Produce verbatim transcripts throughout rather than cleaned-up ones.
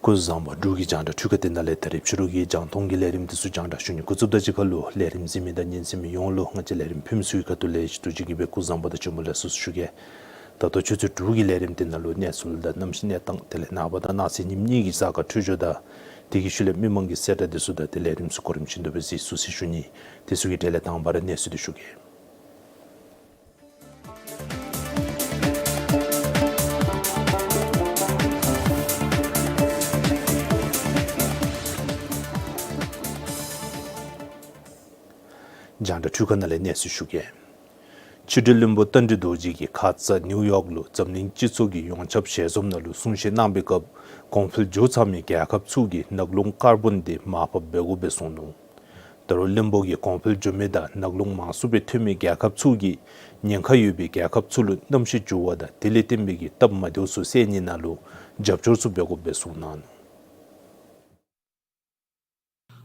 སྐུ་གཟུགས་བཟང་པོ། འབྲུག་གི་རྒྱང་བསྒྲགས་འཕྲུལ་ཁང་འདི་ནང་ལས་ད་རིས་ཕྱི་རུ་གི་རྒྱང་མཐོང་གི་ལས་རིམ་འདི་ཚུ་རྒྱང་བསྒྲགས་ཞུ་ནི་འགོ་བཙུགསཔ་ད་གཅིག་ཁར་ལུ་ལས་རིམ་གཟིགས་མི་དང་ཉན་གསན་མི་ཡོངས་ལུ་ང་བཅས་ལས་རིམ་ཕུལ་མི་ཚུ་གི་ཁ་ཐུག་ལས་ཞུ་དོ་ཅིག་གིས་སྦེ་སྐུ་གཟུགས་བཟང་པོ་དང་བྱོན་པ་ལེགས་སོ་ཞུ་གེ། ད་ལྟོ་ཆུ་ཚོད་དྲུག་གི་ལས་རིམ་འདི་ནང་ལུ་གནས་ཚུལ་དང་གནམ་གཤིས་གནས་སྟངས་དེ་ལས་ནངས་པ་དང་གནངས་ཚེ་ཉིནམ་གཉིས་ཀྱི་གཟའ་སྐར་འཕྲོད་སྦྱོར་དང་དེ་གི་ཤུལ་ལས་མི་མང་གི་གསལ་བསྒྲགས་འདི་ཚུ་དང་དེ་ལས་རིམ་ཚུ་གོ་རིམ་བཞིན་དུ་སྦེ་གཟིགས་ཚུགས་ཅིག་ཞུ་ནི། དེ་ཚུ་གི་གྲས་ལས་དང་པ་ར་གནས་ཚུལ་འདི་ཞུ་གེ། རྒྱང་བསྒྲགས་འཕྲུལ་ཁང་ནང་ལས་གནས་ཚུལ་ཞུ་གེ། ཕྱི་འབྲེལ་བློན་པོ་རྟ་མགྲིན་རྡོ་རྗེ་གིས་ཁ་ཙ་ནིའུ་ཡོག་ལུ་འཛམ་གླིང་སྤྱི་ཚོགས་ཀྱི་ཡོངས་ཁྱབ་ཞལ་འཛོམས་ནང་ལུ་གསུང་བཤད་གནང་པའི་སྐབས་གོང་འཕེལ་འགྱོ་ཚར་མི་རྒྱལ་ཁབ་ཚུ་གིས་ནག་རླུང་ཀར་བོན་འདི་མར་ཕབ་འབད་དགོཔ་སྦེ་གསུངས་ནུག། ད་རུང་བློན་པོ་གིས་གོང་འཕེལ་འགྱོ་མི་དང་ནག་རླུང་མང་སུ་སྦེ་ཐོན་མི་རྒྱལ་ཁབ་ཚུ་གིས་ཉེན་ཁ་ཡོད་པའི་རྒྱལ་ཁབ་ཚུ་ལུ་གནམ་གཤིས་འགྱུར་བ་དང་དེ་ལས་བརྟེན་པའི་གི་སྟབས་མ་བདེཝ་ཚུ་སེལ་ནི་ནང་ལུ་རྒྱབ་སྐྱོར་ཚུ་འབད་དགོཔ་སྦེ་གསུངས་གནང་ནུག།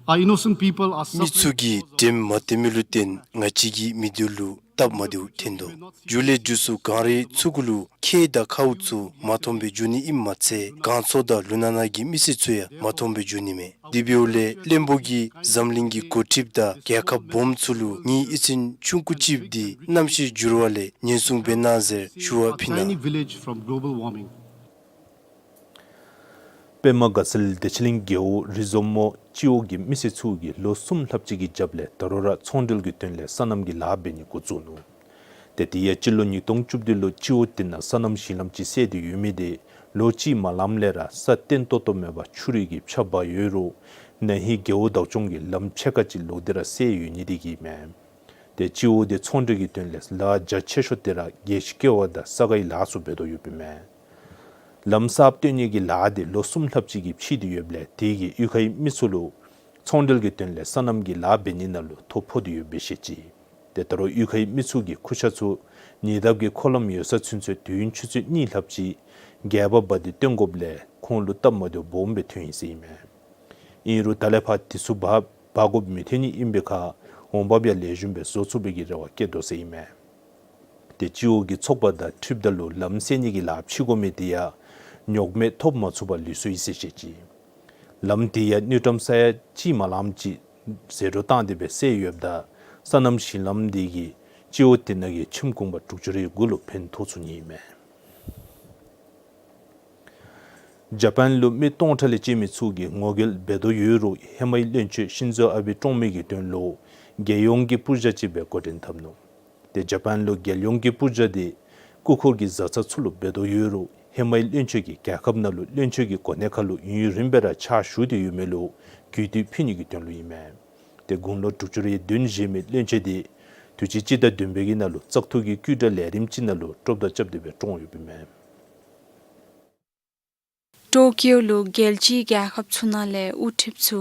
Our innocent people are suffering because of མི་ཚུ་གིས་དྲནམ་མ་བཏོན་མི་ལུ་བརྟེན་ང་བཅས་ཀྱི་མི་སྡེ་ལུ་སྟབས་མ་བདེཝ་ཐོན་དོ། མཇུག་ལས་མཇུག་སུ་གངས་རི་ཚུ་གུ་ལུ་ཁྱེགས་དང་ཁཝ་ཚུ་མ་མཐོངམ་སྦེ་འགྱོ་ནི་ཨིནམ་མ་ཚད་གངས་མཚོ་དང་ལུང་ནག་ནང་གི་མི་སེར་ཚུ་ཡང་མ་མཐོངམ་སྦེ་འགྱོ་ནི་མས། དེ་འབདཝ་ལས་བློན་པོ་གིས་འཛམ་གླིང་གི་འགོ་ཁྲིདཔ་དང་རྒྱལ་ཁབ་སྦོམ་ཚུ་ལུ་ངེའི་ཨི་ཙིན་ཆུང་ཀུ་ཅིག་འདི་གནམ་གཤིས་འགྱུར་བ་ལས་ཉེན་སྲུང་འབད་གནང་ཟེར་ཞུ་བ་ཕུལ་གནང་ནུག། Tiny village from global warming. པདྨ་དགའ་ཚལ་བདེ་ཆེན་གླིང་རྒེད་འོག་རི་འཛོམས་མོ་སྤྱི་འོག་གི་མི་སེར་ཚུ་གིས་ལོ་གསུམ་ལྷགཔ་ཅིག་གི་རྒྱབ་ལས་ད་རུང་ར་ཚོང་འབྲེལ་གྱི་དོན་ལས་སོ་ནམ་གྱི་ལཱ་འབད་ནི་འགོ་བཙུགས་ནུག། ཏེ་དེ་ཡང་སྤྱི་ལོ་ཉིས་སྟོང་བཅུ་བདུན་ལུ་སྤྱི་འོག་དེ་ནང་སོ་ནམ་ཞིང་ལམ་ཅིག་བསལ་ཏེ་ཡོད་མི་དེ་ལོ་གཅིག་མ་ལངམ་ལས་ར་ས་བརྟན་ཏོག་ཏོ་མེད་པར་ཆུ་རུད་ཀྱིས་ཕྱགས་འབག་ཡོད་རུང་ན་ཧིང་རྒེད་འོག་བདག་སྐྱོང་གིས་ལམ་ཕྱེད་ཀ་ཅིག་ལོག་སྟེ་ར་བསལ་ཡོད་ནི་དེ་གིས་མས། ཏེ་སྤྱི་འོག་དེ་ཚོང་འབྲེལ་གྱི་དོན་ལས་ལཱ་རྒྱ་ཆེ་ཤོས་དེ་ར་རྒྱལ་སྤྱི་ཀེ་བ་དང་ས་དགའི་ལཱ་ཚུ་འབད་དོ་ཡོདཔ་ཨིན་མས། ལམ་གསརཔ་བཏོན་ནི་གི་ལཱ་དེ་ལོ་གསུམ་ལྷགཔ་ཅིག་གིས་ཕྱེ་སྟེ་ཡོདཔ་ལས་དེ་གིས་གཡུས་ཁའི་མི་ཚུ་ལུ་ཚོང་འབྲེལ་གྱི་དོན་ལས་སོ་ནམ་གྱི་ལཱ་འབད་ནི་ནང་ལུ་ཐོ་ཕོག་སྟེ་ཡོདཔ་སྦེ་བཤད་ཅི། ཏེ་ད་རུང་གཡུས་ཁའི་མི་ཚུ་གི་ཁུར་ཆ་ཚུ་ཉེ་འདབས་ཀྱི་འཁོར་ལམ་ཡོད་ས་ཚུན་ཚོད་དུས་ཡུན་ཆུ་ཚོད་གཉིས་ལྷགཔ་ཅིག་སྒལ་པར་འབག་སྟེ་བཏོན་དགོཔ་ལས་ཁོང་ལུ་སྟབས་མ་བདེཝ་སྦོམ་སྦེ་ཐོན་ཡི་ཟེར་ཨིན་མས། ཨིན་རུང་ད་ལས་ཕར་དེ་ཚུ་འབག་འབག་དགོཔ་མི་ཐོན་ནི་ཨིན་པའི་ཁར་འོང་འབབ་ཡང་ལེགས་ཤོམ་སྦེ་བཟོ་ཚུགས་པའི་གི་རེ་བ་བསྐྱེད་དོ་ཟེར་ཨིན་མས། ཏེ་སྤྱི་འོག་གི་ཚོགས་པ་དང་འཁྲིལཝ་ད་ལུ་ལམ་བསལ་ནི་གི་ལཱ་ཕྱེ་དགོ་མི་དེ་ཡང་ཉོགས་མེད་ཐོབ་མ་ཚུགས་པར་ལུས་སོ་ཡི་ཟེར་བཤད་ཅི། ལམ་དེ་ཡང་དངུལ་ཀྲམ་ས་ཡ་གཅིག་མ་ལངམ་ཅིག་ཟད་འགྲོ་བཏང་སྟེ་སྦེ་བསལ་ཡོདཔ་ད་སོ་ནམ་ཞིང་ལམ་དེ་གིས་སྤྱི་འོག་དེ་ནང་གི་ཁྱིམ་གུང་པ་དྲུག་ཅུ་རེ་དགུ་ལུ་ཕན་ཐོགས་ཚུགས་ནི་ཨིན་མས། ཇ་པཱན་ལུ་མི་སྟོང་ཕྲག་ལས་བཅད་མི་ཚུ་གིས་ངོ་རྒོལ་འབད་དོ་ཡོད་རུང་ཧེ་མའི་བློན་ཆེན་ཤིན་ཛོ་ཨ་བེ་བཀྲོངས་མི་གི་དོན་ལུ་རྒྱལ་ཡོངས་ཀྱི་སྤུར་རྒྱག་ཅིག་སྦེ་འགོ་འདྲེན་འཐབ་ནུག། ཏེ་ཇ་པཱན་ལུ་རྒྱལ་ཡོངས་ཀྱི་སྤུར་རྒྱག་དེ་སྐུ་འཁོར་གྱི་བཟའ་ཚང་ཚུ་ལུ་འབད་དོ་ཡོད་རུང་ཧེ་མའི་བློན་ཆེན་གྱིས་རྒྱལ་ཁབ་ནང་ལུ་བློན་ཆེན་གྱི་གོ་གནས་ཁར་ལུ་ཡུན་རིངམོ་སྦེ་ར་ཕྱག་ཞུ་སྟེ་ཡོད་མི་ལུ་རྒུད་འཐུས་ཕུལ་ནི་གི་དོན་ལུ་ཨིན་མས། ཏེ་དགུང་ལོ་དྲུག་ཅུ་རེ་བདུན་བཞེས་མི་བློན་ཆེན་དེ་དུས་ཅི་སྤྱི་ཟླ་བདུན་པའི་གི་ནང་ལུ་བཙག་འཐུ་གི་བཀོད་སྒྲིག་ལས་རིམ་ཅིག་ནང་ལུ་གྲོབ་མཐའ་རྐྱབ་སྟེ་སྦེ་བཀྲོངས་ཡོདཔ་ཨིན་མས། ཊོ་ཀིའོ་ལུ་རྒྱལ་སྤྱིའི་རྒྱལ་ཁབ་ཚུ་ནང་ལས་དབུ་ཁྲིདཔ་ཚུ་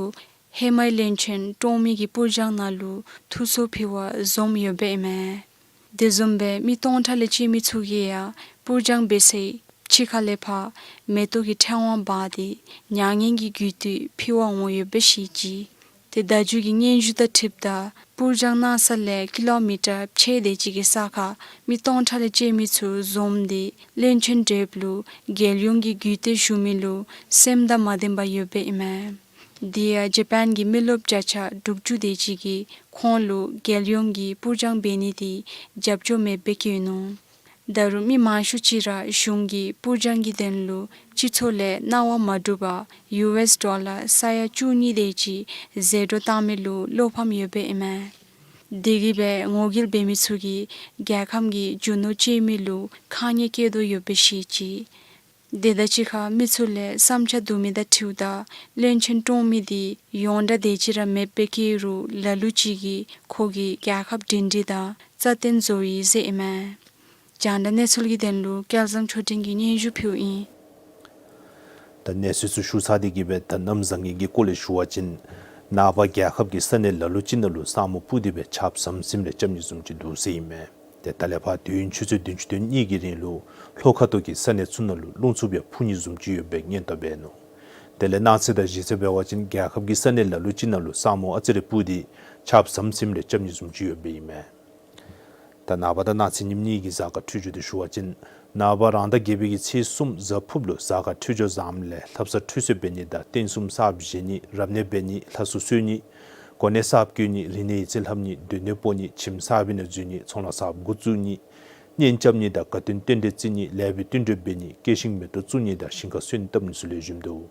ཧེ་མའི་བློན་ཆེན་བཀྲོངས་མི་གི་སྤུར་རྒྱག་ནང་ལུ་ཐུགས་ཚོར་ཕུལ་བར་འཛོམས་ཡོདཔ་ཨིན་མས། དེ་བཟུམ་སྦེ་མི་སྟོང་ཕྲག་ལས་བཅད་མི་ཚུ་གིས་ཡང་སྤུར་རྒྱག་འབད་སའི་ཕྱི་ཁ་ལས་ཕར་མེ་ཏོག་གི་ཕྲེང་བ་འབག་སྟེ་མྱ་ངན་གྱི་རྒུད་འཐུས་ཕུལ་བར་འོང་ཡོདཔ་སྦེ་བཤད་ཅི། ཏེ་ད་རྒྱུན་གྱི་སྙན་ཞུ་དང་འཁྲིལཝ་ད་སྤུར་རྒྱག་གནང་ས་ལས་ཀི་ལོ་མི་ཊར་ཕྱེད་དེ་ཅིག་གི་ས་ཁར་མི་སྟོང་ཕྲག་ལས་བཅད་མི་ཚུ་འཛོམས་ཏེ་བློན་ཆེན་བགྲེསཔ་ལུ་རྒྱལ་ཡོངས་ཀྱི་རྒུད་འཐུས་ཞུ་མི་ལུ་སེམས་དང་མ་ལྡནམ་ཡོདཔ་ཨིན་མས། དེ་ཡང་ཇ་པཱན་གྱི་མི་རློབས་བརྒྱ་ཆ་དྲུག་ཅུ་དེ་ཅིག་གིས་ཁོང་ལུ་རྒྱལ་ཡོངས་ཀྱི་སྤུར་རྒྱག་འབད་ནི་དེ་རྒྱབ་སྐྱོར་མེདཔ་བཀོད་ནུག། ད་རུང་མི་མང་ཤོས་ཅིག་ར་གཞུང་གིས་སྤུར་རྒྱག་གི་དོན་ལུ་སྤྱི་ཚོགས་ལས་གནང་བ་མ་བསྒྲུབ་པར་ཡུ་ཨེསི་ཌོ་ལར་ས་ཡ་བཅུ་གཉིས་དེ་ཅིག་ཟད་འགྲོ་བཏང་མི་ལུ་བློ་ཕམ་ཡོདཔ་ཨིན་མས། དེ་གིས་སྦེ་ངོ་རྒོལ་འབད་མི་ཚུ་གིས་རྒྱལ་ཁམས་ཀྱི་རྒྱུ་ནོར་བཅད་མི་ལུ་ཁ་ཉེས་བཀལ་དོ་ཡོདཔ་སྦེ་བཤད་ཅི། དེ་དང་གཅིག་ཁར་མི་ཚུ་ལས་བསམ་འཆར་བསྡུ་མི་དང་འཁྲིལཝ་ད་བློན་ཆེན་བཀྲོངས་མི་དེ་ཡོངས་གྲགས་དེ་ཅིག་ར་མེདཔ་བཀོད་རུང་ལ་ལུ་ཅིག་གིས་ཁོ་གིས་རྒྱལ་ཁབ་སྒྲིང་སྒྲི་དང་རྩ་བརྟན་བཟོ་ཡི་ཟེར་ཨིན་མས། རྒྱང་བསྒྲགས་གནས་ཚུལ་གྱི་དོན་ལུ་སྐལ་བཟང་ཆོས་སྒྲོན་གྱིས་སྙན་ཞུ་ཕུལཝ་ཨིན། ད་གནས་ཚུལ་ཚུ་ཞུ་ཚར་ཏེ་གིས་སྦེ་ད་གནམ་བཟང་ངན་གྱི་སྐོར་ལས་ཞུ་བ་ཅིན་ནངས་པ་རྒྱལ་ཁབ་ཀྱི་ས་གནས་ལ་ལུ་ཅིག་ནང་ལུ་ས་སྨུག་སྤུབས་ཏེ་སྦེ་ཆརཔ་ཟམ་ཟིམ་རེ་རྐྱབ་ནི་བཟུམ་ཅིག་འདུག་ཟེར་ཨིན་མས། ཏེ་ད་ལས་ཕར་དུས་ཡུན་ཆུ་ཚོད་བདུན་ཅུ་དོན་གཉིས་ཀྱི་རིང་ལུ་ལྷོ་ཁ་ཐུག་གི་ས་གནས་ཚུ་ནང་ལུ་རླུང་འཚུབ་ཡང་འཕུ་ནི་བཟུམ་ཅིག་ཡོདཔ་སྦེ་སྙན་ཐོ་འབད་ནུག། དེ་ལས་གནངས་ཚེ་དང་གཞེས་ཚེ་འབད་བ་ཅིན་རྒྱལ་ཁབ་ཀྱི་ས་གནས་ལ་ལུ་ཅིག་ནང་ལུ་ས་སྨུག་ཨ་ཙི་རེ་སྤུབས་ཏེ་ཆརཔ་ཟམ་ཟིམ་རེ་རྐྱབ་ནི་བཟུམ་ཅིག་ཡོདཔ་སྦེ་ཨིན་མས། ད་ནངས་པ་དང་གནངས་ཚེ་ཉིནམ་གཉིས་ཀྱི་གཟའ་སྐར་འཕྲོད་སྦྱོར་དེ་ཞུ་བ་ཅིན་ ནངས་པ་རང་ཟླ་བརྒྱད་པའི་གི་ཚེས་གསུམ་གཟའ་ཕུརཔ་ལུ་གཟའ་སྐར་འཕྲོད་སྦྱོར་བཟངམ་ལས་ལྷ་བསངས་ཁྲུས་གསོལ་འབད་ནི་དང་རྟེན་གསུམ་གསརཔ་བཞེངས་ནི་རབ་གནས་འབད་ནི་ལྷ་གསོལ་གསོལ་ནི་གོ་གནས་གསརཔ་བསྐོ་ནི་རིག་གནས་ཡིག་རྩལ་ལྷབ་ནི་སྡོད་གནས་སྤོ་ནི་ཁྱིམ་གསར་པའི་ནང་འཛུལ་ནི་ཚོང་ལཱ་གསརཔ་འགོ་བཙུགས་ནི་གཉེན་རྐྱབ་ནི་དང་དགའ་སྟོན་རྟེན་འབྲེལ་བརྩི་ནི་ལེགས་པའི་བསྟུན་གྲོས་འབད་ནི་སྐྱེད་ཤིང་མེ་ཏོག་བཙུགས་ནི་དང་ཞིང་ཁ་གསོ་ནི་བཏབ་ནི་ཚུ་ལེགས་ཤོམ་འདུག།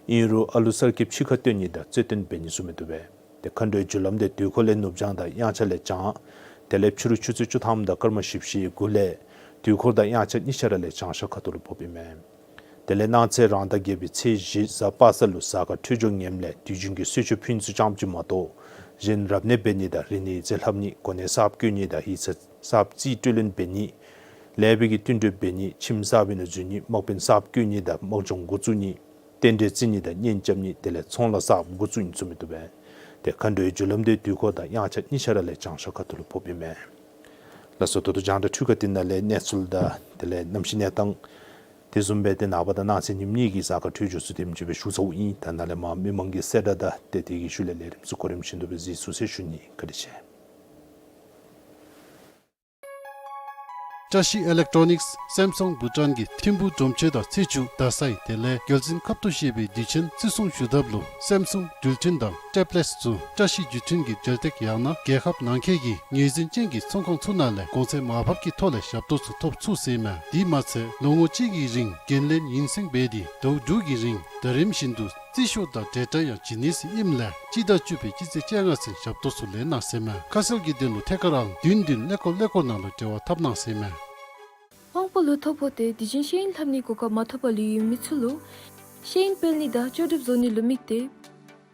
ཨིན་རུང་ཨ་ལུ་གསར་སྐྱེས་ཕྱི་ཁར་བཏོན་ནི་དང་རྩེད་འགྲན་འབད་ནི་ཚུ་མི་བཏུབ་པས། ཏེ་མཁའ་འགྲོའི་རྒྱུ་ལམ་དེ་དུས་འཁོར་ལས་ནུབ་བྱང་དང་དབྱངས་འཆར་ལས་བྱང་། དེ་ལས་ཕྱི་རུ་ཆུ་ཚོད་བཅུ་ཐམ་དང་སྐར་མ་བཞི་བཅུ་ཞེ་དགུ་ལས་དུས་འཁོར་དང་དབྱངས་འཆར་གཉིས་ཆ་ར་ལས་བྱང་ཤར་ཁ་ཐུག་ལུ་ཕོགཔ་ཨིན་མས། དེ་ལས་གནངས་ཚེ་རང་ཟླ་བརྒྱད་པའི་ཚེས་བཞི་གཟའ་པ་སངས་ལུ་གཟའ་སྐར་འཕྲོད་སྦྱོར་ངནམ་ལས་དུས་རྒྱུན་གྱི་གསོལ་མཆོད་ཕུལ་ནི་ཚུ་ཙམ་ཅིག་མ་གཏོགས་གཞན་རབ་གནས་འབད་ནི་དང་རིག་གནས་ཡིག་རྩལ་ལྷབ་ནི་གོ་གནས་གསརཔ་བསྐོ་ནི་དང་ཡིག་ཚང་གསརཔ་རྩིས་སྤྲོད་ལེན་འབད་ནི་ལེགས་པའི་གི་བསྟུན་གྲོས་འབད་ནི་ཁྱིམ་གསར་པའི་ནང་འཛུལ་ནི་དམག་དཔོན་གསརཔ་བསྐོ་ནི་དང་དམག་སྦྱོང་འགོ་བཙུགས་ནི་རྟེན་འབྲེལ་བརྩི་ནི་དང་གཉེན་རྐྱབ་ནི་དེ་ལས་ཚོང་ལཱ་གསརཔ་འགོ་བཙུགས་ནི་ཚུ་མི་བཏུབ་པས། ཏེ་མཁའ་འགྲོའི་རྒྱུ་ལམ་དེ་དུས་འཁོར་དང་དབྱངས་འཆར་གཉིས་ཆ་ར་ལས་བྱང་ཤར་ཁ་ཐུག་ལུ་ཕོགཔ་ཨིན་མས། ལགས་སོ། ད་ལྟོ་རྒྱང་བསྒྲགས་འཕྲུལ་ཁང་འདི་ནང་ལས་གནས་ཚུལ་དང་དེ་ལས་གནམ་གཤིས་གནས་སྟངས་དེ་བཟུམ་སྦེ་ཏེ་ནངས་པ་དང་གནངས་ཚེ་ཉིནམ་གཉིས་ཀྱི་གཟའ་སྐར་འཕྲོད་སྦྱོར་ཚུ་དེམ་ཅིག་སྦེ་ཞུ་ཚརཝ་ཨིན། ད་ནཱ་ལས་མར་མི་མང་གི་གསལ་བསྒྲགས་དང་ཏེ་དེ་གི་ཤུལ་ལས་ལས་རིམ་ཚུ་གོ་རིམ་བཞིན་དུ་སྦེ་གཟིགས་ཚུགས་ཟེར་ཞུ་ནི། བཀའ་དྲིན་ཆེ། བཀྲ་ཤིས་ཨི་ལེག་ཊོ་ནིགསི་སེམ་སུང་བྷུ་ཊཱན་གྱི་ཐིམ་ཕུག་སྒྲོམ་ཆེན་དང་ཚེས་བཅུ་རྡ་སའི་དེ་ལས་རྒྱལ་འཛིན་ཁབ་ཏུ་བཞེས་པའི་དུས་ཆེན་བརྩི་སྲུང་ཞུ་ཐབས་ལུ་སེམ་སུང་འགྲུལ་འཕྲིན་དང་ཊེབ་ལེཊསི་ཚུ་བཀྲ་ཤིས་བརྒྱུད་འཕྲིན་གྱི་འབྲེལ་སྟེགས་ཡང་ན་རྒྱལ་ཁབ་ནང་འཁོད་ཀྱི་ངོས་འཛིན་ཅན་གྱི་ཚོང་ཁང་ཚུ་ནང་ལས་གོང་ཚད་མར་ཕབ་ཀྱི་ཐོག་ལས་ཞབས་ཏོག་ཚུ་ཐོབ་ཚུགས་ཟེར་ཨིན་མས། དེ་མ་ཚད་ལོ་ངོ་གཅིག་གི་རིང་འགན་ལེན་ཡུན་བསྲིང་འབད་དེ་ཟླཝ་དྲུག་གི་རིང་ཟླ་རིམ་བཞིན་དུ་རྩིས་ཤོག་དང་ཌེ་ཊ་ཡང་བྱིན་ནི་ཟེར་ཨིནམ་ལས་སྤྱི་ཟླ་བཅུ་པའི་སྤྱི་ཚེས་བཅོ་ལྔ་ཚུན་ཞབས་ཏོག་ཚུ་ལེན་གནང་ཟེར་མས། ཁ་གསལ་གྱི་དོན་ལུ་ཐད་ཀར་ཨང་བདུན་བདུན་ཀླད་ཀོར་ཀླད་ཀོར་ནང་ལུ་འབྲེལ་བ་འཐབ་གནང་ཟེར་མས། དབང་པོ་ལུ་ཐོ་ཕོག་སྟེ་དུས་རྒྱུན་ཤེས་ཡོན་ལྷབ་ནིའི་གོ་སྐབས་མ་ཐོབ་པར་ལུས་ཡོད་མི་ཚུ་ལུ་ཤེས་ཡོན་སྤེལ་ནི་དང་ལྕོགས་གྲུབ་བཟོ་ནི་ལུ་དམིགས་ཏེ་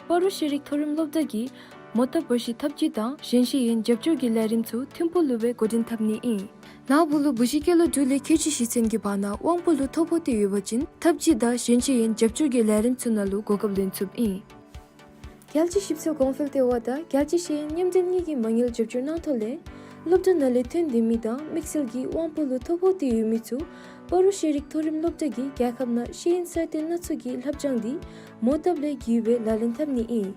སྤ་རོ་ཤེས་རིག་མཐོ་རིམ་སློབ་གྲྭ་གིས་མོ་བཏབ་འབར་ཞིང་འཐབ་ཇུས་དང་གཞན་ཤེས་ཡོན་རྒྱབ་སྐྱོར་གྱི་ལས་རིམ་ཚུ་ཐིམ་ཕུག་ལུ་སྦེ་འགོ་འདྲེན་འཐབ་ནི་ཨིན། ནཱ་བུ་ལུ་བུ་གཞི་སྐྱེས་ལོ་དྲུག་ལས་ཁལ་གཅིག་བཞེས་ཚུན་གྱི་བར་ན་དབང་པོ་ལུ་ཐོ་ཕོག་སྟེ་ཡོད་པ་ཅིན་འཐབ་ཇུས་དང་གཞན་ཤེས་ཡོན་རྒྱབ་སྐྱོར་གྱི་ལས་རིམ་ཚུ་ནང་ལུ་གོ་སྐབས་ལེན་ཚུགསཔ་ཨིན། རྒྱལ་སྤྱིའི་ཞིབ་འཚོལ་གོང་འཕེལ་ལྟེ་བ་དང་རྒྱལ་སྤྱིའི་ཤེས་ཡོན་མཉམ་འབྲེལ་གཉིས་ཀྱིས་མ་དངུལ་རྒྱབ་སྐྱོར་གནང་ཐོག་ལས་སློབ་གྲྭ་ནང་ལས་ཐོན་སྡོད་མི་དང་དམིགས་བསལ་གྱིས་དབང་པོ་ལུ་ཐོ་ཕོག་སྟེ་ཡོད་མི་ཚུ་སྤ་རོ་ཤེས་རིག་མཐོ་རིམ་སློབ་གྲྭ་གིས་རྒྱལ་ཁབ་ནང་ཤེས་ཡོན་གསར་གཏོད་སྣ་ཚོགས་ཀྱི་ལྷབ་སྦྱང་འདི་མོ་བཏབ་ལས་བརྒྱུད་སྦེ་ལག་ལེན་འཐབ་ནི་ཨིན།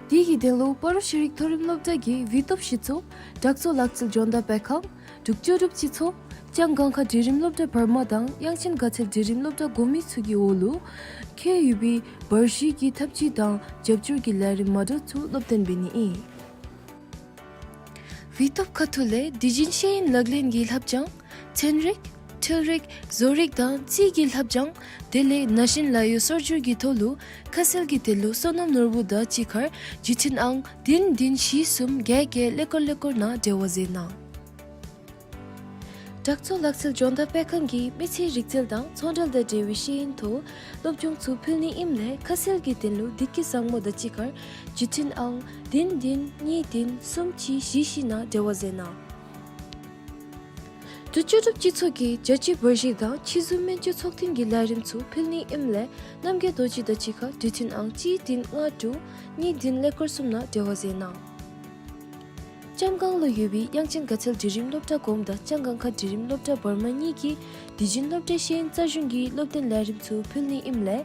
དེ་གི་དོན་ལུ་སྤ་རོ་ཤེས་རིག་མཐོ་རིམ་སློབ་གྲྭ་གི་ཝི་ཏོབ་གཞི་ཚོགས་དྲག་ཚོགས་ལག་རྩལ་སྦྱོང་བརྡར་སྤེལ་ཁང་འབྲུག་ལྕོགས་གྲུབ་སྤྱི་ཚོགས་ལྕང་སྒང་ཁ་འབྲིང་རིམ་སློབ་གྲྭ་བར་མ་དང་དབྱངས་ཅན་དགའ་ཚལ་འབྲིང་རིམ་སློབ་གྲྭ་གོང་མའི་ཚུ་གི་འོག་ལུ་ཁྱབ་ཡོད་པའི་འབར་ཞིང་གི་འཐབ་ཇུས་དང་རྒྱབ་སྐྱོར་གྱི་ལས་རིམ་མ་འདྲཝ་ཚུ་སློབ་སྟོན་འབད་ནི་ཨིན། ཝི་ཏོབ་ཁ་ཐུག་ལས་དུས་རྒྱུན་ཤེས་ཡོན་ལག་ལེན་གྱི་ལྷབ་སྦྱང་ཚན་རིག་འཕྲུལ་རིག་བཟོ་རིག་དང་རྩིས་ཀྱི་ལྷབ་སྦྱང་དེ་ལས་ན་གཞོན་ལཱ་གཡོག་གསར་འགྱུར་གྱི་ཐོག་ལུ་ཁ་གསལ་གྱི་དོན་ལུ་བསོད་ནམས་ནོར་བུ་དང་གཅིག་ཁར་བརྒྱུད་འཕྲིན་ཨང་བདུན་བདུན་བཞི་གསུམ་བརྒྱད་བརྒྱད་ཀླད་ཀོར་ཀླད་ཀོར་ནང་འབྲེལ་བ་མཛད་གནང་། དྲག་ཚོགས་ལག་རྩལ་སྦྱོང་བརྡར་སྤེལ་ཁང་གིས་མི་ཚེའི་རིག་རྩལ་དང་ཚོང་འབྲེལ་དང་འབྲེལ་བའི་ཤེས་ཡོན་ཐོག་སློབ་སྦྱོང་ཚུ་ཕུལ་ནི་ཨིནམ་ལས་ཁ་གསལ་གྱི་དོན་ལུ་བདེ་སྐྱིད་བཟང་མོ་དང་གཅིག་ཁར་བརྒྱུད་འཕྲིན་ཨང་བདུན་བདུན་གཉིས་བདུན་གསུམ་གཅིག་བཞི་བཞི་ནང་འབྲེལ་བ་མཛད་གནང་། འབྲུག་ལྕོགས་གྲུབ་སྤྱི་ཚོགས་ཀྱིས་རྒྱལ་སྤྱིའི་འབར་ཞིང་དང་ཕྱི་ཟུར་སྨན་བཅོས་ཚོགས་ཐེངས་ཀྱི་ལས་རིམ་ཚུ་ཕུལ་ནི་ཨིནམ་ལས་རྣམ་རྒྱལ་རྡོ་རྗེ་དང་གཅིག་ཁར་བརྒྱུད་འཕྲིན་ཨང་གཅིག་བདུན་ལྔ་དྲུག་གཉིས་བདུན་ཀླད་ཀོར་གསུམ་ནང་འབྲེལ་བ་མཛད་གནང་། ལྕམ་སྒང་ལུ་ཡོད་པའི་དབྱངས་ཅན་དགའ་ཚལ་འབྲིང་རིམ་སློབ་གྲྭ་གོངམ་དང་ལྕང་སྒང་ཁ་འབྲིང་རིམ་སློབ་གྲྭ་བར་མ་གཉིས་ཀྱིས་དུས་རྒྱུན་སློབ་གྲྭའི་ཤེས་ཡོན་རྩལ་གཞུང་གི་སློབ་སྟོན་ལས་རིམ་ཚུ་ཕུལ་ནི་ཨིནམ་ལས་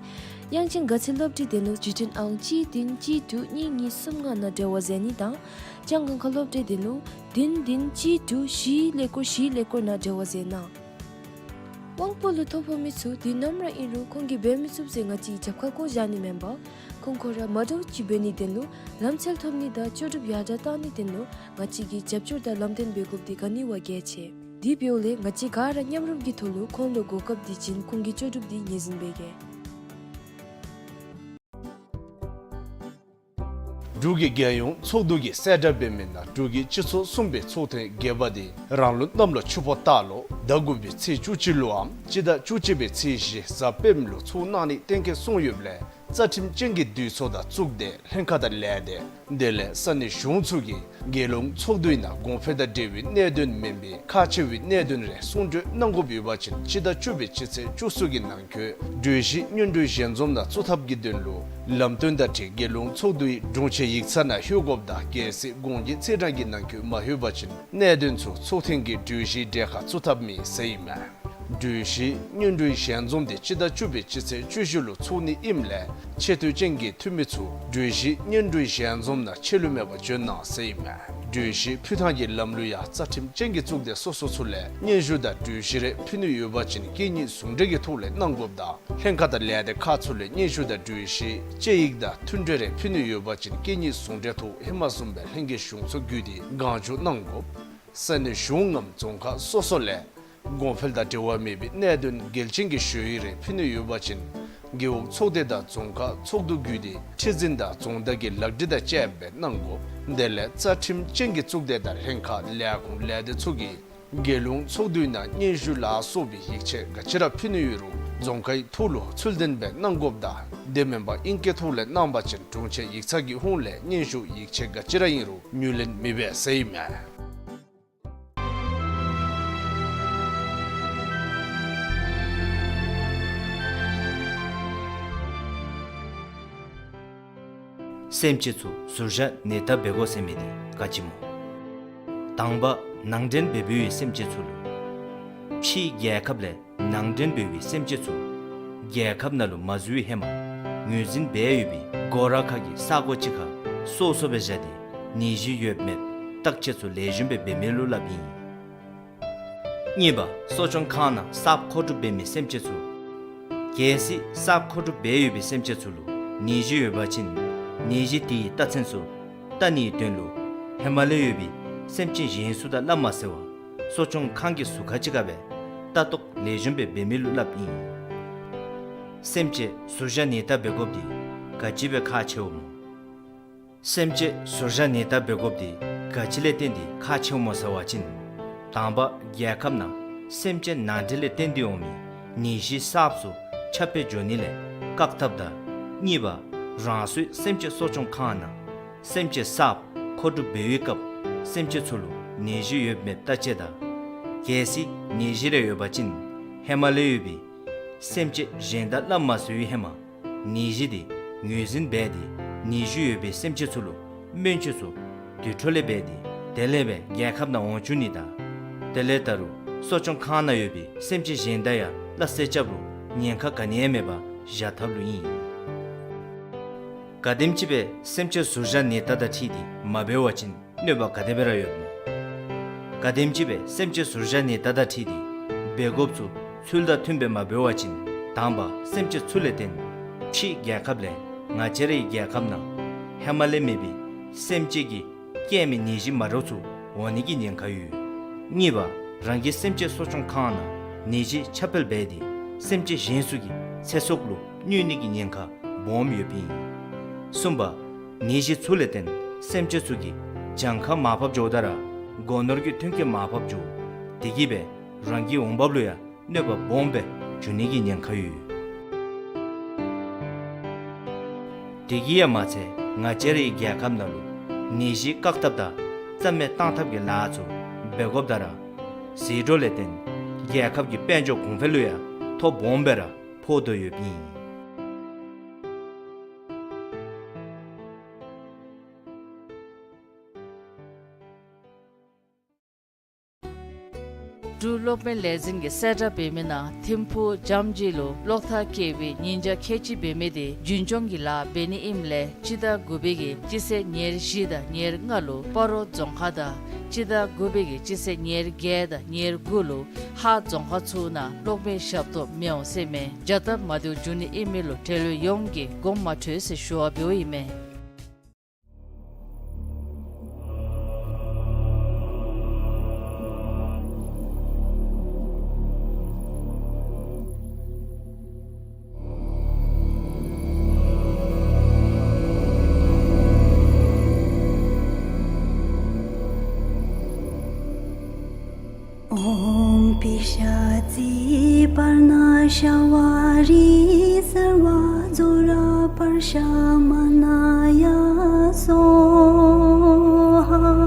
དབྱངས་ཅན་དགའ་ཚལ་སློབ་གྲྭའི་དོན་ལུ་བརྒྱུད་འཕྲིན་ཨང་གཅིག་བདུན་གཅིག་དྲུག་གཉིས་གཉིས་གསུམ་ལྔ་ནང་འབྲེལ་བ་མཛད་ནི་དང་ལྕང་སྒང་ཁ་སློབ་གྲྭའི་དོན་ལུ་བདུན་བདུན་གཅིག་དྲུག་བཞི་ཀླད་ཀོར་བཞི་ཀླད་ཀོར་ནང་འབྲེལ་བ་མཛད་གནང་། དབང་པོ་ལུ་ཐོ་ཕོག་མི་ཚུ་དུས་ནམ་ར་ཨིན་རུང་ཁོང་གིས་འབད་མི་ཚུགས་ཟེར་ང་བཅས་རྒྱབ་ཁར་བཀོ་བཞག་ནི་མེན་པར་ཁོང་ཁོང་ར་མ་འདྲཝ་ཅིག་འབད་ནིའི་དོན་ལུ་ལམ་འཚོལ་ཐོབ་ནི་དང་ལྕོགས་གྲུབ་ཡར་དྲག་གཏང་ནིའི་དོན་ལུ་ང་བཅས་ཀྱིས་རྒྱབ་སྐྱོར་དང་ལམ་སྟོན་འབད་དགོཔ་འདི་ག་ནི་བ་གལ་ཆེ། དེ་འབདཝ་ལས་ང་བཅས་ག་ར་མཉམ་རུབ་ཀྱི་ཐོག་ལུ་ཁོང་ལུ་གོ་སྐབས་འདི་བྱིན་ཁོང་གི་ལྕོགས་གྲུབ་འདི་ངོས་འཛིན་འབད་གེ། འབྲུག་གི་རྒྱལ་ཡོངས་ཚོགས་འདུ་གིས་གསལ་བསྒྲགས་འབད་མི་ནང་འབྲུག་གི་སྤྱི་ཚོགས་གསུམ་པའི་ཚོགས་ཐེངས་བརྒྱད་པ་འདི་རང་ལུགས་གནམ་ལོ་ཆུ་ཕོ་སྟག་ལོ་ཟླ་དགུ་པའི་ཚེས་བཅུ་གཅིག་ལུའམ་སྤྱི་ཟླ་བཅུ་གཅིག་པའི་ཚེས་བཞི་གཟའ་སྤེནམ་ལུ་ཚོགས་གནང་ནི་གཏན་འཁེལ་སོང་ཡོདཔ་ལས་རྩ་ཁྲིམས་ཅན་གྱི་འདུས་ཚོགས་དང་གཙུག་སྡེ་ལྷན་ཁག་དང་ལས་སྡེ་དེ་ལས་ས་གནས་གཞུང་ཚུ་གིས་རྒྱལ་ཡོངས་ཚོགས་འདུའི་ནང་གོང་འཕེལ་དང་འབྲེལ་བའི་གནད་དོན་མེན་པའི་ཁག་ཆེ་བའི་གནད་དོན་རེ་གསུང་གྲོས་གནང་དགོཔ་ཡོད་པ་ཅིན་སྤྱི་ཟླ་བཅུ་པའི་སྤྱི་ཚེས་བཅུ་གསུམ་གྱི་ནང་འཁོད་གྲོས་གཞི་སྙན་སྒྲོན་ཞལ་འཛོམས་ནང་བཙུགས་ཐབས་ཀྱི་དོན་ལུ་ལམ་སྟོན་དང་འཁྲིལ་རྒྱལ་ཡོངས་ཚོགས་འདུའི་དྲུང་ཆེན་ཡིག་ཚང་ནང་ལྷོད་དགོཔ་དང་རྒྱལ་སྲིད་དགོངས་ཀྱི་ཚེས་གྲངས་ཀྱི་ནང་འཁོད་མ་ལྷོད་པ་ཅིན་གནད་དོན་ཚུ་ཚོགས་ཐེངས་ཀྱི་གྲོས་གཞིའི་གྲལ་ཁར་བཙུགས་ཐབས་མེད་ཟེར་ཨིན་མས། གྲོས་གཞི་སྔོན་འགྲོའི་ཞལ་འཛོམས་དེ་སྤྱི་ཟླ་བཅུ་པའི་སྤྱི་ཚེས་བཅུ་བཞི་ལུ་ཚོགས་ནི་ཨིནམ་ལས་ཆེ་བསྟོད་ཅན་གྱི་འཐུས་མི་ཚུ་གྲོས་གཞི་སྔོན་འགྲོའི་ཞལ་འཛོམས་ནང་ཆད་ལུས་མེད་པར་འབྱོན་གནང་ཟེར་ཨིན་མས། གྲོས་གཞི་ཕུལ་ཐངས་ཀྱི་ལམ་ལུགས་ཡང་རྩ་ཁྲིམས་ཅན་གྱི་གཙུག་སྡེ་སོ་སོ་ཚུ་ལས་སྙན་ཞུ་དང་གྲོས་གཞི་རེ་ཕུལ་ནི་ཡོད་པ་ཅིན་སྐད་གཉིས་ཟུང་འབྲེལ་གྱི་ཐོག་ལས་གནང་དགོཔ་དང་ལྷན་ཁག་དང་ལས་སྡེ་ཁག་ཚུ་ལས་སྙན་ཞུ་དང་གྲོས་གཞི་དཔྱད་ཡིག་དང་མཐུན་གྲོས་རེ་ཕུལ་ནི་ཡོད་པ་ཅིན་སྐད་གཉིས་ཟུང་འབྲེལ་ཐོག་ཧེ་མ་བཟུམ་སྦེ་ལྷན་རྒྱས་གཞུང་ཚོགས་བརྒྱུད་དེ་གང་བྱུང་གནང་དགོཔ། ས་གནས་གཞུང་ངམ་རྫོང་ཁག་སོ་སོ་ལས་གོང་འཕེལ་དང་འབྲེལ་བ་མེད་པའི་གནད་དོན་གལ་ཆེན་གྱི་ཞུ་ཡིག་རེ་ཕུལ་ནི་ཡོད་པ་ཅིན་རྒེད་འོག་ཚོགས་སྡེ་དང་རྫོང་ཁག་ཚོགས་འདུ་བརྒྱུད་དེ་ཁྲི་འཛིན་དང་རྫོང་བདག་གི་ལག་བྲིས་དང་བཅསཔ་སྦེ་གནང་དགོཔ། དེ་ལས་རྩ་ཁྲིམས་ཅན་གྱི་གཙུག་སྡེ་དང་ལྷན་ཁག་ལས་ཁུངས་ལས་སྡེ་ཚུ་གིས་རྒྱལ་ཡོངས་ཚོགས་འདུའི་ནང་སྙན་ཞུ་ལ་སོགས་པའི་ཡིག་ཆ་ག་ཅི་ར་ཕུལ་ནི་ཡོད་རུང་རྫོང་ཁའི་ཐོག་ལུ་ཚུལ་ལྡན་སྦེ་གནང་དགོཔ་དང་དེ་མེན་པར་ཨིང་སྐད་ཐོག་ལས་གནང་པ་ཅིན་དྲུང་ཆེ་ཡིག་ཚང་གི་ཧོངས་ལས་སྙན་ཞུ་ཡིག་ཆ་ག་ཅི་ར་ཨིན་རུང་དངུལ་ལེན་མི་འབད་ཟེར་ཨིན་མས། སེམས་ཅན་ཚུ་ཟུར་བཞག་ནད་བརྟག་འབད་དགོ་ཟེར་མི་འདི་ག་ཅི་སྨོ། དང་པ་ནང་འདྲེན་འབད་འབདཝ་སེམས་ཅན་ཚུ་ལུ། ཕྱིའི་རྒྱལ་ཁབ་ལས་ནང་འདྲེན་འབད་བའི་སེམས་ཅན་ཚུ་རྒྱལ་ཁབ་ནང་ལུ་མ་འཛུལ་བའི་ཧེ་མ་ངོས་འཛིན་འབད་ཡོད་པའི་སྒོ་ར་ཁ་གི་ས་གོ་ཅིག་ཁར་སོ་སོ་སྦེ་བཞག་སྟེ་ནད་གཞི་ཡོདཔ་མེདཔ་བརྟག་དཔྱད་ཚུ་ལེགས་ཤོམ་སྦེ་འབད་མི་ལུ་སླབ་ཨིན། གཉིས་པ་གསོ་སྐྱོང་ཁང་ནང་གསརཔ་མཁོ་སྒྲུབ་འབད་མི་སེམས་ཅན་ཚུ། གལ་སྲིད་གསརཔ་མཁོ་སྒྲུབ་འབད་ཡོད་པའི་སེམས་ཅན་ཚུ་ལུ་ནད་གཞི་ཡོད་པ་ཅིན་ནད་གཞི་དེའི་རྟགས་མཚན་ཚུ་བལྟ་ནིའི་དོན་ལུ་ཧེ་མ་ལས་ཡོད་པའི་སེམས་ཅན་གཞན་ཚུ་དང་སླབ་མ་ཟེར་བར་གསོ་སྐྱོང་ཁང་གི་ཟུར་ཁ་ཅིག་ཁར་སྦེ་ལྟ་རྟོག་ལེགས་ཤོམ་སྦེ་འབད་མི་ལུ་སླབ་ཨིན། སེམས་ཅན་ཟུར་བཞག་ནད་བརྟག་འབད་དགོཔ་འདི་ག་ཅི་སྦེ་ཁག་ཆེཝ་སྨོ། སེམས་ཅན་ཟུར་བཞག་ནད་བརྟག་འབད་དགོཔ་འདི་ག་ཅི་ལས་བརྟེན་ཏེ་ཁག་ཆེཝ་སྨོ་ཟེར་བ་ཅིན། དང་པ་རྒྱལ་ཁབ་ནང་སེམས་ཅན་ནང་འདྲེན་ལས་བརྟེན་ཏེ་འོང་མི་ནད་གཞི་གསརཔ་ཚུ་ཁྱབ་སྤེལ་འགྱོ་ནི་ལས་བཀག་ཐབས་དང་། གཉིས་པ་རང་སོའི་སེམས་ཅན་གསོ་སྐྱོང་ཁང་ནང་སེམས་ཅན་གསརཔ་མཁོ་སྒྲུབ་འབད་བའི་སྐབས་སེམས་ཅན་ཚུ་ལུ་ནད་གཞི་ཡོད་མེད་བརྟག་དཔྱད་དང་། གལ་སྲིད་ནད་གཞི་རེ་ཡོད་པ་ཅིན་ཧེ་མ་ལས་ཡོད་པའི་སེམས་ཅན་གཞན་དང་སླབ་མ་ཟེར་བའི་ཧེ་མ་ནད་གཞི་དེ་ངོས་འཛིན་འབད་དེ་ནད་གཞི་ཡོད་པའི་སེམས་ཅན་ཚུ་ལུ་སྨན་བཅོས་ཚུ་དུས་འཕྲོ་ལས་འབད་དེ་དེ་ལས་སྦེ་རྒྱལ་ཁབ་ནང་འོང་བཅུག་ནི་དང་། དེ་ལས་ད་རུང་གསོ་སྐྱོང་ཁང་ནང་ཡོད་པའི་སེམས་ཅན་གཞན་དང་ཡང་སླ་བསྲེ་རྐྱབ་རུང་ཉེན་ཁ་ག་ནི་ཡང་མེད་པར་བཞག་ཐབས་ལུ་ཨིན། ག་དེམ་ཅིག་སྦེ་སེམས་ཅན་ཟུར་བཞག་ནད་བརྟག་དང་འཁྲིལ་ཏེ་མ་འབད་བ་ཅིན་གནོད་པ་ག་དེ་སྦེ་ར་ཡོདཔ་སྨོ། ག་དེམ་ཅིག་སྦེ་སེམས་ཅན་ཟུར་བཞག་ནད་བརྟག་དང་འཁྲིལ་ཏེ་འབད་དགོཔ་ཚུ་ཚུལ་དང་མཐུནམ་སྦེ་མ་འབད་བ་ཅིན་དང་པ་སེམས་ཅན་ཚུ་ལས་བརྟེན་ཕྱིའི་རྒྱལ་ཁབ་ལས་ང་བཅས་རའི་རྒྱལ་ཁབ་ནང་ཧེ་མ་ལས་མེད་པའི་སེམས་ཅན་གྱིས་བསྐྱལ་མི་ནད་གཞི་མ་འདྲཝ་ཚུ་འོང་ནི་གི་ཉེན་ཁ་ཡོད། གཉིས་པ་རང་གི་སེམས་ཅན་གསོ་སྐྱོང་ཁང་ནང་ནད་གཞི་ཁྱབ་སྤེལ་འབད་དེ་སེམས་ཅན་གཞན་ཚུ་གི་ཚེ་སྲོག་ལུ་གནོད་ནི་གི་ཉེན་ཁ་སྦོམ་ཡོདཔ་ཨིན། གསུམ་པ་ནད་གཞི་ཚུ་ལས་བརྟེན་སེམས་ཅན་ཚུ་གི་གྱངས་ཁ་མར་ཕབ་འགྱོཝ་ད་ར་སྒོ་ནོར་གྱི་ཐོན་སྐྱེད་མར་ཕབ་འགྱོ། དེ་གིས་སྦེ་རང་གི་འོང་འབབ་ལུ་ཡང་གནོད་པ་སྦོམ་སྦེ་འབྱུང་ནི་གི་ཉེན་ཁ་ཡོད། དེ་གིས་ཡང་མ་ཚད་ང་བཅས་རའི་རྒྱལ་ཁབ་ནང་ལུ་ནད་གཞི་བཀག་ཐབས་དང་རྩ་མེད་བཏང་ཐབས་ཀྱི་ལཱ་ཚུ་འབད་དགོཔ་ད་ར་ཟད་འགྲོ་ལས་བརྟེན་རྒྱལ་ཁབ་ཀྱི་དཔལ་འབྱོར་གོང་འཕེལ་ལུ་ཡང་ཐོ་སྦོམ་སྦེ་ར་ཕོག་དོ་ཡོདཔ་ཨིན། འབྲུག་གློག་མེ་ལས་འཛིན་གྱིས་གསལ་བསྒྲགས་འབད་མི་ནང་ཐིམ་ཕུག་འཇམ་སྦྱིས་ལུ་གློག་ཐག་བཀལ་བའི་ཉིན་ཞག་ཁལ་གཅིག་འབད་མི་དེ་རྒྱུན་སྐྱོང་གི་ལཱ་འབད་ནི་ཨིནམ་ལས་སྤྱི་ཟླ་དགུ་པའི་གི་སྤྱི་ཚེས་ཉེར་བཞི་དང་ཉེར་ལྔ་ལུ་སྤ་རོ་རྫོང་ཁག་དང་སྤྱི་ཟླ་དགུ་པའི་གི་སྤྱི་ཚེས་ཉེར་བརྒྱད་དང་ཉེར་དགུ་ལུ་ཧཱ་རྫོང་ཁག་ཚུ་ནང་གློག་མེ་ཞབས་ཏོག་མི་འོང་ཟེར་མས། བྱ་སྟབས་མ་བདེཝ་འབྱུང་ནི་ཨིན་མི་ལུ་འབྲེལ་ཡོད་ཡོངས་ཀྱིས་དགོངསམ་མ་ཁྲེལ་ཟེར་ཞུ་བ་འབདཝ་ཨིན་མས། ཨོམ་པི་ཤ་ཙི་པར་ན་ཤ་ཝ་རི་སརྦ་ཛོ་ར་པར་ཤ་མ་ན་ཡ་སྭཱ་ཧཱ།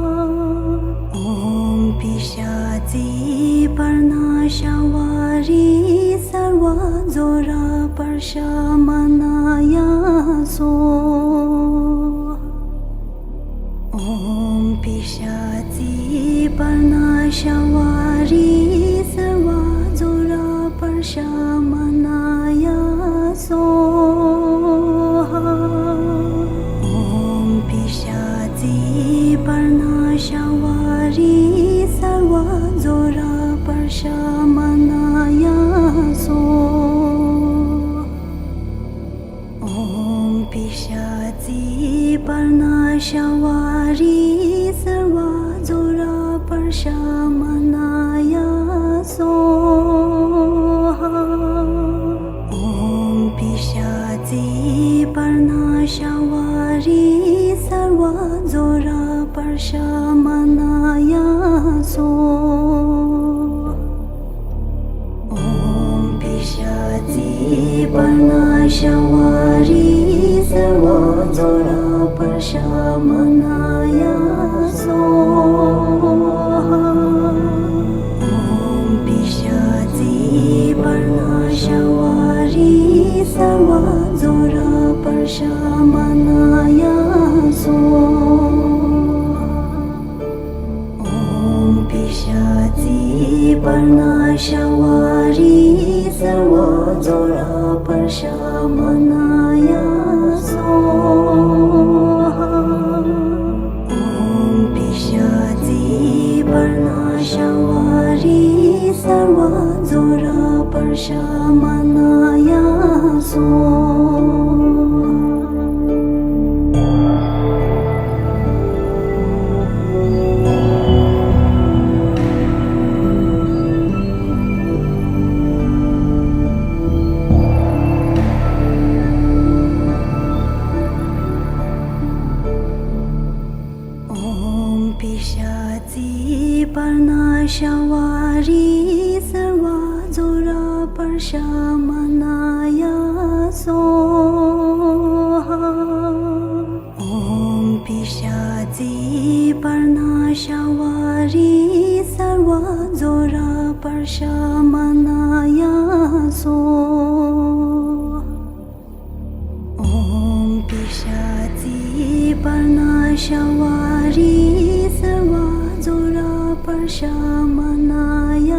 ཨོམ་པི་ཤ་ཙི་པར་ན་ཤ་ཝ་རི་སརྦ་ཛོ་ར་པར་ཤ་མ་ན་ཡ་སྭཱ་ཧཱ། ཨོམ་པི་ཤ་ཙི་པར་ན་ཤ་ཝ་རི་སརྦ་ཛོ་ར་ སྨ་ན་ཡ་སྭཱ་ཧཱ། ཨོཾ་པི་ཤ་ཙི་པརྞ་ཤ་ཝ་རི་སརྦ་ཛྭ་ར་པརྞ་ཤ་མ་ན་ཡ་སྭཱ་ཧཱ། ཨོཾ་པི་ཤ་ཙི་པརྞ་ཤ་ཝ་རི་སརྦ་ཛྭ་ར་པརྞ་ཤ་མ་ན་ཡ་སྭཱ་ཧཱ། ཨོཾ་པི་ཤ་ཙི་པརྞ་ཤ་ཝ་རི་སརྦ་ཛྭ་ར་པརྞ་ཤ་མ་ན་ཡ་སྭཱ་ཧཱ། ཨོཾ་པི་ཤ་ཙི་པརྞ་ཤ་ཝ་རི་སརྦ་ཛྭ་ར་པརྞ་ཤ་མ་ན་ཡ་སྭཱ་ཧཱ། ཨོཾ་པི་ཤ་ཙི་པརྞ་ཤ་ཝ་རི་སརྦ་ཛྭ་ར་པརྞ་ཤ་མ་ན་ཡ་སྭཱ་ཧཱ། ཨོཾ་པི་ཤ་ཙི་པརྞ་ཤ་ཝ་རི་སརྦ་ཛྭ་ར་པརྞ་ཤ་མ་ན་ཡ་སྭཱ་ཧཱ། ཨོཾ་པི་ཤ་ཙི་པརྞ་ཤ་ཝ་རི་སརྦ་ཛྭ་ར་པརྞ་ཤ་མ་ན་ཡ་སྭཱ་ཧཱ། ཨོཾ་པི་ཤ་ཙི་པརྞ་ཤ་ཝ་རི་སརྦ་ཛྭ་ར་པརྞ་ཤ་མ་ན་ཡ་སྭཱ་ཧཱ། ཨོཾ་པི་ཤ་ཙི་པརྞ་ཤ་ཝ་རི་སརྦ་ཛྭ་ར་པརྞ་ཤ་མ་ན་ཡ་སྭཱ་ཧཱ། ཨོཾ་པི་ཤ་ཙི་པརྞ་ཤ་ཝ་རི་སརྦ་ཛྭ་ར་པརྞ་ཤ་མ་ན་ཡ་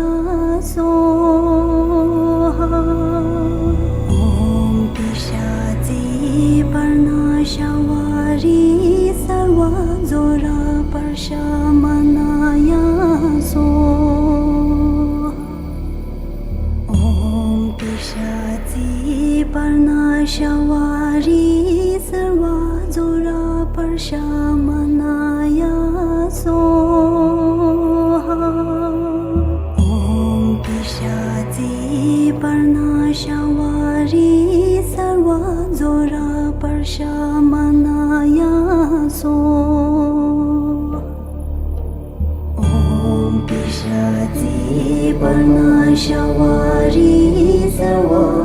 སྭཱ་ཧཱ། ཨོཾ་པི་ཤ་ཙི་པརྞ་ཤ་ཝ་རི་སརྦ་ཛྭ་ར་པརྞ་ཤ་མ་ན་ཡ་སྭཱ་ཧཱ། ཨོཾ་པི་ཤ་ཙི་པརྞ་ཤ་ཝ་རི་སརྦ་ཛྭ་ར་པརྞ་ཤ་མ་ན་ཡ་སྭཱ་ཧཱ། ཨོཾ་པི་ཤ་ཙི་པརྞ་ཤ་ཝ་རི་སརྦ་ཛྭ་ར་པརྞ་ཤ་མ་ན་ཡ་སྭཱ་ཧཱ། ཨོཾ་པི་ཤ་ཙི་པརྞ་ཤ་ཝ་རི་སརྦ་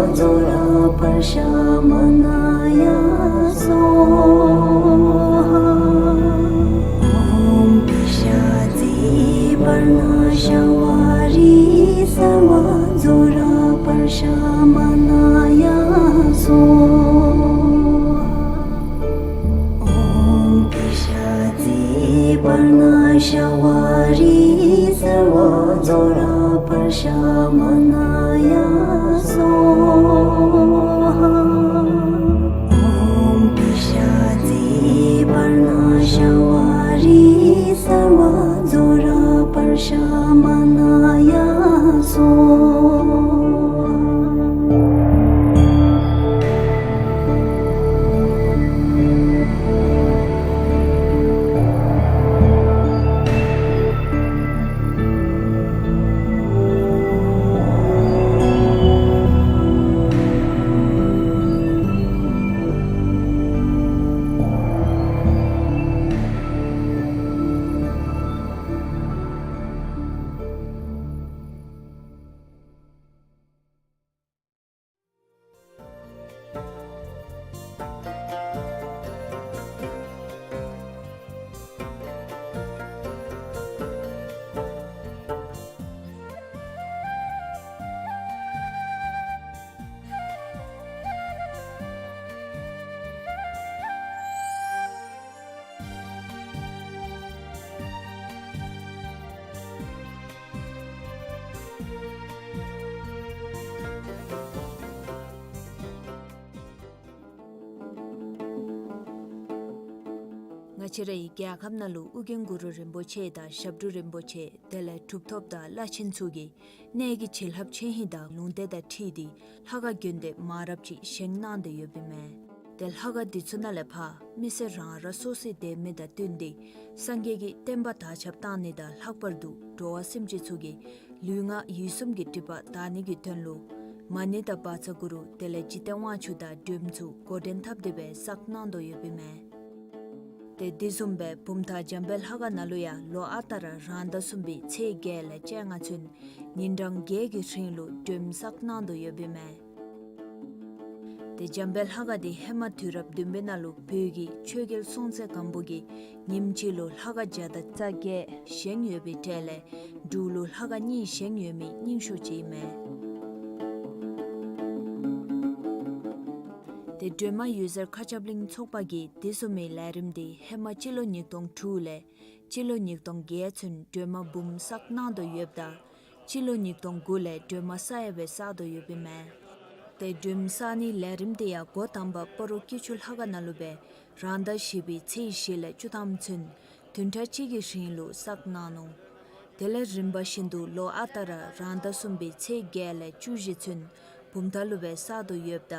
ཛྭ་ར་པརྞ་ཤ་མ་ན་ཡ་སྭཱ་ཧཱ། ཨོཾ་པི་ཤ་ཙི་པརྞ་ཤ་ཝ་རི་སརྦ་ཛྭ་ར་པརྞ་ཤ་མ་ན་ཡ་སྭཱ་ཧཱ། ཨོཾ་པི་ཤ་ཙི་པརྞ་ཤ་ཝ་རི་སརྦ་ཛྭ་ར་པརྞ་ཤ་མ་ན་ཡ་སྭཱ་ཧཱ། ཨོཾ་པི་ཤ་ཙི་པརྞ་ཤ་ཝ་རི་སརྦ་ཛྭ་ར་པརྞ་ཤ་མ་ན་ཡ་སྭཱ་ཧཱ། ཕྱི་རའི་རྒྱལ་ཁབ་ནང་ལུ་ཨོ་རྒྱན་གུ་རུ་རིན་པོ་ཆེ་དང་ཞབས་དྲུང་རིན་པོ་ཆེ་དེ་ལས་གྲུབ་ཐོབ་དང་བླ་ཆེན་ཚུ་གིས་གནས་ཀྱི་བྱིན་རླབས་ཆེ་ཧིང་དང་ལུང་བསྟན་དང་འཁྲིལ་ཏེ་ལྷ་ཁང་བསྐྱོན་ཏེ་མང་རབས་ཅིག་བཞེངས་གནང་སྟེ་ཡོདཔ་ཨིན་མས། ཏེ་ལྷ་ཁང་འདི་ཚུ་ནང་ལས་ཕར་མི་སེར་རང་རང་སོ་སོའི་དད་མོས་དང་བསྟུན་ཏེ་སངས་རྒྱས་ཀྱི་བསྟན་པ་དར་ཁྱབ་གཏང་ནི་དང་ལྷག་པར་དུ་འགྲོ་བ་སེམས་ཅན་ཚུ་གི་ལུས་ངག་ཡིད་གསུམ་གྱི་སྒྲིབ་པ་དག་ནི་གི་དོན་ལུ་མ་ཎི་དང་བཛྲ་གུ་རུ་དེ་ལས་འཇིག་རྟེན་དབང་ཕྱུག་དང་སྒྲོལ་མ་ཚུ་འགོ་འདྲེན་འཐབ་སྟེ་སྦེ་བསགས་གནང་དོ་ཡོདཔ་ཨིན་མས། ཏེ་དེ་བཟུམ་སྦེ་བུམ་ཐང་འཇམ་དཔལ་ལྷ་ཁང་ནང་ལུ་ཡང་ལོ་ཨ་རྟག་ར་རང་ཟླ་གསུམ་པའི་ཚེས་བརྒྱད་ལས་བཅོ་ལྔ་ཚུན་ཉིན་གྲངས་བརྒྱད་ཀྱི་རིང་ལུ་སྒྲོལ་མ་བསགས་གནང་དོ་ཡོདཔ་ཨིན་མས། ཏེ་འཇམ་དཔལ་ལྷ་ཁང་འདི་ཧེ་མ་དུས་རབས་བདུན་པའི་ནང་ལུ་བོད་ཀྱི་ཆོས་རྒྱལ་སྲོང་བཙན་སྒམ་པོ་གིས་ཉིནམ་གཅིག་ལུ་ལྷ་ཁང་བརྒྱ་དང་རྩ་བརྒྱད་བཞེངས་ཡོད་པའི་གྲས་ལས་འབྲུག་ལུ་ལྷ་ཁང་གཉིས་བཞེངས་ཡོད་མི་རྙིང་ཤོས་ཅིག་ཨིན་མས། ཏེ་སྒྲོལ་མ་འོད་ཟེར་མཁའ་ཁྱབ་གླིང་ཚོགས་པ་གིས་དེ་བཟུམ་མའི་ལས་རིམ་འདི་ཧེ་མ་སྤྱི་ལོ་ཉིས་སྟོང་དྲུག་ལས་སྤྱི་ལོ་ཉིས་སྟོང་བརྒྱད་ཚུན་སྒྲོལ་མ་འབུམ་བསགས་གནང་དོ་ཡོདཔ་ད་སྤྱི་ལོ་ཉིས་སྟོང་དགུ་ལས་སྒྲོལ་མ་གསར་ཡང་སྦེ་བསགས་དོ་ཡོདཔ་ཨིན་མས། ཏེ་སྒྲོལ་མ་བསགས་ནིའི་ལས་རིམ་དེ་ཡང་འགོ་དང་པ་སྤ་རོ་སྐྱིད་ཆུ་ལྷ་ཁང་ནང་ལུ་སྦེ་རང་ཟླ་བཞི་པའི་ཚེས་བཞི་ལས་བཅུ་ཐམ་ཚུན་བདུན་ཕྲག་གཅིག་གི་རིང་ལུ་བསགས་གནང་ནུག། དེ་ལས་རིམ་པ་བཞིན་དུ་ལོ་ཨ་རྟག་ར་རང་ཟླ་གསུམ་པའི་ཚེས་བརྒྱད་ལས་བཅུ་བཞི་ཚུན་བུམ་ཐང་ལུ་སྦེ་བསགས་དོ་ཡོདཔ་ད་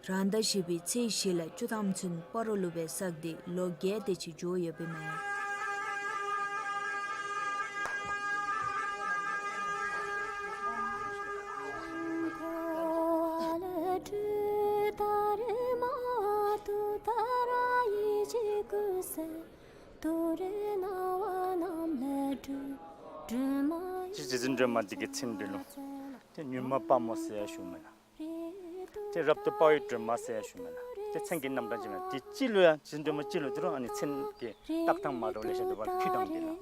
རང་ཟླ་བཞི་པའི་ཚེས་བཞི་ལས་བཅུ་ཐམ་ཚུན་སྤ་རོ་ལུ་སྦེ་བསགས་ཏེ་ལོ་བརྒྱད་དེ་ཅིག་འགྱོ་ཡོདཔ་ཨིན་མས། སྤྱིར་རྗེ་བཙུན་སྒྲོལ་མ་འདི་གི་མཚན་འདི་ལུ་ཏེ་མྱུར་མ་དཔའ་མོ་ཟེར་ཡང་ཞུཝ་མེན་ན། ཏེ་རབ་ཏུ་དཔའ་བའི་སྒྲོལ་མ་ཟེར་ཡང་ཞུཝ་མེན་ན། ཏེ་མཚན་གྱི་རྣམ་གྲངས་ཅིག་མེན་ན། ཏེ་སྤྱི་ལུ་ཡང་རྗེ་བཙུན་སྒྲོལ་མ་སྤྱི་ལུ་འདི་རུང་ཨ་ནི་མཚན་གྱི་བཏགས་ཐངས་མ་འདྲཝ་ལེ་ཤ་འདུག་པ་ལགས། ཕུད་ཐངས་འདི་ལགས།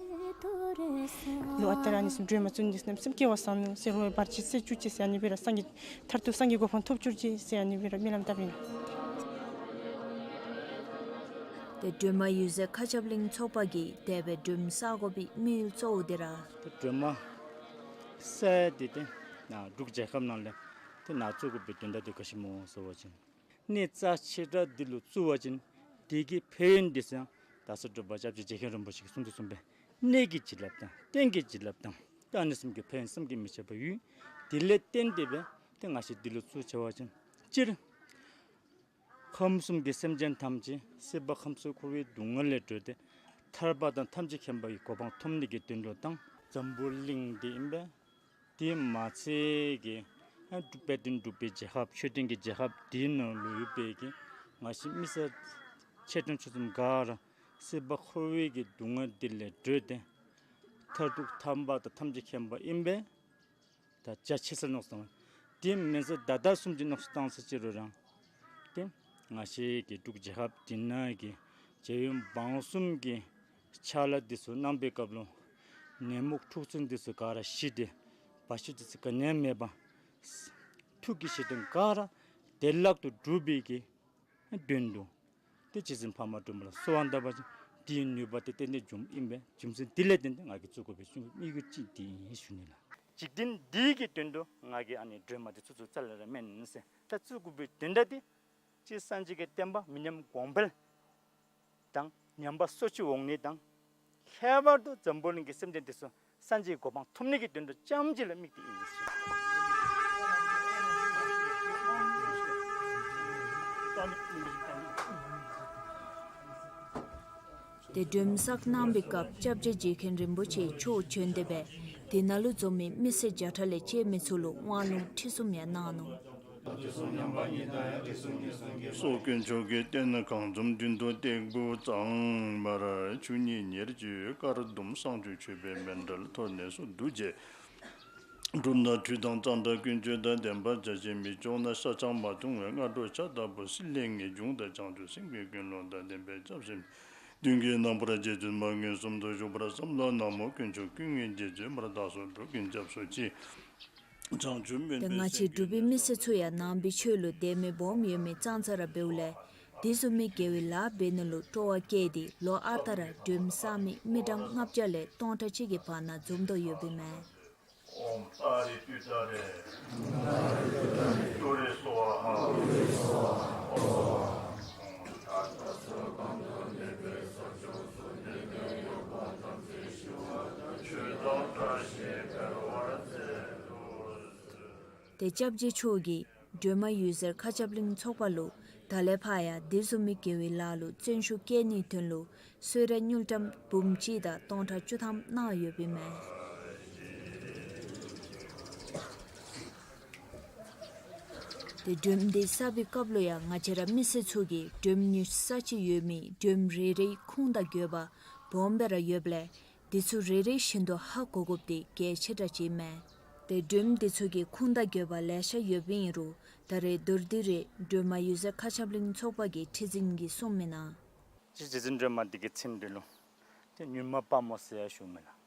ལོ་ཨ་རྟག་ར་ཨ་ནི་བཟུམ་སྒྲོལ་མ་བཙུན་གྱི་རྣམ་གསུམ་སྐྱེ་བ་བཟང་ནུག་ཟེར་རུང་བར་ཆད་སེལ་བཅུག་ཅིག་ཟེར་ཨ་ནི་སྦེ་ར་སངས་རྒྱས་མཐར་ཐུག་སངས་རྒྱས་གོ་འཕང་ཐོབ་བཅུག་ཅིག་ཟེར་ཨ་ནི་སྦེ་ར་སྨོན་ལམ་བཏབ་ཨིན། ཏེ་སྒྲོལ་མ་འོད་ཟེར་མཁའ་ཁྱབ་གླིང་ཚོགས་པ་གིས་དེ་སྦེ་སྒྲོལ་མ་བསགས་དགོ་པའི་དམིགས་ཡུལ་གཙོ་བོ་དེ་ར་ཏེ་སྒྲོལ་མ་བསགས་ཡས་འདི་ཏེ་ནཱ་འབྲུག་རྒྱལ་ཁབ་ནང་ལས་ཏེ་ནཱ་བཙུགས་དགོ་པའི་དོན་དག་འདི་ག་ཅི་སྨོ་ཟེར་བ་ཅིན་གནས་རྩ་ཆེ་དྲགས་འདི་ལུ་བཙུགས་པ་ཅིན་དེ་གི་ཕན་ཡོན་འདི་ཚུ་ཡང་ད་ལྟ་སྒྲུབ་པ་སྐྱབས་རྗེ་རྗེ་མཁན་རིན་པོ་ཆེ་གིས་གསུངས་དོ་བཟུམ་སྦེ་གནས་ཀྱི་བྱིན་རླབས་དང་རྟེན་གྱི་བྱིན་རླབས་དང་ཏེ་ཨ་ནི་གསུམ་གྱི་ཕན་ཡོན་བསམ་གྱིས་མི་ཁྱབ་པ་ཡོད། དེ་ལས་བརྟེན་ཏེ་སྦེ་ཏེ་ང་བཅས་འདི་ལུ་བཙུགས་ཆེ་བ་ཅིན་སྤྱིར་ཁམས་གསུམ་གྱི་སེམས་ཅན་ཐམས་ཅད་སྲིད་པ་ཁམས་གསུམ་འཁོར་བའི་སྡུག་བསྔལ་ལས་གྲོལ་ཏེ་ཐར་པ་དང་ཐམས་ཅད་མཁྱེན་པ་གི་གོ་འཕང་ཐོབ་ནི་གི་དོན་དུ་དང་འཛམ་བུ་གླིང་འདི་ཨིན་པས། དེ་མ་ཚད་ཀྱི་ཨ་དཔལ་ལྡན་འབྲུག་པའི་རྒྱལ་ཁབ་ཆོས་ལྡན་གྱི་རྒྱལ་ཁབ་འདི་ནང་ལུ་ཡོད་པའི་གི་ང་བཅས་མི་སེར་ཆེ་ཆུང་ཆུང་གསུམ་ག་ར་སྲིད་པ་འཁོར་བའི་གི་སྡུག་བསྔལ་འདི་ལས་གྲོལ་ཏེ་མཐར་ཐུག་ཐར་པ་དང་ཐམས་ཅད་མཁྱེན་པ་ཨིན་པས། ད་རྒྱ་ཆེ་སར་མནོ་བསམ་བཏང་། དེ་མེན་ཟེར་ད་ལྟ་བཟུམ་ཅིག་མནོ་བསམ་བཏང་ས་ཅིག་རུང་ར་ཏེ་ང་བཅས་ཀྱི་འབྲུག་རྒྱལ་ཁབ་འདི་ནང་གི་རྒྱལ་ཡོངས་འབངས་གསུམ་གྱི་ཕྱག་ལཱ་འདི་ཚུ་གནང་པའི་སྐབས་ལུ་ནད་མུག་འཁྲུག་རྩོད་འདི་ཚུ་ག་ར་ཞི་སྟེ་བར་ཆད་འདི་ཚུ་ག་ནི་ཡང་མེད་པར་ཐུགས་ཀྱི་བཞེད་དོན་ག་ར་བདེ་བླག་ཏུ་འགྲུབ་པའི་གི་དོན་དུ་ཏེ་རྗེ་བཙུན་འཕགས་མ་སྒྲོལ་མ་ལ་གསོལ་བ་བཏབ་པ་ཅིན་དེའི་ནུས་པ་དེ་ཏན་ཏན་འབྱུངམ་ཨིན་པས། རྒྱུ་མཚན་དེ་ལས་བརྟེན་ཏེ་ང་གིས་བཙུགས་དགོ་པའི་བཙུགས་དམིགས་ཡུལ་ཅིག་འདི་ཨིན་ཞུ་ནི་ལགས། འཇིག་རྟེན་འདི་གི་དོན་དུ་ང་གིས་ཨ་ནི་སྒྲོལ་མ་འདི་ཚུ་ཚུ་རྩ་ལས་ར་མེན་ཟེར་ད་བཙུགས་དགོ་པའི་དོན་དག་འདི་སྤྱིར་སངས་རྒྱས་ཀྱི་བསྟན་པ་མི་ཉམས་གོང་འཕེལ་དང་ཉམས་པ་སོར་ཆུད་འོང་ནི་དང་ཁྱད་པར་དུ་འཛམ་བུ་གླིང་གི་སེམས་ཅན་འདི་ཚུ་སངས་རྒྱས་གོ་འཕང་ཐོབ་ནི་གི་དོན་དུ་ཙམ་ཅིག་ལུ་དམིགས་ཏེ་ཨིན་ཟེར། ཏེ་སྒྲོལ་མ་བསགས་གནང་པའི་སྐབས་སྐྱབས་རྗེ་རྗེ་མཁན་རིན་པོ་ཆེ་མཆོག་བྱོན་ཏེ་སྦེ་དེ་ནང་ལུ་འཛོམས་མི་མི་སེར་བརྒྱ་ཕྲག་ལས་བཅད་མི་ཚུ་ལུ་དབང་ལུང་ཁྲིད་གསུམ་ཡང་གནང་ནུག། སོགས་དཀོན་མཆོག་གི་རྟེན་གང་འཛོམས་མདུན་དུ་སྟེགས་བུ་གཙང་མར་ཆུ་གཉིས་ཉེར་གཅིག་དཀར་ཟླུམ་བསང་ཆུ་མཆོད་པའི་མཎྜལ་ཐོག་ནས་སུ་འདུ་བྱས། སྒྲུབ་ན་ཁྲུས་དང་གཙང་སྦྲ་ཀུན་སྤྱོད་དང་ལྡན་པར་བྱ་ཞིང་མི་ལྕོགས་ན་ཤ་ཆང་མ་འཐུང་བའི་སྔ་དྲོ་ཇ་ལྟ་བུ་སྲིད་ལས་ངེས་འབྱུང་དང་བྱང་ཆུབ་སེམས་ཀྱི་ཀུན་སློང་དང་ལྡན་པའི་སྐྱབས་སེམས་མདུན་གྱི་ནམ་མཁར་རྗེ་བཙུན་མ་མངོན་སུམ་དུ་བཞུགས་པར་བསམ་ལ་ན་མོ་དཀོན་མཆོག་ཀུན་དངོས་རྗེ་བཙུན་མར་བདག་སོགས་འགྲོ་ཀུན་སྐྱབས་སུ་མཆི། བྱང་ཆུབ་སྨོན་ཏེ་ང་བཅས་འབྲུག་པའི་མི་སེར་ཚུ་ཡང་ནང་པའི་ཆོས་ལུ་དད་མོས་སྦོམ་ཡོད་མི་ཙང་ཙ་ར་འབདཝ་ལས་དེ་བཟུམ་མའི་དགེ་བའི་ལཱ་འབད་ནི་ལུ་སྤྲོ་བ་བསྐྱེད་དེ་ལོ་ཨ་རྟག་ར་སྒྲོལ་མ་བསགས་མི་མི་གྲངས་ལྔ་བརྒྱ་ལས་སྟོང་ཕྲག་གཅིག་གི་བར་ན་འཛོམས་དོ་ཡོདཔ་ཨིན་མས། ཨོཾ་ཏཱ་རེ་ཏུཏྟཱ་རེ། ཏུ་རེ་སྭཱ་ཧཱ། ཨོཾ་ཏཱ་རེ་ཏུཏྟཱ་རེ། ཏེ་སྐྱབས་རྗེ་མཆོག་གིས་སྒྲོལ་མ་འོད་ཟེར་མཁའ་ཁྱབ་གླིང་ཚོགས་པ་ལུ་ད་ལས་ཕར་ཡང་དེ་བཟུམ་མའི་དགེ་བའི་ལཱ་ལུ་བརྩོན་ཤུགས་བསྐྱེད་ནིའི་དོན་ལུ་གསོལ་རས་དངུལ་ཀྲམ་འབུམ་གཅིག་དང་སྟོང་ཕྲག་བཅུ་ཐམ་གནང་ཡོདཔ་ཨིན་མས། ཏེ་སྒྲོལ་མ་འདི་བསགས་པའི་སྐབས་ལུ་ཡང་ང་བཅས་ར་མི་སེར་ཚུ་གིས་སྒྲོལ་མ་ཉོ་ས་ཅིག་ཡོད་མི་སྒྲོལ་མ་རེ་རེའི་ཁུངས་དང་དགོས་པ་སྦོམ་སྦེ་ར་ཡོདཔ་ལས་འདི་ཚུ་རེ་རེ་བཞིན་དུ་ཧ་གོ་དགོཔ་འདི་གལ་ཆེ་དྲགས་ཅིག་ཨིན་མས། ཏེ་སྒྲོལ་མ་འདི་ཚུ་གི་ཁུངས་དང་དགོས་པ་ལེ་ཤ་ཡོདཔ་ཨིན་རུང་ད་རེས་མདོར་བསྡུས་རེ་སྒྲོལ་མ་འོད་ཟེར་མཁའ་ཁྱབ་གླིང་ཚོགས་པ་གི་ཁྲི་འཛིན་གྱིས་གསུངས་མི་ནང་། རྗེ་བཙུན་སྒྲོལ་མ་འདི་གི་མཚན་འདི་ལུ་ཏེ་མྱུར་མ་དཔའ་མོ་ཟེར་ཡང་ཞུཝ་མས་ལགས།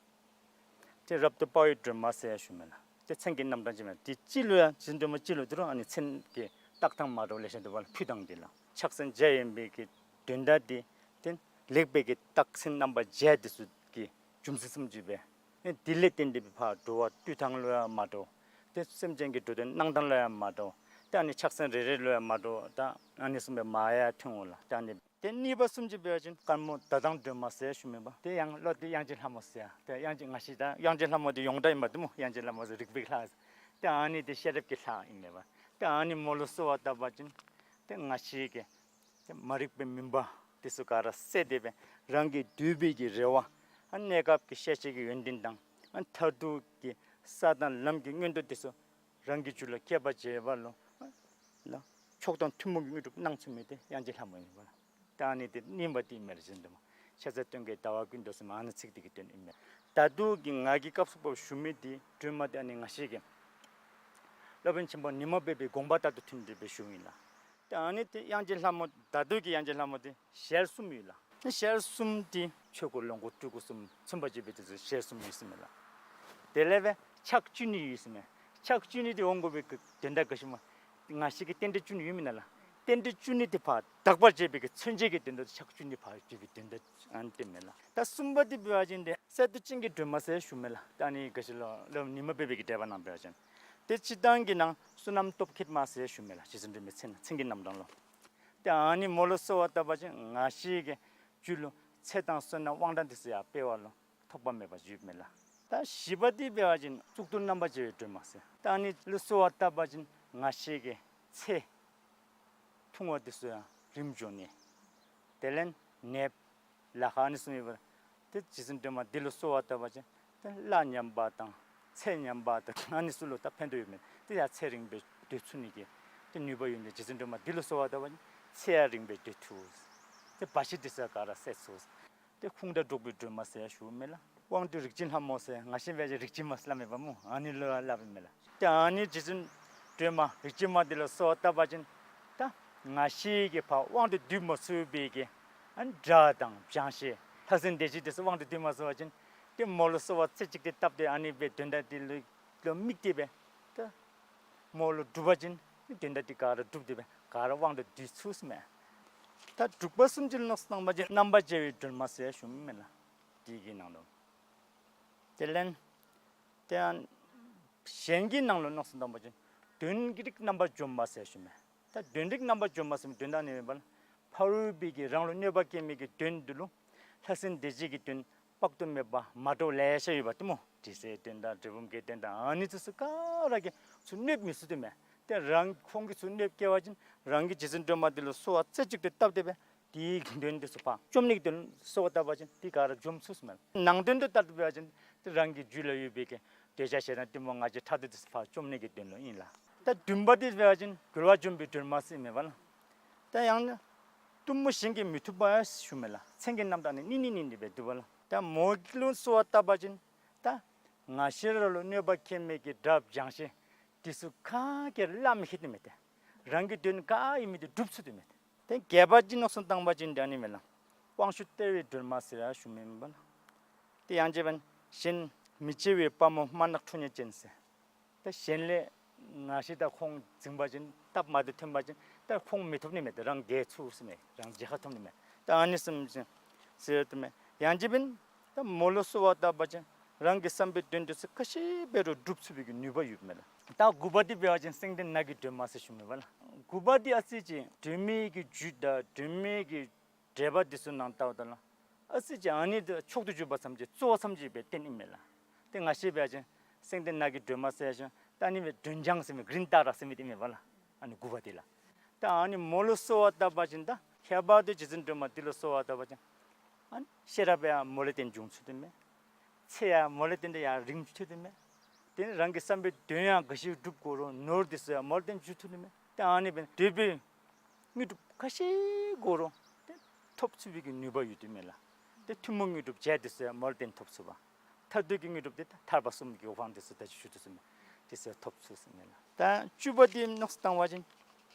ཏེ་རབ་ཏུ་དཔའ་བའི་སྒྲོལ་མ་ཟེར་ཡང་ཞུཝ་མས་ལགས། ཏེ་མཚན་གྱི་རྣམ་གྲངས་ཅིག་མས། ཏེ་སྤྱི་ལུ་ཡང་རྗེ་བཙུན་སྒྲོལ་མ་སྤྱི་ལུ་འདི་རུང་ཨ་ནི་མཚན་གྱི་བཏགས་ཐངས་མ་འདྲཝ་ལེ་ཤ་འདུག་པ་ལགས། ཕུལ་ཐངས་འདི་ལགས། ཕྱག་མཚན་བརྒྱ་ཡིན་པའི་གི་དོན་དག་འདི་ཏེ་ལེགས་པའི་གི་རྟགས་མཚན་རྣམ་པ་བརྒྱད་འདི་ཚུ་གི་རྒྱུ་མཚན་བཟུམ་ཅིག་སྦེ་ཨེ་འདི་ལས་བརྟེན་ཏེ་སྦེ་ཕར་འགྲོ་བ་འདུལ་ཐངས་ལུ་ཡང་མ་འདྲཝ། ཏེ་སེམས་ཅན་གྱི་འགྲོ་དོན་གནང་ཐངས་ལུ་ཡང་མ་འདྲཝ། ཏེ་ཨ་ནི་ཕྱག་མཚན་རེ་རེ་ལུ་ཡང་མ་འདྲཝ་ད་ཨ་ནི་བཟུམ་སྦེ་མ་ཡང་ཐོན་འོང་ལགས། ཏེ་ཨ་ནི་ཏེ་གཉིས་པ་བཟུམ་ཅིག་འབད་བ་ཅིན་དཀར་མོ་ཟླ་གདོང་སྒྲོལ་མ་ཟེར་ཞུཝ་མས་པ། ཏེ་ཡང་ལོག་སྟེ་དབྱངས་ཅན་ལྷ་མོ་ཟེར། ཏེ་དབྱངས་ཅན་ང་བཅས་ད་དབྱངས་ཅན་ལྷ་མོ་འདི་ཡོངས་གྲགས་ཨིན་པ་འདི་སྨོ། དབྱངས་ཅན་ལྷ་མོ་ཟེར་རིག་པའི་ལྷ། ཏེ་ཨ་ནི་འདི་ཤེས་རབ་ཀྱི་ལྷ་ཨིན་མས་པ། ཏེ་ཨ་ནི་མོ་ལུ་གསོལ་བ་བཏབ་པ་ཅིན་ཏེ་ང་བཅས་ཀྱི་ཏེ་མ་རིག་པའི་མུན་པ་འདི་ཚུ་ག་ར་བསལ་ཏེ་སྦེ་རང་གི་འདོད་པའི་གི་རེ་བ་ཨ་གནས་སྐབས་ཀྱི་ཤེས་བྱའི་གི་ཡོན་ཏན་དང་ཨ་མཐར་ཐུག་གི་ས་དང་ལམ་གྱི་མངོན་མཐོ་འདི་ཚུ་རང་གི་རྒྱུད་ལུ་སྐྱེ་བར་བྱེད་པ་ལུ་ལགས་མཆོག་དང་ཐུན་མོང་གི་དངོས་གྲུབ་གནང་ཚུགས་མི་འདི་དབྱངས་ཅན་ལྷ་མོ་ཨིན་པ་ལགས། ད་ཨ་ནི་འདི་གཉིས་པ་འདི་ཨིན་མས་ལགས། རྗེ་བཙུན་སྒྲོལ་མ་ཤ་ཟ་སྟོན་ཀའི་ཟླ་བ་ཀུན་འདུས་ཟེར་མི་ཨ་ནི་ཚིག་འདི་གི་དོན་ཨིན་མས། ད་ལྟོ་གི་ང་གིས་སྐབས་སུ་བབ་ཞུ་མི་འདི་སྒྲོལ་མ་འདི་ཨ་ནི་ང་བཅས་ཀྱི་སློབ་དཔོན་ཆེན་པོ་ཉི་མ་པའི་པའི་དགོངས་པ་ལྟར་དུ་མཐུན་ཏེ་སྦེ་ཞུཝ་ཨིན་ལགས། ཏེ་ཨ་ནི་འདི་དབྱངས་ཅན་ལྷ་མོ་ད་ལྟོ་གི་དབྱངས་ཅན་ལྷ་མོ་འདི་ཞལ་གསུམ་ཡོད་ལགས། ཞལ་གསུམ་འདི་ཆོས་སྐུ་ལོངས་སྐུ་སྤྲུལ་སྐུ་གསུམ་མཚོན་པར་བྱེད་པའི་དེ་ཚུ་ཞལ་གསུམ་ཡོད་ཟེརཝ་མས་ལགས། དེ་ལས་སྦེ་ཕྱག་བཅུ་གཉིས་ཡོད་ཟེརཝ་མས། ཕྱག་བཅུ་གཉིས་འདི་འོང་དགོ་པའི་གི་དོན་དག་ག་ཅི་སྨོ། ང་བཅས་ཀྱི་རྟེན་འབྲེལ་བཅུ་གཉིས་ཡོད་མེན་ན་ལགས། རྟེན་འབྲེལ་བཅུ་གཉིས་འདི་ཕར་དག་པར་བྱེད་པའི་གི་མཚོན་བྱེད་ཀྱི་དོན་དག་ཕྱག་བཅུ་གཉིས་ཕར་བསྡུ་བའི་དོན་དག་ཨ་ནི་འདི་ཨིན་མས་ལགས། ད་གསུམ་པ་འདི་འབད་བ་ཅིན་འདི་གསེར་མདོག་ཅན་གྱི་སྒྲོལ་མ་ཟེར་ཞུཝ་མས་ལགས། ད་ཨ་ནི་ག་ཅི་ལོ་སློབ་དཔོན་ཉི་མ་པའི་པའི་གི་འགྲེལ་པ་ནང་འབད་བ་ཅིན་ཏེ་སྤྱིར་བཏང་གི་ནང་བསོད་ནམས་སྟོབས་བསྐྱེད་མ་ཟེར་ཞུཝ་མས་ལགས། རྗེ་བཙུན་སྒྲོལ་མའི་མཚན་མཚན་གྱི་རྣམ་གྲངས་ལུ། ཏེ་ཨ་ནི་མོ་ལུ་གསོལ་བ་བཏབ་པ་ཅིན་ང་བཅས་ཀྱི་རྒྱུད་ལུ་ཚེ་དང་བསོད་ནམས་དབང་དྲག་འདི་ཚུ་ཡང་སྤེལ་བ་ལུ་ཐོགས་པ་མེད་པ་ཅིག་ཡོདཔ་མས་ལགས། ད་བཞི་པ་འདི་འབད་བ་ཅིན་གཙུག་ཏོར་རྣམ་པར་རྒྱལ་བའི་སྒྲོལ་མ་ཟེར། ད་ཨ་ནི་ལུ་གསོལ་བ་བཏབ་པ་ཅིན་ང་བཅས་ཀྱི་ཚེ་ཐུང་བ་འདི་ཚུ་ཡང་རིངམ་འགྱོ་ནི། དེ་ལས་ནདཔ་ལཱ་ཁག་ཨ་ནི་ཚུ་མེད་པར་ཏེ་རྗེ་བཙུན་སྒྲོལ་མ་འདི་ལུ་གསོལ་བ་བཏབ་པ་ཅིན་ཏེ་གླ་ཉམས་པ་དང་ཚེ་ཉམས་པ་དང་ཨ་ནི་ཚུ་ལུ་ད་ཕན་ཐོགས་ཡོདཔ་མས། ཏེ་ཡང་ཚེ་རིང་སྦེ་སྡོད་ཚུགས་ནི་གི་ཏེ་ནུས་པ་ཡོད་ནི་རྗེ་བཙུན་སྒྲོལ་མ་འདི་ལུ་གསོལ་བ་བཏབ་པ་ཅིན་ཚེ་ཡང་རིང་སྦེ་སྡོད་ཚུགས། ཏེ་བར་ཆད་འདི་ཚུ་ག་ར་བསལ་ཚུགས། ཏེ་ཁུངས་དང་འགྲོགས་པའི་སྒྲོལ་མ་ཟེར་ཞུཝ་མས་ལགས། དབང་སྡུད་རིག་འཛིན་ལྷ་མོ་ཟེར་ང་བཅས་འབད་བ་ཅིན་རིག་འཛིན་མ་ཟེར་སླབ་མས་པ་སྨོ། ཨ་ནི་ལུ་སླབ་ཨིན་མས་ལགས། ཏེ་ཨ་ནི་རྗེ་བཙུན་སྒྲོལ་མ་རིག་འཛིན་མ་འདི་ལུ་གསོལ་བ་བཏབ་པ་ཅིན་ད་ང་བཅས་ཀྱིས་ཕར་དབང་དུ་སྡུད་མ་ཚུགས་པའི་གི་ཨ་ནི་དགྲ་དང་བྱང་ཤེས་ལྷ་སྲིན་སྡེ་བརྒྱད་འདི་ཚུ་དབང་དུ་སྡུད་མ་ཚུགས་པ་ཅིན་ཏེ་མོ་ལུ་གསོལ་བ་རྩེ་གཅིག་ཏུ་བཏབ་སྟེ་ཨ་ནི་སྦེ་དོན་དག་འདི་ལུ་ལུ་དམིགས་ཏེ་སྦེ་ད་མོ་ལུ་སྒྲུབ་པ་ཅིན་དོན་དག་འདི་ག་ར་འགྲུབ་སྟེ་སྦེ་ག་ར་དབང་དུ་སྡུད་ཚུགས་ཟེར་མས། ད་དྲུག་པ་བཟུམ་ཅིག་ལུ་མནོ་བསམ་བཏང་པ་ཅིན་རྣམ་པར་རྒྱལ་བའི་སྒྲོལ་མ་ཟེར་ཞུཝ་མས་ལགས། དེ་གི་ནང་ལུ་དེ་ལས་ཏེ་གཞན་གྱི་ནང་ལུ་མནོ་བསམ་བཏང་པ་ཅིན་གདོན་གྱི་རིགས་རྣམ་པར་འཇོམས་པ་ཟེར་ཞུཝ་མས། ད་གདོན་རིགས་རྣམ་པར་འཇོམས་པ་ཟེར་མི་དོན་དག་ནི་མེན་པ་ལགས། ཕ་རོལ་པོའི་གི་རང་ལུ་གནོད་པ་བསྐྱལ་མི་གི་གདོན་འདི་ལུ་ལྷ་སྲིན་སྡེ་བརྒྱད་ཀྱི་གདོན་དཔག་ཏུ་མེད་པ་མ་འདྲཝ་ལེ་ཤ་ཡོད་པ་ཏེ་སྨོ། དྲི་ཟའི་གདོན་དང་གྲུལ་བུམ་གྱི་གདོན་དང་ཨ་ནི་ཚུ་ག་ར་གིས་ཚུར་གནོད་མི་ཚུགས་ཏེ་མས། ཏེ་རང་ཁོང་གིས་ཚུར་གནོད་བསྐྱལ་བ་ཅིན་རང་གིས་རྗེ་བཙུན་སྒྲོལ་མ་འདི་ལུ་གསོལ་བ་རྩེ་གཅིག་ཏུ་བཏབ་སྟེ་སྦེ་དེའི་གདོན་འདི་ཚུ་ཕར་བཅོམ་ནི་གི་དོན་གསོལ་བ་བཏབ་པ་ཅིན་དེ་ག་ར་འཇོམས་ཚུགས་ཟེར་མས། ནང་དོན་དུ་ལྟར་དུ་འབད་བ་ཅིན་ཏེ་རང་གི་རྒྱུད་ལུ་ཡོད་པའི་གི་འདོད་ཆགས་ཞེ་སྡང་གཏི་མུག་ང་རྒྱལ་ཕྲག་དོག་འདི་ཚུ་ཕར་བཅོམ་ནི་གི་དོན་ལུ་ཨིན་ལགས། ད་བདུན་པ་འདི་འབད་བ་ཅིན་རྒོལ་བ་འཇོམས་པའི་སྒྲོལ་མ་ཟེར་མས་པ་ལགས། ད་ཡང་ན་གཏུམ་མོ་གཞན་གྱིས་མི་ཐུབ་པ་ཞུཝ་མས་ལགས། མཚན་གྱི་རྣམ་གྲངས་ནི་གཉིས་གཉིས་གཉིས་སྦེ་འདུག་པ་ལགས། ད་མོ་ལུ་གསོལ་བ་བཏབ་པ་ཅིན་ད་ང་བཅས་ར་ལུ་གནོད་པ་བསྐྱལ་མི་གི་དགྲ་བྱང་ཤེས་འདི་ཚུ་ག་གིས་ར་བརླག་མི་ཤེས་ཏེ་མས། ཏེ་རང་གི་དོན་ག་ཨིན་མི་འདི་འགྲུབ་ཚུགས་ཏེ་མས། ཏེ་བརྒྱད་པ་ཅིག་མནོ་བསམ་བཏང་པ་ཅིན་ད་ཨ་ནི་མས་ལགས། དབང་ཕྱུག་སྟེར་བའི་སྒྲོལ་མ་ཟེར་ཡང་ཞུཝ་མས་པ་ལགས། ཏེ་ཡང་རྗེ་བན་གཞན་མི་བརྗེ་བའི་དཔའ་མོ་དམར་ནག་ཁྲོ་གཉེར་ཅན་ཟེར། ད་གཞན་ལས་ང་བཅས་དང་ཁོང་འཛིང་པ་ཅིན་སྟབས་མ་བདེཝ་ཐོན་པ་ཅིན་ད་ཁོང་མི་ཐོབ་ནི་མས། ཏེ་རང་རྒྱལ་ཚུགས་ཟེར་མས། རང་རྒྱལ་ཁ་ཐོབ་ནི་མས། ད་ཨ་ནི་བཟུམ་ཅིག་ཟེར་ཏེ་མས། ཡང་རྗེ་བན་ད་མོ་ལུ་གསོལ་བ་བཏབ་པ་ཅིན་རང་གི་བསམ་པའི་དོན་འདི་ཚུ་ག་ཅི་འབད་རུང་འགྲུབ་ཚུགས་པའི་གི་ནུས་པ་ཡོདཔ་མས་ལགས། ད་དགུ་པ་འདི་འབད་བ་ཅིན་སེང་ལྡེང་ནགས་ཀྱི་སྒྲོལ་མ་ཟེར་ཞུཝ་མས་པ་ལགས། དགུ་པ་འདི་ཨ་ཙི་ཅིག་སྒྲོལ་མའི་གི་རྒྱུད་དང་སྒྲོལ་མའི་གི་འགྲེལ་པ་འདི་ཚུ་ནང་ལྟཝ་ད་ལུ་ཨ་ཙི་ཅིག་ཨ་ནི་འདི་མཆོག་ཏུ་གྱུར་པ་ཙམ་ཅིག་གཙོ་བོ་ཙམ་ཅིག་སྦེ་བསྟན་ཨིན་མས་ལགས། ཏེ་ང་བཅས་འབད་བ་ཅིན་སེང་ལྡེང་ནགས་ཀྱི་སྒྲོལ་མ་ཟེར་ཞིནམ་ ད་ཨ་ནི་སྦེ་སྒྲོན་ལྗང་ཟེར་མི་གིརིན་ཏཱ་ར་ཟེར་མི་འདི་མས་པ་ལགས། ཨ་ནི་དགུ་པ་འདི་ལགས། ད་ཨ་ནི་མོ་ལུ་གསོལ་བ་བཏབ་པ་ཅིན་ད་ཁྱད་པར་དུ་རྗེ་བཙུན་སྒྲོལ་མ་འདི་ལུ་གསོལ་བ་བཏབ་པ་ཅིན་ཨ་ནི་ཤེས་རབ་ཡང་མོ་ལས་བརྟེན་འབྱུང་ཚུགས་དོ་མས། ཚེ་ཡང་མོ་ལས་བརྟེན་ཏེ་ཡང་རིང་ཚུགས་དོ་མས། དེ་ནི་རང་གི་བསམ་པའི་དོན་ཡང་ག་ཅི་སྒྲུབ་དགོ་རུང་ནོར་འདི་ཚུ་ཡང་མོ་ལས་བརྟེན་འབྱུང་ཚུགས་དོ་མས། ད་ཨ་ནི་སྦེ་འདོད་པའི་དངོས་གྲུབ་ག་ཅི་དགོ་རུང་ཏེ་ཐོབ་ཚུགས་པའི་གི་ནུས་པ་ཡོད་དོ་མས་ལགས། ཏེ་ཐུན་མོང་དངོས་གྲུབ་བརྒྱད་འདི་ཚུ་ཡང་མོ་ལས་བརྟེན་ཐོབ་ཚུགས་པ། མཐར་ཐུག་གི་དངོས་གྲུབ་འདི་ད་ཐར་པ་གསུམ་གྱི་གོ་འཕང་འདི་ཚུ་ད་ཅི་ཞུ་དོ་ཟེར་མས། འདི་ཚུ་ཡང་ཐོབ་ཚུགས་ཟེར་མས་ལགས། ད་བཅུ་པ་འདི་མནོ་བསམ་བཏང་བ་ཅིན་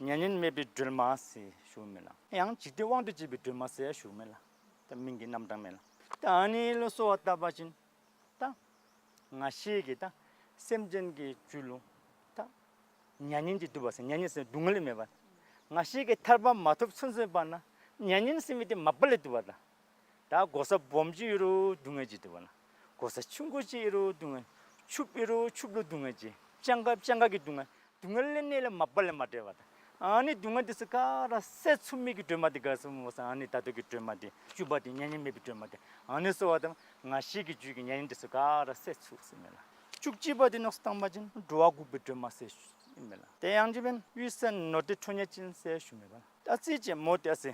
མྱ་ངན་མེད་པའི་སྒྲོལ་མ་ཟེར་ཞུཝ་མས་ལགས། ཡང་འཇིག་རྟེན་དབང་དུ་བྱེད་པའི་སྒྲོལ་མ་ཟེར་ཞུཝ་མས་ལགས། ད་མིང་གི་རྣམ་གྲངས་མས་ལགས། ད་ཨ་ནི་ལུ་གསོལ་བ་བཏབ་པ་ཅིན་ད་ང་བཅས་ཀྱིས་ད་སེམས་ཅན་གྱི་རྒྱུད་ལུ་ད་མྱ་ངན་གྱིས་བཏུབ་པ་ཟེར། མྱ་ངན་ཟེར་སྡུག་བསྔལ་མེད་པ། ང་བཅས་ཀྱིས་ཐར་པ་མ་ཐོབ་ཚུན་ཚོད་བར་ན་མྱ་ངན་ཟེར་མི་འདི་མ་པ་ལས་བཏུབ་པ་ལགས། ད་གོ་ས་སྦོམ་ཅིག་ཡོད་རུང་སྡུག་བསྔལ་ཅིག་འདུག་པ་ལགས། གོ་ས་ཆུང་ཀུ་ཅིག་ཡོད་རུང་སྡུག་བསྔལ། ཕྱུགཔོ་ཨིན་རུང་ཕྱུགཔོ་ལུ་སྡུག་བསྔལ་ཅིག། སྤྱང་ཀ་སྤྱང་ཀ་གི་སྡུག་བསྔལ། སྡུག་བསྔལ་ལས་ནི་ལས་མ་པ་ལས་མ་བྲལ་བ་དང་། ཨ་ནི་སྡུག་བསྔལ་འདི་ཚུ་ག་ར་སེལ་ཚུགས་མི་གི་སྒྲོལ་མ་འདི་ག་ཟེར་སྨོ་ཟེར། ཨ་ནི་ད་ལྟོ་གི་སྒྲོལ་མ་འདི་བཅུ་པ་འདི་མྱ་ངན་མེད་པའི་སྒྲོལ་མ་འདི། ཨ་ནི་གསོལ་བ་བཏབ་ང་བཅས་ཀྱི་རྒྱུད་ཀྱི་མྱ་ངན་འདི་ཚུ་ག་ར་སེལ་ཚུགས་ཟེར་མས་ལགས། བཅུ་གཅིག་པ་འདི་མནོ་བསམ་བཏང་བ་ཅིན་འགྲོ་བ་འགུགས་པའི་སྒྲོལ་མ་ཟེར་ཞུཝ་མས་ལགས། དེ་ཡང་ཅིན་དབུས་ས་ནོར་སྡེ་ཁྲོ་གཉེར་ཅན་ཟེར་ཞུཝ་མས་ལགས། ད་ཅི་ཅི་མོ་ཏེ་ཨ་ཙི་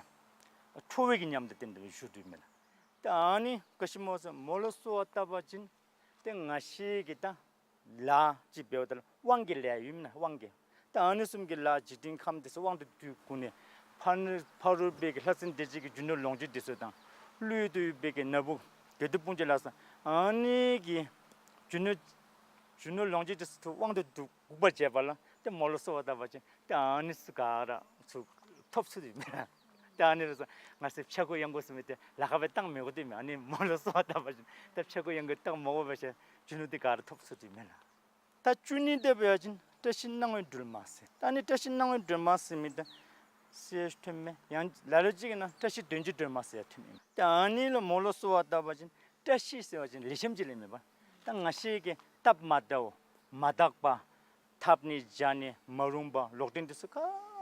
ཁྲོ་བའི་གི་ཉམས་དང་ལྡན་ཏེ་སྦེ་བཞུགས་དོ་མས་ལགས། ད་ཨ་ནི་ག་ཅི་སྨོ་ཟེར་མོ་ལུ་གསོལ་བ་བཏབ་པ་ཅིན་ཏེ་ང་བཅས་ཀྱི་ད་ལཱ་ཅིག་འབདཝ་ད་ལུ་དབང་གི་ལས་ཡོད་མེན་ན། དབང་གི། ད་ཨ་ནི་བཟུམ་གྱི་ལཱ་འཇིག་རྟེན་ཁམས་འདི་ཚུ་དབང་དུ་བསྡུ་བསྒོར་ནི། ཕ་ནི་ཕ་རོལ་པའི་གི་ལྷ་སྲིན་སྡེ་བརྒྱད་ཀྱི་རྒྱུ་ནོར་ལོངས་སྤྱོད་འདི་ཚུ་དང་། ཀླུ་ཡུལ་དུ་ཡོད་པའི་གི་ན་བུ་དགེ་འདུན་དཔུང་འཇོམས་ལ་སོགས་ཨ་ནི་གི་རྒྱུ་ནོར་རྒྱུ་ནོར་ལོངས་སྤྱོད་འདི་ཚུ་དབང་དུ་བསྡུ་འགུགས་པར་བྱེད་པ་ལགས། ཏེ་མོ་ལུ་གསོལ་བ་བཏབ་པ་ཅིན་ཏེ་ཨ་ནི་ཚུ་ག་ར་ཚུ་ཐོབ་ཚུགས་དོ་མས་ལགས། ཏེ་ཨ་ནི་ར་ཚུ་ང་བཅས་ཕྱྭ་འགུགས་གཡང་འགུགས་ཟེར་མི་འདི་ལཱ་ཁག་སྦེ་བཏང་མི་དགོ་དོ་མས། ཨ་ནི་མོ་ལུ་གསོལ་བ་བཏབ་པ་ཅིན་ཏེ་ཕྱྭ་འགུགས་གཡང་འགུགས་བཏང་མ་དགོ་པ་ཅིན་རྒྱུ་ནོར་འདི་ག་ར་ཐོབ་ཚུགས་དོ་མས་ལགས། ད་བཅུ་གཉིས་འདི་འབད་བ་ཅིན་བཀྲ་ཤིས་སྣང་བའི་སྒྲོལ་མ་ཟེར། ད་ཨ་ནི་བཀྲ་ཤིས་སྣང་བའི་སྒྲོལ་མ་ཟེར་མི་འདི་ཟེར་ཐོནམ་མས། ཡང་ལ་ལུ་ཅིག་གི་ནང་བཀྲ་ཤིས་དོན་གྱི་སྒྲོལ་མ་ཟེར་ཐོནམ་མས། ད་ཨ་ནི་ལུ་མོ་ལུ་གསོལ་བ་བཏབ་པ་ཅིན་བཀྲ་ཤིས་ཟེར་བ་ཅིན་ལེགས་ཤོམ་ཅིག་ལས་མེན་པ། ད་ང་བཅས་ཀྱི་སྟབས་མ་བདེཝ་མ་དག་པ་འཐབ་ནི་བྱ་ནི་མ་རུངས་པ་ལོག་འདྲེན་འདི་ཚུ་ག་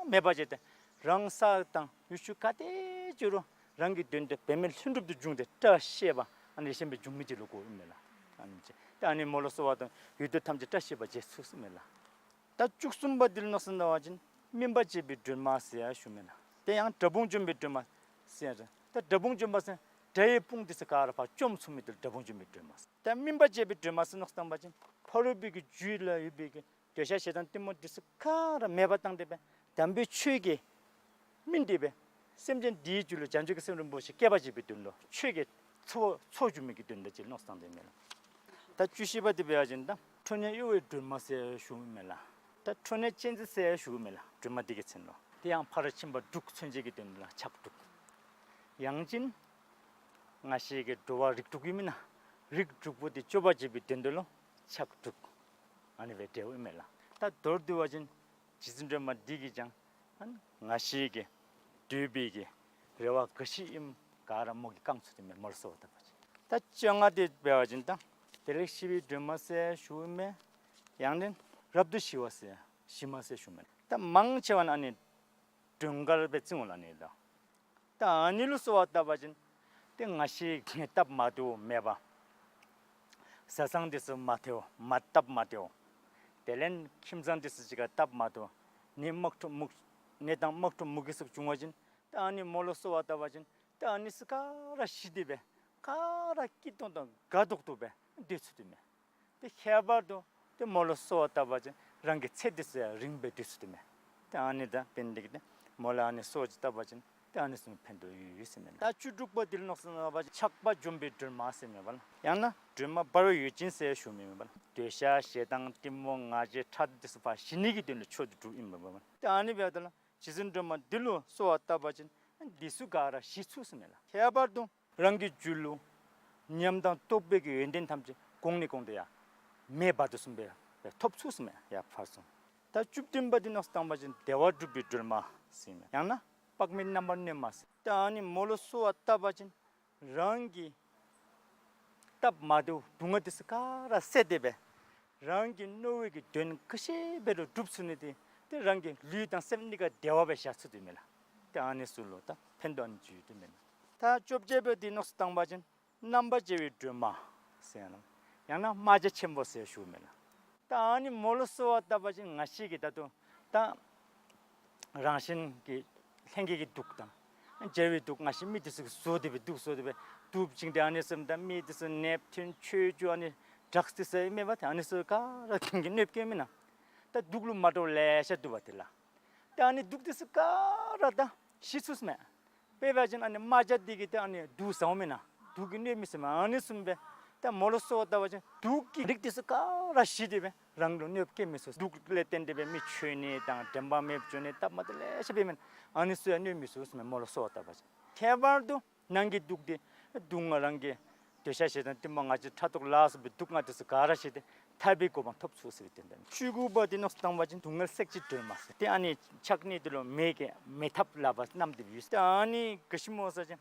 མེདཔ་བྱས་ཏེ་རང་ས་དང་ཡུལ་ཤུལ་ག་ཏེ་འགྱོ་རུང་རང་གི་དོན་དེ་འབད་མེད་ལྷུན་གྲུབ་ཏུ་འབྱུང་སྟེ་བཀྲ་ཤིས་པ་ཨ་ནི་ལེགས་ཤོམ་སྦེ་འབྱུང་མི་ཅིག་ལུ་གོཝ་ཨིན་མས་ལགས། ཨ་ནི་ཅིག་ད་ཨ་ནི་མོ་ལུ་གསོལ་བ་བཏབ་ཡུལ་དུས་ཐམས་ཅད་བཀྲ་ཤིས་པ་མཇལ་ཚུགས་ཟེར་མས་ལགས། ད་བཅུ་གསུམ་པ་འདི་ལུ་མནོ་བསམ་བཏང་བ་ཅིན་སྨིན་པ་འབྱེད་པའི་སྒྲོལ་མ་ཟེར་ཡང་ཞུཝ་མས་ལགས། དེ་ཡང་དགྲ་དཔུང་འཇོམས་པའི་སྒྲོལ་མ་ཟེར་ཡང་ཟེར། ད་དགྲ་དཔུང་འཇོམས་པ་ཟེར་དགྲ་ཡི་དཔུང་འདི་ཚུ་ག་ར་ཕར་བཅོམ་ཚུགས་མི་འདི་ལུ་དགྲ་དཔུང་འཇོམས་པའི་སྒྲོལ་མ་ཟེར། ད་སྨིན་པ་འབྱེད་པའི་སྒྲོལ་མ་ཟེར་མནོ་བསམ་བཏང་བ་ཅིན་ཕ་རོལ་པོའི་གི་རྒྱུད་ལུ་ཡོད་པའི་གི་འདོད་ཆགས་ཞེ་སྡང་གཏི་མུག་འདི་ཚུ་ག་ར་མེདཔ་བཏང་སྟེ་སྦེ་དམ་པའི་ཆོས་ཀྱི་སྨིན་ཏེ་སྦེ་སེམས་ཅན་འདིའི་རྒྱུད་ལུ་བྱང་ཆུབ་ཀྱི་སེམས་རིན་པོ་ཆེ་སྐྱེ་བར་བྱེད་པའི་དོན་ལུ་ཆོས་ཀྱི་ཚོགས་ཚོགས་སྒྱུར་མི་གི་དོན་ལུ་ཅིག་མནོ་བསམ་བཏང་སྟེ་མས་ལགས། ད་བཅུ་བཞི་པ་འདི་འབད་བ་ཅིན་ད་ཁྲོ་གཉེར་གཡོ་བའི་སྒྲོལ་མ་ཟེར་ཞུཝ་མས་ལགས། ད་ཁྲོ་གཉེར་ཅན་ཟེར་ཞུཝ་མས་ལགས། སྒྲོལ་མ་འདི་གི་མཚན་ལུ། དེ་ཡང་ཕ་རོལ་ཕྱིན་པ་དྲུག་མཚོན་བྱེད་ཀྱི་དོན་ལུ་ཕྱག་དྲུག། ཡང་ཅིན་ང་བཅས་ཀྱི་འགྲོ་བ་རིགས་དྲུག་ཡོད་མེན་ན། རིགས་དྲུག་པོ་འདི་སྐྱོབ་པར་བྱེད་པའི་དོན་དུ་ལུ་ཕྱག་དྲུག། ཨ་ནི་སྦེ་འབྲེལཝ་ཨིན་མས་ལགས། ད་མདོར་བསྡུ་བ་ཅིན་རྗེ་བཙུན་སྒྲོལ་མ་འདི་གིས་ཀྱང་ཨ་ནི་ང་བཅས་ཀྱི་འདོད་པའི་གི་རེ་བ་ག་ཅི་ཨིནམ་ག་ར་མོ་གིས་བསྐང་ཚུགས་དོ་མས། མོ་ལུ་གསོལ་བ་བཏབ་པ་ཅིན། ད་བཅོ་ལྔ་འདི་འབད་བ་ཅིན་ད་བདེ་ལེགས་ཞི་བའི་སྒྲོལ་མ་ཟེར་ཞུཝ་མས། ཡང་ནི་རབ་ཏུ་ཞི་བ་ཟེར་ཞི་མ་ཟེར་ཞུཝ་མས། ད་མང་ཆེ་བ་ནི་ཨ་ནི་སྒྲོལ་དཀར་སྦེ་བརྩི་འོང་ལགས་ཨ་ནི་ད། ད་ཨ་ནི་ལུ་གསོལ་བ་བཏབ་པ་ཅིན་ཏེ་ང་བཅས་ཀྱི་སྟབས་མ་བདེཝ་མེད་པ། བཟའ་ཚང་འདི་ཚུ་མ་བདེཝ་མ་སྟབས་མ་བདེཝ། དེ་ལས་ཁྱིམ་ཚང་འདི་ཚུ་གཅིག་ཁར་སྟབས་མ་བདེཝ། ནད་དམག་འཁྲུག་མུག་ནད་དང་དམག་འཁྲུག་མུ་གེ་སོགས་བྱུང་བ་ཅིན་ད་ཨ་ནི་མོ་ལུ་གསོལ་བ་བཏབ་པ་ཅིན་ད་ཨ་ནི་ཚུ་ག་ར་ཞི་སྟེ་སྦེ་ག་ར་སྐྱིད་ཏོང་ཏོ་དགའ་ཏོག་ཏོ་སྦེ་སྡོད་ཚུགས་དོ་མས། ཏེ་ཁྱད་པར་དུ་ཏེ་མོ་ལུ་གསོལ་བ་བཏབ་པ་ཅིན་རང་གི་ཚེ་འདི་ཚུ་ཡང་རིངམོ་སྦེ་སྡོད་ཚུགས་དོ་མས། ཏེ་ཨ་ནི་ད་འབདན་འདི་གིས་ཏེ་མོ་ལུ་ཨ་ནི་གསོལ་བ་ཅིག་བཏབ་པ་ཅིན་ཏེ་ཨ་ནི་ཚུ་ཕན་ཐོགས་ཡོད་ཡོད་ཟེར་མས་ལགས། ད་བཅུ་དྲུག་པ་འདི་ལུ་མནོ་བསམ་བཏང་བ་ཅིན་ཆགས་པ་འཇོམས་པའི་སྒྲོལ་མ་ཟེར་མས་པ་ལགས། ཡང་ན་སྒྲོལ་མ་འབར་བའི་འོད་ཅན་ཟེར་ཞུཝ་མས་པ་ལགས། འདོད་ཆགས་ཞེ་སྡང་གཏི་མུག་ང་རྒྱལ་ཕྲག་དོག་འདི་ཚུ་ཕར་ཞི་ནི་གི་དོན་ལུ་མཆོག་ཏུ་གྲུབ་ཨིན་པས་པ་ལགས། ཏེ་ཨ་ནི་འབདཝ་ད་ལུ་རྗེ་བཙུན་སྒྲོལ་མ་འདི་ལུ་གསོལ་བ་བཏབ་པ་ཅིན་འདི་ཚུ་ག་ར་ཞི་ཚུགས་ཟེར་མས་ལགས། ཁྱད་པར་དུ་རང་གི་རྒྱུད་ལུ་ཉམས་དང་རྟོགས་པའི་གི་ཡོན་ཏན་ཐམས་ཅད་གོང་ནས་གོང་དུ་ཡར་མེ་འབར་དོ་བཟུམ་སྦེ་ཐོབ་ཚུགས་ཟེར་མས་ཡར་ཕར་སོང་། ད་བཅུ་བདུན་པ་འདི་མནོ་བསམ་བཏང་བ་ཅིན་བདེ་བ་སྒྲུབ་པའི་སྒྲོལ་མ་ཟེར་མས། ཡང་ན་དཔག་མེད་རྣམ་པར་གནོན་མ་ཟེར། ད་ཨ་ནི་མོ་ལུ་གསོལ་བ་བཏབ་པ་ཅིན་རང་གི་སྟབས་མ་བདེཝ་སྡུག་བསྔལ་འདི་ཚུ་ག་ར་བསལ་ཏེ་སྦེ་རང་གི་མནོ་བའི་གི་དོན་ག་ཅི་འབད་རུང་འགྲུབ་ཚུགས་ནི་འདི་ཏེ་རང་གི་ལུས་དང་སེམས་གཉིས་ཀ་བདེ་བ་སྦེ་བཞག་ཚུགས་དོ་མས་ལགས། ཏེ་ཨ་ནི་ཚུ་ལུ་ད་ཕན་ཐོགས་ཨ་ནི་ཅིག་ཡོད་དོ་མས་ལགས། ད་བཅོ་བརྒྱད་པ་འདི་མནོ་བསམ་བཏང་བ་ཅིན་རྣམ་པར་རྒྱལ་བའི་སྒྲོལ་མ་ཟེར་ཡང་ན་ཡང་ན་རྨ་བྱ་ཆེན་པོ་ཟེར་ཞུཝ་མས་ལགས། ད་ཨ་ནི་མོ་ལུ་གསོལ་བ་བཏབ་པ་ཅིན་ང་བཅས་ཀྱིས་ད་ལྟོ་ད་རང་བཞིན་གྱི་ལྷན་སྐྱེས་ཀྱི་དུག་དང་བྱ་བའི་དུག་ང་བཅས་མི་འདི་ཚུ་གིས་བཟོ་སྟེ་སྦེ་དུག་བཟོ་སྟེ་སྦེ་དུག་བྱིན་ཏེ་ཨ་ནི་བཟུམ་ད་མི་འདི་ཚུ་ནདཔ་ཐུན་ཆོས་བཅུ་ཨ་ནི་ཌྲགསི་འདི་ཚུ་ཨིན་མས་པ། ཏེ་ཨ་ནི་ཚུ་ག་ར་གིས་གནོདཔ་བཀལཝ་མེན་ན། ད་དུག་ལུ་མ་འདྲཝ་ལེ་ཤ་འདུག་པ་དེ་ལགས། ཏེ་ཨ་ནི་དུག་འདི་ཚུ་ག་ར་ད་ཞི་ཚུགས་མས། དཔེ་འབད་བ་ཅིན་ཨ་ནི་རྨ་བྱ་འདི་གིས་ཏེ་ཨ་ནི་དུག་ཟཝ་མེན་ན། དུག་གིས་གནོད་མི་ཚུགས་མས། ཨ་ནི་བཟུམ་སྦེ་ད་མོ་ལུ་གསོལ་བ་བཏབ་པ་ཅིན་དུག་གི་རིགས་འདི་ཚུ་ག་ར་ཞི་སྟེ་སྦེ་རང་ལུ་གནོདཔ་བཀལ་མི་ཚུགས། དུག་ལས་བརྟེན་ཏེ་སྦེ་མི་འཆོལ་ནི་དང་དྲན་པ་མེདཔ་འགྱོ་ནི་སྟབས་མ་བདེཝ་ལེ་ཤ་འབད་མི་ཨ་ནི་ཚུ་ཡང་གནོད་མི་ཚུགས་ཟེར་མས་མོ་ལུ་གསོལ་བ་བཏབ་པ་ཅིན། ཁྱད་པར་དུ་ནང་གི་དུག་འདི་དུག་ལྔ་རང་གི་འདོད་ཆགས་ཞེ་སྡང་གཏི་མུག་ང་རྒྱལ་ཕྲག་དོག་ལ་སོགས་པའི་དུག་ལྔ་འདི་ཚུ་ག་ར་ཞི་སྟེ་ཐར་པའི་གོ་འཕང་ཐོབ་ཚུགས་ཟེར་བའི་དོན་དག་ཨིན། བཅུ་དགུ་པ་འདི་མནོ་བསམ་བཏང་པ་ཅིན་སྡུག་བསྔལ་སྲེག་བྱེད་སྒྲོལ་མ་ཟེར། ཏེ་ཨ་ནི་ཕྱག་གཉིས་འདི་ལུ་མེ་གི་མེ་ཐབ་ལག་པར་བསྣམས་ཏེ་ཡོད། ཏེ་ཨ་ནི་ག་ཅི་སྨོ་ཟེར་བ་ཅིན་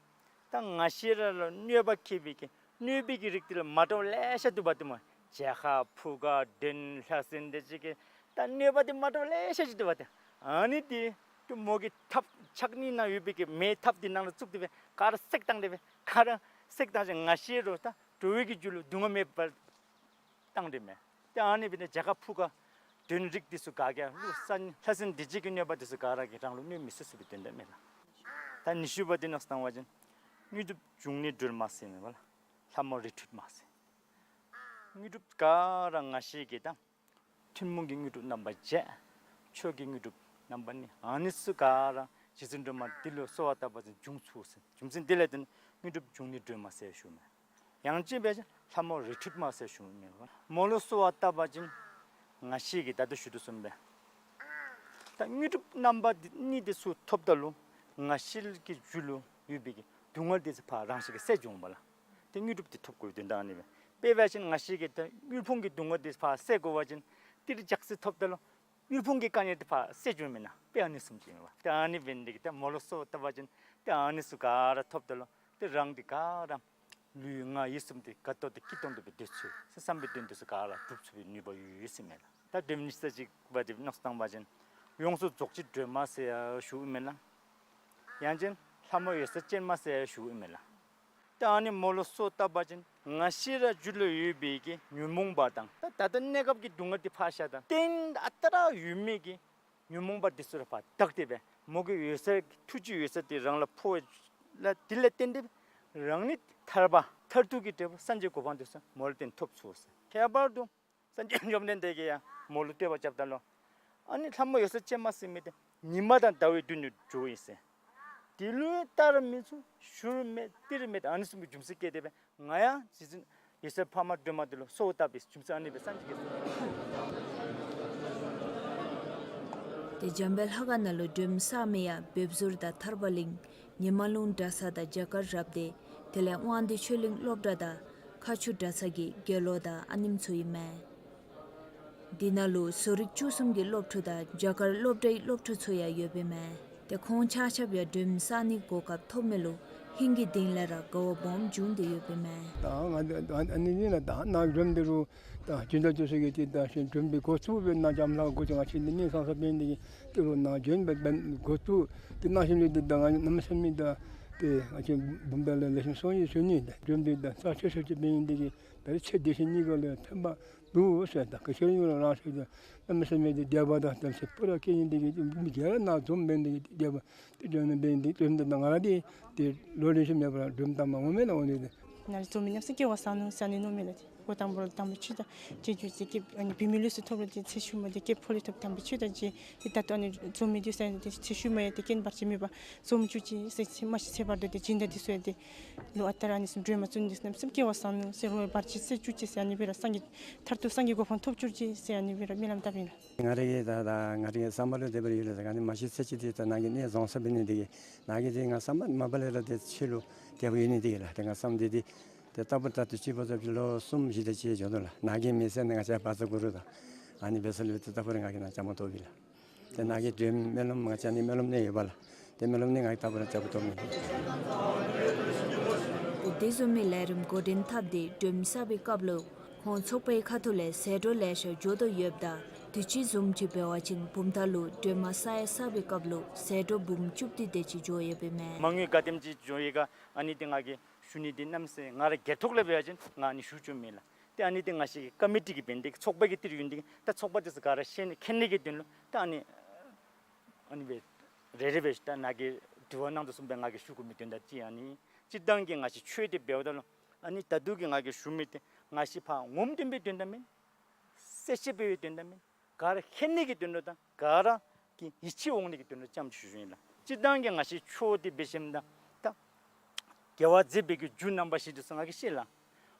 ད་ང་བཅས་ར་ལུ་གནོད་པ་བཀལ་བའི་གི་གནོད་པའི་གི་རིགས་འདི་ལུ་མ་འདྲཝ་ལེ་ཤ་འདུག་པ་ཏེ་སྨོ། བྱད་ཁ་ཕུ་ཁ་གདོན་ལྷ་སྲིན་འདི་ཅིག་གི་ད་གནོད་པ་འདི་མ་འདྲཝ་ལེ་ཤ་ཅིག་འདུག་པ་ཏེ། ཨ་ནི་འདི་ཏེ་མོ་གི་ཐབ་ཕྱག་གཉིས་ནང་ཡོད་པའི་གི་མེ་ཐབ་འདི་ནང་ལུ་བཙུགས་ཏེ་སྦེ་ག་ར་བསྲེགས་བཏང་སྟེ་སྦེ་ག་ར་བསྲེགས་བཏང་ཞིནམ་ང་བཅས་ར་ད་འགྲོ་བའི་གི་རྒྱུད་ལུ་སྡུག་བསྔལ་མེདཔ་བཏང་སྟེ་མས། ཏེ་ཨ་ནི་འབད་ནི་དེ་བྱད་ཁ་ཕུ་ཁ་གདོན་རིགས་འདི་ཚུ་ག་གིས་ཀླུ་ས་ལྷ་སྲིན་སྡིག་བྱེད་ཀྱི་གནོད་པ་འདི་ཚུ་ག་ར་གིས་རང་ལུ་གནོད་མི་ཚུགས་ཟེར་བའི་དོན་དག་ཨིན་མས་ལགས། ད་ཉི་ཤུ་པ་འདི་མནོ་བསམ་བཏང་པ་ཅིན་དངོས་གྲུབ་འབྱུང་གནས་སྒྲོལ་མ་ཟེར་མས་པ་ལགས། ལྷ་མོ་རི་ཁྲོད་མ་ཟེར། དངོས་གྲུབ་ག་ར་ང་བཅས་ཀྱིས་ད་ཐུན་མོང་གི་དངོས་གྲུབ་རྣམ་པ་བརྒྱད། ཆོས་ཀྱི་དངོས་གྲུབ་རྣམ་པ་གཉིས། ཨ་ནི་ཚུ་ག་ར་རྗེ་བཙུན་སྒྲོལ་མ་འདི་ལུ་གསོལ་བ་བཏབ་པ་ཅིན་འབྱུང་ཚུགས་ཟེར། རྒྱུ་མཚན་འདི་ལས་བརྟེན་དངོས་གྲུབ་འབྱུང་གནས་སྒྲོལ་མ་ཟེར་ཞུཝ་མས། ཡང་ཅིན་འབད་བ་ཅིན་ལྷ་མོ་རི་ཁྲོད་མ་ཟེར་ཞུཝ་མས། མོ་ལུ་གསོལ་བ་བཏབ་པ་ཅིན་ང་བཅས་ཀྱིས་ད་ལྟོ་ཞུ་དོ་བཟུམ་སྦེ་ད་དངོས་གྲུབ་རྣམ་པ་འདི་གཉིས་འདི་ཚུ་ཐོབ་ད་ལུ་ང་བཅས་ཀྱི་རྒྱུད་ལུ་ཡོད་པའི་གི་སྡུག་བསྔལ་འདི་ཚུ་ཕར་རང་བཞིན་གྱིས་སེལ་འགྱོཝ་མས་ལགས། ཏེ་དངོས་གྲུབ་འདི་ཐོབ་དགོ་པའི་དོན་དག་ཨ་ནི་སྦེ། དཔེ་འབད་བ་ཅིན་ང་བཅས་ཀྱིས་ད་དངུལ་ཕོངས་ཀྱི་སྡུག་བསྔལ་འདི་ཕར་སེལ་དགོ་པ་ཅིན་ཏིལ་འཇག་སི་ཐོབ་ད་ལུ་དངུལ་ཕོངས་ཀྱི་དཀའ་ངལ་འདི་ཕར་སེལ་འགྱོཝ་མེན་ན། དཔེ་ཨ་ནི་བཟུམ་ཅིག་ཨིན་པས། ཏེ་ཨ་ནི་འབད་ནི་དེ་གིས་ཏེ་མོ་ལུ་གསོལ་བ་བཏབ་པ་ཅིན་ཏེ་ཨ་ནི་ཚུ་ག་ར་ཐོབ་ད་ལུ་ཏེ་རང་འདི་ག་ར་ལུས་ངག་ཡིད་གསུམ་འདི་དགའ་ཏོག་ཏོ་སྐྱིད་ཏོང་ཏོ་སྦེ་སྡོད་ཚུགས་ཟེར་བསམ་པའི་དོན་འདི་ཚུ་ག་ར་འགྲུབ་ཚུགས་པའི་ནུས་པ་ཡོད་ཡོད་ཟེར་མས་ལགས། ད་སྒྲོལ་མ་ཉི་ཤུ་རྩ་གཅིག་པ་འདི་མནོ་བསམ་བཏང་པ་ཅིན་ཡོངས་སུ་རྫོགས་བྱེད་སྒྲོལ་མ་ཟེར་ཡང་ཞུཝ་ཨིན་མས་ལགས། ཡང་ཅིན་ལྷ་མོ་འོད་གསལ་ཅན་མ་ཟེར་ཡང་ཞུཝ་ཨིན་མས་ལགས། ད་ཨ་ནི་མོ་ལུ་གསོལ་བཏབ་པ་ཅིན་ང་བཅས་ར་རྒྱུད་ལུ་ཡོད་པའི་གི་ཉོན་མོངས་པ་དང་ད་ད་ལྟོ་གནས་སྐབས་ཀྱི་སྡུག་བསྔལ་འདི་ཕར་བཞག་ད་གཏན་ཨ་རྟག་ར་ཡོད་མི་གི་ཉོན་མོངས་པ་འདི་ཚུ་ར་ཕར་དག་སྟེ་སྦེ་མོ་གི་འོད་གསལ་ཐུགས་རྗེའི་འོད་གསལ་འདི་རང་ལུ་ཕོག་ལགས། དེ་ལས་བརྟེན་ཏེ་རང་ནི་ཐར་པ་མཐར་ཐུག་གི་འབྲས་བུ་སངས་རྒྱས་གོ་འཕང་འདི་ཚུ་མོ་ལུ་བརྟེན་ཐོབ་ཚུགས་ཟེར། ཁྱད་པར་དུ་སངས་རྒྱས་བཅོམ་ལྡན་འདས་ཀྱིས་ཡང་མོ་ལུ་བསྟོད་པ་རྐྱབ་ད་ལུ་ཨ་ནི་ལྷ་མོ་འོད་གསལ་ཅན་མ་ཟེར་མི་འདི་ཉི་མ་དང་ཟླ་བའི་མདུན་དུ་འགྱོཝ་ཨིན་ཟེར། དེ་ལུ་ལྟ་རུ་མི་ཚུགས། ཞུ་རུ་མེད། ལྟ་རུ་མེད། ཨ་ནི་བཟུམ་གྱི་རྒྱུ་མཚན་བཀལ་ཏེ་སྦེ་ང་ཡང་རྗེ་བཙུན་འོད་གསལ་འཕགས་མ་སྒྲོལ་མ་འདི་ལུ་གསོལ་བ་བཏབ་པའི་རྒྱུ་མཚན་ཨ་ནི་སྦེ་སངས་རྒྱས་ཀྱིས། ཏེ་འཇམ་དཔལ་ལྷ་ཁང་ནང་ལུ་སྒྲོལ་མ་གསར་མའི་ཡང་བེབ་ཟུར་དང་ཐར་པ་གླིང་ཉི་མ་ལུང་གྲྭ་ཚང་དང་རྒྱ་གར་རབ་སྡེ་དེ་ལས་དབང་འདུས་ཆོས་གླིང་སློབ་གྲྭ་དང་མཁར་ཆུ་གྲྭ་ཚང་གི་དགེ་སློང་དང་ཨ་ནེམ་ཚུ་ཨིན་མས། འདི་ནང་ལུ་བཟོ་རིག་བཅུ་གསུམ་གྱི་སློབ་ཕྲུག་དང་རྒྱ་གར་སློབ་གྲྭའི་སློབ་ཕྲུག་ཚུ་ཡང་ཡོདཔ་ཨིན་མས། ཏེ་ཁོང་ཆ་ཁྱབ་ཡང་སྒྲོལ་མ་གསར་ནིའི་གོ་སྐབས་ཐོབ་མི་ལུ་ཧིང་གི་གཏིང་ལས་ར་དགའ་བ་སྦོམ་བྱུང་སྟེ་ཡོདཔ་ཨིན་མས། ད་ང་ཨ་ནི་ཨ་ནི་ཨ་ནི་ཨ་ནི་ཨ་ནི་ཨ་ནི་སྒྲོལ་མ་འདི་རུང་ད་ཅི་འདྲ་ཅི་ཟེར་གི་ཏེ་ད་ཤེས་སྒྲོལ་མ་འདི་འགོ་བཙུགས་སྦེ་ནཱ་འཇམ་ལྷ་འགོ་བཙུགས་ང་བཅས་འདི་གནས་ཚང་ས་འབད་ནི་དེ་གིས་ཏེ་རུང་ནཱ་སྒྲོལ་མ་འབད་འགོ་བཙུགས་ཏེ་གནང་ཞིནམ་ལས་ཏེ་ད་ང་གནམ་མེད་ས་མེད་ད་ཏེ་ང་བཅས་བུམ་ཐང་ལས་ལེགས་ཤོམ་གསུང་ཡི་ཞུ་ནི། ད་སྒྲོལ་མ་འདི་ད་རྩ་ཆེ་ཤོས་ཅིག་འབད་ནི་དེ་གིས་ད་རེས་ཚེ་འདི་ཕྱི་གཉིས་ཀ་ལུ་ཕན་པ་འདུག་ཟེར། ད་ག་ཅི་ཡང་རང་ཟེར་ད་གནམ་མེད་ས་མེད་ཏེ་དད་པ་དང་དམ་ཚིག་པོ་ར་སྐྱེ་ནི་དེ་གིས་མི་སྒེར་ནཱ་འཛོམས་འབད་ནི་དེ་གིས་དད་པ་ཏེ་སྒྲོལ་མ་འབད་ནི་དེ་སྒྲོལ་མ་འདི་ད་ང་ར་འདི་ཏེ་ལོ་རེ་བཞིན་མེད་པར་སྒྲོལ་མ་བཏང་མ་འོང་མེན་ན་འོང་ནི་དེ། ནཱ་ལས་འཛོམས་མི་གནམ་མེད་ས་མེད་སྐལ་བ་བཟང་ནུག་ཟེར་ཨ་ནི་མནོཝ་མས་ལགས། ཏེ་འགོ་དང་པོ་ར་དམ་པའི་ཆོས་དང་དེ་རྒྱུད་ཀྱི་ཨ་ནི་བུད་མེད་ལུས་སུ་ཐོབ་རུང་ཏེ་ཚེ་ཤུལ་མ་ཏེ་སྐྱེས་ཕོ་ལུས་ཐོབ་དམ་པའི་ཆོས་དང་ཏེ་ད་ལྟོ་ཨ་ནི་འཛོམས་མི་འདི་ཟེར་ཨ་ནི་ཏེ་ཚེ་ཤུལ་མ་ཡང་ཏེ་རྐྱེན་བར་ཆད་མེད་པར་འཛོམས་བཅུག་ཅིག་ཟེར་ཚེ་མ་ཤི་ཚེ་བར་དོ་ཏེ་སྦྱིན་བདག་འདི་ཚུ་ཡང་ཏེ་ལུ་ཨ་རྟག་ར་ཨ་ནི་བཟུམ་སྒྲོལ་མ་བཙུགས་ནི་འདི་གནམ་མེད་ས་མེད་སྐལ་བ་བཟང་ནུག་ཟེར་རོགས་བར་ཆད་སེལ་བཅུག་ཅིག་ཟེར་ཨ་ནི་སྦེ་ར་སངས་རྒྱས་མཐར་ཐུག་སངས་རྒྱས་གོ་འཕང་ཐོབ་བཅུག་ཅིག་ཟེར་ཨ་ནི་སྦེ་ར་སྨོན་ལམ་བཏབ་ཨིན་ལགས། ང་རའི་གི་ད་ད་ང་རའི་གི་བསམ་པ་ལུ་དེ་སྦེ་ར་ཡོད་ལགས། ད་ཨ་ནི་མ་ཤི་ཚེ་གཅིག་འདི་ད་ནཱ་གི་གནས་རྫོང་ས་འབད་ནི་དེ་གིས་ནཱ་གི་ཏེ་ང་བསམ་པ་མ་པ་ལས་ར་ཏེ་ཆོས་ལུ་དད་པ་ཡོད་ནི་དེ་གིས་ལགས། ཏེ་ང་བསམ་འདི་ཏེ་ཏེ་ལྟ་བུ་ད་ལྟོ་ཅིག་འབད་ས་ཅིག་ལོ་གསུམ་བཞི་དེ་ཅིག་འགྱོ་དོ་ལགས། ནཱ་གི་མི་ཚེ་ནང་ང་བཅས་བཛྲ་གུ་རུ་དང་ཨ་ནི་འབད་ས་ལུ་ཏེ་ལྟ་བུ་ར་ང་གིས་ནཱ་བཅའ་མར་གཏོགསཔ་ཨིན་ལགས། ཏེ་ནཱ་གི་སྒྲོལ་མ་སྨོན་ལམ་ང་བཅས་ཨ་ནི་སྨོན་ལམ་གནས་ཡོད་པ་ལགས། ཏེ་སྨོན་ལམ་གནས་ང་གིས་ལྟ་བུ་ར་བཅའ་མར་གཏོགསཔ་ཨིན། ཏེ་དེ་བཟུམ་མའི་ལས་རིམ་འགོ་འདྲེན་འཐབ་སྟེ་སྒྲོལ་མ་གསར་པའི་སྐབས་ལུ་ཁོང་ཚོགས་པའི་ཁ་ཐུག་ལས་ཟད་འགྲོ་ལེ་ཤ་འགྱོ་དོ་ཡོདཔ་ད་དུས་ཅི་བཟུམ་ཅིག་འབད་བ་ཅིན་བུམ་ཐང་ལུ་སྒྲོལ་མ་ས་ཡ་གསར་པའི་སྐབས་ལུ་ཟད་འགྲོ་འབུམ་བཅུ་བདུན་དེ་ཅིག་འགྱོ་ཡོདཔ་ཨིན་མས། མ་དངུལ་ག་དེམ་ཅིག་འགྱོ་ཡི་ག་ཨ་ནི་ཏེ་ང་གིས་ཞུ་ནི་འདི་གནམ་མེད་ས་མེད་ང་ར་སྒེར་ཐོག་ལས་འབད་བ་ཅིན་ང་ཨ་ནི་ཞུ་བཅུག་མེད་ལགས། ཏེ་ཨ་ནི་འདི་ང་བཅས་ཀྱི་ཀོ་མི་ཊི་གི་འབད་ནི་འདི་གིས་ཚོགས་པ་གི་ཏི་རུ་ཡོད་ནི་འདི་གིས་ད་ཚོགས་པ་འདི་ཚུ་ག་ར་ཤེས་ནི་མཁྱེན་ནི་གི་དོན་ལུ་ད་ཨ་ནི་ཨ་ནི་སྦེ་རེ་རེ་སྦེ་ད་ནཱ་གིས་དྲི་བ་གནང་དོ་བཟུམ་སྦེ་ང་གིས་ཞུ་དགོ་མི་དོན་དག་ཅིག་ཨ་ནི་སྤྱིར་བཏང་གི་ང་བཅས་ཆོས་འདི་འབདཝ་ད་ལུ་ཨ་ནི་ད་ལྟོ་གི་ང་གིས་ཞུ་མི་འདི་ང་བཅས་ཕར་ངོམ་སྟོན་པའི་དོན་དག་མེན། གསལ་བཤད་འབད་བའི་དོན་དག་མེན། ག་ར་མཁྱེན་ནི་གི་དོན་ལུ་དང་ག་ར་གི་ཡིད་ཆེས་འོང་ནི་གི་དོན་ལུ་ཙམ་ཞུ་ཞུཝ་ཨིན་ལགས། སྤྱིར་བཏང་གི་ང་བཅས་ཆོས་འདི་འབད་ཞིནམ་ད་ད་དགེ་བ་མཛད་པའི་གི་རྒྱུ་རྣམ་པ་བཞི་འདི་ཚུ་ང་གིས་ཤེས་ལགས།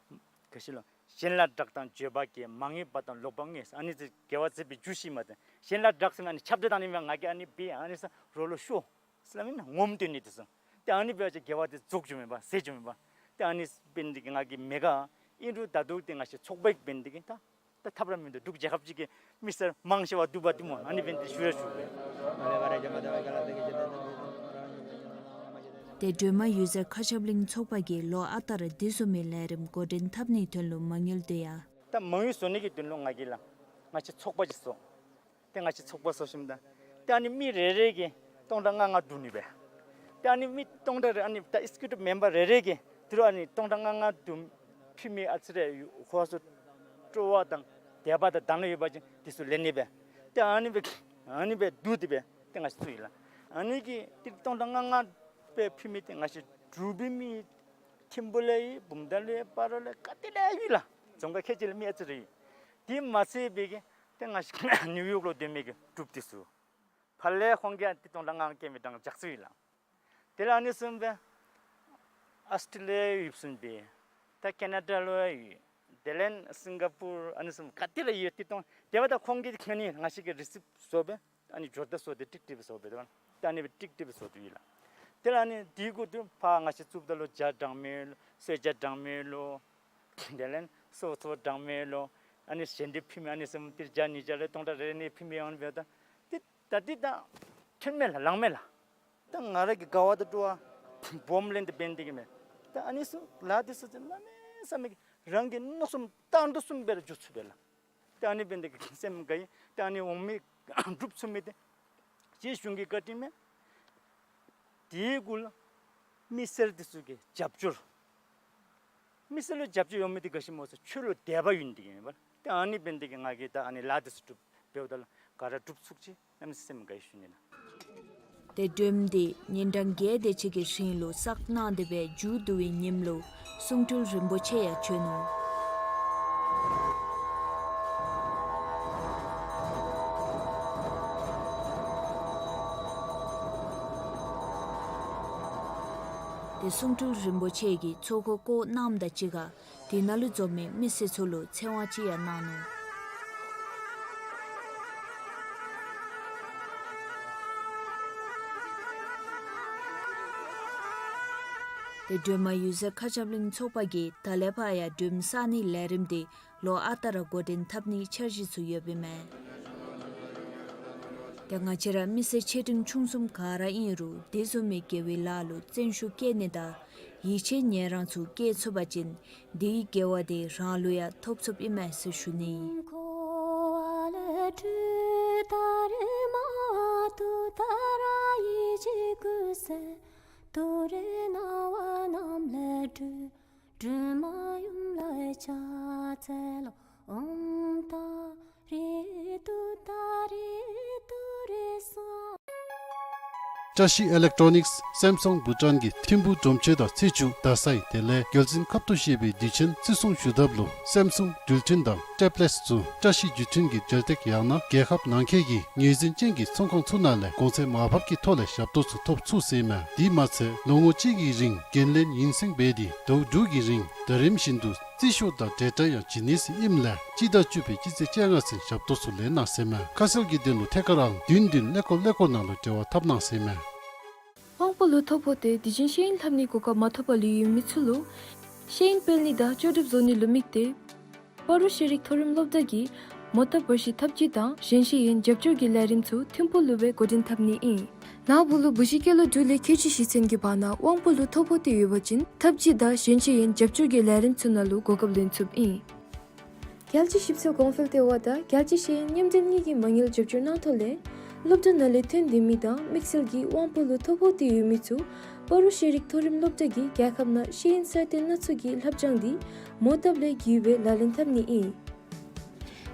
ག་ཅི་ལོ། གཞན་ལ་བསྒྲགས་དང་བརྗོད་པ་སྐྱེ། མ་ངེས་པ་དང་ལོག་པ་ངེས། ཨ་ནི་ཚུ་དགེ་བ་མཛད་པའི་རྒྱུ་བཞི་མས་ཏེ། གཞན་ལ་བསྒྲགས་ཟེར་ན་ཨ་ནི་ཁྱབ་བརྡལ་བཏང་ནི་མས། ང་གིས་ཨ་ནི་འབད་ཨ་ནི་ཚུ་རོགས་ལུ་ཤོག་ཟེར་སླབ་མེན་ན། ངོམ་སྟོན་ནི་འདི་ཚུ། ཏེ་ཨ་ནི་འབད་བ་ཅིན་དགེ་བ་འདི་རྫོགས་འགྱོཝ་མས་པ། ཟད་འགྱོཝ་མས་པ། ཏེ་ཨ་ནི་འབད་ནི་འདི་གིས་ང་གིས་མེད་ག། ཨིན་རུང་ད་ལྟོ་འདི་ང་བཅས་ཚོགས་པ་ཅིག་འབད་ནི་འདི་གིས་ད་ད་ཐབས་ར་མིན་འདུག། འབྲུག་རྒྱལ་ཁབ་ཅིག་གི་མི་སེར་མང་ཆེ་བ་འདུག་པ་འདི་སྨོ། ཨ་ནི་འབད་ནི་འདི་ཞུ་ར་ཞུ་དགོ། ཏེ་སྒྲོལ་མ་འོད་ཟེར་མཁའ་ཁྱབ་གླིང་ཚོགས་པ་གིས་ལོ་ཨ་རྟག་ར་འདི་བཟུམ་མའི་ལས་རིམ་འགོ་འདྲེན་འཐབ་ནིའི་དོན་ལུ་མ་དངུལ་བསྡུ་ཡ། ད་མ་དངུལ་བཟོ་ནི་གི་དོན་ལུ་ང་གིས་ལགས་ང་བཅས་ཚོགས་པ་ཅིག་བཟོ། ཏེ་ང་བཅས་ཚོགས་པ་བཟོ་ཞིནམ་ད་ཏེ་ཨ་ནི་མི་རེ་རེ་གིས་སྟོང་ཕྲག་ལྔ་ལྔ་བསྡུ་ནི་སྦེ། ཏེ་ཨ་ནི་མི་སྟོང་ཕྲག་རེ་ཨ་ནི་ད་ཨེག་སི་ཀིའུ་ཊིབ་མེམ་བར་རེ་རེ་གིས་ཏི་རུ་ཨ་ནི་སྟོང་ཕྲག་ལྔ་ལྔ་བསྡུ་ཕུལ་མི་ཨ་ཙི་རེ་ཡོད། ཁོ་ཚུ་སྤྲོ་བ་དང་དད་པ་དང་དག་སྣང་ཡོད་པ་ཅིན་འདི་ཚུ་ལེན་ནི་སྦེ། ཏེ་ཨ་ནི་སྦེ་ཨ་ནི་སྦེ་བསྡུ་སྟེ་སྦེ་ཏེ་ང་བཅས་ཚུ་ཡོད་ལགས། ཨ་ནི་གི་ཏི་རུ་སྟོང་ཕྲག་ལྔ་ལྔ་སྦེ་ཕུལ་མི་འདི་ང་བཅས་འབྲུག་པའི་མི་ཐིམ་ཕུ་ལས་ཡོད། བུམ་ཐང་ལས་ཡོད། སྤ་རོ་ལས་ག་ཏེ་ལས་ཡོད་ལགས། རྫོང་ཁག་ཁལ་གཅིག་ལས་མི་ཨ་ཙི་རེ་ཡོད། དེ་མ་ཚད་པའི་གི་ཏེ་ང་བཅས་ནིའུ་ཡོག་ལུ་སྡོད་མི་གི་འབྲུགཔ་འདི་ཚུ་ཕར་ལས་ཁོང་གིས་ཏི་རུ་སྟོང་ཕྲག་ལྔ་ལྔ་བསྐྱལ་མི་དང་ལྗགས་རྩིས་ཡོད་ལགས། དེ་ལས་ཨ་ནི་བཟུམ་སྦེ་ཨཱོས་ཊྲེ་ལི་ཡ་ཡོདཔ་བཟུམ་སྦེ་ད་ཀེ་ན་ཌ་ལུ་ཡང་ཡོད། དེ་ལས་སིང་ག་པུར་ཨ་ནི་བཟུམ་ག་ཏེ་ལས་ཡོད། ཏི་རུ་སྟོང་དེ་འབདཝ་ད་ཁོང་གིས་ཨ་ནི་ང་བཅས་ཀྱི་རི་སིབ་བཟོ་སྦེ་ཨ་ནི་འབྱོར་ད་བཟོ་སྟེ་ཀྲིག་ཀྲི་སྦེ་བཟོ་སྦེ་ད་ཨ་ནི་སྦེ་ཀྲིག་ཀྲི་སྦེ་བཟོ་སྟེ་ཡོད་ལགས། དེ་ལས་ཨ་ནི་དེ་གུ་ཏི་རུ་ཕར་ང་བཅས་བཙུགསཔ་ད་ལུ་ཇ་འགྲངམ་ལུ་གསོལ་ཇ་འགྲངམ་ལུ་དེ་ལས་གསོལ་ཚོགས་འགྲངམ་ལུ་ཨ་ནི་ཞལ་འདེབས་ཕུལ་མི་ཨ་ནི་བཟུམ་ཏི་རུ་ཇ་གཉིས་ཇ་ལས་སྟོང་ཕྲག་རེ་རེ་ནི་ཕུལ་མི་ཨ་ནི་འབདཝ་ད་ཏེ་ད་འདི་ད་ཐོན་མས་ལགས། ལང་མས་ལགས། ད་ང་ར་གི་དགའ་བ་དང་སྤྲོ་བ་སྦོམ་ལས་འདི་འབད་ནི་འདི་གིས་མས། ད་ཨ་ནི་ཚུ་ལཱ་འདི་ཚུ་གནམ་མེད་ས་མེད་ཀྱི་རང་གི་མནོ་བསམ་བཏང་དོ་བཟུམ་སྦེ་ར་འགྱོ་ཚུགས་པས་ལགས། ད་ཨ་ནི་འབད་ནི་འདི་གིས་སེམས་དགའ་ཡི། ད་ཨ་ནི་འོང་མི་འབྲུགཔ་ཚུ་མི་འདི་རྗེ་གཞུང་གི་བཀའ་དྲིན་མས། དེ་གུ་ལུ་མི་སེར་འདི་ཚུ་གི་རྒྱབ་སྐྱོར། མི་སེར་ལུ་རྒྱབ་སྐྱོར་ཡོད་མི་འདི་ག་ཅི་སྨོ་ཟེར་ཆོས་ལུ་དད་པ་ཡོད་ནི་འདི་གིས་མས་པ། ད་ཨ་ནི་འབད་ནི་འདི་གིས་ང་གིས་ད་ཨ་ནི་ལཱ་འདི་ཚུ་སྒྲུབ་འབདཝ་ད་ལུ་ག་ར་སྒྲུབ་ཚུགས་ཅི། གནམ་མེད་ས་མེད་དགའ་ཡི་ཞུ་ནི་ལགས། ཏེ་སྒྲོལམ་འདི་ཉིན་གྲངས་བརྒྱད་དེ་ཅིག་གི་རིང་ལུ་བསགས་གནང་སྟེ་སྦེ་མཇུག་བསྡུ་བའི་ཉིནམ་ལུ་གསུང་སྤྲུལ་རིན་པོ་ཆེ་ཡང་བྱོན་ནུག། ཏེ་གསུང་སྤྲུལ་རིན་པོ་ཆེ་གིས་ཚོགས་འཁོར་བསྐོར་གནངམ་དང་གཅིག་ཁར་དེ་ནང་ལུ་འཛོམས་མི་མི་སེར་ཚུ་ལུ་ཚེ་དབང་ཅིག་ཡང་གནང་ནུག། ཏེ་སྒྲོལ་མ་འོད་ཟེར་མཁའ་ཁྱབ་གླིང་ཚོགས་པ་གིས་ད་ལས་ཕར་ཡང་སྒྲོལམ་བསགས་ནིའི་ལས་རིམ་འདི་ལོ་ཨ་རྟག་ར་འགོ་འདྲེན་འཐབ་ནིའི་འཆར་གཞི་ཚུ་ཡོདཔ་ཨིན་མས། ཏེ་ང་བཅས་ར་མི་སེར་ཆེ་འབྲིང་ཆུང་གསུམ་ག་ར་ཨིན་རུང་དེ་བཟུམ་མའི་དགེ་བའི་ལཱ་ལུ་བརྩོན་ཤུགས་བསྐྱེད་ནི་དང་ཡིད་ཆེས་ཉེ་རང་ཚུ་བསྐྱེད་ཚུགས་པ་ཅིན་དེའི་དགེ་བ་དེ་རང་ལུ་ཡང་ཐོབ་ཚུགསཔ་ཨིན་མས་ཟེར་ཞུ་ནི། བཀྲ་ཤིས་ཨི་ལེག་ཊོ་ནིགསི་སེམ་སུང་བྷུ་ཊཱན་གྱིས་ཐིམ་ཕུག་སྒྲོམ་ཆེན་དང་ཚེས་བཅུ་རྡ་སའི་དེ་ལས་རྒྱལ་བཙུན་ཁབ་ཏུ་བཞེས་པའི་དུས་ཆེན་བརྩི་སྲུང་ཞུ་ཐབས་ལུ་སེམ་སུང་འགྲུལ་འཕྲིན་དང་ཊེབ་ལེཊསི་ཚུ་བཀྲ་ཤིས་བརྒྱུད་འཕྲིན་གྱི་འབྲེལ་སྟེགས་ཡང་ན་རྒྱལ་ཁབ་ནང་འཁོད་ཀྱི་ངོས་འཛིན་ཅན་གྱི་ཚོང་ཁང་ཚུ་ནང་ལས་གོང་ཚད་མར་ཕབ་ཀྱི་ཐོག་ལས་ཞབས་ཏོག་ཚུ་ཐོབ་ཚུགས་ཟེར་ཨིན་མས། དེ་མ་ཚད་ལོ་ངོ་གཅིག་གི་རིང་འགན་ལེན་ཡུན་སེང་འབད་དེ་ཟླཝ་དྲུག་གི་རིང་ཟླ་རིམ་བཞིན་དུ་རྩིས་ཤོག་དང་འབྲེལ་སྒྲ་ཡང་བྱིན་ནི་ཟེར་ཨིནམ་ལས་སྤྱི་ཟླ་བཅུ་པའི་སྤྱི་ཚེས་བཅོ་ལྔ་ཚུན་ཞབས་ཏོག་ཚུ་ལེན་གནང་ཟེར་ཨིན་མས། ཁ་གསལ་གྱི་དོན་ལུ་ཐད་ཀར་ཨང་བདུན་བདུན་ཀླད་ཀོར་ཀླད་ཀོར་ནང་ལུ་འབྲེལ་བ་འཐབ་གནང་ཟེར་ཨིན་མས། དབང་པོ་ལུ་ཐོ་ཕོག་སྟེ་དུས་རྒྱུན་ཤེས་ཡོན་ལྷབ་ནིའི་གོ་སྐབས་མ་ཐོབ་པར་ལུས་ཡོད་མི་ཚུ་ལུ་ཤེས་ཡོན་སྤེལ་ནི་དང་ལྕོགས་གྲུབ་བཟོ་ནི་ལུ་དམིགས་ཏེ་སྤ་རོ་ཤེས་རིག་མཐོ་རིམ་སློབ་གྲྭ་གིས་མོ་ཊ་འབར་ཞིང་འཐབ་ཇུས་དང་གཞན་ཤེས་ཡོན་རྒྱབ་སྐྱོར་གྱི་ལས་རིམ་ཚུ་ཐིམ་ཕུག་ལུ་སྦེ་འགོ་འདྲེན་འཐབ་ནི་ཨིན། ནཱ་བུ་ལུ་བུ་གཞི་སྐྱེས་ལོ་དྲུག་ལས་ཁལ་གཅིག་བཞེས་ཚུན་གྱི་བར་ན་དབང་པོ་ལུ་ཐོ་ཕོག་སྟེ་ཡོད་པ་ཅིན་འཐབ་ཇུས་དང་གཞན་ཤེས་ཡོན་རྒྱབ་སྐྱོར་གྱི་ལས་རིམ་ཚུ་ནང་ལུ་གོ་སྐབས་ལེན་ཚུགསཔ་ཨིན། རྒྱལ་སྤྱི་ཞིབ་འཚོལ་གོང་འཕེལ་ལྟེ་བ་དང་རྒྱལ་སྤྱི་ཤེས་ཡོན་མཉམ་འབྲེལ་གཉིས་ཀྱི་མ་དངུལ་རྒྱབ་སྐྱོར་གནང་ཐོག་ལས་སློབ་གྲྭ་ནང་ལས་ཐོན་སྡོད་མི་དང་དམིགས་བསལ་གྱིས་དབང་པོ་ལུ་ཐོ་ཕོག་སྟེ་ཡོད་མི་ཚུ་ སྤ་རོ་ཤེས་རིག་མཐོ་རིམ་སློབ་གྲྭ་གིས་རྒྱལ་ཁབ་ནང་ཤེས་ཡོན་གསར་བཏོན་སྣ་ཚོགས་ཀྱི་ལྷབ་སྦྱང་འདི་མོ་བཏབ་ལས་བརྒྱུད་སྦེ་ལག་ལེན་འཐབ་ནི་ཨིན།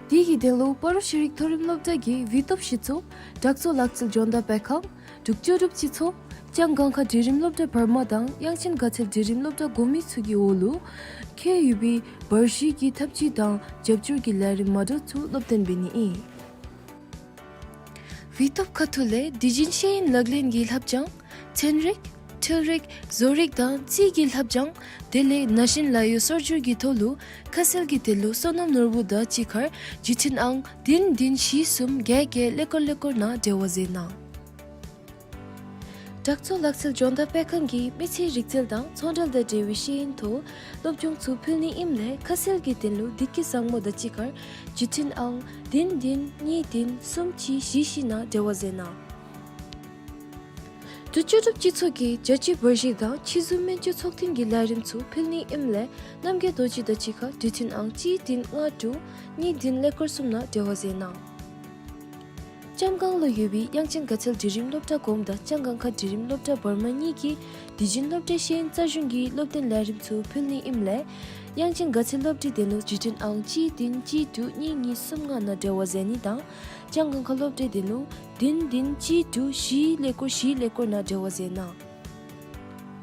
དེ་གི་དོན་ལུ་སྤ་རོ་ཤེས་རིག་མཐོ་རིམ་སློབ་གྲྭ་གི་བི་ཏོབ་ཞི་ཚུ་དྲག་ཚོགས་ལག་རྩལ་ལྗོན་བདག་སྤེལ་ཁང་འབྲུག་ལྕགས་གྲུབ་སྤྱི་ཚོགས་ལྕང་སྒང་ཁ་འབྲིང་རིམ་སློབ་གྲྭ་བར་མ་དང་དབྱངས་ཅན་དགའ་ཚལ་འབྲིང་རིམ་སློབ་གྲྭ་གོ་མི་ཚུ་གི་འོག་ལུ་ཁེལ་ཡོད་པའི་བར་ཞི་གི་ཐབས་ཇུས་དང་རྒྱབ་སྐྱོར་གྱི་ལས་རིམ་མ་འདྲཝ་ཚུ་སློབ་སྟོན་འབད་ནི་ཨིན། བི་ཏོབ་ཁ་ཐུག་ལས་དུས་རྒྱུན་ཤེས་ཡོན་ལག་ལེན་གྱི་ལྷབ་སྦྱང་ཚན་རིག་འཕྲུལ་རིག་བཟོ་རིག་དང་རྩིས་ཀྱི་ལྷབ་སྦྱང་དེ་ལས་ན་གཞོན་ལཱ་གཡོག་སོར་སྒྱུར་གྱི་ཐོག་ལུ་ཁ་གསལ་གྱི་དོན་ལུ་སོ་ནམ་ནོར་བུ་དང་གཅིག་ཁར་བརྒྱུད་འཕྲིན་ཨང་བདུན་བདུན་བཞི་གསུམ་བརྒྱད་བརྒྱད་ཀླད་ཀོར་ཀླད་ཀོར་ནང་འབྲེལ་བ་མཛད་གནང་། དྲག་ཚོགས་ལག་རྩལ་ལྗོན་བདག་སྤེལ་ཁང་གིས་མི་ཚེའི་རིག་རྩལ་དང་ཚོང་འབྲེལ་དང་འབྲེལ་བའི་ཤེས་ཡོན་ཐོག་སློབ་སྦྱོང་ཚུ་ཕུལ་ནི་ཨིནམ་ལས་ཁ་གསལ་གྱི་དོན་ལུ་བདེ་སྐྱིད་བཟང་མོ་དང་གཅིག་ཁར་བརྒྱུད་འཕྲིན་ཨང་བདུན་བདུན་གཉིས་བདུན་གསུམ་གཅིག་བཞི་བཞི་ནང་འབྲེལ་བ་མཛད་གནང་། འབྲུག་ལྕགས་གྲུབ་སྤྱི་ཚོགས་ཀྱིས་རྒྱལ་སྤྱིའི་བར་ཞི་དང་ཆེད་འཛུགས་སྨན་བཅོས་ཚོགས་ཐེངས་ཀྱི་ལས་རིམ་ཚུ་ཕུལ་ནི་ཨིནམ་ལས་རྣམ་རྒྱལ་རྡོ་རྗེ་དང་གཅིག་ཁར་བརྒྱུད་འཕྲིན་ཨང་གཅིག་བདུན་ལྔ་དྲུག་གཉིས་བདུན་ཀླད་ཀོར་གསུམ་ནང་འབྲེལ་བ་མཛད་གནང་། ལྕང་སྒང་ལུ་ཡོད་པའི་དབྱངས་ཅན་དགའ་ཚལ་འབྲིང་རིམ་སློབ་གྲྭ་གོངམ་དང་ལྕང་སྒང་ཁ་འབྲིང་རིམ་སློབ་གྲྭ་བར་མ་གཉིས་ཀྱིས་དུས་རྒྱུན་སློབ་གྲྭའི་ཤེས་ཡོན་རྩལ་གཞུང་གི་སློབ་སྟོན་ལས་རིམ་ཚུ་ཕུལ་ནི་ཨིནམ་ལས་དབྱངས་ཅན་དགའ་ཚལ་སློབ་གྲྭའི་དོན་ལུ་བརྒྱུད་འཕྲིན་ཨང་གཅིག་བདུན་གཅིག་དྲུག་གཉིས་གཉིས་གསུམ་ལྔ་ནང་འབྲེལ་བ་མཛད་ནི་དང་ལྕང་སྒང་ཁ་སློབ་གྲྭའི་དོན་ལུ་བདུན་བདུན་གཅིག་དྲུག་བཞི་ཀླད་ཀོར་བཞི་ཀླད་ཀོར་ནང་འབྲེལ་བ་མཛད་གནང་།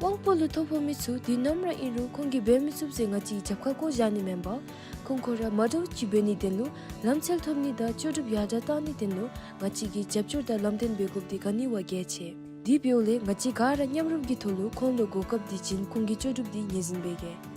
དབང་པོ་ལུ་ཐོ་ཕོག་མི་ཚུ་དུས་ནམ་ར་ཨིན་རུང་ཁོང་གིས་འབད་མི་ཚུགས་ཟེར་ང་བཅས་ཀྱིས་རྒྱབ་ཁར་བཀོ་བཞག་ནི་མེན་པར་ཁོང་ཁོང་ར་མ་འདྲཝ་ཅིག་འབད་ནིའི་དོན་ལུ་ལམ་འཚོལ་ཐོབ་ནི་དང་ལྕོགས་གྲུབ་ཡར་དྲགས་གཏང་ནིའི་དོན་ལུ་ང་བཅས་ཀྱིས་རྒྱབ་སྐྱོར་དང་ལམ་སྟོན་འབད་དགོཔ་འདི་ག་ནི་བ་གལ་ཆེ། དེ་འབདཝ་ལས་ང་བཅས་ག་ར་མཉམ་རུབ་ཀྱི་ཐོག་ལུ་ཁོང་ལུ་གོ་སྐབས་འདི་བྱིན་ཁོང་གི་ལྕོགས་གྲུབ་འདི་ངོས་འཛིན་འབད་གེ།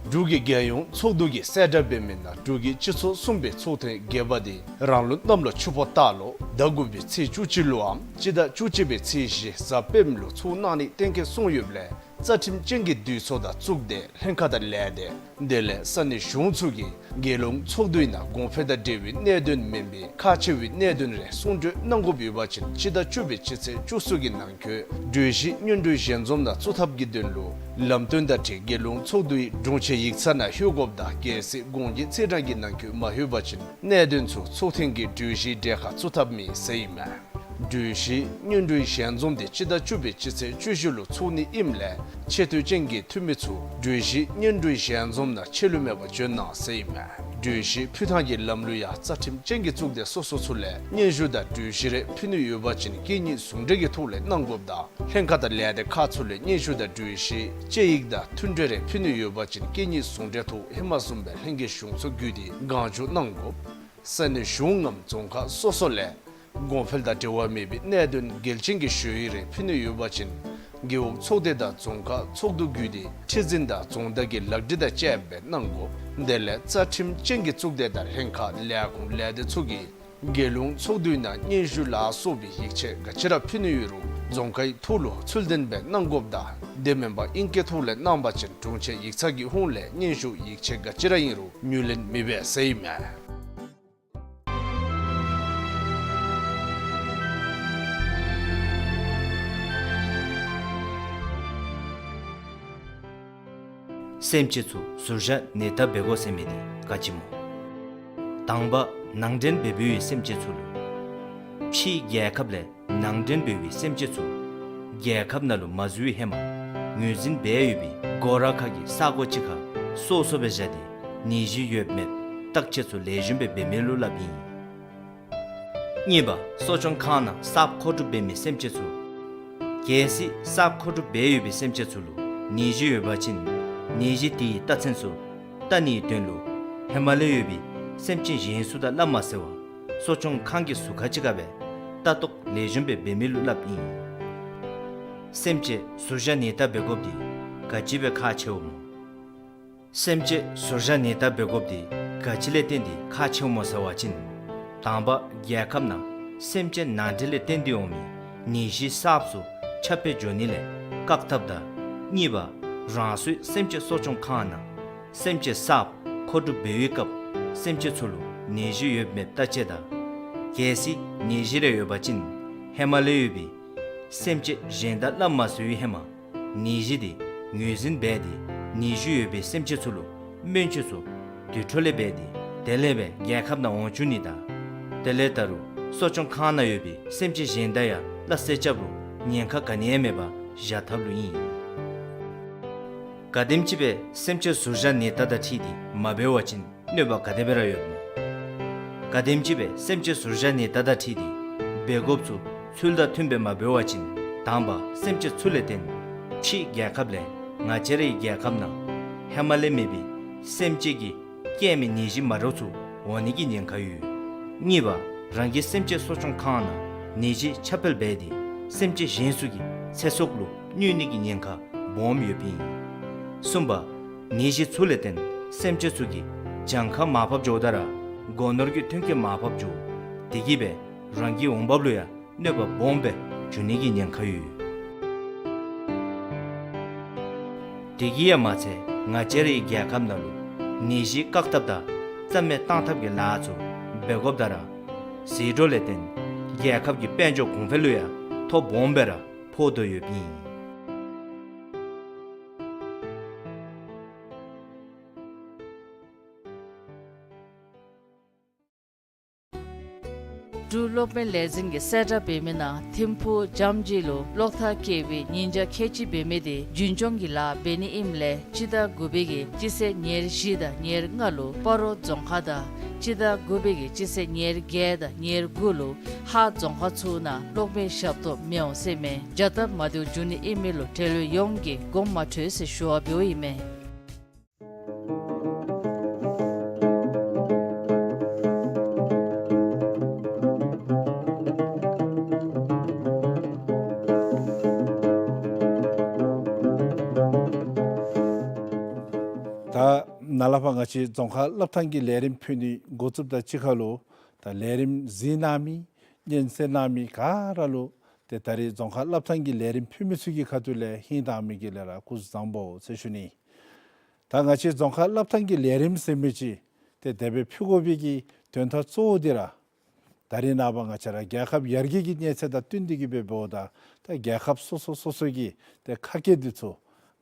འབྲུག་གི་རྒྱལ་ཡོངས་ཚོགས་འདུ་གིས་གསལ་བསྒྲགས་འབད་མི་ནང་འབྲུག་གི་སྤྱི་ཚོགས་གསུམ་པའི་ཚོགས་ཐེངས་བརྒྱད་པ་འདི་རང་ལུགས་གནམ་ལོ་ཆུ་ཕོ་སྟག་ལོ་ཟླ་དགུ་པའི་ཚེས་བཅུ་གཅིག་ལུའམ་སྤྱི་ཟླ་བཅུ་གཅིག་པའི་ཚེས་བཞི་གཟའ་སྤེནམ་ལུ་ཚོགས་གནང་ནི་གཏན་འཁེལ་སོང་ཡོདཔ་ལས་རྩ་ཁྲིམས་ཅན་གྱི་འདུས་ཚོགས་དང་གཙུག་སྡེ་ལྷན་ཁག་དང་ལས་སྡེ་དེ་ལས་ས་གནས་གཞུང་ཚུ་གིས་རྒྱལ་ཡོངས་ཚོགས་འདུའི་ནང་གོང་འཕེལ་དང་འབྲེལ་བའི་གནད་དོན་མེན་པའི་ཁག་ཆེ་བའི་གནད་དོན་རེ་གསུང་གྲོས་གནང་དགོཔ་ཡོད་པ་ཅིན་སྤྱི་ཟླ་བཅུ་པའི་སྤྱི་ཚེས་བཅུ་གསུམ་གྱི་ནང་འཁོད་གྲོས་གཞི་སྙན་སྒྲོན་ཞལ་འཛོམས་ནང་བཙུགས་ཐབས་ཀྱི་དོན་ལུ་ལམ་སྟོན་དང་འཁྲིལ་རྒྱལ་ཡོངས་ཚོགས་འདུའི་དྲུང་ཆེན་ཡིག་ཚང་ནང་ལྷོད་དགོཔ་དང་གལ་སྲིད་དགོངས་ཀྱི་ཚེས་གྲངས་ཀྱི་ནང་འཁོད་མ་ལྷོད་པ་ཅིན་གནད་དོན་ཚུ་ཚོགས་ཐེངས་ཀྱི་གྲོས་གཞིའི་གྲལ་ཁར་བཙུགས་ཐབས་མེད་ཟེར་ཨིན་མས། གྲོས་གཞི་སྙན་སྒྲོན་ཞལ་འཛོམས་དེ་སྤྱི་ཟླ་བཅུ་པའི་སྤྱི་ཚེས་བཅུ་བཞི་ལུ་ཚོགས་ནི་ཨིནམ་ལས་ཆེ་བསྟོད་ཅན་གྱི་འཐུས་མི་ཚུ་གྲོས་གཞི་སྙན་སྒྲོན་ཞལ་འཛོམས་ནང་ཆད་ལུས་མེད་པར་འབྱོན་གནང་ཟེར་ཨིན་མས། གྲོས་གཞི་ཕུལ་ཐངས་ཀྱི་ལམ་ལུགས་ཡང་རྩ་ཁྲིམས་ཅན་གྱི་གཙུག་སྡེ་སོ་སོ་ཚུ་ལས་སྙན་ཞུ་དང་གྲོས་གཞི་རེ་ཕུལ་ནི་ཡོད་པ་ཅིན་གད་སྙིགས་ཟུང་འབྲེལ་གྱི་ཐོག་ལས་གནང་དགོཔ་དང་ལྷན་ཁག་དང་ལས་སྡེ་ཁག་ཚུ་ལས་སྙན་ཞུ་དང་གྲོས་གཞི་དཔྱད་ཡིག་དང་མཐུན་གྲོས་རེ་ཕུལ་ནི་ཡོད་པ་ཅིན་གད་སྙིགས་ཟུང་འབྲེལ་ཐོག་ཧེ་མ་བཟུམ་སྦེ་ལྷན་རྒྱས་གཞུང་ཚོགས་བརྒྱུད་དེ་གང་བྱུང་གནང་དགོཔ། ས་གནས་གཞུང་ངམ་རྫོང་ཁག་སོ་སོ་ལས་གོང་འཕེལ་དང་འབྲེལ་བ་མེད་པའི་གནད་དོན་གལ་ཆེན་གྱི་ཞུ་ཡིག་རེ་ཕུལ་ནི་ཡོད་པ་ཅིན་རྒེད་འོག་ཚོགས་སྡེ་དང་རྫོང་ཁག་ཚོགས་འདུ་བརྒྱུད་དེ་ཁྲི་འཛིན་དང་རྫོང་བདག་གི་ལག་བྲིས་དང་བཅསཔ་སྦེ་གནང་དགོཔ། དེ་ལས་རྩ་ཁྲིམས་ཅན་གྱི་གཙུག་སྡེ་དང་ལྷན་ཁག་ལས་ཁུངས་ལས་སྡེ་ཚུ་གིས་རྒྱལ་ཡོངས་ཚོགས་འདུའི་ནང་སྙན་ཞུ་ལ་སོགས་པའི་ཡིག་ཆ་ག་ཅི་ར་ཕུལ་ནི་ཡོད་རུང་རྫོང་ཁའི་ཐོག་ལུ་ཚུལ་ལྡན་སྦེ་གནང་དགོཔ་དང་དེ་མེན་པར་ཨིང་སྐད་ཐོག་ལས་གནང་པ་ཅིན་དྲུང་ཆེན་ཡིག་ཚང་གི་ཧོངས་ལས་སྙན་ཞུ་ཡིག་ཆ་ག་ཅི་ར་ཨིན་རུང་ངོས་ལེན་མི་འབད་ཟེར་ཨིན་མས། སེམས་ཅན་ཚུ་ཟུར་བཞག་ནད་བརྟག་འབད་དགོ་ཟེར་མི་འདི་ག་ཅི་སྨོ། དང་པ་ནང་འདྲེན་འབད་འབདཝ་སེམས་ཅན་ཚུ་ལུ། ཕྱིའི་རྒྱལ་ཁབ་ལས་ནང་འདྲེན་འབད་བའི་སེམས་ཅན་ཚུ་རྒྱལ་ཁབ་ནང་ལུ་མ་འཛུལ་བའི་ཧེ་མ་ངོས་འཛིན་འབད་ཡོད་པའི་སྒོ་ར་ཁ་གི་ས་གོ་ཅིག་ཁར་སོ་སོ་སྦེ་བཞག་སྟེ་ནད་གཞི་ཡོད་མེད་བརྟག་དཔྱད་ཚུ་ལེགས་ཤོམ་སྦེ་འབད་མི་ལུ་སླབ་ཨིན། གཉིས་པ་གསོ་སྐྱོང་ཁང་ནང་གསརཔ་མཁོ་སྒྲུབ་འབད་མི་སེམས་ཅན་ཚུ། གལ་སྲིད་གསརཔ་མཁོ་སྒྲུབ་འབད་ཡོད་པའི་སེམས་ཅན་ཚུ་ལུ་ནད་གཞི་ཡོད་པ་ཅིན་ནད་གཞི་དེའི་རྟགས་མཚན་ཚུ་བལྟ་ནིའི་དོན་ལུ་ཧེ་མ་ལས་ཡོད་པའི་སེམས་ཅན་གཞན་ཚུ་དང་སླབ་མ་ཟེར་བར་གསོ་སྐྱོང་ཁང་གི་ཟུར་ཁ་ཅིག་ཁར་སྦེ་ལྟ་རྟོག་ལེགས་ཤོམ་སྦེ་འབད་མི་ལུ་སླབ་ཨིན། སེམས་ཅན་ཟུར་བཞག་ནད་བརྟག་འབད་དགོཔ་འདི་ག་ཅི་སྦེ་ཁག་ཆེཝ་སྨོ། སེམས་ཅན་ཟུར་བཞག་ནད་བརྟག་འབད་དགོཔ་འདི་ག་ཅི་ལས་བརྟེན་ཏེ་ཁག་ཆེཝ་སྨོ་ཟེར་བ་ཅིན། དང་པ་རྒྱལ་ཁབ་ནང་སེམས་ཅན་ནང་འདྲེན་ལས་བརྟེན་ཏེ་འོང་མི་ནད་གཞི་གསརཔ་ཚུ་ཁྱབ་སྤེལ་འགྱོ་ནི་ལས་བཀག་ཐབས་དང་། གཉིས་པ་རང་སོའི་སེམས་ཅན་གསོ་སྐྱོང་ཁང་ནང་སེམས་ཅན་གསརཔ་མཁོ་སྒྲུབ་འབད་བའི་སྐབས་སེམས་ཅན་ཚུ་ལུ་ནད་གཞི་ཡོད་མེད་བརྟག་དཔྱད་དང་། གལ་སྲིད་ནད་གཞི་རེ་ཡོད་པ་ཅིན་ཧེ་མ་ལས་ཡོད་པའི་སེམས་ཅན་གཞན་དང་སླབ་མ་ཟེར་བའི་ཧེ་མ་ནད་གཞི་དེ་ངོས་འཛིན་འབད་དེ་ནད་གཞི་ཡོད་པའི་སེམས་ཅན་ཚུ་ལུ་སྨན་བཅོས་ཚུ་དུས་འཕྲོ་ལས་འབད་དེ་དེ་ལས་སྦེ་རྒྱལ་ཁབ་ནང་འོང་བཅུག་ནི་དང་། དེ་ལས་ད་རུང་ གསོ་སྐྱོང་ཁང་ནང་ཡོད་པའི་སེམས་ཅན་གཞན་དང་ཡང་སླ་བསྲེ་རྐྱབ་རུང་ཉེན་ཁ་ག་ནི་ཡང་མེད་པར་བཞག་ཐབས་ལུ་ཨིན། ག་དེམ་ཅིག་སྦེ་སེམས་ཅན་ཟུར་བཞག་ནི་ད་དང་འཁྲིལ་ཏེ་མ་འབད་བ་ཅིན་གནོད་པ་ག་དེ་སྦེ་ར་ཡོདཔ་སྨོ། ག་དེམ་ཅིག་སྦེ་སེམས་ཅན་ཟུར་བཞག་ནི་ད་དང་འཁྲིལ་ཏེ་འབད་དགོཔ་ཚུ་ཚུལ་དང་མཐུནམ་སྦེ་མ་འབད་བ་ཅིན་དང་པ་སེམས་ཅན་ཚུ་ལས་བརྟེན་ཕྱི་རྒྱལ་ཁབ་ལས་ང་བཅས་རའི་རྒྱལ་ཁབ་ནང་ཧེ་མ་ལས་མེད་པའི་སེམས་ཅན་གྱི་རྐྱེན་མེད་ནད་གཞི་མ་འདྲཝ་ཚུ་འོང་ནི་གི་ཉེན་ཁ་ཡོད། གཉིས་པ་རང་གི་སེམས་ཅན་གསོ་སྐྱོང་ཁང་ནང་ནད་གཞི་ཁྱབ་སྤེལ་འབད་དེ་སེམས་ཅན་གཞན་ཚུ་གི་ཚེ་སྲོག་ལུ་གནོད་ནི་གི་ཉེན་ཁ་སྦོམ་ཡོདཔ་ཨིན། གསུམ་པ་ནད་གཞི་ཚུ་ལས་བརྟེན་སེམས་ཅན་ཚུ་གི་གྱངས་ཁ་མར་ཕབ་འགྱོཝ་ད་ར་སྒོ་ནོར་གྱི་ཐོན་སྐྱེད་མར་ཕབ་འགྱོ། དེ་གིས་སྦེ་རང་གི་འོང་འབབ་ལུ་ཡང་གནོད་པ་སྦོམ་སྦེ་འགྱོ་ནི་གི་ཉེན་ཁ་ཡོད། དེ་གིས་ཡང་མ་ཚད་ང་བཅས་རའི་རྒྱལ་ཁབ་ནང་ལུ་ནད་གཞི་བཀག་ཐབས་དང་རྩ་མེད་བཏང་ཐབས་ཀྱི་ལཱ་ཚུ་འབད་དགོཔ་ད་ར་ཟད་འགྲོ་ལས་བརྟེན་རྒྱལ་ཁབ་ཀྱི་དཔལ་འབྱོར་གོང་འཕེལ་ལུ་ཡང་ཐོ་སྦོམ་སྦེ་ར་ཕོག་དོ་ཡོདཔ་ཨིན། འབྲུག་གློག་མེ་ལས་འཛིན་གྱིས་གསལ་བསྒྲགས་འབད་མི་ནང་ཐིམ་ཕུག་འཇམ་སྦྱིས་ལུ་གློག་ཐག་བཀལ་བའི་ཉིན་ཞག་ཁལ་གཅིག་འབད་མི་དེ་རྒྱུན་སྐྱོང་གི་ལཱ་འབད་ནི་ཨིནམ་ལས་སྤྱི་ཟླ་དགུ་པའི་གི་སྤྱི་ཚེས་ཉེར་བཞི་དང་ཉེར་ལྔ་ལུ་སྤ་རོ་རྫོང་ཁག་དང་སྤྱི་ཟླ་དགུ་པའི་གི་སྤྱི་ཚེས་ཉེར་བརྒྱད་དང་ཉེར་དགུ་ལུ་ཧཱ་རྫོང་ཁག་ཚུ་ནང་གློག་མེ་ཞབས་ཏོག་མི་འོང་ཟེར་མས། བྱ་སྟབས་མ་བདེཝ་འབྱུང་ནི་ཨིན་མི་ལུ་འབྲེལ་ཡོད་ཡོངས་ཀྱིས་དགོངསམ་མ་ཁྲེལ་ཟེར་ཞུ་བ་འབདཝ་ཨིན་མས། ད་ནཱ་ལས་ཕར་ང་བཅས་རྫོང་ཁག་སློབ་ཐང་གི་ལས་རིམ་ཕུལ་ནི་འགོ་བཙུགསཔ་དང་གཅིག་ཁར་ལུ་ད་ལས་རིམ་གཟིགས་གནང་མི་སྙན་གསན་གནང་མི་ག་ར་ལུ་ཏེ་ད་རིས་རྫོང་ཁག་སློབ་ཐང་གི་ལས་རིམ་ཕུལ་མི་ཚུ་གི་ཁ་ཐུག་ལས་ཧིང་དྭངས་མའི་དགེ་ལེགས་ར་སྐུ་གཟུགས་བཟང་པོ་ཟེར་ཞུ་ནི། ད་ང་བཅས་རྫོང་ཁག་སློབ་ཐང་གི་ལས་རིམ་ཟེར་མི་ཅིག་ཏེ་དེ་སྦེ་ཕུལ་དགོ་པའི་གི་དོན་དག་གཙོ་བོ་འདི་ར་ད་རིས་ནངས་པ་ང་བཅས་ར་རྒྱལ་ཁབ་ཡར་རྒྱས་ཀྱི་གནས་ཚད་དང་བསྟུན་ཏེ་གི་སྦེ་འབདཝ་ད་ད་རྒྱལ་ཁབ་སོ་སོ་སོ་སོ་གི་ཏེ་ཁ་སྐད་འདི་ཚུ་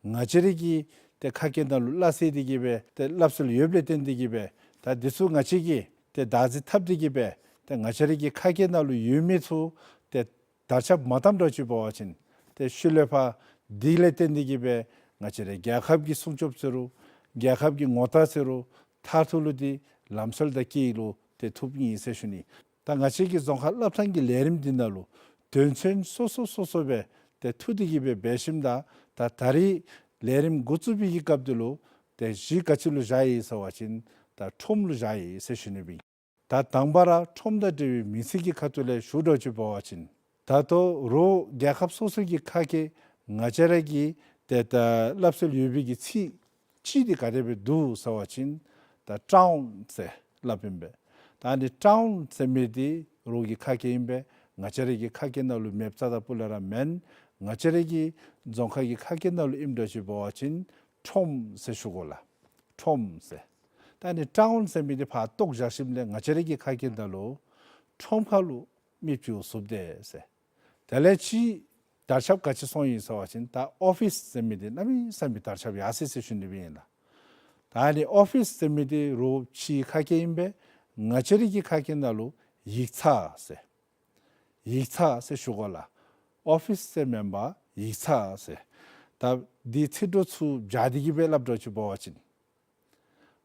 ང་བཅས་རའི་གི་ཏེ་ཁ་སྐད་ནང་ལུ་སླ་བསྲེ་སྟེ་གི་སྦེ་ཏེ་སླབ་སྲོལ་ཡོདཔ་ལས་བརྟེན་ཏེ་གི་སྦེ་ད་འདི་ཚུ་ང་བཅས་ཀྱིས་ཏེ་བདག་འཛིན་འཐབ་སྟེ་གི་སྦེ་ཏེ་ང་བཅས་རའི་གི་ཁ་སྐད་ནང་ལུ་ཡོད་མི་ཚུ་ཏེ་དར་ཁྱབ་མ་བཏངམ་འདྲཝ་ཅིག་འབད་བ་ཅིན་ཏེ་ཤུལ་ལས་ཕར་དེ་ལས་བརྟེན་ཏེ་གི་སྦེ་ང་བཅས་རའི་རྒྱལ་ཁབ་ཀྱི་སྲུང་སྐྱོབ་ཟེར་རུང་རྒྱལ་ཁབ་ཀྱི་ངོ་རྟགས་ཟེར་རུང་མཐར་ཐུག་ལུ་འདི་ལམ་སྲོལ་དང་སྐྱེལ་ལུ་ཏེ་ཐུགཔ་ཨིན་ཟེར་ཞུ་ནི། ད་ང་བཅས་ཀྱི་རྫོང་ཁག་སློབ་ཐང་གི་ལས་རིམ་འདི་ནང་ལུ་དོན་ཚན་སོ་སོ་སོ་སོ་སྦེ་ཏེ་ཐུག་སྟེ་གི་སྦེ་འབད་ཞིནམ་ད་ད་ད་རིས་ལས་རིམ་འགོ་བཙུགས་པའི་གི་སྐབས་འདི་ལུ་ཏེ་གཞི་ག་ཅི་ལུ་བཞག་ཡི་ཟེར་བ་ཅིན་ད་ཁྲོམ་ལུ་བཞག་ཡི་ཟེར་ཞུ་ནི་སྦེ། ད་དང་པ་ར་ཁྲོམ་དང་འབྲེལ་བའི་མིང་ཚིག་གི་ཁ་ཐུག་ལས་ཞུ་འདྲཝ་ཅིག་འབད་བ་ཅིན་ད་ལྟོ་རོགས་རྒྱལ་ཁབ་སོ་སོ་གི་ཁ་སྐད་ང་བཅས་ར་གི་ཏེ་ད་སླབ་སྲོལ་ཡོད་པའི་གི་ཚིག་གཅིག་འདི་ག་དེ་སྦེ་འདུག་ཟེར་བ་ཅིན་ད་ཊའུན་ཟེར་སླབ་ཨིན་པས། ད་ཨ་ནི་ཊའུན་ཟེར་མི་འདི་རོགས་ཀྱི་ཁ་སྐད་ཨིན་པས། ང་བཅས་ར་གི་ཁ་སྐད་ནང་ལུ་མེདཔ་རྩ་དང་སྤུ་ལས་ར་མེན། ང་བཅས་ར་གི་རྫོང་ཁག་གི་ཁ་སྐད་ནང་ལུ་ཨིནམ་འདྲཝ་ཅིག་འབད་བ་ཅིན་ཁྲོམ་ཟེར་ཞུ་དགོ་ལགས། ཁྲོམ་ཟེར། ད་ཨ་ནི་ཊའུན་ཟེར་མི་འདི་ཕར་བཏོག་བཞག་ཞིནམ་ལས་ང་བཅས་ར་གི་ཁ་སྐད་ནང་ལུ་ཁྲོམ་ཁར་ལུ་མི་བཅུག་ཚུགསཔ་དེ་ཟེར། དེ་ལས་ཅིག་དར་ཁྱབ་ག་ཅི་སོང་ཡི་ཟེར་བ་ཅིན་ད་ཨོ་ཕིས་ཟེར་མི་འདི་གནམ་མེད་ས་མེད་དར་ཁྱབ་ཡར་སོ་ཡི་ཟེར་ཞུ་ནི་སྦེ་ཨིན་ལགས། ད་ཨ་ནི་ཨོ་ཕིས་ཟེར་མི་འདི་རོགས་ཕྱིའི་ཁ་སྐད་ཨིན་པས། ང་བཅས་ར་གི་ཁ་སྐད་ནང་ལུ་ཡིག་ཚང་ཟེར། ཡིག་ཚང་ཟེར་ཞུ་དགོ་ལགས། ཨོ་ཕིས་ཟེར་མེན་པར་ཡིག་ཚང་ཟེར། ད་འདི་ཚིག་གྲོགས་ཚུ་སྦྱར་ཏེ་གི་སྦེ་སླབ་འདྲཝ་ཅིག་འབད་བ་ཅིན་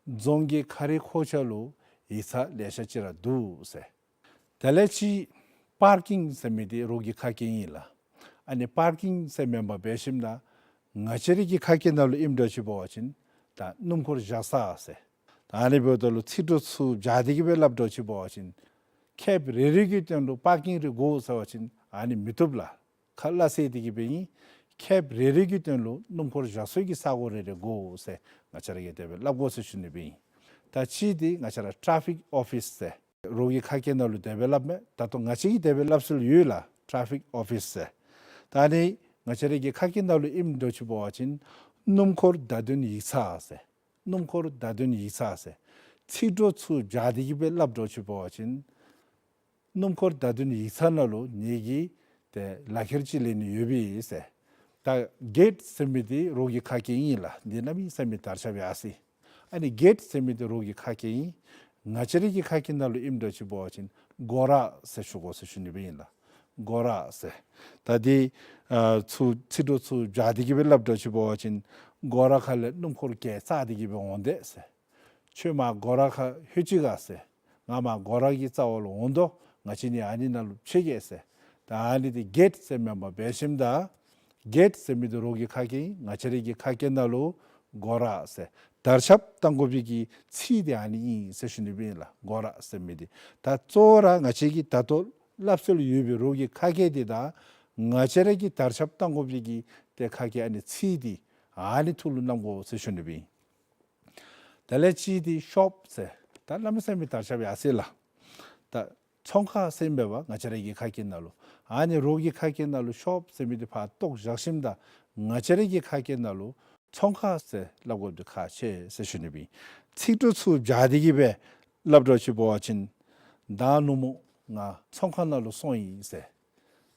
རྫོང་གི་ཁ་རི་ཁོག་ཆ་ལུ་ཡིག་ཚང་ལེ་ཤ་ཅིག་ར་འདུག་ཟེར། དེ་ལས་ཅིག་པར་ཀིང་ཟེར་མི་འདི་རོགས་ཀྱི་ཁ་སྐད་ཨིན་ལགས། ཨ་ནི་པར་ཀིང་ཟེར་མེན་པར་འབད་ཞིནམ་ད་ང་བཅས་ར་གི་ཁ་སྐད་ནང་ལུ་ཨིནམ་འདྲཝ་ཅིག་འབད་བ་ཅིན་ད་སྣུམ་འཁོར་བཞག་ས་ཟེར། ད་ཨ་ནི་འབདཝ་ད་ལུ་ཚིག་གྲོགས་ཚུ་སྦྱར་ཏེ་གི་སྦེ་སླབ་འདྲཝ་ཅིག་འབད་བ་ཅིན་ཁེབ་རེ་རེ་གི་དོན་ལུ་པར་ཀིང་རེ་དགོ་ཟེར་བ་ཅིན་ཨ་ནི་མི་བཏུབ་ལགས། ཁ་སླ་བསྲེ་སྟེ་གི་སྦེ་ཨིན། ཁེབ་རེ་རེ་གི་དོན་ལུ་སྣུམ་འཁོར་བཞག་སའི་གི་ས་གོ་རེ་རེ་དགོ་ཟེར་ང་བཅས་ར་གིས་དེ་སྦེ་སླབ་དགོ་ཟེར་ཞུ་ནི་སྦེ་ཨིན། ད་ཅིག་འདི་ང་བཅས་ར་ཊ་ཕིག་ཨོ་ཕིས་ཟེར། རོགས་ཀྱི་ཁ་སྐད་ནང་ལུ་དེ་སྦེ་སླབ་མས། ད་ལྟོ་ང་བཅས་ཀྱིས་དེ་སྦེ་སླབ་སྲོལ་ཡོད་ལགས། ཊ་ཕིག་ཨོ་ཕིས་ཟེར། ད་ཨ་ནི་ང་བཅས་ར་གི་ཁ་སྐད་ནང་ལུ་ཨིནམ་འདྲཝ་ཅིག་འབད་བ་ཅིན་སྣུམ་འཁོར་བརྡ་དོན་ཡིག་ཚང་ཟེར། སྣུམ་འཁོར་བརྡ་དོན་ཡིག་ཚང་ཟེར། ཚིག་གྲོགས་ཚུ་སྦྱར་ཏེ་གི་སྦེ་སླབ་འདྲཝ་ཅིག་འབད་བ་ཅིན་སྣུམ་འཁོར་བརྡ་དོན་ཡིག་ཚང་ནང་ལུ་ངེ་གི་ཏེ་ལག་ཁྱེར་ཅིག་ལེན་ནི་ཡོད་པས་ཟེར། ད་གེཊ་ཟེར་མི་འདི་རོགས་ཀྱི་ཁ་སྐད་ཨིན་ལགས། འདི་གནམ་མེད་ས་མེད་དར་ཁྱབ་ཡར་སོ་ཡི། ཨ་ནི་གེཊ་ཟེར་མི་འདི་རོགས་ཀྱི་ཁ་སྐད་ཨིན། ང་བཅས་རའི་གི་ཁ་སྐད་ནང་ལུ་ཨིནམ་འདྲཝ་ཅིག་འབད་བ་ཅིན་སྒོ་ར་ཟེར་ཞུ་དགོ་ཟེར་ཞུ་ནི་སྦེ་ཨིན་ལགས། སྒོ་ར་ཟེར། ད་འདི་ཨ་ཚུ་ཚིག་གྲོགས་ཚུ་སྦྱར་ཏེ་གི་སྦེ་སླབ་འདྲཝ་ཅིག་འབད་བ་ཅིན་སྒོ་ར་ཁ་ལས་སྣུམ་འཁོར་གྱལ་བཙག་སྟེ་གི་སྦེ་འོང་དེས་ཟེར། ཁྱོད་མར་སྒོ་ར་ཁར་ལྷོད་ཅི་ག་ཟེར། ང་མར་སྒོ་ར་གི་རྩ་བ་ལུ་འོང་དོ། ང་བཅས་གཉིས་ཨ་ནི་ནང་ལུ་ཕྱད་གེ་ཟེར། ད་ཨ་ནི་འདི་གེཊ་ཟེར་མེན་པར་འབད་ཞིནམ་ད་གེཊ་ཟེར་མི་འདི་རོགས་ཀྱི་ཁ་སྐད་ཨིན། ང་བཅས་རའི་གི་ཁ་སྐད་ནང་ལུ་སྒོ་ར་ཟེར་དར་ཁྱབ་བཏང་དགོ་པའི་གི་ཚིག་འདི་ཨ་ནི་ཨིན་ཟེར་ཞུ་ནི་སྦེ་ཨིན་ལགས། སྒོ་ར་ཟེར་མི་འདི། ད་གཙོ་བོ་ར་ང་བཅས་ཀྱི་ད་ལྟོ་སླབ་སྲོལ་ཡོད་པའི་རོགས་ཀྱི་ཁ་སྐད་འདི་དང་ང་བཅས་ར་གི་དར་ཁྱབ་བཏང་དགོ་པའི་གི་ཏེ་ཁ་སྐད་ཨ་ནི་ཚིག་འདི་ཨ་ནི་ཐུགས་ལུ་བསྣམ་དགོ་ཟེར་ཞུ་ནི་སྦེ་ཨིན། དེ་ལས་གཅིག་འདི་ཤོཔ་ཟེར། ད་གནམ་མེད་ས་མེད་དར་ཁྱབ་ཡར་སོ་ཡི་ལགས། ད་ཚོང་ཁང་ཟེར་མེན་པར་ང་བཅས་ར་གི་ཁ་སྐད་ནང་ལུ། ཨ་ནི་རོགས་ཀྱི་ཁ་སྐད་ནང་ལུ་ཤོཔ་ཟེར་མི་འདི་ཕར་བཏོག་བཞག་ཞིནམ་ད་ང་བཅས་ར་གི་ཁ་སྐད་ནང་ལུ་ཚོང་ཁང་ཟེར་སླབ་དགོཔ་འདི་ཁག་ཆེ་ཟེར་ཞུ་ནི་སྦེ་ཨིན། ཚིག་གྲོགས་ཚུ་སྦྱར་ཏེ་གི་སྦེ་སླབ་འདྲཝ་ཅིག་འབད་བ་ཅིན་ད་ནུབ་མོ་ང་ཚོང་ཁང་ནང་ལུ་སོང་ཡི་ཟེར།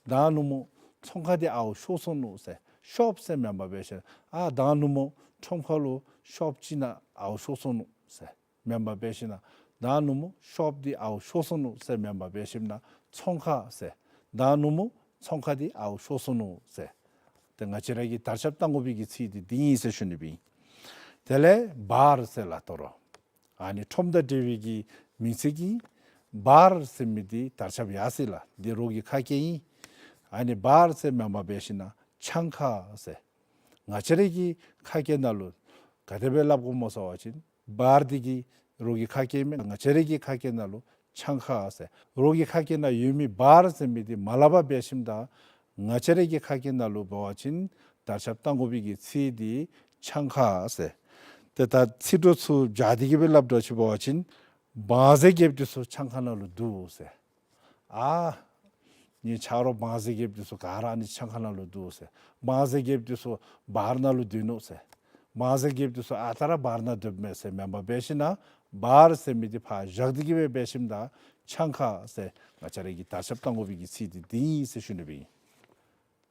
ད་ནུབ་མོ་ཚོང་ཁང་འདི་ཨརཝ་ཤོར་སོ་ནུག་ཟེར། ཤོཔ་ཟེར་མེན་པར་འབད་ཞིནམ་ཨ་ད་ནུབ་མོ་ཁྲོམ་ཁ་ལུ་ཤོཔ་ཅིག་ནང་ཨརཝ་ཤོར་སོ་ནུག་ཟེར་མེན་པར་འབད་ཞིནམ་ད་ནུབ་མོ་ཤོཔ་འདི་ཨརཝ་ཤོར་སོ་ནུག་ཟེར་མེན་པར་འབད་ཞིནམ་ཚོང་ཁང་ཟེར། ད་ནུབ་མོ་ཚོང་ཁང་འདི་ཨརཝ་ཤོར་སོ་ནུག་ཟེར། ཏེ་ང་བཅས་ར་གི་དར་ཁྱབ་བཏང་དགོ་པའི་གི་ཚིག་འདི་འདི་ཨིན་ཟེར་ཞུ་ནི་སྦེ་ཨིན། དེ་ལས་བར་ཟེར་ལགས། ད་རུང་ཨ་ནི་ཁྲོམ་དང་འབྲེལ་བའི་གི་མིང་ཚིག་ཨིན། བར་ཟེར་མི་འདི་དར་ཁྱབ་ཡར་སོ་ཡི་ལགས། འདི་རོགས་ཀྱི་ཁ་སྐད་ཨིན། ཨ་ནི་བར་ཟེར་མེན་པར་འབད་ཞིནམ་ཆང་ཁང་ཟེར། ང་བཅས་ར་གི་ཁ་སྐད་ནང་ལུ་ག་དེ་སྦེ་སླབ་དགོཔ་སྨོ་ཟེར་བ་ཅིན་བར་འདི་གི་རོགས་ཀྱི་ཁ་སྐད་མེན། ང་བཅས་ར་གི་ཁ་སྐད་ནང་ལུ་ཆང་ཁང་ཟེར། རོགས་ཀྱི་ཁ་སྐད་ནང་ཡོད་མི་བར་ཟེར་མི་འདི་མ་སླབ་པར་འབད་ཞིནམ་ད་ང་བཅས་ར་གི་ཁ་སྐད་ནང་ལུ་འབད་བ་ཅིན་དར་ཁྱབ་བཏང་དགོ་པའི་གི་ཚིག་འདི་ཆང་ཁང་ཟེར། ཏེ་ད་ཚིག་གྲོགས་ཚུ་སྦྱར་ཏེ་གི་སྦེ་སླབ་འདྲཝ་ཅིག་འབད་བ་ཅིན་བང་མཛོད་རྒསཔ་འདི་ཚུ་ཆང་ཁང་ནང་ལུ་འདུག་ཟེར། ཨ་ངེའི་ཆ་རོགས་བང་མཛོད་རྒསཔ་འདི་ཚུ་ག་ར་ཨ་ནི་ཆང་ཁང་ནང་ལུ་འདུག་ཟེར། བང་མཛོད་རྒསཔ་འདི་ཚུ་བར་ནང་ལུ་སྡོད་ནུག་ཟེར། བང་མཛོད་རྒསཔ་འདི་ཚུ་ཨ་རྟག་ར་བར་ནང་སྡོདཔ་མས་ཟེར་མེན་པར་འབད་ཞིནམ་བར་ཟེར་མི་འདི་ཕར་བཞག་སྟེ་གི་སྦེ་འབད་ཞིནམ་ད་ཆང་ཁང་ཟེར་ང་བཅས་ར་གི་དར་ཁྱབ་བཏང་དགོ་པའི་གི་ཚིག་འདི་འདི་ཨིན་ཟེར་ཞུ་ནི་སྦེ་ཨིན།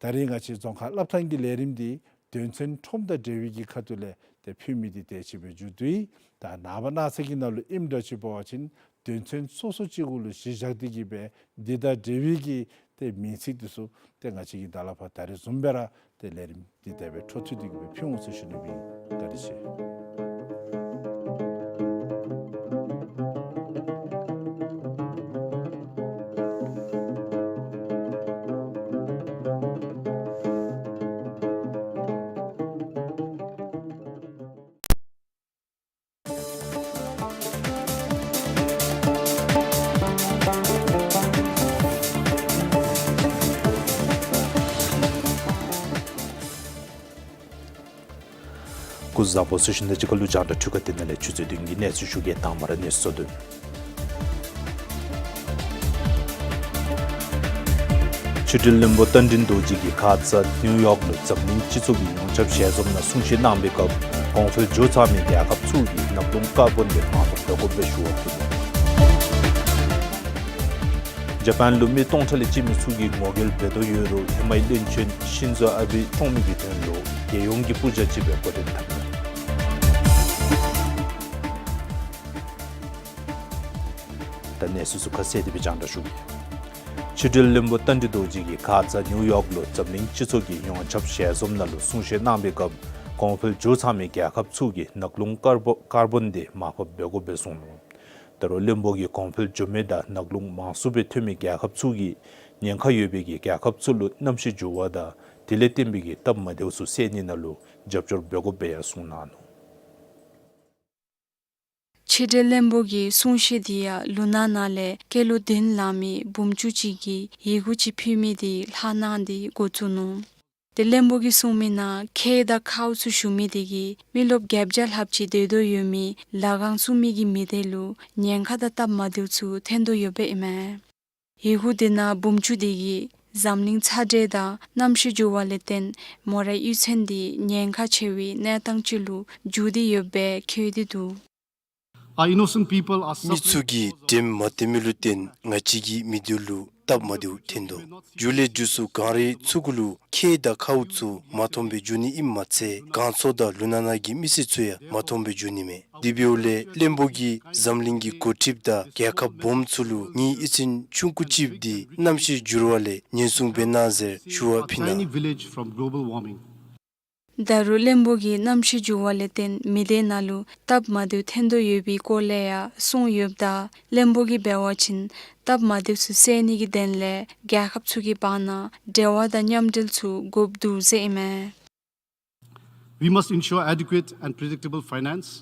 ད་རིས་ང་བཅས་རྫོང་ཁ་སླབ་ཐངས་ཀྱི་ལས་རིམ་འདི་དོན་ཚན་ཁྲོམ་དང་འབྲེལ་བའི་གི་ཁ་ཐུག་ལས་ཏེ་ཕུལ་མི་འདི་དེ་ཅིག་སྦེ་མཇུག་བསྡུ་ཡི། ད་ནངས་པ་གནངས་ཚེ་གི་ནང་ལུ་ཨིནམ་འདྲཝ་ཅིག་འབད་བ་ཅིན་དོན་ཚན་སོ་སོ་ཅིག་གུ་ལུ་གཞི་བཞག་སྟེ་གི་སྦེ་འདི་དང་འབྲེལ་བའི་གི་ཏེ་མིང་ཚིག་འདི་ཚུ་ཏེ་ང་བཅས་ཀྱིས་ད་ལས་ཕར་ད་རིས་བཟུམ་སྦེ་ར་ཏེ་ལས་རིམ་འདི་དེ་སྦེ་འཕྲོ་མཐུད་དེ་གི་སྦེ་ཕུལ་འོང་ཟེར་ཞུ་ནི་སྦེ་ཨིན། བཀའ་དྲིན་ཆེ། སྐུ་གཟུགས་བཟང་པོ། གསོལ་ཞིནམ་ད་ཅི་ཁ་ལུ་རྒྱང་བསྒྲགས་འཕྲུལ་ཁང་འདི་ནང་ལས་ཆུ་ཚོད་བདུན་གྱི་གནས་ཚུལ་ཞུ་གེ། དང་པ་ར་གནས་ཚུལ་གཙོ་དོན། ཕྱི་འབྲེལ་བློན་པོ་རྟ་མགྲིན་རྡོ་རྗེ་གིས་ཁ་ཙ་ནིའུ་ཡོག་ལུ་འཛམ་གླིང་སྤྱི་ཚོགས་ཀྱི་ཡོངས་ཁྱབ་ཞལ་འཛོམས་ནང་གསུང་བཤད་གནང་པའི་སྐབས་གོང་འཕེལ་འགྱོ་ཚར་མི་རྒྱལ་ཁབ་ཚུ་གིས་ནག་རླུང་ཀར་བོན་དེ་མར་ཕབ་འབད་དགོ་པའི་ཞུ་བ་ཕུལ་ནུག། ཇ་པཱན་ལུ་མི་སྟོང་ཕྲག་ལས་བཅད་མི་ཚུ་གིས་ངོ་རྒོལ་འབད་དོ་ཡོད་རུང་ཧེ་མའི་བློན་ཆེན་ཤིན་ཛོ་ཨ་བྷེ་བཀྲོངས་མི་གི་དོན་ལུ་རྒྱལ་ཡོངས་ཀྱི་སྤུར་རྒྱག་ཅིག་སྦེ་འགོ་འདྲེན་འཐབ་ནུག། ད་གནས་ཚུལ་ཚུ་ཁ་གསལ་ཏེ་སྦེ་རྒྱང་བསྒྲགས་ཞུ་གེ། ཕྱི་འབྲེལ་བློན་པོ་རྟ་མགྲིན་རྡོ་རྗེ་གིས་ཁ་ཙ་ནིའུ་ཡོག་ལུ་འཛམ་གླིང་སྤྱི་ཚོགས་ཀྱི་ཡོངས་ཁྱབ་ཞལ་འཛོམས་ནང་ལུ་གསུང་བཤད་གནང་པའི་སྐབས་གོང་འཕེལ་འགྱོ་ཚར་མི་རྒྱལ་ཁབ་ཚུ་གིས་ནག་རླུང་ཀར་བོ་ཀར་བོན་དེ་མར་ཕབ་འབད་དགོ་པའི་གསུངས་ནུག། ད་རུང་བློན་པོ་གིས་གོང་འཕེལ་འགྱོ་མི་དང་ནག་རླུང་མང་སུ་སྦེ་ཐོན་མི་རྒྱལ་ཁབ་ཚུ་གིས་ཉེན་ཁ་ཡོད་པའི་གི་རྒྱལ་ཁབ་ཚུ་ལུ་གནམ་གཤིས་འགྱུར་བ་དང་དེ་ལས་བརྟེན་པའི་གི་སྟབས་མ་བདེཝ་ཚུ་སེལ་ནི་ནང་ལུ་རྒྱབ་སྐྱོར་འབད་དགོ་པའི་ཡང་གསུངས་གནང་ནུག། ཕྱི་འབྲེལ་བློན་པོ་གི་གསུང་བཤད་འདི་ཡང་ལུ་ནག་ནང་ལས་སྐྱེས་ལོ་བདུན་ལང་མི་བུམོ་ཅུང་ཅིག་གིས་ཡི་གུ་ཅིག་ཕུལ་མི་འདི་ལྷག་གནང་སྟེ་འགོ་བཙུགས་ནུག། ཏེ་བློན་པོ་གིས་གསུང་མི་ནང་ཁེ་དང་ཁའུ་ཚུ་ཞུ་མི་དེ་གིས་མི་རློབས་བརྒྱད་བརྒྱ་ལྷགཔ་ཅིག་སྡོད་དོ་ཡོད་མི་ལ་ཁང་སྲུང་མི་གི་མི་སྡེ་ལུ་ཉེན་ཁ་དང་སྟབས་མ་བདེཝ་ཚུ་ཐོན་དོ་ཡོདཔ་ཨིན་མས། ཡི་གུ་དེ་ནང་བུམོ་ཅུང་དེ་གིས་འཛམ་གླིང་ཚ་དྲོད་དང་གནམ་གཤིས་འགྱུར་བ་ལས་བརྟེན་མོ་རའི་གཡུས་ཚན་དེ་ཉེན་ཁ་ཆེ་བའི་གནས་སྟངས་ཅིག་ལུ་འགྱུར་ཏེ་ཡོདཔ་སྦེ་འཁོད་དེ་འདུག། Our innocent people are suffering because of མི་ཚུ་གིས་དྲནམ་མ་བཏོན་མི་ལུ་བརྟེན་ང་བཅས་ཀྱི་མི་སྡེ་ལུ་ སྟབས་མ་བདེཝ་ཐོན་དོ། མཇུག་ལས་མཇུག་སུ་གངས་རི་ཚུ་གུ་ལུ་ཁྱེགས་དང་ཁཝ་ཚུ་མ་མཐོང་པར་འགྱོ་ནི་ཨིནམ་མ་ཚད་གངས་མཚོ་དང་ལུ་ནག་ན་གི་མི་སེར་ཚུ་ཡང་མ་མཐོང་པར་འགྱོ་ནི་མས། དེ་འབདཝ་ལས་བློན་པོ་གིས་འཛམ་གླིང་གི་འགོ་ཁྲིདཔ་དང་རྒྱལ་ཁབ་སྦོམ་ཚུ་ལུ་ངེའི་ཨི་ཙུན་ཆུང་ཀུ་ཅིག་འདི་གནམ་གཤིས་འགྱུར་བ་ལས་ཉེན་སྲུང་འབད་གནང་ཟེར་ཞུ་བ་ཕུལ་གནང་། Tiny village from global warming. ད་རུང་བློན་པོ་གིས་གནམ་གཤིས་འགྱུར་བ་ལས་བརྟེན་མི་སྡེ་ནང་ལུ་སྟབས་མ་བདེཝ་ཐོན་དོ་ཡོད་པའི་སྐོར་ལས་ཡང་གསུངས་ཡོདཔ་ད་བློན་པོ་གིས་འབད་བ་ཅིན་སྟབས་མ་བདེཝ་ཚུ་སེལ་ནི་གི་དོན་ལས་རྒྱལ་ཁབ་ཚུ་གི་བར་ན་འབྲེལ་བ་དང་མཉམ་འབྲེལ་ཚུ་དགོཔ་འདུག་ཟེར་ཨིན་མས། We must ensure adequate and predictable finance.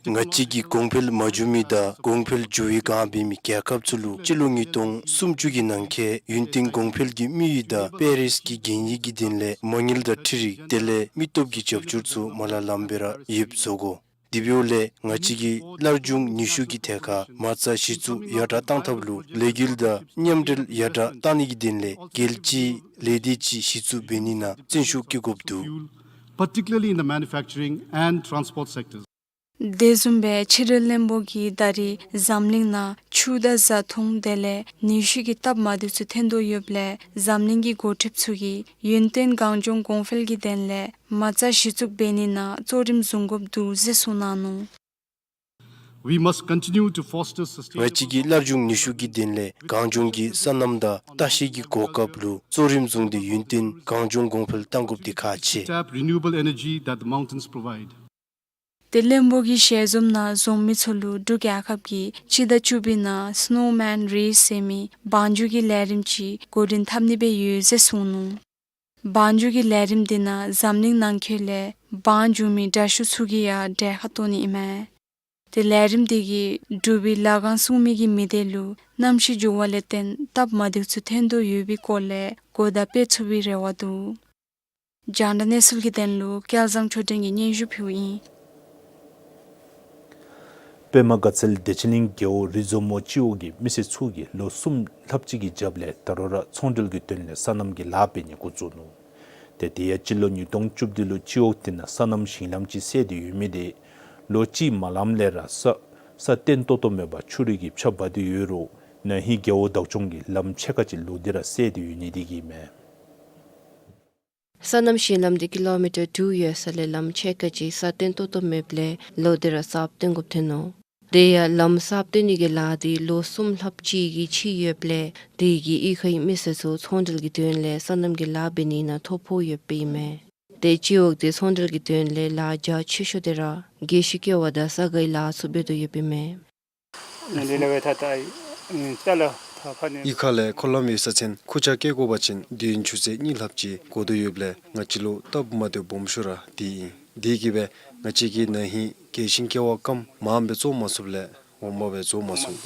ང་བཅས་ཀྱིས་གོང་འཕེལ་མ་བྱུང་མི་དང་གོང་འཕེལ་འགྱོ་བའི་བསྒང་འབད་མི་རྒྱལ་ཁབ་ཚུ་ལུ་སྤྱི་ལོ་ཉིས་སྟོང་སུམ་ཅུ་གི་ནང་འཁོད་ཡུན་བརྟན་གོང་འཕེལ་གྱི་དམིགས་ཡུལ་དང་པེ་རིས་ཀྱི་གན་ཡིག་གི་དོན་ལས་མ་དངུལ་དང་འཕྲུལ་རིག་དེ་ལས་མི་སྟོབས་ཀྱི་རྒྱབ་སྐྱོར་ཚུ་མ་ལང་ལངམ་སྦེ་ར་ཡོདཔ་བཟོ་དགོ། དེ་འབདཝ་ལས་ང་བཅས་ཀྱིས་སླར་འབྱུང་ནུས་ཤུགས་ཀྱི་ཐད་ཁར་མ་རྩ་གཞི་བཙུགས་ཡར་དྲགས་བཏང་ཐབས་ལུ་ལས་འགུལ་དང་མཉམ་འབྲེལ་ཡར་དྲགས་བཏང་ནི་གི་དོན་ལས་རྒྱལ་སྤྱིའི་ལས་སྡེ་ཅིག་གཞི་བཙུགས་འབད་ནི་ནང་བརྩོན་ཤུགས་བསྐྱེད་དགོཔ་འདུག། Particularly in the manufacturing and transport sectors. དེ་བཟུམ་སྦེ་ཕྱི་འབྲེལ་བློན་པོ་གིས་ད་རེས་འཛམ་གླིང་ནང་ཆུ་དང་བཟའ་འཐུང་དེ་ལས་ནུས་ཤུགས་ཀྱི་སྟབས་མ་བདེཝ་ཚུ་ཐོན་དོ་ཡོདཔ་ལས་འཛམ་གླིང་གི་འགོ་ཁྲིདཔ་ཚུ་གིས་ཡུན་བརྟན་གངས་ལྗོངས་གོང་འཕེལ་གྱི་དོན་ལས་མ་རྩ་གཞི་བཙུགས་འབད་ནི་ནང་གཙོ་རིམ་བཟུང་དགོཔ་འདུག་ཟེར་གསུངས་གནང་ནུག། We must continue to foster sustainable ང་བཅས་ཀྱིས་སླར་འབྱུང་ནུས་ཤུགས་ཀྱི་དོན་ལས་གངས་ལྗོངས་ཀྱི་སོ་ནམ་དང་ལྟ་བཤལ་གྱི་གོ་སྐབས་ལུ་གཙོ་རིམ་བཟུང་སྟེ་ཡུན་བརྟན་གངས་ལྗོངས་གོང་འཕེལ་གཏང་དགོཔ་དེ་ཁག་ཆེ། Tap renewable energy that the mountains provide. དེ་བློན་པོ་གི་ཞལ་འཛོམས་ནང་འཛོམས་མི་ཚུ་ལུ་འབྲུག་རྒྱལ་ཁབ་ཀྱིས་སྤྱི་ཟླ་བཅུ་པའི་ནང་Snowman Race ཟེར་མི་བང་རྒྱུག་གི་ལས་རིམ་ཅིག་འགོ་འདྲེན་འཐབ་ནི་སྦེ་ཡོད་ཟེར་གསུངས་ནུག། བང་རྒྱུག་གི་ལས་རིམ་འདི་ནང་འཛམ་གླིང་ནང་འཁོད་ལས་བང་རྒྱུག་མི་དྲག་ཤོས་ཚུ་གིས་ཡང་གྲལ་ཁར་གཏོགས་ནི་ཨིན་མས། དེ་ལས་རིམ་འདི་གིས་འབྲུག་པའི་ལ་རྒང་སྲུང་མི་གི་མི་སྡེ་ལུ་གནམ་གཤིས་འགྱུར་བ་ལས་བརྟེན་སྟབས་མ་བདེཝ་ཚུ་ཐོན་དོ་ཡོད་པའི་སྐོར་ལས་གོ་བརྡ་སྤེལ་ཚུགས་པའི་རེ་བ་འདུག། རྒྱང་བསྒྲགས་གནས་ཚུལ་གྱི་དོན་ལུ་སྐལ་བཟང་ཆོས་སྒྲོན་གྱིས་སྙན་ཞུ་ཕུལཝ་ཨིན། པདྨ་དགའ་ཚལ་བདེ་ཆེན་གླིང་རྒེད་འོག་རི་མཛོ་མོ་སྤྱི་འོག་གི་མི་སེར་ཚུ་གིས་ལོ་གསུམ་ལྷགཔ་ཅིག་གི་རྒྱབ་ལས་ད་རུང་ར་ཚོང་འབྲེལ་གྱི་དོན་ལས་སོ་ནམ་གྱི་ལཱ་འབད་ནི་འགོ་བཙུགས་ནུག། ཏེ་དེ་ཡང་སྤྱི་ལོ་ཉིས་སྟོང་བཅུ་བདུན་ལུ་སྤྱི་འོག་དེ་ནང་སོ་ནམ་ཞིང་ལམ་ཅིག་བསལ་ཏེ་ཡོད་མི་དེ་ལོ་གཅིག་མ་ལངམ་ལས་ར་ས་ས་བརྟན་ཏོག་ཏོ་མེད་པར་ཆུ་རུད་ཀྱིས་ཕྱགས་འབག་སྟེ་ཡོད་རུང་ན་ཧིང་རྒེད་འོག་བདག་སྐྱོང་གིས་ལམ་ཕྱེད་ཀ་ཅིག་ལོག་སྟེ་ར་བསལ་ཏེ་ཡོད་ནི་དེ་གིས་མས། སོ་ནམ་ཞིང་ལམ་དེ་ཀི་ལོ་མི་ཊར་དྲུག་ཡོད་ས་ལས་ལམ་ཕྱེད་ཀ་ཅིག་ས་བརྟན་ཏོག་ཏོ་མེདཔ་ལས་ལོག་སྟེ་ར་གསརཔ་བཏོན་དགོཔ་ཐོན་ནུག། དེ་ཡང་ལམ་གསརཔ་བཏོན་ནི་གི་ལཱ་དེ་ལོ་གསུམ་ལྷགཔ་ཅིག་གི་ཕྱིས་ཡོདཔ་ལས་དེ་གིས་གཡུས་ཁའི་མི་སེར་ཚུ་ཚོང་འབྲེལ་གྱི་དོན་ལས་སོ་ནམ་གྱི་ལཱ་འབད་ནི་ནང་ཐོ་ཕོག་ཡོདཔ་ཨིན་མས། དེ་སྤྱི་འོག་དེ་ཚོང་འབྲེལ་གྱི་དོན་ལས་ལཱ་རྒྱ་ཆེ་ཤོས་དེ་ར་རྒེད་འོག་ཀེ་བ་དང་ས་དགའི་ལཱ་ཚུ་འབད་དོ་ཡོདཔ་ཨིན་མས། གཡུས་ཁ་ལས་འཁོར་ལམ་ཡོད་ས་ཚུན་ཁུར་ཆ་བཀལ་དགོ་པ་ཅིན་དུས་ཡུན་ཆུ་ཚོད་གཉིས་ལྷགཔ་ཅིག་འགོར་དོ་ཡོདཔ་ལས་ང་བཅས་ལུ་སྟབས་མ་བདེཝ་སྦོམ་ཤོས་ར་དེ་ཨིན། དེ་གིས་སྦེ་ང་བཅས་ཀྱིས་ན་ཧིང་རྒེད་འོག་ཀེ་བ་ཀམ་མངམ་སྦེ་བཙོང་མ་ཚུགསཔ་ལས་འོངམ་སྦེ་བཙོང་མ་ཚུགས།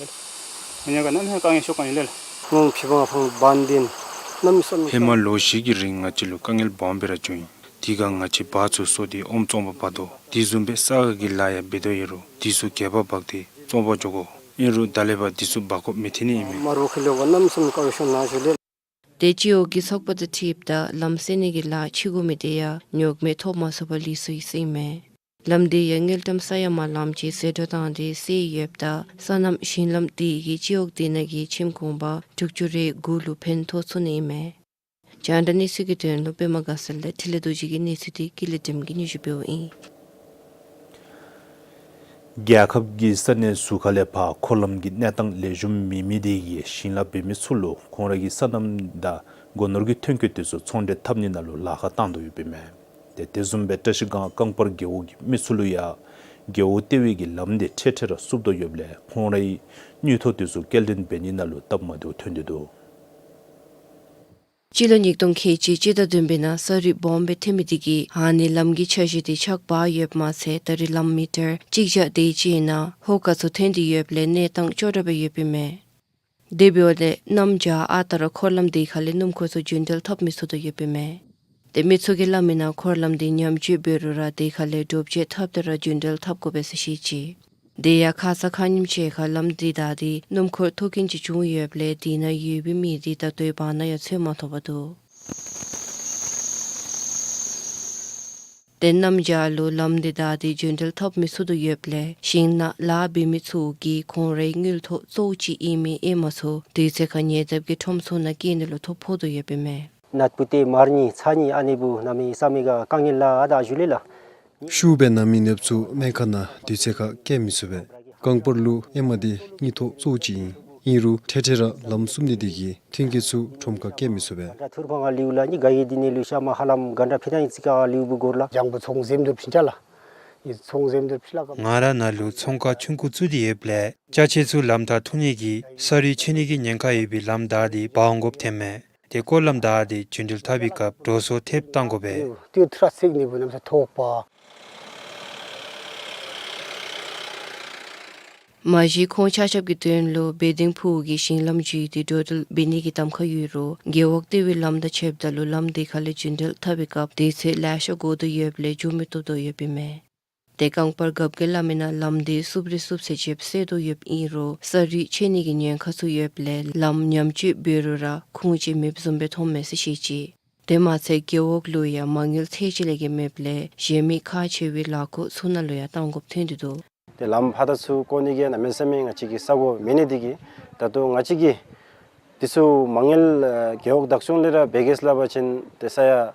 ཧེ་མ་ལོ་བཞི་གི་རིང་ང་བཅས་ལུ་དཀའ་ངལ་སྦོམ་སྦེ་ར་བྱུང་ཡི། དེ་ཁར་ང་བཅས་བ་ཚུ་གསོ་སྟེ་ཨོམ་བཙོང་པར་འབག་དོ། དེ་བཟུམ་སྦེ་ས་དགའ་གི་ལཱ་ཡང་འབད་དོ་ཡོད་རུང་དེ་ཚུ་གྱལ་པར་འབག་སྟེ་བཙོང་པར་འགྱོ་དགོ། ཨིན་རུང་ད་ལས་ཕར་དེ་ཚུ་འབག་དགོཔ་མི་ཐོན་ནི་ཨིན་མས། དེ་སྤྱི་འོག་གི་ཚོགས་པ་དང་འཁྲིལཝ་ད་ལམ་བསལ་ནི་གི་ལཱ་ཕྱི་གུ་མི་དེ་ཡང་ཉོག་མེད་ཐོབ་མ་ཚུགས་པར་ལུས་སོ་ཡི་ཟེར་ཨིན་མས། ལམ་དེ་ཡང་དངུལ་ཀྲམ་ས་ཡ་མ་ལངམ་ཅིག་ཟད་འགྲོ་བཏང་སྟེ་བསལ་ཡོདཔ་ད་སོ་ནམ་ཞིང་ལམ་དེ་གིས་སྤྱི་འོག་དེ་ནང་གི་ཁྱིམ་གུང་པ་དྲུག་ཅུ་རེ་དགུ་ལུ་ཕན་ཐོགས་ཚུགས་ནི་ཨིན་མས། རྒྱང་བསྒྲགས་གནས་ཚུལ་གྱི་དོན་ལུ་པདྨ་དགའ་ཚལ་ལས་འཕྲིན་ལས་རྡོ་རྗེ་གིས་གནས་ཚུལ་དེ་ཀུན་ལེགས་སྒྲོལམ་གིས་སྙན་ཞུ་འབདཝ་ཨིན། རྒྱལ་ཁབ་ཀྱི་ས་གནས་ཚུ་ཁ་ལས་ཕར་འཁོར་ལམ་གྱི་གནས་སྟངས་ལེགས་ཤོམ་མེད་མི་དེ་གིས་ཞིང་ལཱ་འབད་མི་ཚུ་ལུ་ཁོང་ར་གི་སོ་ནམ་དང་སྒོ་ནོར་གྱི་ཐོན་སྐྱེད་དེ་ཚུ་ཚོང་འབྲེལ་འཐབ་ནི་ནང་ལུ་ལཱ་ཁག་བཏང་དོ་ཡོདཔ་ཨིན་མས། ཏེ་དེ་བཟུམ་སྦེ་བཀྲ་ཤིས་སྒང་རྐང་པར་རྒེད་འོག་གི་མི་ཚུ་ལུ་ཡང་རྒེད་འོག་ལྟེ་བའི་གི་ལམ་དེ་འཕྲལ་འཕྲལ་ར་བསུབ་དོ་ཡོདཔ་ལས་ཁོང་རའི་དངུལ་ཐོག་དེ་ཚུ་སྐྱེལ་འདྲེན་འབད་ནི་ནང་ལུ་སྟབས་མ་བདེཝ་ཐོན་ཏེ་འདུག། སྤྱི་ལོ་ཉིས་སྟོང་ཁལ་གཅིག་སྤྱི་ཟླ་བདུན་པའི་ནང་ས་རུད་སྦོམ་སྦེ་ཐོན་མི་དེ་གིས་ཨ་ནི་ལམ་གྱི་ཆ་བཞི་དེ་ཆག་འབག་ཡོདཔ་མ་ཚད་ད་རེས་ལམ་མི་ཊར་གཅིག་བརྒྱ་དེ་ཅིག་ནང་ཧོ་ཀ་ཚུ་ཐོན་ཏེ་ཡོདཔ་ལས་གནས་སྟངས་སྐྱོ་དྲགས་སྦེ་ཡོདཔ་ཨིན་མས། དེ་འབདཝ་ལས་གནམ་བྱཱར་ཨ་རྟག་ར་འཁོར་ལམ་དེ་ཁ་ལས་སྣུམ་འཁོར་ཚུ་རྒྱུན་འགྲུལ་འཐབ་མི་ཚུགས་དོ་ཡོདཔ་ཨིན་མས། ཏེ་མི་ཚུ་གིས་སླབ་མི་ནང་འཁོར་ལམ་དེ་ཉམས་བཅོས་འབད་རུང་ར་དེ་ཁ་ལས་འདྲོག་བྱེལ་འཐབ་སྟེ་ར་རྒྱུན་འགྲུལ་འཐབ་དགོ་པས་ཟེར་བཤད་ཅི། དེ་ཡང་ཁ་ཙ་ཁ་ཉིནམ་ཅིག་ཁར་ལམ་དེ་བདའ་སྟེ་སྣུམ་འཁོར་ཐུག་རྐྱེན་ཅིག་བྱུང་ཡོདཔ་ལས་དེ་ནང་ཡོད་པའི་མི་དེ་ད་ལྟོའི་བར་ན་ཡང་འཚོལ་མ་ཐོབ་པར་འདུག། དེ་གནམ་བྱཱར་ལུ་ལམ་དེ་བདའ་སྟེ་རྒྱུན་འགྲུལ་འཐབ་མི་ཚུགས་དོ་ཡོདཔ་ལས་ཞིང་ནང་ལཱ་འབད་མི་ཚུ་གིས་ཁོང་རའི་དངུལ་ཐོག་གཙོ་བོ་ཅིག་ཨིན་མི་ཨེ་མ་ཚུགས་དུས་ཚོད་ཁར་ཉེ་འདབས་ཀྱི་ཁྲོམ་ཚུ་ནང་སྐྱེལ་ནི་ལུ་ཐོ་ཕོག་དོ་ཡོདཔ་ཨིན་མས། ནད་འབུ་སྟེ་མར་ནི་ཚ་ནི་ཨ་ནི་འབདཝ་གནམ་མེད་ས་མེད་ཀྱི་དཀའ་ངལ་ལུ་བདའ་བཞུགས་ལེ་ལགས། ཤུགས་སྦེ་ན་མི་ནདཔ་ཚུ་སྨན་ཁང་ནང་དུས་ཚོད་ཁར་སྐྱེལ་མི་ཚུགས་པས། རྐང་སྤར་ལུ་ཨེ་མ་དེ་དངུལ་ཐོག་གཙོ་བོ་ཅིག་ཨིན། ཨིན་རུང་འཕྲལ་འཕྲལ་ར་ལམ་བསུབ་ནི་དེ་གིས་ཐོན་སྐྱེད་ཚུ་ཁྲོམ་ཁར་སྐྱེལ་མི་ཚུགས་པས། ག་ཐུར་ཕང་ལུ་ལ་ནི་ག་ཡི་དེ་ནི་ལུ་ཤ་མ་ཧ་ལམ་ག་འདྲ་ཕི་ཐང་ཡི་ཚིག་ག་ལུ་བུ་གོར་ལ། ལྗང་བུ་ཚོང་འཛེམ་དུར་ཕིན་ཅ་ལགས། ཡི་ཚོང་འཛེམ་དུར་ཕི་ལ་ག། ང་ར་ནཱ་ལུ་ཚོང་ཁང་ཆུང་ཀུ་བཙུགས་ཏེ་ཡོདཔ་ལས་ཅ་ཆས་ཚུ་ལམ་ཐག་ཐུང་ནི་གིས་ས་རུད་ཆད་ནི་གི་ཉེན་ཁ་ཡོད་པའི་ལམ་བདའ་སྟེ་འབག་འོང་དགོཔ་ཐོནམ་མས། དེ་སྐོར་ལམ་བདའ་སྟེ་རྒྱུན་འགྲུལ་འཐབ་པའི་སྐབས་འགྲོ་སོང་ཐེབས་བཏང་དགོ་པས། ཏེ་ཏི་ར་ཚིག་ནི་བུ་གནམ་ས་ཐོག་པ། མ་གཞི་ཁོང་ཆ་ཁྱབ་ཀྱི་དོན་ལུ་བེ་ཏིང་ཕུག་གི་ཞིང་ལམ་བརྒྱུད་དེ་འགྲོ་འགྲུལ་འབད་ནི་གི་གདམ་ཁ་ཡོད་རུང་རྒེད་འོག་ལྟེ་བའི་ལམ་དང་ཕྱདཔ་ད་ལུ་ལམ་དེ་ཁ་ལས་རྒྱུན་འགྲུལ་འཐབ་པའི་སྐབས་དུས་ཚོད་ལེ་ཤ་འགོར་དོ་ཡོདཔ་ལས་འགྱོ་མི་བཏུབ་དོ་ཡོདཔ་ཨིན་མས། དེ་རྐང་སྤར་རྒཔོ་གི་ལམ་ཨིན་ན་ལམ་དེ་བསུབ་རེ་བསུབ་ཚེ་ཅིག་སེལ་དོ་ཡོདཔ་ཨིན་རུང་ས་རུད་ཆད་ནི་གི་ཉེན་ཁ་ཚུ་ཡོདཔ་ལས་ལམ་ཉམས་བཅོས་འབད་རུང་ར་ཁུངས་ཅིག་མེདཔ་བཟུམ་སྦེ་མཐོངམ་མས་ཟེར་བཤད་ཅི། དེ་མ་ཚད་རྒེད་འོག་ལུ་ཡང་མ་དངུལ་ཚད་ཅིག་ལས་བརྒལ་མེདཔ་ལས་གཞན་མི་ཁག་ཆེ་བའི་ལཱ་ཁག་ཚུ་ནང་ལུ་ཡང་གཏང་དགོཔ་ཐོན་ཏེ་འདུག། ཏེ་ལམ་ཕར་དང་ཚུར་བཀོ་ནི་གི་གནམ་མེད་ས་མེད་ང་བཅས་ཀྱི་ས་གོ་མེད་ནི་དེ་གིས་ད་ལྟོ་ང་བཅས་ཀྱིས་དེ་ཚུ་མ་དངུལ་ཨ་རྒེད་འོག་བདག་སྐྱོང་ལས་ར་འབད་གེ་ཟེར་སླབ་པ་ཅིན་ཏེ་ས་ཡ་ཨ་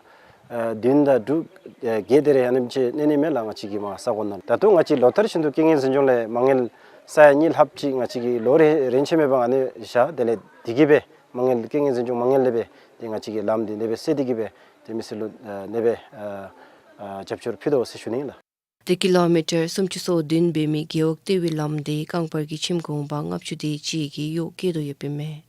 བདུན་དང་དྲུག་ཨ་བརྒྱད་དེ་རེ་ཨ་ནེམ་ཅིག་གནས་ནི་མས་ལགས། ང་བཅས་ཀྱི་མར་ས་གོ་ནང་ད་ལྟོ་ང་བཅས་ལོ་ལྟར་བཞིན་དུ་རྐྱེན་ངན་འཛིན་སྐྱོང་ལས་མ་དངུལ་ས་ཡ་གཉིས་ལྷགཔ་ཅིག་ང་བཅས་ཀྱིས་ལོ་རེ་རེ་ཆད་མེད་པར་ཨ་ནི་བཞག། དེ་ལས་དེ་གིས་སྦེ་མ་དངུལ་རྐྱེན་ངན་འཛིན་སྐྱོང་མ་དངུལ་ལས་སྦེ་ཏེ་ང་བཅས་ཀྱིས་ལམ་དེ་ཨ་ནེ་སྦེ་སེལ་ཏེ་གིས་སྦེ་ཏེ་མི་སེར་ལུ་ཨ་ཨ་ནེ་སྦེ་ཨ་ཨ་རྒྱབ་སྐྱོར་ཕུལ་དོ་ཟེར་ཞུ་ནི་ལགས། ཏེ་ཀི་ལོ་མི་ཊར་སུམ་ཅུ་སོ་བདུན་འབད་མི་རྒེད་འོག་ལྟེ་བའི་ལམ་དེ་རྐང་སྤར་གྱི་ཁྱིམ་གུང་པ་ལྔ་བཅུ་དེ་ཅིག་གི་གཡོག་བཀལ་དོ་ཡོདཔ་ཨིན་མས།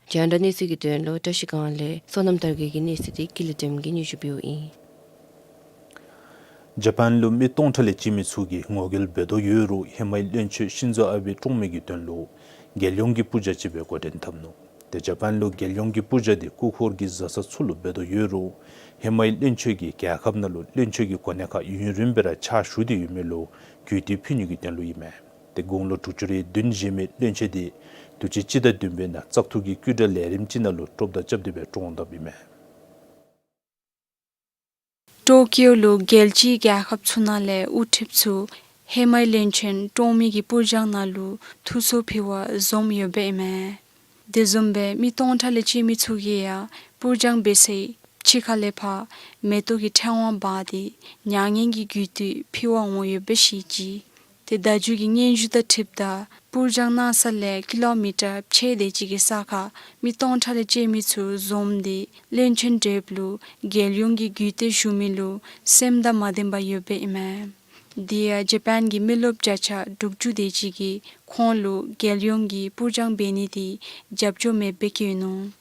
རྒྱང་བསྒྲགས་གནས་ཚུལ་གྱི་དོན་ལུ་བཀྲ་ཤིས་སྒང་ལས་བསོད་ནམས་དར་རྒྱས་ཀྱི་གནས་ཚུལ་དེ་ཀུན་ལེགས་སྒྲོལ་མ་གིས་སྙན་ཞུ་འབདཝ་ཨིན། ཇ་པཱན་ལུ་མི་སྟོང་ཕྲག་ལས་བཅད་མི་ཚུ་གིས་ངོ་རྒོལ་འབད་དོ་ཡོད་རུང་ཧེ་མའི་བློན་ཆེན་ཤིན་ཛོ་ཨ་བེ་བཀྲོངས་མི་གི་དོན་ལུ་རྒྱལ་ཡོངས་ཀྱི་སྤུར་རྒྱག་ཅིག་སྦེ་འགོ་འདྲེན་འཐབ་ནུག། ཏེ་ཇ་པཱན་ལུ་རྒྱལ་ཡོངས་ཀྱི་སྤུར་རྒྱག་དེ་སྐུ་འཁོར་གྱི་བཟའ་ཚང་ཚུ་ལུ་འབད་དོ་ཡོད་རུང་ཧེ་མའི་བློན་ཆེན་གྱིས་རྒྱལ་ཁབ་ནང་ལུ་བློན་ཆེན་གྱི་གོ་གནས་ཁར་ཡུན་རིངམོ་སྦེ་ར་ཕྱག་ཞུ་སྟེ་ཡོད་མི་ལུ་གུས་བཏུད་ཕུལ་ནི་གི་དོན་ལུ་ཨིན་མས། ཏེ་དགུང་ལོ་དྲུག་ཅུ་རེ་བདུན་བཞེས་མི་བློན་ཆེན་དེ་དུས་ཅི་སྤྱི་ཟླ་བདུན་པའི་ནང་བཙག་འཐུ་གི་སྐུ་དགྲ་ལས་རིམ་ཅིག་ནང་ལུ་ཀྲོབ་མདའ་རྐྱབ་སྟེ་སྦེ་བཀྲོངས་དཔ་ཨིན་མས། ཏོ་ཀིའོ་ལུ་རྒྱལ་སྤྱིའི་རྒྱལ་ཁབ་ཚུ་ནང་ལས་དབུ་ཁྲིདཔ་ཚུ་ཧེ་མའི་བློན་ཆེན་བཀྲོངས་མི་གི་སྤུར་རྒྱག་ནང་ལུ་ཐུགས་ཚོར་ཕུལ་བར་འཛོམས་ཡོདཔ་ཨིན་མས། དེ་བཟུམ་སྦེ་མི་སྟོང་ཕྲག་ལས་བཅད་མི་ཚུ་གིས་ཡང་སྤུར་རྒྱག་འབད་ཚེ་ཕྱི་ཁ་ལས་ཕར་མེ་ཏོག་གི་ཕྲེང་བ་འབག་སྟེ་མྱ་ངན་གྱི་གུས་བཏུད་ཕུལ་བར་འོང་ཡོདཔ་སྦེ་བཤད་ཅི། ཏེ་ད་རྒྱུ་གི་སྙན་ཞུ་དང་འཁྲིལཝ་ད་སྤུར་རྒྱག་གནང་ས་ལས་ཀི་ལོ་མི་ཊར་ཕྱེད་དེ་ཅིག་གི་ས་ཁར་མི་སྟོང་ཕྲག་ལས་བཅད་མི་ཚུ་འཛོམས་ཏེ་བློན་ཆེན་བགྲེསཔ་ལུ་རྒྱལ་ཡོངས་ཀྱི་གུས་བཏུད་ཞུ་མི་ལུ་སེམས་དང་མ་ལྡནམ་ཡོདཔ་ཨིན་མས། དེ་ཡང་ཇ་པཱན་གྱི་མི་རློབས་བརྒྱ་ཆ་དྲུག་ཅུ་དེ་ཅིག་གིས་ཁོང་ལུ་རྒྱལ་ཡོངས་ཀྱི་སྤུར་རྒྱག་འབད་ནི་དེ་རྒྱབ་སྐྱོར་མེདཔ་སྦེ་བཀོད་ནུག།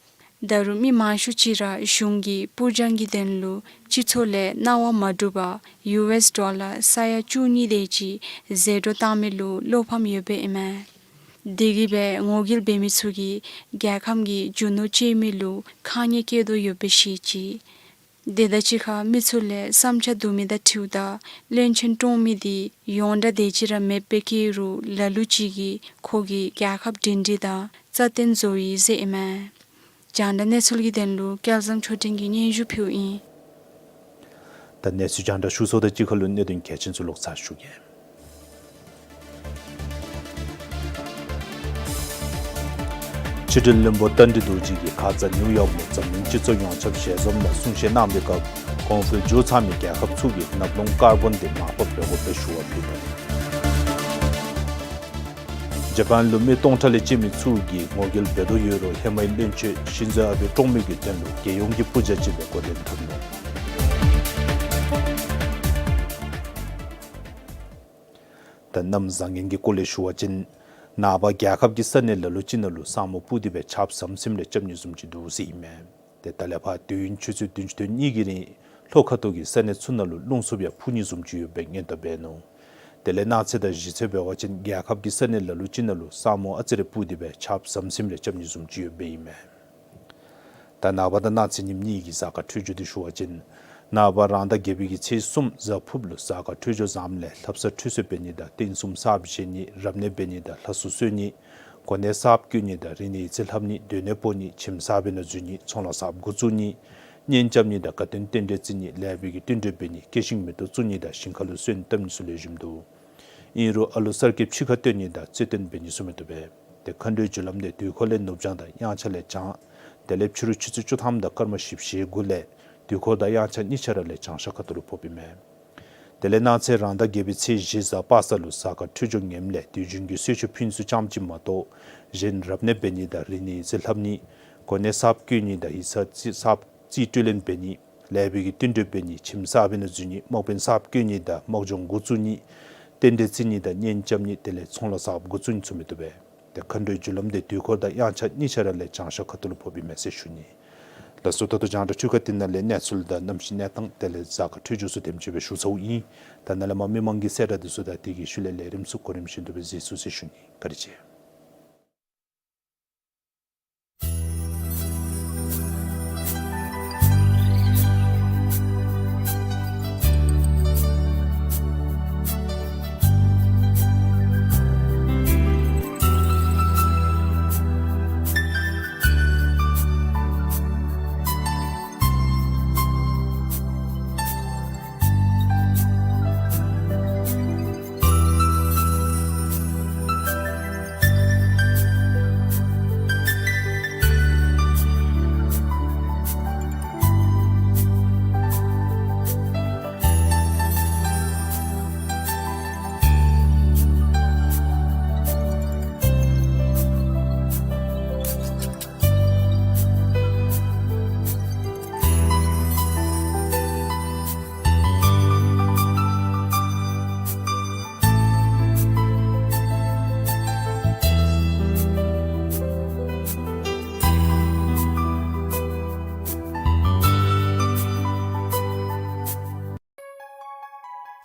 ད་རུང་མི་མང་ཤོས་ཅིག་ར་གཞུང་གིས་སྤུར་རྒྱག་གི་དོན་ལུ་སྤྱི་ཚོགས་ལས་གནང་བ་མ་བསྒྲུབ་པར་ཡུ་ཨེསི་ཌོ་ལར་ས་ཡ་བཅུ་གཉིས་དེ་ཅིག་ཟད་འགྲོ་བཏང་མི་ལུ་བློ་ཕམ་ཡོདཔ་ཨིན་མས། དེ་གིས་སྦེ་ངོ་རྒོལ་འབད་མི་ཚུ་གིས་རྒྱལ་ཁམས་ཀྱི་རྒྱུ་ནོར་བཅད་མི་ལུ་ཁག་ཉེས་བཀལ་དོ་ཡོདཔ་སྦེ་བཤད་ཅི། དེ་དང་གཅིག་ཁར་མི་ཚུ་ལས་བསམ་འཆར་བསྡུ་མི་དང་འཁྲིལཝ་ད་བློན་ཆེན་བཀྲོངས་མི་དེ་ཡོངས་གྲགས་དེ་ཅིག་ར་མེདཔ་སྦེ་བཀོད་རུང་ལ་ལུ་ཅིག་གིས་ཁོ་གིས་རྒྱལ་ཁབ་སྒྲིང་སྒྲིང་དང་རྩ་བརྟན་བཟོ་ཡི་ཟེར་ཨིན་མས། རྒྱང་བསྒྲགས་གནས་ཚུལ་གྱི་དོན་ལུ་སྐལ་བཟང་ཆོས་སྒྲོན་གྱིས་སྙན་ཞུ་ཕུལཝ་ཨིན། ད་གནས་ཚུལ་རྒྱང་བསྒྲགས་ཞུ་ཚརཝ་དང་གཅིག་ཁར་ལུ་གནད་དོན་གལ་ཆེན་ཚུ་ལོག་ཚར་ཞུ་གེ། ཕྱི་དྲིལ་བློན་པོ་རྟ་མགྲིན་རྡོ་རྗེ་གིས་ཁ་ཙ་ནིའུ་ཡོག་ལུ་འཛམ་གླིང་སྤྱི་ཚོགས་ཡོངས་ཁྱབ་ཞལ་འཛོམས་ནང་གསུང་བཤད་གནང་བའི་སྐབས་གོང་འཕེལ་འགྱོ་ཚར་མི་རྒྱལ་ཁབ་ཚུ་གིས་ནགས་ཀློང་ཀར་བོན་དེ་མར་ཕབ་འབད་དགོཔ་སྦེ་ཞུ་བ་ཕུལ་ནུག། ཇ་པཱན་ལུ་མི་སྟོང་ཕྲག་ལས་བཅད་མི་ཚུ་གིས་ངོ་རྒོལ་འབད་དོ་ཡོད་རུང་ཧེ་མའི་བློན་ཆེན་ཤིན་ཛོ་ཨ་བེ་བཀྲོངས་མི་གི་དོན་ལུ་རྒྱལ་ཡོངས་ཀྱི་སྤུར་རྒྱག་ཅིག་སྦེ་འགོ་འདྲེན་འཐབ་ནུག། ད་གནམ་བཟང་ངན་གྱི་སྐོར་ལས་ཞུ་བ་ཅིན་ནངས་པ་རྒྱལ་ཁབ་ཀྱི་ས་གནས་ལ་ལུ་ཅིག་ནང་ལུ་ས་སྨུག་སྤུབས་ཏེ་སྦེ་ཆརཔ་ཟམ་ཟིམ་རེ་རྐྱབ་ནི་བཟུམ་ཅིག་འདུག་ཟེར་ཨིན་མས། ཏེ་ད་ལས་ཕར་དུས་ཡུན་ཆུ་ཚོད་བདུན་ཅུ་དོན་གཉིས་ཀྱི་རིང་ལྷོ་ཁ་ཐུག་གི་ས་གནས་ཚུ་ནང་ལུ་རླུང་འཚུབ་ཡང་འཕུ་ནི་བཟུམ་ཅིག་ཡོདཔ་སྦེ་སྔོན་བརྡ་འབད་ནུག། དེ་ལས་གནངས་ཚེ་དང་གཞེས་ཚེ་འབད་བ་ཅིན་རྒྱལ་ཁབ་ཀྱི་ས་གནས་ལ་ལུ་ཅིག་ནང་ལུ་ས་སྨུག་ཨ་ཙི་རེ་སྤུབས་ཏེ་སྦེ་ཆརཔ་ཟམ་ཟིམ་རེ་རྐྱབ་ནི་བཟུམ་ཅིག་ཡོདཔ་སྦེ་ཨིན་མས། ད་ནངས་པ་དང་གནངས་ཚེ་ཉིནམ་གཉིས་ཀྱི་གཟའ་སྐར་འཕྲོད་སྦྱོར་འདི་ཞུ་བ་ཅིན་ནངས་པ་རང་ཟླ་བརྒྱད་པའི་གི་ཚེས་གསུམ་གཟའ་ཕུརཔ་ལུ་གཟའ་སྐར་འཕྲོད་སྦྱོར་བཟངམ་ལས་ལྷ་བསངས་ཁྲུས་གསོལ་འབད་ནི་དང་རྟེན་གསུམ་གསརཔ་བཞེངས་ནི་རབ་གནས་འབད་ནི་དང་ལྷ་གསོལ་གསོལ་ནི་གོ་གནས་གསརཔ་བསྐོ་ནི་དང་རིག་གནས་ཡིག་རྩིས་ལྷབ་ནི་སྡོད་གནས་སྤོ་ནི་ཁྱིམ་གསར་པའི་ནང་འཛུལ་ནི་ཚོང་ལཱ་གསརཔ་འགོ་བཙུགས་ནི་ གཉེན་རྐྱབ་ནི་དང་དགའ་སྟོན་རྟེན་འབྲེལ་བརྩི་ནི་ལེགས་པའི་གི་བསྟུན་གྲོས་འབད་ནི་སྐྱེད་ཤིང་མེ་ཏོག་བཙུགས་ནི་དང་ཞིང་ཁ་ལུ་སོན་བཏབ་ནི་ཚུ་ལེགས་ཤོམ་འདུག། ཨིན་རུང་ཨ་ལུ་གསར་སྐྱེས་ཕྱི་ཁར་བཏོན་ནི་དང་རྩེ་བཏོན་འབད་ནི་ཚུ་མི་བཏུབ་པས། ཏེ་མཁའ་འགྲོའི་རྒྱུ་ལམ་འདི་དུས་འཁོར་ལས་ནུབ་བྱང་དང་དབྱངས་འཆར་ལས་བྱང་། དེ་ལས་ཕྱི་རུ་ཆུ་ཚོད་བཅུ་ཐམ་དང་སྐར་མ་བཞི་བཅུ་ཞེ་དགུ་ལས་དུས་འཁོར་དང་དབྱངས་འཆར་གཉིས་ཆ་ར་ལས་བྱང་ཤར་ཁ་ཐུག་ལུ་ཕོགཔ་ཨིན་མས། དེ་ལས་གནངས་ཚེ་རང་ཟླ་བརྒྱད་པའི་ཚེས་བཞི་གཟའ་པ་སངས་ལུ་གཟའ་སྐར་འཕྲོད་སྦྱོར་ངནམ་ལས་དུས་རྒྱུན་གྱི་གསོལ་མཆོད་ཕུལ་ནི་ཚུ་ཙམ་ཅིག་མ་གཏོགས་གཞན་རབ་གནས་འབད་ནི་དང་རིག་གནས་ཡིག་རྩིས་ལྷབ་ནི་གོ་གནས་གསརཔ་བསྐོ་ནི་དང་ཡིག་ཚང་རྩིས་གསརཔ་རྩིས་སྤྲོད་ལེན་འབད་ནི་ལེགས་པའི་གི་བསྟུན་གྲོས་འབད་ནི་ཁྱིམ་གསར་པའི་ནང་འཛུལ་ནི་དམག་དཔོན་གསརཔ་བསྐོ་ནི་དང་དམག་སྦྱོང་འགོ་བཙུགས་ནི་རྟེན་འབྲེལ་བརྩི་ནི་དང་གཉེན་རྐྱབ་ནི་དེ་ལས་ཚོང་ལཱ་གསརཔ་འགོ་བཙུགས་ནི་ཚུ་མི་བཏུབ་པས། ཏེ་མཁའ་འགྲོའི་རྒྱུ་ལམ་འདི་དུས་འཁོར་དང་དབྱངས་འཆར་གཉིས་ཆ་ར་ལས་བྱང་ཤར་ཁ་ཐུག་ལུ་ཕོགཔ་ཨིན་མས་ཟེར་ཞུ་ནི། ལགས་སོ། ད་ལྟོ་རྒྱང་བསྒྲགས་འཕྲུལ་ཁང་འདི་ནང་ལས་གནས་ཚུལ་དང་གནམ་གཤིས་གནས་སྟངས་དེ་ལས་གཟའ་སྐར་འཕྲོད་སྦྱོར་ཚུ་དེམ་ཅིག་སྦེ་ཞུ་ཚརཝ་ཨིན། ད་ནཱ་ལས་མར་མི་མང་གི་གསལ་བསྒྲགས་འདི་ཚུ་དང་དེ་གི་ཤུལ་ལས་ལས་རིམ་ཚུ་གོ་རིམ་བཞིན་དུ་སྦེ་གཟིགས་ཚུགས་ཟེར་ཞུ་ནི། བཀའ་དྲིན་ཆེ།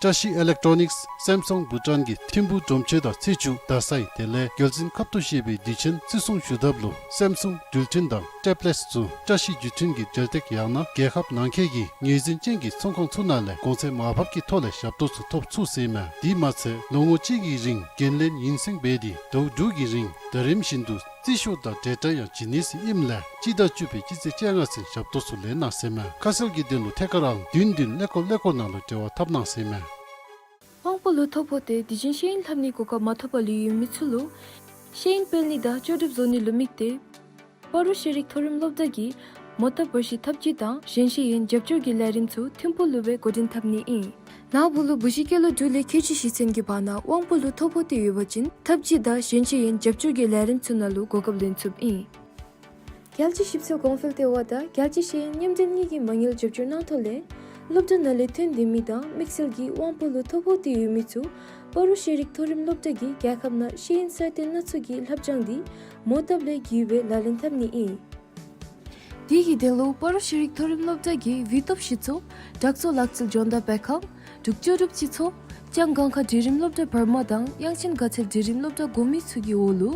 བཀྲ་ཤིས་ཨི་ལེག་ཊོ་ནིགསི་སེམ་སུང་བྷུ་ཊཱན་གྱི་ཐིམ་ཕུག་སྒྲོམ་ཆེན་དང་ཚེས་བཅུ་རྡ་སའི་དེ་ལས་རྒྱལ་བཙུན་ཁབ་ཏུ་བཞེས་པའི་དུས་ཆེན་བརྩི་སྲུང་ཞུ་ཐབས་ལུ་སེམ་སུང་འགྲུལ་འཕྲིན་དང་ཊེབ་ལེཊསི་ཚུ་བཀྲ་ཤིས་བརྒྱུད་འཕྲིན་གྱི་འགྲེལ་སྟེགས་ཡང་ན་རྒྱལ་ཁབ་ནང་འཁོད་ཀྱི་ངོས་འཛིན་ཅན་གྱི་ཚོང་ཁང་ཚུ་ནང་ལས་གོང་ཚད་མར་ཕབ་ཀྱི་ཐོག་ལས་ཞབས་ཏོག་ཚུ་ཐོབ་ཚུགས་ཟེར་མས། དེ་མ་ཚད་ལོ་ངོ་གཅིག་གི་རིང་འགན་ལེན་ཡུན་བསྲིང་འབད་དེ་ཟླཝ་དྲུག་གི་རིང་ཟླ་རིམ་བཞིན་དུ་རྩིས་ཤོག་དང་འབྲེལ་སྒྲ་ཡང་བྱིན་ནི་ཟེར་ཨིནམ་ལས་སྤྱི་ཟླ་བཅུ་པའི་སྤྱི་ཚེས་བཅོ་ལྔ་ཚུན་ཞབས་ཏོག་ཚུ་ལེན་གནང་ཟེར་མས། ཁ་གསལ་གྱི་དོན་ལུ་ཐད་ཀར་ཨང་བདུན་བདུན་ཀླད་ཀོར་ཀླད་ཀོར་ནང་ལུ་འབྲེལ་བ་འཐབ་གནང་ཟེར་མས། དབང་པོ་ལུ་ཐོ་ཕོག་སྟེ་དུས་རྒྱུན་ཤེས་ཡོན་ལྷབ་ནིའི་གོ་སྐབས་མ་ཐོབ་པར་ལུས་ཡོད་མི་ཚུ་ལུ་ཤེས་ཡོན་སྤེལ་ནི་དང་ལྕོགས་གྲུབ་བཟོ་ནི་ལུ་དམིགས་ཏེ་སྤ་རོ་ཤེས་རིག་མཐོ་རིམ་སློབ་གྲྭ་གིས་མོ་བཏབ་བར་ཤི་ཐབས་ཇུས་དང་གཞན་ཤེས་ཡོན་རྒྱབ་སྐྱོར་གྱི་ལས་རིམ་ཚུ་ཐིམ་ཕུག་ལུ་སྦེ་འགོ་འདྲེན་འཐབ་ནི་ཨིན། ནཱ་བུ་ལུ་བུ་གཞི་སྐྱེས་ལོ་དྲུག་ལས་ཁལ་གཅིག་ཞིག་ཚུན་གྱི་བར་ན་དབང་པོ་ལུ་ཐོ་ཕོག་སྟེ་ཡོད་པ་ཅིན་ཐབས་ཇུས་དང་གཞན་ཤེས་ཡོན་རྒྱབ་སྐྱོར་གྱི་ལས་རིམ་ཚུ་ནང་ལུ་གོ་སྐབས་ལེན་ཚུགསཔ་ཨིན། རྒྱལ་སྤྱིའི་ཞིབ་འཚོལ་གོང་འཕེལ་ལྟེ་བ་དང་རྒྱལ་སྤྱིའི་ཤེས་ཡོན་མཉམ་འབྲེལ་གཉིས་ཀྱིས་མ་དངུལ་རྒྱབ་སྐྱོར་གནང་ཐོག་ལས་སློབ་གྲྭ་ནང་ལས་ཐོན་སྡོད་མི་དང་དམིགས་བསལ་གྱིས་དབང་པོ་ལུ་ཐོ་ཕོག་སྟེ་ཡོད་མི་ཚུ་སྤ་རོ་ཤེས་རིག་མཐོ་རིམ་སློབ་གྲྭ་གིས་རྒྱལ་ཁབ་ནང་ཤེས་ཡོན་གསར་གཏོད་སྣ་ཚོགས་ཀྱི་བསླབ་སྦྱང་འདི་མོ་བཏབ་ལས་བརྒྱུད་སྦེ་ལག་ལེན་འཐབ་ནི་ཨིན། དེ་གི་དོན་ལུ་སྤ་རོ་ཤེས་རིག་མཐོ་རིམ་སློབ་གྲྭ་གི་ཝི་ཏོབ་ཞིབ་འཚོ་དྲག་གཙོ་ལག་རྩལ་ལྗོན་ཟླ་དཔལ་ཁང་འབྲུག་ལྕོགས་གྲུབ་སྤྱི་ཚོགས་ལྕང་སྒང་ཁ་འབྲིང་རིམ་སློབ་གྲྭ་བར་མ་དང་དབྱངས་ཅན་དགའ་ཚལ་འབྲིང་རིམ་སློབ་གྲྭ་གོང་མའི་ཚུ་གི་འོག་ལུ་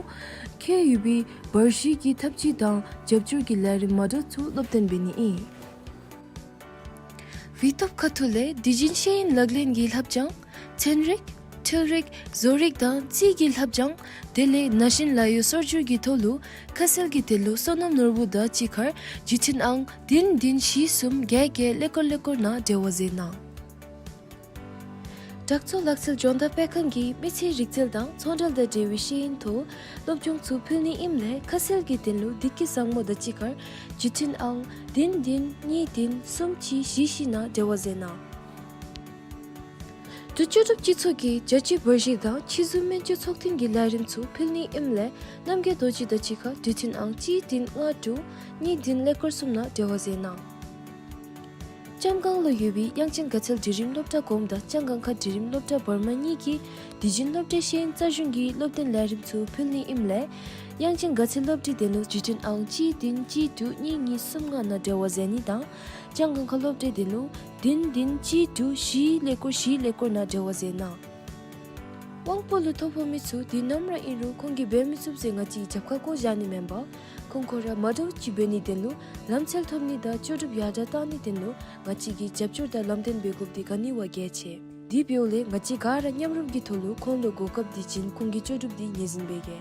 འཁོད་ཡོད་པའི་བར་ཤི་གི་ཐབས་ཇུས་དང་རྒྱབ་སྐྱོར་གྱི་ལས་རིམ་མ་འདྲཝ་ཚུ་སློབ་སྟོན་འབད་ནི་ཨིན། ཝི་ཏོབ་ཁ་ཐུག་ལས་དུས་རྒྱུན་ཤེས་ཡོན་ལག་ལེན་གྱི་བསླབ་སྦྱང་ཚན་རིག་འཕྲུལ་རིག་བཟོ་རིག་དང་རྩིས་ཀྱི་བསླབ་སྦྱང་དེ་ལས་ན་གཞོན་ལཱ་གཡོག་གསར་འགྱུར་གྱི་ཐོག་ལུ་ཁ་གསལ་གྱི་དོན་ལུ་བསོད་ནམས་ནོར་བུ་དང་གཅིག་ཁར་བརྒྱུད་འཕྲིན་ཨང་བདུན་བདུན་བཞི་གསུམ་བརྒྱད་བརྒྱད་ཀླད་ཀོར་ཀླད་ཀོར་ནང་འབྲེལ་བ་མཛད་གནང་། དྲག་གཙོ་ལག་རྩལ་ལྗོན་ཟླ་དཔལ་ཁང་གིས་མི་ཚེའི་རིག་རྩལ་དང་ཚོང་འབྲེལ་དང་འབྲེལ་བའི་ཤེས་ཡོན་ཐོག་སློབ་སྦྱོང་ཚུ་ཕུལ་ནི་ཨིནམ་ལས་ཁ་གསལ་གྱི་དོན་ལུ་བདེ་སྐྱིད་བཟང་མོ་དང་གཅིག་ཁར་བརྒྱུད་འཕྲིན་ཨང་བདུན་བདུན་གཉིས་བདུན་གསུམ་གཅིག་བཞི་བཞི་ནང་འབྲེལ་བ་མཛད་གནང་། འབྲུག་ལྕོགས་གྲུབ་སྤྱི་ཚོགས་ཀྱིས་རྒྱལ་སྤྱིའི་བར་ཤི་དང་ཕྱི་ཟུར་སྨན་བཅོས་ཚོགས་ཐུན་གྱི་ལས་རིམ་ཚུ་ཕུལ་ནི་ཨིནམ་ལས་རྣམ་རྒྱལ་རྡོ་རྗེ་དང་གཅིག་ཁར་བརྒྱུད་འཕྲིན་ཨང་གཅིག་བདུན་ལྔ་དྲུག་གཉིས་བདུན་ཀླད་ཀོར་གསུམ་ནང་འབྲེལ་བ་མཛད་གནང་། ལྕམ་སྒང་ལུ་ཡོད་པའི་དབྱངས་ཅན་དགའ་ཚལ་འབྲིང་རིམ་སློབ་གྲྭ་གོངམ་དང་ལྕང་སྒང་ཁ་འབྲིང་རིམ་སློབ་གྲྭ་བར་མ་གཉིས་ཀྱིས་དུས་རྒྱུན་སློབ་གྲྭའི་ཤེས་ཡོན་རྩལ་གཞུང་གི་སློབ་སྟོན་ལས་རིམ་ཚུ་ཕུལ་ནི་ཨིནམ་ལས་དབྱངས་ཅན་དགའ་ཚལ་སློབ་གྲྭའི་དོན་ལུ་བརྒྱུད་འཕྲིན་ཨང་གཅིག་བདུན་གཅིག་དྲུག་གཉིས་གཉིས་གསུམ་ལྔ་ནང་འབྲེལ་བ་མཛད་ནི་དང་ལྕང་སྒང་ཁ་སློབ་གྲྭའི་དོན་ལུ་བདུན་བདུན་གཅིག་དྲུག་བཞི་ཀླད་ཀོར་བཞི་ཀླད་ཀོར་ནང་འབྲེལ་བ་མཛད་གནང་། དབང་པོ་ལུ་ཐོ་ཕོག་མི་ཚུ་དུས་ནམ་ར་ཨིན་རུང་ཁོང་གིས་འབད་མི་ཚུགས་ཟེར་ང་བཅས་རྒྱབ་ཁར་བཀོ་བཞག་ནི་མེན་པར་ཁོང་ཁོང་ར་མ་འདྲཝ་ཅིག་འབད་ནིའི་དོན་ལུ་ལམ་འཚོལ་ཐོབ་ནི་དང་ལྕོགས་གྲུབ་ཡར་དྲག་གཏང་ནིའི་དོན་ལུ་ང་བཅས་ཀྱིས་རྒྱབ་སྐྱོར་དང་ལམ་སྟོན་འབད་དགོཔ་འདི་ག་ནི་བ་གལ་ཆེ། དེ་འབདཝ་ལས་ང་བཅས་ག་ར་མཉམ་རུབ་ཀྱི་ཐོག་ལུ་ཁོང་ལུ་གོ་སྐབས་འདི་བྱིན་ཁོང་གི་ལྕོགས་གྲུབ་འདི་ངོས་འཛིན་འབད་གེ།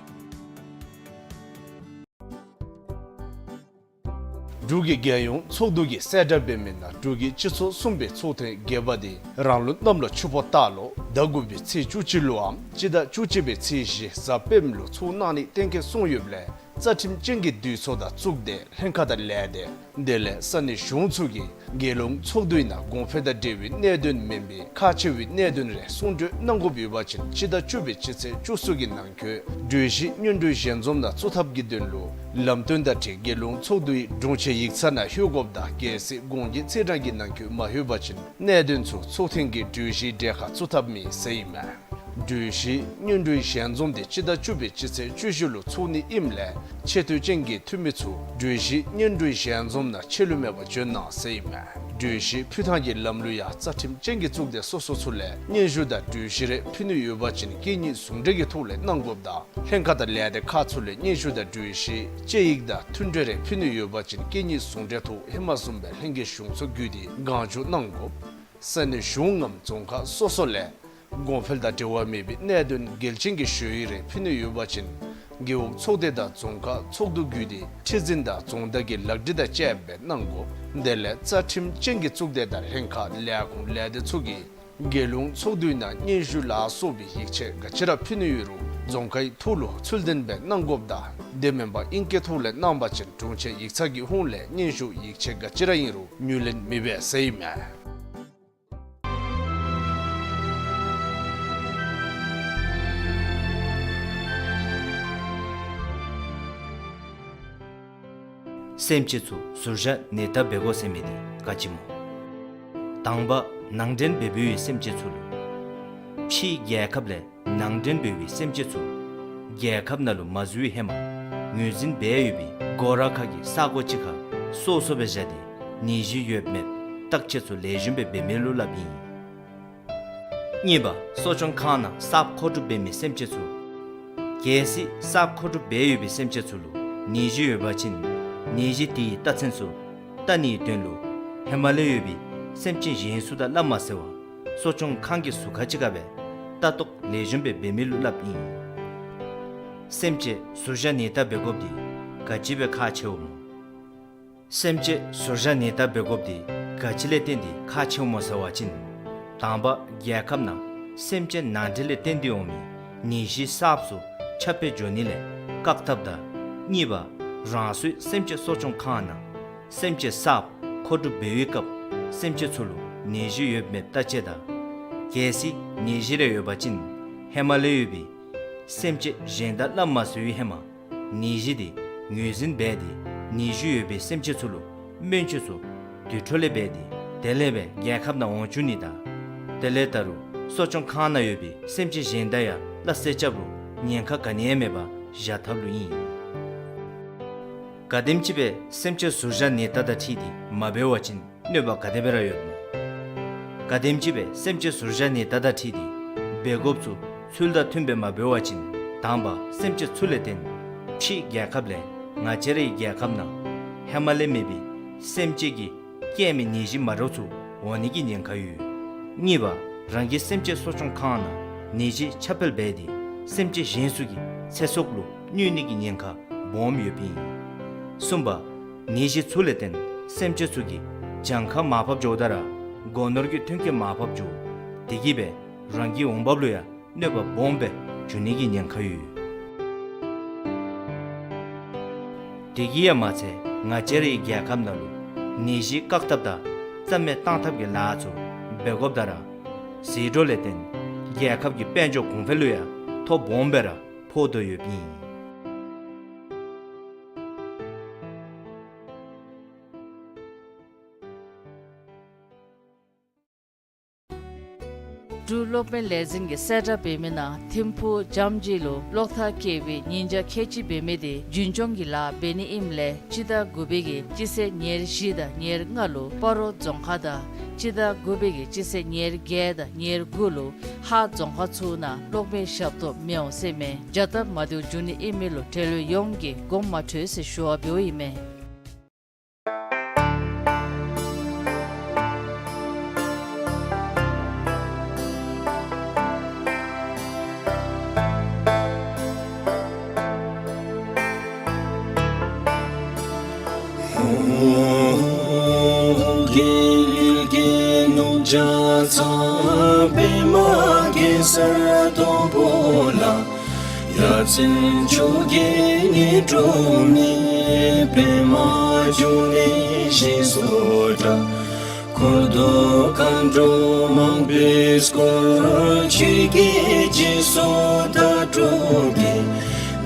འབྲུག་གི་རྒྱལ་ཡོངས་ཚོགས་འདུ་གིས་གསལ་བསྒྲགས་འབད་མི་ནང་འབྲུག་གི་སྤྱི་ཚོགས་གསུམ་པའི་ཚོགས་ཐེངས་བརྒྱད་པ་དེ་རང་ལུགས་གནམ་ལོ་ཆུ་ཕོ་སྟག་ལོ་ཟླ་དགུ་པའི་ཚེས་བཅུ་གཅིག་ལུའམ་སྤྱི་ཟླ་བཅུ་གཅིག་པའི་ཚེས་བཞི་གཟའ་སྤེནམ་ལུ་ཚོགས་གནང་ནི་གཏན་འཁེལ་སོང་ཡོདཔ་ལས་རྩ་ཁྲིམས་ཅན་གྱི་འདུས་ཚོགས་དང་གཙུག་སྡེ་ལྷན་ཁག་དང་ལས་སྡེ་དེ་ལས་ས་གནས་གཞུང་ཚུ་གིས་རྒྱལ་ཡོངས་ཚོགས་འདུའི་ནང་གོང་འཕེལ་དང་འབྲེལ་བའི་གནད་དོན་མེན་པའི་ཁག་ཆེ་བའི་གནད་དོན་རེ་གསུང་གྲོས་གནང་དགོཔ་ཡོད་པ་ཅིན་སྤྱི་ཟླ་བཅུ་པའི་སྤྱི་ཚེས་བཅུ་གསུམ་གྱི་ནང་འཁོད་གྲོས་གཞི་སྙན་སྒྲོན་ཞལ་འཛོམས་ནང་བཙུགས་ཐབས་ཀྱི་དོན་ལུ་ལམ་སྟོན་དང་འཁྲིལ་རྒྱལ་ཡོངས་ཚོགས་འདུའི་དྲུང་ཆེན་ཡིག་ཚང་ནང་ལྷོད་དགོཔ་དང་གལ་སྲིད་གོང་གི་ཚེས་གྲངས་ཀྱི་ནང་འཁོད་མ་ལྷོད་པ་ཅིན་གནད་དོན་ཚུ་ཚོགས་ཐེངས་ཀྱི་གྲོས་གཞིའི་གྲས་ཁར་བཙུགས་ཐབས་མེད་ཟེར་ཨིན་མས། གྲོས་གཞི་སྙན་སྒྲོན་ཞལ་འཛོམས་དེ་སྤྱི་ཟླ་བཅུ་པའི་སྤྱི་ཚེས་བཅུ་བཞི་ལུ་ཚོགས་ནི་ཨིནམ་ལས་ཆེ་བསྟོད་ཅན་གྱི་འཐུས་མི་ཚུ་གྲོས་གཞི་སྙན་སྒྲོན་ཞལ་འཛོམས་ནང་ཆད་ལུས་མེད་པར་འབྱོན་གནང་ཟེར་ཨིན་མས། གྲོས་གཞི་ཕུལ་ཐངས་ཀྱི་ལམ་ལུགས་ཡང་རྩ་ཁྲིམས་ཅན་གྱི་གཙུག་སྡེ་སོ་སོ་ཚུ་ལས་སྙན་ཞུ་དང་གྲོས་གཞི་རེ་ཕུལ་ནི་ཡོད་པ་ཅིན་སྐད་གཉིས་ཟུང་འབྲེལ་གྱི་ཐོག་ལས་གནང་དགོཔ་དང་ལྷན་ཁག་དང་ལས་སྡེ་ཁག་ཚུ་ལས་སྙན་ཞུ་དང་གྲོས་གཞི་དཔྱད་ཡིག་དང་མཐུན་འབྲེལ་རེ་ཕུལ་ནི་ཡོད་པ་ཅིན་སྐད་གཉིས་ཟུང་འབྲེལ་ཐོག་ཧེ་མ་བཟུམ་སྦེ་ལྷན་རྒྱས་གཞུང་ཚོགས་བརྒྱུད་དེ་གང་བྱུང་གནང་དགོཔ། ས་གནས་གཞུང་ངམ་རྫོང་ཁག་སོ་སོ་ལས་གོང་འཕེལ་དང་འབྲེལ་བ་མེད་པའི་གནད་དོན་འགལ་ཅན་གྱི་ཞུ་ཡིག་རེ་ཕུལ་ནི་ཡོད་པ་ཅིན་རྒེད་འོག་ཚོགས་སྡེ་དང་རྫོང་ཁག་ཚོགས་འདུ་བརྒྱུད་དེ་ཁྲི་འཛིན་དང་རྫོང་བདག་གི་ལག་བྲིས་དང་བཅསཔ་སྦེ་གནང་དགོཔ། དེ་ལས་རྩ་ཁྲིམས་ཅན་གྱི་གཙུག་སྡེ་དང་ལྷན་ཁག་ལས་ཁུངས་ལས་སྡེ་ཚུ་གིས་རྒྱལ་ཡོངས་ཚོགས་འདུའི་ནང་སྙན་ཞུ་ལ་སོགས་པའི་ཡིག་ཆ་ག་ཅི་ར་ཕུལ་ནི་ཡོད་རུང་རྫོང་ཁའི་ཐོག་ལུ་ཚུལ་ལྡན་སྦེ་གནང་དགོཔ་དང་དེ་མེན་པར་ཨིང་སྐད་ཐོག་ལས་གནང་པ་ཅིན་དྲུང་ཆེན་ཡིག་ཚང་གི་ཧོངས་ལས་སྙན་ཞུ་ཡིག་ཆ་ག་ཅི་ར་ཨིན་རུང་ངོས་ལེན་མི་འབད་ཟེར་ཨིན་མས། སེམས་ཅན་ཚུ་ཟུར་བཞག་ནི་ད་འབད་དགོ་ཟེར་མི་འདི་ག་ཅི་སྨོ། དང་པ་ནང་འདྲེན་འབད་བའི་སེམས་ཅན་ཚུ་ལུ་ཕྱིའི་རྒྱལ་ཁབ་ལས་ནང་འདྲེན་འབད་བའི་སེམས་ཅན་ཚུ་རྒྱལ་ཁབ་ནང་ལུ་མ་འཛུལ་བའི་ཧེ་མ་ངོས་འཛིན་འབད་ཡོད་པའི་སྒོ་ར་ཁ་གི་ས་གོ་ཅིག་ཁར་སོ་སོ་སྦེ་བཞག་སྟེ་ནད་གཞི་ཡོད་མེད་བརྟག་དཔྱད་ཚུ་ལེགས་ཤོམ་སྦེ་འབད་མི་ལུ་སླབ་ཨིན། གཉིས་པ་གསོ་སྐྱོང་ཁང་ནང་གསརཔ་མཁོ་སྒྲུབ་འབད་མི་སེམས་ཅན་ཚུ། གལ་སྲིད་གསརཔ་མཁོ་སྒྲུབ་འབད་ཡོད་པའི་སེམས་ཅན་ཚུ་ལུ་ནད་གཞི་ཡོད་པ་ཅིན་ནད་གཞི་དེའི་རྟགས་མཚན་ཚུ་བལྟ་ནིའི་དོན་ལུ་ཧེ་མ་ལས་ཡོད་པའི་སེམས་ཅན་གཞན་ཚུ་དང་སླབ་མ་ཟེར་བར་གསོ་སྐྱོང་ཁང་གི་ཟུར་ཁ་ཅིག་ཁར་སྦེ་ལྟ་རྟོག་ལེགས་ཤོམ་སྦེ་འབད་མི་ལུ་སླབ་ཨིན། སེམས་ཅན་ཟུར་བཞག་ནི་ད་འབད་དགོཔ་འདི་ག་ཅི་སྦེ་ཁག་ཆེཝ་སྨོ། སེམས་ཅན་ཟུར་བཞག་ནི་ད་འབད་དགོཔ་འདི་ག་ཅི་ལས་བརྟེན་ཏེ་ཁག་ཆེཝ་སྨོ་ཟེར་བ་ཅིན། དང་པ་རྒྱལ་ཁབ་ནང་སེམས་ཅན་ནང་འདྲེན་ལས་བརྟེན་ཏེ་འོང་མི་ནད་གཞི་གསརཔ་ཚུ་ཁྱབ་སྤེལ་འགྱོ་ནི་ལས་བཀག་ཐབས་དང་། གཉིས་པ་རང་སོའི་སེམས་ཅན་གསོ་སྐྱོང་ཁང་ནང་སེམས་ཅན་གསརཔ་མཁོ་སྒྲུབ་འབད་བའི་སྐབས་སེམས་ཅན་ཚུ་ལུ་ནད་གཞི་ཡོད་མེད་བརྟག་དཔྱད་དང་། གལ་སྲིད་ནད་གཞི་རེ་ཡོད་པ་ཅིན་ཧེ་མ་ལས་ཡོད་པའི་སེམས་ཅན་གཞན་དང་སླབ་མ་ཟེར་བའི་ཧེ་མ་ནད་གཞི་དེ་ངོས་འཛིན་འབད་དེ་ནད་གཞི་ཡོད་པའི་སེམས་ཅན་ཚུ་ལུ་སྨན་བཅོས་ཚུ་དུས་འཕྲོ་ལས་འབད་དེ་དེ་ལས་སྦེ་རྒྱལ་ཁབ་ནང་འོང་བཅུག་ནི་དང་། དེ་ལས་ད་རུང་གསོ་སྐྱོང་ཁང་ནང་ཡོད་པའི་སེམས་ཅན་གཞན་དང་ཡང་སླ་བསྲེ་རྐྱབ་རུང་ཉེན་ཁ་ག་ནི་ཡང་མེད་པར་བཞག་ཐབས་ལུ་ཨིན། ག་དེམ་ཅིག་སྦེ་སེམས་ཅན་ཟུར་བཞག་ནི་ད་དང་འཁྲིལ་ཏེ་མ་འབད་བ་ཅིན་གནོད་པ་ག་དེ་སྦེ་ར་ཡོད་སྨོ། ག་དེམ་ཅིག་སྦེ་སེམས་ཅན་ཟུར་བཞག་ནི་ད་དང་འཁྲིལ་ཏེ་འབད་དགོཔ་ཚུ་ཚུལ་དང་མཐུནམ་སྦེ་མ་འབད་བ་ཅིན་དང་པ་སེམས་ཅན་ཚུ་ལས་བརྟེན་ཕྱིའི་རྒྱལ་ཁབ་ལས་ང་བཅས་རའི་རྒྱལ་ཁབ་ནང་ཧེ་མ་ལས་མེད་པའི་སེམས་ཅན་གྱིས་བསྐྱེད་མི་ནད་གཞི་མ་འདྲཝ་ཚུ་འོང་ནི་གི་ཉེན་ཁ་ཡོད། གཉིས་པ་རང་གི་སེམས་ཅན་གསོ་སྐྱོང་ཁང་ནང་ནད་གཞི་ཁྱབ་སྤེལ་འབད་དེ་སེམས་ཅན་གཞན་ཚུ་གི་ཚེ་སྲོག་ལུ་གནོད་ནི་གི་ཉེན་ཁ་སྦོམ་ཡོདཔ་ཨིན། གསུམ་པ་ནད་གཞི་ཚུ་ལས་བརྟེན་སེམས་ཅན་ཚུ་གི་གྱངས་ཁ་མར་ཕབ་འགྱོཝ་ད་ར་སྒོ་ནོར་གྱི་ཐོན་སྐྱེད་མར་ཕབ་འགྱོ། དེ་གིས་སྦེ་རང་གི་འོང་འབབ་ལུ་ཡང་གནོད་པ་སྦོམ་སྦེ་འགྱོ་ནི་གི་ཉེན་ཁ་ཡོད། དེ་གིས་ཡང་མ་ཚད་ང་བཅས་རའི་རྒྱལ་ཁབ་ནང་ལུ་ནད་གཞི་བཀག་ཐབས་དང་རྩ་མེད་བཏང་ཐབས་ཀྱི་ལཱ་ཚུ་འབད་དགོཔ་ད་ར་ཟད་འགྲོ་ལས་བརྟེན་རྒྱལ་ཁབ་ཀྱི་དཔལ་འབྱོར་གོང་འཕེལ་ལུ་ཡང་ཐོ་སྦོམ་སྦེ་ར་ཕོག་དོ་ཡོདཔ་ཨིན། འབྲུག་གློག་མེ་ལས་འཛིན་གྱིས་གསལ་བསྒྲགས་འབད་མི་ནང་ཐིམ་ཕུག་འཇམ་སྦྱིས་ལུ་གློག་ཐག་བཀལ་བའི་ཉིན་ཆ་ཁལ་གཅིག་འབད་མི་དེ་རྒྱུན་སྐྱོང་གི་ལཱ་འབད་ནི་ཨིནམ་ལས་སྤྱི་ཟླ་དགུ་པའི་གི་སྤྱི་ཚེས་ཉེར་བཞི་དང་ཉེར་ལྔ་ལུ་སྤ་རོ་རྫོང་ཁག་དང་སྤྱི་ཟླ་དགུ་པའི་གི་སྤྱི་ཚེས་ཉེར་བརྒྱད་དང་ཉེར་དགུ་ལུ་ཧཱ་རྫོང་ཁག་ཚུ་ནང་གློག་མེ་ཞབས་ཏོག་མི་འོང་ཟེར་མས། བྱ་སྟབས་མ་བདེཝ་འབྱུང་ནི་ཨིན་མི་ལུ་འབྲེལ་ཡོད་ཡོངས་ཀྱིས་དགོངསམ་མ་ཁྲེལ་ཟེར་ཞུ་བ་འབདཝ་ཨིན་མས། གསལ་སྟོང་པོ་ལ། ཡ་མཚན་མཆོག་གི་ཉི་སྒྲོན་མེ། པདྨ་འབྱུང་གནས་ཞེས་སུ་གྲགས། འཁོར་དང་མཁའ་འགྲོ་མང་པོས་བསྐོར། ཆོས་ཀྱི་རྗེས་སུ་བདག་སྒྲུབ་ཀྱིས།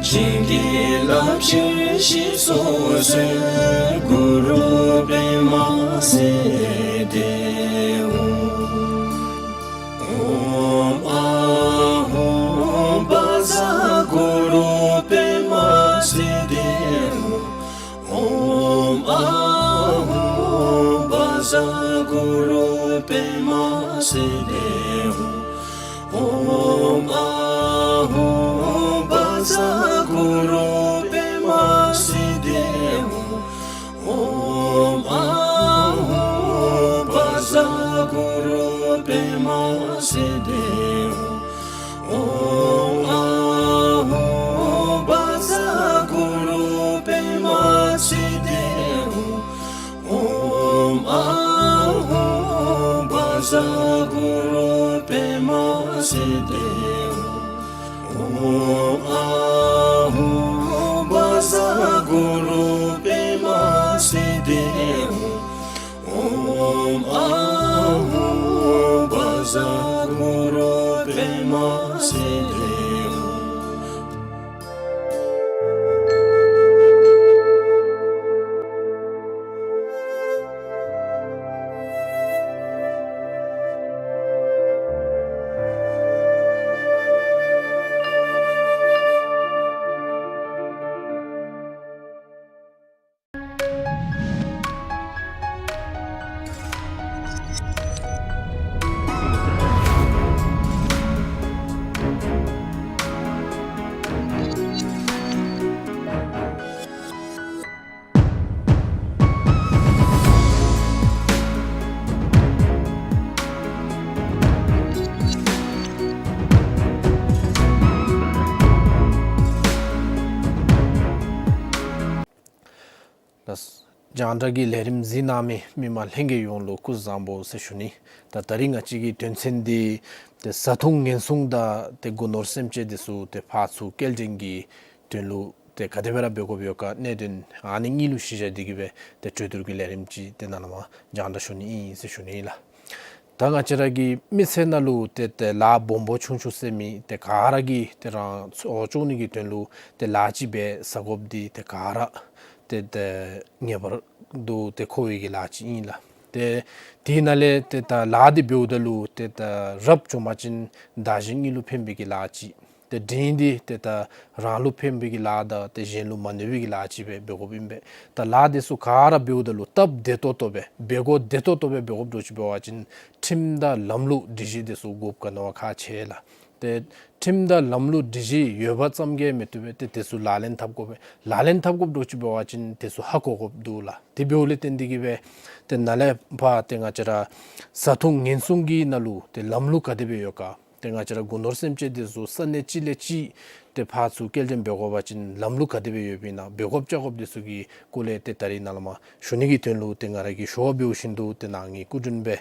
བྱིན་གྱིས་བརླབ་ཕྱིར་ཞེས་སུ་གསོལ། གུ་རུ་པདྨ་སིདྡྷི་ཧཱུྃ། ཨོཾ་ཨཱཿཧཱུྃ་བཛྲ་གུ་རུ་པདྨ་སིདྡྷི་ཧཱུྃ། ཨོཾ་ཨཱཿཧཱུྃ་བཛྲ་གུ་རུ་པདྨ་སིདྡྷི་ཧཱུྃ། ཨོཾ་ཨཱཿཧཱུྃ་བཛྲ་གུ་རུ་པདྨ་སིདྡྷི་ཧཱུྃ། ཨོཾ་ཨཱཿཧཱུྃ་བཛྲ་གུ་རུ་པདྨ་སིདྡྷི་ཧཱུྃ། ཨོཾ་ཨཱཿཧཱུྃ་བཛྲ་གུ་རུ་པདྨ་སིདྡྷི་ཧཱུྃ། ཨོཾ་ཨཱཿཧཱུྃ་བཛྲ་གུ་རུ་པདྨ་སིདྡྷི་ཧཱུྃ། ཨོཾ་ཨཱཿཧཱུྃ་བཛྲ་གུ་རུ་པདྨ་སིདྡྷི་ཧཱུྃ། ཨོཾ་ཨཱཿཧཱུྃ་བཛྲ་གུ་རུ་པདྨ་སིདྡྷི་ཧཱུྃ། ལགས། རྒྱང་བསྒྲགས་ཀྱི་ལས་རིམ་གཟིགས་གནང་མི་མི་མང་ལྷན་རྒྱས་ཡོངས་ལུ་སྐུ་གཟུགས་བཟང་པོ་ཟེར་ཞུ་ནི། ད་ད་རིས་ང་བཅས་ཀྱི་དོན་ཚན་འདི་ཏེ་བཟའ་འཐུང་ངན་སོང་དང་ཏེ་སྒོ་ནོར་སེམས་ཅན་འདི་ཚུ་ཏེ་ཕར་ཚུར་སྐྱེལ་འདྲེན་གྱི་དོན་ལུ་ཏེ་ག་དེ་སྦེ་ར་འབད་དགོཔ་ཡོད་ག་གནད་དོན་ཨ་ནི་གཉིས་ལུ་གཞི་བཞག་སྟེ་གི་སྦེ་ཏེ་གྲོས་བསྡུར་གྱི་ལས་རིམ་ཅིག་ཏེ་ནཱ་ལས་མར་རྒྱང་བསྒྲགས་ཞུ་ནི་ཨིན་ཟེར་ཞུ་ནི་ཨིན་ལགས། ད་ང་བཅས་ར་གི་མི་ཚེ་ནང་ལུ་ཏེ་ཏེ་ལཱ་སྦོམ་སྦོམ་ཆུང་ཆུང་ཟེར་མེད། ཏེ་ག་ར་གིས་ཏེ་རང་འཚོ་བ་སྐྱོང་ནི་གི་དོན་ལུ་ཏེ་ལཱ་ཅིག་འབད་ཟ་དགོཔ་འདི་ཏེ་ག་ར་ཏེ་ཏེ་ངེས་པར་དུ་ཏེ་མཁོ་བའི་གི་ལཱ་ཅིག་ཨིན་ལགས། ཏེ་དེ་ནང་ལས་ཏེ་ད་ལཱ་འདི་འབདཝ་ད་ལུ་ཏེ་ད་རབ་བྱུང་པ་ཅིན་བདག་གཞན་གཉིས་ལུ་ཕན་པའི་གི་ལཱ་ཅིག། ཏེ་འབྲིང་འདི་ཏེ་ད་རང་ལུ་ཕན་པའི་གི་ལཱ་དང་ཏེ་གཞན་ལུ་མ་གནོད་པའི་གི་ལཱ་ཅིག་སྦེ་འབད་དགོཔ་ཨིན་པས། ད་ལཱ་འདི་ཚུ་ག་ར་འབདཝ་ད་ལུ་སྟབས་བདེ་ཏོག་ཏོ་སྦེ་འབད་དགོཔ་བདེ་ཏོག་ཏོ་སྦེ་འབད་དགོཔ་འདྲཝ་ཅིག་འབད་བ་ཅིན་ཁྲིམས་དང་ལམ་ལུགས་སྒྲིག་གཞི་འདི་ཚུ་དགོཔ་ག་ནི་བ་ཁག་ཆེ་ལགས། ཏེ་ཁྲིམས་དང་ལམ་ལུགས་སྒྲིག་གཞི་ཡོད་པ་ཙམ་གྱིས་མི་བཏུབ་པས། ཏེ་དེ་ཚུ་ལག་ལེན་འཐབ་དགོ་པས། ལག་ལེན་འཐབ་དགོཔ་འདྲཝ་ཅིག་འབད་བ་ཅིན་དེ་ཚུ་ཧ་གོ་དགོཔ་འདུག་ལགས། དེ་འབདཝ་ལས་བརྟེན་ཏེ་གི་སྦེ་ཏེ་ནཱ་ལས་ཕར་ཏེ་ང་བཅས་ར་བཟའ་འཐུང་ངན་སོང་གི་ནང་ལུ་ཏེ་ལམ་ལུགས་ག་དེ་སྦེ་ཡོད་ག། ཏེ་ང་བཅས་ར་སྒོ་ནོར་སེམས་ཅན་འདི་ཚུ་ས་གནས་གཅིག་ལས་གཅིག་ཏེ་ཕར་ཚུར་སྐྱེལ་འདྲེན་འབད་དགོ་པ་ཅིན་ལམ་ལུགས་ག་དེ་སྦེ་ཡོདཔ་ཨིན་ན། འབད་དགོཔ་བྱ་དགོཔ་འདི་ཚུ་གི་སྐོར་ལས་ཏེ་ད་རིས་ནཱ་ལས་མར་ཞུ་ནི་གི་དོན་ལུ་ཏེ་ང་ར་གིས་ཞུ་བ་འབདཝ་བཞིན་དུ་ཏེ་ནཱ་ངེའི་སྐུ་མགྲོན་སྦེ་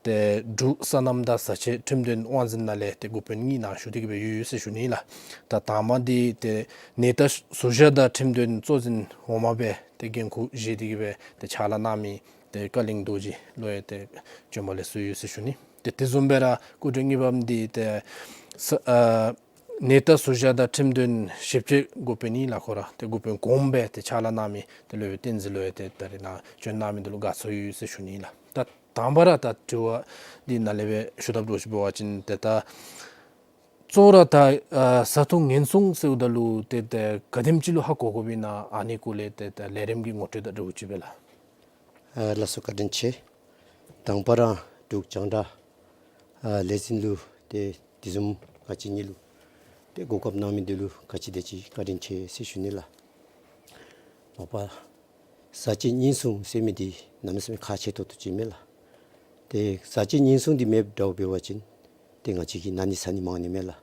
ཏེ་འབྲུག་སོ་ནམ་དང་བཟའ་ཆས་ཁྲིམས་དོན་དབང་འཛིན་ནང་ལས་ཏེ་འགོ་དཔོན་གཉིས་ནཱ་ཞུ་སྟེ་གི་སྦེ་ཡོད་ཡོད་ཟེར་ཞུ་ནི་ལགས། ད་དང་པ་འདི་ཏེ་ནད་བརྟག་ཟུར་བཞག་དང་ཁྲིམས་དོན་གཙོ་འཛིན་འོག་མ་སྦེ་ཏེ་འགན་ཁུར་བཞེས་ཏེ་གི་སྦེ་ཏེ་ཕྱག་ལཱ་གནང་མི་ཏེ་བཀའ་བློན་རྡོ་རྗེ་ལུ་ཡང་ཏེ་བྱོན་པ་ལེགས་སོ་ཡོད་ཟེར་ཞུ་ནི། ཏེ་དེ་བཟུམ་སྦེ་ར་སྐུ་མགྲོན་གཉིས་པམ་འདི་ཏེ་ས་ཨ་ནད་བརྟག་ཟུར་བཞག་དང་ཁྲིམས་དོན་ཞིབ་དཔྱད་འགོ་དཔོན་ཨིན་ལགས། ཁོ་ར་ཏེ་འགོ་དཔོན་གོངམ་སྦེ་ཏེ་ཕྱག་ལཱ་གནང་མི་ཏེ་སློབ་དཔོན་བསྟན་འཛིན་ལུ་ཡང་ཏེ་ད་རིས་ནཱ་བྱོན་གནང་མི་འདི་ལུ་དགའ་ཚོར་ཡོད་ཟེར་ཞུ་ནི་ལགས། ད་དང་པ་ར་ད་དྲི་བ་འདི་ནཱ་ལས་སྦེ་ཞུ་དགོཔ་འདྲཝ་ཅིག་འབད་བ་ཅིན་ཏེ་ད་གཙོ་བོ་ར་ད་ཨ་བཟའ་འཐུང་ངན་སོང་ཟེརཝ་ད་ལུ་ཏེ་ད་ག་དེམ་ཅིག་ལུ་ཧ་གོ་དགོཔ་ཨིན་ན། ཨ་ནི་སྐོར་ལས་ཏེ་ད་ལས་རིམ་གྱི་ངོ་སྤྲོད་དང་འདྲཝ་ཅིག་སྦེ་ལགས། ཨ་ལགས་སོ། བཀའ་དྲིན་ཆེ། དང་པ་ར་འབྲུག་རྒྱང་བསྒྲགས་ཨ་ལས་འཛིན་ལུ་ཏེ་དེ་བཟུམ་ང་བཅས་གཉིས་ལུ་ཏེ་གོ་སྐབས་གནང་མི་འདི་ལུ་ག་ཅི་དེ་ཅིག་བཀའ་དྲིན་ཆེ་ཟེར་ཞུ་ནི་ལགས། མ་པ་བཟའ་བཅའ་ཉེན་སྲུང་ཟེར་མི་འདི་གནམ་མེད་ས་མེད་ཁག་ཆེ་ཏོག་ཏོ་ཅིག་མས་ལགས། ཏེ་བཟའ་བཅའ་ཉེན་སྲུང་འདི་མེདཔ་འདྲཝ་འབད་བ་ཅིན་ཏེ་ང་བཅས་ཀྱི་ན་ནི་ཚ་ནི་མང་ནི་མས་ལགས།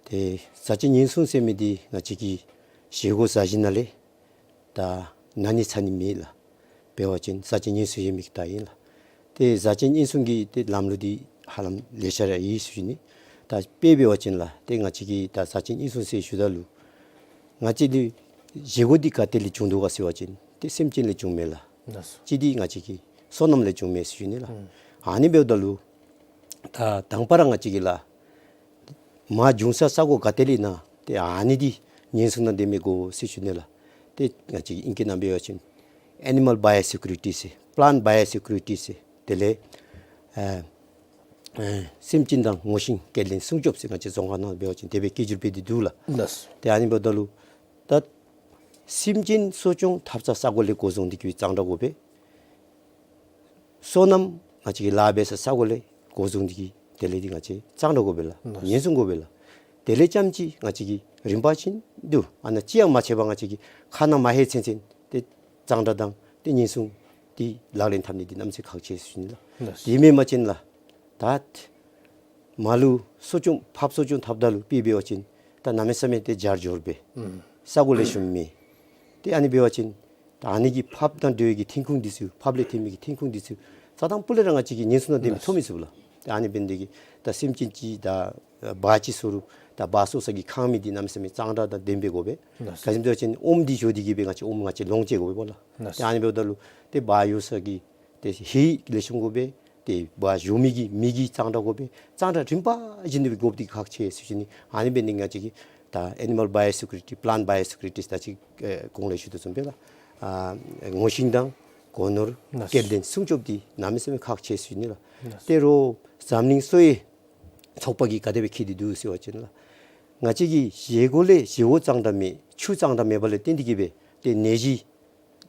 ཏེ་བཟའ་བཅའ་ཉེན་སྲུང་ཟེར་མི་འདི་ང་བཅས་ཀྱི་བཞེས་སྒོ་བཟའ་བཞེས་ནང་ལས་ད་ན་ནི་ཚ་ནི་མེད་ལགས། འབད་བ་ཅིན་བཟའ་བཅའ་ཉེན་སྲུང་ཡོད་མི་གི་རྟགས་ཨིན་ལགས། ཏེ་བཟའ་བཅའ་ཉེན་སྲུང་གི་ཏེ་ལམ་ལུགས་འདི་ཧ་ལམ་ལེ་ཤ་ར་ཡོད་ཟེར་ཞུ་ནི། ད་དཔེ་འབད་བ་ཅིན་ལགས་ཏེ་ང་བཅས་ཀྱིས་ད་ས་ཆེན་ཨིན་སུང་ཟེར་ཞུཝ་ད་ལུ་ང་བཅས་ལུ་བཞེས་སྒོ་འདི་ག་ཏེ་ལས་བྱུང་དོ་ག་ཟེར་བ་ཅིན་ཏེ་སེམས་ཅན་ལས་བྱུངམ་མས་ལགས། ལགས་སོ། གཅིག་འདི་ང་བཅས་ཀྱི་སོ་ནམ་ལས་བྱུངམ་མས་ཟེར་ཞུ་ནི་ལགས། ཨུམ། ཨ་ནི་འབདཝ་ད་ལུ་ད་དང་པ་ར་ང་བཅས་ཀྱིས་ལགས་མ་བྱུང་ས་ས་གོ་ག་ཏེ་ལས་ཨིན་ན་ཏེ་ཨ་ནི་འདི་ཉེན་སྲུང་དང་ལྡནམ་སྦེ་དགོ་ཟེར་ཞུ་ནི་ལགས། ཏེ་ང་བཅས་ཀྱིས་ཨིང་སྐད་ནང་འབད་བ་ཅིན་ཨེ་ནི་མཱལ་བཱ་ཡོ་སི་ཀུ་རི་ཊི་ཟེར་པི་ལཱནཊ་བཱ་ཡོ་སི་ཀུ་རི་ཊི་ཟེར་དེ་ལས་ཨ་ཨ་སེམས་ཅན་དང་ངོ་ཤེས་སྐྱེ་ལྡན་སྲུང་སྐྱོབ་ཟེར་ང་བཅས་རྫོང་ཁ་ནང་འབད་བ་ཅིན་དེ་སྦེ་སྐད་སྒྱུར་འབད་དེ་འདུག་ལགས། ལགས། ཏེ་ཨ་ནི་འབདཝ་ད་ལུ་ད་སེམས་ཅན་གསོ་སྐྱོང་འཐབ་ས་ས་གོ་ལས་འགོ་བཟུང་སྟེ་གིས་སྦེ་གཙང་སྦྲ་དགོ་པས། སོ་ནམ་ང་བཅས་ཀྱིས་ལཱ་འབད་ས་ས་གོ་ལས་འགོ་བཟུང་སྟེ་གིས་དེ་ལས་འདི་ང་བཅས་གཙང་སྦྲ་དགོ་པས་ལགས། ལགས། ཉེན་སྲུང་དགོ་པས་ལགས། དེ་ལས་རྐྱངམ་ཅིག་ང་བཅས་ཀྱིས་རིམ་པ་བཞིན་དུ་ཨ་ནཱ་ཅི་ཡང་མ་ཆད་པར་ང་བཅས་ཀྱིས་ཁ་ནང་མ་ལྷོད་ཚུན་ཚོད་ཏེ་གཙང་སྦྲ་དང་ཏེ་ཉེན་སྲུང་འདི་ལག་ལེན་འཐབ་ནི་འདི་གནམ་མེད་ས་མེད་ཁག་ཆེ་ཟེར་ཞུ་ནི་ལགས། ལགས། དེ་མེན་པ་ཅིན་ལགས་ད་མ་ལུ་གསོ་སྐྱོང་ཕགཔ་གསོ་སྐྱོང་འཐབ་ད་ལུ་དཔེ་འབད་བ་ཅིན་ད་གནམ་མེད་ས་མེད་ཏེ་རྒྱ་སྦྱོར་སྦེ་ཨུམ་ས་གོ་ལེགས་ཤོམ་མེད། ཏེ་ཨ་ནི་འབད་བ་ཅིན་ད་ཨ་ནི་གི་ཕགཔ་དང་འབྲེལ་བའི་གི་ཐོན་ཁུངས་འདི་ཚུ་ཕགཔ་ལས་ཐོན་མི་གི་ཐོན་ཁུངས་འདི་ཚུ་རྩ་དང་སྤུ་ལས་ར་ང་བཅས་ཀྱིས་ཉེན་སྲུང་དང་ལྡནམ་སྦེ་ཐོབ་མི་ཚུགས་ལགས། ཏེ་ཨ་ནི་འབད་ནི་དེ་གིས་ད་སེམས་ཅན་ཅིག་ད་བ་ཅིག་གསོ་རུང་ད་བ་གསོ་ས་གི་ཁང་མིག་འདི་གནམ་མེད་ས་མེད་གཙང་སྦྲ་དང་ལྡནམ་སྦེ་དགོ་པས། ལགས། ག་ཅི་སྨོ་ཟེར་བ་ཅིན་ཨོམ་འདི་བཞོ་སྟེ་གིས་སྦེ་ང་བཅས་ཨོམ་ང་བཅས་ལོངས་སྤྱོད་དགོ་པས་ལགས། ལགས། ཏེ་ཨ་ནི་འབདཝ་ད་ལུ་ཏེ་བ་བཞོ་ས་གི་ཏེ་ཧེ་ལེགས་ཤོམ་དགོ་པས། ཏེ་བ་བཞོ་མི་གི་མེ་གི་གཙང་སྦྲ་དགོ་པས། གཙང་སྦྲ་རིམ་པ་བཞིན་དུ་དགོཔ་འདི་ཁག་ཆེ་ཟེར་ཞུ་ནི། ཨ་ནི་འབད་ནི་ང་བཅས་ཀྱིས་ད་ཨེ་ནི་མཱལ་བཱ་ཡོ་སི་ཀུ་རི་ཊི་པི་ལཱནཊ་བཱ་ཡོ་སི་ཀུ་རི་ཊི་ད་ཅི་ཨེ་གོང་ལས་ཞུ་དོ་བཟུམ་སྦེ་ལགས་ཨ་ངོ་ཤེས་དང་སྒོ་ནོར་ལགས། སྐྱེ་ལྡན་སྲུང་སྐྱོབ་འདི་གནམ་མེད་ས་མེད་ཁག་ཆེ་ཟེར་ཞུ་ནི་ལགས། ལགས། ཏེ་རོགས་འཛམ་གླིང་གསོ་བའི་ཚོགས་པ་གིས་ག་དེ་སྦེ་བཀོད་དེ་འདུག་ཟེར་བ་ཅིན་ལགས་ང་བཅས་ཀྱི་བཞེས་སྒོ་ལས་བཞེས་སྒོ་གཙང་སྦྲ་མེད་ཆུ་གཙང་སྦྲ་མེདཔ་ལས་བརྟེན་ཏེ་གིས་སྦེ་ཏེ་ནད་གཞི་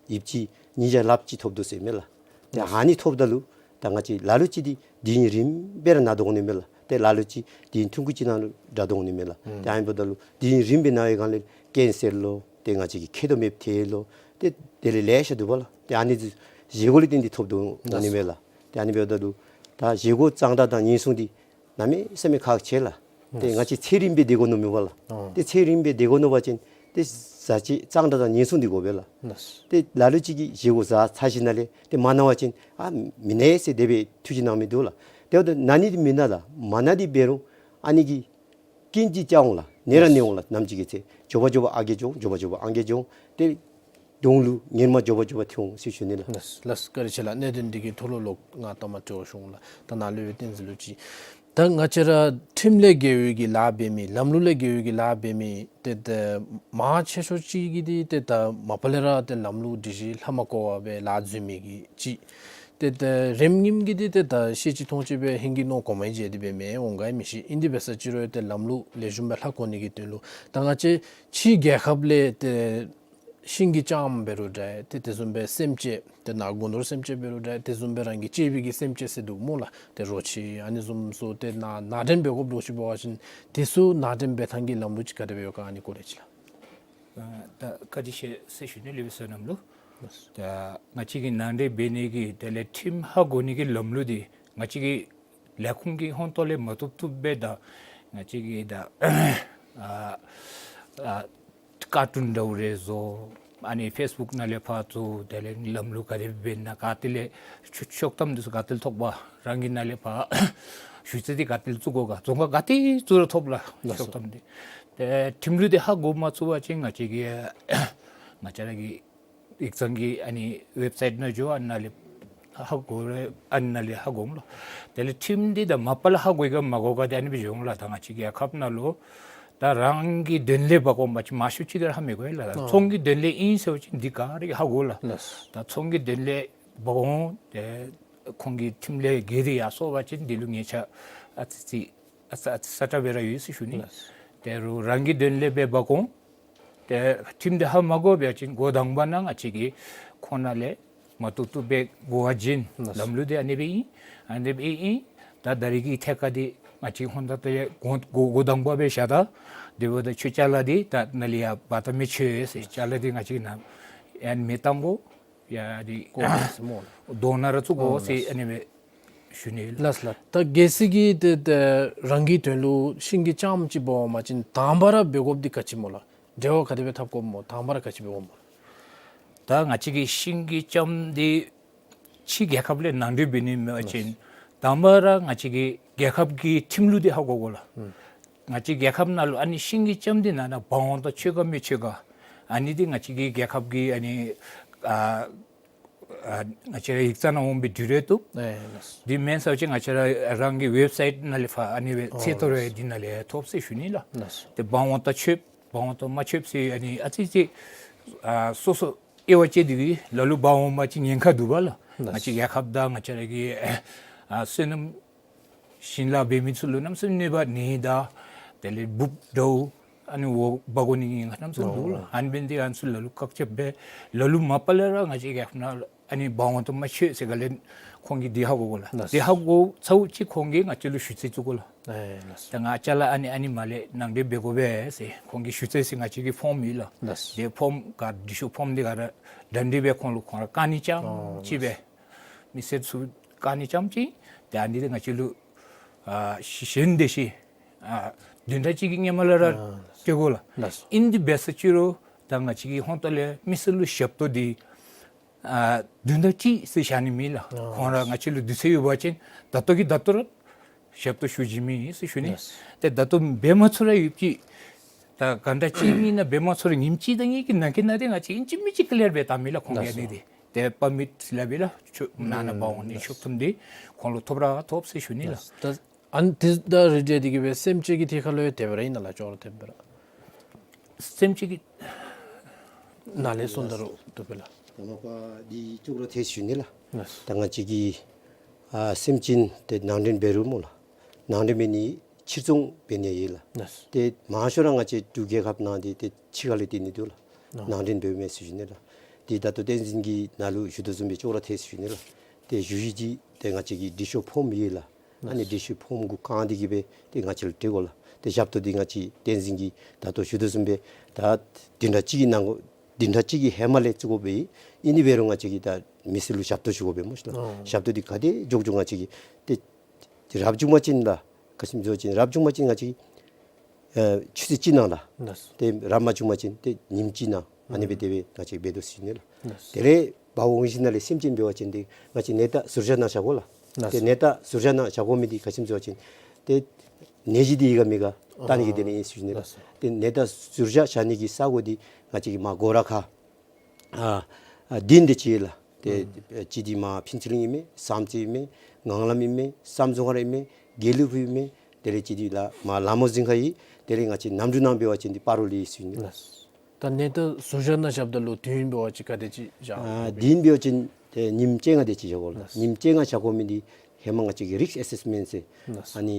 ཡིབ་ཅི་ཉིས་བརྒྱ་ལྷགཔ་ཅིག་ཐོབ་དོ་ཟེར་མས་ལགས། ཏེ་ཨ་ནི་ཐོབ་ད་ལུ་ད་ང་བཅས་ལ་ལུ་ཅིག་འདི་དུས་ཡུན་རིངམོ་སྦེ་ར་ན་དོ་འོང་ནི་མས་ལགས། ཏེ་ལ་ལུ་ཅིག་དུས་ཡུན་ཐུང་ཀུ་ཅིག་ནང་ལུ་དྲག་དོ་འོང་ནི་མས་ལགས། ཨུམ། ཏེ་ཨ་ནི་འབདཝ་ད་ལུ་དུས་ཡུན་རིངམོ་སྦེ་ན་བའི་སྒང་ལས་ཀེན་སར་ལོ་ཏེ་ང་བཅས་ཀྱི་མཁལ་རྡོག་མེདཔ་ཐལ་ལོ་ཏེ་དེ་ལས་ལེ་ཤ་འདུག་པ་ལགས། ཏེ་ཨ་ནི་བཞེས་སྒོ་ལས་བརྟེན་ཏེ་ཐོབ་དོ་འོང་ནི་མས་ལགས། ཏེ་ཨ་ནི་འབདཝ་ད་ལུ་ད་བཞེས་སྒོ་གཙང་སྦྲ་དང་ཉེན་སྲུང་འདི་གནམ་མེད་ས་མེད་ཁག་ཆེ་ལགས། ཏེ་ང་བཅས་ཚེ་རིངམོ་སྦེ་སྡོད་དགོ་མནོཝ་མས་པ་ལགས། ཨ་ཏེ་ཚེ་རིངམོ་སྦེ་སྡོད་དགོ་མནོ་བ་ཅིན་ཏེ་བཟའ་ཆས་གཙང་སྦྲ་དང་ཉེན་སྲུང་འདི་དགོ་པས་ལགས། ལགས། ཏེ་ལ་ལུ་ཅིག་གིས་བཞེས་སྒོ་བཟའ་ཚར་ཞིནམ་ལས་ཏེ་མ་ན་བ་ཅིན་ཨ་མི་ན་ཟེར་དེ་སྦེ་ཐུགས་ཀྱིས་སྣང་མི་འདུག་ལགས། དེ་འབདཝ་ད་ན་ནི་འདི་མི་ན་ལགས། མ་ན་འདི་འབད་རུང་ཨ་ནི་གིས་རྐྱེན་ཅིག་རྐྱབ་འོང་ལགས། ན་ར་ན་འོང་ལགས། ནམ་ཅིག་གི་ཚེ་མགྱོགས་པ་མགྱོགས་པ་ཨང་རྒས་འགྱོ་འོང་། མགྱོགས་པ་མགྱོགས་པ་ཨང་རྒས་འགྱོ་འོང་། ཏེ་གདོང་ལུ་གཉེར་མ་མགྱོགས་པ་མགྱོགས་པ་ཐོན་འོང་ཟེར་ཞུ་ནི་ལགས། ལགས་ལགས། བཀའ་དྲིན་ཆེ་ལགས། གནད་དོན་འདི་གི་ཐོག་ལུ་ལོག་ང་ལྟ་མ་སྤྲོ་བྱུང་ལགས། ད་ནཱ་ལུ་ཡང་བསྟན་འཛིན་ལུ་ཅིག་ད་ང་བཅས་ར་ཁྲིམས་ལས་འགལ་བའི་གི་ལཱ་འབད་མི་ལམ་ལུགས་ལས་འགལ་བའི་གི་ལཱ་འབད་མི་ཏེ་ཏེ་མང་ཆེ་ཤོས་ཅིག་གིས་འདི་ཏེ་ད་མ་པ་ལས་ར་ཏེ་ལམ་ལུགས་སྒྲིག་གཞི་ལྷག་མ་དགོ་པར་སྦེ་ལཱ་འཛོལ་མི་གི་ཅིག་ཏེ་ཏེ་རེམ་ཉིམ་གི་འདི་ཏེ་ད་ཤེས་ཅི་མཐོང་ཅི་སྦེ་ཧིང་གི་མནོ་གོ་མ་ཡི་ཅིག་འདི་འབད་མི་འོང་ག་མི་ཤེས། ཨིན་དེ་འབད་ས་ཅིག་རུང་ཏེ་ལམ་ལུགས་ལེགས་ཤོམ་སྦེ་ལྷག་དགོ་ནི་གི་དོན་ལུ་ད་ང་བཅས་ཕྱི་རྒྱལ་ཁབ་ལས་ཏེ་ཤིང་གི་ལྕངམ་འབད་རུང་འདྲ་ཏེ་དེ་བཟུམ་སྦེ་སེམས་ཅན་ཏེ་ནཱ་སྒོ་ནོར་སེམས་ཅན་འབད་རུང་འདྲ་དེ་བཟུམ་སྦེ་རང་གི་གཅེས་པའི་གི་སེམས་ཅན་ཟེར་འདུག་སྨོ་ལགས། ཏེ་རོ་ཁྱི་ཨ་ནི་བཟུམ་ཚུ་ཏེ་ནཱ་ནང་འདྲེན་འབད་དགོཔ་འདྲཝ་ཅིག་འབད་བ་ཅིན་དེ་ཚུ་ནང་འདྲེན་འབད་ཐངས་ཀྱི་ལམ་ལུགས་ཅིག་ག་དེ་སྦེ་ཡོད་ག་ཨ་ནི་སྐོར་ལས་ཅིག་ལགས། ཨ་ད་བཀའ་དྲིན་ཆེ་ཟེར་ཞུ་ནི་ལེགས་པའི་བསོད་ནམས་ལུ། ད་ང་བཅས་ཀྱིས་ནང་འདྲེན་འབད་ནི་གི་དེ་ལས་ཁྲིམས་ཧ་གོ་ནི་གི་ལམ་ལུགས་འདི་ང་བཅས་ཀྱི་ལས་ཁུངས་ཀྱི་ཧོང་ཏོ་ལས་མ་བཏུབ་བཏུབ་སྦེ་ད་ང་བཅས་ཀྱིས་ད་ཨ་ཨ་ཀར་ཊུན་འདྲཝ་རེ་བཟོ། ཨ་ནི་ཕེསི་བུཀ་ནང་ལས་ཕར་བཙུགས། དེ་ལས་ལམ་ལུགས་ག་དེ་སྦེ་འབད་ན་ག་ཏེ་ལས་ཤོག་ཤོག་ཐམ་འདི་ཚུ་ག་ཏེ་ལས་ཐོབ་པ། རང་གི་ནང་ལས་ཕར་ཞུ་ཚིག་འདི་ག་ཏེ་ལས་བཙུགས་དགོ་ག་རྫོང་ཁ་ག་ཏེ་བཙུགས་རུང་ཐོབ་ལགས། ལགས་སོ། ཤོག་ཐམ་འདི། ཏེ་ཁྲིམས་ལུགས་འདི་ཧ་གོ་མ་ཚུགས་པ་ཅིན་ང་བཅས་ཀྱིས་ང་བཅས་ར་གི་ཡིག་ཚང་གི་ཨ་ནི་ཝེབ་སའིཊ་ནང་འགྱོ། ཨ་ནཱ་ལས་ཧ་གོ་རུང་ཨ་ནཱ་ལས་ཧ་གོ་འོང་ལགས། དེ་ལས་ཁྲིམས་འདི་ད་མ་པ་ལས་ཧ་གོ་ཡི་ག་མ་གོ་ག་འདི་ཨ་ནི་སྦེ་འགྱོ་འོང་ལགས། ད་ང་བཅས་ཀྱི་རྒྱལ་ཁབ་ནང་ལུ་ད་རང་གི་དོན་ལས་འབད་དགོ་པ་ཅིན་མང་ཤོས་ཅིག་གིས་ར་ཧ་མི་གོ་ཡི་ལགས། ད་ཨ་ཚོང་གི་དོན་ལས་ཨིན་ཟེར་བ་ཅིན་འདི་ག་ར་གིས་ཧ་གོ་ལགས། ལགས། ད་ཚོང་གི་དོན་ལས་འབད་དགོ་ཏེ་ཁོང་གི་ཁྲིམས་ལས་འགལ་ཏེ་ཡར་སོང་པ་ཅིན་འདི་ལུ་ཉེས་ཆད་ཨ་ཙི་ཙི་ཨ་ཙི་ཨ་ཙི་ས་ཏྲ་སྦེ་ར་ཡོད་ཟེར་ཞུ་ནི། ལགས། དེ་རུང་རང་གི་དོན་ལས་འབད་འབད་དགོ། ཏེ་ཁྲིམས་འདི་ཧ་མ་གོ་བ་ཅིན་འགོ་དང་པ་ནང་ང་བཅས་ཀྱིས་ཁོང་ནང་ལས་མ་བཏུབ་བཏུབ་སྦེ་གོ་བ་བྱིན། ལགས། ལམ་ལུགས་འདི་ཨ་ནི་སྦེ་ཨིན། ཨ་ནི་སྦེ་ཨིན། ད་ད་རེས་ཀྱི་ཐད་ཁར་འདི་ང་བཅས་ཧོན་ད་ད་ཡ་འགོ་འགོ་འགོ་དང་པ་སྦེ་བཞག་ད། དེ་འབདཝ་ད་ཁྱོད་ཅ་ལ་འདི་ད་ནཱ་ལས་ཡར་འབག་ད་མི་ཆོག་ཟེར། ཅ་ལ་འདི་ང་བཅས་ནཱ་ཡར་མེ་བཏང་དགོ། ཡ་འདི་གོ་བ་སྨོ། གདོང་ནང་ར་བཙུགས་དགོ་ཨ་ཟེར། ལགས། ཨ་ནི་སྦེ་ཞུ་ནི་ལགས། ལགས་ལགས། ད་གལ་སྲིད་ཀྱི་ཏེ་ཏེ་རང་གི་དོན་ལུ་ཤིང་གི་ལྕངམ་ཅིག་འབག་འོང་པ་ཅིན་དང་པ་ར་འབད་དགོཔ་འདི་ག་ཅི་སྨོ་ལགས། འབྲེལ་བ་ག་དེ་སྦེ་འཐབ་དགོཔ་སྨོ། དང་པ་ར་ག་ཅི་འབད་དགོཔ་སྨོ། ད་ང་བཅས་ཀྱིས་ཤིང་གི་ལྕངམ་འདི་ཕྱི་རྒྱལ་ཁབ་ལས་ནང་འདྲེན་འབད་ནི་མེད་པ་ཅིན། ལགས། དང་པ་ར་ང་བཅས་ཀྱི་རྒྱལ་ཁབ་ཀྱི་ཁྲིམས་ལུགས་འདི་ཧ་གོ་དགོ་ལགས། ཨུམ། ང་བཅས་རྒྱལ་ཁབ་ནང་ལུ་ཨ་ནི་ཤིང་གི་ལྕངམ་འདི་ནང་ན་འབག་འོང་ད་ཆོག་ག་མི་ཆོག་ག། ཨ་ནི་འདི་ང་བཅས་ཀྱི་རྒྱལ་ཁབ་ཀྱི་ཨ་ནི་ཨ་ཨ་ང་བཅས་ར་ཡིག་ཚང་ནང་འོང་སྦེ་འདི་རེ་བཏུབ། ཨེ་ལགས། འདི་མེན་ས་ཅིག་ང་བཅས་ར་རང་གི་ཝེབ་སའིཊ་ནང་ལས་ཕར་ཨ་ནི་སྦེ་ཨོ་ཚེ་ཐོ་རེ་འདི་ནང་ལས་ཐོབ་ཟེར་ཞུ་ནི་ལགས། ལགས། ཏེ་འབག་འོང་ད་ཆོག་འབག་འོང་ད་མ་ཆོག་ཟེར་ཨ་ནི་ཨ་ཙི་ཙི་ཨ་སོ་སོ་དབྱེ་བ་ཕྱེ་སྟེ་གི་ལ་ལུ་འབག་འོང་པ་ཅིན་ཉེན་ཁ་འདུག་པ་ལགས། ལགས། ང་བཅས་རྒྱལ་ཁབ་དང་ང་བཅས་ར་གི་ཨ་སོ་ནམ་ཞིང་ལཱ་འབད་མི་ཚུ་ལུ་གནམ་མེད་ས་མེད་གནོད་པ་ནི་དང་དེ་ལས་འབུཔ་དྲཝ་ཨ་ནི་འོ་འབག་འོང་ནི་གི་ཉེན་ཁ་གནམ་མེད་ས་མེད་འདུག་ལགས། ཨོ། ཨ་ནི་འབད་ནི་འདི་ཨ་ནི་ཚུ་ལ་ལུ་བཀག་ཆ་འབད་ལ་ལུ་མ་པ་ལས་ར་ང་བཅས་རྒྱལ་ཁབ་ནང་ཨ་ནི་འབག་འོང་ད་མ་ཆོག་ཟེར་ག་ལས་ཁོང་གིས་འདི་ཧ་གོ་དགོ་ལགས། ལགས། འདི་ཧ་གོ་ཚརཝ་ཅིག་ཁོང་གིས་ང་བཅས་ལུ་ཞུ་རྩིས་བཙུགས་དགོ་ལགས། ཨེ་ལགས། ད་ང་བཅས་ལུ་ཨ་ནི་ཨ་ནི་མ་ལས་ནང་འདྲེན་འབད་དགོ་པས་ཟེར་ཁོང་གིས་ཞུ་རྩིས་ཟེར་ང་བཅས་ཀྱི་ཕོརམ་ཡོད་ལགས། ལགས། དེ་ཕོརམ་ག་འབྲི་ཤོག་ཕོརམ་འདི་ག་ར་འདྲ་འདྲི་སྦེ་ཁོང་ལུ་ཁོང་ར་བཀང་ནི་རྐྱངམ་ཨོ་ཅིག་སྦེ་མི་སེར་ཚུ་བཀང་ནི་རྐྱངམ་ཅིག་ཏེ་ཨ་ནི་འདི་ང་བཅས་ལུ་ཨ་ཞི་ཞིན་དེ་ཤི་ཨ་བདུན་ཕྲག་གཅིག་གི་སྔོན་མ་ལས་ར་ཨ་སྤྲོད་དགོ་ལགས། ལགས་སོ། ཨིན་དེ་འབད་ས་ཅིག་རུང་ད་ང་བཅས་ཀྱི་ཧོང་ཏོ་ལས་མི་སེར་ལུ་ཞབས་ཏོག་འདི་ཨ་བདུན་ཕྲག་གཅིག་ཟེར་བཞག་ནི་མེད་ལགས། ཨ་ཁོང་ར་ང་བཅས་ལུ་དུས་ཚོད་ཡོད་པ་ཅིན་ད་ལྟོ་གི་ད་ལྟོ་ར་ཞབས་ཏོག་ཞུ་བྱིན་མི་ཨིན་ཟེར་ཞུ་ནི། ལགས། ཏེ་ད་ལྟོ་འབད་མ་ཚུགས་ར་ཡོད་ཅི། ད་ག་ད་ཅིག་ཨིན་ན་འབད་མ་ཚུགས་ར་ཉིནམ་གཅིག་དང་གཉིས་ཀྱི་ནང་འཁོད་ནང་འདི་ང་བཅས་ཨིན་ཅི་མིན་ཅི་ཀི་ལི་ཡར་འབད་བཏང་མི་ལགས་ཁོང་གིས། ལགས་སོ། ཨ་ནི་འདི་ཏེ་པར་མིཊ་ལགས་འབད་ལགས་ཆོག་ནང་ན་འབག་འོང་ནི་ཨུམ་ཆོག་ཐམ་འདི་ཁོང་ལུ་ཐོབ་ར་ཐོབ་ཟེར་ཞུ་ནི་ལགས། ལགས། ད་ཨ་ནི་དེ་དང་རིགས་བསྒྲེས་ཏེ་གི་སྦེ་སེམས་ཅན་གྱི་ཐད་ཁར་ལུ་ཡང་དེ་སྦེ་ར་ཨིན་ན་ལགས། ཅོག་ར་འཐདཔ་སྦེ་ར། སེམས་ཅན་གྱི་ནང་ལས་སོང་ད་རུང་འདུག་པས་ལགས། ད་མ་པ་འདི་ཅོག་ར་འཐད་ཞུ་ནི་ལགས། ལགས། ད་ང་བཅས་ཀྱི་ཨ་སེམས་ཅན་དེ་ནང་འདྲེན་འབད་རུང་སྨོ་ལགས། ནང་འདྲེན་འབད་ནི་ཕྱིར་ཚོང་འབད་ནི་ཡོད་ལགས། ལགས། ཏེ་མང་ཤོས་ར་ང་བཅས་འབྲུག་རྒྱལ་ཁབ་ནང་འདི་ཏེ་ཕྱི་ཁ་ལས་སྟོན་ནི་འདུག་ལགས། ལགས། ནང་འདྲེན་འབདཝ་མས་ཟེར་ཞུ་ནི་ལགས། ཏེ་ད་ལྟོ་བསྟན་འཛིན་གྱིས་ནཱ་ལུ་ཞུ་དོ་བཟུམ་སྦེ་ཅོག་ར་འཐད་ཟེར་ཞུ་ནི་ལགས། ཏེ་ཞུ་ཡི་ཅིག་ཏེ་ང་བཅས་ཀྱི་འབྲི་ཤོག་ཕོརམ་ཡོད་ལགས། ཨ་ནི་ལགས། འབྲི་ཤོག་ཕོརམ་གུ་བཀང་སྟེ་གི་སྦེ་ཏེ་ང་བཅས་ལུ་སྤྲོད་དགོ་ལགས། ཏེ་ཞབས་ཏོག་འདི་ང་བཅས་བསྟན་འཛིན་གྱིས་ད་ལྟོ་ཞུ་དོ་བཟུམ་སྦེ་ད་བདུན་ཕྲག་གཅིག་གི་ནང་འགོ་བདུན་ཕྲག་གཅིག་གི་ཧེ་མ་ལས་བཙུགས་དགོ་པས། ཨིན་ནི་འབད་རུང་ང་བཅས་ཀྱིས་ད་མི་སེར་ལུ་ཞབས་ཏོག་ཞུ་དགོ་པས་སྨོ་ཤི་ལགས། ཨོ། ཞབས་ཏོག་འདི་ག་དེ་མགྱོགས་མགྱོགས་ང་བཅས་ཀྱིས་ཏེ་རབ་བྱུང་པ་ཅིན་ལགས་ག་ཅི་སྨོ་ཟེར་བ་ཅིན་རབ་བྱུང་པ་ཅིན་ང་བཅས་ཀྱིས་ཨེ་ཆུ་ཚོད་གཅིག་ནང་ལགས། ལགས། ཏེ་རབ་མ་བྱུང་པ་ཅིན་ཏེ་ཉིནམ་གཅིག་ནང་ཨ་ནི་སྦེ་ཨུམ་དེ་སྦེ་ང་བཅས་འབད་དོ་ཟེར་ཞུ་ནི་ལགས། ལགས། དེ་ལས་འབག་འོང་ཞིནམ་ལས་སེམས་ཅན་འབད་བ་ཅིན་ཏེ་ང་བཅས་ནད་རྟགས་ཟུར་བཞག་ནང་བཞག་དགོ་ལགས། ལགས། ཏེ་ནད་རྟགས་ཟུར་བཞག་ནང་བཞག་དགོ་མི་འདི་ག་ཅི་སྨོ་ཟེར་བ་ཅིན་ཏེ་ནད་གཞི་འདི་ཡོད་ག་མེད་ག་བལྟ་ནི་གི་ཨ་དོན་ལས་ཨིན་ཟེར་ཞུ་ནི་ལགས། ལགས་སོ། ཏེ་ནད་རྟགས་ཟུར་བཞག་བཞག་ནི་གི་ས་གོ་འདི་ང་བཅས་ཀྱི་མར་སྒོ་ར་ཁ་ཨ་ཨ་བདུན་དེ་ཅིག་ལགས། ཏེ་ཨུམ་གཅིག་འདི་མར་ཕུན་ཚོགས་གླིང་ཨིན་མས། བསམ་རྩེ་ཨིན་མས། ངང་ལམ་ཨིན་མས། བསམ་རྫོང་ཁ་ར་ཨིན་མས། དགེ་ལེགས་ཕུག་ཨིན་མས། དེ་ལས་གཅིག་འདི་ལགས་མར་ལ་མོ་རྫིང་ཁ་ཨིན། དེ་ལས་ང་བཅས་གནམ་གྲུ་ནང་འབད་བ་ཅིན་འདི་སྤ་རོ་ལས་ཨིན་ཟེར་ཞུ་ནི་ལགས། ད་ནད་རྟགས་ཟུར་བཞག་ནང་བཞགཔ་ད་ལུ་དུས་ཡུན་འབད་བ་ཅིན་ག་དེ་ཅིག་བཞག་ཨ་དགོ་པས། དུས་ཡུན་འབད་བ་ཅིན་ཏེ་ཉིནམ་བཅོ་ལྔ་དེ་ཅིག་བཞག་དགོ་ལགས། ལགས། ཉིནམ་བཅོ་ལྔ་བཞག་དགོ་མི་འདི་ཧེ་མ་ང་བཅས་ཀྱིས་རིསཀ་ཨེ་སེསི་མེནཊ་ཟེར་ལགས། ཨ་ནི་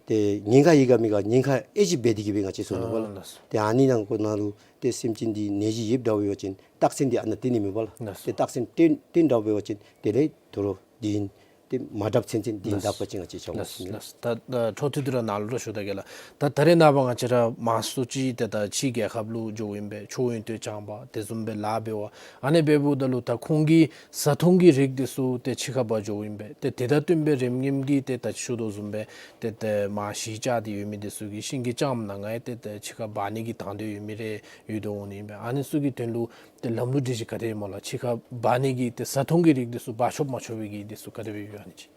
ཏེ་ཉེན་ཁ་ཡོད་ག་མེད་ག་ཉེན་ཁ་ཨེ་ཅིག་འབད་དེ་གི་སྦེ་ང་བཅས་བཟོ་ནི་ཨ་གོ་ལགས། ལགས། ཏེ་ཨ་ནི་ནང་གོ་ནང་ལུ་ཏེ་སེམས་ཅན་འདི་ནད་གཞི་ཡོདཔ་འདྲཝ་ཡོད་པ་ཅིན་རྟགས་མཚན་འདི་ཨ་ནཱ་སྟོན་ནི་མས་པ་ལགས། ལགས། ཏེ་རྟགས་མཚན་སྟོན་སྟོན་འདྲཝ་ཡོད་པ་ཅིན་དེ་ལས་དོ་རུང་དུས་ཡུན་ཏེ་མ་འདྲཝ་ཚུན་ཚོད་དུས་ཡུན་ལགས། འདྲཝ་ཅིག་ང་བཅས་བཞག་དགོ་ལགས། ཟེར་ནི། ལགས། ད་ད་འཕྲོ་མཐུད་དེ་ར་ནཱ་ལུ་ར་ཞུ་ད་གེ་ལགས། ད་ད་རེས་ནངས་པ་ང་བཅས་ར་མང་སུ་ཅིག་ཏེ་ད་ཕྱི་རྒྱལ་ཁབ་ལུ་འགྱོཝ་ཨིན་པས། མཆོད་ཡོན་ཏན་སྦྱང་པ་དེ་བཟུམ་སྦེ་ལཱ་འབད་བར་ཨ་ནི་འབདཝ་ད་ལུ་ད་ཁོང་གི་བཟའ་འཐུང་གི་རིགས་འདི་ཚུ་ཏེ་ཕྱི་ཁར་འབག་འགྱོཝ་ཨིན་པས། ཏེ་དེ་དང་བསྟུན་པའི་རིམས་ངན་གྱི་ཏེ་ད་ཞུ་དོ་བཟུམ་སྦེ་ཏེ་ཏེ་མར་གཞིས་ཆགས་ཏེ་ཡོད་མི་འདི་ཚུ་གི་ཤིང་གི་ལྕངམ་ནང་ང་ཏེ་ཏེ་ཕྱི་ཁར་འབག་ནི་གི་དང་འདོད་ཡོད་མི་རེ་ཡོད་དོ་འོང་ནི་ཨིན་པས། ཨ་ནི་ཚུ་གི་དོན་ལུ་ཏེ་ལམ་ལུགས་སྒྲིག་གཞི་ག་དེ་སྨོ་ལགས། ཕྱི་ཁར་འབག་ནི་གི་ཏེ་བཟའ་འཐུང་གི་རིགས་འདི་ཚུ་འབག་ཆོག་མ་ཆོག་པའི་གི་འདི་ཚུ་ག་དེ་སྦེ་ཡོད་ཨ་ནི་ཅིག།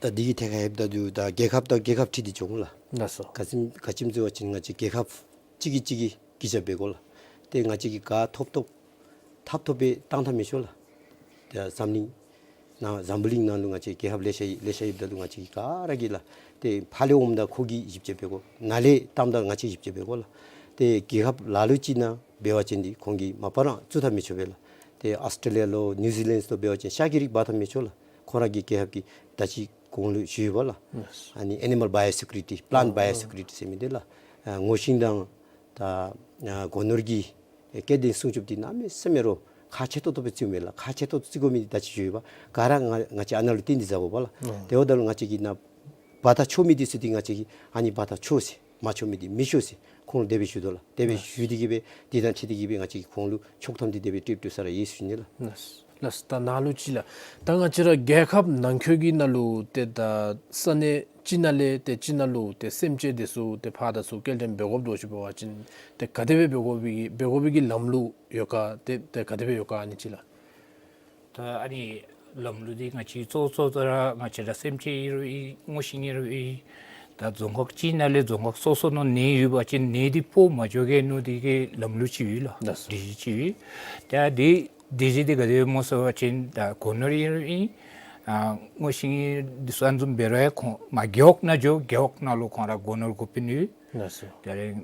ད་འདི་གི་ཐད་ཁར་ལྷོདཔ་ད་ལུ་ད་རྒྱལ་ཁབ་དང་རྒྱལ་ཁབ་འཁྲིལ་ཏེ་འགྱོ་འོང་ལགས། ལགས་སོ། ག་ཅི་ག་ཅི་སྨོ་ཟེར་བ་ཅིན་ང་བཅས་རྒྱལ་ཁབ་གཅིག་གིས་གཅིག་གི་གི་ཅ་འབད་དགོ་ལགས། ཏེ་ང་བཅས་ཀྱིས་ག་ཐོབ་ཐོབ་ཐོབ་ཐོབ་སྦེ་བཏང་བཏངམ་མི་ཆོག་ལགས། ཏེ་འཛམ་གླིང་ནང་འཛམ་བུ་གླིང་ནང་ལུ་ང་བཅས་རྒྱལ་ཁབ་ལེ་ཤ་ཡོད་ལེ་ཤ་ཡོདཔ་ད་ལུ་ང་བཅས་ཀྱིས་ག་ར་གིས་ལགས་ཏེ་ཕར་ལས་འོངམ་ད་ཁོ་གིས་ཞིབ་དཔྱད་འབད་དགོ། ནཱ་ལས་བཏངམ་ད་ང་བཅས་ཞིབ་དཔྱད་འབད་དགོ་ལགས། ཏེ་རྒྱལ་ཁབ་ལ་ལུ་ཅིག་ནང་འབད་བ་ཅིན་འདི་ཁོང་གིས་མ་པ་ར་བཙུགས་བཏང་མི་ཆོག་པས་ལགས། ཏེ་ཨཱོས་ཊྲེ་ལི་ཡ་ལུ་ནིའུ་ཛི་ལེནཌ་ལུ་འབད་བ་ཅིན་ཤ་གི་རིགས་འབག་བཏང་མི་ཆོག་ལགས། ཁོང་ར་གི་རྒྱལ་ཁབ་ཀྱི་ད་ཅི་གོང་ལུ་ཞུ་ཡོད་པ་ལགས། ཨ་ནི་ཨེ་ནི་མཱལ་བཱ་ཡོ་སི་ཀིའུ་རི་ཊི་པི་ལཱནཊ་བཱ་ཡོ་སི་ཀིའུ་རི་ཊི་ཟེར་མི་འདི་ལགས། ཨ་ངོ་ཤེས་དང་ད་ཨ་སྒོ་ནོར་གྱི་སྐྱེ་ལྡན་སྲུང་སྐྱོབ་འདི་གནམ་མེད་ས་མེད་ར་ཁག་ཆེ་ཏོག་ཏོ་སྦེ་བརྩིཝ་མས་ལགས། ཁག་ཆེ་ཏོག་ཏོ་བརྩི་དགོ་མི་འདི་ད་ཅི་ཞུ་ཡོད་པ་ག་ར་ང་ང་བཅས་ཨ་ནཱ་ལུ་བཏོན་ཏེ་བཟའ་དགོ་པ་ལགས། ཨོ། དེ་འབདཝ་ད་ལུ་ང་བཅས་ཀྱིས་ནཱ་འབག་ད་ཆོག་མི་འདི་ཚུ་འདི་ང་བཅས་ཀྱིས་ཨ་ནི་འབག་ད་ཆོག་ཟེར་མ་ཆོག་མི་འདི་མི་ཆོག་ཟེར་ཁོང་ལུ་དེ་སྦེ་ཞུ་དོ་ལགས། དེ་སྦེ་ཨ་ཞུ་སྟེ་གི་སྦེ་འདི་དང་འཁྲིལ་ཏེ་གི་སྦེ་ང་བཅས་ཀྱིས་ཁོང་ལུ་ཆོག་ཐམ་འདི་དེ་སྦེ་སྤྲོད་སྤྲོད་ས་ར་ཡོད་ཟེར་ཞུ་ནི་ལགས། ལགས། ལགས། ད་ནཱ་ལུ་ཅིག་ལགས། ད་ང་བཅས་ར་རྒྱལ་ཁབ་ནང་འཁོད་ཀྱི་ནང་ལུ་ཏེ་ད་ས་གནས་ཅིག་ནང་ལས་ཏེ་ཅིག་ནང་ལུ་ཏེ་སེམས་ཅན་འདི་ཚུ་ཏེ་ཕར་དང་ཚུར་སྐྱེལ་འདྲེན་འབད་དགོཔ་འདྲཝ་ཅིག་འབད་བ་ཅིན་ཏེ་ག་དེ་སྦེ་འབད་དགོ་པའི་གི་འབད་དགོ་པའི་གི་ལམ་ལུགས་ཡོད་ག། ཏེ་ཏེ་ག་དེ་སྦེ་ཡོད་ག་ཨ་ནི་ཅིག་ལགས། ད་ཨ་ནི་ ལམ་ལུགས་འདི་ང་བཅས་གཙོ་གཙོ་ར་ང་བཅས་ར་སེམས་ཅན་ཨིན་རུང་ཨིན་སྔོ་ཤིང་ཨིན་རུང་ཨིན། ད་རྫོང་ཁག་གཅིག་ནང་ལས་རྫོང་ཁག་སོ་སོ་ནང་ནད་ཡོད་པ་ཅིན་ནད་འདི་སྤོ་མ་འགྱོ་གེ་མནོ་སྟེ་གི་ལམ་ལུགས་ཅིག་ཡོད་ལགས། ལགས་སོ། སྒྲིག་གཞི་ཅིག་ཡོད། ད་འདི་སྒྲིག་གཞི་འདི་ག་དེ་སྨོ་ཟེར་བ་ཅིན་ད་སྒོ་ནོར་ཨིན་རུང་ཨིན། ཨ་སྔོ་ཤིང་ཨིན་འདི་ཚུ་ཨ་ནི་བཟུམ་འབད་རུང་ཡང་ཁོང་མར་རྒེད་འོག་ནང་འགྱོ། རྒེད་འོག་ནང་ལུ་ཁོང་ར་སྒོ་ནོར་འགོ་དཔོན་ཡོད། ལགས་སོ། ད་རེས་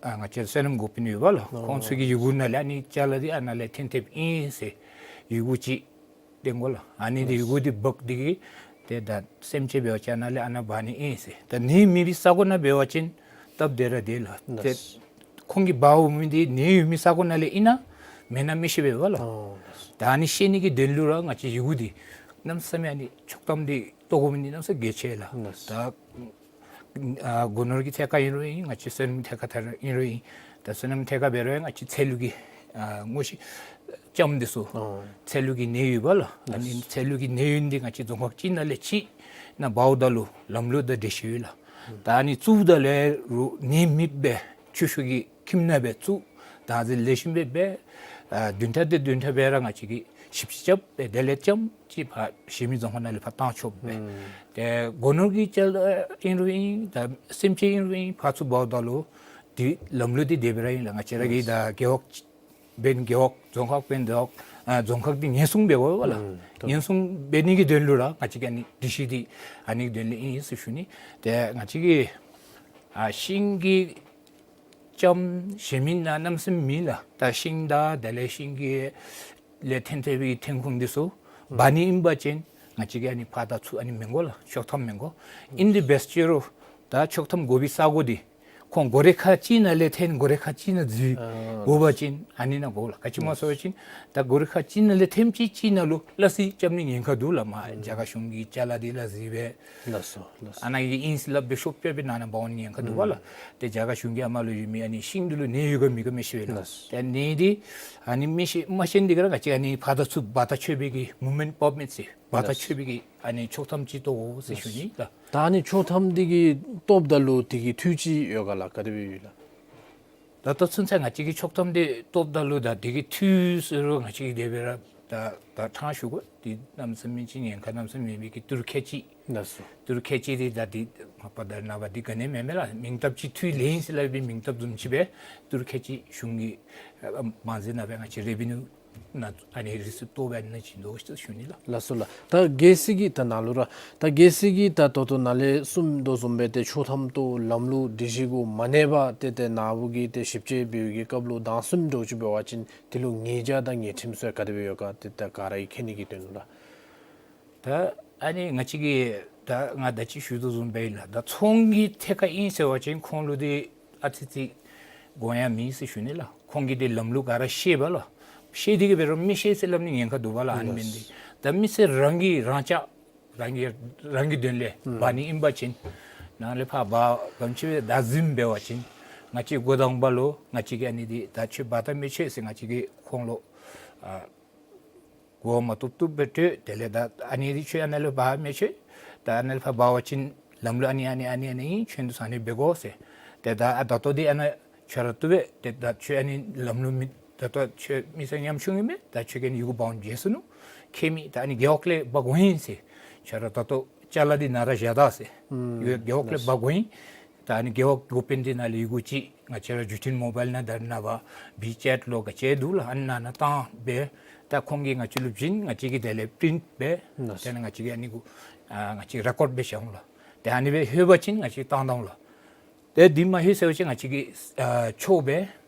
ཨ་ང་བཅས་བསོད་ནམས་འགོ་དཔོན་ཡོད་པ་ལགས། ཨོ། ཁོང་ཚུ་གི་ཡི་གུ་ནང་ལས་ཨ་ནི་ཅ་ལ་འདི་ཨ་ནཱ་ལས་ཐོན་ཐེབས་ཨིན་ཟེར་ཡི་གུ་ཅིག་སྟོན་དགོ་ལགས། ཨ་ནི་འདི་ཡི་གུ་འདི་འབག་སྟེ་གི་ཏེ་ད་སེམས་ཅན་འབད་བ་ཅིན་ཨ་ནཱ་ལས་ཨ་ནཱ་འབག་ནི་ཨིན་ཟེར། ད་ནད་མེད་པའི་ས་གོ་ནང་འབད་བ་ཅིན་སྟབས་བདེ་ར་བདེ་ལགས། ཏེ་ལགས། ཁོང་གིས་འབག་འོང་མི་འདི་ནད་ཡོད་མི་ས་གོ་ནང་ལས་ཨིན་ན་མེན་ན་མི་ཤེས་པས་པ་ལགས། ཨོ། ད་ཨ་ནི་ཤེས་ནི་གི་དོན་ལུ་ར་ང་བཅས་ཡི་གུ་འདི་གནམ་མེད་ས་མེད་ཨ་ནི་ཆོག་ཐམ་འདི་བཏོག་དགོ་མི་འདི་གནམ་མེད་ས་མེད་གལ་ཆེ་ལགས། ལགས། ད་ཨ་སྒོ་ནོར་གྱི་ཐད་ཁར་ཨིན་རུང་ཨིན། ང་བཅས་བསོད་ནམས་ཐད་ཁར་ཨིན་རུང་ཨིན། ད་བསོད་ནམས་ཐད་ཁར་འབད་རུང་ང་བཅས་ཚལ་ལུ་གི་ཨ་སྔོ་ཤིང་ལྕངམ་འདི་ཚུ་ཨོ། ཚལ་ལུ་གི་ནད་ཡོད་པ་ལགས། ཨ་ནི་ལགས། ཚལ་ལུ་གི་ནད་ཡོད་འདི་ང་བཅས་རྫོང་ཁག་གཅིག་ནང་ལས་གཅིག་ནང་འབགཔ་ད་ལུ་ལམ་ལུགས་དང་སྒྲིག་གཞི་ཡོད་ལགས། ཨུམ། ད་ཨ་ནི་བཙུགསཔ་ད་ལས་རུང་ནད་མེདཔ་སྦེ་ཆུ་ཤོག་གི་ཁྱིམ་ནང་སྦེ་བཙུགས། བདག་འཛིན་ལེགས་ཤོམ་སྦེ་འབད། ཨ་བདུན་ཕྲག་དང་བདུན་ཕྲག་སྦེ་ར་ང་བཅས་ཀྱིས་ཞིབ་དཔྱད་རྐྱབ་སྦེ་དེ་ལས་ལྕངམ་ཅིག་ཕར་གཞན་མི་རྫོང་ཁག་ནང་ལས་ཕར་བཏང་ཆོགཔ་སྦེ། ཨུམ། ཏེ་སྒོ་ནོར་གྱི་ཅ་ལ་ཨིན་རུང་ཨིན། ད་སེམས་ཅན་ཨིན་རུང་ཨིན། ཕར་ཚུར་འབགཔ་ད་ལུ་འདི་ལམ་ལུགས་འདི་དེ་སྦེ་ར་ཨིན་ལགས། ང་བཅས་ར་གི་ད་རྒེད་འོག་འབདན་རྒེད་འོག། རྫོང་ཁག་འབདན་རྫོང་ཨ་རྫོང་ཁག་འདི་ཉེན་སྲུང་འབད་དགོ་པས་ལགས། ཨུམ། ཉེན་སྲུང་འབད་ནི་གི་དོན་ལུ་ར་ང་བཅས་ཀྱི་ཨ་ནི་སྒྲིག་གཞི་འདི་ཨ་ནི་གི་དོན་ལུ་ཨིན་ཟེར་ཞུ་ནི། ཏེ་ང་བཅས་ཀྱི་ཨ་ཤིང་གི་ལྕངམ་གཞན་མི་ནང་གནམ་མེད་ས་མེད་མེད་ལགས། ད་ཤིང་དང་དེ་ལས་ཤིང་གི་ལས་ཐོན་ཐོན་པའི་ཐོན་ཁུངས་འདི་ཚུ་འབག་ནི་ཨིན་པ་ཅིན་ང་བཅས་ཀྱིས་ཨ་ནི་ཕར་དང་ཚུར་ཨ་ནི་མི་དགོ་ལགས། ཆོག་ཐམ་མི་དགོ། ཨིན་དེ་འབད་ཅི་རུང་ད་ཆོག་ཐམ་དགོ་པའི་ས་གོ་འདི་ཁོང་སྒོ་ར་ཁག་གཅིག་ནང་ལས་ཐོན་སྒོ་ར་ཁག་གཅིག་ནང་འཛུལ་ཨ་དགོ་པ་ཅིན་ཨ་ནི་ནང་དགོ་ལགས། ག་ཅི་སྨོ་ཟེར་བ་ཅིན་ད་སྒོ་ར་ཁག་གཅིག་ནང་ལས་ཐོནམ་ཅིག་གཅིག་ནང་ལུ་སླ་བསྲེ་རྐྱབ་ནི་ཉེན་ཁ་འདུག་ལགས། མ་རྒྱ་གར་གཞུང་གི་ཅ་ལ་འདི་སླ་བསྲེ་སྦེ། ལགས་སོ་ལགས་སོ། ཨ་ནཱ་གི་ཨིན་ཟེར་སླབ་སྦེ་ཤོབ་རྐྱབ་སྦེ་ནང་ན་འབག་འོང་ནི་ཉེན་ཁ་འདུག་པ་ལགས། ཨུམ། ཏེ་རྒྱ་གར་གཞུང་གི་ཨ་མ་ལུ་ཡོད་མི་ཨ་ནི་ཤིང་འདི་ལུ་ནད་ཡོད་ག་མེད་ག་མི་ཤེས་པས་ལགས། ལགས་སོ། ཏེ་ནད་འདི་ཨ་ནི་མི་ཤེས་མ་ཤེས་འདི་ག་ར་ང་བཅས་ཨ་ནི་ཕར་དང་ཚུར་འབག་དང་འཁྱོག་པའི་གི་མུབ་མེནཊ་པར་མིཊ་ཟེར་འབག་དང་ལགས་སོ། འཁྱོག་པའི་གི་ཨ་ནི་ཆོག་ཐམ་ཅིག་བཏོག་དགོ་ཟེར་ཞུ་ནི་ལགས། ད་ཨ་ནི་ཆོག་ཐམ་འདི་གི་བཏོགཔ་ད་ལུ་དེ་གི་འཐུས་ཅིག་ཡོད་ག་ལགས། ག་དེ་སྦེ་ཡོད་ལགས། ད་ལྟོ་ཚུན་ཚོད་ང་བཅས་ཀྱིས་ཆོག་ཐམ་འདི་བཏོགཔ་ད་ལུ་ད་དེ་གི་འཐུས་ཟེར་རུང་ང་བཅས་ཀྱིས་དེ་སྦེ་ར་ད་ད་ཕྲང་ཞུ་དགོ། འདི་གནམ་མེད་ས་མེད་ཅིག་ཉེན་ཁ་གནམ་མེད་ས་མེད་མེད་པའི་གི་ཏི་རུ་ཁལ་གཅིག། ལགས་སོ། ཏི་རུ་ཁལ་གཅིག་འདི་ད་འདི་མ་པ་ད་ནངས་པ་འདི་ག་ནི་མེད་མེད་ལགས། མིང་གཏམ་ཅིག་འཐུས་ལེན་ཟེར་སླབ་པའི་མིང་གཏམ་བཟུམ་ཅིག་སྦེ་ཏི་རུ་ཁལ་གཅིག་གཞུང་གི་ཨ་མ་འཛིན་ནང་སྦེ་ང་བཅས་རེ་བི་ནིའུ་ནང་ཨ་ནི་རིས་སུ་བཏོག་སྦེ་ཨ་ནི་བྱིན་དོ་ཟེར་ཞུ་ནི་ལགས། ལགས་སོ་ལགས། ད་གལ་སྲིད་ཀྱི་ད་ནཱ་ལུ་ར་ད་གལ་སྲིད་ཀྱི་ད་ད་ལྟོ་ནཱ་ལས་གསུངས་དོ་བཟུམ་སྦེ་ཏེ་ཆོག་ཐམ་བཏོག་ལམ་ལུགས་སྒྲིག་གཞི་གུ་མ་གནས་པར་ཏེ་ཏེ་ནཱ་བུ་གིས་ཏེ་ཞིབ་དཔྱད་འབད་བའི་གི་སྐབས་ལུ་བདའ་ཟུན་འདྲཝ་ཅིག་འབད་བ་ཅིན་དེ་ལུ་ཉེས་བྱ་དང་ཉེས་ཁྲིམས་ཚུ་ག་དེ་སྦེ་ཡོད་ག་ཏེ་ད་ག་ར་གིས་མཁྱེན་ནི་གི་དོན་ལུ་ར། ད་ཨ་ནི་ང་བཅས་ཀྱིས་ད་ང་ད་ཅི་ཞུ་དོ་བཟུམ་སྦེ་ལགས། ད་ཚོང་གི་ཐད་ཁར་ཨིན་ཟེར་བ་ཅིན་ཁོང་ལུ་འདི་ཨ་ཙི་ཙི་དགོངས་ཡངས་མེད་ཟེར་ཞུ་ནི་ལགས། ཁོང་གིས་འདི་ལམ་ལུགས་ག་ར་ཤེས་པས་ལགས། ཤེས་ཏེ་གིས་འབད་རུང་མི་ཤེས་ཟེར་སླབ་ནི་ཉེན་ཁ་འདུག་པ་ལགས། ཨ་ནི་མེན་ཏེ་ད་མི་སེར་རང་གིས་རང་ཅག་རང་གིས་རང་གི་དོན་ལས་ཨུམ་འབག་ནི་ཨིན་པ་ཅིན་ནཱ་ལས་ཕར་འབག་གམ་ཅིག་སྦེ་བདའ་ཟུན་འབད་བ་ཅིན་ང་བཅས་འགོ་དང་པ་ལུ་ང་བཅས་ཀྱིས་ཨ་ནི་འདི་ད་ཁྱོད་འབག་ད་མི་ཁྱོད་ཟེར་ང་བཅས་ཀྱིས་ཁོང་ལུ་ཨ་གོ་བ་མ་བཏུབ་བཏུབ་སྦེ་སྤྲོད། དེ་ལས་ད་ཨ་ནི་འདི་ཁྱོད་ཨ་ནཱ་ལུ་འབག་མི་ཁྱོད་ད་ཨ་ནཱ་ལུ་ཕར་འབག་པ་ཅིན་ལམ་ལུགས་ཨ་ནི་ཨ་ནི་ཨ་ནི་ཨ་ནི་ཁྱོད་འདི་ཚུ་ཨ་ནི་འབད་དགོ་ཟེར། ཏེ་ད་ཨ་ད་ལྟོ་འདི་ཨ་ནཱ་ཁྱོད་ར་བཏུབ་པས། ཏེ་ད་ཁྱོད་ཨ་ནི་ལམ་ལུགས་མི་ད་ལྟོ་ཁྱོད་མི་སེར་ཉམ་ཆུང་ཨིན་མས། ད་ཁྱོད་ཀྱིས་ཡི་གུ་འབག་འོང་བྱོན་སོང་ནུག། ཁྱད་མེད། ད་ཨ་ནི་རྒེད་འོག་ལས་འབག་དགོ་ཨིན་ཟེར། ཁྱོད་ར་ད་ལྟོ་ཅ་ལ་འདི་ནཱ་ར་བཞག་ད་ཟེར། ཨུམ་རྒེད་འོག་ལས་འབག་དགོ་ཨིན། ད་ཨ་ནི་རྒེད་འོག་འགོ་དཔོན་འདི་ནང་ལས་ཡི་གུ་ཅིག་ང་བཅས་ར་བརྒྱུད་འཕྲིན་མོ་བཱའིལ་ནང་ད་ནངས་པ་བི་ཅེཊ་ལོ་ག་ཅི་འདུག་ལགས། ཨ་ནཱ་ནང་བཏང་སྦེ་ད་ཁོང་གིས་ང་བཅས་ལུ་བྱིན། ང་བཅས་ཀྱིས་དེ་ལས་པི་རིནཊ་འབད། ལགས་སོ། དེ་ལས་ང་བཅས་ཀྱིས་ཨ་ནི་གུ་ཨ་ང་བཅས་རེ་ཀོཌ་འབད་བཞག་འོང་ལགས། ཏེ་ཨ་ནི་སྦེ་ལྷོད་པ་ཅིན་ང་བཅས་བཏང་ད་འོང་ལགས། ཏེ་འདི་མ་ལྷོད་ཟེར་བ་ཅིན་ང་བཅས་ཀྱིས་ཨ་འཕྱོག་སྦེ་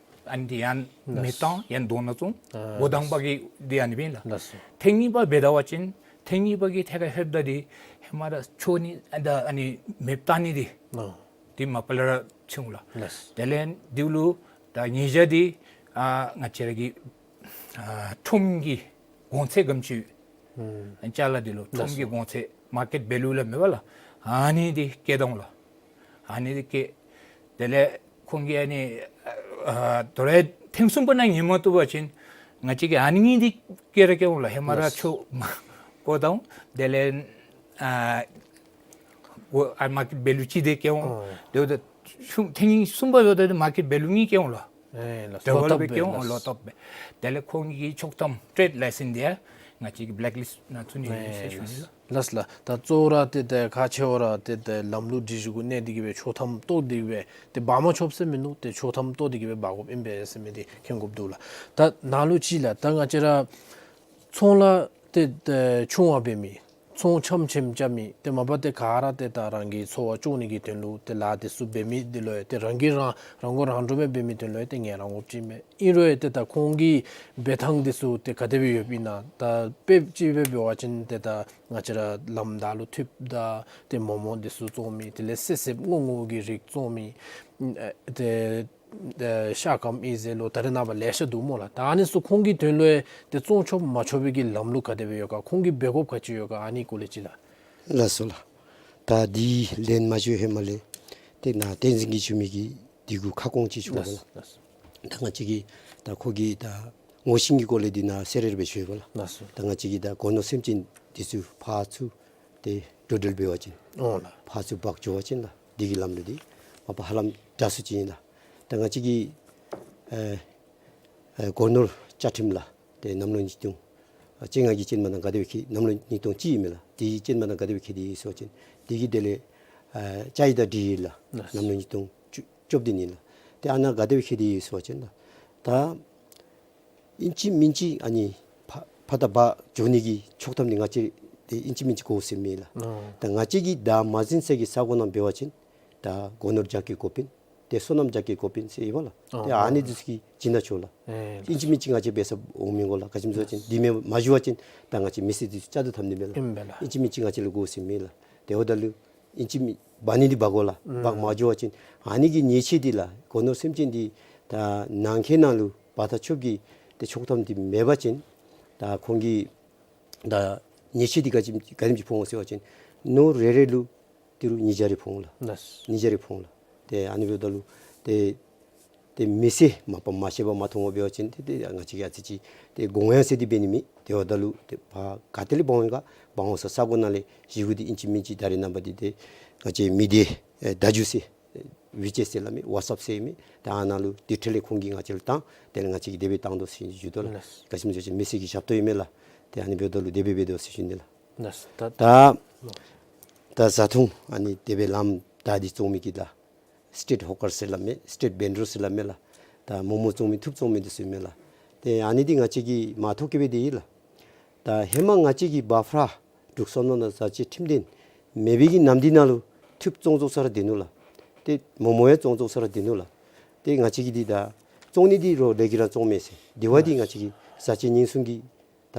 ཨ་ནི་འདི་ཡང་མེདཔ་བཏང་ཡང་དོ་ནང་བཙུགས། ཨ་འགོ་དང་པ་གི་འདི་ཨ་ནི་སྦེ་ལགས། ལགས་སོ། ཐེངས་གཉིས་པ་འབད་ད་པ་ཅིན་ཐེངས་གཉིས་པ་གི་ཐད་ཁར་ལྷོདཔ་ད་འདི་ཧེ་མ་ར་འཕྱོག་ནི་ཨ་ད་ཨ་ནི་མེདཔ་བཏང་ནི་འདི་ཨ་འདི་མ་པ་ལས་ར་ཚུད་འོང་ལགས། ལགས། དེ་ལས་འདི་ལུ་ད་ཉེས་བྱ་འདི་ཨ་ང་བཅས་ར་གི་ཨ་ཁྲོམ་གྱི་གོང་ཚད་ག་དེམ་ཅིག་ཨུམ་ཅ་ལ་འདི་ལུ་ཁྲོམ་གྱི་ལགས་སོ། གོང་ཚད་མར་ཀེཊ་བེ་ལུ་ལགས་མེན་པ་ལགས། ཨ་ནི་འདི་བཀལ་ད་འོང་ལགས། ཨ་ནི་འདི་བཀལ། དེ་ལས་ཁོང་གིས་ཨ་ནི་ཨ་ད་རེས་ཐེངས་གསུམ་པ་ནང་ཉན་མ་བཏུབ་པ་ཅིན་ང་བཅས་ཀྱིས་ཨ་ནི་གཉིས་འདི་བཀལ་ར་བཀལ་འོང་ལགས། ཧེ་མ་ར་ལགས་སོ། འཕྱོག་མ་བཀོ་ད་འོང་། དེ་ལས་ཨ་གོ་ཨ་མར་ཀེཊ་བེ་ལུ་ཅིག་འདི་བཀལ་འོང་། ཨོ་དེ་འབདཝ་ད་ཐེངས་གསུམ་པ་འབདཝ་ད་མར་ཀེཊ་བེ་ལུ་གཉིས་བཀལ་འོང་ལགས། ཨེ་ལགས་སོ། ཌ་བལ་ལོ་སྦེ་བཀལ་འོང་། ལོ་ཊོབ་སྦེ། དེ་ལས་ཁོང་གི་ཆོག་ཐམ་ཊེཌ་ལའི་སེནསི་འདི་ ང་བཅས་ཀྱི་བི་ལེག་ལིསཊ་ནང་ཚུད་ནི་ཨིན་ཟེར་ཞུ་ནི་ལགས། ལགས་ལགས། ད་གཙོ་བོ་ར་ཏེ་ད་ཁག་ཆེ་བ་ར་ཏེ་ད་ལམ་ལུགས་སྒྲིག་གཞི་གུ་གནས་ཏེ་གི་སྦེ་ཆོག་ཐམ་བཏོག་སྟེ་གི་སྦེ་ཏེ་འབག་མ་ཆོགཔ་ཟེར་མིན་འདུག། ཏེ་ཆོག་ཐམ་བཏོག་སྟེ་གི་སྦེ་འབག་དགོཔ་ཨིན་པས་ཟེར་མི་འདི་མཁྱེན་དགོཔ་འདུག་ལགས། ད་ནཱ་ལུ་ཅིག་ལགས། ད་ང་བཅས་ར་ཚོང་ལཱ་ཏེ་ད་ཆུང་བ་འབད་མི་ཚོང་ཆམ་ཆེམ་རྐྱབ་མི་ཏེ་མ་པ་ཏེ་ག་ར་ཏེ་ད་རང་གི་འཚོ་བ་སྐྱོང་ནི་གི་དོན་ལུ་ཏེ་ལཱ་དེ་ཚུ་འབད་མི་འདི་ལུ་ཡང་ཏེ་རང་གིས་རང་རང་མགོ་རང་འདྲོངས་སྦེ་འབད་མི་དོན་ལུ་ཡང་ཏེ་ངལ་རངས་དགོཔ་ཅིག་མས། ཨིན་རུང་ཡང་ཏེ་ད་ཁོང་གི་འབད་ཐངས་དེ་ཚུ་ཏེ་ག་དེ་སྦེ་ཡོདཔ་ཨིན་ན། ད་དཔེ་ཅིག་སྦེ་འབད་བ་ཅིན་ཏེ་ད་ང་བཅས་ར་ལམ་བདའ་ལུ་ཐུད་དང་ཏེ་མོག་མོག་དེ་ཚུ་བཙོང་མི་དེ་ལས་སེར་སེརཔ་སྔོ་སྔོ་གི་རིགས་བཙོང་མི་ཨེ་ཏེ་ཨེ་ཤ་སྐམ་ཨིན་ཟེར་ལོ་ད་རེས་ནངས་པ་ལེ་ཤ་འདུག་སྨོ་ལགས། ད་ཨ་ནི་ཚུ་ཁོང་གི་དོན་ལུ་ཡང་ཏེ་བཙོང་ཆོག་མ་ཆོག་པའི་གི་ལམ་ལུགས་ག་དེ་སྦེ་ཡོད་ག། ཁོང་གིས་འབད་དགོཔ་ག་ཅི་ཡོད་ག། ཨ་ནི་སྐོར་ལས་ཅིག་ལགས། ལགས་སོ་ལགས། ད་འདི་ལན་མ་ཞུ་ཧེ་མ་ལས་ཏེ་ནཱ་བསྟན་འཛིན་གྱིས་ཞུ་མི་གི་འདི་གུ་ཁ་སྐོང་ཅིག་ཞུ་དགོ་ལགས། ལགས་སོ། ད་ང་བཅས་ཀྱིས་ད་ཁོ་གི་ད་ངོ་ཤེས་ཀྱི་སྐོར་ལས་འདི་ནཱ་གསལ་རེ་རེ་སྦེ་ཞུ་དགོ་ལགས། ལགས་སོ། ད་ང་བཅས་ཀྱིས་ད་སྒོ་ནོར་སེམས་ཅན་འདི་ཚུ་ཕར་ཚུར་ཏེ་འགྲོ་འགྲུལ་འབད་བ་ཅིན་འོང་ལགས། ཕར་ཚུར་འབག་འགྱོ་བ་ཅིན་ལགས། འདི་གི་ལམ་ལུགས་འདི་མ་པ་ཧ་ལམ་དྲག་སུ་ཅིག་ཨིན་ལགས། ད་ང་བཅས་ཀྱི་ཨེ་ཨེ་སྒོ་ནོར་བཅའ་ཁྲིམས་ལགས། ཏེ་གནམ་ལོ་ཉིས་སྟོང་ཨ་བཅོ་ལྔ་གི་ཅན་མ་དང་ག་དེ་སྦེ་འཁེལ། གནམ་ལོ་ཉིས་སྟོང་གཅིག་ཨིན་མས་ལགས། དེ་གི་ཅན་མ་དང་ག་དེ་སྦེ་འཁེལ་ཏེ་ཡོད་ཟེར་བ་ཅིན་དེ་གི་དེ་ལས་ཨ་བཅའ་ཡིག་དང་འདི་ཡོད་ལགས། ལགས། གནམ་ལོ་ཉིས་སྟོང་བཅུ་བཅོ་བདུན་ཨིན་ལགས། ཏེ་ཨ་ནཱ་ག་དེ་སྦེ་འཁེལ་ཏེ་ཡོད་ཟེར་བ་ཅིན་ལགས། ད་ཨིན་ཅི་མིན་ཅི་ཨ་ནི་ཕར་ཕར་དང་འབག་འགྱོ་ནི་གི་ཆོག་ཐམ་འདི་ང་བཅས་ཏེ་ཨིན་ཅི་མིན་ཅི་དགོ་ཟེར་མས་ལགས། ཨོ། ད་ང་བཅས་ཀྱི་ད་མ་འཛིན་ས་གི་ས་གོ་ནང་འབད་བ་ཅིན་ད་སྒོ་ནོར་རྒྱ་སྐྱེད་དགོཔ་ཨིན། ཏེ་སོ་ནམ་རྒྱ་སྐྱེད་དགོཔ་ཨིན་ཟེར་ཡོད་པ་ལགས། ཨོ་ཏེ་ཨ་ནི་འདི་ཚུ་གིས་བྱིན་ན་ཆོག་ལགས། ཨེ་ཨིན་ཅི་མིན་ཅི་ང་བཅས་འབད་ས་འོང་མི་དགོ་ལགས། ག་ཅི་སྨོ་ཟེར་བ་ཅིན་འདི་མེན་མ་ཞུ་བ་ཅིན་ད་ང་བཅས་མི་སེར་འདི་ཚུ་བཅད་དོ་ཐམ་ནི་མས་ལགས། ཨིན་པས་ལགས། ཨིན་ཅི་མིན་ཅི་ང་བཅས་ལུ་དགོ་ཟེར་མས་ལགས། ཏེ་འབདཝ་ད་ལུ་ཨིན་ཅི་མིན་འབག་ནི་འདི་འབག་དགོ་ལགས། ཨུམ། འབག་མ་འགྱོ་བ་ཅིན་ཨ་ནི་གི་ཉེས་ཆད་འདི་ལགས། སྒོ་ནོར་སེམས་ཅན་འདི་ད་ནང་འཁོད་ནང་ལུ་འབག་ད་ཆོག་གི་ཏེ་ཆོག་ཐམ་འདི་མེད་པ་ཅིན་ད་ཁོང་གིས་ད་ཉེས་ཆད་འདི་ག་ཅི་ག་དེམ་ཅིག་ཕོག་འོང་ཟེར་བ་ཅིན་ནོར་རེ་རེ་ལུ་ཏི་རུ་ཉིས་བརྒྱ་རེ་ཕོག་འོང་ལགས། ལགས། ཉིས་བརྒྱ་རེ་ཕོག་འོང་ལགས། ཏེ་ཨ་ནི་འབདཝ་ད་ལུ་ཏེ་ཏེ་མི་སེར་མ་པ་མ་ཤེས་པར་མ་མཐོང་བར་འབད་བ་ཅིན་ཏེ་ཏེ་ང་བཅས་ཀྱིས་ཨ་ཙི་ཅིག་ཏེ་དགོངས་ཡངས་ཟེར་འདི་འབད་ནི་མེད། ཏེ་འབདཝ་ད་ལུ་ཏེ་ཕར་ག་ཏེ་ལས་འབག་འོང་ག་འབག་འོང་ས་ས་གོ་ནང་ལས་ཞུ་སྒོ་འདི་ཨིན་ཅི་མིན་ཅི་ད་རེས་ནངས་པ་འདི་ཏེ་ང་བཅས་མི་སྡེ་ཨེ་བརྡ་བརྒྱུད་ཟེར་ཨེ་ཝི་ཅེཊ་ཟེར་སླབ་མི་ཝཊས་ཨེཔ་ཟེར་མི་ད་ཨ་ནཱ་ལུ་འདི་འཕྲལ་ལས་ཁོང་གིས་ང་བཅས་ལུ་བཏང་། དེ་ལས་ང་བཅས་ཀྱིས་དེ་སྦེ་བཏང་དོ་ཟེར་ཞུ་དོ་ལགས། ལགས། ག་ཅི་སྨོ་ཟེར་བ་ཅིན་མི་སེར་གྱི་ཞབས་ཏོག་ཨིན་མས་ལགས། ཏེ་ཨ་ནི་འབདཝ་ད་ལུ་དེ་སྦེ་འབད་དོ་ཟེར་ཞུ་ནི་ལགས། ལགས། ད་ད་ད་བཟའ་འཐུང་ཨ་ནི་དེ་སྦེ་ལམ་བདའ་སྟེ་བཙོང་མི་གི་ལགས། སི་ཊིཊ་ཧོ་ཀར་ཟེར་སླབ་མི་སི་ཊིཊ་བེན་ཌར་ཟེར་སླབ་མི་ལགས། ད་མོག་མོག་བཙོང་མི་ཐུད་བཙོང་མི་འདི་ཚུ་ཨིན་མས་ལགས། ཏེ་ཨ་ནི་འདི་ང་བཅས་ཀྱིས་མར་ཐོ་བཀོད་འབད་དེ་ཡོད་ལགས། ད་ཧེ་མ་ང་བཅས་ཀྱི་བཱ་ཕ་ར་འབྲུག་སོ་ནམ་དང་བཟའ་སྤྱོད་ཁྲིམས་དོན་མེད་པའི་གི་ནམ་དུས་ནང་ལུ་ཐུད་བཙོང་བཙོང་ས་ར་སྡོད་ནུག་ལགས། ཏེ་མོག་མོག་ཡང་བཙོང་བཙོང་ས་ར་སྡོད་ནུག་ལགས། ཏེ་ང་བཅས་ཀྱིས་འདི་ད་བཙོང་ནི་འདི་རོགས་ལས་ཀྱིས་ར་བཙོང་མས་ཟེར། དེ་བ་འདི་ང་བཅས་ཀྱི་བཟའ་སྤྱོད་ཉེན་སྲུང་གི་ད་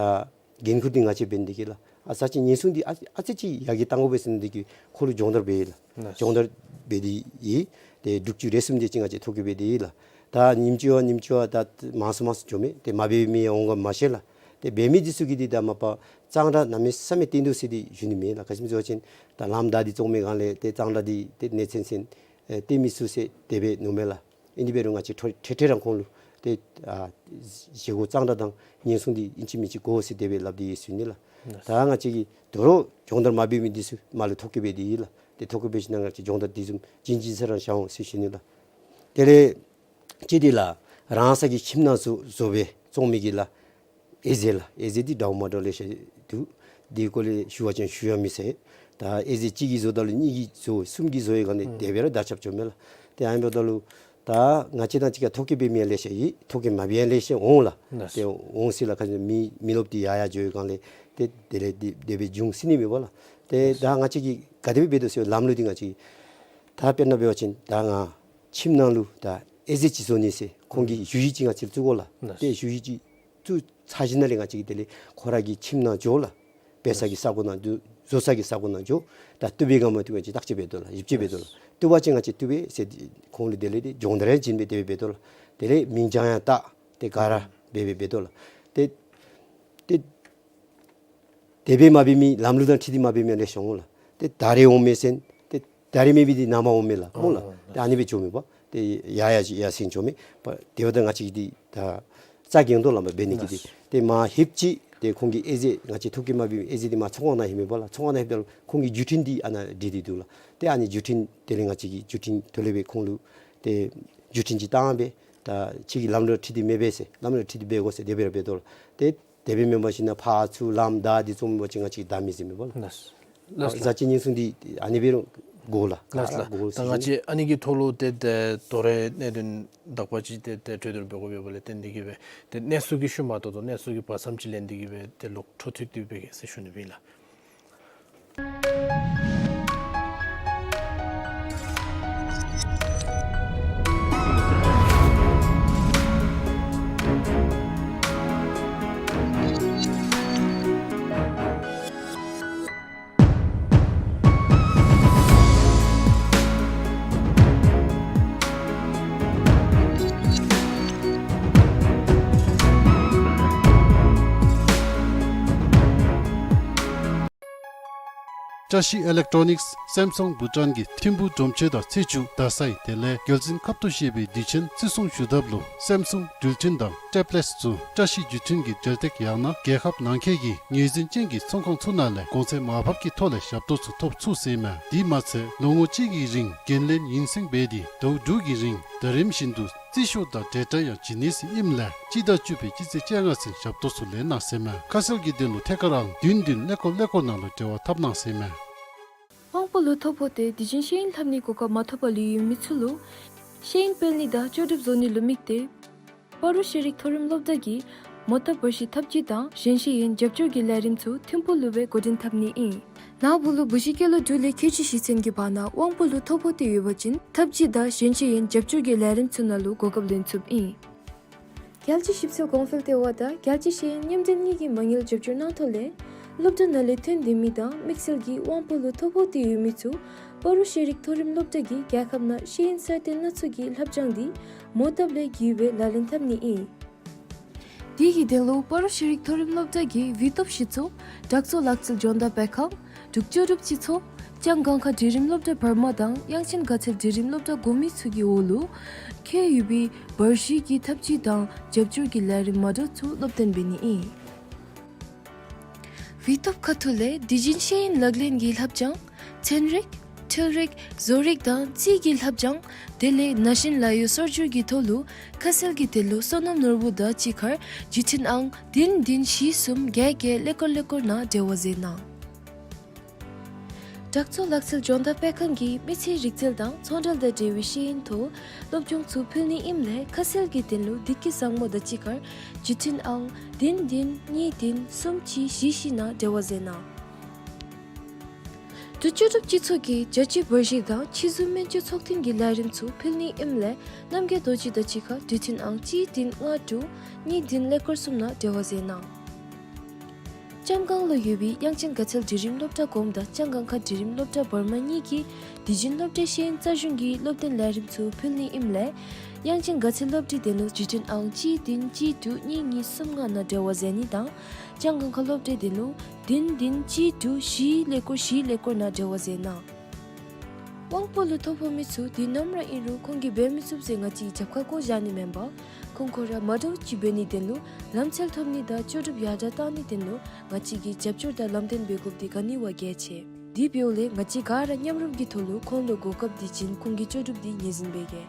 འགན་ཁུར་འདི་ང་བཅས་འབད་ནི་འདི་གིས་ལགས། ཨ་བཟའ་སྤྱོད་ཉེན་སྲུང་འདི་ཨ་ཨ་ཙི་ཅིག་ཡར་རྒྱས་གཏང་དགོ་པས་ཟེར་ནི་འདི་གིས་ཁོ་ལུ་སྦྱོང་བརྡར་འབད་ཡི་ལགས། ལགས། སྦྱོང་བརྡར་འབད་དེ་ཡོད། ཏེ་དྲུག་ཅུ་རེ་གསུམ་དེ་ཅིག་ང་བཅས་ཐོ་བཀོད་འབད་དེ་ཡོད་ལགས། ད་ཉིནམ་ཅིག་བ་ཉིནམ་ཅིག་བ་ད་མང་སུ་མང་སུ་འགྱོ་མས། ཏེ་མ་འབད་མི་འོང་ག་མ་ཤེས་ལགས། ཏེ་འབད་མི་འདི་ཚུ་གིས་འདི་ད་མ་པ་གཙང་སྦྲ་གནམ་མེད་ས་མེད་བསྟན་དོ་ཟེར་འདི་ཞུ་ནི་མེད་ལགས། ག་ཅི་སྨོ་ཟེར་བ་ཅིན་ད་ལམ་བདའ་སྟེ་བཙོང་མི་སྒང་ལས་ཏེ་གཙང་སྦྲ་འདི་ཏེ་གནས་ཚད་ཚད་ཨེ་བསྟན་མི་ཚུགས་ཟེར་དེ་སྦེ་མནོཝ་མས་ལགས། ཨིན་དེ་འབད་རུང་ང་བཅས་ཐོ་འཕྲལ་འཕྲལ་ར་ཁོང་ལུ་ཏེ་ཨ་བཞེས་སྒོ་གཙང་སྦྲ་དང་ཉེན་སྲུང་འདི་ཨིན་ཅི་མིན་ཅི་དགོ་ཟེར་དེ་སྦེ་སླབ་སྟེ་ཡོད་ཟེར་ཞུ་ནི་ལགས། ད་ང་བཅས་ཀྱིས་དོ་རུང་སྦྱོང་བརྡར་མ་འབད་མི་འདི་ཚུ་མར་ལུ་ཐོ་བཀོད་འབད་དེ་ཡོད་ལགས། ཏེ་ཐོ་བཀོད་འབད་ཞིནམ་ལས་ང་བཅས་སྦྱོང་བརྡར་འདི་བཟུམ་བྱིན་བྱིན་ས་ར་བཞག་འོང་ཟེར་ཞུ་ནི་ལགས། དེ་ལས་ཅིག་འདི་ལགས་རང་སོའི་གི་ཁྱིམ་ནང་བཟོ་བཟོ་སྦེ་བཙོང་མི་གི་ལགས། ཨེ་ཟེར་ལགས། ཨེ་ཟེར་འདི་འདྲཝ་མ་འདྲཝ་ལེ་ཤ་འདུག། འདི་སྐོར་ལས་ཞུ་བ་ཅིན་ཞུ་ཡང་མི་ཟད། ད་ཨེ་ཟེར་གཅིག་གིས་བཟོཝ་ད་ལུ་གཉིས་ཀྱིས་བཟོ་གསུམ་གྱིས་བཟོ་བའི་སྒང་ལས་ཨུམ་དེ་སྦེ་ར་དར་ཁྱབ་འགྱོཝ་མས་ལགས། ཏེ་ཨ་ནི་འབདཝ་ད་ལུ་ད་ང་བཅས་དང་གཅིག་ཁར་ཐོ་བཀོད་འབད་མི་ཡང་ལེ་ཤ་ཡོད། ཐོ་བཀོད་མ་འབད་ཡང་ལེ་ཤ་འོང་ལགས། ལགས། ཏེ་འོང་ཟེར་ལགས། ཁ་ཅིག་མི་མི་རློབས་འདི་ཡར་ཡར་འགྱོ་བའི་སྒང་ལས་ཏེ་དེ་ལས་འདི་དེ་སྦེ་འབྱུང་སྲིད་ནི་མས་པ་ལགས། ཏེ་ལགས། ད་ང་བཅས་ཀྱིས་ག་དེ་སྦེ་འབད་དོ་ཟེར་ལམ་ལུགས་འདི་ང་བཅས་ད་དཔེར་ན་འབད་བ་ཅིན་ད་ང་ཁྱིམ་ནང་ལུ་ད་ཨེ་ཟེར་ཅིག་བཟོ་ནི་ཟེར་ཁོང་གིས་ཞུ་ཡིག་ཅིག་ང་བཅས་ལུ་བཙུགས་དགོ་ལགས། ལགས། ཏེ་ཞུ་ཡིག་ཅིག་བཙུགས་ཚར་ཞིནམ་ལས་ང་བཅས་ཀྱིས་དེ་ལས་ཁོ་ར་གི་ཁྱིམ་ནང་འགྱོ་ལགས། འབད་ས་གི་ས་གོ་ནང་འགྱོ། བཟོ་ས་གི་ས་གོ་ནང་འགྱོ། ད་བཏུབ་པས་ག་མ་བཏུབ་པས་ཅིག་བརྟག་དཔྱད་འབད་དོ་ལགས། ཞིབ་དཔྱད་འབད་དོ་ལགས། བཏུབ་པ་ཅིན་ང་བཅས་བཏུབ་པས་ཟེར་ཁོང་ལུ་དེ་ལས་ཏེ་སྦྱོང་བརྡར་ཡང་བྱིན་སྦེ་དེ་སྦེ་འབད་དོ་ལགས། དེ་ལས་མིང་བྱང་ཡང་བཏགས། ཏེ་ག་ར་འབད་སྦེ་འབད་དོ་ལགས། ཏེ་ཏེ་དེ་སྦེ་མ་འབད་མི་ལམ་ལུགས་དང་འཁྲིལ་ཏེ་མ་འབད་མི་ལེ་ཤ་འོང་ལགས། ཏེ་ད་རེས་འོང་མས་ཟེར་ཏེ་ད་རེས་མེད་པའི་འདི་ནངས་པ་འོང་མས་ལགས། སྨོ་ལགས། ཨོ། ཏེ་ཨ་ནི་སྦེ་འགྱོ་མི་འབད། ཏེ་ཡར་ཡར་ཡར་སེང་འགྱོ་མི་འབད། དེ་འབདཝ་ད་ང་བཅས་ཀྱིས་འདི་ད་རྩ་འགེངས་དོ་ལགས། མ་འབད་ནི་གི་འདི། ལགས། ཏེ་མར་ལྷོདཔ་ཅིག་ཏེ་ཁོང་གི་ཨེ་ཟེར་ང་བཅས་ཐོ་བཀོད་མ་འབད་མི་ཨེ་ཟེར་འདི་མར་ཚོང་ཁང་ནང་ལྷོད་མི་འབད་ལགས། ཚོང་ཁང་ནང་ལྷོདཔ་ད་ལུ་ཁོང་གི་བརྒྱུད་འཕྲིན་འདི་ཨ་ནཱ་སྒྲིག་སྟེ་འདུག་ལགས། ཏེ་ཨ་ནི་བརྒྱུད་འཕྲིན་དེ་ལས་ང་བཅས་ཀྱིས་བརྒྱུད་འཕྲིན་དེ་ལས་སྦེ་ཁོང་ལུ་ཏེ་བརྒྱུད་འཕྲིན་ཅིག་བཏང་སྦེ་ད་ཁྱོད་ཀྱི་ལམ་ལུགས་འཁྲིལ་ཏེ་མེད་པས་ཟེར་ལམ་ལུགས་འཁྲིལ་ཏེ་འབད་དགོ་ཟེར་དེ་སྦེ་ར་འབད་དོ་ལགས། ཏེ་ དེ་སྦེ་མེན་པ་ཅིན་ཕར་ཚུར་ལམ་བདའ་སྟེ་བཙུགས་མི་འབད་བ་ཅིན་ང་བཅས་བདའ་མི་ཟེར་མི་འབད་ལགས། ལགས་ལགས། ཟ་ཅིག་ཉིང་སུ་འདི་ཨ་ནི་སྦེ་རུང་དགོ་ལགས། ལགས་ལགས། དགོ་ཟེར་ཞུ་ནི། ད་ང་བཅས་ཨ་ནི་གི་ཐོག་ལུ་ཏེ་ཏེ་དོ་རུང་གནད་དོན་དག་པ་ཅིག་ཏེ་ཏེ་གྲོས་བསྡུར་འབད་དགོཔ་ཡོདཔ་ལས་བརྟེན་ཏེ་གིས་སྦེ་ཏེ་གནས་ཚུལ་གྱི་ཤུལ་མ་ད་ལྟོ་གནས་ཚུལ་གྱི་བར་མཚམས་ཅིག་ལེན་ཏེ་གིས་སྦེ་ཏེ་ལོག་འཕྲོ་མཐུད་དེ་སྦེ་གི་ཟེར་ཞུ་ནི་ཨིན་ལགས། བཀྲ་ཤིས་ཨི་ལེག་ཊོ་ནིགསི་སེམ་སུང་བྷུ་ཊཱན་གྱི་ཐིམ་ཕུག་སྒྲོམ་ཆེན་དང་ཚེས་བཅུ་རྡ་སའི་དེ་ལས་རྒྱལ་འཛིན་ཁབ་ཏུ་བཞེས་པའི་དུས་ཆེན་བརྩི་སྲུང་ཞུ་ཐབས་ལུ་སེམ་སུང་འགྲུལ་འཕྲིན་དང་ཊེབ་ལེཊསི་ཚུ་བཀྲ་ཤིས་བརྒྱུད་འཕྲིན་གྱི་འབྲེལ་སྟེགས་ཡང་ན་རྒྱལ་ཁབ་ནང་འཁོད་ཀྱི་ངོས་འཛིན་ཅན་གྱི་ཚོང་ཁང་ཚུ་ནང་ལས་གོང་ཚད་མར་ཕབ་ཀྱི་ཐོག་ལས་ཞབས་ཏོག་ཚུ་ཐོབ་ཚུགས་ཟེར་ཨིན་མས། དེ་མ་ཚད་ལོ་ངོ་གཅིག་གི་རིང་འགན་ལེན་ཡུན་སེང་འབད་དེ་ཟླཝ་དྲུག་གི་རིང་ཟླ་རིམ་བཞིན་དུ་རྩིས་ཤོག་དང་འབྲེལ་སྒྲ་ཡང་བྱིན་ནི་ཟེར་ཨིནམ་ལས་སྤྱི་ཟླ་བཅུ་པའི་སྤྱི་ཚེས་བཅོ་ལྔ་ཚུན་ཞབས་ཏོག་ཚུ་ལེན་གནང་ཟེར་མས། ཁ་གསལ་གྱི་དོན་ལུ་ཐད་ཀར་ཨང་བདུན་བདུན་ཀླད་ཀོར་ཀླད་ཀོར་ནང་ལུ་འབྲེལ་བ་འཐབ་གནང་ཟེར་མས། དབང་པོ་ལུ་ཐོ་ཕོག་སྟེ་དུས་རྒྱུན་ཤེས་ཡོན་ལྷབ་ནིའི་གོ་སྐབས་མ་ཐོབ་པར་ལུས་ཡོད་མི་ཚུ་ལུ་ཤེས་ཡོན་སྤེལ་ནི་དང་ལྕོགས་གྲུབ་བཟོ་ནི་ལུ་དམིགས་ཏེ་སྤ་རོ་ཤེས་རིག་མཐོ་རིམ་སློབ་གྲྭ་གིས་མོ་བཏབ་བར་ཞིང་ཐབས་ཇུས་དང་གཞན་ཤེས་ཡོན་རྒྱབ་སྐྱོར་གྱི་ལས་རིམ་ཚུ་ཐིམ་ཕུག་ལུ་སྦེ་འགོ་འདྲེན་འཐབ་ནི་ཨིན། ནཱ་བུ་ལུ་བུ་གཞི་སྐྱེས་ལོ་དྲུག་ལས་ཁལ་གཅིག་ཞེ་ཚན་གྱི་བར་ན་དབང་པོ་ལུ་ཐོ་ཕོག་སྟེ་ཡོད་པ་ཅིན་ཐབས་ཇུས་དང་གཞན་ཤེས་ཡོན་རྒྱབ་སྐྱོར་གྱི་ལས་རིམ་ཚུ་ནང་ལུ་གོ་སྐབས་ལེན་ཚུགསཔ་ཨིན། རྒྱལ་སྤྱི་ཞིབ་འཚོལ་གོང་འཕེལ་ལྟེ་བ་དང་རྒྱལ་སྤྱི་ཤེས་ཡོན་མཉམ་འབྲེལ་གཉིས་ཀྱིས་མ་དངུལ་རྒྱབ་སྐྱོར་གནང་ཐོག་ལས་སློབ་གྲྭ་ནང་ལས་ཐོན་སྡོད་མི་དང་དམིགས་བསལ་གྱིས་དབང་པོ་ལུ་ཐོ་ཕོག་སྟེ་ཡོད་མི་ཚུ་སྤ་རོ་ཤེས་རིག་མཐོ་རིམ་སློབ་གྲྭ་གིས་རྒྱལ་ཁབ་ནང་ཤེས་ཡོན་གསར་གཏོད་སྣ་ཚོགས་ཀྱི་ལྷབ་སྦྱང་འདི་མོ་བཏབ་ལས་བརྒྱུད་སྦེ་ལག་ལེན་འཐབ་ནི་ཨིན། དེ་གི་དོན་ལུ་སྤ་རོ་ཤེས་རིག་མཐོ་རིམ་སློབ་གྲྭ་གིས་ཝི་ཏོབ་ཞི་གཙོ་དྲག་གཙོ་ལག་རྩལ་ལྗོངས་བདག་སྤེལ་ཁང་འབྲུག་ལྕོགས་གྲུབ་སྤྱི་ཚོགས་ལྕང་སྒང་ཁ་འབྲིང་རིམ་སློབ་གྲྭ་བར་མ་དང་དབྱངས་ཅན་དགའ་ཚལ་འབྲིང་རིམ་སློབ་གྲྭ་གོ་མི་ཚུ་གི་འོག་ལུ་འཁོད་ཡོད་པའི་བར་ཞིག་གི་ཐབས་ཇུས་དང་རྒྱབ་སྐྱོར་གྱི་ལས་རིམ་མ་འདྲཝ་ཚུ་སློབ་སྟོན་འབད་ནི་ཨིན། ཝི་ཏོབ་ཁ་ཐུག་ལས་དུས་རྒྱུན་ཤེས་ཡོན་ལག་ལེན་གྱི་ལྷབ་སྦྱང་ཚན་རིག་འཕྲུལ་རིག་བཟོ་རིག་དང་རྩིས་ཀྱི་ལྷབ་སྦྱང་དེ་ལས་ན་གཞོན་ལཱ་གཡོག་སོར་སྒྱུར་གྱི་ཐོག་ལུ་ཁ་གསལ་གྱི་དོན་ལུ་བསོད་ནམས་ནོར་བུ་དང་གཅིག་ཁར་བརྒྱུད་འཕྲིན་ཨང་བདུན་བདུན་བཞི་གསུམ་བརྒྱད་བརྒྱད་ཀླད་ཀོར་ཀླད་ཀོར་ནང་འབྲེལ་བ་མཛད་གནང་། དྲག་ཚོགས་ལག་རྩལ་སྦྱོང་བརྡར་སྤེལ་ཁང་གིས་མི་ཚེའི་རིག་རྩལ་དང་ཚོང་འབྲེལ་དང་འབྲེལ་བའི་ཤེས་ཡོན་ཐོག་སློབ་སྦྱོང་ཚུ་ཕུལ་ནི་ཨིནམ་ལས་ཁ་གསལ་གྱི་དོན་ལུ་བདེ་སྐྱིད་བཟང་མོ་དང་གཅིག་ཁར་བརྒྱུད་འཕྲིན་ཨང་བདུན་བདུན་གཉིས་བདུན་གསུམ་གཅིག་བཞི་བཞི་ནང་འབྲེལ་བ་མཛད་གནང་། འབྲུག་ལྕོགས་གྲུབ་སྤྱི་ཚོགས་ཀྱིས་རྒྱལ་སྤྱིའི་བར་ཞིག་དང་ཕྱི་ཟུར་སྨན་བཅོས་ཚོགས་ཐེངས་ཀྱི་ལས་རིམ་ཚུ་ཕུལ་ནི་ཨིནམ་ལས་རྣམ་རྒྱལ་རྡོ་རྗེ་དང་གཅིག་ཁར་བརྒྱུད་འཕྲིན་ཨང་གཅིག་བདུན་ལྔ་དྲུག་གཉིས་བདུན་ཀླད་ཀོར་གསུམ་ནང་འབྲེལ་བ་མཛད་གནང་། ལྕང་སྒང་ལུ་ཡོད་པའི་དབྱངས་ཅན་དགའ་ཚལ་འབྲིང་རིམ་སློབ་གྲྭ་གོངམ་དང་ལྕང་སྒང་ཁ་འབྲིང་རིམ་སློབ་གྲྭ་བར་མ་གཉིས་ཀྱིས་དུས་རྒྱུན་སློབ་གྲྭའི་ཤེས་ཡོན་རྩལ་གཞུང་གི་སློབ་སྟོན་ལས་རིམ་ཚུ་ཕུལ་ནི་ཨིནམ་ལས་དབྱངས་ཅན་དགའ་ཚལ་སློབ་གྲྭའི་དོན་ལུ་བརྒྱུད་འཕྲིན་ཨང་གཅིག་བདུན་གཅིག་དྲུག་གཉིས་གཉིས་གསུམ་ལྔ་ནང་འབྲེལ་བ་མཛད་ནི་དང་ལྕང་སྒང་ཁ་སློབ་གྲྭའི་དོན་ལུ་བདུན་བདུན་གཅིག་དྲུག་བཞི་ཀླད་ཀོར་བཞི་ཀླད་ཀོར་ནང་འབྲེལ་བ་མཛད་གནང་། དབང་པོ་ལུ་ཐོ་ཕོག་མི་ཚུ་དུས་ནམ་ར་ཨིན་རུང་ཁོང་གིས་འབད་མི་ཚུགས་ཟེར་ང་བཅས་རྒྱབ་ཁར་བཀོ་བཞག་ནི་མེན་པར་ཁོང་ཁོང་ར་མ་འདྲཝ་ཅིག་འབད་ནིའི་དོན་ལུ་ལམ་འཚོལ་ཐོབ་ནི་དང་ལྕོགས་གྲུབ་ཡར་དྲག་གཏང་ནིའི་དོན་ལུ་ང་བཅས་ཀྱིས་རྒྱབ་སྐྱོར་དང་ལམ་སྟོན་འབད་དགོཔ་འདི་ག་ནི་བ་གལ་ཆེ། དེ་འབདཝ་ལས་ང་བཅས་ག་ར་མཉམ་རུབ་ཀྱི་ཐོག་ལུ་ཁོང་ལུ་གོ་སྐབས་འདི་བྱིན་ཁོང་གི་ལྕོགས་གྲུབ་འདི་ངོས་འཛིན་འབད་གེ།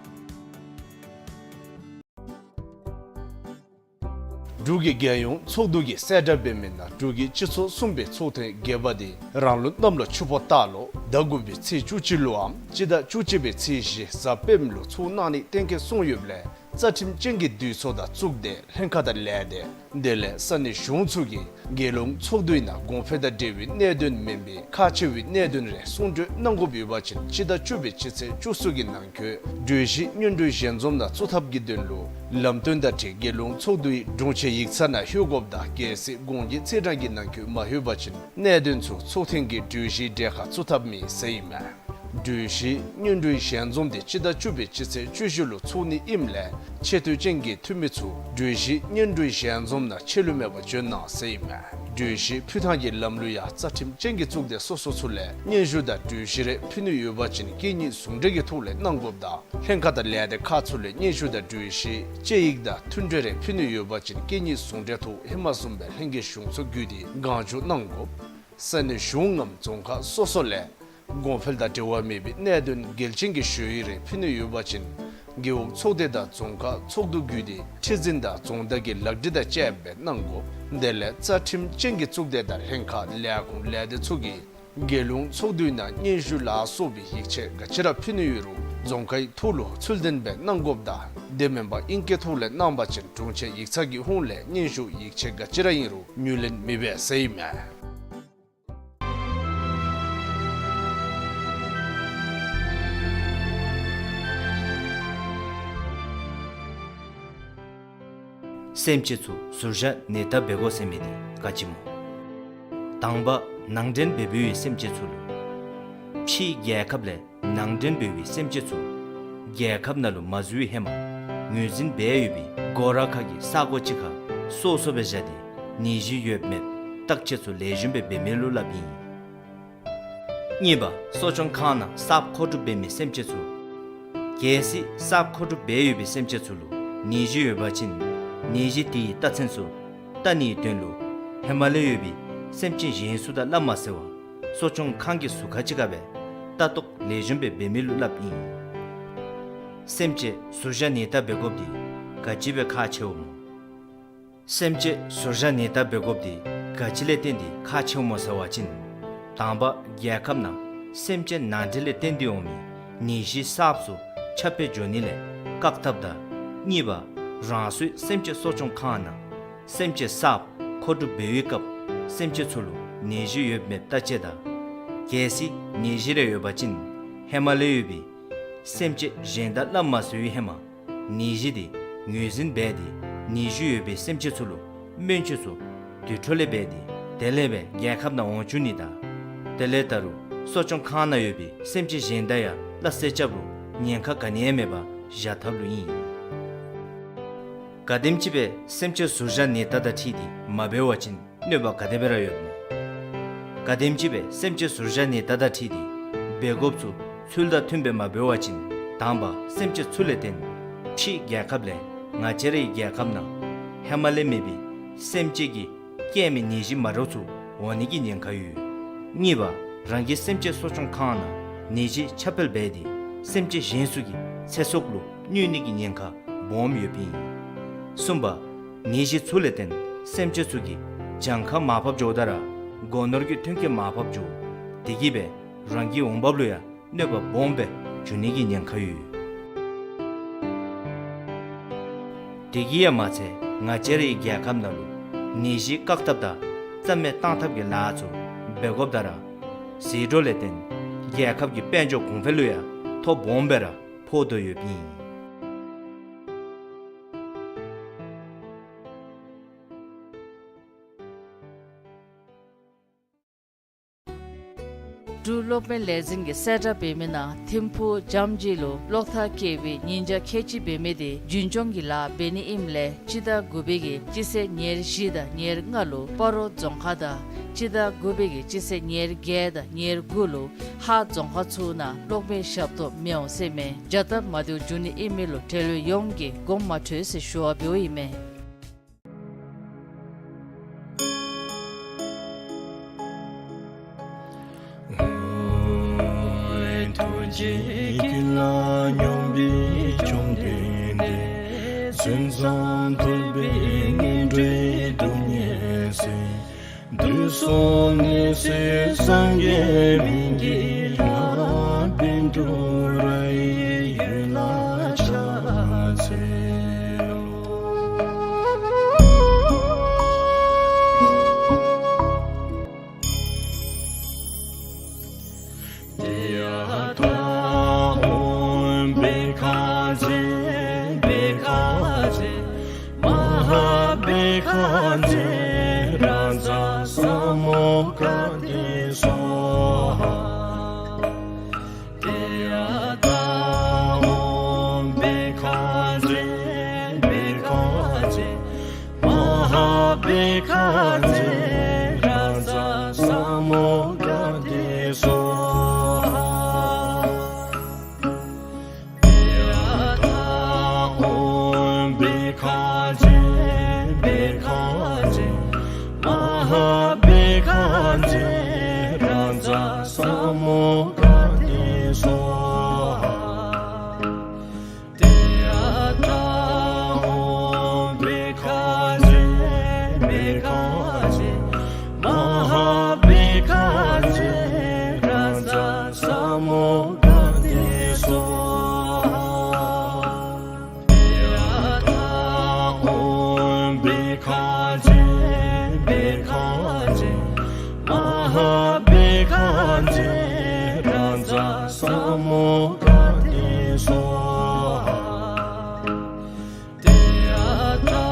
འབྲུག་གི་རྒྱལ་ཡོངས་ཚོགས་འདུ་གིས་གསལ་བསྒྲགས་འབད་མི་ནང་འབྲུག་གི་སྤྱི་ཚོགས་གསུམ་པའི་ཚོགས་ཐེངས་བརྒྱད་པ་འདི་རང་ལུགས་གནམ་ལོ་ཆུ་ཕོ་སྟག་ལོ་ཟླ་དགུ་པའི་ཚེས་བཅུ་གཅིག་ལུའམ་སྤྱི་ཟླ་བཅུ་གཅིག་པའི་ཚེས་བཞི་གཟའ་སྤེནམ་ལུ་ཚོགས་གནང་ནི་གཏན་འཁེལ་སོང་ཡོདཔ་ལས་རྩ་ཁྲིམས་ཅན་གྱི་འདུས་ཚོགས་དང་གཙུག་སྡེ་ལྷན་ཁག་དང་ལས་སྡེ་དེ་ལས་ས་གནས་གཞུང་ཚོགས་ཀྱིས་རྒྱལ་ཡོངས་ཚོགས་འདུའི་ནང་གོང་འཕེལ་དང་འབྲེལ་བའི་གནད་དོན་མེན་པའི་ཁག་ཆེ་བའི་གནད་དོན་རེ་གསུང་གྲོས་གནང་དགོཔ་ཡོད་པ་ཅིན་སྤྱི་ཟླ་བཅུ་པའི་སྤྱི་ཚེས་བཅུ་གསུམ་གྱི་ནང་འཁོད་གྲོས་གཞི་སྙན་སྒྲོན་ཞལ་འཛོམས་ནང་བཙུགས་ཐབས་ཀྱི་དོན་ལུ་ལམ་སྟོན་དང་འཁྲིལ་རྒྱལ་ཡོངས་ཚོགས་འདུའི་དྲུང་ཆེན་ཡིག་ཚང་ནང་ལྷོད་དགོཔ་དང་གལ་སྲིད་དགོངས་ཀྱི་ཚེས་གྲངས་ཀྱི་ནང་འཁོད་མ་ལྷོད་པ་ཅིན་གནད་དོན་ཚུ་ཚོགས་ཐེངས་ཀྱི་གྲོས་གཞིའི་གྲལ་ཁར་བཙུགས་ཐབས་མེད་ཟེར་ཨིན་མས། གྲོས་གཞི་སྙན་སྒྲོན་ཞལ་འཛོམས་དེ་སྤྱི་ཟླ་བཅུ་པའི་སྤྱི་ཚེས་བཅུ་བཞི་ལུ་ཚོགས་ནི་ཨིནམ་ལས་ཆེ་བསྟོད་ཅན་གྱི་འཐུས་མི་ཚུ་གྲོས་གཞི་སྙན་སྒྲོན་ཞལ་འཛོམས་ནང་ཆད་ལུས་མེད་པར་འབྱོན་གནང་ཟེར་ཨིན་མས། གྲོས་གཞི་ཕུལ་ཐངས་ཀྱི་ལམ་ལུགས་ཡང་རྩ་ཁྲིམས་ཅན་གྱི་གཙུག་སྡེ་སོ་སོ་ཚུ་ལས་སྙན་ཞུ་དང་གྲོས་གཞི་རེ་ཕུལ་ནི་ཡོད་པ་ཅིན་སྐད་གཉིས་ཟུང་འབྲེལ་གྱི་ཐོག་ལས་གནང་དགོཔ་དང་ལྷན་ཁག་དང་ལས་སྡེ་ཁག་ཚུ་ལས་སྙན་ཞུ་དང་གྲོས་གཞི་དཔྱད་ཡིག་དང་མཐུན་གྲོས་རེ་ཕུལ་ནི་ཡོད་པ་ཅིན་སྐད་གཉིས་ཟུང་འབྲེལ་ཐོག་ཧེ་མ་བཟུམ་སྦེ་ལྷན་རྒྱས་གཞུང་ཚོགས་བརྒྱུད་དེ་གང་བྱུང་གནང་དགོཔ། ས་གནས་གཞུང་ངམ་རྫོང་ཁག་སོ་སོ་ལས་གོང་འཕེལ་དང་འབྲེལ་བ་མེད་པའི་གནད་དོན་གལ་ཆེན་གྱི་ཞུ་ཡིག་རེ་ཕུལ་ནི་ཡོད་པ་ཅིན་ རྒེད་འོག་ཚོགས་སྡེ་དང་རྫོང་ཁག་ཚོགས་འདུ་བརྒྱུད་དེ་ཁྲི་འཛིན་དང་རྫོང་བདག་གི་ལག་བྲིས་དང་བཅསཔ་སྦེ་གནང་དགོ། དེ་ལས་རྩ་ཁྲིམས་ཅན་གྱི་གཙུག་སྡེ་དང་ལྷན་ཁག་ལས་ཁུངས་ལས་སྡེ་ཚུ་གིས་རྒྱལ་ཡོངས་ཚོགས་འདུའི་ནང་སྙན་ཞུ་ལ་སོགས་པའི་ཡིག་ཆ་ག་ཅི་ར་ཕུལ་ནི་ཡོད་རུང་རྫོང་ཁའི་ཐོག་ལུ་ཚུལ་ལྡན་སྦེ་གནང་དགོཔ་དང་དེ་མེན་པར་ཨིང་སྐད་ཐོག་ལས་གནང་པ་ཅིན་དྲུང་ཆེན་ཡིག་ཚང་གི་ཧོངས་ལས་སྙན་ཞུ་ཡིག་ཆ་ག་ཅི་ར་ཨིན་རུང་ངོས་ལེན་མི་འབད་ཟེར་ཨིན་མས། སེམས་ཅན་ཚུ་ཟུར་བཞག་ནད་བརྟག་འབད་དགོ་ཟེར་མི་འདི་ག་ཅི་སྨོ། དང་པ་ནང་འདྲེན་འབད་འབདཝ་སེམས་ཅན་ཚུ་ལུ། ཕྱིའི་རྒྱལ་ཁབ་ལས་ནང་འདྲེན་འབད་བའི་སེམས་ཅན་ཚུ་རྒྱལ་ཁབ་ནང་ལུ་མ་འཛུལ་བའི་ཧེ་མ་ངོས་འཛིན་འབད་ཡོད་པའི་སྒོ་ར་ཁ་གི་ས་གོ་ཅིག་ཁར་སོ་སོ་སྦེ་བཞག་སྟེ་ནད་གཞི་ཡོད་མེད་བརྟག་དཔྱད་ཚུ་ལེགས་ཤོམ་སྦེ་འབད་མི་ལུ་སླབ་ཨིན། གཉིས་པ་གསོ་སྐྱོང་ཁང་ནང་གསརཔ་མཁོ་སྒྲུབ་འབད་མི་སེམས་ཅན་ཚུ། གལ་སྲིད་གསརཔ་མཁོ་སྒྲུབ་འབད་ཡོད་པའི་སེམས་ཅན་ཚུ་ལུ་ནད་གཞི་ཡོད་པ་ཅིན་ནད་གཞི་དེའི་རྟགས་མཚན་ཚུ་བལྟ་ནིའི་དོན་ལུ་ཧེ་མ་ལས་ཡོད་པའི་སེམས་ཅན་གཞན་ཚུ་དང་སླབ་མ་ཟེར་བར་གསོ་སྐྱོང་ཁང་གི་ཟུར་ཁ་ཅིག་ཁར་སྦེ་ལྟ་རྟོག་ལེགས་ཤོམ་སྦེ་འབད་མི་ལུ་སླབ་ཨིན། སེམས་ཅན་ཟུར་བཞག་ནད་བརྟག་འབད་དགོཔ་འདི་ག་ཅི་སྦེ་ཁག་ཆེཝ་སྨོ། སེམས་ཅན་ཟུར་བཞག་ནད་བརྟག་འབད་དགོཔ་འདི་ག་ཅི་ལས་བརྟེན་ཏེ་ཁག་ཆེཝ་སྨོ་ཟེར་བ་ཅིན། དང་པ་རྒྱལ་ཁབ་ནང་སེམས་ཅན་ནང་འདྲེན་ལས་བརྟེན་ཏེ་འོང་མི་ནད་གཞི་གསརཔ་ཚུ་ཁྱབ་སྤེལ་འགྱོ་ནི་ལས་བཀག་ཐབས་དང་། གཉིས་པ་རང་སོའི་སེམས་ཅན་གསོ་སྐྱོང་ཁང་ནང་སེམས་ཅན་གསརཔ་མཁོ་སྒྲུབ་འབད་བའི་སྐབས་སེམས་ཅན་ཚུ་ལུ་ནད་གཞི་ཡོད་མེད་བརྟག་དཔྱད་དང་། གལ་སྲིད་ནད་གཞི་རེ་ཡོད་པ་ཅིན་ཧེ་མ་ལས་ཡོད་པའི་སེམས་ཅན་གཞན་དང་སླབ་མ་ཟེར་བའི་ཧེ་མ་ནད་གཞི་དེ་ངོས་འཛིན་འབད་དེ་ནད་གཞི་ཡོད་པའི་སེམས་ཅན་ཚུ་ལུ་སྨན་བཅོས་ཚུ་དུས་འཕྲོ་ལས་འབད་དེ་དེ་ལས་སྦེ་རྒྱལ་ཁབ་ནང་འོང་བཅུག་ནི་དང་། དེ་ལས་ད་རུང་གསོ་སྐྱོང་ཁང་ནང་ཡོད་པའི་སེམས་ཅན་གཞན་དང་ཡང་སླ་བསྲེ་རྐྱབ་རུང་ཉེན་ཁ་ག་ནི་ཡང་མེད་པར་བཞག་ཐབས་ལུ་ཨིན། ག་དེམ་ཅིག་སྦེ་སེམས་ཅན་ཟུར་བཞག་ནད་བརྟག་དང་འཁྲིལ་ཏེ་མ་འབད་བ་ཅིན་གནོད་པ་ག་དེ་སྦེ་ར་ཡོདཔ་སྨོ། ག་དེམ་ཅིག་སྦེ་སེམས་ཅན་ཟུར་བཞག་ནད་བརྟག་དང་འཁྲིལ་ཏེ་འབད་དགོཔ་ཚུ་ཚུལ་དང་མཐུནམ་སྦེ་མ་འབད་བ་ཅིན་དང་པ་སེམས་ཅན་ཚུ་ལས་བརྟེན་ཕྱིའི་རྒྱལ་ཁབ་ལས་ང་བཅས་རའི་རྒྱལ་ཁབ་ནང་ཧེ་མ་ལས་མེད་པའི་སེམས་ཅན་གྱིས་བསྐྱེད་མི་ནད་གཞི་མ་འདྲཝ་ཚུ་འོང་ནི་གི་ཉེན་ཁ་ཡོད། གཉིས་པ་རང་གི་སེམས་ཅན་གསོ་སྐྱོང་ཁང་ནང་ནད་གཞི་ཁྱབ་སྤེལ་འབད་དེ་སེམས་ཅན་གཞན་ཚུ་གི་ཚེ་སྲོག་ལུ་གནོད་ནི་གི་ཉེན་ཁ་སྦོམ་ཡོདཔ་ཨིན། གསུམ་པ་ནད་གཞི་ཚུ་ལས་བརྟེན་སེམས་ཅན་ཚུ་གི་གྱངས་ཁ་མར་ཕབ་འགྱོཝ་ད་ར་སྒོ་ནོར་གྱི་ཐོན་སྐྱེད་མར་ཕབ་འགྱོ། དེ་གིས་སྦེ་རང་གི་འོང་འབབ་ལུ་ཡང་གནོད་པ་སྦོམ་སྦེ་འགྱོ་ནི་གི་ཉེན་ཁ་ཡོད། དེ་གིས་ཡང་མ་ཚད་ང་བཅས་རའི་རྒྱལ་ཁབ་ནང་ལུ་ནད་གཞི་བཀག་ཐབས་དང་རྩ་མེད་བཏང་ཐབས་ཀྱི་ལཱ་ཚུ་འབད་དགོཔ་ད་ར་ཟད་འགྲོ་ལས་བརྟེན་རྒྱལ་ཁབ་ཀྱི་དཔལ་འབྱོར་གོང་འཕེལ་ལུ་ཡང་ཐོ་སྦོམ་སྦེ་ར་ཕོག་དོ་ཡོདཔ་ཨིན། འབྲུག་གློག་མེ་ལས་འཛིན་གྱིས་གསལ་བསྒྲགས་འབད་མི་ནང་ཐིམ་ཕུག་འཇམ་དབྱངས་ལུ་གློག་ཐག་བཀལ་བའི་ཉིན་ཆ་ཁལ་གཅིག་འབད་མི་དེ་རྒྱུན་སྐྱོང་གི་ལཱ་འབད་ནི་ཨིནམ་ལས་སྤྱི་ཟླ་དགུ་པའི་གི་སྤྱི་ཚེས་ཉེར་བཞི་དང་ཉེར་ལྔ་ལུ་སྤ་རོ་རྫོང་ཁག་དང་སྤྱི་ཟླ་དགུ་པའི་གི་སྤྱི་ཚེས་ཉེར་བརྒྱད་དང་ཉེར་དགུ་ལུ་ཧཱ་རྫོང་ཁག་ཚུ་ནང་གློག་མེ་ཞབས་ཏོག་མི་འོང་ཟེར་མས། བྱ་སྟབས་མ་བདེཝ་འབྱུང་ནི་ཨིན་མི་ལུ་འབྲེལ་ཡོད་ཡོངས་ཀྱིས་དགོངསམ་མ་ཁྲེལ་ཟེར་ཞུ་བ་འབདཝ་ཨིན་མས། ཐུགས་རྗེ་ཀུན་ལ་སྙོམས་པའི་བཅོམ་ལྡན་འདས། མཚན་བཟང་ཐོས་པའི་མངོན་འདྲེན་སྡུག་བསྔལ་སེལ། དུག་གསུམ་ནད་སེལ་སངས་རྒྱས་སྨན་གྱི་བླ། བཻ་ཌཱུརྱ་ཡི་ཡུལ་ལ་ཕྱག་འཚལ་ལོ། ཏདྱ་ཐཱ། ཨོཾ་བྷཻ་ཥ་ཛྱེ་བྷཻ་ཥ་ཛྱེ་མ་ཧཱ་བྷཻ་ཥ་ཛྱེ་རཱ་ཛ་ས་མུདྒ་ཏེ་སྭཱ་ཧཱ། ཏདྱ་ཐཱ། ཨོཾ་བྷཻ་ཥ་ཛྱེ་བྷཻ་ཥ་ཛྱེ་མ་ཧཱ་བྷཻ་ཥ་ཛྱེ་རཱ་ཛ་ས་མུདྒ་ཏེ་སྭཱ་ཧཱ། ཏདྱ་ཐཱ། ཨོཾ་བྷཻ་ཥ་ཛྱེ་བྷཻ་ཥ་ཛྱེ་མ་ཧཱ་བྷཻ་ཥ་ཛྱེ་རཱ་ཛ་ས་མུདྒ་ཏེ་སྭཱ་ཧཱ། ཏདྱ་ भिक्खवे महाभिक्खवे राजासमूहगणे स्वाहा। याथा ॐ भिक्खवे भिक्खवे महाभिक्खवे राजासमूहगणे स्वाहा। याथा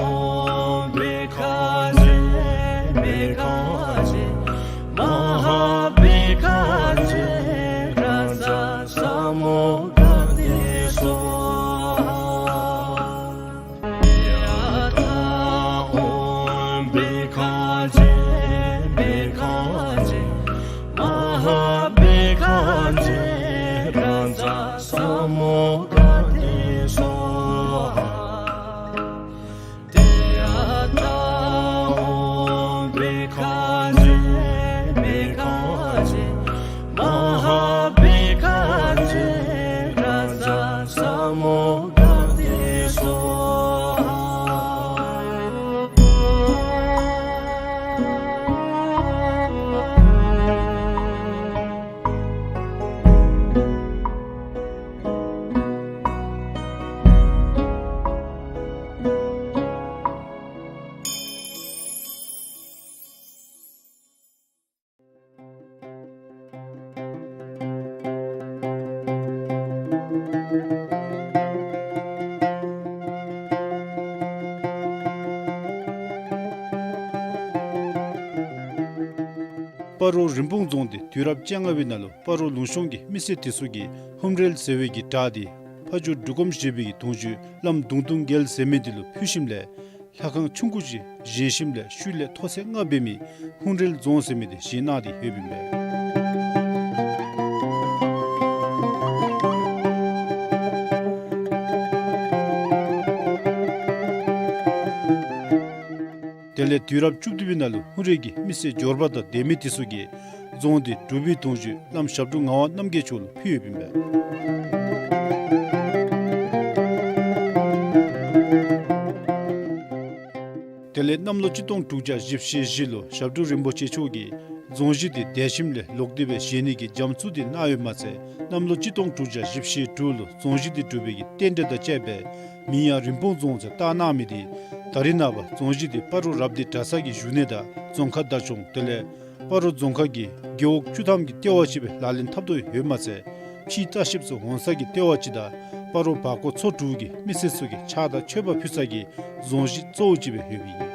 ॐ भिक्खवे भिक्खवे महाभिक्खवे राजासमूहगणे स्वाहा। याथा ॐ भिक्खवे भिक्खवे महाभिक्खवे राजासमूहगणे स्वाहा। याथा ॐ भिक्खवे भिक्खवे महाभिक्खवे राजासमूहगणे स्वाहा। སྤ་རོ་རིན་སྤུངས་རྫོང་འདི་དུས་རབས་བཅོ་ལྔ་པའི་ནང་ལུ་སྤ་རོ་ལུང་གཤོང་གི་མི་སེར་དེ་ཚུ་གིས་ཧཱུྃ་རལ་ཟེར་བའི་གི་བྲག་འདི་ཕ་ཇོ་འབྲུག་སྒོམ་ཞེས་པའི་གི་གདུང་བརྒྱུད་བླམ་གདུང་སྟོང་རྒྱལ་ཟེར་མི་འདི་ལུ་ཕུལ་ཞིནམ་ལས་ལྷ་ཁང་ཆུང་ཀུ་ཅིག་བཞེངས་ཞིནམ་ལས་ཤུལ་ལས་མཐོ་ཚད་ལྔ་འབད་མི་ཧཱུྃ་རལ་རྫོང་ཟེར་མི་འདི་བཞེངས་གནང་སྟེ་ཡོདཔ་ཨིན་པས། དེ་ལས་དུས་རབས་བཅུ་བདུན་པའི་ནང་ལུ་ཧཱུྃ་རལ་གྱི་མི་སེར་འབྱོར་པ་དང་སྡེ་མི་དེ་ཚུ་གིས་རྫོང་འདི་འབྲུག་པའི་གདུང་བརྒྱུད་བླམ་ཞབས་དྲུང་ངག་དབང་རྣམ་རྒྱལ་མཆོག་ལུ་ཕུལ་ཡོདཔ་ཨིན་པས། དེ་ལས་གནམ་ལོ་གཅིག་སྟོང་དྲུག་བརྒྱ་བཞི་བཅུ་ཞེ་བཞི་ལུ་ཞབས་དྲུང་རིན་པོ་ཆེ་མཆོག་གིས་རྫོང་གཞི་འདི་དལ་ཞིང་ལོག་སྟེ་སྦེ་བཞེངས་ནི་གི་རྒྱ་མཚོ་འདི་གནང་ཡོདཔ་མ་ཚད་གནམ་ལོ་གཅིག་སྟོང་དྲུག་བརྒྱ་བཞི་བཅུ་ཞེ་དྲུག་ལུ་རྫོང་གཞི་འདི་སྒྲུབ་པའི་གི་རྟེན་འབྲེལ་དང་བཅས་པའི་མིང་ཡང་རིན་སྤུངས་རྫོང་ཟེར་བཏགས་གནང་མི་འདི་ད་རེས་ནངས་པ་རྫོང་གཞི་འདི་སྤ་རོ་རབ་སྡེ་གྲྭ་ཚང་གི་བཞུགས་གནས་དང་རྫོང་ཁ་བདག་སྐྱོང་དེ་ལས་སྤ་རོ་རྫོང་ཁག་གི་རྒེད་འོག་བཅུ་ཐམ་གྱི་ལྟེ་བ་ཅིག་སྦེ་ལག་ལེན་འཐབ་དོ་ཡོདཔ་མ་ཚད་ཕྱིའི་ལྟ་བཤལཔ་ཚུ་འོང་ས་གི་ལྟེ་བ་ཅིག་དང་སྤ་རོ་བར་སྐོར་ཚོ་དྲུག་གི་མི་སེར་ཚུ་གིས་ཕྱག་དང་མཆོད་པ་ཕུལ་ས་གི་རྫོང་གཞི་གཙོ་བོ་ཅིག་སྦེ་ཡོདཔ་ཨིན།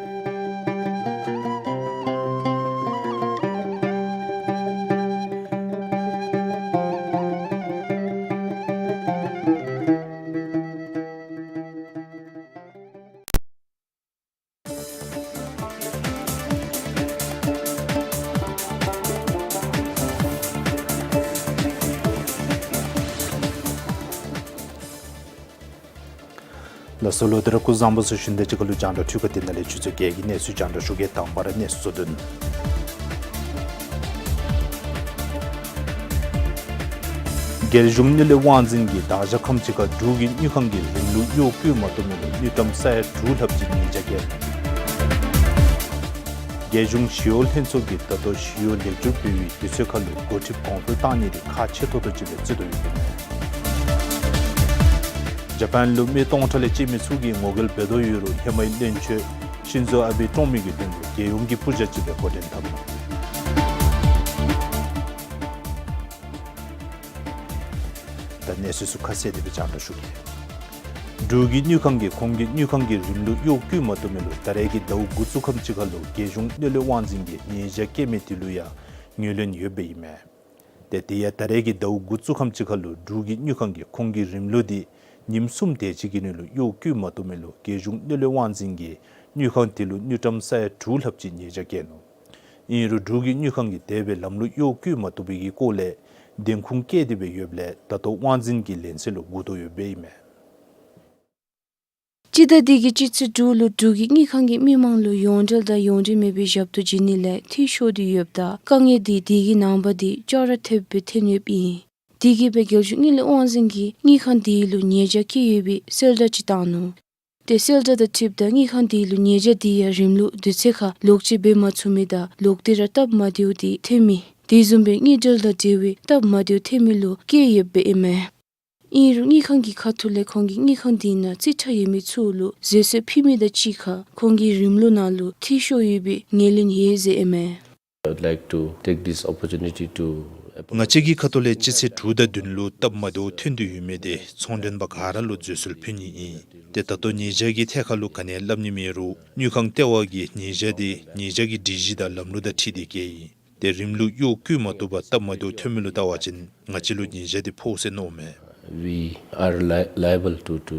ལགས་སོ་ལོ། དེ་ར་སྐུ་གཟུགས་བཟང་པོ་ཚུ་ཞུ་ནི་དང་གཅིག་ཁར་ལུ་རྒྱང་བསྒྲགས་འཕྲུལ་ཁང་འདི་ནང་ལས་ཆུ་ཚོད་བརྒྱད་ཀྱི་གནས་ཚུལ་རྒྱང་བསྒྲགས་ཞུ་གེ། དང་པ་ར་གནས་ཚུལ་གཙོ་དོན། རྒྱལ་གཞུང་དངུལ་ལས་དབང་འཛིན་གྱིས་དྭགས་ཤར་ཁམས་སྤྱི་ཁ་འབྲུག་གི་དངུལ་ཁང་གི་རིམ་ལུགས་གཡོག་བཀོལ་མ་བཏུབ་མི་ལུ་དངུལ་ཀྲམ་ས་ཡ་དྲུག་ལྷགཔ་ཅིག་ཉེས་བྱ་བཀལ། རྒྱལ་གཞུང་ཞི་གཡོག་ལྷན་ཚོགས་ཀྱིས་ད་ལྟོ་ཞི་གཡོག་ལེགས་སྒྱུར་འབད་བའི་དུས་ཚོད་ཁར་ལུ་འགོ་ཁྲིདཔ་གོང་འཕེལ་བཏང་ནི་འདི་ཁག་ཆེ་ཏོག་ཏོ་ཅིག་སྦེ་བརྩི་དོ་ཡོདཔ་ཨིན། ཇ་པཱན་ལུ་མི་སྟོང་ཕྲག་ལས་བཅད་མི་ཚུ་གིས་ངོ་རྒོལ་འབད་དོ་ཡོད་རུང་ཧེ་མའི་བློན་ཆེན་ཤིན་ཛོ་ཨ་བེ་བཀྲོངས་མི་གི་དོན་ལུ་རྒྱལ་ཡོངས་ཀྱི་སྤུར་རྒྱག་ཅིག་སྦེ་འགོ་འདྲེན་འཐབ་ནུག། ད་གནས་ཚུལ་ཚུ་ཁ་གསལ་དེ་སྦེ་རྒྱང་བསྒྲགས་ཞུ་གེ། འབྲུག་གི་དངུལ་ཁང་གིས་ཁོང་གི་དངུལ་ཁང་གི་རིམ་ལུགས་གཡོག་བཀོལ་མ་བཏུབ་མི་ལུ་ད་རེས་ཀྱི་ཟླཝ་དགུ་བཙུགས་ཁམས་ཅིག་ཁར་ལུ་རྒྱལ་གཞུང་དངུལ་ལས་དབང་འཛིན་གྱིས་ཉེས་བྱ་བཀལ་མི་དེ་ལུ་ཡང་ངོས་ལེན་ཡོདཔ་ཨིན་མས། ཏེ་དེ་ཡང་ད་རེས་ཀྱི་ཟླཝ་དགུ་བཙུགས་ཁམས་ཅིག་ཁར་ལུ་འབྲུག་གི་དངུལ་ཁང་གིས་ཁོང་གི་རིམ་ལུགས་འདི་ཉིནམ་གསུམ་དེ་ཅིག་གི་ནང་ལུ་གཡོག་བཀོལ་མ་བཏུབ་མི་ལུ་རྒྱལ་གཞུང་དངུལ་ལས་དབང་འཛིན་གྱིས་དངུལ་ཁང་དེ་ལུ་དངུལ་ཀྲམ་ས་ཡ་དྲུག་ལྷགཔ་ཅིག་ཉེས་བྱ་བཀལ་ནུག། ཨིན་རུང་འབྲུག་གི་དངུལ་ཁང་གིས་དེ་སྦེ་ལམ་ལུགས་གཡོག་བཀོལ་མ་བཏུབ་པའི་གི་སྐོར་ལས་བདེན་ཁུངས་བཀལ་ཏེ་སྦེ་ཡོདཔ་ལས་ད་ལྟོ་དབང་འཛིན་གྱི་ལན་གསལ་ལུ་སྒུག་དོ་ཡོདཔ་ཨིན་མས། སྤྱི་ཟླ་འདི་གི་སྤྱི་ཚེས་དྲུག་ལུ་འབྲུག་གི་དངུལ་ཁང་གིས་མི་མང་ལུ་ཡོངས་འབྲེལ་དང་ཡོངས་འབྲེལ་མེད་པའི་ཞབས་ཏོག་བྱིན་ནི་ལས་འཐུས་ཤོར་ཏེ་ཡོདཔ་ད་དཀའ་ངལ་འདི་དེ་གི་ནངས་པ་འདི་ཅོག་ར་འཐདཔ་སྦེ་ཐོན་ཡོདཔ་ཨིན། དེ་གིས་སྦེ་རྒྱལ་གཞུང་དངུལ་ལས་དབང་འཛིན་གྱིས་དངུལ་ཁང་དེ་ལུ་ཉེས་བྱ་བཀལ་ཡོད་པའི་གསལ་བསྒྲགས་ཅིག་བཏང་ནུག། ཏེ་གསལ་བསྒྲགས་དང་འཁྲིལཝ་ད་དངུལ་ཁང་དེ་ལུ་ཉེས་བྱ་དེ་ཡང་རིམ་ལུགས་དུས་ཚོད་ཁར་ལོག་སྤྱོད་འབད་མ་ཚུགས་མི་དང་ལོག་སྟེ་ར་སྟབས་མ་བདེཝ་དེ་ཐོན་མི་དེ་བཟུམ་སྦེ་དངུལ་འབྲེལ་དང་འབྲེལ་བའི་སྟབས་མ་བདེཝ་ཐོན་མི་ལུ་བཀལ་ཡོདཔ་ཨིན་མས། ཨིན་རུང་དངུལ་ཁང་གི་ཁ་ཐུག་ལས་ཁོང་གིས་དངུལ་ཁང་དེ་ནང་རྩིས་ཁྲ་ཡོད་མི་ཚུ་ལུ་བཟོད་གསོལ་ཕུལ་མི་དང་གཅིག་ཁར་ཁོང་གིས་རིམ་ལུགས་ནང་ལུ་འཐུས་ཤོར་ཡོད་པའི་ངོས་ལེན་ཡོད་ཟེར་ཨིན་མས། I would like to take this opportunity to apologize. ང་བཅས་ཀྱི་ཁ་ཐུག་ལས་སྤྱི་ཚེས་དྲུག་དང་བདུན་ལུ་སྟབས་མ་བདེཝ་ཐོན་དོ་ཡོད་མི་དེ་ཚོང་མགྲོན་པ་ག་ར་ལུ་བཟོད་གསོལ་ཕུལ་ནི་ཨིན། ཏེ་ད་ལྟོ་ཉེས་བྱ་གི་ཐད་ཁར་ལུ་ག་ནི་ཡང་སླབ་ནི་མེད་རུང་དངུལ་ཁང་ལྟེ་བ་གིས་ཉེས་བྱ་དེ་ཉེས་བྱ་གི་སྒྲིག་གཞི་དང་ལམ་ལུགས་དང་འཁྲིལ་ཏེ་བཀལ་ཡི། ཏེ་རིམ་ལུགས་གཡོག་བཀོལ་མ་བཏུབ་པར་སྟབས་མ་བདེཝ་ཐོན་མི་ལུ་བལྟ་བ་ཅིན་ང་བཅས་ལུ་ཉེས་བྱ་དེ་ཕོག་ཟེར་མནོཝ་མས། We are li-, liable to, to,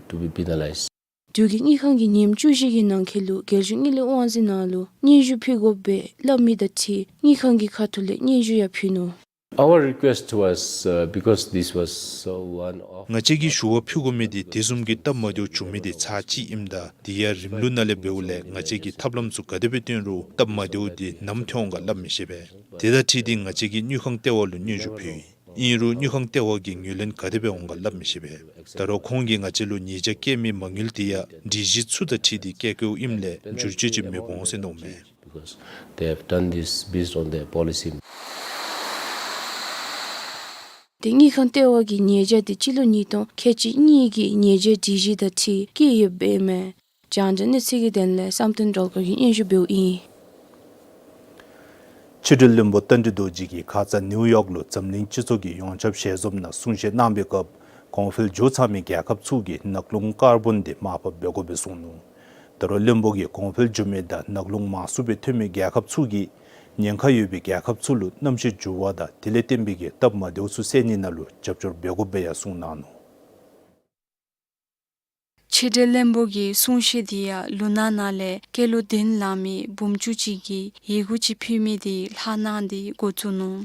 to be penalized. འབྲུག་གི་དངུལ་ཁང་གིས་ཉིནམ་བཅུ་བཞི་གི་ནང་འཁོད་ལུ་རྒྱལ་གཞུང་དངུལ་ལས་དབང་འཛིན་ནང་ལུ་སྙན་ཞུ་ཕུལ་དགོ་པས་སླབ་མི་དང་འཁྲིལ་དངུལ་ཁང་གི་ཁ་ཐུག་ལས་སྙན་ཞུ་ཡང་ཕུལ་ནུག། Our request was, uh, because this was, uh, one of ང་བཅས་ཀྱི་ཞུ་བ་ཕུལ་དགོ་མི་དེ་དེ་བཟུམ་གྱི་སྟབས་མ་བདེཝ་བྱུང་མི་དེ་ཚར་གཅིག་ཨིནམ་ད་དེ་ཡང་རིམ་ལུགས་ནང་ལས་འབདཝ་ལས་ང་བཅས་ཀྱིས་ཐབས་ལམ་ཚུ་ག་དེ་སྦེ་བཏོན་རུང་སྟབས་མ་བདེཝ་དེ་ནམ་ཐོན་འོང་ག་སླབ་མི་ཤེས་པས། དེ་དང་འཁྲིལ་ཏེ་ང་བཅས་ཀྱིས་དངུལ་ཁང་ལྟེ་བ་ལུ་སྙན་ཞུ་ཕུལ་ཡི། ཨིན་རུང་དངུལ་ཁང་ལྟེ་བ་གིས་ངོས་ལེན་ག་དེ་སྦེ་འོང་ག་སླབ་མི་ཤེས་པས། ད་རུང་ཁོང་གིས་ང་བཅས་ལུ་ཉེས་བྱ་བཀལ་མི་མ་དངུལ་དེ་ཡང་སྒྲིག་གཞི་ཚུ་དང་འཁྲིལ་ཏེ་བཀལ་བཀལཝ་ཨིནམ་ལས་འགྱུར་བཅོས་ཅིག་མི་འབྱུང་ཟེར་མནོཝ་མས། Because they have done this based on their policy. ཏེ་དངུལ་ཁང་ལྟེ་བ་གིས་ཉེས་བྱ་དེ་སྤྱི་ལོ་ཉིས་སྟོང་ཁལ་གཅིག་གཉིས་ཀྱི་ཉེས་བྱ་སྒྲིག་གཞི་དང་འཁྲིལ་བཀལ་ཡོདཔ་ཨིན་མས། རྒྱང་བསྒྲགས་གནས་ཚུལ་གྱི་དོན་ལས་བསམ་གཏན་སྒྲོལ་དཀར་གྱིས་སྙན་ཞུ་འབདཝ་ཨིན། ཕྱི་འབྲེལ་བློན་པོ་རྟ་མགྲིན་རྡོ་རྗེ་གིས་ཁ་ཙ་ནིའུ་ཡོག་ལུ་འཛམ་གླིང་སྤྱི་ཚོགས་ཀྱི་ཡོངས་ཁྱབ་ཞལ་འཛོམས་ནང་གསུང་བཤད་གནང་བའི་སྐབས་གོང་འཕེལ་འགྱོ་ཚར་མི་རྒྱལ་ཁབ་ཚུ་གིས་ནག་རླུང་ཀར་བོན་དེ་མར་ཕབ་འབད་དགོ་པའི་གསུངས་ནུག། ད་རུང་བློན་པོ་གིས་གོང་འཕེལ་འགྱོ་མི་དང་ནག་རླུང་མང་སུ་སྦེ་ཐོན་མི་རྒྱལ་ཁབ་ཚུ་གིས་ཉེན་ཁ་ཡོད་པའི་རྒྱལ་ཁབ་ཚུ་ལུ་གནམ་གཤིས་འགྱུར་བ་དང་དེ་ལས་བརྟེན་པའི་གི་སྟབས་མ་བདེཝ་ཚུ་སེལ་ནི་ནང་ལུ་རྒྱབ་སྐྱོར་འབད་དགོ་པའི་ཡང་གསུངས་གནང་ནུག། ཕྱི་འབྲེལ་བློན་པོ་གི་གསུང་བཤད་དེ་ཡང་ལུ་ནག་ནང་ལས་སྐྱེས་ལོ་བདུན་ལང་མི་བུམོ་ཅུང་ཅིག་གིས་ཡི་གུ་ཅིག་ཕུལ་མི་དེ་ལྷག་གནང་སྟེ་འགོ་བཙུགས་ནུག།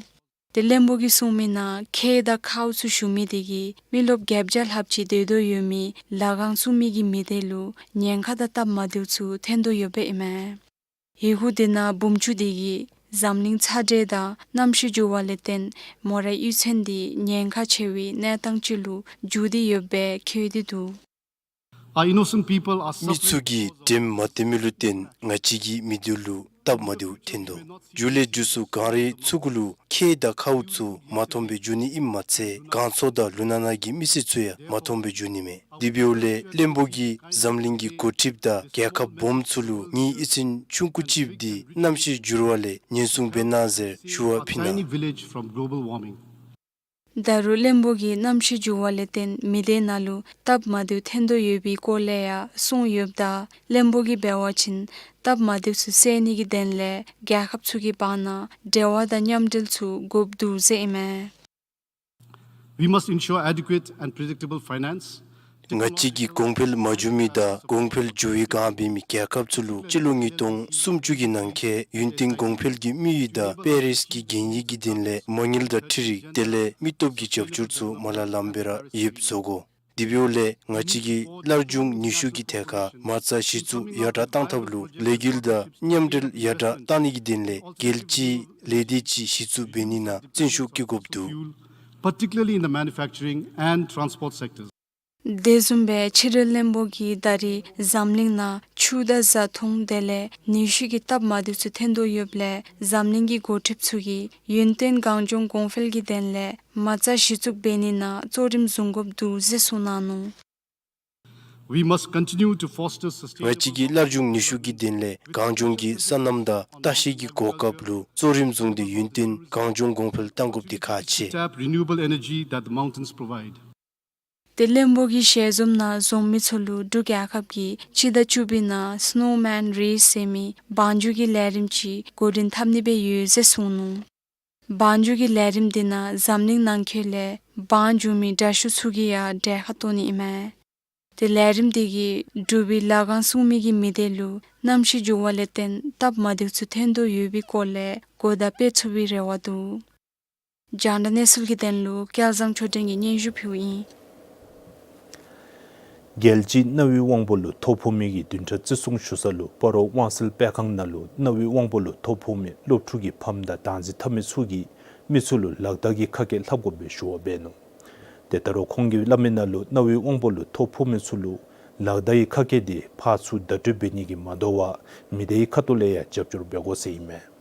ཏེ་བློན་པོ་གིས་གསུངས་མི་ནང་ཁལ་དང་ཁཝ་ཚུ་བཞུ་མི་དེ་གིས་མི་རློབས་བརྒྱད་བརྒྱ་ལྷགཔ་ཅིག་སྡོད་དོ་ཡོད་མི་ལ་ཁང་སྲུང་མི་གི་མི་སྡེ་ལུ་ཉེན་ཁ་དང་སྟབས་མ་བདེཝ་ཚུ་ཐོན་དོ་ཡོདཔ་ཨིན་མས། ཡི་གུ་དེ་ནང་བུམོ་ཅུང་དེ་གིས་འཛམ་གླིང་ཚ་དྲོད་དང་གནམ་གཤིས་འགྱུར་བ་ལས་བརྟེན་མོ་རའི་གཡུས་ཚན་དེ་ཉེན་ཁ་ཆེ་བའི་གནས་སྟངས་ཅིག་ལུ་འགྱུར་ཏེ་ཡོདཔ་སྦེ་བཀོད་དེ་འདུག། Our innocent people are suffering. མི་ཚུ་གིས་དྲནམ་མ་བཏོན་མི་ལུ་བརྟེན་ང་བཅས་ཀྱི་མི་སྡེ་ལུ་སྟབས་མ་བདེཝ་ཐོན་དོ། མཇུག་ལས་མཇུག་སུ་གངས་རི་ཚུ་གུ་ལུ་ཁལ་དང་ཁཝ་ཚུ་མ་མཐོངམ་སྦེ་འགྱོ་ནི་ཨིནམ་མ་ཚད་གངས་མཚོ་དང་ལུ་ནག་ནང་གི་མི་སེར་ཚུ་ཡང་མ་མཐོངམ་སྦེ་འགྱོ་ནི་མས། དེ་འབདཝ་ལས་བློན་པོ་གིས་འཛམ་གླིང་གི་འགོ་ཁྲིདཔ་དང་རྒྱལ་ཁབ་སྦོམ་ཚུ་ལུ་ངེའི་ཨི་ཙུན་ཆུང་ཀུ་ཅིག་འདི་གནམ་གཤིས་འགྱུར་བ་ལས་ཉེན་སྲུང་འབད་གནང་ཟེར་ཞུ་བ་ཕུལ་གནང་། Tiny village from global warming. ད་རུང་བློན་པོ་གིས་གནམ་གཤིས་འགྱུར་བ་ལས་བརྟེན་མི་སྡེ་ནང་ལུ་སྟབས་མ་བདེཝ་ཐོན་དོ་ཡོད་པའི་སྐོར་ལས་ཡང་གསུངས་ཡོདཔ་ད་བློན་པོ་གིས་འབད་བ་ཅིན་སྟབས་མ་བདེཝ་ཚུ་སེལ་ནི་གི་དོན་ལས་རྒྱལ་ཁབ་ཚུ་གི་བར་ན་འབྲེལ་བ་དང་མཉམ་འབྲེལ་ཚུ་དགོཔ་འདུག་ཟེར་ཨིན་མས། We must ensure adequate and predictable finance. ང་བཅས་ཀྱིས་གོང་འཕེལ་མ་འགྱོ་མི་དང་གོང་འཕེལ་འགྱོ་བའི་བསྒང་འབད་མི་རྒྱལ་ཁབ་ཚུ་ལུ་སྤྱི་ལོ་ཉིས་སྟོང་སུམ་ཅུ་གི་ནང་འཁོད་ཡུན་བརྟན་གོང་འཕེལ་གྱི་དམིགས་ཡུལ་དང་པེ་རིས་ཀྱི་གན་ཡིག་གི་དོན་ལས་མ་དངུལ་དང་འཕྲུལ་རིག་དེ་ལས་མི་སྟོབས་ཀྱི་རྒྱབ་སྐྱོར་ཚུ་མ་ལ་ལམ་སྦེ་ར་ཡོདཔ་བཟོ་དགོ། དེ་འབདཝ་ལས་ང་བཅས་ཀྱིས་སླར་འབྱུང་ནུས་ཤུགས་ཀྱི་ཐད་ཁར་མ་རྩ་གཞི་བཙུགས་ཡར་དྲགས་གཏང་ཐབས་ལུ་ལས་འགུལ་དང་མཉམ་འབྲེལ་ཡར་དྲགས་གཏང་ནི་གི་དོན་ལས་རྒྱལ་སྤྱིའི་ལས་སྡེ་ཅིག་གཞི་བཙུགས་འབད་ནི་ནང་བརྩོན་ཤུགས་བསྐྱེད་དགོཔ་འདུག། Particularly in the manufacturing and transport sectors. དེ་བཟུམ་སྦེ་ཕྱི་འབྲེལ་བློན་པོ་གིས་ད་རེས་འཛམ་གླིང་ནང་ཆུ་དང་བཟའ་འཐུང་དེ་ལས་ནུས་ཤུགས་ཀྱི་སྟབས་མ་བདེཝ་ཚུ་ཐོན་དོ་ཡོདཔ་ལས་འཛམ་གླིང་གི་འགོ་ཁྲིདཔ་ཚུ་གིས་ཡུན་བརྟན་གངས་ལྗོངས་གོང་འཕེལ་གྱི་དོན་ལས་མ་རྩ་གཞི་བཙུགས་འབད་ནི་ནང་གཙོ་རིམ་བཟུང་དགོཔ་འདུག་ཟེར་གསུངས་གནང་ནུག། We must continue to foster sustainable ང་བཅས་ཀྱིས་སླར་འབྱུང་ནུས་ཤུགས་ཀྱི་དོན་ལས་གངས་ལྗོངས་ཀྱི་སོ་ནམ་དང་ལྟ་བཤལ་གྱི་གོ་སྐབས་ལུ་གཙོ་རིམ་བཟུང་སྟེ་ཡུན་བརྟན་གངས་ལྗོངས་གོང་འཕེལ་གཏང་དགོཔ་དེ་ཁག་ཆེ། Tap renewable energy that the mountains provide. ཏེ་བློན་པོ་གིས་ཞལ་འཛོམས་ནང་འཛོམས་མི་ཚུ་ལུ་འབྲུག་རྒྱལ་ཁབ་ཀྱིས་སྤྱི་ཟླ་བཅུ་པའི་ནང་Snowman Race ཟེར་མི་བང་རྒྱུག་གི་ལས་རིམ་ཅིག་འགོ་འདྲེན་འཐབ་ནི་སྦེ་ཡོད་ཟེར་གསུངས་ནུག། བང་རྒྱུག་གི་ལས་རིམ་དེ་ནང་འཛམ་གླིང་ནང་འཁོད་ལས་བང་རྒྱུག་མི་དྲག་ཤོས་ཚུ་གིས་ཡང་གྲལ་ཁར་གཏོགས་ནི་ཨིན་མས། ཏེ་ལས་རིམ་དེ་གིས་འབྲུག་པའི་ལ་ཁང་སྲུང་མི་གི་མི་སྡེ་ལུ་གནམ་གཤིས་འགྱུར་བ་ལས་བརྟེན་སྟབས་མ་བདེཝ་ཚུ་ཐོན་དོ་ཡོད་པའི་སྐོར་ལས་གོ་བརྡ་སྤེལ་ཚུགས་པའི་རེ་བ་འདུག། རྒྱང་བསྒྲགས་གནས་ཚུལ་གྱི་དོན་ལུ་སྐལ་བཟང་ཆོས་སྒྲོན་གྱིས་སྙན་ཞུ་ཕུལཝ་ཨིན། རྒྱལ་སྤྱིའི་གནའ་བོའི་དབང་པོ་ལུ་ཐོ་ཕོག་མི་གི་བདུན་ཕྲག་བརྩི་སྲུང་ཞུ་ས་ལུ་སྤ་རོ་དབང་གསལ་སྤེལ་ཁང་ནང་ལུ་གནའ་བོའི་དབང་པོ་ལུ་ཐོ་ཕོག་མི་སློབ་ཕྲུག་གི་ཕམ་དང་བདག་འཛིན་འཐབ་མི་ཚུ་གིས་མི་ཚུ་ལུ་ལག་བརྡ་གི་ཁ་སྐད་ལྷབ་དགོ་པའི་ཞུ་བ་འབད་ནུག། ཏེ་ད་རུང་ཁོང་གིས་སླབ་མི་ནང་ལུ་གནའ་བོའི་དབང་པོ་ལུ་ཐོ་ཕོག་མི་ཚུ་ལུ་ ལག་བརྡའི་ཁ་སྐད་འདི་ཕར་ཚུར་བརྡ་སྤྲོད་འབད་ནི་གིས་མ་དོ་བར་མི་སྡེའི་ཁ་ཐུག་ལས་ཡང་རྒྱབ་སྐྱོར་འབད་དགོ་ཟེར་ཨིན་མས།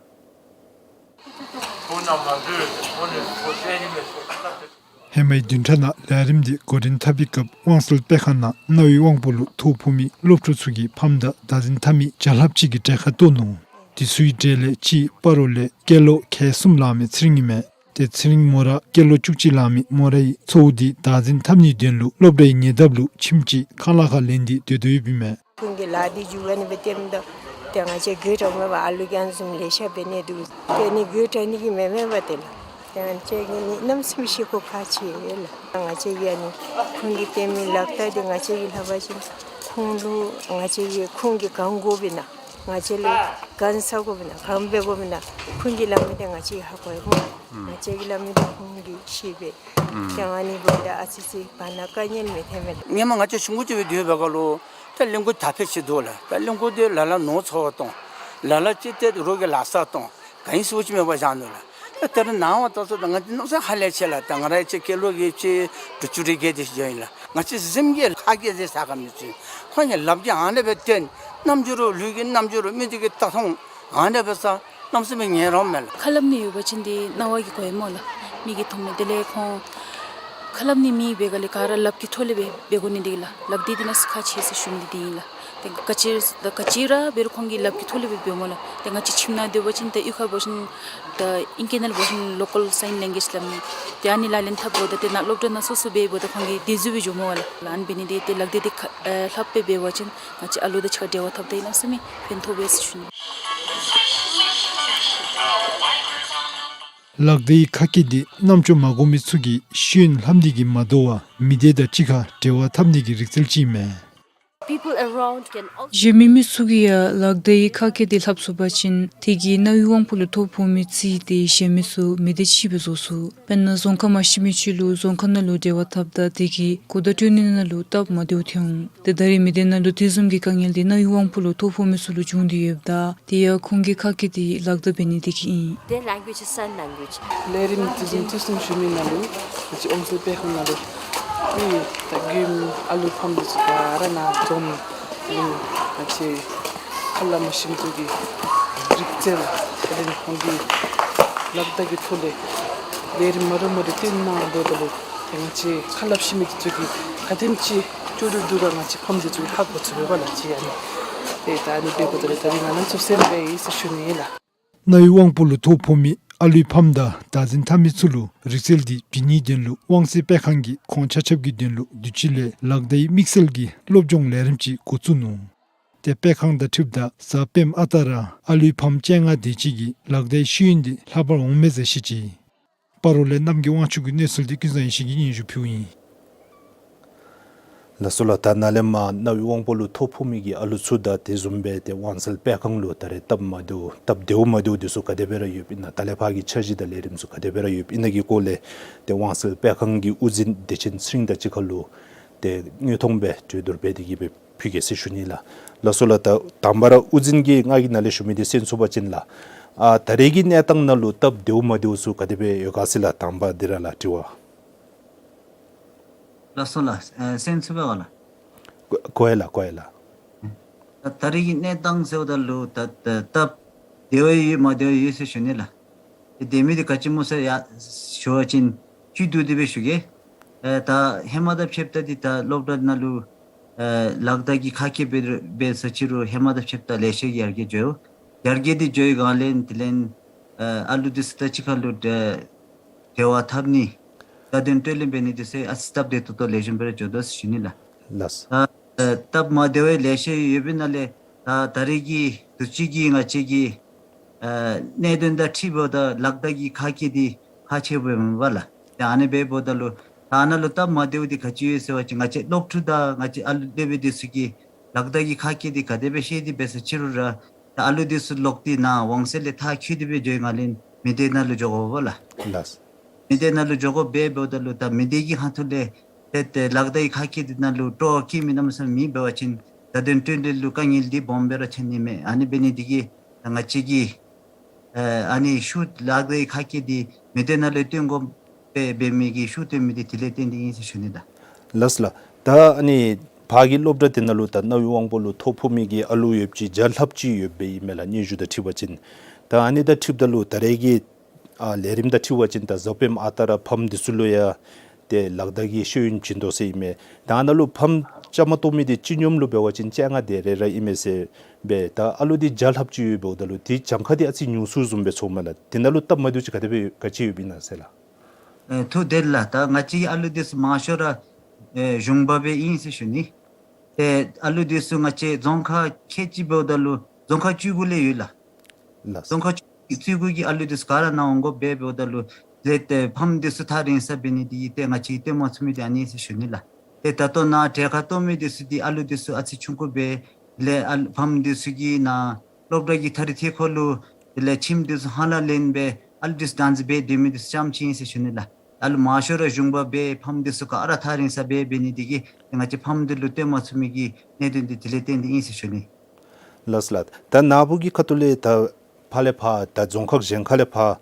ཧེ་མའི་བདུན་ཕྲག་ནང་ལས་རིམ་འདི་འགོ་འདྲེན་འཐབ་པའི་སྐབས་དབང་གསལ་སྤེལ་ཁང་ནང་རྣ་བའི་དབང་པོ་ལུ་ཐོ་ཕོག་མི་སློབ་ཕྲུག་ཚུ་གི་ཕམ་དང་བདག་འཛིན་འཐབ་མི་བརྒྱ་ལྷགཔ་ཅིག་གིས་གྲལ་ཁར་གཏོགས་ནུག། དེ་ཚུའི་གྲས་ལས་གཅིག་སྤ་རོ་ལས་སྐྱེས་ལོ་ཁལ་གསུམ་ལང་མི་ཚེ་རིང་ཨིན་མས། ཏེ་ཚེ་རིང་མོ་ར་སྐྱེས་ལོ་བཅུ་གཅིག་ལང་མི་མོ་རའི་ཚ་བོ་འདི་བདག་འཛིན་འཐབ་ནིའི་དོན་ལུ་སློབ་གྲྭའི་ཉེ་འདབས་ལུ་ཁྱིམ་ཅིག་ཁང་གླ་ཁར་ལེན་ཏེ་སྡོད་དོ་ཡོདཔ་ཨིན་མས། ཁོང་གི་ལཱ་འདི་མཇུག་ཨ་ནི་སྦེ་བཏོནམ་ད་ཏེ་ང་བཅས་གུ་དྲག་མེད་པར་ཨ་ལུ་རྒན་བཟུམ་ལེ་ཤ་འབད་ནི་འདུག། ཏེ་ཨ་ནི་གུ་དྲག་ནི་གི་མེན་མེན་པ་དེ་ལགས། ཏེ་ང་བཅས་ཀྱིས་ནི་གནམ་མེད་ས་མེད་ཤེས་དགོཔ་ཁག་ཆེ་ལགས། ང་བཅས་ཀྱིས་ཨ་ནི་ཁོང་གིས་བཏོན་མི་ལག་བརྡ་འདི་ང་བཅས་ཀྱིས་ལྷབ་པ་ཅིན་ཁོང་ལུ་ང་བཅས་ཀྱིས་ཁོང་གིས་གང་དགོཔ་ཨིན་ན་ང་བཅས་ལུ་གང་ཟ་དགོཔ་ཨིན་ན་གང་འབད་དགོཔ་ཨིན་ན་ཁོང་གིས་སླབ་མི་འདི་ང་བཅས་ཀྱིས་ཧ་གོ་ཡི་སྨོ། ང་བཅས་ཀྱིས་སླབ་མི་འདི་ཁོང་གིས་ཤེས་པས། ཏེ་ཨ་ནི་འབདཝ་ད་ཨ་ཙི་ཙི་བར་ན་དཀའ་ངལ་མི་ཐོན་མས། སྔོན་མ་ང་བཅས་ཆུང་ཀུ་ཅིག་སྦེ་སྡོད་པའི་སྐབས་ལུ་ད་གླིང་གུ་དར་འཕེལ་ཅིག་འདུག་ལགས། ད་གླིང་གུ་འདི་ལ་ལ་ནོར་འཚོ་བར་གཏང་། ལ་ལ་ཅིག་ཏེ་རོགས་ཀྱི་ལཱ་སར་གཏང་། ག་ཨིན་ཟེར་བ་ཅིན་མེད་པར་བཞག་ནུག་ལགས། ད་ད་རེས་ནངས་པ་ད་ཚུ་ད་ང་འདི་མནོ་བསམ་ཧ་ལས་ཆེ་ལགས། ད་ང་རའི་ཅིག་སྐྱེས་ལོ་གི་ཅིག་དྲུག་ཅུ་རེ་བརྒྱད་དེ་ཅིག་ཨིན་ལགས། ང་བཅས་གཟིམ་གྱི་ཁ་སྐད་ཟེར་ས་ག་མི་ཚུ་ཁོང་གི་ལགཔ་གིས་ཨ་ནི་སྦེ་བཏོན། རྣམ་འགྱུར་ལུས་ཀྱི་རྣམ་འགྱུར་མི་འདི་གིས་ད་མཐོང་ཨ་ནི་སྦེ་ས་གནམ་མེད་ས་མེད་ངལ་རངས་མས་ལགས། ཁ་སླབ་ནི་ཡོད་པ་ཅིན་འདི་རྣ་བ་གིས་གོ་ཡི་སྨོ་ལགས། མིག་གིས་མཐོང་མས། དེ་ལས་ཁོང་ཁ་སླབ་ནི་མེད་པའི་སྒང་ལས་ག་ར་ལགཔ་གི་ཐོག་ལས་སྦེ་འབད་དགོ་ནི་འདི་ལགས། ལག་བརྡ་འདི་ནང་ཁག་ཆེ་ཟེར་ཞུ་ནི་འདི་ཨིན་ལགས། ཏེ་ག་ཅི་ག་ཅི་ར་འབད་རུང་ཁོང་གིས་ལགཔ་གི་ཐོག་ལས་སྦེ་འབདཝ་སྨོ་ལགས། ཏེ་ང་བཅས་ཁྱིམ་ནང་སྡོད་པ་ཅིན་ཏེ་གཡུས་ཁར་འབད་ཞིནམ་ད་ཨིང་སྐད་ནང་འབད་ཞིནམ་local sign language སླབ་མི་ཏེ་ཨ་ནི་ལག་ལེན་འཐབ་འབདཝ་ད་ཏེ་ནཱ་སློབ་གྲྭ་ནང་སོ་སོ་འབདཝ་ད་ཁོང་གིས་དེ་བཟུམ་སྦེ་འགྱོཝ་སྨོ་ལགས། ཨ་ནི་འབད་ནི་འདི་ཏེ་ལག་བརྡ་འདི་ཁ་ཨེ་ལྷབ་སྦེ་འབད་བ་ཅིན་ང་བཅས་ཨ་ལུ་དང་གཅིག་ཁར་འབྲེལ་བ་འཐབ་ད་གནམ་མེད་ས་མེད་ཕན་ཐོགས་པས་ཟེར་ཞུ་ནི། ལག་བརྡའི་ཁ་སྐད་འདི་རྣམ་ཅོ་མ་གོ་མི་ཚུ་གིས་ཤེས་ཡོན་ལྷབ་ནི་གིས་མ་དོ་བར་མི་སྡེ་དང་གཅིག་ཁར་འབྲེལ་བ་འཐབ་ནི་གི་རིག་རྩལ་ཅིག་ཨིན་མས། People around can also གཞན་མི་མི་ཚུ་གིས་ཡང་ལག་བརྡའི་ཁ་སྐད་འདི་ལྷབ་ཚུགས་པ་ཅིན་དེ་གིས་རྣ་བའི་དབང་པོ་ལུ་ཐོ་ཕོག་མི་རྩིས་ཏེ་གཞན་མི་ཚུ་མི་སྡེ་ཕྱེ་སྦེ་བཟོ་ཚུགས། དཔེར་ན་རྫོང་ཁ་མ་ཤེས་མི་ཅིག་ལུ་རྫོང་ཁ་ནང་ལུ་འབྲེལ་བ་འཐབ་ད་དེ་གིས་གོ་བརྡ་སྤྲོད་ནི་ནང་ལུ་སྟབས་མ་བདེཝ་ཐོན་འོང་། ཏེ་ད་རེས་མི་སྡེ་ནང་ལུ་དེ་བཟུམ་གྱི་དཀའ་ངལ་འདི་རྣ་བའི་དབང་པོ་ལུ་ཐོ་ཕོག་མི་ཚུ་ལུ་བྱུང་སྟེ་ཡོདཔ་ད་དེ་ཡང་ཁོང་གི་ཁ་སྐད་འདི་ལག་བརྡ་འབད་ནི་དེ་གིས་ཨིན། Their language is sign language. ལས་རིམ་དེ་བཟུམ་ཅིག་གསུང་ཞུ་མི་ནང་ལུ་ང་བཅས་དབང་གསལ་སྤེལ་ཁང་ནང་ལུ་ཨེ་ད་རྒནམ་ཨ་ལུ་ཕམ་འདི་ཚུ་ག་ར་ནཱ་འཛོམས་ལུ་ང་བཅས་ཁ་སླབ་མ་ཤེས་མི་ཚུ་གི་རིག་རྩལ་དེ་ལས་ཁོང་གི་ལག་བརྡ་གི་ཐོག་ལས་ལས་རིམ་མ་འདྲཝ་མ་འདྲཝ་སྟོན་གནང་སྡོདཔ་ད་ལུ་ཏེ་ང་བཅས་ཁ་སླབ་ཤེས་མི་འདི་ཚུ་གིས་ག་དེམ་ཅིག་སྐྱོ་རུང་སྡུག་ག་ང་བཅས་ཕམ་འདི་ཚུ་གིས་ཧ་གོ་ཚུགས་པས་ལགས། ཅིག་ཨ་ནི་ཏེ་ད་ཨ་ནི་འབདཝ་ད་ལུ་ད་རིས་ང་ནཱ་ཚུར་གསན་པའི་ཨིན་ཟེར་ཞུ་ནི་ཨིན་ལགས། རྣ་བའི་དབང་པོ་ལུ་ཐོ་ཕོག་མི་ཨ་ལུའི་ཕམ་དང་བདག་འཛིན་འཐབ་མི་ཚུ་ལུ་རིག་རྩལ་འདི་བྱིན་ནིའི་དོན་ལུ་དབང་གསལ་སྤེལ་ཁང་གིས་ཁོང་ཆ་ཁྱབ་ཀྱི་དོན་ལུ་དུས་ཅི་ལས་ལག་བརྡའི་དམིགས་བསལ་གྱི་སློབ་སྦྱོང་ལས་རིམ་ཅིག་འགོ་བཙུགས་ནུག། ཏེ་སྤེལ་ཁང་དང་འཁྲིལཝ་ད་གཟའ་སྤེནམ་ཨ་རྟག་ར་ཨ་ལུའི་ཕམ་བཅོ་ལྔ་དེ་ཅིག་གིས་ལག་བརྡའི་ཤེས་ཡོན་འདི་ལྷབ་པར་འོང་མས་ཟེར་བཤད་ཅི། སྤ་རོ་ལས་རྣམ་རྒྱལ་དབང་ཕྱུག་གི་གནས་ཚུལ་འདི་ཀུན་བཟང་ཡེ་ཤེས་ཀྱིས་སྙན་ཞུ་ཕུལཝ་ཨིན། ལགས་སོ་ལགས། ད་ནཱ་ལས་མར་རྣ་བའི་དབང་པོ་ལུ་ཐོ་ཕོག་མི་གི་ཨ་ལུ་ཚུ་དང་དེ་བཟུམ་སྦེ་ཏེ་དབང་གསལ་སྤེལ་ཁང་ལུ་ད་རེས་སྟབས་མ་བདེཝ་སྟབས་བདེཝ་མ་བདེཝ་འདི་ཚུ་ག་དེ་སྦེ་ར་ཡོདཔ་ཨིན་ན། ད་ལས་ཕར་གྱི་འཆར་གཞི་དང་ལས་རིམ་ཚུ་ག་དེ་སྦེ་ར་ཡོདཔ་ཨིན་ན་གི་སྐོར་ལས་ཏེ་དབང་གསལ་སྤེལ་ཁང་གི་དབུ་འཛིན་བདེ་ཆེན་ཚེ་རིང་དང་གཅིག་ཁར་ལུ་ཏེ་དངོས་མཐོང་སྦེ་གྲོས་བསྡུར་འབད་དེ་གི་སྦེ་ཕུལ་གེ་ཟེར་ཞུ་ནི་ལགས། ལགས་སོ་ལགས། ད་དང་པ་ར་དབུ་འཛིན་གྱིས་ང་གིས་ནཱ་ལས་ཞུ་མི་འདི་གསན་ཚུགས་པ་ཅིན་ལགས། ཨ་ད་རེས་ཀྱི་གནས་སྟངས་ནང་ལུ་སྟབས་བདེཝ་མ་བདེཝ་ཚུ་ག་དེ་སྦེ་ཡོད་ག་ཟེར་ལགས། དང་པ་འདི་ར་ལགས་དྲི་བ། ལགས་སོ་ལགས། ཨེ་གསན་ཚུགས་པས་ག་ལགས། གོ་གོ་ཡི་ལགས། གོ་ཡི་ལགས། ད་ད་རེས་ཀྱི་གནས་སྟངས་ཟེརཝ་ད་ལུ་ད་ད་སྟབས་བདེཝ་ཡོད་མ་བདེཝ་ཡོད་ཟེར་ཞུ་ནི་ལགས། ཏེ་བདེ་མི་འདི་ག་ཅི་སྨོ་ཟེར་ཡར་ཞུ་བ་ཅིན་བཅུད་བསྡུ་སྟེ་སྦེ་ཞུ་གེ། ཨེ་ད་ཧེ་མ་དང་ཕྱདཔ་ད་འདི་ད་སློབ་གྲྭ་ནང་ལུ་ཨེ་ལག་བརྡ་གི་ཁ་སྐད་འབད་འབད་ས་ཅི་རུང་ཧེ་མ་དང་ཕྱདཔ་ད་ལེ་ཤ་ཡར་རྒྱས་འགྱོ། ཡར་རྒྱས་འདི་འགྱོ་བའི་སྒང་ལས་དེ་ལས་ཨ་ཨ་ལུ་འདི་ཚུ་དང་གཅིག་ཁར་ལུ་འབྲེལ་བ་འཐབ་ནི་བརྡ་དོན་སྤྲོད་ལེན་འབད་ནི་འདི་ཚུ་ཨ་ཙི་སྟབས་བདེ་ཏོག་ཏོ་ལེགས་ཤོམ་སྦེ་ར་འགྱོ་དོ་ཟེར་ཞུ་ནི་ལགས། ལགས། ད་ཨ་སྟབས་མ་བདེ་བའི་ལེ་ཤ་ཡོད་པའི་ནང་ལས་ད་ད་རེས་ཀྱི་དུས་ཅི་གི་ང་བཅས་ཀྱི་ཨ་གནད་དོན་དང་འཁྲིལཝ་ད་ལག་བརྡ་གི་ཁ་སྐད་འདི་ཁག་ཆེཝ་མས་པ་ལགས། ཏེ་ཨ་ནི་འབདཝ་ད་ལུ་ད་ནཱ་ལུ་སྟབས་མ་བདེཝ་འདི་ག་ཅི་ཡོད་ཟེར་བ་ཅིན་ང་བཅས་སློབ་ཕྲུག་དང་ང་བཅས་ཨ་ལུ་སློབ་དཔོན་འདི་ཚུ་གིས་ལག་བརྡ་གི་ཁ་སྐད་འདི་ག་དེ་སྦེ་ཤེས་ཏེ་འབད་ས་ཅི་རུང་ར་ད་ཨ་ལུ་འདི་ཚུ་ལོག་སྟེ་ནཱ་དབང་གསལ་ལས་མཐར་འཁྱོལ་ཏེ་སྦེ་འགྱོ་བའི་སྒང་ལས་མི་སྡེ་ནང་ལུ་འགྱོ་དགོཔ་ལགས། ལགས། མི་སྡེ་ནང་ལུ་འགྱོ་དགོཔ་འབདཝ་ད་ལུ་ད་མི་སྡེ་གི་ཁ་ཐུག་ལས་ཏེ་ཏེ་ལག་བརྡ་གི་ཁ་སྐད་འདི་ནང་ལུ་སྤྲོ་བ་བསྐྱེད་མི་གནམ་མེད་ས་མེད་མེད་འབད་བ་ཅིན་བརྡ་དོན་སྤྲོད་ལེན་ལུ་དཀའ་ངལ་འདི་སྦོམ་སྦེ་ར་ཆགས་ནི་མས། ཨ་ནི་འབད་ནི་འདི་གིས་ད་ང་བཅས་ཀྱིས་ཨ་ཨ་ནི་ཤུགས་ལག་བརྡའི་ཁ་སྐད་འདི་མི་སྡེ་ནང་ལུ་སྟོན་དགོཔ་སྦེ་འབད་མི་གི་ཤུགས་བཏོན་མི་འདི་དེ་ལས་བརྟེན་ཏེ་ཨིན་ཟེར་ཞུ་ནི་ད། ལགས་ལགས། ད་ཨ་ནི་ ཕར་གྱི་སློབ་གྲྭ་དེ་ནང་ལུ་ད་རྣ་བའི་དབང་པོ་ལུ་ཐོ་ཕོག་མི་གི་ཨ་ལུ་ཡོདཔ་ཅིག་བརྒྱ་ལྷགཔ་ཅིག་ཡོདཔ་སྦེ་ཨིན་མས་ལགས། སྙན་ཞུ་དང་འཁྲིལ་བ་ཅིན། ད་ཨ་ནི་དང་འཁྲིལཝ་ད་ལུ་ད་རེས་ཀྱི་ཨ་ལས་རིམ་དང་འཁྲིལ་བ་ཅིན་ད་གཟའ་སྤེནམ་ཨ་རྟག་ར་ཕམ་འདི་ཚུ་ལུ་ཡང་ཏེ་ལག་བརྡ་གི་ཤེས་ཡོན་བྱིན་དོ་ཟེར་ཨིན་མས། ད་ཨ་ནཱ་ལུ་ཕམ་བཅའ་མར་གཏོགས་མི་འདི་སྤྱི་སྙོམས་ལུ་འབད་བ་ཅིན་བཅོ་ལྔ་དེ་རེ་རེ་ཨིན་མས་ཟེར་སྦེ། ད་ཨ་ལུ་འདི་བརྒྱ་ལྷགཔ་ཅིག་ཡོདཔ་འབདཝ་ད་ལུ་དེ་གྱངས་ཁ་འདི་ཨ་ཙི་ཉུང་སུ་བཟུམ་སྦེ་ཚོརཝ་མས་ལགས། དེ་ནང་ལུ་སྟབས་མ་བདེཝ་ཅིག་ག་དེ་སྦེ་ག་ཅི་ཡོདཔ་ཨིན་ན་ཟེར་ལགས། ཨེ་ཐུགས་བདེ་ལགས། ད་ང་བཅས་ཀྱི་ཨ་ལུ་འདི་ཚུ་མང་ཤོས་ར་ཨེ་གཞུང་པ་སྦེ་ཨིན་ཟེར་ཞུ་ནི། ཏེ་ཨ་ལུ་འདི་ཚུ་ང་བཅས་རྫོང་ཁག་ཁལ་གཅིག་འབདཝ་ད་ལུ་རྫོང་ཁག་བཅུ་དགུ་ལས་ཡོད་ལགས། ལགས། རྫོང་ཁག་བཅུ་དགུ་གི་ཨ་ལུ་འདི་ཚུ་ག་ར་ནཱ་འོང་དགོཔ་སྦེ་འབདཝ་ད་ལུ་ལས་ཏེ་ཕམ་འདི་ཚུ་ཐག་རིང་ས་འབད་ནི་འདི་གིས་ཏེ་ང་བཅས་ཀྱིས་སྟོན་མ་ཚུགས་མི་འདི་ཨ་ནི་ཨིན་ཟེར་ཞུ་ནི་ལགས། ཏེ་ད་ལྟོ་ནཱ་གྲལ་ཁར་གཏོགས་མི་འདི་ཚུ་འདི་ཨ་ལུ་འདི་ཚུ་ཨ་ཙི་ཆུང་ཀུ་སྦེ་ལས་ཨ་ཕམ་འདི་ཚུ་གིས་ནཱ་སློབ་གྲྭ་གི་ཐ་རི་ཐེ་ཁོ་ལུ་དེ་ལས་ཁྱིམ་འདི་ཚུ་ཧ་ལམ་ལེན་སྦེ་ཨ་ལུ་འདི་ཚུ་བདག་འཛིན་འབད་སྡོད་མི་འདི་ཚུ་རྐྱངམ་ཅིག་ཨིན་ཟེར་ཞུ་ནི་ལགས། ཨ་ལུ་མང་ཤོས་ར་གཞུང་པ་སྦེ་ཕམ་འདི་ཚུ་ག་ར་ཐག་རིང་ས་སྦེ་འབད་ནི་འདི་གིས་ང་བཅས་ཕམ་འདི་ལུ་སྟོན་མ་ཚུགས་མི་གི་གནད་དོན་འདི་དེ་ལས་བརྟེན་ཏེ་ཨིན་ཟེར་ཞུ་ནི། ལགས་ལགས། ད་ནཱ་བུ་གི་ཁ་ཐུག་ལས་ད་ཕར་ལས་ཕར་ད་རྫོང་ཁག་གཞན་ཁ་ལས་ཕར་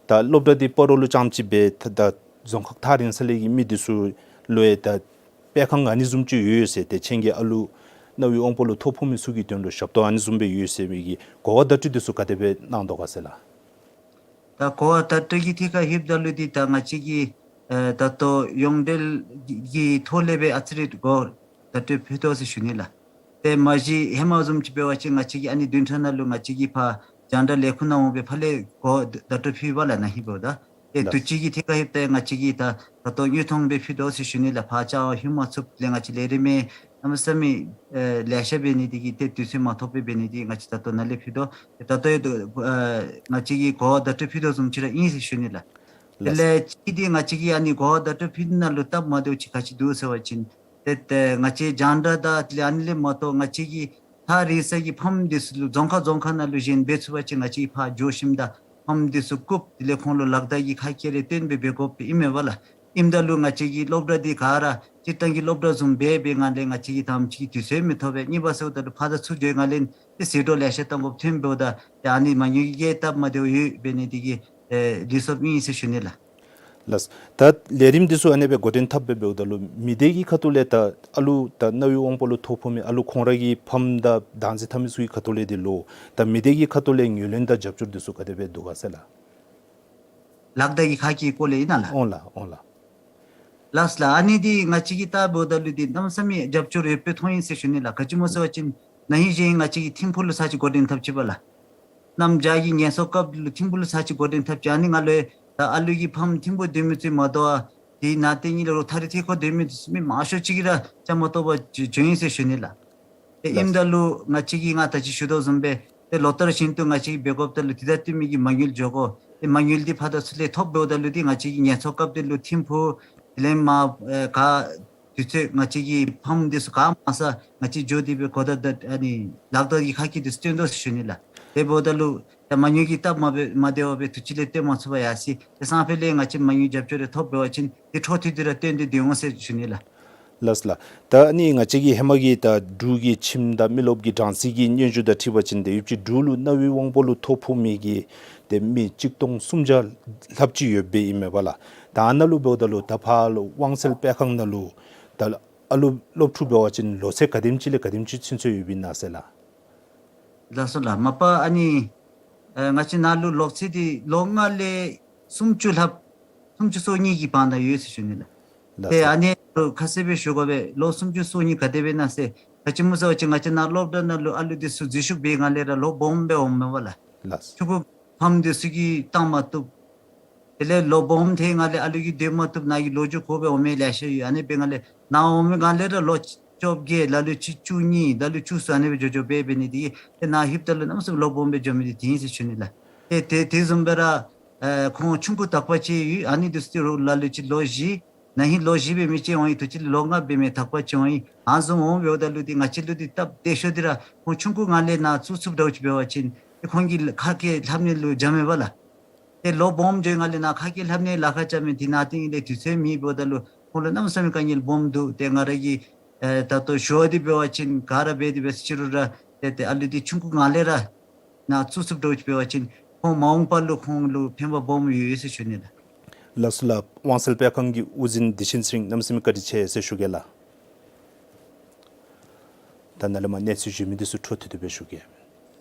ད་སློབ་གྲྭ་འདི་སྤ་རོ་ལུ་རྐྱངམ་ཅིག་སྦེ་ད་ད་རྫོང་ཁག་ཐག་རིང་ས་ལས་ཀྱི་མི་འདི་ཚུ་ལུ་ཡང་ད་སྤེལ་ཁང་ཨ་ནི་བཟུམ་ཅིག་ཡོད་ཟེར། ཏེ་ཁྱེད་ཀྱི་ཨ་ལུ་རྣ་བའི་དབང་པོ་ལུ་ཐོ་ཕོག་མི་ཚུ་གི་དོན་ལུ་ཞབས་ཏོག་ཨ་ནི་བཟུམ་སྦེ་ཡོད་ཟེར་མི་གི་གོ་བ་བརྡ་སྤྲོད་འདི་ཚུ་ག་དེ་སྦེ་གནང་དོ་ག་ཟེར་ལགས། ད་གོ་བ་བརྡ་སྤྲོད་ཀྱི་ཐད་ཁར་ལྷོདཔ་ད་ལུ་འདི་ད་ང་བཅས་ཀྱིས་ཨེ་ད་ལྟོ་ཡོངས་འབྲེལ་གྱི་ཐོག་ལས་སྦེ་ཨ་ཙི་རེ་གོ་བརྡ་སྤྲོད་ཕུལ་དོ་ཟེར་ཞུ་ནི་ལགས། ཏེ་མ་གཞི་ཧེ་མ་བཟུམ་ཅིག་འབད་བ་ཅིན་ང་བཅས་ཀྱིས་ཨ་ནི་བདུན་ཕྲག་ནང་ལུ་ང་བཅས་ཀྱིས་ཕར་རྒྱང་བསྒྲགས་ལས་ཁུངས་ནང་འོང་སྦེ་ཕར་ལས་གོ་བརྡ་སྤྲོད་ཕུལ་བ་ལགས་ནཱ་ཧིང་འབདཝ་ད། ཏེ་དུས་ཅི་གི་ཐད་ཁར་ལྷོདཔ་ད་ང་བཅས་ཀྱིས་ད་ད་ལྟོ་དངོས་མཐོང་སྦེ་ཕུལ་དོ་ཟེར་ཞུ་ནི་ལགས། ཕར་བཅར་བར་ལྷོད་མ་ཚུགསཔ་ལས་ང་བཅས་ལས་རིམ་མི་གནམ་མེད་ས་མེད་ཨེ་ལེ་ཤ་འབད་ནི་འདི་གིས་ཏེ་དུས་ཚོད་མ་ཐོབ་པས། འབད་ནི་འདི་ང་བཅས་ད་ལྟོ་ནཱ་ལས་ཕུལ་དོ། ཏེ་ད་ལྟོ་ཡང་ཨེ་ང་བཅས་ཀྱིས་གོ་བ་བརྡ་སྤྲོད་ཕུལ་དོ་བཟུམ་ཅིག་ར་ཨིན་ཟེར་ཞུ་ནི་ལགས། དེ་ལགས། ལས་གཅིག་འདི་ང་བཅས་ཀྱིས་ཨ་ནི་གོ་བ་བརྡ་སྤྲོད་ཕུལ་ནི་ནང་ལུ་སྟབས་མ་བདེཝ་ཅིག་ག་ཅི་འདུག་ཟེར་བ་ཅིན་ཏེ་ཏེ་ང་བཅས་རྒྱང་བསྒྲགས་དང་དེ་ལས་ཨ་ནི་ལས་མ་གཏོགས་ང་བཅས་ཀྱིས་ཐག་རིང་ས་གི་ཕམ་འདི་ཚུ་ལུ་རྫོང་ཁག་རྫོང་ཁག་ནང་ལུ་གཞན་འབད་ཚུགས་པ་ཅིན་ང་བཅས་ཀྱིས་ཕར་འགྱོ་ཞིནམ་ད་ཕམ་འདི་ཚུ་བཀུག། དེ་ལས་ཁོང་ལུ་ལག་བརྡ་གི་ཁ་སྐད་རེ་སྟོན་སྦེ་འབད་དགོཔ་ཨིན་མས་པ་ལགས། ཨིནམ་ད་ལུ་ང་བཅས་ཀྱི་སློབ་གྲྭ་འདི་ག་ར་སྤྱིར་བཏང་གི་སློབ་གྲྭ་བཟུམ་སྦེ་འབད་བའི་ངང་ལས་ང་བཅས་ཀྱིས་དང་པ་ཅིག་དུས་ཚོད་མི་ཐོབ་པས། གཉིས་པ་ཟེརཝ་ད་ལུ་ཕར་དང་ཚུར་འགྱོ་བའི་ངང་ལས་ཏེ་ཟད་འགྲོ་ལེ་ཤ་བཏང་དགོཔ་ཐོནམ་འབདཝ་ད་ཏེ་ཨ་ནི་མ་དངུལ་གྱི་སྟབས་མ་བདེཝ་ཡོད། འབད་ནི་འདི་གིས་ཨེ་ལུས་སོཔ་ཨིན་ཟེར་ཞུ་ནི་ལགས། ལགས། ད་ལས་རིམ་འདི་ཚུ་ཨ་ནེ་སྦེ་འགོ་འདྲེན་འཐབ་སྦེ་འབདཝ་ད་ལུ་མི་སྡེ་གི་ཁ་ཐུག་ལས་ད་ཨ་ལུ་ད་རྣ་བའི་དབང་པོ་ལུ་ཐོ་ཕོག་མི་ཨ་ལུ་ཁོང་ར་གི་ཕམ་དང་བདག་འཛིན་འཐབ་མི་ཚུ་གི་ཁ་ཐུག་ལས་འདི་ལུ་ད་མི་སྡེ་གི་ཁ་ཐུག་ལས་ངོས་ལེན་དང་རྒྱབ་སྐྱོར་འདི་ཚུ་ག་དེ་སྦེ་འདུག་ག་ཟེར་ལགས། ལག་བརྡ་གི་ཁ་སྐད་སྐོར་ལས་ཨིན་ན་ལགས། འོང་ལགས། འོང་ལགས། ལགས་ལགས། ཨ་ནི་འདི་ང་བཅས་ཀྱིས་བལྟཝ་ད་ལུ་འདི་གནམ་མེད་ས་མེད་རྒྱབ་སྐྱོར་ཡོདཔ་སྦེ་མཐོང་ཡི་ཟེར་ཞུ་ནི་ལགས། ག་ཅི་སྨོ་ཟེར་བ་ཅིན་ན་ཧིང་གཞེས་ཧིང་ང་བཅས་ཀྱིས་ཐིམ་ཕུག་ལུ་ཚར་གཅིག་འགོ་འདྲེན་འཐབ་ཅི་པ་ལགས། གནམ་བྱཱར་གྱི་ངལ་གསོ་སྐབས་ལུ་ཐིམ་ཕུག་ལུ་ཚར་གཅིག་འགོ་འདྲེན་འཐབ་ཅི། ཨ་ནི་ནང་ལུ་ད་ཨ་ལུ་གི་ཕམ་ཐིམ་ཕུག་སྡོད་མི་ཚུ་མ་དོ་བར་དེ་ནང་ཏེ་ཨ་ནི་ལས་རོགས་ཐ་རི་ཐེ་ཁོ་སྡོད་མི་ཚུ་མི་མང་ཤོས་ཅིག་ར་བཅའ་མར་གཏོགས་པར་བྱོན་ཡི་ཟེར་ཞུ་ནི་ལགས། ཏེ་ལགས། ཨིནམ་ད་ལུ་ང་བཅས་ཀྱིས་ང་ད་ཅི་ཞུ་དོ་བཟུམ་སྦེ་ཏེ་ལོ་ལྟར་བཞིན་དུ་ང་བཅས་ཀྱིས་འབད་དགོཔ་ད་ལུ་དེ་དང་བསྟུན་མི་གི་མ་དངུལ་འགྱོ་དགོ། ཏེ་མ་དངུལ་འདི་ཕར་དང་ཚུར་ལས་ཐོབ་འབདཝ་ད་ལུ་འདི་ང་བཅས་ཀྱིས་ངལ་གསོ་སྐབས་འདི་ལུ་ཐིམ་ཕུག་དེ་ལས་མར་ཨེ་ག་དུས་ཚོད་ང་བཅས་ཀྱི་ཕམ་འདི་ཚུ་ག་མང་ས་ང་བཅས་འགྱོ་སྟེ་སྦེ་གོ་བརྡ་ད་ཨ་ནི་ལག་བརྡ་གི་ཁ་སྐད་འདི་ཚུ་སྟོན་དོ་ཟེར་ཞུ་ནི་ལགས། དེ་འབདཝ་ད་ལུ་ད་མ་དངུལ་གྱི་སྟབས་མ་བདེཝ་སྦེ་དུས་ཅི་ལས་སྟོན་མ་ཚུགས་པར་ཡར་སོ་ཡི། ཏེ་སང་ཕོད་ལས་ང་བཅས་མ་དངུལ་རྒྱབ་སྐྱོར་རེ་ཐོབ་འབད་བ་ཅིན་ཏེ་འཕྲོ་མཐུད་དེ་ར་སྟོན་ཏེ་སྡོད་འོང་ཟེར་ཞུ་ནི་ལགས། ལགས་ལགས། ད་ཨ་ནི་ང་བཅས་ཀྱི་ཧེ་མ་གི་ད་འབྲུག་གི་ཁྱིམ་དང་མི་རློབས་ཀྱི་གྲངས་རྩིས་ཀྱི་སྙན་ཞུ་དང་འཁྲིལ་བ་ཅིན་ཏེ་ཡུདཔ་ཅིག་འབྲུག་ལུ་རྣ་བའི་དབང་པོ་ལུ་ཐོ་ཕོག་མི་གི་ཏེ་མི་གཅིག་སྟོང་སུམ་བརྒྱ་ལྷགཔ་ཅིག་ཡོདཔ་སྦེ་ཨིན་མས་པ་ལགས། ད་ཨ་ནཱ་ལུ་འབདཝ་ད་ལུ་ད་ཕར་ལུ་དབང་གསལ་སྤེལ་ཁང་ནང་ལུ་ད་ཨ་ལུ་སློབ་ཕྲུག་འབད་བ་ཅིན་ལོ་ཚད་ག་དེམ་ཅིག་ལས་ག་དེམ་ཅིག་ཚུན་ཚོད་ཡོདཔ་ཨིན་ན་ཟེར་ལགས། ལགས་སོ་ལགས། མ་པ་ཨ་ནི་ཨེ་ང་བཅས་ནཱ་ལུ་ལོ་ཚད་འདི་ལོ་ལྔ་ལས་སུམ་ཅུ་ལྷགཔ་སུམ་ཅུ་སོ་གཉིས་ཀྱི་བར་ན་ཡོད་ཟེར་ཞུ་ནི་ལགས། ལགས་ཏེ་སོ། ཨ་ནི་ཁ་གསལ་སྦེ་ཞུ་དགོ་པས། ལོ་སུམ་ཅུ་སོ་གཉིས་ག་དེ་སྦེ་ཨིན་ན་ཟེར། ག་ཅི་སྨོ་ཟེར་བ་ཅིན་ང་བཅས་ནཱ་སློབ་གྲྭ་ནང་ལུ་ཨ་ལུ་འདི་ཚུ་འཛུལ་ཞུགས་འབད་བའི་སྒང་ལས་ར་ལོ་སྦོམ་སྦེ་འོངམ་མས་པ་ལགས། ལགས་སོ། ཆུང་ཀུ་ཕམ་འདི་ཚུ་གིས་བཏང་མ་བཏུབ། དེ་ལས་ལོ་སྦོམ་ཐལ་ང་ལས་ཨ་ལུ་གིས་སྡོད་མ་བཏུབ་ནཱ་གི་ལོ་རྒྱུས་གོ་སྦེ་འོང་མི་ལེ་ཤ་ཡོད། ཨ་ནི་འབད་བའི་སྒང་ལས་ནཱ་འོང་མི་སྒང་ལས་ར་ལོ་བཅོ་བརྒྱད་ལ་ལུ་ཅིག་བཅུ་གཉིས་ལ་ལུ་བཅུ་གསུམ་ཨ་ནི་སྦེ་འགྱོ་འགྱོ་སྦེ་འབད་ནི་འདི་གིས་ཏེ་ནཱ་ལྷོདཔ་ད་ལུ་གནམ་མེད་ས་མེད་ལོ་སྦོམ་སྦེ་འགྱོ་མི་འདི་དེ་ཨིན་ཟེར་ཞུ་ནི་ལགས། ཏེ་ཏེ་དེ་བཟུམ་སྦེ་ར་ཨེ་ཁོང་ཆུང་ཀུ་དག་པ་ཅིག་ཡོད། ཨ་ནི་འདི་ཚུ་ཏེ་རོགས་ལ་ལུ་ཅིག་ལོ་བཞི་ན་ཧིང་ལོ་བཞི་སྦེ་མི་ཅིག་འོང་ཡི། དུས་ཅི་ལོ་ལྔ་སྦེ་མི་དག་པ་ཅིག་འོང་ཡི། ཨ་ནི་བཟུམ་འོང་འབདཝ་ད་ལུ་འདི་ང་བཅས་ལུ་འདི་སྟབས་བདེ་ཤོས་འདི་ར་ཁོང་ཆུང་ཀུ་སྒང་ལས་ནཱ་བཙུགས་ཚུགསཔ་འདྲཝ་ཅིག་འབད་བ་ཅིན་ཏེ་ཁོང་གི་ཁ་སྐད་ལྷབ་ནི་ལུ་འཇམ་མས་པ་ལགས། ཏེ་ལོ་སྦོམ་འགྱོ་བའི་སྒང་ལས་ནཱ་ཁ་སྐད་ལྷབ་ནི་ལཱ་ཁག་རྐྱབ་མི་འདི་ནང་ཏིང་ལས་དུས་ཚོད་མེད་འབདཝ་ད་ལུ་ཁོང་ལུ་གནམ་མེད་ས་མེད་དཀའ་ངལ་སྦོམ་འདུག། ཏེ་ང་ར་གིས་ཨེ་ད་ལྟོ་ཞུ་བ་འདི་འབད་བ་ཅིན་ག་ར་འབད་དེ་འབད་ཟེར་ཅི་རུང་ར་ཏེ་ཏེ་ཨ་ལུ་འདི་ཆུང་ཀུ་སྒང་ལས་ར་ནཱ་བཙུགས་ཚུགསཔ་འདྲཝ་ཅིག་འབད་བ་ཅིན་ཁོང་མ་འོངས་པ་ལུ་ཁོང་ལུ་ཕན་པ་སྦོམ་ཡོད་ཟེར་ཞུ་ནི་ལགས། ལགས་སོ་ལགས། དབང་གསལ་སྤེལ་ཁང་གི་དབུ་འཛིན་བདེ་ཆེན་ཚེ་རིང་གནམ་མེད་ས་མེད་བཀའ་དྲིན་ཆེ་ཟེར་ཞུ་གེ་ལགས། ད་ནཱ་ལས་མར་གནས་ཚུལ་གཞན་མི་འདི་ཚུ་འཕྲོ་མཐུད་དེ་སྦེ་ཞུ་གེ།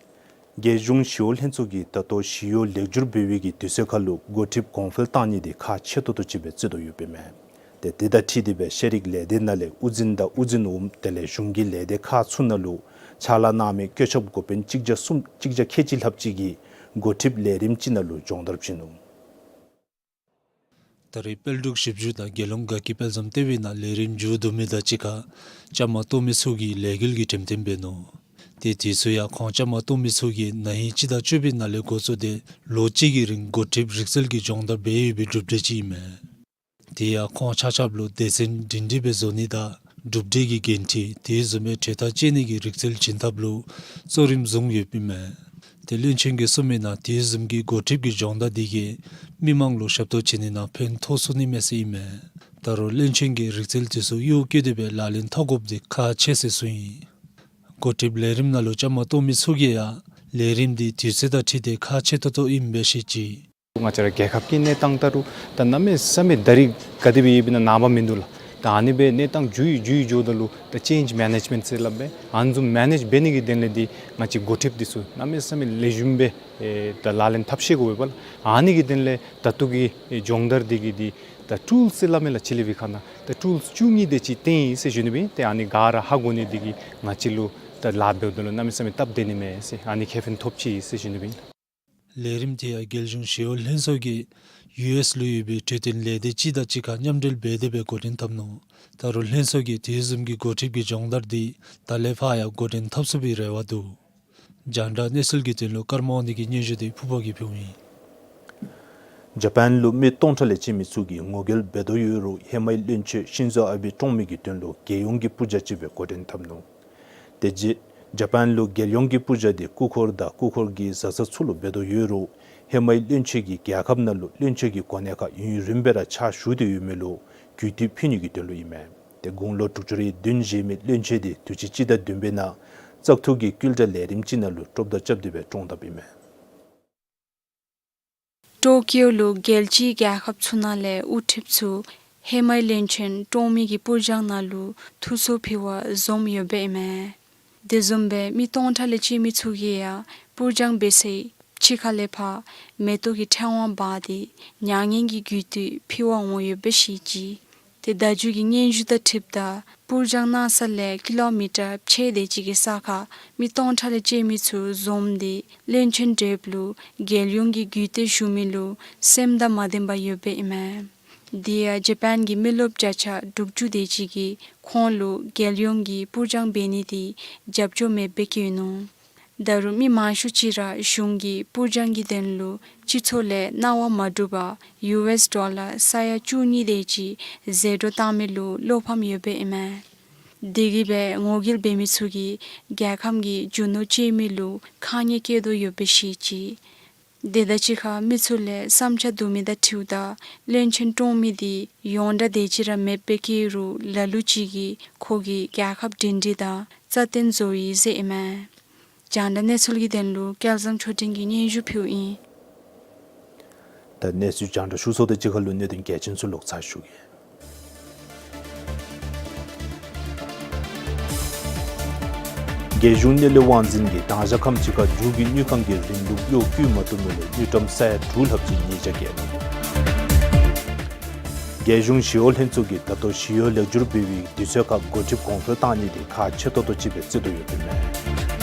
རྒྱལ་གཞུང་ཞི་གཡོག་ལྷན་ཚོགས་ཀྱིས་ད་ལྟོ་ཞི་གཡོག་ལེགས་བསྒྱུར་འབད་བའི་གི་དུས་ཚོད་ཁར་ལུ་འགོ་ཁྲིདཔ་གོང་འཕེལ་བཏང་ནི་འདི་ཁག་ཆེ་ཏོག་ཏོ་ཅིག་སྦེ་བརྩི་དོ་ཡོདཔ་ཨིན་མས། ཏེ་དེ་དང་འཁྲིལ་ཏེ་སྦེ་ཤེས་རིག་ལས་སྡེ་ནང་ལས་དབུ་འཛིན་དང་དབུ་འཛིན་འོགམ་དེ་ལས་གཞུང་གི་ལས་སྡེ་ཁག་ཚུ་ནང་ལུ་ཕྱག་ལཱ་གནང་མི་བཀོད་ཁྱབ་འགོ་དཔོན་གཅིག་བརྒྱ་གསུམ་གཅིག་བརྒྱ་ཁལ་གཅིག་ལྷགཔ་ཅིག་གིས་འགོ་ཁྲིདཔ་ལས་རིམ་ཅིག་ནང་ལུ་སྦྱོང་བརྡར་བྱིན་ནུག། ད་རེས་དཔལ་འབྲུག་ཞིབ་འཇུག་དང་རྒྱལ་ཡོངས་དགའ་སྐྱིད་དཔལ་འཛོམས་ལྟེ་བའི་ནང་ལས་རིམ་མཇུག་བསྡུ་མི་དང་གཅིག་ཁར་བཅའ་མར་གཏོགས་མི་ཚུ་གིས་ལས་འགུལ་གྱི་འགྲེམས་སྟོན་འབད་ནུག། ཏེ་དུས་ཚོད་ཡང་ཁོང་བཅའ་མར་གཏོགས་མི་ཚུ་གིས་ན་ཧིང་སྤྱི་ཟླ་བཅུ་པའི་ནང་ལས་འགོ་བཙུགས་ཏེ་ལོ་གཅིག་གི་རིང་འགོ་ཁྲིདཔ་རིག་རྩལ་གྱི་སྦྱོང་བརྡར་འབད་ཡོད་པའི་གྲུབ་འབྲས་ཅིག་ཨིན་མས། དེ་ཡང་ཁོང་ཆ་ཁྱབ་ལུ་སྡེ་ཚན་སྒྲིང་སྒྲིང་སྦེ་བཟོ་ནི་དང་གྲུབ་འབྲས་ཀྱི་འགན་འཁྲི་དེ་བཟུམ་སྦེ་གྲོས་ཐག་བཅད་ནི་གི་རིག་རྩལ་བྱིན་ཐབས་ལུ་གཙོ་རིམ་བཟུང་ཡོདཔ་ཨིན་མས། ཏེ་བློན་ཆེན་གྱིས་གསུངས་མི་ནང་དེ་བཟུམ་གྱི་འགོ་ཁྲིདཔ་གི་སྦྱོང་བརྡར་འདི་གིས་མི་མང་ལུ་ཞབས་ཏོག་བྱིན་ནི་ནང་ཕན་ཐོགས་ཚུགས་ནི་མས་ཟེར་ཨིན་མས། ད་རུང་བློན་ཆེན་གྱིས་རིག་རྩལ་དེ་ཚུ་གཡོག་བཀོལ་ཏེ་སྦེ་ལག་ལེན་འཐབ་དགོཔ་འདི་ཁག་ཆེ་ཟེར་གསུངས་ཡི། འགོ་ཁྲིདཔ་ལས་རིམ་ནང་ལུ་བཅའ་མར་གཏོགས་མི་ཚུ་གིས་ཡང་ལས་རིམ་འདི་དུས་ཚོད་དང་འཁྲིལ་ཏེ་ཁག་ཆེ་ཏོག་ཏོ་ཨིནམ་སྦེ་བཤད་ཅི། ང་བཅས་ར་རྒྱལ་ཁབ་ཀྱི་གནས་སྟངས་ལྟར་རུང་ད་གནམ་མེད་ས་མེད་ད་རིས་ག་དེ་སྦེ་ཡོདཔ་ཨིན་ན་ནངས་པ་མིན་འདུག་ལགས། ད་ཨ་ནི་སྦེ་གནས་སྟངས་འགྱུར་ཡི་འགྱུར་ཡི་འགྱོཝ་ད་ལུ་ད་ཅེནཇ་མེ་ནེཇ་མེནཊ་ཟེར་སླབ་སྦེ་ཨ་ནི་བཟུམ་མེ་ནེཇ་འབད་ནི་གི་དོན་ལས་འདི་ང་བཅས་འགོ་ཁྲིདཔ་འདི་ཚུ་གནམ་མེད་ས་མེད་ལེགས་ཤོམ་སྦེ་ཨེ་ད་ལག་ལེན་འཐབ་ཤེས་དགོ་པས་ལགས། ཨ་ནི་གི་དོན་ལས་ད་ལྟོ་གི་ཨེ་སྦྱོང་བརྡར་འདི་གི་འདི་ད་ཊུལ་ཟེར་སླབ་མས་ལགས། ཕྱི་གླིང་པའི་ཁ་ནང་ད་ཊུལ་བཅུ་གཉིས་དེ་ཅིག་བཏོན་ཡི་ཟེར་ཞུ་ནི་སྦེ་ཨིན། ཏེ་ཨ་ནི་ག་ར་ཧ་གོ་ནི་འདི་གིས་ང་བཅས་ལུ་ད་ལཱ་འབདཝ་ད་ལུ་གནམ་མེད་ས་མེད་སྟབས་བདེ་ནི་མས་ཟེར་ཨ་ནི་ཁེ་ཕན་ཐོབ་ཅི་ཟེར་ཞུ་ནི་སྦེ་ཨིན། ལས་རིམ་དེ་ཡང་རྒྱལ་གཞུང་ཞི་གཡོག་ལྷན་ཚོགས་ཀྱིས་ཡུ་ཨེསི་ལུ་ཡོད་པའི་གྲོས་སྟོན་ལས་སྡེ་སྤྱི་དང་གཅིག་ཁར་མཉམ་འབྲེལ་འབད་དེ་སྦེ་འགོ་འདྲེན་འཐབ་ནུག། ད་རུང་ལྷན་ཚོགས་ཀྱིས་དེ་བཟུམ་གྱི་འགོ་ཁྲིདཔ་གི་སྦྱོང་བརྡར་འདི་ད་ལས་ཕར་ཡང་འགོ་འདྲེན་འཐབ་ཚུགས་པའི་རེ་བ་འདུག། རྒྱང་བསྒྲགས་གནས་ཚུལ་གྱི་དོན་ལུ་ཀརྨ་དབང་འདུས་ཀྱི་སྙན་ཞུ་འདི་ཕུརཔ་གིས་ཕུལཝ་ཨིན། ཇ་པཱན་ལུ་མི་སྟོང་ཕྲག་ལས་བཅད་མི་ཚུ་གིས་ངོ་རྒོལ་འབད་དོ་ཡོད་རུང་ཧེ་མའི་བློན་ཆེན་ཤིན་ཛོ་ཨ་བེ་བཀྲོངས་མི་གི་དོན་ལུ་རྒྱལ་ཡོངས་ཀྱི་པུར་རྒྱག་ཅིག་སྦེ་འགོ་འདྲེན་འཐབ་ནུག། དེ་རྗེས་ཇ་པཱན་ལུ་རྒྱལ་ཡོངས་ཀྱི་པུར་རྒྱག་འདི་སྐུ་འཁོར་དང་སྐུ་འཁོར་གྱི་བཟའ་ཚང་ཚུ་ལུ་འབད་དོ་ཡོད་རུང་ཧེ་མའི་བློན་ཆེན་གྱིས་རྒྱལ་ཁབ་ནང་ལུ་བློན་ཆེན་གྱི་གོ་གནས་ཁར་ཡུན་རིངམོ་སྦེ་ར་ཕྱག་ཞུ་སྟེ་ཡོད་མི་ལུ་གུས་བཏུད་ཕུལ་ནི་གི་དོན་ལུ་ཨིན་མས། ཏེ་དགུང་ལོ་དྲུག་ཅུ་རེ་བདུན་བཞེས་མི་བློན་ཆེན་འདི་དུས་ཅི་སྤྱི་ཟླ་བདུན་པའི་ནང་བཙག་འཐུ་གི་བསྐུལ་བསྒྲགས་ལས་རིམ་ཅིག་ནང་ལུ་ཀྲོབ་མདའ་རྐྱབ་སྟེ་སྦེ་བཀྲོངས་དཔ་ཨིན་མས། ཊོ་ཀིའོ་ལུ་རྒྱལ་སྤྱིའི་རྒྱལ་ཁབ་ཚུ་ནང་ལས་དབུ་ཁྲིདཔ་ཚུ་ཧེ་མའི་བློན་ཆེན་བཀྲོངས་མི་གི་པུར་རྒྱག་ནང་ལུ་ཐུགས་ཚོར་ཕུལ་བར་འཛོམས་ཡོདཔ་ཨིན་མས། དེ་བཟུམ་སྦེ་མི་སྟོང་ཕྲག་ལས་བཅད་མི་ཚུ་གིས་ཡང་པུར་རྒྱག་འབད་སའི་ཕྱི་ཁ་ལས་ཕར་མེ་ཏོག་གི་ཕྲེང་བ་འབག་སྟེ་མྱ་ངན་གྱི་གུས་བཏུད་ཕུལ་བར་འོང་ཡོདཔ་སྦེ་བཤད་ཅི། ཏེ་ད་རྒྱུ་གི་སྙན་ཞུ་དང་འཁྲིལཝ་ད་པུར་རྒྱག་གནང་ས་ལས་ཀི་ལོ་མི་ཊར་ཕྱེད་དེ་ཅིག་གི་ས་ཁར་མི་སྟོང་ཕྲག་ལས་བཅད་མི་ཚུ་འཛོམས་ཏེ་བློན་ཆེན་བགྲེསཔ་ལུ་རྒྱལ་ཡོངས་ཀྱི་གུས་བཏུད་ཞུ་མི་ལུ་སེམས་དང་མ་ལྡནམ་ཡོདཔ་ཨིན་མས། དེ་ཡང་ཇ་པཱན་གྱི་མི་རློབས་བརྒྱ་ཆ་དྲུག་ཅུ་དེ་ཅིག་གིས་ཁོང་ལུ་རྒྱལ་ཡོངས་ཀྱི་པུར་རྒྱག་འབད་ནི་དེ་རྒྱབ་སྐྱོར་མེདཔ་སྦེ་བཀོད་ནུག། ད་རུང་མི་མང་ཤོས་ཅིག་ར་གཞུང་གིས་པུར་རྒྱག་གི་དོན་ལུ་སྤྱི་ཚོགས་ལས་གནང་བ་མ་བསྒྲུབ་པར་ཡུ་ཨེསི་ཌོ་ལར་ས་ཡ་བཅུ་གཉིས་དེ་ཅིག་ཟད་འགྲོ་བཏང་མི་ལུ་བློ་ཕམ་ཡོདཔ་ཨིན་མས། དེ་གིས་སྦེ་ངོ་རྒོལ་འབད་མི་ཚུ་གིས་རྒྱལ་ཁམས་ཀྱི་རྒྱུ་ནོར་བཅད་མི་ལུ་ཁ་ཉེས་བཀལ་དོ་ཡོདཔ་སྦེ་བཤད་ཅི། དེ་དང་གཅིག་ཁར་མི་ཚུ་ལས་བསམ་འཆར་བསྡུ་མི་དང་འཁྲིལཝ་ད་བློན་ཆེན་བཀྲོངས་མི་དེ་ཡོངས་གྲགས་དེ་ཅིག་ར་མེདཔ་སྦེ་བཀོད་རུང་ལ་ལུ་ཅིག་གིས་ཁོ་གིས་རྒྱལ་ཁབ་སྒྲིང་སྒྲིང་དང་རྩ་བརྟན་བཟོ་ཡི་ཟེར་ཨིན་མས། རྒྱང་བསྒྲགས་གནས་ཚུལ་གྱི་དོན་ལུ་སྐལ་བཟང་ཆོས་སྒྲོན་གྱིས་སྙན་ཞུ་ཕུལཝ་ཨིན། ད་གནས་ཚུལ་རྒྱང་བསྒྲགས་ཞུ་ཚརཝ་དང་གཅིག་ཁར་ལུ་གནད་དོན་གལ་ཆེན་ཚུ་ལོག་ཚར་ཞུ་གེ། རྒྱལ་གཞུང་གནས་ལུགས་དབང་འཛིན་གྱིས་དྭངས་ཞག་ཁམས་ཅིག་ཁར་འབྲུག་གི་དངུལ་ཁང་གི་རིན་ལུགས་གཡོག་བཀོལ་མ་བཏུབ་མི་ལས་དངུལ་ཀྲམ་ས་ཡ་དྲུག་ལྷགཔ་ཅིག་ཉེས་ཆད་བཀལ་ནུག། རྒྱལ་གཞུང་ཞི་གཡོག་ལྷན་ཚོགས་ཀྱིས་ད་ལྟོ་ཞི་གཡོག་ལེགས་བསྒྱུར་འབད་བའི་དུས་ཚོད་ཁར་འགོ་ཁྲིདཔ་གོང་འཕེལ་བཏང་ནི་དེ་ཁག་ཆེ་ཏོག་ཏོ་ཅིག་སྦེ་བརྩི་དོ་ཡོདཔ་ཨིན་མས།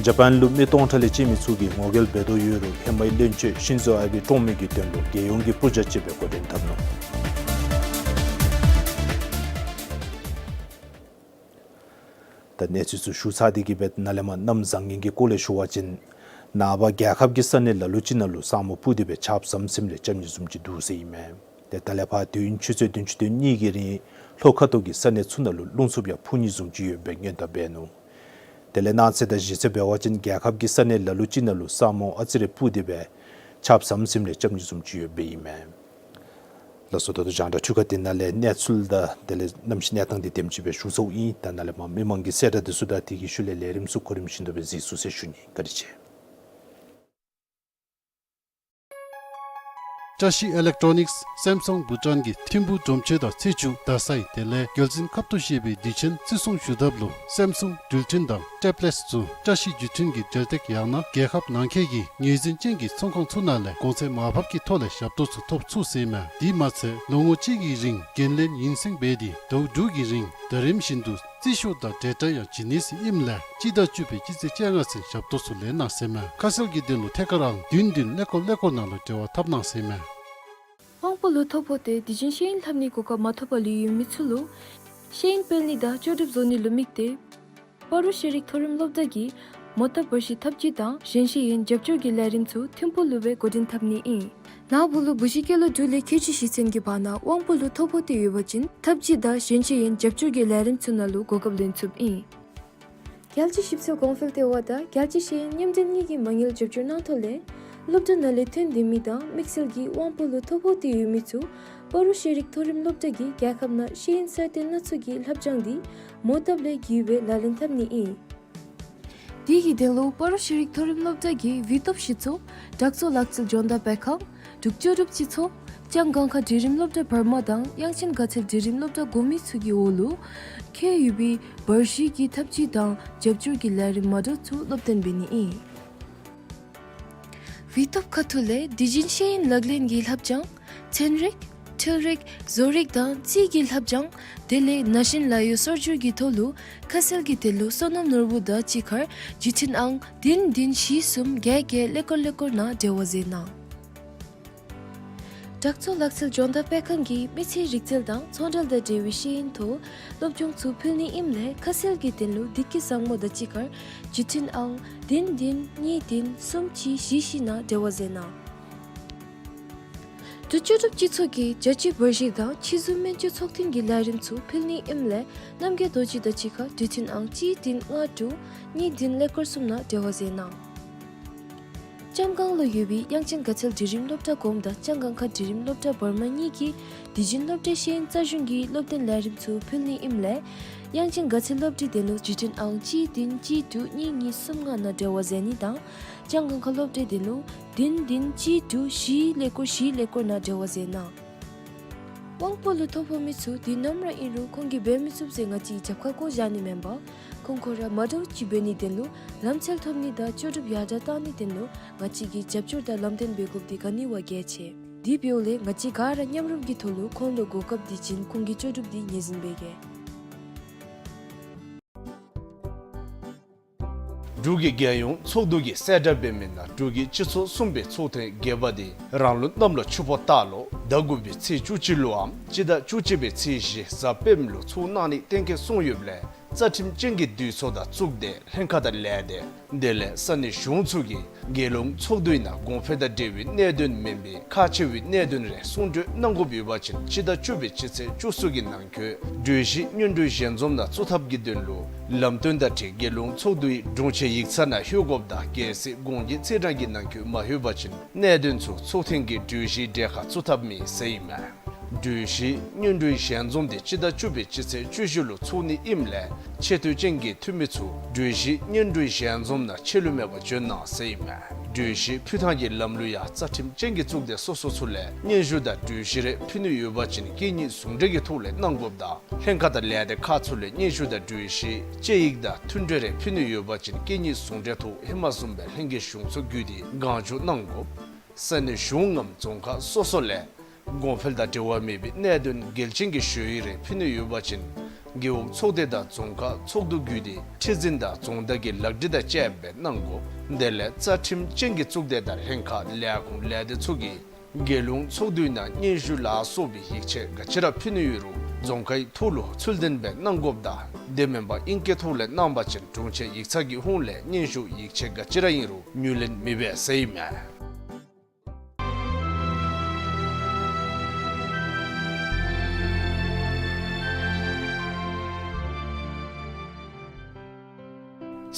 ཇ་པཱན་ལུ་མི་སྟོང་ཕྲག་ལས་བཅད་མི་ཚུ་གིས་ངོ་རྒོལ་འབད་དོ་ཡོད་རུང་ཧེ་མའི་བློན་ཆེན་ཤིན་ཛོ་ཨ་བེ་བཀྲོངས་མི་གི་དོན་ལུ་རྒྱལ་ཡོངས་ཀྱི་པུར་རྒྱག་ཅིག་སྦེ་འགོ་འདྲེན་འཐབ་ནུག། ད་གནས་ཚུལ་ཚུ་ཞུ་ཚར་ཏེ་གི་སྦེ་ནཱ་ལས་མར་གནམ་བཟང་ངན་གྱི་སྐོར་ལས་ཞུ་བ་ཅིན་ནངས་པ་རྒྱལ་ཁབ་ཀྱི་ས་གནས་ལ་ལུ་ཅིག་ནང་ལུ་ས་སྨུག་སྤུབས་ཏེ་སྦེ་ཆརཔ་ཟམ་ཟིམ་རེ་རྐྱབ་ནི་བཟུམ་ཅིག་འདུག་ཟེར་ཨིན་མས། ཏེ་ད་ལས་ཕར་དུས་ཡུན་ཆུ་ཚོད་བདུན་ཅུ་དོན་གཉིས་ཀྱི་རིང་ལྷོ་ཁ་ཐུག་གི་ས་གནས་ཚུ་ནང་ལུ་རླུང་འཚུབ་ཡང་འཕུ་ནི་བཟུམ་ཅིག་ཡོདཔ་སྦེ་སྔོན་བརྡ་འབད་ནུག། དེ་ལས་གནངས་ཚེ་དང་གཞེས་ཚེ་འབད་བ་ཅིན་རྒྱལ་ཁབ་ཀྱི་ས་གནས་ལ་ལུ་ཅིག་ནང་ལུ་ས་སྨུག་ཨ་ཙི་རེ་སྤུབས་ཏེ་སྦེ་ཆརཔ་ཟམ་ཟིམ་རེ་རྐྱབ་ནི་བཟུམ་ཅིག་ཡོདཔ་སྦེ་ཨིན་མས། ལགས་སོ། ད་ལྟོ་རྒྱང་བསྒྲགས་འཕྲུལ་ཁང་འདི་ནང་ལས་གནས་ཚུལ་དང་དེ་ལས་གནམ་གཤིས་གནས་སྟངས་འདི་དེམ་ཅིག་སྦེ་ཞུ་ཚརཝ་ཨིན། ད་ནཱ་ལས་མར་མི་མང་གི་གསལ་བསྒྲགས་འདི་ཚུ་དང་དེ་གི་ཤུལ་ལས་ལས་རིམ་ཚུ་གོ་རིམ་བཞིན་དུ་སྦེ་གཟིགས་ཚུགས་ཟེར་ཞུ་ནི། བཀའ་དྲིན་ཆེ། བཀྲ་ཤིས་ཨི་ལེག་ཊོ་ནིགསི་སེམ་སུང་བྷུ་ཊཱན་གྱི་ཐིམ་ཕུག་སྒྲོམ་ཆེན་དང་ཚེས་བཅུ་རྡ་སའི་དེ་ལས་རྒྱལ་མཚན་ཁབ་ཏུ་བཞེས་པའི་དུས་ཆེན་བརྩི་སྲུང་ཞུ་ཐབས་ལུ་སེམ་སུང་འགྲུལ་འཕྲིན་དང་ཊེབ་ལེཊསི་ཚུ་བཀྲ་ཤིས་བརྒྱུད་འཕྲིན་གྱི་འབྲེལ་སྟེགས་ཡང་ན་རྒྱལ་ཁབ་ནང་འཁོད་ཀྱི་ངོས་འཛིན་ཅན་གྱི་ཚོང་ཁང་ཚུ་ནང་ལས་གོང་ཚད་མར་ཕབ་ཀྱི་ཐོག་ལས་ཞབས་ཏོག་ཚུ་ཐོབ་ཚུགས་ཟེར་མས། དེ་མ་ཚད་ལོ་ངོ་གཅིག་གི་རིང་འགན་ལེན་ཡུན་སེང་འབད་དེ་ཟླཝ་དྲུག་གི་རིང་ཟླ་རིམ་བཞིན་དུ་རྩིས་ཞུ་དང་འབྲེལ་སྒྲ་ཡང་བྱིན་ནི་ཟེར་ཨིནམ་ལས་སྤྱི་ཟླ་བཅུ་པའི་སྤྱི་ཚེས་བཅོ་ལྔ་ཚུན་ཞབས་ཏོག་ཚུ་ལེན་གནང་ཟེར་མས། ཁ་གསལ་གྱི་དོན་ལུ་ཐད་ཀར་ཨང་བདུན་བདུན་ཀླད་ཀོར་ཀླད་ཀོར་ནང་ལུ་འབྲེལ་བ་འཐབ་གནང་ཟེར་མས། དབང་པོ་ལུ་ཐོ་ཕོག་སྟེ་དུས་རྒྱུན་ཤེས་ཡོན་ལྷབ་ནིའི་གོ་སྐབས་མ་ཐོབ་པར་ལུས་ཡོད་མི་ཚུ་ལུ་ཤེས་ཡོན་སྤེལ་ནི་དང་ལྕོགས་གྲུབ་བཟོ་ནི་ལུ་དམིགས་ཏེ་སྤ་རོ་ཤེས་རིག་མཐོ་རིམ་སློབ་གྲྭ་གིས་མོ་བཏབ་འབར་བཤུས་འཐབ་ཇུས་དང་གཞན་ཤེས་ཡོན་རྒྱབ་སྐྱོར་གྱི་ལས་རིམ་ཚུ་ཐིམ་ཕུག་ལུ་སྦེ་འགོ་འདྲེན་འཐབ་ནི་ཨིན། ནཱ་བུ་ལུ་བུ་གཞི་སྐྱེས་ལོ་དྲུག་ལས་ཁལ་གཅིག་ཞིག་ཚུན་གྱི་བར་ན་དབང་པོ་ལུ་ཐོ་ཕོག་སྟེ་ཡོད་པ་ཅིན་འཐབ་ཇུས་དང་གཞན་ཤེས་ཡོན་རྒྱབ་སྐྱོར་གྱི་ལས་རིམ་ཚུ་ནང་ལུ་གོ་སྐབས་ལེན་ཚུགསཔ་ཨིན། རྒྱལ་སྤྱིའི་ཞིབ་འཚོལ་གོང་འཕེལ་ལྟེ་བ་དང་རྒྱལ་སྤྱིའི་ཤེས་ཡོན་མཉམ་འབྲེལ་གཉིས་ཀྱི་མ་དངུལ་རྒྱབ་སྐྱོར་གནང་ཐོག་ལས་སློབ་གྲྭ་ནང་ལས་ཐོན་སྡོད་མི་དང་དམིགས་བསལ་གྱིས་དབང་པོ་ལུ་ཐོ་ཕོག་སྟེ་ཡོད་མི་ཚུ་སྤ་རོ་ཤེས་རིག་མཐོ་རིམ་སློབ་གྲྭ་གིས་རྒྱལ་ཁབ་ནང་ཤེས་ཡོན་གསར་གཏོད་སྣ་ཚོགས་ཀྱི་ལྷབ་སྦྱང་འདི་མོ་བཏབ་ལས་བརྒྱུད་སྦེ་ལག་ལེན་འཐབ་ནི་ཨིན། དེ་གི་དོན་ལུ་སྤ་རོ་ཤེས་རིག་མཐོ་རིམ་སློབ་གྲྭ་གིས་བི་ཏོབ་གཞི་ཚོགས་དྲག་ཚོགས་ལག་རྩལ་སྦྱོང་བརྡར་སྤེལ་ཁང་འབྲུག་ལྕོགས་གྲུབ་སྤྱི་ཚོགས་ལྕང་སྒང་ཁ་སྒྲིག་རིམ་སློབ་གྲྭ་བར་མ་དང་དབྱངས་ཅན་དགའ་ཚལ་སྒྲིག་རིམ་སློབ་གྲྭ་གོང་མའི་ཚུ་གི་འོག་ལུ་ཁེལ་ཡོད་པའི་འབར་བཤུས་ཀྱི་འཐབ་ཇུས་དང་རྒྱབ་སྐྱོར་གྱི་ལས་རིམ་མ་འདྲཝ་ཚུ་སློབ་སྟོན་འབད་ནི་ཨིན། བི་ཏོབ་ཁ་ཐུག་ལས་དུས་རྒྱུན་ཤེས་ཡོན་ལག་ལེན་གྱི་ལྷབ་སྦྱང་ཚན་རིག་འཕྲུལ་རིག་བཟོ་རིག་དང་རྩིས་ཀྱི་ལྷབ་སྦྱང་དེ་ལས་ན་གཞོན་ལཱ་གཡོག་སོར་སྒྱུར་གྱི་ཐོག་ལུ་ཁ་གསལ་གྱི་དོན་ལུ་སོ་ནམ་ནོར་བུ་དང་གཅིག་ཁར་བརྒྱུད་འཕྲིན་ཨང་བདུན་བདུན་བཞི་གསུམ་བརྒྱད་བརྒྱད་ཀླད་ཀོར་ཀླད་ཀོར་ནང་འབྲེལ་བ་མཛད་གནང་། དྲག་ཚོགས་ལག་རྩལ་སྦྱོང་བརྡར་སྤེལ་ཁང་གིས་མི་ཚེའི་རིག་རྩལ་དང་ཚོང་འབྲེལ་དང་འབྲེལ་བའི་ཤེས་ཡོན་ཐོག་སློབ་སྦྱོང་ཚུ་ཕུལ་ནི་ཨིནམ་ལས་ཁ་གསལ་གྱི་དོན་ལུ་བདེ་སྐྱིད་བཟང་མོ་དང་གཅིག་ཁར་བརྒྱུད་འཕྲིན་ཨང་བདུན་བདུན་གཉིས་བདུན་གསུམ་གཅིག་བཞི་བཞི་ནང་འབྲེལ་བ་མཛད་གནང་། འབྲུག་ལྕོགས་གྲུབ་སྤྱི་ཚོགས་ཀྱིས་རྒྱལ་སྤྱིའི་འབར་བཤུས་དང་འཆི་གསོའི་སྨན་བཅོས་ཚོགས་ཐུན་གྱི་ལས་རིམ་ཚུ་ཕུལ་ནི་ཨིནམ་ལས་རྣམ་རྒྱལ་རྡོ་རྗེ་དང་གཅིག་ཁར་བརྒྱུད་འཕྲིན་ཨང་གཅིག་བདུན་ལྔ་དྲུག་གཉིས་བདུན་ཀླད་ཀོར་གསུམ་ནང་འབྲེལ་བ་མཛད་གནང་། ལྕང་སྒང་ལུ་ཡོད་པའི་དབྱངས་ཅན་དགའ་ཚལ་སྒྲིག་རིམ་སློབ་གྲྭ་གོངམ་དང་ལྕང་སྒང་ཁ་སྒྲིག་རིམ་སློབ་གྲྭ་བར་མ་གཉིས་ཀྱིས་དུས་རྒྱུན་སློབ་གྲྭའི་ཤེས་ཡོན་རྩལ་གཞུང་གི་སློབ་སྟོན་ལས་རིམ་ཚུ་ཕུལ་ནི་ཨིནམ་ལས་དབྱངས་ཅན་དགའ་ཚལ་སློབ་གྲྭའི་དོན་ལུ་བརྒྱུད་འཕྲིན་ཨང་གཅིག་བདུན་གཅིག་དྲུག་གཉིས་གཉིས་གསུམ་ལྔ་ནང་འབྲེལ་བ་མཛད་ནི་དང་ལྕང་སྒང་ཁ་སློབ་གྲྭའི་དོན་ལུ་བདུན་བདུན་གཅིག་དྲུག་བཞི་ཀླད་ཀོར་བཞི་ཀླད་ཀོར་ནང་འབྲེལ་བ་མཛད་གནང་། དབང་པོ་ལུ་ཐོ་ཕོག་མི་ཚུ་དུས་ནམ་ར་ཨིན་རུང་ཁོང་གིས་འབད་མི་ཚུགས་ཟེར་ང་བཅས་ཀྱིས་རྒྱབ་ཁར་བཀོ་བཞག་ནི་མེན་པར་ཁོང་ཁོང་ར་མ་འདྲཝ་ཅིག་འབད་ནིའི་དོན་ལུ་ལམ་འཚོལ་ཐོབ་ནི་དང་ལྕོགས་གྲུབ་ཡར་དྲག་གཏང་ནིའི་དོན་ལུ་ང་བཅས་ཀྱིས་རྒྱབ་སྐྱོར་དང་ལམ་སྟོན་འབད་དགོཔ་འདི་ག་ནི་བ་གལ་ཆེ། དེ་འབདཝ་ལས་ང་བཅས་ག་ར་མཉམ་རུབ་ཀྱི་ཐོག་ལུ་ཁོང་ལུ་གོ་སྐབས་འདི་བྱིན་ཁོང་གི་ལྕོགས་གྲུབ་འདི་ངོས་འཛིན་འབད་གེ། འབྲུག་གི་རྒྱལ་ཡོངས་ཚོགས་འདུ་གིས་གསལ་བསྒྲགས་འབད་མི་ནང་འབྲུག་གི་སྤྱི་ཚོགས་གསུམ་པའི་ཚོགས་ཐེངས་བརྒྱད་པ་འདི་རང་ལུགས་གནམ་ལོ་ཆུ་ཕོ་སྟག་ལོ་ཟླ་དགུ་པའི་ཚེས་བཅུ་གཅིག་ལུའམ་སྤྱི་ཟླ་བཅུ་གཅིག་པའི་ཚེས་བཞི་གཟའ་སྤེནམ་ལུ་ཚོགས་གནང་ནི་གཏན་འཁེལ་སོང་ཡོདཔ་ལས་རྩ་ཁྲིམས་ཅན་གྱི་འདུས་ཚོགས་དང་གཙུག་སྡེ་ལྷན་ཁག་དང་ལས་སྡེ་དེ་ལས་ས་གནས་གཞུང་ཚུ་གིས་རྒྱལ་ཡོངས་ཚོགས་འདུའི་ནང་གོང་འཕེལ་དང་འབྲེལ་བའི་གནད་དོན་མེན་པའི་ཁག་ཆེ་བའི་གནད་དོན་རེ་གསུང་གྲོས་གནང་དགོཔ་ཡོད་པ་ཅིན་སྤྱི་ཟླ་བཅུ་པའི་སྤྱི་ཚེས་བཅུ་གསུམ་གྱི་ནང་འཁོད་གྲོས་གཞི་སྙན་སྒྲོན་ཞལ་འཛོམས་ནང་བཙུགས་ཐབས་ཀྱི་དོན་ལུ་ལམ་སྟོན་དང་འཁྲིལ་རྒྱལ་ཡོངས་ཚོགས་འདུའི་དྲུང་ཆེན་ཡིག་ཚང་ནང་ལྷོད་དགོཔ་དང་གལ་སྲིད་དགོངས་ཀྱི་ཚེས་གྲངས་ཀྱི་ནང་འཁོད་མ་ལྷོད་པ་ཅིན་གནད་དོན་ཚུ་ཚོགས་ཐེངས་ཀྱི་གྲོས་གཞིའི་གྲལ་ཁར་བཙུགས་ཐབས་མེད་ཟེར་ཨིན་མས། གྲོས་གཞི་སྙན་སྒྲོན་ཞལ་འཛོམས་དེ་སྤྱི་ཟླ་བཅུ་པའི་སྤྱི་ཚེས་བཅུ་བཞི་ལུ་ཚོགས་ནི་ཨིནམ་ལས་ཆེ་བསྟོད་ཅན་གྱི་འཐུས་མི་ཚུ་གྲོས་གཞི་སྙན་སྒྲོན་ཞལ་འཛོམས་ནང་ཆད་ལུས་མེད་པར་འབྱོན་གནང་ཟེར་ཨིན་མས། གྲོས་གཞི་ཕུལ་ཐངས་ཀྱི་ལམ་ལུགས་ཡང་རྩ་ཁྲིམས་ཅན་གྱི་གཙུག་སྡེ་སོ་སོ་ཚུ་ལས་སྙན་ཞུ་དང་གྲོས་གཞི་རེ་ཕུལ་ནི་ཡོད་པ་ཅིན་སྐད་གཉིས་ཟུང་འབྲེལ་གྱི་ཐོག་ལས་གནང་དགོཔ་དང་ལྷན་ཁག་དང་ལས་སྡེ་ཁག་ཚུ་ལས་སྙན་ཞུ་དང་གྲོས་གཞི་དཔྱད་ཡིག་དང་མཐུན་གྲོས་རེ་ཕུལ་ནི་ཡོད་པ་ཅིན་སྐད་གཉིས་ཟུང་འབྲེལ་ཐོག་ཧེ་མ་བཟུམ་སྦེ་ལྷན་རྒྱས་གཞུང་ཚོགས་བརྒྱུད་དེ་གང་བྱུང་གནང་དགོཔ། ས་གནས་གཞུང་ངམ་རྫོང་ཁག་སོ་སོ་ལས་གོང་འཕེལ་དང་འབྲེལ་བ་མེད་པའི་གནད་དོན་འགལ་ཅན་གྱི་ཞུ་ཡིག་རེ་ཕུལ་ནི་ཡོད་པ་ཅིན་རྒེད་འོག་ཚོགས་སྡེ་དང་རྫོང་ཁག་ཚོགས་འདུ་བརྒྱུད་དེ་ཁྲི་འཛིན་དང་རྫོང་བདག་གི་ལག་བྲིས་དང་བཅསཔ་སྦེ་གནང་དགོ། དེ་ལས་རྩ་ཁྲིམས་ཅན་གྱི་གཙུག་སྡེ་དང་ལྷན་ཁག་ལས་ཁུངས་ལས་སྡེ་ཚུ་གིས་རྒྱལ་ཡོངས་ཚོགས་འདུའི་ནང་སྙན་ཞུ་ལ་སོགས་པའི་ཡིག་ཆ་ག་ཅི་ར་ཕུལ་ནི་ཡོད་རུང་རྫོང་ཁའི་ཐོག་ལུ་ཚུལ་ལྡན་སྦེ་གནང་དགོཔ་དང་དེ་མེན་པར་ཨིང་སྐད་ཐོག་ལས་གནང་པ་ཅིན་དྲུང་ཆེན་ཡིག་ཚང་གི་ཧོངས་ལས་སྙན་ཞུ་ཡིག་ཆ་ག་ཅི་ར་ཨིན་རུང་ངོས་ལེན་མི་འབད་ཟེར་ཨིན་མས།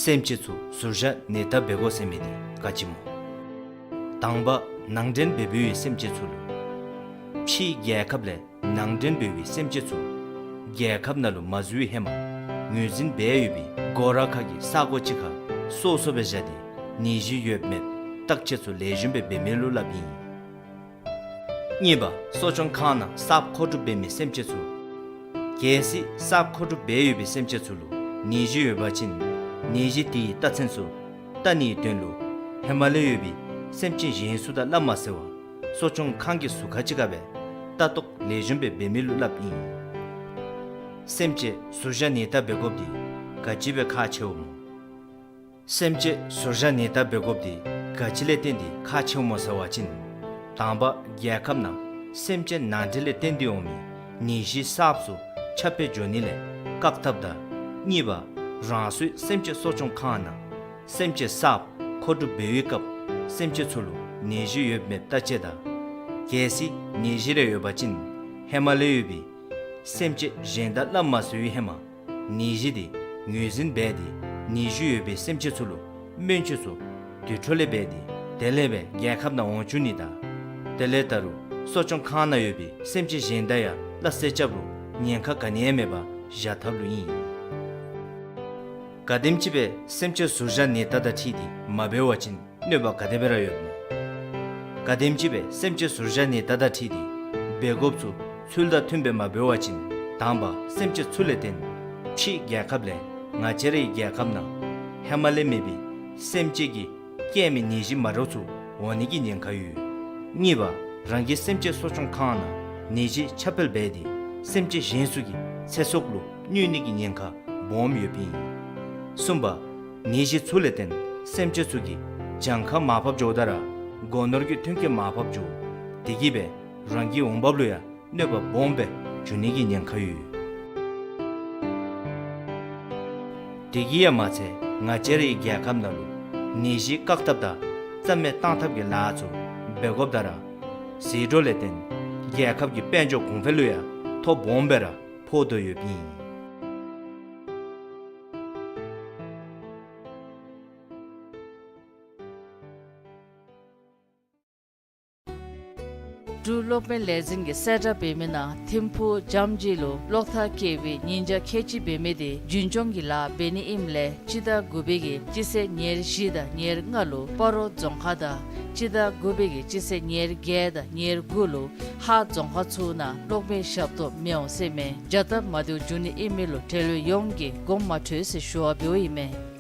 སེམས་ཅན་ཚུ་ཟུར་བཞག་ནད་བརྟག་འབད་དགོ་ཟེར་མི་འདི་ག་ཅི་སྨོ། དང་པ་ནང་འདྲེན་འབད་འབདཝ་སེམས་ཅན་ཚུ་ལུ། ཕྱི་རྒྱལ་ཁབ་ལས་ནང་འདྲེན་འབད་བའི་སེམས་ཅན་ཚུ་རྒྱལ་ཁབ་ནང་ལུ་མ་འཛུལ་བའི་ཧེ་མ་ངོས་འཛིན་འབད་ཡོད་པའི་སྒོ་ར་ཁ་གི་ས་གོ་ཅིག་ཁར་སོ་སོ་སྦེ་བཞག་སྟེ་ནད་གཞི་ཡོད་མེད་བརྟག་དཔྱད་ཚུ་ལེགས་ཤོམ་སྦེ་འབད་མི་ལུ་སླབ་ཨིན། གཉིས་པ། གསོ་སྐྱོང་ཁང་ནང་གསརཔ་མཁོ་སྒྲུབ་འབད་མི་སེམས་ཅན་ཚུ། གལ་སྲིད་གསརཔ་མཁོ་སྒྲུབ་འབད་ཡོད་པའི་སེམས་ཅན་ཚུ་ལུ་ནད་གཞི་ཡོད་པ་ཅིན་ནད་གཞི་དེའི་རྟགས་མཚན་ཚུ་བལྟ་ནིའི་དོན་ལུ་ཧེ་མ་ལས་ཡོད་པའི་སེམས་ཅན་གཞན་ཚུ་དང་སླབ་མ་ཚར་བར་གསོ་སྐྱོང་ཁང་གི་ཟུར་ཁ་ཅིག་ཁར་སྦེ་ལྟ་རྟོག་ལེགས་ཤོམ་སྦེ་འབད་མི་ལུ་སླབ་ཨིན། སེམས་ཅན་ཟུར་བཞག་ནད་བརྟག་འབད་དགོཔ་འདི་ག་ཅི་སྦེ་ཁག་ཆེཝ་སྨོ། སེམས་ཅན་ཟུར་བཞག་ནད་བརྟག་འབད་དགོཔ་འདི་ག་ཅི་ལས་བརྟེན་ཏེ་ཁག་ཆེཝ་སྨོ་ཟེར་བ་ཅིན། དང་པ་རྒྱལ་ཁབ་ནང་སེམས་ཅན་ནང་འདྲེན་ལས་བརྟེན་ཏེ་འོང་མི་ནད་གཞི་གསརཔ་ཚུ་ཁྱབ་སྤེལ་འགྱོ་ནི་ལས་བཀག་ཐབས་དང་། གཉིས་པ་རང་སོའི་སེམས་ཅན་གསོ་སྐྱོང་ཁང་ནང་སེམས་ཅན་གསརཔ་མཁོ་སྒྲུབ་འབད་བའི་སྐབས་སེམས་ཅན་ཚུ་ལུ་ནད་གཞི་ཡོད་མེད་བརྟག་དཔྱད་དང་། གལ་སྲིད་ནད་གཞི་རེ་ཡོད་པ་ཅིན་ཧེ་མ་ལས་ཡོད་པའི་སེམས་ཅན་གཞན་དང་སླབ་མ་ཚར་བའི་ཧེ་མ་ནད་གཞི་དེ་ངོས་འཛིན་འབད་དེ་ནད་གཞི་ཡོད་པའི་སེམས་ཅན་ཚུ་ལུ་སྨན་བཅོས་ཚུ་དུས་འཕྲོ་ལས་འབད་དེ་དེ་ལས་སྦེ་རྒྱལ་ཁབ་ནང་འོང་བཅུག་ནི་དང་། དེ་ལས་ད་རུང་གསོ་སྐྱོང་ཁང་ནང་ཡོད་པའི་སེམས་ཅན་གཞན་དང་ཡང་སླ་བསྲེ་རྐྱབ་རུང་ཉེན་ཁ་ག་ནི་ཡང་མེད་པར་བཞག་ཐབས་ལུ་ཨིན། གལ་སྲིད་ཅིག་སྦེ་སེམས་ཅན་ཟུར་བཞག་ནད་བརྟག་དང་འཁྲིལ་ཏེ་མ་འབད་བ་ཅིན་གནོད་པ་ག་དེ་སྦེ་ར་ཡོདཔ་སྨོ། གལ་སྲིད་ཅིག་སྦེ་སེམས་ཅན་ཟུར་བཞག་ནད་བརྟག་དང་འཁྲིལ་ཏེ་འབད་དགོཔ་ཚུ་ཚུལ་དང་མཐུནམ་སྦེ་མ་འབད་བ་ཅིན། དང་པ་སེམས་ཅན་ཚུ་ལས་བརྟེན་ཕྱི་རྒྱལ་ཁབ་ལས་ང་བཅས་རའི་རྒྱལ་ཁབ་ནང་ཧེ་མ་ལས་མེད་པའི་སེམས་ཅན་གྱིས་བསྐྱེད་མི་ནད་གཞི་མ་འདྲཝ་ཚུ་འོང་ནི་གི་ཉེན་ཁ་ཡོད། གཉིས་པ་རང་གི་སེམས་ཅན་གསོ་སྐྱོང་ཁང་ནང་ནད་གཞི་ཁྱབ་སྤེལ་འབད་དེ་སེམས་ཅན་གཞན་ཚུ་གི་ཚེ་སྲོག་ལུ་གནོད་ནི་གི་ཉེན་ཁ་སྦོམ་ཡོདཔ་ཨིན། གསུམ་པ་ནད་གཞི་ཚུ་ལས་བརྟེན་སེམས་ཅན་ཚུ་གི་གྱངས་ཁ་མར་ཕབ་འགྱོཝ་ད་ར་སྒོ་ནོར་གྱི་ཐོན་སྐྱེད་མར་ཕབ་འགྱོ། དེ་གིས་སྦེ་རང་གི་འོང་འབབ་ལུ་ཡང་གནོད་པ་སྦོམ་སྦེ་འགྱོ་ནི་གི་ཉེན་ཁ་ཡོད། དེ་གིས་ཡང་མ་ཚད་ང་བཅས་རའི་རྒྱལ་ཁབ་ནང་ལུ་ནད་གཞི་བཀག་ཐབས་དང་རྩ་མེད་བཏང་ཐབས་ཀྱི་ལཱ་ཚུ་འབད་དགོཔ་ད་ར་ཟད་འགྲོ་ལས་བརྟེན་རྒྱལ་ཁབ་ཀྱི་དཔལ་འབྱོར་གོང་འཕེལ་ལུ་ཡང་ཐོ་སྦོམ་སྦེ་ར་ཕོག་དོ་ཡོདཔ་ཨིན། འབྲུག་གློག་མེ་ལས་འཛིན་གྱིས་གསལ་བསྒྲགས་འབད་མི་ནང་ཐིམ་ཕུག་འཇམ་སྦྱིས་ལུ་གློག་ཐག་བཀལ་བའི་ཉིན་ཞག་ཁལ་གཅིག་འབད་མི་དེ་རྒྱུན་སྐྱོང་གི་ལཱ་འབད་ནི་ཨིནམ་ལས་སྤྱི་ཟླ་དགུ་པའི་གི་སྤྱི་ཚེས་ཉེར་བཞི་དང་ཉེར་ལྔ་ལུ་སྤ་རོ་རྫོང་ཁག་དང་སྤྱི་ཟླ་དགུ་པའི་གི་སྤྱི་ཚེས་ཉེར་བརྒྱད་དང་ཉེར་དགུ་ལུ་ཧཱ་རྫོང་ཁག་ཚུ་ནང་གློག་མེ་ཞབས་ཏོག་མི་འོང་ཟེར་མས། བྱ་སྟབས་མ་བདེཝ་འབྱུང་ནི་ཨིན་མི་ལུ་འབྲེལ་ཡོད་ཡོངས་ཀྱིས་དགོངསམ་མ་ཁྲེལ་ཟེར་ཞུ་བ་འབདཝ་ཨིན་མས།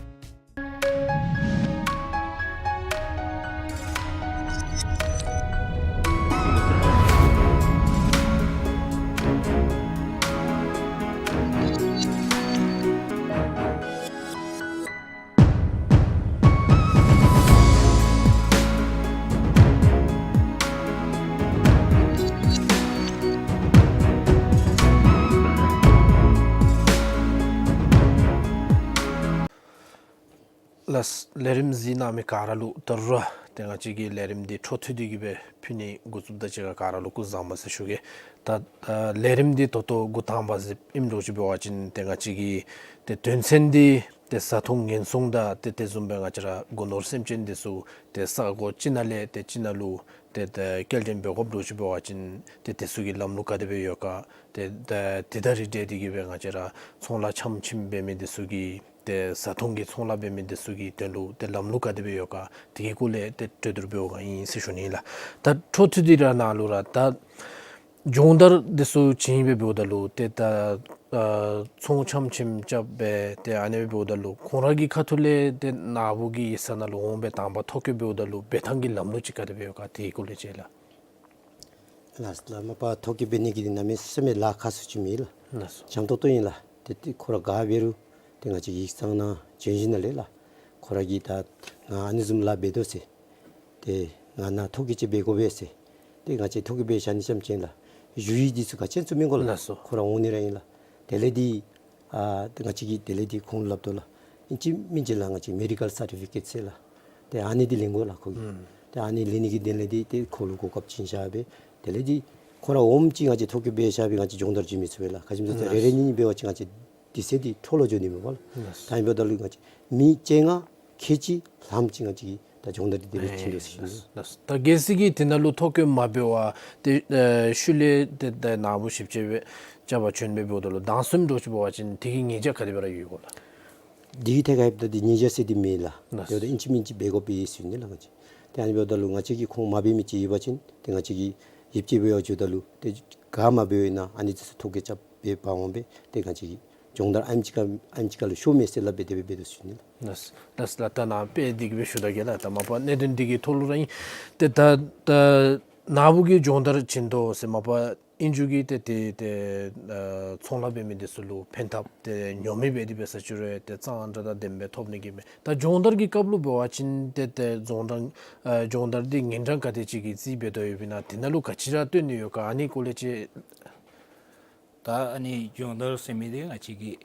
ལགས། ལས་རིམ་གཟིགས་གནང་མི་ག་ར་ལུ་ད་རུང་ར་ཏེ་ང་བཅས་ཀྱི་ལས་རིམ་འདི་འཕྲོ་མཐུད་དེ་གི་སྦེ་ཕུལ་ནི་འགོ་བཙུགསཔ་ད་ཅིག་ཁར་ག་ར་ལུ་སྐུ་གཟུགས་བཟང་པོ་ཟེར་ཞུ་གེ། ད་ཨ་ལས་རིམ་འདི་ད་ལྟོ་འགོ་དང་པ་ཟེར་ཨིནམ་འདྲཝ་ཅིག་འབད་བ་ཅིན་ཏེ་ང་བཅས་ཀྱི་ཏེ་དོན་ཚན་འདི་ཏེ་བཟའ་འཐུང་ཉེན་སྲུང་དང་ཏེ་དེ་བཟུམ་སྦེ་ང་བཅས་ར་སྒོ་ནོར་སེམས་ཅན་འདི་ཚུ་ཏེ་ས་གོ་ཅིག་ནང་ལས་ཏེ་ཅིག་ནང་ལུ་ཏེ་ཏེ་སྐྱེལ་འདྲེན་འབད་དགོཔ་འདྲཝ་ཅིག་འབད་བ་ཅིན་ཏེ་དེ་ཚུ་གི་ལམ་ལུགས་ག་དེ་སྦེ་ཡོད་ག། ཏེ་ཏེ་དེ་དང་རིགས་བསྒྲེས་ཏེ་གི་སྦེ་ང་བཅས་ར་ཚོང་ལཱ་འཆམ་འཆིངམ་འབད་མི་འདི་ཚུ་གི་ཏེ་བཟའ་འཐུང་གི་ཚོང་ལཱ་འབད་མི་འདི་ཚུ་གི་དོན་ལུ་ཏེ་ལམ་ལུགས་ག་དེ་སྦེ་ཡོད་ག། དེ་གི་སྐོར་ལས་ཏེ་གྲོས་བསྡུར་འབདཝ་ག་ཨིན་ཟེར་ཞུ་ནི་ལགས། ད་འཕྲོ་མཐུད་དེ་ར་ནཱ་ལུ་ར་ད་སྦྱོང་བརྡར་འདི་ཚུ་ཅིག་ཨིན་པས་འབདཝ་ད་ལུ་ཏེ་ད་ཨ་ཚོང་འཆམ་འཆིངམ་རྐྱབ་སྦེ་ཏེ་ཨ་ནི་སྦེ་འབདཝ་ད་ལུ་ཁོང་ར་གི་ཁ་ཐུག་ལས་ཏེ་ནཱ་བུ་གི་ཡིག་ཚང་ནང་ལུ་འོང་སྦེ་དང་པ་ཐོ་བཀོད་འབདཝ་ད་ལུ་འབད་ཐངས་ཀྱི་ལམ་ལུགས་ཅིག་ག་དེ་སྦེ་ཡོད་ག། དེ་གི་སྐོར་ལས་ཅིག་ལགས། ལགས་ལགས། མ་པ་ཐོ་བཀོད་འབད་ནི་གི་འདི་གནམ་མེད་ས་མེད་ལཱ་ཁག་སུ་ཅིག་མེད་ལགས། ལགས་སོ། འཇམ་ཏོང་ཏོ་ཨིན་ལགས། ཏེ་ཏེ་ཁོ་ར་ག་འབད་རུང་ཏེ་ང་བཅས་ཀྱི་ཡིག་ཚང་ནང་བྱོན་ཞིནམ་ལས་ལགས། ཁོ་ར་གིས་ད་ང་ཨ་ནི་བཟུམ་ལཱ་འབད་དོ་ཟེར། ཏེ་ང་ནཱ་ཐོ་བཀོད་ཅིག་འབད་དགོ་པས་ཟེར། ཏེ་ང་བཅས་ཐོ་བཀོད་འབད་བཞག་ནི་རྐྱངམ་ཅིག་ལགས། ཞུ་ཡིག་འདི་ཚུ་ག་ཅི་ཡང་བཙུགས་མི་དགོ་ལགས། ལགས་སོ། ཁོ་ར་འོང་ནི་ར་ཨིན་ལགས། དེ་ལས་འདི་ཨ་ཏེ་ང་བཅས་ཀྱིས་དེ་ལས་འདི་ཁོང་ལུ་སླབ་དོ་ལགས། ཨིན་ཅི་མིན་ཅི་ལགས་ང་བཅས་མེ་ཌི་ཀཱལ་སར་ཊི་ཕི་ཀེཊ་ཟེར་ལགས། ཏེ་ཨ་ནི་འདི་ལེན་དགོ་ལགས་ཁོ་གིས། ཨུམ། ཏེ་ཨ་ནི་ལེན་ནི་གི་དོན་ལས་འདི་ཏེ་ཁོ་ལུ་གོ་སྐབས་བྱིན་བཞག་སྦེ་དེ་ལས་འདི་ཁོ་ར་འོངམ་ཅིག་ང་བཅས་ཐོ་བཀོད་འབད་བཞག་སྦེ་ང་བཅས་སྦྱོང་བརྡར་བྱིན་མི་ཚུགས་པས་ལགས། ག་ཅི་སྨོ་ཟེར་ལགས། རེ་རེ་གཉིས་གཉིས་འབད་བ་ཅིན་ང་བཅས་དུས་ཚོད་འདི་འཕྲོ་བརླག་འགྱོ་ནི་མས་ལགས། ལགས། ད་ཨིན་པ་ད་ལུ་ང་བཅས་མི་བཅོ་ལྔ་ཁལ་གཅིག་ལྷགཔ་ཅིག་ང་བཅས་ཀྱིས་ད་སྦྱོང་བརྡར་འདི་དེ་སྦེ་བྱིན་དོ་ཟེར་ཞུ་ནི། ལགས། ད་གལ་སྲིད་ཀྱིས་དེ་ནང་ལུ་ཐོ་བཀོད་མ་འབད་བར་ཏེ་ཨེ་ཤུལ་ལས་ཏེ་ད་ནཱ་བུ་ཞིབ་དཔྱད་འབད་བར་བྱོན་སྦེ་འབདཝ་ད་ལུ་དྭངས་གསུམ་འདྲཝ་ཅིག་འབད་བ་ཅིན་དེ་གི་ཉེས་བྱ་ག་དེ་སྦེ་ར་ཡོད་ག་ལགས། དེ་གི་ཐད་ཁར་ཡོདཔ་ད་འདི་ཉེས་བྱ་ཟེར་འདི་མེད་ལགས། ལགས། ཡོད་ད་ཨིན་ཅི་མིན་ཅི་འབད་དགོ་པས་ཟེར་ཞུ་ནི་ལགས་ང་བཅས། ཏེ་ཨ་ནི་འབདཝ་ད་ལུ་ང་བཅས་ཀྱིས་ཁོང་མ་འབད་མི་ཅིག་ཡོད་པ་ཅིན་ཏེ་ང་བཅས་ཀྱིས་ ཞིབ་དཔྱད་འབད་བར་འགྱོཝ་ད་ལུ་ཏེ་ག་མ་འབད་བ་ཨིན་ན་ཨ་ནི་ཚུ་ཐོ་བཀོད་རྐྱབ་སྦེ་འབག་འོང་སྦེ་ཏེ་ང་བཅས་ཀྱིས་སྦྱོང་བརྡར་ཨ་ནེམ་ཅིག་ཁར་ཨ་ནེམ་ཅིག་ཁར་ལུ་ཤོར་མས་ཟེར་སླབ་སྦེ་དེ་སྦེ་འབད་དོ་ཟེར་ཞུ་ནི་ལགས། ལགས་ལགས་ལགས། ད་ནཱ་དཔེ་འདི་གིས་སྦེ་ཞུ་ད་གེ་ལགས། ད་མ་པ་གནད་དོན་འདི་གི་ཐོག་ལུ་ར་ཨིན། ཏེ་ད་ད་ནཱ་བུ་གིས་སྦྱོང་བརྡར་བྱིན་དོ་ཟེར་མ་པ་ཨིན་རྒྱུ་གི་ཏེ་ཏེ་ཏེ་ཨ་ཚོང་ལཱ་འབད་མི་འདི་ཚུ་ལུ་ཕན་ཐབས་ཏེ་ཉོ་མི་འབད་དེ་འབད་ས་ཅིག་རུང་ཏེ་གཙང་སྦྲ་དང་ལྡནམ་སྦེ་ཐོབ་ནི་གི་མས། ད་སྦྱོང་བརྡར་གྱི་སྐབས་ལུ་འབད་བ་ཅིན་ཏེ་ཏེ་སྦྱོང་བརྡར་ཨ་སྦྱོང་བརྡར་འདི་ཉིན་གྲངས་ག་དེ་ཅིག་གི་རྩིས་འབད་དོ་ཡོདཔ་ཨིན་ན། དེ་ནང་ལུ་ག་ཅི་ར་སྟོན་ནི་ཡོད་ག། ཨ་ནི་སྐོར་ལས་ཅིག། ད་ཨ་ནི་སྦྱོང་བརྡར་ཟེར་མི་འདི་ང་བཅས་ཀྱིས་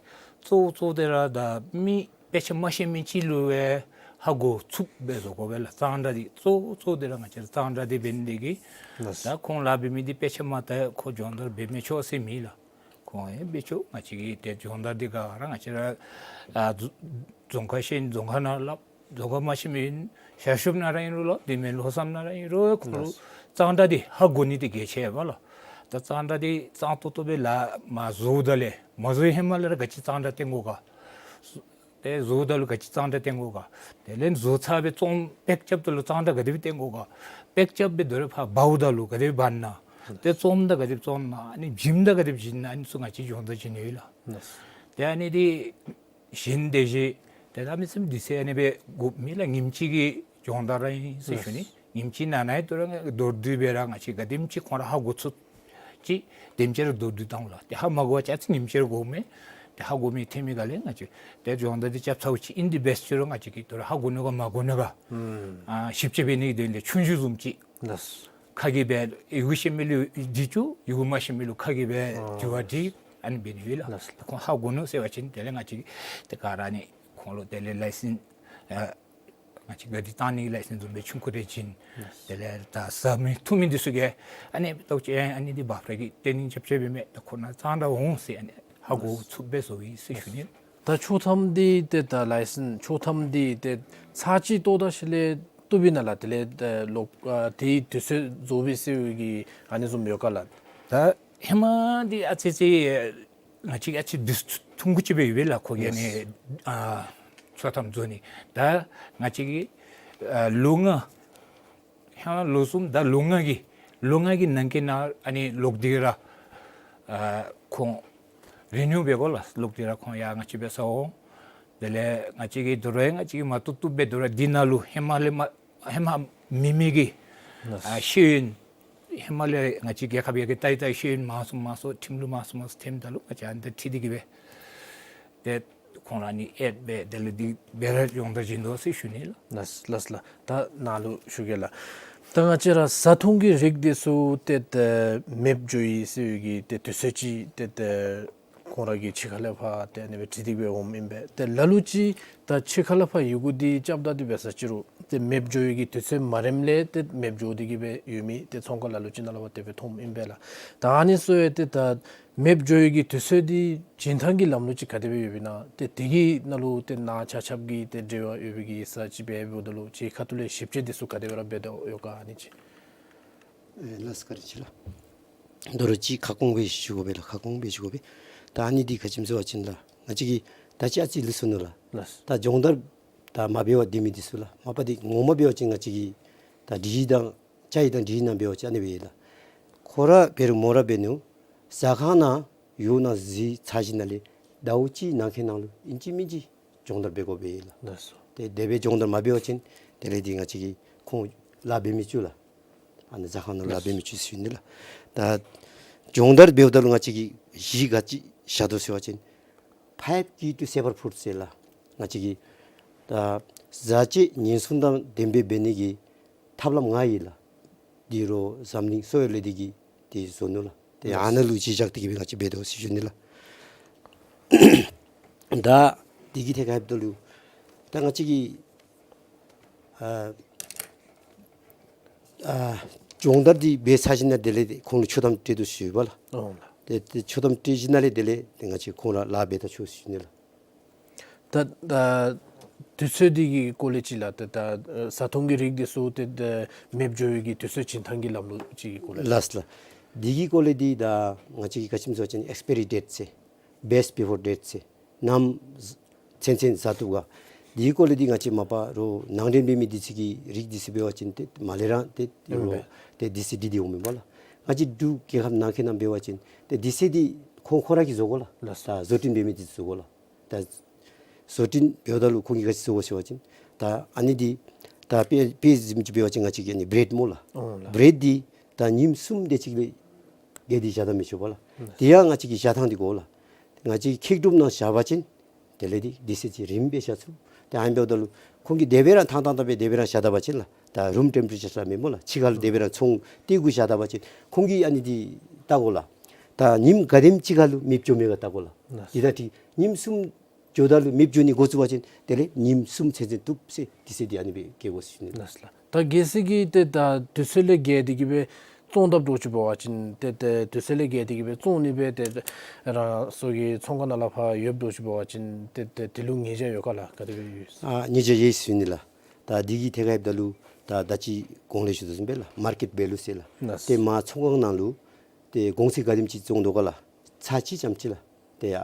གཙོ་བོ་གཙོ་བོ་དེ་ར་ད་མི་དཔེ་ཆ་མ་ཤེས་མི་ཅིག་ལུ་སྦེ་ཧ་གོ་ཚུགསཔ་སྦེ་བཟོ་དགོ་པས་ལགས། གཙང་སྦྲ་འདི་གཙོ་བོ་གཙོ་བོ་དེ་ར་ང་བཅས་གཙང་སྦྲ་འདི་འབད་ནི་འདི་གིས། ལགས། ད་ཁོང་ལཱ་འབད་མི་འདི་དཔེ་ཆ་མ་དག་ཁོ་སྦྱོང་བརྡར་འབད་མི་ཆོག་ཟེར་མེད་ལགས། ཁོང་ཡང་འབད་ཆོག། ང་བཅས་ཀྱིས་ཏེ་སྦྱོང་བརྡར་འདི་ག་ར་ང་བཅས་ར་ཨ་རྫོང་ཁ་ཤེས་རྫོང་ཁ་ནང་སླབ། རྫོང་ཁ་མ་ཤེས་མི་ཤར་ཕྱོགསཔ་ནང་ར་ཨིན་རུང་ལོ་དེ་མེན་ལྷོ་མཚམས་ནང་ར་ཨིན་རུང་ཁོ་ལུ་ལགས། གཙང་སྦྲ་འདི་ཧ་གོ་ནི་འདི་གལ་ཆེ་བས་ལགས། ད་གཙང་སྦྲ་འདི་གཙང་ཏོག་ཏོ་སྦེ་ལཱ་མ་བཟོཝ་ད་ལས་མ་བཟོ་བའི་ཧེ་མ་ལས་ར་ག་ཅི་གཙང་སྦྲ་བསྟེན་དགོ་ག། ཏེ་བཟོཝ་ད་ལུ་ག་ཅི་གཙང་སྦྲ་བསྟེན་དགོ་ག། དེ་ལས་བཟོ་ཚར་སྦེ་བཙོང་པེག་རྐྱབ་ད་ལུ་གཙང་སྦྲ་ག་དེ་སྦེ་བསྟེན་དགོ་ག། པེག་རྐྱབ་སྦེ་དོ་རུང་ཕར་འབགཔ་ད་ལུ་ག་དེ་སྦེ་འབག་ན། ཏེ་བཙོངམ་ད་ག་དེ་སྦེ་བཙོང་ན། ཨ་ནི་བྱིནམ་ད་ག་དེ་སྦེ་བྱིན་ན། ཨ་ནི་ཚུ་ང་བཅས་སྦྱོང་བརྡར་བྱིན་ནི་ཨིན་ལགས། ཏེ་ཨ་ནི་འདི་བཞིན་དེ་བཞིན་ཏེ་གནམ་མེད་ས་མེད་དུས་ཚོད་ཨ་ནི་སྦེ་དགོཔ་མེད་ལགས། ཉིནམ་གཅིག་གི་སྦྱོང་བརྡར་ར་ཨིན་ཟེར་ཞུ་ནི། ཉིནམ་གཅིག་ནང་ན་ཡང་དོ་རུང་མདོར་བསྡུས་སྦེ་ར་ང་བཅས་ག་དེམ་ཅིག་ཁོང་ར་ཧ་གོ་ཚུགས་ཅིག་དེམ་ཅིག་ར་མདོར་བསྡུས་བཏང་ལགས། ཏེ་ཧ་མ་གོ་བ་ཅིན་ཨ་ཙི་ཉིནམ་གཅིག་ར་འགོརཝ་མས། ཏེ་ཧ་གོ་མི་ཐོན་མི་ག་ལས་ང་བཅས་ཏེ་སྦྱོང་བརྡར་འདི་རྐྱབ་ཚརཝ་ཅིག་ཨིན་དེ་འབད་ས་ཅིག་རུང་ང་བཅས་ཀྱིས་དོ་རུང་ཧ་གོ་ནི་ག་མ་གོ་ནི་ག་ཨ་ཞིབ་དཔྱད་འབད་ནི་གི་དོན་ལས་ཆུང་ཀུ་བཟུམ་ཅིག། ལགས། ཁ་གིས་སྦེ་ཡི་གུ་ཤེས་མི་ལུ་འདྲི་བཅུག། ཡི་གུ་མ་ཤེས་མི་ལུ་ཁ་གིས་སྦེ་ཨ་དྲི་བ་དྲིས། ཨ་ནི་འབད་ནི་ཨིན་ལགས། ལགས་ལགས། ཁོང་ཧ་གོ་ནུག་ཟེར་བ་ཅིན་དེ་ལས་ང་བཅས་ཏེ་ག་ར་ནི་ཁོང་ལུ་དེ་ལས་ལའི་སེནསི་ཨ་ང་བཅས་ག་དེ་བཏང་ནི་ལའི་སེནསི་བཟུམ་སྦེ་ཆུང་ཀུ་རེ་བྱིན། ལགས། དེ་ལས་ད་ཟ་མི་འཐུང་མི་འདི་ཚུ་གི་ཨ་ནི་ཏོག་ཅིག་ཨ་ནི་འདི་འབད་རུང་གི་ཏེ་ནི་ཆབ་ཆབ་འབད་མི་ད་ཁོ་ན་གཙང་སྦྲ་འོང་ཟེར་ཨ་ནི་ཧ་གོ་ཚུགསཔ་སྦེ་བཟོ་ཡི་ཟེར་ཞུ་ནི། ད་ཆོག་ཐམ་འདི་ཏེ་ད་ལའི་སེནསི་ཆོག་ཐམ་འདི་ཏེ་ཚར་གཅིག་བཏོག་ད་ཞིནམ་ལས་བཏུབ་ཨིན་ན་ལགས། དེ་ལས་ཨ་ལོག་ཨ་དེའི་དུས་ཚོད་རྫོགས་པས་ཟེར་བའི་གི་ཨ་ནི་བཟུམ་ཡོད་ག་ལགས། ད་ཧེ་མ་འདི་ཨ་ཙི་ཅིག་ང་བཅས་ཨ་ཙི་དུས་ཐུང་ཀུ་ཅིག་སྦེ་ཡོད་པས་ལགས། ཁོ་གིས་ཨ་ནི་ཨ་ཆོག་ཐམ་བཟོ་ནི། ད་ང་བཅས་ཀྱིས་ཨ་ལོ་ལྔ་ཧེ་མ་ལོ་གསུམ་ད་ལོ་ལྔ་གི་ལོ་ལྔ་གི་ནང་གི་ནང་ཨ་ནི་ལོག་སྟེ་ར་ཨ་ཁོང་རི་ནིའུ་འབད་དགོ་ལགས། ལོག་སྟེ་ར་ཁོང་ཡང་ང་བཅས་འབད་ས་འོང་། དེ་ལས་ང་བཅས་ཀྱིས་དོ་རུང་ང་བཅས་ཀྱིས་མ་བཏུབ་བཏུབ་སྦེ་དོ་རུང་འདི་ནང་ལུ་ཧེ་མ་ལས་མ་ཧེ་མ་མེད་མི་གི་ཨ་ཤེས་ཡོན་ཧེ་མ་ལས་ང་བཅས་རྒྱལ་ཁབ་ཡར་རྒྱས་ཏེ་ད་ཤེས་ཡོན་མང་སུ་མང་སུ་ཁྲིམས་ལུགས་མང་སུ་མང་སུ་ཐོནམ་ད་ལུ་ང་བཅས་ཨ་ནི་ད་འཁྲིལ་ཏེ་གི་སྦེ་ཏེ་ཁོང་ར་ནི་ཨེཌ་འབད་དེ་ལས་འདི་འབད་ར་སྦྱོང་བརྡར་བྱིན་དོ་ཟེར་ཞུ་ནི་ལགས། ལགས་ལགས་ལགས། ད་ནཱ་ལུ་ཞུ་གེ་ལགས། ད་ང་བཅས་ར་བཟའ་འཐུང་གི་རིགས་འདི་ཚུ་ཏེ་ད་མེདཔ་འགྱོ་ཡི་ཟེར་བའི་གི་ཏེ་དུས་ཚོད་ཅིག་ཏེ་ད་ཁོང་ར་གི་ཕྱི་ཁ་ལས་ཕར་ཏེ་ཨ་ནི་སྦེ་དྲི་དེ་སྦེ་འོངམ་ཨིན་པས། ཏེ་ལ་ལུ་ཅིག་ད་ཕྱི་ཁ་ལས་ཕར་ཡི་གུ་འདི་རྐྱབ་ད་དེ་འབད་ས་ཅིག་རུང་ཏེ་མེདཔ་འགྱོ་ཡི་གི་དུས་ཚོད་མ་རནམ་ལས་ཏེ་མེདཔ་འགྱོ་སྟེ་གི་སྦེ་ཡོད་མི་ཏེ་ཚོང་ཁང་ལ་ལུ་ཅིག་ནང་ལུ་ཕར་དེ་སྦེ་མཐོངམ་ཨིན་པས་ལགས། ད་ཨ་ནི་ཚུ་ཡང་ཏེ་ད་མེདཔ་འགྱོ་ཡི་གི་དུས་ཚོད་འདི་བྱིན་ཐངས་ཀྱི་ལམ་ལུགས་ཅིག་ག་དེ་སྦེ་ཡོདཔ་ཨིན་ན། ཏེ་དེ་གི་ནང་ལུ་ཏེ་ནཱ་ཆ་ཁྱབ་ཀྱིས་ཏེ་འབྲེལ་བ་ཡོད་པའི་གི་ས་ཅིག་འབད་འབདཝ་ད་ལུ་ཁྱེད་ཁ་ཐུག་ལས་ཞིབ་དཔྱད་འདི་ཚུ་ག་དེ་སྦེ་ར་འབད་དོ་ཡོད་ག་ཨ་ནི་ཅིག། ཨེ་ལགས་བཀའ་དྲིན་ཆེ་ལགས། དོ་རུང་ཅིག་ཁ་སྐོང་སྦེ་ཞུ་དགོ་པས་ལགས། ཁ་སྐོང་སྦེ་ཞུ་དགོ་པས། ད་ཨ་ནི་འདི་ག་ཅི་སྨོ་ཟེར་བ་ཅིན་ལགས་ང་བཅས་ཀྱིས་ད་ཅི་ཨ་ཙི་ལུས་སོ་ནུག་ལགས། ལགས། ད་སྦྱོང་བརྡར་ད་མ་འབད་བར་སྡོད་མི་འདི་ཚུ་ལགས་མ་པ་འདི་ངོ་མ་འབད་བ་ཅིན་ང་བཅས་ཀྱིས་ད་ཌི་ཇི་དང་ཅ་ཡི་དང་ཌི་ཇི་ནང་འབད་བ་ཅིན་ཨ་ནི་སྦེ་ལགས། ཁོ་ར་འབད་རུང་མོ་ར་འབད་ནུག། ཟ་ཁང་ནང་ཡོད་ནང་གཟིགས་ཚར་ཞིནམ་ལས་ཟླཝ་གཅིག་ནང་འཁོད་ནང་ལུ་ཨིན་ཅི་མིན་ཅི་སྦྱོང་བརྡར་འབད་དགོ་པས་ལགས། ལགས་སོ། ཏེ་དེ་སྦེ་སྦྱོང་བརྡར་མ་འབད་བ་ཅིན་དེ་ལས་འདི་ང་བཅས་ཀྱིས་ཁོང་ལཱ་འབད་མི་བཅུག་ལགས། ཨ་ནི་ཟ་ཁང་ནང་ལཱ་འབད་མི་བཅུག་ཟེར་ཞུ་ནི་ལགས། ད་སྦྱོང་བརྡར་འབདཝ་ད་ལུ་ང་བཅས་ཀྱིས་གཞི་ག་ཅི་བཞག་དོ་ཟེར་བ་ཅིན་five key to safer food ཟེར་ལགས། ང་བཅས་ཀྱིས་ད་བཟའ་བཅའ་ཉེན་སྲུང་དང་ལྡནམ་སྦེ་འབད་ནི་གི་ཐབས་ལམ་ལྔ་ཡོད་ལགས། འདི་རོགས་འཛམ་གླིང་གསོ་བའི་སླད་དེ་གིས་ཏེ་བཟོ་ནུག་ལགས། ཏེ་ཨ་ནཱ་ལུ་གཞི་བཞག་སྟེ་གི་སྦེ་ང་བཅས་འབད་དོ་ཟེར་ཞུ་ནི་ལགས། ད་འདི་གི་ཐད་ཁར་འབདཝ་ད་ལུ་ད་ང་བཅས་ཀྱིས་ཨ་ཨ་སྦྱོང་བརྡར་འདི་འབད་ཚར་ཞིནམ་ལས་དེ་ལས་ཁོང་ལུ་ཆོག་ཐམ་སྤྲོད་དོ་ཟེར་ཞུ་བ་ལགས། ཨོ་ལགས། ཏེ་ཏེ་ཆོག་ཐམ་སྤྲོད་ཞིནམ་ལས་དེ་ལས་ཏེ་ང་བཅས་ཁོང་ར་ལཱ་འབད་ད་ཆོག་ཟེར་ཞུ་ནི་ལགས། ད་ད་དུས་ཚོད་འདི་གི་སྐོར་ལས་ཅིག་ལགས། ད་ད་བཟའ་འཐུང་གི་རིགས་འདི་ཚུ་ཏེ་ད་མེདཔ་འགྱོ་བའི་གི་དུས་ཚོད་བྱིན་ཐངས་ཀྱི་ལམ་ལུགས་ཅིག་གི་སྐོར་ལས། ལགས་ལགས། འདི་གི་སྐོར་ལས་འདི་ད་ང་བཅས་ཀྱིས་ག་ཅི་སྨོ་ཟེར་བ་ཅིན་ཨེགསི་པའི་རི་ཌེཊ་ཟེར་best before date ཟེར་ནམ་ཚུན་ཚོད་བཟའ་བཏུབ་ག། འདི་གི་སྐོར་ལས་འདི་ང་བཅས་མ་པ་རོགས་ནང་འདྲེན་འབད་མི་འདི་ཚུ་གི་རིགས་འདི་ཚུ་འབད་བ་ཅིན་ཏེ་མ་ལས་ར་ཏེ་ཨིན་པས། རོགས་ཏེ་འདི་ཚུ་འདི་འདི་འོང་མི་མས་ལགས། ང་བཅས་འབྲུག་རྒྱལ་ཁབ་ནང་འཁོད་ནང་འབད་བ་ཅིན་ཏེ་དུས་ཚོད་འདི་ཁོང་ཁོ་ར་གིས་བཟོ་དགོ་ལགས། ལགས། ད་བཟོ་སྐྲུན་འབད་མི་འདི་བཟོ་དགོ་ལགས། ད་བཟོ་སྐྲུན་འབདཝ་ད་ལུ་ཁོང་གིས་ག་ཅི་བཟོ་དགོ་ཟེར་བ་ཅིན་ད་ཨ་ནི་འདི་ད་དཔེ་དཔེ་བཟུམ་ཅིག་འབད་བ་ཅིན་ང་བཅས་ཀྱི་ཨ་ནི་བྲེཌ་སྨོ་ལགས། ཨོ་ལགས། བྲེཌ་འདི་ད་ཉིནམ་གསུམ་དེ་ཅིག་ལས་བརྒལ་ཏེ་བཞག་ད་མི་ཆོག་པ་ལགས། ལགས། དེ་ཡང་ང་བཅས་ཀྱི་བཞག་ཐངས་འདི་གོ་ལགས། ང་བཅས་ཁེག་དྲུབ་ནང་བཞག་པ་ཅིན་དེ་ལས་འདི་དུས་ཚོད་ཅིག་རིངམ་སྦེ་བཞག་ཚུགས། ཏེ་ཨ་ནི་འབདཝ་ད་ལུ་ཁོང་གིས་དེ་སྦེ་ར་ཐང་ཐང་ཐང་སྦེ་དེ་སྦེ་ར་བཞག་ད་པ་ཅིན་ལགས། ད་རུམ་ཊེམ་པ་རེ་ཅར་ཟེར་མི་སྨོ་ལགས། ཕྱི་ཁ་ལུ་དེ་སྦེ་ར་ཚོང་སྟེ་གུ་བཞག་ད་པ་ཅིན་ཁོང་གིས་ཨ་ནི་འདི་བལྟ་དགོ་ལགས། ད་ཉིནམ་ག་དེམ་ཅིག་ཁར་ལུ་མེདཔ་འགྱོ་མས་ག་བལྟ་དགོ་ལགས། ལགས། འདི་ད་ཅི་ཉིནམ་གསུམ་འགྱོཝ་ད་ལུ་མེདཔ་འགྱོ་ནི་འགོ་བཙུགས་པ་ཅིན་དེ་ལས་ཉིནམ་གསུམ་ཚུན་ཚོད་བཏུབ་ཟེར་དུས་ཚོད་འདི་ཨ་ནི་སྦེ་བཀལ་དགོ་ཟེར་ཞུ་ནི་ལགས། ལགས་ལགས། ད་གལ་སྲིད་ཀྱི་ཏེ་ད་དུས་ཚོད་ལས་བརྒལ་ཏེ་གི་སྦེ་བཙོང་ད་འདྲཝ་ཅིག་འབད་བ་ཅིན་ཏེ་ཏེ་དུས་ཚོད་ལས་བརྒལ་ཏེ་གི་སྦེ་བཙོང་ནི་སྦེ་ཏེ་རང་སོ་གི་ཚོང་ཁང་ནང་ལུ་ཕར་ཡོདཔ་འདྲཝ་ཅིག་འབད་བ་ཅིན་ཏེ་ཏེ་དེ་ལུ་ཉེས་བྱ་ཡོད་ག་ལགས། ག་དེ་སྦེ་ཡོད། ཨ་ཉེས་བྱ་ཡོད་ཟེར་ཞུ་ནི་ལགས། ད་འདི་གི་ཐད་ཁར་འབདཝ་ད་ལུ་ད་ད་ཅི་གོང་ལས་ཞུ་དོ་བཟུམ་སྦེ་ལགས། མར་ཀེཊ་བེ་ལུ་ཟེར་ལགས། ལགས། ཏེ་མར་ཚོང་ཁང་ནང་ལུ་ཏེ་གོང་ཚད་ག་དེམ་ཅིག་བཙོང་དོ་ག་ལགས། ཚར་གཅིག་ཙམ་ཅིག་ལགས། ཏེ་ཡ་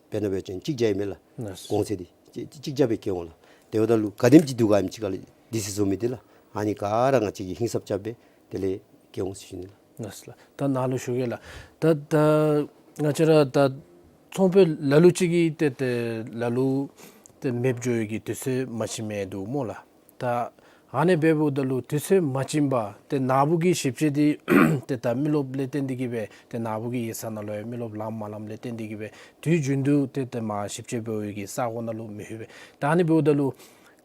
དཔེར་ན་འབད་བ་ཅིན་གཅིག་བརྒྱ་ཨིན་མས་ལགས། ལགས། གོང་ཚད་འདི་གཅིག་གཅིག་བརྒྱ་སྦེ་བཀལ་འོང་ལགས། དེ་འབདཝ་ད་ལུ་ག་དེམ་ཅིག་འདུག་ག་ཨ་ནི་ཅིག་ཁར་ལས་དུས་ཚོད་བཟོ་མི་འདི་ལགས། ཨ་ནི་ག་ར་ང་བཅས་ཀྱིས་ཧིང་སངས་རྐྱབ་སྦེ་དེ་ལས་བཀལ་འོང་ཟེར་ཞུ་ནི་ལགས། ལགས་ལགས། ད་ནཱ་ལུ་ཞུ་གེ་ལགས། ད་ད་ང་བཅས་ར་ད་ཚོང་དཔོན་ལ་ལུ་ཅིག་གིས་ཏེ་ཏེ་ལ་ལུ་ཏེ་མེདཔ་འགྱོ་ཡོད་གི་དུས་ཚོད་མ་བྱིན་མི་འདུག་སྨོ་ལགས། ད་ཨ་ནི་འབདཝ་ད་ལུ་དུས་ཚོད་མ་བྱིན་པར་ཏེ་ནཱ་བུ་གི་ཞིབ་དཔྱད་འདི་ཏེ་ད་མི་རློབས་ལས་བརྟེན་ཏེ་གི་སྦེ་ཏེ་ནཱ་བུ་གི་ཡིག་ཚང་ནང་ལུ་ཡང་མི་རློབས་ལངམ་མ་ལངམ་ལས་བརྟེན་ཏེ་གི་སྦེ་དུས་རྒྱུན་དུ་ཏེ་ཏེ་མར་ཞིབ་དཔྱད་འབད་བའི་གི་ས་གོ་ནང་ལུ་མི་ལྷོད་པས། ད་ཨ་ནི་འབདཝ་ད་ལུ་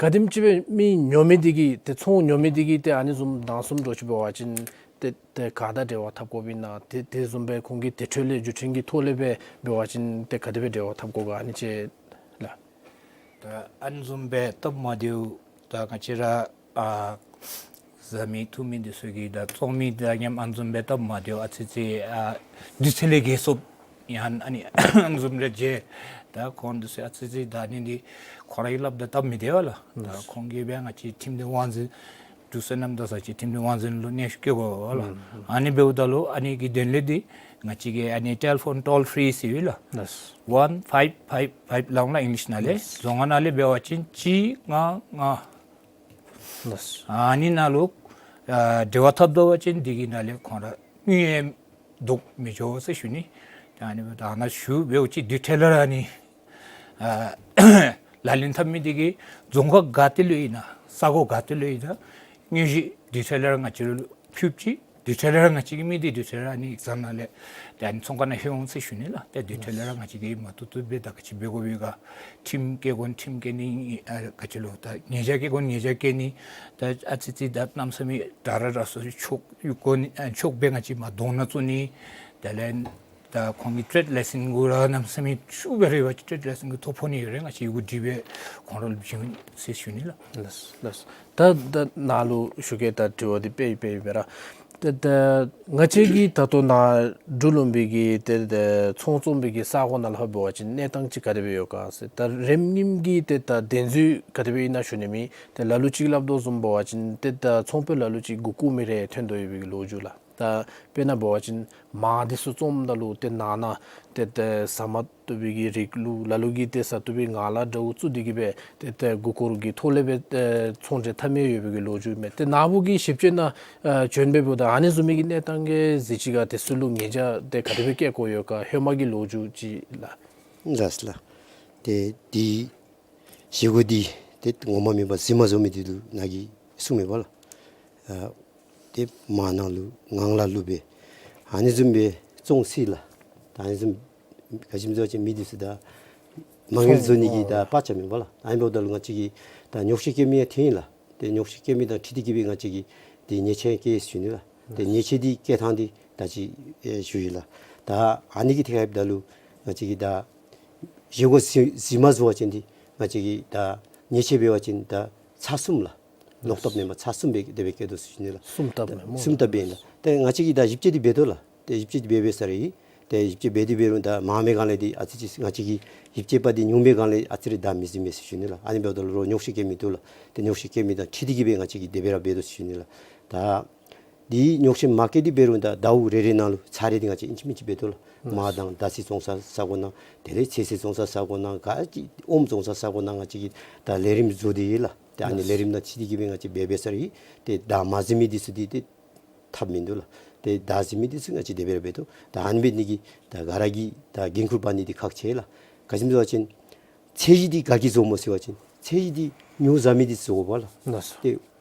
ག་དེམ་ཅིག་སྦེ་མི་ཉོ་མི་འདི་གིས་ཏེ་ཚོང་ཉོ་མི་འདི་གིས་ཏེ་ཨ་ནི་བཟུམ་དང་བཟུམ་འདྲཝ་ཅིག་འབད་བ་ཅིན་ཏེ་ཏེ་ག་དང་འབྲེལ་བ་འཐབ་དགོཔ་ཨིན་ན། ཏེ་དེ་བཟུམ་སྦེ་ཁོང་གི་དེ་འཕྲོ་ལས་བརྒྱུད་འཕྲིན་གྱི་ཐོག་ལས་སྦེ་འབད་བ་ཅིན་ཏེ་ག་དེ་སྦེ་འབྲེལ་བ་འཐབ་དགོ་ག་ཨ་ནི་ཅིག་ལགས། ད་ཨ་ནི་བཟུམ་སྦེ་སྟབས་མ་བདེཝ་ད་ང་བཅས་ར་ཨ་བཟའ་མི་འཐུང་མི་འདི་ཚུ་གི་ད་བཙོང་མི་དང་མཉམ་ཨ་ནི་བཟུམ་སྦེ་སྟབས་མ་བདེཝ་ཨ་ཙི་ཙི་ཨ་དུས་ཚོད་ལས་བརྒལ་སོངམ་ཡང་ཨ་ནི་ཨ་ནི་བཟུམ་རེ་མཇལ། ད་ཁོང་འདི་ཚུ་ཨ་ཙི་ཙི་ད་ཨ་ནི་འདི་ཁོང་ར་གིས་སླབ་ད་སྟབས་མི་བདེ་བས་ལགས། ད་ཁོང་གིས་སྦེ་ང་བཅས་ཁྲིམས་དོན་དབང་འཛིན་འབྲུག་སོ་ནམ་དང་ས་ཆའི་ཁྲིམས་དོན་དབང་འཛིན་ལུ་གནས་ཤུལ་བཀལ་དགོ་པས་ལགས། ཨ་ནི་འབདཝ་ད་ལུ་ཨ་ནི་གི་དོན་ལས་འདི་ང་བཅས་ཀྱི་ཨ་ནི་ཊེ་ལི་ཕོན་ཊོལ་ཕི་རི་ཟེར་ཡོད་ལགས། ལགས། ཝན་ཕའིབ་ཕའིབ་ཕའིབ་ལགས་ཨིང་ལིཤ་ནང་ལས། ལགས། རྫོང་ཁ་ནང་ལས་འབད་བ་ཅིན་གཅིག་ལྔ་ལྔ། ལགས། ཨ་ནི་ནང་ལུ་ཨ་འབྲེལ་བ་འཐབ་ད་པ་ཅིན་འདི་གི་ནང་ལས་ཁོང་ར་དངུལ་ཡང་བཟློག་མི་འགྱོ་ཟེར་ཞུ་ནི། ད་ཨ་ནི་ད་ནཱ་ཞུ་འབདཝ་ཅིག་དུས་འཕྲལ་ར་ཨ་ནི་ཨ་ལག་ལེན་འཐབ་མི་འདི་གིས་རྫོང་ཁག་ག་ཏེ་ལུ་ཨིན་ན་ས་གོ་ག་ཏེ་ལུ་ཨིན་ན་དངོས་གཞི་དུས་འཕྲལ་ར་ང་བཅས་ལུ་ཕུལཝ་ཅིག་དུས་འཕྲལ་ར་ང་བཅས་ཀྱི་མི་འདི་དུས་འཕྲལ་ར་ཨ་ནི་ཡིག་ཚང་ནང་ལས་ཏེ་ཨ་ནི་ཚོང་ཁང་ནང་ལྷོད་འོང་ཟེར་ཞུ་ནི་ལགས། ཏེ་དུས་འཕྲལ་ར་ང་བཅས་ཀྱིས་མ་བཏུབ་བཏུབ་སྦེ་ད་ག་ཅི་འབད་དགོཔ་ཨིན་ག་ཁྲིམས་བཀལ་དགོ་ན་ཁྲིམས་བཀལ་ནི་ཨ་ག་ཅི་ལོ་ད་ཉེས་བྱ་བཀལ་དགོ་ན་ཉེས་བྱ་བཀལ་ནི། ད་ཨ་ཙི་ཙི་ད་གནམ་མེད་ས་མེད་དྲག་ར་དྲག་སོང་ཅི་ཆོག་ཡོད་དགོ་ནི་ཨ་ཆོག་སྦེ་ང་བཅས་མར་གདོང་ནང་བཙུགས་ནི། དེ་ལས་ད་ཁོང་གི་ཊེཌ་ལའི་སེནསི་གུ་ར་གནམ་མེད་ས་མེད་ཤུགས་སྦེ་རེ་བ་ཅིན་ཊེཌ་ལའི་སེནསི་གུ་ཐོ་ཕོག་ནི་ཡོད་རུང་ང་བཅས་ཡི་གུ་བྲིས་སྦེ་ཁོང་ར་ལུ་བྱིན་ཟེར་ཞུ་ནི་ལགས། ལགས་ལགས། ད་ད་ནཱ་ལུ་ཞུ་གེ། ད་དྲི་བ་འདི་དཔེ་དཔེ་ཨིན་པས་ར། ད་ད་ང་བཅས་ཀྱིས་ད་ལྟོ་ནཱ་འབྲུག་ལུང་པའི་གི་ཏེ་ཏེ་ཚོང་བཙོང་པའི་གི་ས་གོ་ནང་ལུ་ཧ་འབད་བ་ཅིན་གནས་སྟངས་ཅིག་ག་དེ་སྦེ་ཡོད་ག་ཟེར། ད་རིམ་གཉིས་ཀྱི་ཏེ་ད་གདེང་ཚོད་ག་དེ་སྦེ་ཨིན་ན་ཞུ་ནི་མས། ཏེ་ལ་ལུ་ཅིག་སླབ་དོ་བཟུམ་འབད་བ་ཅིན་ཏེ་ད་ཚོང་དཔོན་ལ་ལུ་ཅིག་མགུ་སྐོར་མི་རེ་ཐོན་དོ་ཡོད་པའི་གི་ལོ་རྒྱུས་ལགས། ད་དཔེར་ན་འབད་བ་ཅིན་མར་འདི་ཚུ་བཙོངམ་ད་ལུ་ཏེ་ནང་ན་ཏེ་ཏེ་ཟ་མ་བཏུབ་པའི་གི་རིགས་ལུ་ལ་ལུ་གིས་ཏེ་ཟ་བཏུབ་པའི་ངང་ལག་འདྲཝ་བཙུགས་ཏེ་གི་སྦེ་ཏེ་ཏེ་མགུ་སྐོར་གྱི་ཐོག་ལས་སྦེ་ཏེ་ཚོང་འབྲེལ་འཐབ་མི་ཡོད་པའི་གི་ལོ་རྒྱུས་མས། ཏེ་ནཱ་བུ་གི་ཞིབ་དཔྱད་ནང་ཨ་བྱོན་སྦེ་འབདཝ་ད་ཨ་ནི་བཟུམ་མའི་གི་གནས་སྟངས་ཀྱི་གཟི་བརྗིད་ག་དེ་ཚུ་ལུ་ཉེས་བྱ་དེ་ག་དེ་སྦེ་བཀལ་དགོ་ཡོད་ག་ཧེ་མ་གི་ལོ་རྒྱུས་ཅིག་ལགས། ལགས་ལགས། ཏེ་འདི་བཞེས་སྒོ་འདི་ཏེ་ངོ་མ་མེན་པར་གཟིགས་མ་བཟོ་མི་འདི་ལུ་ནཱ་གིས་གསུངམ་མས་པ་ལགས། ཨ་ཏེ་མར་ནང་ལུ་ངང་ལག་བླུགས་སྦེ་ཨ་ནི་བཟུམ་སྦེ་བཙོང་སྲིད་ལགས། ད་ཨ་ནི་བཟུམ་ག་ཅི་སྨོ་ཟེར་བ་ཅིན་མི་འདི་ཚུ་ད་མ་དངུལ་བཟོ་ནི་གི་ད་ཨ་དཔའ་རྩལ་མེན་པ་ལགས། ཨ་ནི་འབདཝ་ད་ལུ་ང་བཅས་ཀྱིས་ད་ཉོག་བཤད་བཀལ་མི་ཡང་ཐོན་ཡི་ལགས། ཏེ་ཉོག་བཤད་བཀལ་མི་དང་འཁྲིལ་ཏེ་གི་སྦེ་ང་བཅས་ཀྱིས་ཏེ་ཉེས་ཆད་བཀལ་ཞུ་ནི་ལགས། ཏེ་ཉེས་ཆད་འདི་བཀལ་ཐངས་འདི་ད་ཅི་ཨེ་ཞུ་ཡི་ལགས། ད་ཨ་ནི་གི་ཐད་ཁར་འབདཝ་ད་ལུ་ང་བཅས་ཀྱིས་ད་བཞེས་སྒོ་གཟིགས་གཟིགས་མ་བཟོ་བ་ཅིན་འདི་ང་བཅས་ཀྱིས་ད་ཉེས་ཆད་འབད་བ་ཅིན་ད་ཚར་གསུམ་ལགས། ལོག་ཐབས་མེན་པར་ཚར་གསུམ་སྦེ་དེ་སྦེ་བཀལ་དོ་ཟེར་ཞུ་ནི་ལགས། གསུམ་ལྟབ་མས་སྨོ། གསུམ་ལྟབ་སྦེ་ཨིན་ལགས། ཏེ་ང་བཅས་ཀྱིས་ད་ཞིབ་དཔྱད་འདི་འབད་དོ་ལགས། ཏེ་ཞིབ་དཔྱད་འབད་འབད་ས་ར་ཨིན། ཏེ་ཞིབ་དཔྱད་འབད་དེ་འབད་རུང་ད་མང་མི་གང་ལས་འདི་ཨ་ཙི་ཅིག་ང་བཅས་ཀྱི་ཞིབ་དཔྱད་པ་འདི་ཉུང་མི་གང་ལས་ཨ་ཙི་རེ་ད་མི་གཟིགས་མས་ཟེར་ཞུ་ནི་ལགས། ཨ་ནི་འབདཝ་ད་ལུ་རོགས་ཉོག་བཤད་བཀལ་མི་འདུག་ལགས། ཏེ་ཉོག་བཤད་བཀལ་མི་དང་འཁྲིལ་ཏེ་གི་སྦེ་ང་བཅས་ཀྱིས་དེ་སྦེ་ར་འབད་དོ་ཟེར་ཞུ་ནི་ལགས། ད་འདི་ཉོག་བཤད་མ་བཀལ་ཏེ་འབད་རུང་ད་ཟླཝ་རེ་རེ་ནང་ལུ་ཚར་རེ་འདི་ང་བཅས་ཨིན་ཅི་མིན་ཅི་འབད་དོ་ལགས། མར་དང་ད་སི་བཙོང་ས་ས་གོ་ནང་དེ་ལས་ཚོད་བསྲེ་བཙོང་ས་ས་གོ་ནང་ག་ཅི་ཨོམ་བཙོང་ས་ས་གོ་ནང་ང་བཅས་ཀྱིས་ད་ལས་རིམ་བཟོ་སྟེ་ཡོད་ལགས། ཏེ་ཨ་ནི་ལས་རིམ་ནང་འཁྲིལ་ཏེ་གི་སྦེ་ང་བཅས་འབད་འབད་ས་ར་ཨིན། ཏེ་ད་མ་གཟིགས་མི་འདི་ཚུ་འདི་ཏེ་ཐབས་མིན་འདུག་ལགས། ཏེ་བདའ་ཟུན་མི་འདི་ཚུ་ང་བཅས་དེ་སྦེ་ར་འབད་དོ། ད་ཨ་ནི་འབད་ནི་འདི་གིས་ད་ག་ར་གིས་ད་འགན་ཁུར་འབག་ནི་འདི་ཁག་ཆེ་ལགས། ག་ཅི་སྨོ་ཟེར་བ་ཅིན་ཚད་གཞི་འདི་ག་གིས་བཟོཝ་སྨོ་ཟེར་བ་ཅིན་ཚད་གཞི་འདི་ཉོ་བཟའ་མི་འདི་བཟོ་དགོ་པས་ལགས། ལགས་སོ། ཏེ་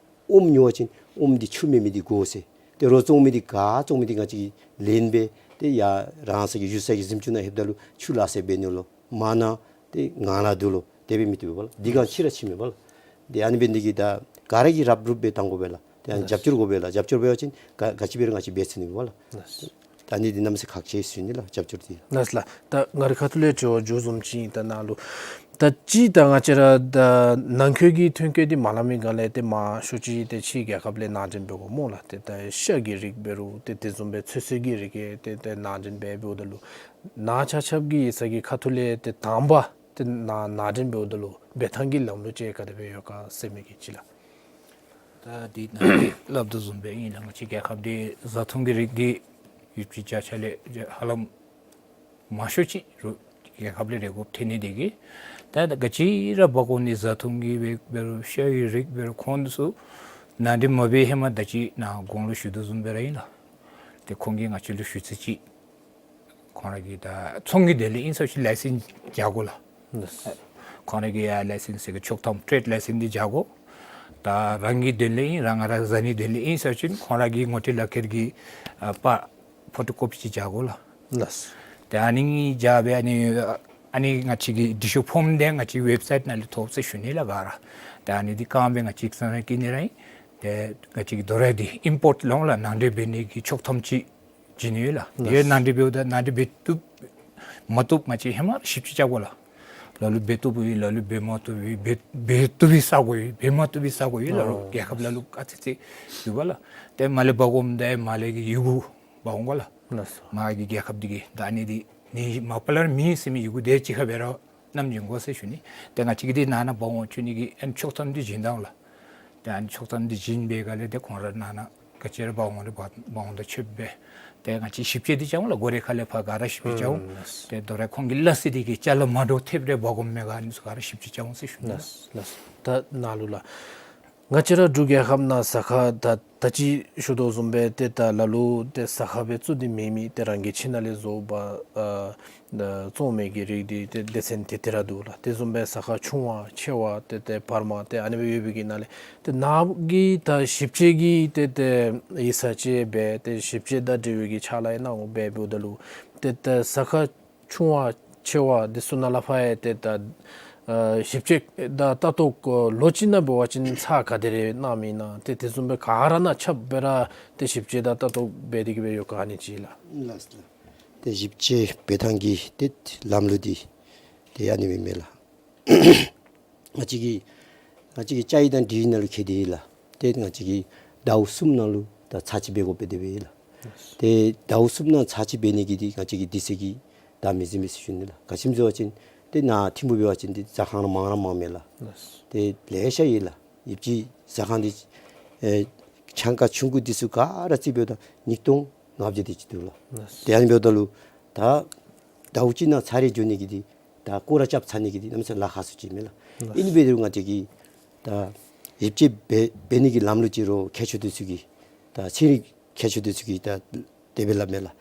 ཨོམ་ཉོ་བ་ཅིན་ཨོམ་འདི་ཆུ་མེད་མི་འདི་དགོ་ཟེར། ཏེ་རོ་བཙོང་མི་འདི་ག་བཙོང་མི་འདི་ང་བཅས་ཀྱིས་ལེན་སྦེ་ཏེ་ཡར་རང་སོ་གི་བཞུགས་ས་གི་གཟིམ་ཅུང་ནང་ལྷོདཔ་ད་ལུ་ཆུ་ལག་ཟེར་འབད་ནི་ལོ། མ་ན་ཏེ་ངང་ལག་འདུག་ལོ། དེ་སྦེ་མི་བཏུབ་པས་ལགས། འདི་ག་ཕྱི་ར་ཕྱིས་མས་པ་ལགས། ཏེ་ཨ་ནི་འབད་ནི་འདི་གིས་ད་ག་ར་གིས་རབ་རུབ་སྦེ་བཏང་དགོ་པས་ལགས། ཏེ་ཨ་ནི་རྒྱབ་སྐྱོར་དགོ་པས་ལགས། རྒྱབ་སྐྱོར་འབད་བ་ཅིན་ག་ག་ཅི་འབད་རུང་ང་བཅས་འབད་ཚུགས་ནི་མས་པ་ལགས། ད་ཨ་ནི་འདི་གནམ་མེད་ས་མེད་ཁག་ཆེ་ཟེར་ཞུ་ནི་ལགས། རྒྱབ་སྐྱོར་འདི། ལགས་ལགས། ད་ང་རའི་ཁ་ཐུག་ལས་དྲི་བ་མཇུག་བཟུམ་ཅིག་ད་ནཱ་ལུ་ད་ཅི་ད་ང་བཅས་ར་ད་ནང་འཁོད་ཀྱི་ཐོན་སྐྱེད་འདི་མ་ལང་མི་སྒང་ལས་ཏེ་མང་ཤོས་ཅིག་ཏེ་ཕྱིའི་རྒྱལ་ཁབ་ལས་ནང་འདྲེན་འབད་དགོ་སྨོ་ལགས། ཏེ་ད་ཤ་གི་རིགས་འབད་རུང་ཏེ་དེ་བཟུམ་སྦེ་ཚོད་བསྲེ་གི་རིགས་ཏེ་ཏེ་ནང་འདྲེན་འབད་འབདཝ་ད་ལུ་ནཱ་ཆ་ཁྱབ་ཀྱི་ཡིག་ཚང་གི་ཁ་ཐུག་ལས་ཏེ་དང་པ་ཏེ་ནཱ་ནང་འདྲེན་འབདཝ་ད་ལུ་འབད་ཐངས་ཀྱི་ལམ་ལུགས་ཅིག་ག་དེ་སྦེ་ཡོད་ག་ཟེར་མི་གི་ཅིག་ལགས། ད་འདི་ནཱ་སླབ་དོ་བཟུམ་སྦེ་ཨིན་ལགས། ང་བཅས་རྒྱལ་ཁབ་འདི་བཟའ་འཐུང་གི་རིགས་འདི་ཡུདཔ་ཅིག་བརྒྱ་ཆ་ལས་ཧ་ལམ་མང་ཤོས་ཅིག་རུ་རྒྱལ་ཁབ་ལས་རེ་དགོཔ་ཐོན་ནི་འདི་གིས་ད་ད་ག་ཅི་ར་འབག་འོང་ནི་བཟའ་འཐུང་གི་འབད་རུང་ཤ་ཡི་རིགས་འབད་རུང་ཁོང་ཚུ་ནང་འདྲེན་མ་འབད་ཧེ་མ་ད་ཅི་ནཱ་གོང་ལུ་ཞུ་དོ་བཟུམ་སྦེ་ར་ཨིན་ལགས། ཏེ་ཁོང་གིས་ང་བཅས་ལུ་ཞུ་ཚིག་ཅིག་ཁོང་ར་གི་ད་ཚོང་གི་དོན་ལས་ཨིན་ཟེར་ཅིག་ལའི་སེནསི་རྐྱབ་དགོ་ལགས། ཁོང་ར་གི་ཡ་ལའི་སེནསི་ཟེར་གི་ཆོག་ཐམ་ཊེཌ་ལའི་སེནསི་འདི་རྐྱབ་དགོ། ད་རང་གི་དོན་ལས་ཨིན་རང་ང་ར་བཟའ་ནི་དོན་ལས་ཨིན་ཟེར་ཅིན་ཁོང་ར་གི་ངོ་སྤྲོད་ལག་ཁྱེར་གྱི་ཨ་པར་ཕོ་ཊོ་ཀོ་པི་ཅིག་རྐྱབ་དགོ་ལགས། ལགས། ཏེ་ཨ་ནི་རྐྱབ་སྦེ་ཨ་ནི་ཨ་ནི་ང་བཅས་ཀྱི་འབྲི་ཤོག་ཕོརམ་འདི་ང་བཅས་ཝེབ་སའིཊ་ནང་ལས་ཐོབ་ཟེར་ཞུ་ནི་ལགས་ག་ར། ཏེ་ཨ་ནི་འདི་བཀང་སྦེ་ང་བཅས་ཀྱིས་ས་ནང་བཀལ་ནི་ར་ཨིན། ཏེ་ང་བཅས་ཀྱིས་དོ་རུང་འདི་ཨིམ་པོརཊ་ལོང་ལགས། ནང་འདྲེན་འབད་ནི་གི་ཆོག་ཐམ་ཅིག་བྱིན་ནི་ཡོད་ལགས། ལགས། ཡ་ནང་འདྲེན་འབདཝ་ད་ནང་འདྲེན་འབད་བཏུབ་མ་བཏུབ་ང་བཅས་ཧེ་མ་ཞིབ་དཔྱད་རྐྱབ་དགོ་ལགས། ལ་ལུ་འབད་བཏུབ་ཡོད། ལ་ལུ་འབད་མ་བཏུབ་ཡོད། འབད་འབད་བཏུབ་པའི་ས་གོ་ཡོད། འབད་མ་བཏུབ་པའི་ས་གོ་ཡོད་ལགས། ཨོ་རྒྱལ་ཁབ་ལ་ལུ་ཨ་ཙི་ཅིག་འདུག་པ་ལགས། ཏེ་མར་ལས་འབག་འོངམ་ད་མར་ལས་ཀྱི་ཡི་གུ་འབག་འོང་དགོ་ལགས། ལགས་སོ། མར་གྱི་རྒྱལ་ཁབ་འདི་གི་ད་ཨ་ནི་འདི་ནི་མ་པ་ལས་ར་མེད་ཟེར་མི་ཡི་གུ་དེ་གཅིག་ཁར་སྦེ་ར་བསྣམས་བྱིན་དགོ་ཟེར་ཞུ་ནི། ཏེ་ང་བཅས་ཀྱིས་འདི་ནང་ན་འབག་འོང་བཅུག་ནི་གི་ཨ་ནི་ཆོག་ཐམ་འདི་བྱིན་ད་འོང་ལགས། ཏེ་ཨ་ནི་ཆོག་ཐམ་འདི་བྱིན་པའི་སྒང་ལས་ཏེ་ཁོང་ར་ནང་ན་ག་ཅི་ར་འབག་འོང་རུང་འབག་འབག་འོང་ད་ཆོགཔ་སྦེ་ཏེ་ང་བཅས་ཞིབ་དཔྱད་འདི་རྐྱབ་འོང་ལགས། སྒོ་རའི་ཁ་ལས་ཕར་ག་ར་ཞིབ་དཔྱད་རྐྱབ་འོང་། ཨུམ། ལགས། ཏེ་དོ་རུང་ཁོང་གི་ལ་སི་འདི་གི་ཅ་ལ་མ་འདྲཝ་ཐེབས་རེ་འབག་འོངམ་མེན་ག་ཨ་ནི་ཚུ་ག་ར་ཞིབ་དཔྱད་རྐྱབ་འོང་ཟེར་ཞུ་ནི། ལགས་ལགས། ད་ནཱ་ལུ་ལགས། ང་བཅས་ར་འབྲུག་རྒྱལ་ཁབ་ནང་ཟ་ཁང་ད་ད་ཅི་ཞུ་དོ་བཟུམ་སྦེ་ཏེ་ད་ལ་ལུ་ཏེ་ཟ་ཁང་སྦེ་བཙུགས་ཏེ་མེད་མི་ཏེ་རང་གི་ཁྱིམ་ནང་ལས་བཟོ་བ་ཨ་ད་བཙོང་མི་གི་རིགས་འདི་ཏེ་སྡེ་ཚན་དེ་དེ་ར་འདུག་ལགས། དེ་བཟུམ་སྦེ་ཟ་ཁང་ཆུང་བ་ཆེ་བ་ཏེ་ཏེ་བར་མ་ཏེ་ཨ་ནི་སྦེ་ཡོད་པའི་གི་ནང་ལས་ཏེ་ནཱ་གིས་ད་ཞིབ་དཔྱད་ཀྱི་ཏེ་ཏེ་ཡིག་ཚང་ཅིག་འབད་ཏེ་ཞིབ་དཔྱད་དང་འབྲེལ་བའི་གི་ཕྱག་ལཱ་ཡང་གནང་དགོ་པས། འབདཝ་ད་ལུ་ཏེ་ཏེ་ཟ་ཁང་ཆུང་བ་ཆེ་བ་འདི་ཚུ་ནང་ལས་ཕར་ཡང་ཏེ་ད་ཨ་ཞིབ་དཔྱད་དང་ལྟ་རྟོག་ལོ་གཅིག་ནང་འབད་བ་ཅིན་ཚར་ག་དེ་རེ་གནང་མི་ཨིན་ན། ཏེ་དེ་བཟུམ་སྦེ་ག་ར་ནང་ཁྱབ་སྦེ་ར་ཏེ་ཞིབ་དཔྱད་དང་ལྟ་རྟོག་འབད་དེ་གི་སྦེ་ཡོད་ག་ཨ་ནི་ཅིག་ལགས། ལགས་སོ། ཏེ་ཞིབ་དཔྱད་འབད་ཐངས་ཀྱི་ཏེ་ལམ་ལུགས་འདི་ཏེ་ཨ་ནི་སྦེ་མས་ལགས། ང་བཅས་ཀྱི་ང་བཅས་ཀྱི་ཅ་ཡིག་དང་འབྲི་ཡིག་ནང་ལུ་བཀོད་དེ་ཡོད་ལགས། ཏེ་ང་བཅས་ཀྱིས་ཟླཝ་གསུམ་ནང་ལུ་ད་ཚར་གཅིག་འབད་དགོཔ་སྦེ་དེ་སྦེ་ཡོད་ལགས། ཏེ་ཟླཝ་གསུམ་ནང་ཚར་གཅིག་འབད་ནི་གི་འདི་ང་བཅས་ཀྱི་དུས་ཚོད་ཀྱིས་ད་མི་བཟུམ་མས་ཟེར་ཞུ་ནི་ལགས། ག་ཅི་སྨོ་ཟེར་བ་ཅིན་ཏེ་ནཱ་ཐིམ་ཕུག་འབད་བ་ཅིན་ཏེ་ཟ་ཁང་ར་མང་ར་མང་མས་ལགས། ཏེ་ལེ་ཤ་ཡོད་ལགས། ཡུདཔ་ཅིག་ཟ་ཁང་འདི་ཨེ་གྱངས་ཁ་ཆུང་ཀུ་འདི་ཚུ་ག་ར་རྩིས་འབདཝ་ད་ཉིས་སྟོང་ལྔ་བརྒྱ་དེ་ཅིག་འདུག་ལགས། ཏེ་ཨ་ནི་འབདཝ་ད་ལུ་ད་ཟླཝ་གཅིག་ནང་ཚར་རེ་འགྱོ་ནི་གི་འདི་ད་སྐོར་ར་རྐྱབ་ཚར་ནི་གི་འདི་གནམ་མེད་ས་མེད་ལཱ་ཁག་སུ་ཅིག་མས་ལགས། ཨིན་པས་རུང་ང་བཅས་ཀྱིས་ད་ཞིབ་དཔྱད་འབད་འབད་ནི་གི་ལམ་ལུགས་ཅིག་རུང་མཁས་མཆོག་འདི་ཚུ་གིས་ད་ཚན་རིག་མཁས་མཆོག་འདི་ཚུ་གིས་ད་དེ་སྦེ་སླབ་མས་ལགས།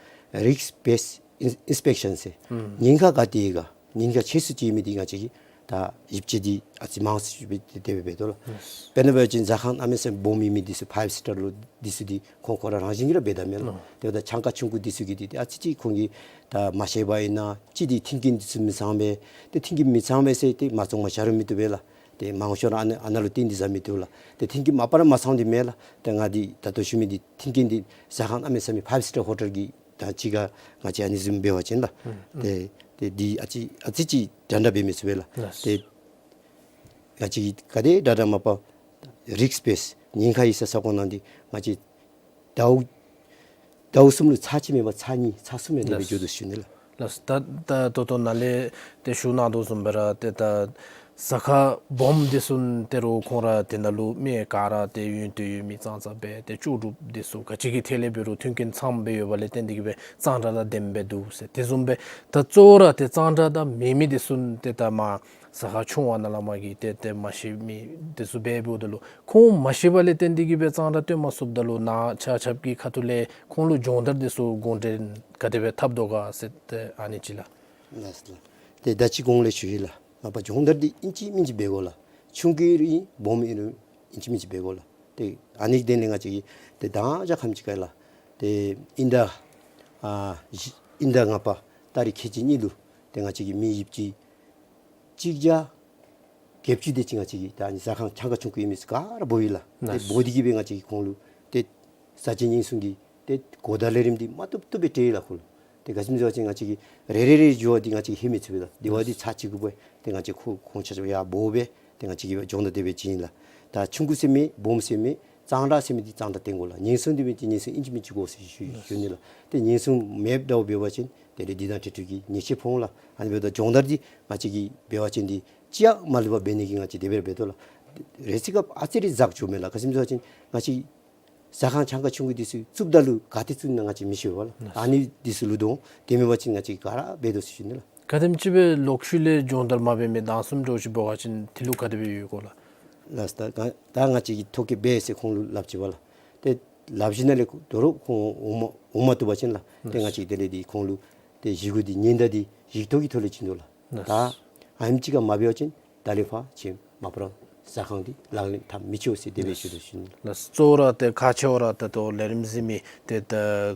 རིསཀ་བེསཌ་ཨིན་ཨིནསི་པེག་ཤཱན་ཟེར། ཨུམ། ཉེན་ཁ་ག་ཏེ་ཡོད་ག་ཉེན་ཁ་ཆེ་སུ་ཅིག་ཡོད་མི་འདི་ང་བཅས་ཀྱིས་ད་ཞིབ་དཔྱད་འདི་ཨ་ཙི་མང་སུ་ཅིག་འབད་དེ་སྦེ་འབད་དོ་ལགས། ལགས། དཔེར་ན་འབད་བ་ཅིན་ཟ་ཁང་གནམ་མེད་ས་མེད་སྦོམ་ཡོད་མི་འདི་ཚུ་ཕའིབ་སི་ཊར་ལོ་འདི་ཚུ་འདི་ཁོང་ཁོང་ར་རང་བཞིན་གྱིས་ར་འབད་ད་མས་ལགས། ཨོ། དེ་འབདཝ་ད་གྱངས་ཁ་ཆུང་ཀུ་འདི་ཚུ་གི་འདི་ཏེ་ཨ་ཙི་ཅིག་ཁོང་གིས་ད་མ་ཤེས་པ་ཨིན་ན་ཅིག་འདི་མཐུན་རྐྱེན་འདི་ཚུ་མི་ཚང་པས། ཏེ་མཐུན་རྐྱེན་མི་ཚང་པས་ཟེར་ཏེ་མ་བཙོང་མ་བཞག་རུང་མི་བཏུབ་པས་ལགས། ཏེ་མང་ཤོས་ར་ཨ་ནཱ་ཨ་ནཱ་ལུ་བརྟེན་ཏེ་ཟ་མི་བཏུབ་ལགས། ཏེ་མཐུན་རྐྱེན་མ་པ་ར་མ་ཚང་འདི་མེད་ལགས། ཏེ་ང་འདི་ད་ལྟོ་ཞུ་མི་འདི་མཐུན་རྐྱེན་འདི་ཟ་ཁང་གནམ་མེད་ས་མེད་ཕའིབ་སི་ཊར་ཧོ་ཊེལ་གྱི་ད་ཅི་ག་ང་བཅས་ཨ་ནི་བཟུམ་འབད་བ་ཅིན་ལགས། ཨུམ། ཏེ་ཏེ་འདི་ཨ་ཙི་ཨ་ཙི་ཅིག་འདྲ་འདྲ་འབད་མི་ཚུགས་པས་ལགས། ལགས། ཏེ་ང་བཅས་ཀྱིས་ག་དེ་དྲག་དྲག་མ་པ་རིསཀ་བེསཌ་ཉེན་ཁ་ཡོད་ས་ས་གོ་ནང་འདི་ང་བཅས་ཟླཝ་ཟླཝ་གསུམ་ལུ་ཚར་གཅིག་མེན་པར་ཚར་གཉིས་ཚར་གསུམ་ཡང་དེ་སྦེ་ལགས། འགྱོ་དོ་ཞུ་ནི་ལགས། ལགས། ད་ད་ད་ལྟོ་ནཱ་ལས་ཏེ་ཞུ་གནང་དོ་བཟུམ་སྦེ་ར་ཏེ་ད་ ཟ་ཁང་སྦོམ་འདི་ཚུ་ཏེ་རུང་ཁོང་ར་དེ་ནང་ལུ་མི་ག་ར་ཏེ་ཡོན་ཏན་ཡོད་མི་ཙང་ཙང་སྦེ་ཏེ་ལྕོགས་གྲུབ་འདི་ཚུ་ག་ཅི་གི་ཐད་ལས་འབད་རུང་མཐུན་རྐྱེན་ཚངམ་སྦེ་ཡོད་པ་ལས་བརྟེན་ཏེ་གིས་སྦེ་གཙང་སྦྲ་དང་ལྡནམ་སྦེ་འདུག་ཟེར། དེ་བཟུམ་སྦེ་ད་གཙོ་བོ་ར་ཏེ་གཙང་སྦྲ་དང་མེད་མི་འདི་ཚུ་ཏེ་ད་མར་ཟ་ཁང་ཆུང་བ་ནང་ལས་མར་གྱི་ཏེ་ཏེ་མ་ཤེས་མི་འདི་ཚུ་སྦེ་འབདཝ་ད་ལུ་ཁོང་མ་ཤེས་པ་ལས་བརྟེན་ཏེ་གིས་སྦེ་གཙང་སྦྲ་སྟོན་མ་ཚུགསཔ་ད་ལུ་ནཱ་ཆ་ཁྱབ་ཀྱི་ཁ་ཐུག་ལས་ཁོང་ལུ་སྦྱོང་བརྡར་འདི་ཚུ་དགོངས་འགྲེལ་ག་དེ་སྦེ་འཐབ་དོ་ག་ཟེར་ཏེ་ཨ་ནི་ཅིག་ལགས། ལགས་ལགས། ཏེ་ད་ཅི་གོང་ལས་ཞུ་ཡི་ལགས། ང་བཅས་སྦྱོང་བརྡར་འདི་ཨིན་ཅི་མིན་ཅི་འབད་དགོ་ལགས། ཆུང་ཀུ་ཨིན་རུང་སྦོམ་ཨིན་རུང་ཨིན་ཅི་མིན་ཅི་འབད་དགོ་ལགས། ཏེ་ཨ་ནི་དེ་ལས་ང་བཅས་ཀྱིས་ཏེ་ད་ཞག་ཁམས་ཅིག་ཁར་ལགས། ཏེ་དབྱིན་ཟླ་ཨ་བཞི་དབྱིན་ཟླ་ལྔ་པ་ཏ་རིག་ཁལ་གཅིག་གཉིས་ལུ་ཏེ་ང་བཅས་ཀྱི་མི་བཞི་བཅུ་གཅིག་བརྒྱ་བརྒྱད་ཅུ་དེ་ཅིག་ང་བཅས་ཀྱིས་ད་ཨ་ནི་ཟ་ཁང་ཆུང་ཀུ་ཆུང་ཀུ་ཨིན་མི་ཚུ་ག་ར་འབོ་ཡི་ལགས། ཏེ་ལགས། འབོ་སྟེ་གིས་སྦེ་ང་བཅས་ཀྱིས་ཁོང་ལུ་ཏེ་ཟ་བཅད་ཉེན་སྲུང་གི་ཏེ་གོ་བརྡ་ལས་རིམ་འདི་མ་བཏུབ་བཏུབ་སྦེ་སྤྲོད་ཡི་ལགས་ཁོང་ལུ། ཏེ་ག་ཅི་སྨོ་ཟེར་བ་ཅིན་ང་བཅས་ཀྱིས་རེ་རེ་རེ་འགྱོ་བ་འདི་ང་བཅས་ཀྱིས་ལྷོད་མི་ཚུགས་པས་ལགས། དེ་བ་འདི་ཚར་གཅིག་གུ་འབད་ཏེ་ང་བཅས་ཁོ་ཁོང་ཆ་ཁྱབ་ཡར་འབོ་སྦེ་ཏེ་ང་བཅས་ཀྱིས་སྦྱོང་བརྡར་དེ་སྦེ་བྱིན་ཡི་ལགས། ད་ཆུང་ཀུ་ཟེར་མེད་སྦོམ་ཟེར་མེད་གཙང་སྦྲ་ཟེར་མི་འདི་གཙང་སྦྲ་བསྟེན་དགོ་ལགས། ཉེན་སྲུང་འདི་མེད་ཅིག་ཉེན་སྲུང་ཨིན་ཅི་མིན་ཅི་དགོ་ཟེར་ཞུ་ཞུ་ནི་ལགས། ཏེ་ཉེན་སྲུང་མེདཔ་འདྲཝ་འབད་བ་ཅིན་དེ་ལས་འདི་དང་འཁྲིལ་འཁྲིལ་གྱི་ཉེས་ཆད་ཕོག་འོང་ལགས། ཨ་ནི་འབདཝ་ད་སྦྱོང་བརྡར་འདི་ང་བཅས་ཀྱིས་འབད་བ་ཅིན་འདི་ཅི་ཡང་མ་ལུས་པར་འབད་ནི་གི་ང་བཅས་དེ་སྦེ་འབད་དོ་ལགས། རེ་ཅིག་སྐབས་ཨ་ཙི་རེ་འཛག་འགྱོཝ་མས་ལགས། ག་ཅི་སྨོ་ཟེར་བ་ཅིན་ང་བཅས་ཟ་ཁང་ཆུང་ཀུ་ཆུང་ཀུ་འདི་ཚུ་བཙུགསཔ་ད་ལུ་ག་ཏེ་བཙུགས་ནི་ང་བཅས་མི་ཤེས་པས་ལགས། ཨ་ནི་འདི་ཚུ་ལུ་དོ་དེ་མེད་པ་ཅིན་ང་བཅས་ག་ར་འབད་དོ་ཟེར་ཞུ་ནི་ལགས། ག་དེམ་ཅིག་སྦེ་ལོག་ཤུལ་ལས་སྦྱོང་བརྡར་མ་འབད་མི་དང་གསུམ་འདྲཝ་ཅིག་འབད་བ་ཅིན་དེ་ལུ་ག་དེ་སྦེ་ཡོད་གོ་ལགས། ལགས། ད་ང་ད་ང་བཅས་ཀྱིས་ཐོ་བཀོད་འབད་ཟེར་ཁོང་ལུ་སླབ་ཅི་པས་ལགས། ཏེ་སླབ་ཞིནམ་ལས་དོ་རུང་ཁོང་འོང་མ་འོང་མ་བཏུབ་པ་ཅིན་ལགས། ཏེ་ང་བཅས་དེ་ལས་འདི་ཁོང་ལུ་ཏེ་ཞུ་སྒོ་འདི་ཉེན་བརྡ་འདི་ཡིག་ཐོག་གི་ཐོག་ལས་བྱིན་དོ་ལགས། ད་ཨ་ནེམ་ཅིག་ཁར་མ་འབད་བ་ཅིན་ད་ལས་ཕར་ཁྱེད་མ་པ་ར་ཟ་ཁང་འདི་ལག་ལེན་འཐབ་མི་ཆོག་ཟེར་དེ་སྦེ་ཞུ་དོ་ཞུ་ནི་ལགས། ལགས། གཙོ་བོ་ར་ཏེ་ཁག་ཆེ་བ་ར་ད་ལྟོ་ལས་རིམ་གཟིགས་མི་ཏེ་ད་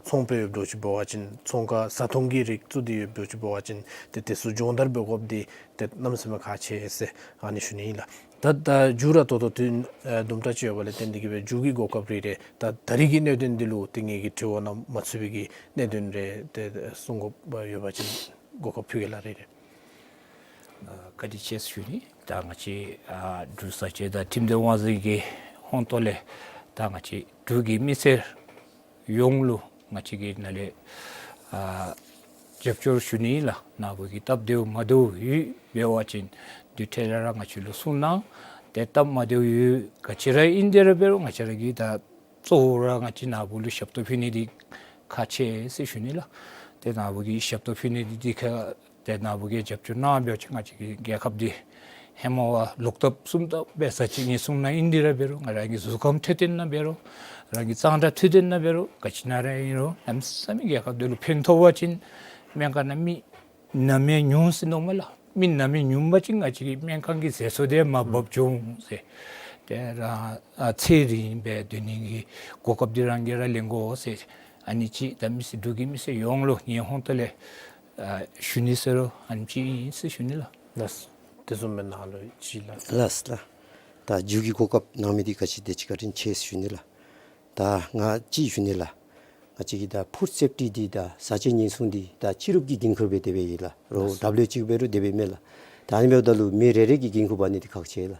ཚོང་པ་ཡོདཔ་འདྲཝ་ཅིག་འབད་བ་ཅིན་ཚོང་ཁང་བཟའ་འཐུང་གི་རིགས་བཙུགས་ཏེ་ཡོདཔ་འདྲཝ་ཅིག་འབད་བ་ཅིན་ཏེ་དེ་ཚུ་སྦྱོང་བརྡར་འབད་དགོཔ་འདི་ཏེ་གནམ་མེད་ས་མེད་ཁག་ཆེ་ཟེར་ཨ་ནི་ཞུ་ནི་ཨིན་ལགས། ད་ད་མཇུག་ར་ད་ལྟོ་དུས་ཨ་དུམ་གྲ་ཅིག་ཡོད་པ་ལས་བརྟེན་ཏེ་གིས་སྦེ་མཇུག་གི་གོ་སྐབས་རེ་རེ་ད་ད་རིས་ཀྱི་གནད་དོན་འདི་ལུ་ཏེ་ངེ་གི་དྲི་བ་ནང་མ་ཚུད་པའི་གི་གནད་དོན་རེ་ཏེ་གསུང་དགོཔ་ཡོད་པ་ཅིན་གོ་སྐབས་ཕུལ་གེ་ལགས་རེ་རེ། ཨ་བཀའ་དྲིན་ཆེ་ཟེར་ཞུ་ནི། ད་ང་བཅས་ཨ་འབྲུག་བཟའ་བཅའ་དང་ཁྲིམས་དོན་དབང་འཛིན་གྱི་ཧོངས་ཏོ་ལས་ད་ང་བཅས་འབྲུག་གི་མི་སེར་ཡོངས་ལུ་ང་བཅས་ཀྱི་ནང་ལས་ཨ་རྒྱབ་སྐྱོར་ཞུ་ནི་ལགས། ནཱ་བུ་གི་སྟབས་བདེཝ་མ་བདེཝ་ཡོད་འབད་བ་ཅིན་དུས་འཕྲལ་ལས་ར་ང་བཅས་ལུ་གསུང་གནང་། ཏེ་སྟབས་མ་བདེཝ་ཡོད་ག་ཅི་ར་ཨིན་དེ་ར་འབད་རུང་ང་བཅས་ར་གིས་ད་གཙོ་བོ་ར་ང་བཅས་ནཱ་བུ་ལུ་ཞབས་ཏོག་ཕུལ་ནི་འདི་ཁག་ཆེ་ཟེར་ཞུ་ནི་ལགས། ཏེ་ནཱ་བུ་གིས་ཞབས་ཏོག་ཕུལ་ནི་འདི་འདི་ཁར་ཏེ་ནཱ་བུ་གིས་རྒྱབ་སྐྱོར་གནང་འབད་བ་ཅིན་ང་བཅས་ཀྱི་རྒྱལ་ཁབ་འདི་ཧེ་མ་བ་ལོག་ལྟབ་གསུམ་ལྟབ་འབད་ས་ཅིག་ཉེན་སྲུང་ནང་ཨིན་དེ་ར་འབད་རུང་ང་རང་གི་གཟུགས་ཁམས་འཕྲོད་བསྟེན་ནང་འབད་རུང་རང་གི་གཙང་སྦྲ་འཕྲོད་བསྟེན་ནང་འབད་རུང་ག་ཅི་ནང་ར་ཨིན་རུང་གནམ་མེད་ས་མེད་རྒྱལ་ཁབ་འདི་ལུ་ཕན་ཐོགས་པ་ཅིན་སྨན་ཁང་ནང་མི་ནང་མི་ཉུང་ཟེར་མནོཝ་མས་ལགས། མི་ནང་མི་ཉུང་པ་ཅིན་ང་བཅས་ཀྱི་སྨན་ཁང་གི་ཟད་སོང་འདི་མར་འབབ་འགྱོ་འོང་ཟེར། ཏེ་རང་ཨ་ཚེ་རིང་སྦེ་སྡོད་ནི་གི་གོ་སྐབས་འདི་རང་གིས་ར་ལེན་དགོ་ཟེར། ཨ་ནི་ཅིག་ད་མི་སེར་འབྲུག་གི་མི་སེར་ཡོངས་ལུ་ངེའི་ཧོངས་ཏོ་ལས་ཨ་ཞུ་ནི་ཟེར་རུང་ཨ་ནི་ཅིག་ཨིན་ཟེར་ཞུ་ནི་ལགས། ལགས། དེ་བཟུམ་མའི་ནང་ལུ་ཅིག་ལགས། ལགས་ལགས། ད་མཇུག་གི་གོ་སྐབས་གནང་མི་འདི་ག་ཅི་དེ་ཅིག་བཀའ་དྲིན་ཆེ་ཟེར་ཞུ་ནི་ལགས། ད་ང་ཅིག་ཞུ་ནི་ལགས། ང་བཅས་ཀྱི་ད་ཕུཌ་སེཕ་ཊི་འདི་ད་བཟའ་བཅའ་ཉེན་སྲུང་འདི་ད་སྤྱི་རུབ་ཀྱི་འགན་ཁུར་སྦེ་དེ་སྦེ་ཡོད་ལགས། རོགས་ལགས། ཌབ་ལིའུ་ཨེཆ་ཨོ་འབད་རུང་དེ་སྦེ་མས་ལགས། ད་ཨ་ནི་འབདཝ་ད་ལུ་མི་རེ་རེ་གིས་འགན་ཁུར་འབག་ནི་འདི་ཁག་ཆེ་ལགས།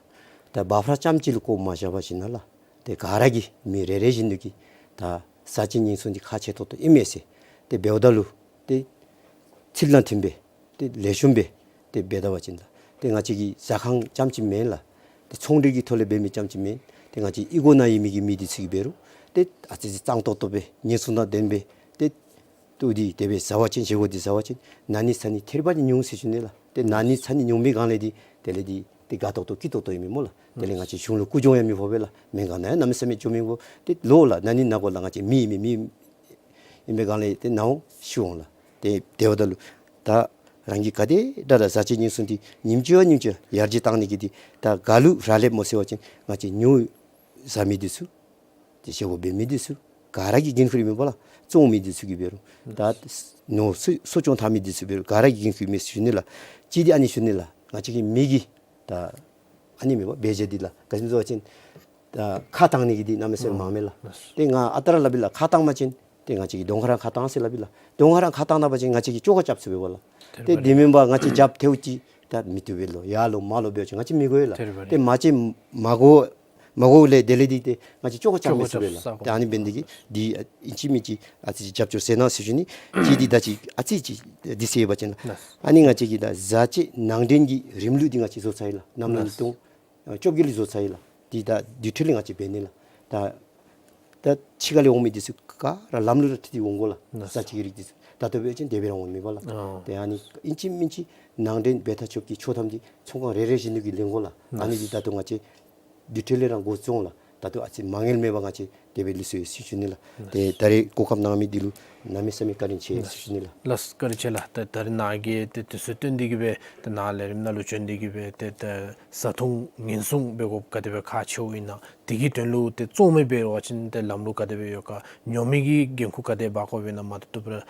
ད་འབད་ཕར་རྐྱངམ་ཅིག་ལུ་བཀོ་མ་བཞག་པར་ཞིནམ་ལས་ཏེ་ག་ར་གིས་མི་རེ་རེ་བཞིན་དུ་གིས་ད་བཟའ་བཅའ་ཉེན་སྲུང་འདི་ཁག་ཆེ་ཏོག་ཏོ་ཨིན་མས་ཟེར་ཏེ་འབདཝ་ད་ལུ་ཏེ་ཚུལ་དང་མཐུན་སྦེ་ཏེ་ལེགས་ཤོམ་སྦེ་ཏེ་འབད་ད་པ་ཅིན་ལགས། ཏེ་ང་བཅས་ཀྱི་ཟ་ཁང་རྐྱངམ་ཅིག་མེན་ལགས། ཏེ་ཚོང་འབྲེལ་གྱི་ཐོག་ལས་འབད་མི་རྐྱངམ་ཅིག་མེན། ཏེ་ང་བཅས་གཡུས་སྒོ་ནང་ཡོད་མི་གི་མི་འདི་ཚུ་གིས་འབད་རུང་ཏེ་ཨ་ཙི་ཅིག་གཙང་ཏོག་ཏོ་སྦེ་ཉེན་སྲུང་དང་ལྡན་སྦེ་ཏེ་ཏེ་འདི་དེ་སྦེ་བཟའ་བ་ཅིན་བཞེས་སྒོ་འདི་བཟའ་བ་ཅིན་ན་ནི་ཚ་ནི་ཐེར་པ་ཅིག་ཉུང་ཟེར་ཞུ་ནི་ལགས། ཏེ་ན་ནི་ཚ་ནི་ཉུང་པའི་སྒང་ལས་འདི་དེ་ལས་འདི་ཏེ་དགའ་ཏོག་ཏོ་སྐྱིད་ཏོག་ཏོ་ཨིན་མས་སྨོ་ལགས། དེ་ལས་ང་བཅས་གཞུང་ལུ་རྐུ་བྱུང་ཡང་མི་ཕོག་པས་ལགས། སྨན་ཁང་ནང་ཡང་གནམ་མེད་ས་མེད་འགྱོ་མི་དགོ། ཏེ་ལོག་ལགས་ན་ནི་ན་དགོ་ལགས། ང་བཅས་མི་ཨིན་མི་མི་ཨིན་པའི་སྒང་ལས་ཏེ་ནཱ་འོང་ཤི་འོང་ལགས། ཏེ་དེ་འབདཝ་ད་ལུ་ད་རང་གིས་ག་དེ་དྲག་དྲག་བཟའ་བཅའ་ཉེན་སྲུང་འདི་ཉིནམ་གཅིག་བ་ཉིནམ་གཅིག་ཡར་རྒྱས་བཏང་ནི་གི་འདི་ད་ག་ལུ་རག་ལསཔ་སྨོ་ཟེར་བ་ཅིན་ང་བཅས་ཉོ་བཟའ་མི་འདི་ཚུ་ཏེ་བཞེས་སྒོ་འབད་མི་འདི་ཚུ་ག་ར་གིས་འགན་ཁུར་ཨིན་མས་པ་ལགས། བཙོང་མི་འདི་ཚུ་གིས་འབད་རུང་ད་ནོར་གསོག་གསོ་སྐྱོང་འཐབ་མི་འདི་ཚུ་འབད་རུང་ག་ར་གིས་འགན་ཁུར་ཨིན་མས་ཟེར་ཞུ་ནི་ལགས། གཅིག་འདི་ཨ་ནི་ཞུ་ནི་ལགས། ང་བཅས་ཀྱི་མི་གིས་ད་ཨ་ནི་མེན་པ་འབད་བྱ་འདི་ལགས། ག་ཅི་སྨོ་ཟེར་བ་ཅིན་ད་ཁ་བཏང་ནི་གི་འདི་གནམ་མེད་ས་མེད་མང་མས་ལགས། ཨ་ཏེ་ང་ཨ་རྟག་ར་སླབ་ཨིན་ལགས། ཁ་བཏང་པ་ཅིན་ཏེ་ང་བཅས་ཀྱིས་གདོང་ཁར་ཁ་བཏང་ཟེར་སླབ་ཨིན་ལགས། གདོང་ཁར་ཁ་བཏང་ད་པ་ཅིན་ང་བཅས་ཀྱིས་བཅོས་ཁ་རྐྱབ་ཚུགས་པས་པ་ལགས། ཏེ་དེ་མེན་པར་ང་བཅས་རྒྱབ་ཐལཝ་ཅིག་ད་མི་བཏུབ་པས་ལོ། ཡར་ལོག་མར་ལོག་འབད་བ་ཅིན་ང་བཅས་མི་དགོ་པས་ལགས། ཏེ་མ་བཅོས་མ་དགོ་ མ་དགོ་ལས་དེ་ལས་འདི་ཏེ་ང་བཅས་ཅོག་ཁ་རྐྱབ་མི་ཚུགས་པས་ལགས། ཏེ་ཨ་ནི་འབད་ནི་འདི་གིས་འདི་ཨིན་ཅི་མིན་ཅི་ཨ་ཙི་ཅིག་རྒྱབ་སྐྱོར་ཟེར་གནང་ཟེར་ཞུ་ནི། ཅིག་འདི་ད་ཅིག་ཨ་ཙི་ཅིག་འདི་ཟེར་བ་ཅིན་ལགས། ཨ་ནི་ང་བཅས་ཀྱིས་ད་བཟའ་བཅའ་ནང་འདྲེན་གྱི་རིམ་ལུགས་འདི་ང་བཅས་བཟོ་ཚར་ཡི་ལགས། གནམ་ལོ་ཉིས་སྟོང་ཨ་བཅོ་བརྒྱད་ལུ་བཟོ་ཚར་ཡི་ལགས། འདི་ད་དུས་ཐོག་ལས་ང་བཅས་འབད་ནི་ལགས། ད་ད་ཕྱི་ཁ་ལས་འོང་མི་འདི་ཚུ་ག་ར་ལམ་ལུགས་ར་འཁྲིལ་ཏེ་འོང་དགོ་ལགས། ལགས། བཟའ་བཅའ་གི་རིགས་འདི་ཚུ་ད་ལྟོ་འབད་བ་ཅིན་དེ་སྦེ་ར་འོང་མི་པ་ལགས། ཨོ། ཏེ་ཨ་ནི་ཨིན་ཅི་མིན་ཅི་ནང་འདྲེན་འབད་ཐག་ཆོད་ཀྱི་ཆོག་ཐམ་འདི་ཚོང་ཁང་རེ་རེ་བཞིན་དུ་གིས་ལེན་དགོ་ལགས། ཨ་ནི་འདི་ད་ལྟོ་ང་བཅས་དུས་ཐོག་ལས་ར་འགོ་བཙུགས་འོང་ལགས། ད་ལྟོ་ཨ་ཙི་མ་དངུལ་མེད་པར་ང་བཅས་དེ་སྦེ་ལུས་སོ་ཡི་ཟེར་ཞུ་ནི་ལགས། ཏེ་ད་རེས་གོ་སྐབས་གནང་མི་འདི་ལུ་གནམ་མེད་ས་མེད་བཀའ་དྲིན་ཆེ་ཟེར་ཞུ་ནི་ལགས། ལགས་བཀའ་དྲིན་ཆེ་ལགས། ད་ད་རེས་ནཱ་གིས་ཏེ་དུས་ཚོད་བཏོན་ཏེ་གིས་སྦེ་ཏེ་ནཱ་ལས་རིམ་ནང་ལུ་བྱོན་ཏེ་གིས་སྦེ་ཏེ་ད་བཟའ་འཐུང་ཉེན་སྲུང་འབད་དགོཔ་ག་དེ་སྦེ་ཁག་ཆེཝ་ཨིན་ན། དེ་གི་དོན་ལུ་ཏེ་བཙོང་མི་འབད་བ་ཅིན་ཏེ་ལམ་ལུགས་ག་དེ་སྦེ་ཡོད་ག། ཉོ་མི་གི་འགན་ཁུར་ག་དེ་འབག་དགོཔ་ཨིན་ན་མ་བཏུབ་བཏུབ་ར་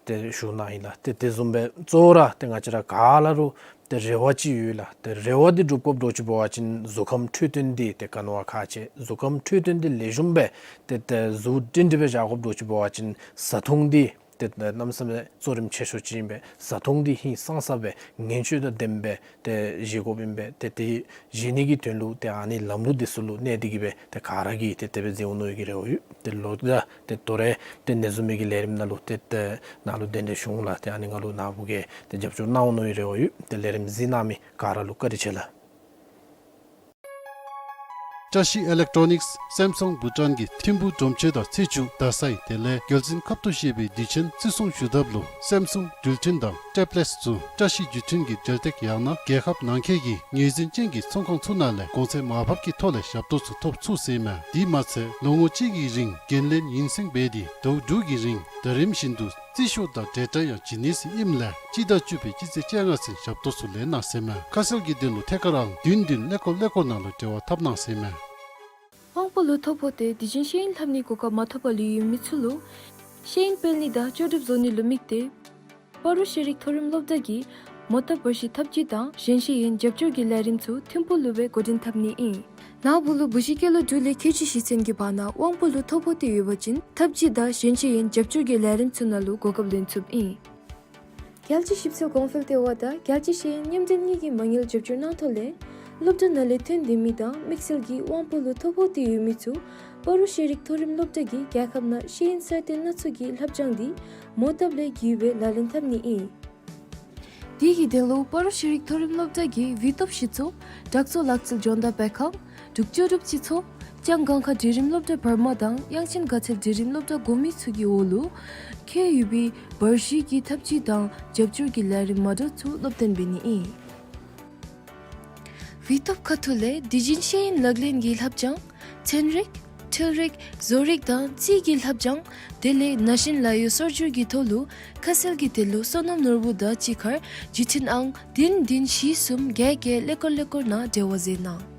ཏེ་ཞུ་གནང་ཡི་ལགས། ཏེ་དེ་བཟུམ་སྦེ་གཙོ་བོ་ར་ཏེ་ང་བཅས་ར་ག་ར་ལུ་ཏེ་རེ་བ་ཅིག་ཡོད་ལགས། ཏེ་རེ་བ་འདི་འགྲུབ་དགོཔ་འདྲཝ་ཅིག་འབད་བ་ཅིན་གཟུགས་ཁམས་འཕྲོད་བསྟེན་འདི་ཏེ་ག་ནི་བ་ཁག་ཆེ། གཟུགས་ཁམས་འཕྲོད་བསྟེན་འདི་ལེགས་ཤོམ་སྦེ་ཏེ་ཏེ་གཟུགས་སྒྲིང་སྒྲི་སྦེ་བཞག་དགོཔ་འདྲཝ་ཅིག་འབད་བ་ཅིན་བཟའ་འཐུང་འདི་ཏེ་གནམ་མེད་ས་མེད་གཙོ་རིམ་ཆེ་ཤོས་ཅིག་ཨིན་པས། བཟའ་འཐུང་འདི་ཧིང་སངས་ས་སྦེ་ངན་སྤྱོད་དང་ལྡནམ་སྦེ་ཏེ་བཞེས་དགོཔ་ཨིན་པས། ཏེ་དེ་བཞེས་ནི་གི་དོན་ལུ་ཏེ་ཨ་ནི་ལམ་ལུགས་འདི་ཚུ་ལུ་གནས་ཏེ་གིས་སྦེ་ཏེ་ག་ར་གིས་ཏེ་དེ་སྦེ་མཛད་འོང་ནི་གི་རེ་བ་ཡོད། ཏེ་ལོག་ད་ཏེ་དོ་རུང་ཏེ་ནེ་ཟུ་མི་གི་ལས་རིམ་ནང་ལུ་ཏེ་ཏེ་ནཱ་ལུ་གདན་འདྲེན་ཞུ་འོང་ལགས། ཏེ་ཨ་ནི་ནང་ལུ་ནཱ་བུ་གིས་ཏེ་རྒྱབ་སྐྱོར་གནང་འོང་ནི་གི་རེ་བ་ཡོད། ཏེ་ལས་རིམ་གཟིགས་གནང་མི་ག་ར་ལུ་བཀའ་དྲིན་ཆེ་ལགས། བཀྲ་ཤིས་ཨི་ལེག་ཊོ་ནིགསི་སེམ་སུང་བྷུ་ཊཱན་གྱི་ཐིམ་ཕུག་སྒྲོམ་ཆེན་དང་ཚེས་བཅུ་རྡ་སའི་དེ་ལས་རྒྱལ་བཙུན་ཁབ་ཏུ་བཞེས་པའི་དུས་ཆེན་བརྩི་སྲུང་ཞུ་ཐབས་ལུ་སེམ་སུང་འགྲུལ་འཕྲིན་དང་ཊེབ་ལེཊསི་ཚུ་བཀྲ་ཤིས་བརྒྱུད་འཕྲིན་གྱི་འབྲེལ་སྟེགས་ཡང་ན་རྒྱལ་ཁབ་ནང་འཁོད་ཀྱི་ངོས་འཛིན་ཅན་གྱི་ཚོང་ཁང་ཚུ་ནང་ལས་གོང་ཚད་མར་ཕབ་ཀྱི་ཐོག་ལས་ཞབས་ཏོག་ཚུ་ཐོབ་ཚུགས་ཟེར་མས། དེ་མ་ཚད་ལོ་ངོ་གཅིག་གི་རིང་འགན་ལེན་ཡུན་བསྲིང་འབད་དེ་ཟླཝ་དྲུག་གི་རིང་ཟླ་རིམ་བཞིན་དུ་རྩིས་ཤོག་དང་འབྲེལ་སྒྲ་ཡང་བྱིན་ནི་ཟེར་ཨིནམ་ལས་སྤྱི་ཟླ་བཅུ་པའི་སྤྱི་ཚེས་བཅོ་ལྔ་ཚུན་ཞབས་ཏོག་ཚུ་ལེན་གནང་ཟེར་མས། ཁ་གསལ་གྱི་དོན་ལུ་ཐད་ཀར་ཨང་བདུན་བདུན་ཀླད་ཀོར་ཀླད་ཀོར་ནང་ལུ་འབྲེལ་བ་འཐབ་གནང་ཟེར་མས། དབང་པོ་ལུ་ཐོ་ཕོག་སྟེ་དུས་རྒྱུན་ཤེས་ཡོན་ལྷབ་ནིའི་གོ་སྐབས་མ་ཐོབ་པར་ལུས་ཡོད་མི་ཚུ་ལུ་ཤེས་ཡོན་སྤེལ་ནི་དང་ལྕོགས་གྲུབ་བཟོ་ནི་ལུ་དམིགས་ཏེ་སྤ་རོ་ཤེས་རིག་མཐོ་རིམ་སློབ་གྲྭ་གིས་མོ་བཏབ་པར་ཤིང་ཐབས་ཇུས་དང་གཞན་ཤེས་ཡོན་རྒྱབ་སྐྱོར་གྱི་ལས་རིམ་ཚུ་ཐིམ་ཕུག་ལུ་སྦེ་འགོ་འདྲེན་འཐབ་ནི་ཨིན། ནཱ་བུ་ལུ་བུ་གཞི་སྐྱེས་ལོ་དྲུག་ལས་ཁལ་གཅིག་བཞེས་ཚུན་གྱི་བར་ན་དབང་པོ་ལུ་ཐོ་ཕོག་སྟེ་ཡོད་པ་ཅིན་ཐབས་ཇུས་དང་གཞན་ཤེས་ཡོན་རྒྱབ་སྐྱོར་གྱི་ལས་རིམ་ཚུ་ནང་ལུ་གོ་སྐབས་ལེན་ཚུགསཔ་ཨིན། རྒྱལ་སྤྱི་ཞིབ་འཚོལ་གོང་འཕེལ་ལྟེ་བ་དང་རྒྱལ་སྤྱི་ཤེས་ཡོན་མཉམ་འབྲེལ་གཉིས་ཀྱི་མ་དངུལ་རྒྱབ་སྐྱོར་གནང་ཐོག་ལས་སློབ་གྲྭ་ནང་ལས་ཐོན་ཏེ་མི་དང་དམིགས་བསལ་གྱིས་དབང་པོ་ལུ་ཐོ་ཕོག་སྟེ་ཡོད་མི་ཚུ་སྤ་རོ་ཤེས་རིག་མཐོ་རིམ་སློབ་གྲྭ་གིས་རྒྱལ་ཁབ་ནང་ཤེས་ཡོན་གསར་གཏོད་སྣ་ཚོགས་ཀྱི་ལྷབ་སྦྱང་འདི་མོ་བཏབ་ལས་བརྒྱུད་སྦེ་ལག་ལེན་འཐབ་ནི་ཨིན། དེ་གི་དོན་ལུ་སྤ་རོ་ཤེས་རིག་མཐོ་རིམ་སློབ་གྲྭ་གི་བི་ཏོབ་ཞིག་ཚོགས་དྲག་ཚོགས་ལག་རྩལ་སྦྱོང་བརྡར་སྤེལ་ཁང་འབྲུག་ལྕོགས་གྲུབ་སྤྱི་ཚོགས་ལྕང་སྒང་ཁ་འབྲིང་རིམ་སློབ་གྲྭ་བར་མ་དང་དབྱངས་ཅན་དགའ་ཚལ་འབྲིང་རིམ་སློབ་གྲྭ་གོ་མི་ཚུ་གི་འོག་ལུ་ཁྱད་ཡོད་པའི་བར་ཤིང་གི་ཐབས་ཇུས་དང་རྒྱབ་སྐྱོར་གྱི་ལས་རིམ་མ་འདྲཝ་ཚུ་སློབ་སྟོན་འབད་ནི་ཨིན། བི་ཏོབ་ཁ་ཐུག་ལས་དུས་རྒྱུན་ཤེས་ཡོན་ལག་ལེན་གྱི་ལྷབ་སྦྱང་ཚན་རིག་འཕྲུལ་རིག་བཟོ་རིག་དང་རྩིས་ཀྱི་ལྷབ་སྦྱང་དེ་ལས་ན་གཞོན་ལཱ་གཡོག་སོར་སྒྱུར་གྱི་ཐོག་ལུ་ཁ་གསལ་གྱི་དོན་ལུ་བསོད་ནམས་ནོར་བུ་དང་གཅིག་ཁར་བརྒྱུད་འཕྲིན་ཨང་བདུན་བདུན་བཞི་གསུམ་བརྒྱད་བརྒྱད་ཀླད་ཀོར་ཀླད་ཀོར་ནང་འབྲེལ་བ་མཛད་གནང་།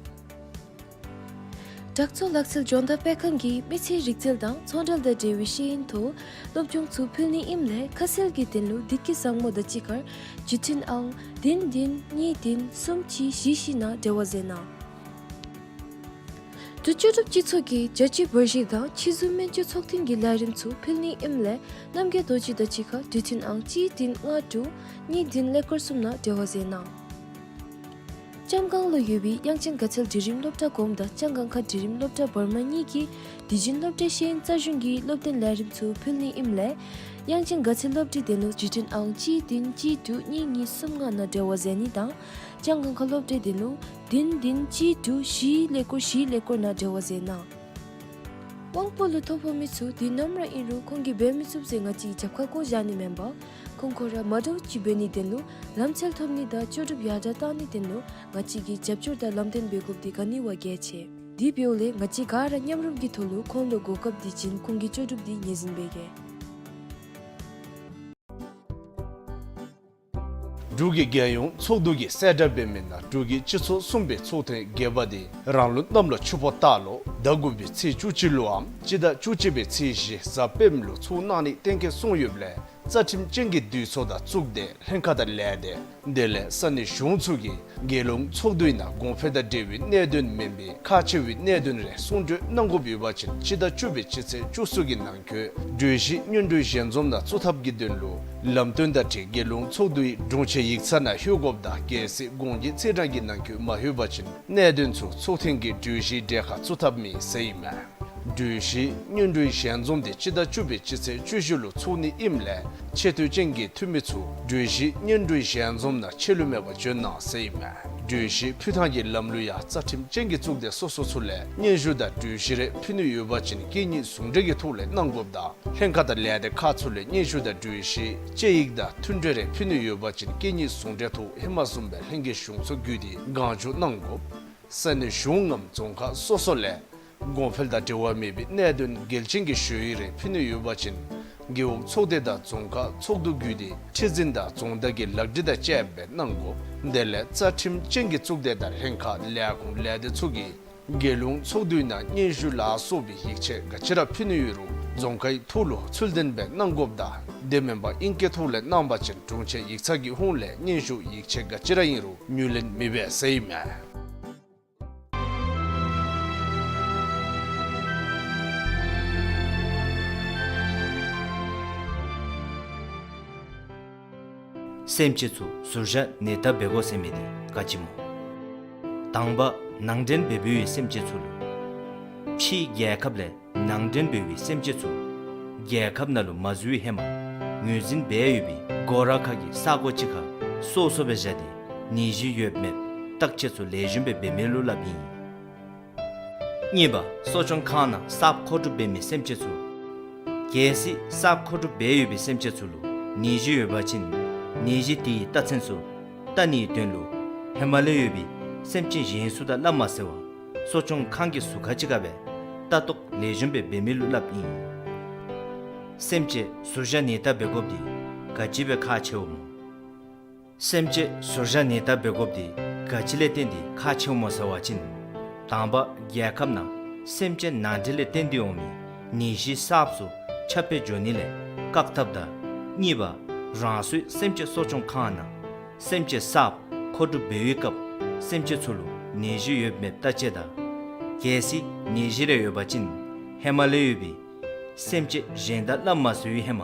དྲག་ཚོགས་ལག་རྩལ་སྦྱོང་བརྡར་སྤེལ་ཁང་གིས་མི་ཚེའི་རིག་རྩལ་དང་ཚོང་འབྲེལ་དང་འབྲེལ་བའི་ཤེས་ཡོན་ཐོག་སློབ་སྦྱོང་ཚུ་ཕུལ་ནི་ཨིནམ་ལས་ཁ་གསལ་གྱི་དོན་ལུ་བདེ་སྐྱིད་བཟང་མོ་དང་གཅིག་ཁར་བརྒྱུད་འཕྲིན་ཨང་བདུན་བདུན་གཉིས་བདུན་གསུམ་གཅིག་བཞི་བཞི་ནང་འབྲེལ་བ་མཛད་གནང་། འབྲུག་ལྕོགས་གྲུབ་སྤྱི་ཚོགས་ཀྱིས་རྒྱལ་སྤྱིའི་བར་ཤིང་དང་ཕྱི་ཟུར་སྨན་བཅོས་ཚོགས་ཐུན་གྱི་ལས་རིམ་ཚུ་ཕུལ་ནི་ཨིནམ་ལས་རྣམ་རྒྱལ་རྡོ་རྗེ་དང་གཅིག་ཁར་བརྒྱུད་འཕྲིན་ཨང་གཅིག་བདུན་ལྔ་དྲུག་གཉིས་བདུན་ཀླད་ཀོར་གསུམ་ནང་འབྲེལ་བ་མཛད་གནང་། ལྕམ་སྒང་ལུ་ཡོད་པའི་དབྱངས་ཅན་དགའ་ཚལ་འབྲིང་རིམ་སློབ་གྲྭ་གོངམ་དང་ལྕང་སྒང་ཁ་འབྲིང་རིམ་སློབ་གྲྭ་བར་མ་གཉིས་ཀྱིས་དུས་རྒྱུན་སློབ་གྲྭའི་ཤེས་ཡོན་རྩལ་གཞུང་གི་སློབ་སྟོན་ལས་རིམ་ཚུ་ཕུལ་ནི་ཨིནམ་ལས་དབྱངས་ཅན་དགའ་ཚལ་སློབ་གྲྭའི་དོན་ལུ་བརྒྱུད་འཕྲིན་ཨང་གཅིག་བདུན་གཅིག་དྲུག་གཉིས་གཉིས་གསུམ་ལྔ་ནང་འབྲེལ་བ་མཛད་ནི་དང་ལྕང་སྒང་ཁ་སློབ་གྲྭའི་དོན་ལུ་བདུན་བདུན་གཅིག་དྲུག་བཞི་ཀླད་ཀོར་བཞི་ཀླད་ཀོར་ནང་འབྲེལ་བ་མཛད་གནང་། དབང་པོ་ལུ་ཐོ་ཕོག་མི་ཚུ་དུས་ནམ་ར་ཨིན་རུང་ཁོང་གིས་འབད་མི་ཚུགས་ཟེར་ང་བཅས་རྒྱབ་ཁར་བཀོ་བཞག་ནི་མེན་པར་ཁོང་ཁོང་ར་མ་འདྲཝ་ཅིག་འབད་ནིའི་དོན་ལུ་ལམ་འཚོལ་ཐོབ་ནི་དང་ལྕོགས་གྲུབ་ཡར་དྲག་གཏང་ནིའི་དོན་ལུ་ང་བཅས་ཀྱིས་རྒྱབ་སྐྱོར་དང་ལམ་སྟོན་འབད་དགོཔ་འདི་ག་ནི་བ་གལ་ཆེ། དེ་འབདཝ་ལས་ང་བཅས་ག་ར་མཉམ་རུབ་ཀྱི་ཐོག་ལུ་ཁོང་ལུ་གོ་སྐབས་འདི་བྱིན་ཁོང་གི་ལྕོགས་གྲུབ་འདི་ངོས་འཛིན་འབད་གེ། འབྲུག་གི་རྒྱལ་ཡོངས་ཚོགས་འདུ་གིས་གསལ་བསྒྲགས་འབད་མི་ནང་འབྲུག་གི་སྤྱི་ཚོགས་གསུམ་པའི་ཚོགས་ཐེངས་བརྒྱད་པ་འདི་རང་ལུགས་གནམ་ལོ་ཆུ་ཕོ་སྟག་ལོ་ཟླ་དགུ་པའི་ཚེས་བཅུ་གཅིག་ལུའམ་སྤྱི་ཟླ་བཅུ་གཅིག་པའི་ཚེས་བཞི་གཟའ་སྤེནམ་ལུ་ཚོགས་གནང་ནི་གཏན་འཁེལ་སོང་ཡོདཔ་ལས་ རྩ་ཁྲིམས་ཅན་གྱི་འདུས་ཚོགས་དང་གཙུག་སྡེ་ལྷན་ཁག་དང་ལས་སྡེ་དེ་ལས་ས་གནས་གཞུང་ཚུ་གིས་རྒྱལ་ཡོངས་ཚོགས་འདུའི་ནང་གོང་འཕེལ་དང་འབྲེལ་བའི་གནད་དོན་མེན་པའི་ཁག་ཆེ་བའི་གནད་དོན་རེ་གསུང་གྲོས་གནང་དགོཔ་ཡོད་པ་ཅིན་སྤྱི་ཟླ་བཅུ་པའི་སྤྱི་ཚེས་བཅུ་གསུམ་གྱི་ནང་འཁོད་གྲོས་གཞི་སྙན་སྒྲོན་ཞལ་འཛོམས་ནང་བཙུགས་ཐབས་ཀྱི་དོན་ལུ་ལམ་སྟོན་དང་འཁྲིལ་རྒྱལ་ཡོངས་ཚོགས་འདུའི་དྲུང་ཆེན་ཡིག་ཚང་ནང་ལྷོད་དགོཔ་དང་གལ་སྲིད་དགོངས་ཀྱི་ཚེས་གྲངས་ཀྱི་ནང་འཁོད་མ་ལྷོད་པ་ཅིན་གནད་དོན་ཚུ་ཚོགས་ཐེངས་ཀྱི་གྲོས་གཞིའི་གྲས་ཁར་བཙུགས་ཐབས་མེད་ཟེར་ཨིན་མས། གྲོས་གཞི་སྙན་སྒྲོན་ཞལ་འཛོམས་དེ་སྤྱི་ཟླ་བཅུ་པའི་སྤྱི་ཚེས་བཅུ་བཞི་ལུ་ཚོགས་ནི་ཨིནམ་ལས་ཆེ་བསྟོད་ཅན་གྱི་འཐུས་མི་ཚུ་གྲོས་གཞི་སྙན་སྒྲོན་ཞལ་འཛོམས་ནང་ཆད་ལུས་མེད་པར་འབྱོན་གནང་ཟེར་ཨིན་མས། གྲོས་གཞི་ཕུལ་ཐངས་ཀྱི་ལམ་ལུགས་ཡང་རྩ་ཁྲིམས་ཅན་གྱི་གཙུག་སྡེ་སོ་སོ་ཚུ་ལས་སྙན་ཞུ་དང་གྲོས་གཞི་རེ་ཕུལ་ནི་ཡོད་པ་ཅིན་སྐད་གཉིས་ཟུང་འབྲེལ་གྱི་ཐོག་ལས་གནང་དགོཔ་དང་ལྷན་ཁག་དང་ལས་སྡེ་ཁག་ཚུ་ལས་སྙན་ཞུ་དང་གྲོས་གཞི་དཔྱད་ཡིག་དང་མཐུན་འབྲེལ་རེ་ཕུལ་ནི་ཡོད་པ་ཅིན་སྐད་གཉིས་ཟུང་འབྲེལ་ཐོག་ཧེ་མ་བཟུམ་སྦེ་ལྷན་རྒྱས་གཞུང་ཚོགས་བརྒྱུད་དེ་གང་བྱུང་གནང་དགོ། ས་གནས་གཞུང་ངམ་རྫོང་ཁག་སོ་སོ་ལས་གོང་འཕེལ་དང་འབྲེལ་བ་མེད་པའི་གནད་དོན་འགལ་རྐྱེན་གྱི་ཞུ་ཡིག་རེ་ཕུལ་ནི་ཡོད་པ་ཅིན་རྒེད་འོག་ཚོགས་སྡེ་དང་རྫོང་ཁག་ཚོགས་འདུ་བརྒྱུད་དེ་ཁྲི་འཛིན་དང་རྫོང་བདག་གི་ལག་བྲིས་དང་བཅསཔ་སྦེ་གནང་དགོ། དེ་ལས་རྩ་ཁྲིམས་ཅན་གྱི་གཙུག་སྡེ་དང་ལྷན་ཁག་ལས་ཁུངས་ལས་སྡེ་ཚུ་གིས་རྒྱལ་ཡོངས་ཚོགས་འདུའི་ནང་སྙན་ཞུ་ལ་སོགས་པའི་ཡིག་ཆ་ག་ཅི་ར་ཕུལ་ནི་ཡོད་རུང་རྫོང་ཁའི་ཐོག་ལུ་ཚུལ་ལྡན་སྦེ་གནང་དགོཔ་དང་དེ་མེན་པར་ཨིང་སྐད་ཐོག་ལས་གནང་པ་ཅིན་དྲུང་ཆེན་ཡིག་ཚང་གི་ཧོངས་ལས་སྙན་ཞུ་ཡིག་ཆ་ག་ཅི་ར་ཨིན་རུང་ངོས་ལེན་མི་འབད་ཟེར་ཨིན་མས། སེམས་ཅན་ཚུ་ཟུར་བཞག་ནད་བརྟག་འབད་དགོ་ཟེར་མི་འདི་ག་ཅི་སྨོ། དང་པ་ནང་འདྲེན་འབད་འབདཝ་སེམས་ཅན་ཚུ་ལུ་ཕྱིའི་རྒྱལ་ཁབ་ལས་ནང་འདྲེན་འབད་བའི་སེམས་ཅན་ཚུ་རྒྱལ་ཁབ་ནང་ལུ་མ་འཛུལ་བའི་ཧེ་མ་ངོས་འཛིན་འབད་ཡོད་པའི་སྒོ་ར་ཁ་གི་ས་གོ་ཅིག་ཁར་སོ་སོ་སྦེ་བཞག་སྟེ་ནད་གཞི་ཡོད་མེད་བརྟག་དཔྱད་ཚུ་ལེགས་ཤོམ་སྦེ་འབད་མི་ལུ་སླབ་ཨིན། གཉིས་པ་གསོ་སྐྱོང་ཁང་ནང་གསརཔ་མཁོ་སྒྲུབ་འབད་མི་སེམས་ཅན་ཚུ། གལ་སྲིད་གསརཔ་མཁོ་སྒྲུབ་འབད་ཡོད་པའི་སེམས་ཅན་ཚུ་ལུ་ནད་གཞི་ཡོད་པ་ཅིན་ནད་གཞི་དེའི་རྟགས་མཚན་ཚུ་བལྟ་ནིའི་དོན་ལུ་ཧེ་མ་ལས་ཡོད་པའི་སེམས་ཅན་གཞན་ཚུ་དང་སླབ་མ་ཟེར་བར་གསོ་སྐྱོང་ཁང་གི་ཟུར་ཁ་ཅིག་ཁར་སྦེ་ལྟ་རྟོག་ལེགས་ཤོམ་སྦེ་འབད་མི་ལུ་སླབ་ཨིན། སེམས་ཅན་ཟུར་བཞག་ནད་བརྟག་འབད་དགོཔ་འདི་ག་ཅི་སྦེ་ཁག་ཆེཝ་སྨོ། སེམས་ཅན་ཟུར་བཞག་ནད་བརྟག་འབད་དགོཔ་འདི་ག་ཅི་ལས་བརྟེན་ཏེ་ཁག་ཆེཝ་སྨོ་ཟེར་བ་ཅིན། དང་པ་རྒྱལ་ཁབ་ནང་སེམས་ཅན་ནང་འདྲེན་ལས་བརྟེན་ཏེ་འོང་མི་ནད་གཞི་གསརཔ་ཚུ་ཁྱབ་སྤེལ་འགྱོ་ནི་ལས་བཀག་ཐབས་དང་། གཉིས་པ་རང་སོའི་སེམས་ཅན་གསོ་སྐྱོང་ཁང་ནང་སེམས་ཅན་གསརཔ་མཁོ་སྒྲུབ་འབད་བའི་སྐབས་སེམས་ཅན་ཚུ་ལུ་ནད་གཞི་ཡོད་མེད་བརྟག་དཔྱད་དང་། གལ་སྲིད་ནད་གཞི་རེ་ཡོད་པ་ཅིན་ཧེ་མ་ལས་ཡོད་པའི་སེམས་ཅན་གཞན་དང་སླབ་མ་ཟེར་བའི་ཧེ་མ་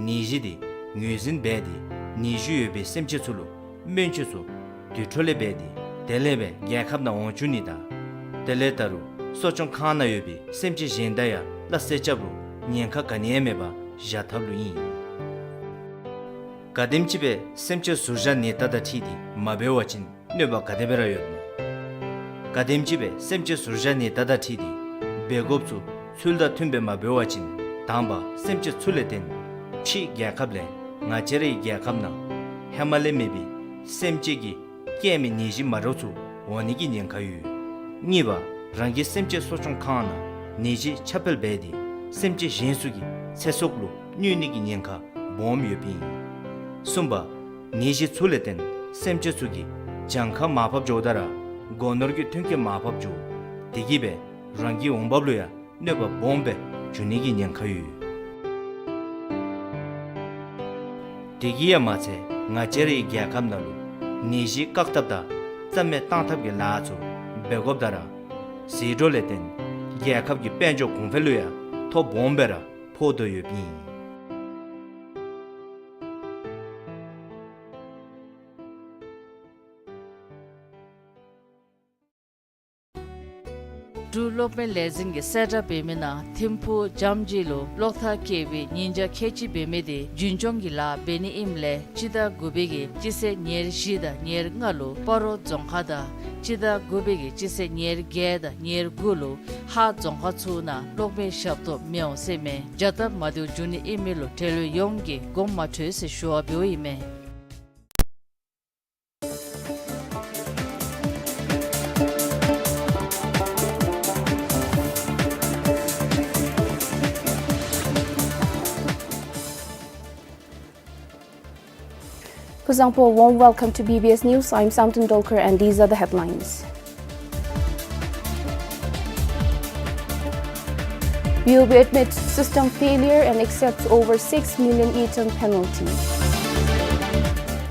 ནད་གཞི་དེ་ངོས་འཛིན་འབད་དེ་ནད་གཞི་ཡོད་པའི་སེམས་ཅན་ཚུ་ལུ་སྨན་བཅོས་ཚུ་དུས་འཕྲོ་ལས་འབད་དེ་དེ་ལས་སྦེ་རྒྱལ་ཁབ་ནང་འོང་བཅུག་ནི་དང་། དེ་ལས་ད་རུང་གསོ་སྐྱོང་ཁང་ནང་ཡོད་པའི་སེམས་ཅན་གཞན་དང་ཡང་སླ་བསྲེ་རྐྱབ་རུང་ཉེན་ཁ་ག་ནི་ཡང་མེད་པར་བཞག་ཐབས་ལུ་ཨིན། ག་དེམ་ཅིག་སྦེ་སེམས་ཅན་ཟུར་བཞག་ནད་བརྟག་དང་འཁྲིལ་ཏེ་མ་འབད་བ་ཅིན་གནོད་པ་ག་དེ་སྦེ་ར་ཡོདཔ་སྨོ། ག་དེམ་ཅིག་སྦེ་སེམས་ཅན་ཟུར་བཞག་ནད་བརྟག་དང་འཁྲིལ་ཏེ་འབད་དགོཔ་ཚུ་ཚུལ་དང་མཐུན་སྦེ་མ་འབད་བ་ཅིན་དང་པ་སེམས་ཅན་ཚུ་ལས་བརྟེན་ཕྱིའི་རྒྱལ་ཁབ་ལས་ང་བཅས་རའི་རྒྱལ་ཁབ་ནང་ཧེ་མ་ལས་མེད་པའི་སེམས་ཅན་གྱི་རྐྱེན་མའི་ནད་གཞི་མ་འདྲཝ་ཚུ་འོང་ནི་གི་ཉེན་ཁ་ཡོད། གཉིས་པ་རང་གི་སེམས་ཅན་གསོ་སྐྱོང་ཁང་ནང་ནད་གཞི་ཁྱབ་སྤེལ་འབད་དེ་སེམས་ཅན་གཞན་ཚུ་གི་ཚེ་སྲོག་ལུ་གནོད་ནི་གི་ཉེན་ཁ་སྦོམ་ཡོདཔ་ཨིན། གསུམ་པ་ནད་གཞི་ཚུ་ལས་བརྟེན་སེམས་ཅན་ཚུ་གི་གྱངས་ཁ་མར་ཕབ་འགྱོཝ་ད་ར་སྒོ་ནོར་གྱི་ཐོན་སྐྱེད་མར་ཕབ་འགྱོ། དེ་གིས་སྦེ་རང་གི་འོང་འབབ་ལུ་ཡང་གནོད་པ་སྦོམ་སྦེ་འགྱོ་ནི་གི་ཉེན་ཁ་ཡོད། དེ་གིས་ཡང་མ་ཚད་ང་བཅས་རའི་རྒྱལ་ཁབ་ནང་ལུ་ནད་གཞི་བཀག་ཐབས་དང་རྩ་མེད་བཏང་ཐབས་ཀྱི་ལཱ་ཚུ་འབད་དགོཔ་ད་ར་ཟད་འགྲོ་ལས་བརྟེན་རྒྱལ་ཁབ་ཀྱི་དཔལ་འབྱོར་གོང་འཕེལ་ལུ་ཡང་ཐོ་སྦོམ་སྦེ་ར་ཕོག་དོ་ཡོདཔ་ཨིན། འབྲུག་གློག་མེ་ལས་འཛིན་གྱིས་གསལ་བསྒྲགས་འབད་མི་ནང་ཐིམ་ཕུག་འཇམ་སྦྱིས་ལུ་གློག་ཐག་བཀལ་བའི་ཉིན་གྲངས་ཁལ་གཅིག་འབད་མི་དེ་རྒྱུན་སྐྱོང་གི་ལཱ་འབད་ནི་ཨིནམ་ལས་སྤྱི་ཟླ་དགུ་པའི་གི་སྤྱི་ཚེས་ཉེར་བཞི་དང་ཉེར་ལྔ་ལུ་སྤ་རོ་རྫོང་ཁག་དང་སྤྱི་ཟླ་དགུ་པའི་གི་སྤྱི་ཚེས་ཉེར་བརྒྱད་དང་ཉེར་དགུ་ལུ་ཧཱ་རྫོང་ཁག་ཚུ་ནང་གློག་མེ་ཞབས་ཏོག་མི་འོང་ཟེར་མས། བྱ་སྟབས་མ་བདེཝ་འབྱུང་ནི་ཨིན་མི་ལུ་འབྲེལ་ཡོད་ཡོངས་ཀྱིས་དགོངསམ་མ་ཁྲེལ་ཟེར་ཞུ་བ་འབདཝ་ཨིན་མས། Kuzuzangpo, warm welcome to B B S News. I'm Samten Dolkar and these are the headlines. B O B admits system failure and accepts over six million item penalty.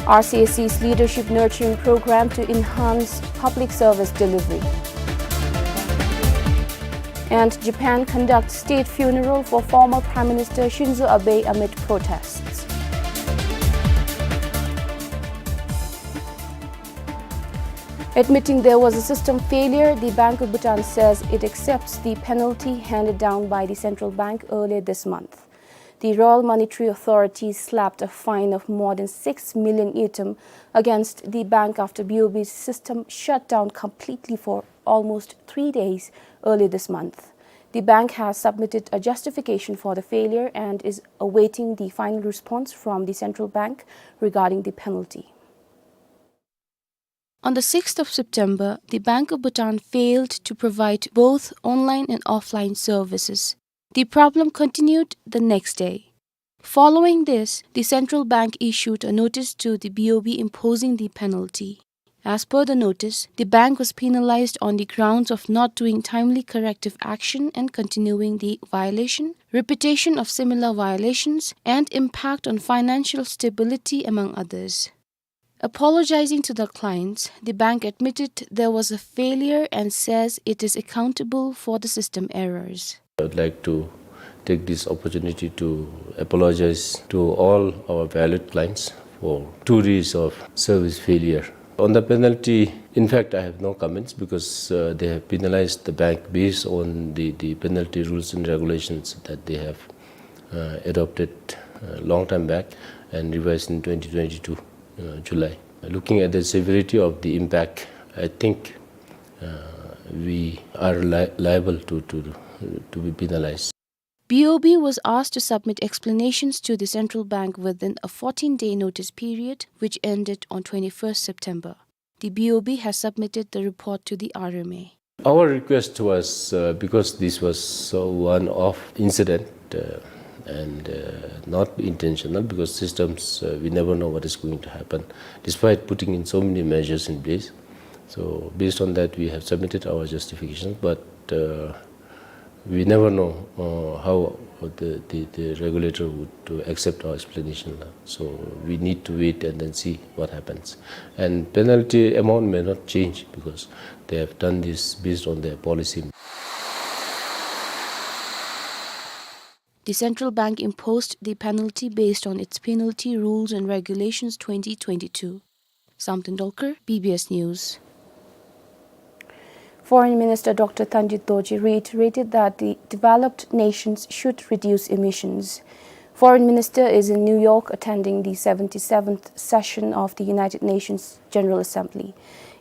R C S C's leadership nurturing program to enhance public service delivery. And Japan conducts state funeral for former Prime Minister Shinzo Abe amid protests. Admitting there was a system failure, the Bank of Bhutan says it accepts the penalty handed down by the central bank earlier this month. The Royal Monetary Authority slapped a fine of more than six million ngultrum against the bank after B O B's system shut down completely for almost three days early this month. The bank has submitted a justification for the failure and is awaiting the final response from the central bank regarding the penalty. On the sixth of September, the Bank of Bhutan failed to provide both online and offline services. The problem continued the next day. Following this, the central bank issued a notice to the B O B imposing the penalty. As per the notice, the bank was penalized on the grounds of not doing timely corrective action and continuing the violation, repetition of similar violations, and impact on financial stability, among others. Apologizing to the clients, the bank admitted there was a failure and says it is accountable for the system errors. I would like to take this opportunity to apologize to all our valued clients for two days of service failure. On the penalty, in fact, I have no comments because, uh, they have penalized the bank based on the, the penalty rules and regulations that they have, uh, adopted, uh, long time back and revised in twenty twenty-two, uh, July. Looking at the severity of the impact, I think, uh, we are li-, liable to, to, to be penalized. B O B was asked to submit explanations to the central bank within a fourteen-day notice period, which ended on twenty-first September. The B O B has submitted the report to the R M A. Our request was, uh, because this was, uh, one-off incident, uh, and, uh, not intentional, because systems, uh, we never know what is going to happen, despite putting in so many measures in place. So based on that, we have submitted our justification, but, uh, we never know, uh, how the, the, the regulator would, uh, accept our explanation. So we need to wait and then see what happens. And penalty amount may not change because they have done this based on their policy. The central bank imposed the penalty based on its penalty rules and regulations twenty twenty-two. Samten Dolkar, B B S News. Foreign Minister Doctor Thanjit Dorji reiterated that the developed nations should reduce emissions. Foreign Minister is in New York attending the seventy-seventh session of the United Nations General Assembly.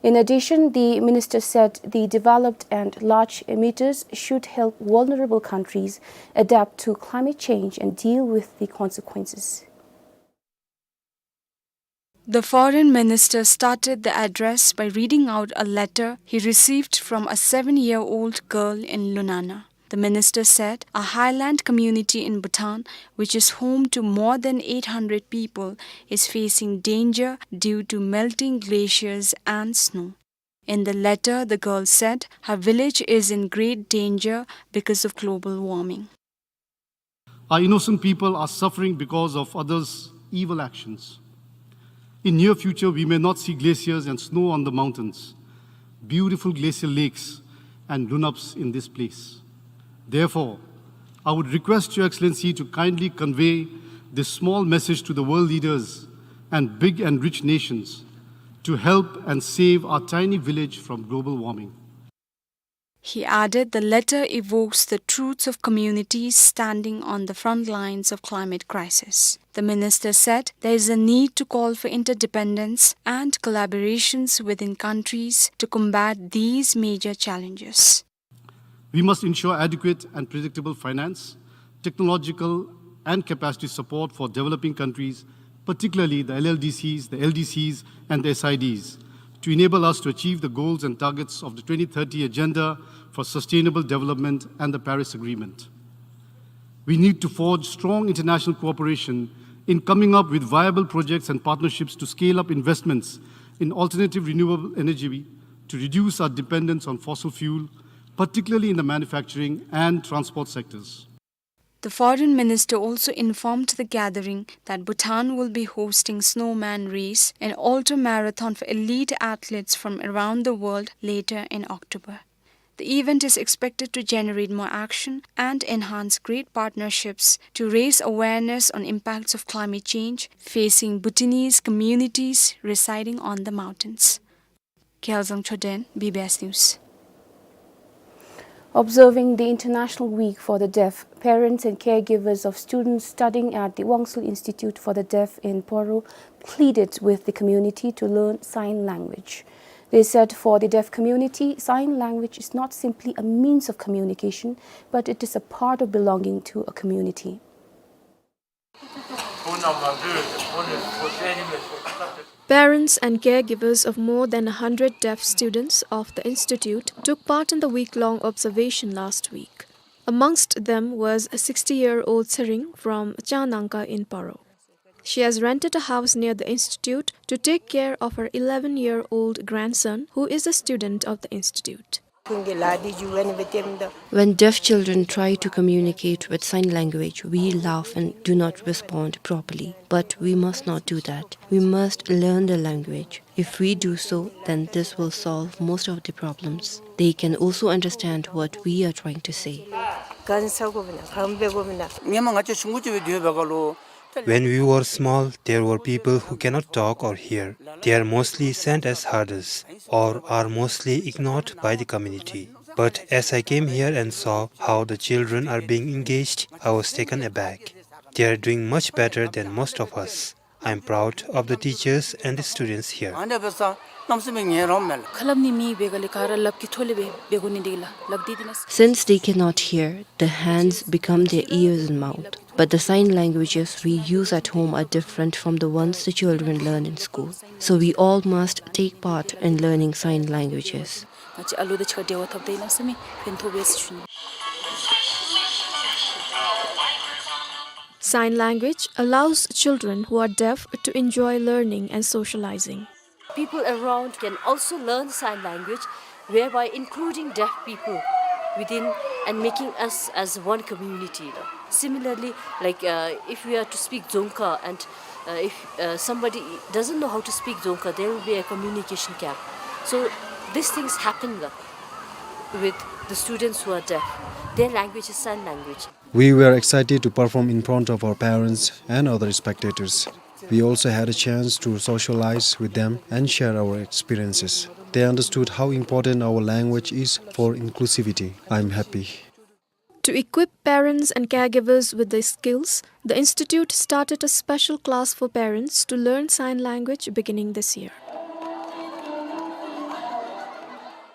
In addition, the minister said the developed and large emitters should help vulnerable countries adapt to climate change and deal with the consequences. The foreign minister started the address by reading out a letter he received from a seven-year-old girl in Lunana. The minister said a highland community in Bhutan, which is home to more than eight hundred people, is facing danger due to melting glaciers and snow. In the letter, the girl said her village is in great danger because of global warming. Our innocent people are suffering because of others' evil actions. In near future, we may not see glaciers and snow on the mountains, beautiful glacial lakes and lunaps in this place. Therefore, I would request Your Excellency to kindly convey this small message to the world leaders and big and rich nations to help and save our tiny village from global warming. He added the letter evokes the truths of communities standing on the front lines of climate crisis. The minister said there is a need to call for interdependence and collaborations within countries to combat these major challenges. We must ensure adequate and predictable finance, technological and capacity support for developing countries, particularly the L L D Cs, the L D Cs, and the S I Ds, to enable us to achieve the goals and targets of the twenty thirty Agenda for Sustainable Development and the Paris Agreement. We need to forge strong international cooperation in coming up with viable projects and partnerships to scale up investments in alternative renewable energy, to reduce our dependence on fossil fuel, particularly in the manufacturing and transport sectors. The foreign minister also informed the gathering that Bhutan will be hosting snowman race and ultra marathon for elite athletes from around the world later in October. The event is expected to generate more action and enhance great partnerships to raise awareness on impacts of climate change facing Bhutanese communities residing on the mountains. Khealzang Choden, B B S News. Observing the International Week for the Deaf, parents and caregivers of students studying at the Wangsul Institute for the Deaf in Poro pleaded with the community to learn sign language. They said for the deaf community, sign language is not simply a means of communication, but it is a part of belonging to a community. Parents and caregivers of more than a hundred deaf students of the institute took part in the week-long observation last week. Amongst them was a sixty-year-old Tsering from Chanangka in Paro. She has rented a house near the institute to take care of her eleven-year-old grandson, who is a student of the institute. When deaf children try to communicate with sign language, we laugh and do not respond properly. But we must not do that. We must learn the language. If we do so, then this will solve most of the problems. They can also understand what we are trying to say. When we were small, there were people who cannot talk or hear. They are mostly sent as herders or are mostly ignored by the community. But as I came here and saw how the children are being engaged, I was taken aback. They are doing much better than most of us. I am proud of the teachers and the students here. Since they cannot hear, the hands become their ears and mouth. But the sign languages we use at home are different from the ones the children learn in school. So we all must take part in learning sign languages. Sign language allows children who are deaf to enjoy learning and socializing. People around can also learn sign language, whereby including deaf people within and making us as one community, you know. Similarly, like, uh, if we are to speak Dzongkha and, uh, if, uh, somebody doesn't know how to speak Dzongkha, there will be a communication gap. So these things happen, uh, with the students who are deaf. Their language is sign language. We were excited to perform in front of our parents and other spectators. We also had a chance to socialize with them and share our experiences. They understood how important our language is for inclusivity. I'm happy. To equip parents and caregivers with these skills, the institute started a special class for parents to learn sign language beginning this year.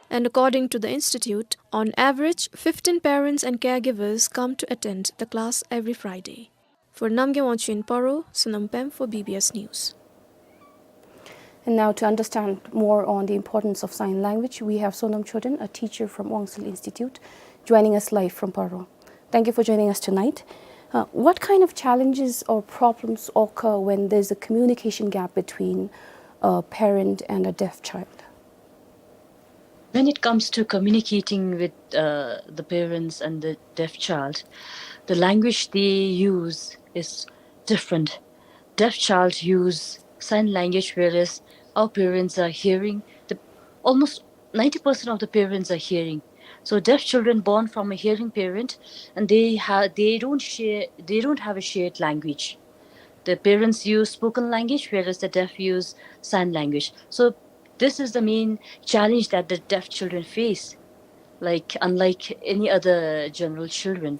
And according to the institute, on average, fifteen parents and caregivers come to attend the class every Friday. For Namgay Wangchuk in Paro, Sonam Pem for B B S News. And now, to understand more on the importance of sign language, we have Sonam Choden, a teacher from Wangsul Institute, joining us live from Paro. Thank you for joining us tonight. Uh, what kind of challenges or problems occur when there's a communication gap between a parent and a deaf child? When it comes to communicating with, uh, the parents and the deaf child, the language they use is different. Deaf child use sign language, whereas our parents are hearing. The, almost ninety percent of the parents are hearing. So deaf children born from a hearing parent, and they ha-, they don't share, they don't have a shared language. The parents use spoken language, whereas the deaf use sign language. So this is the main challenge that the deaf children face, like, unlike any other general children.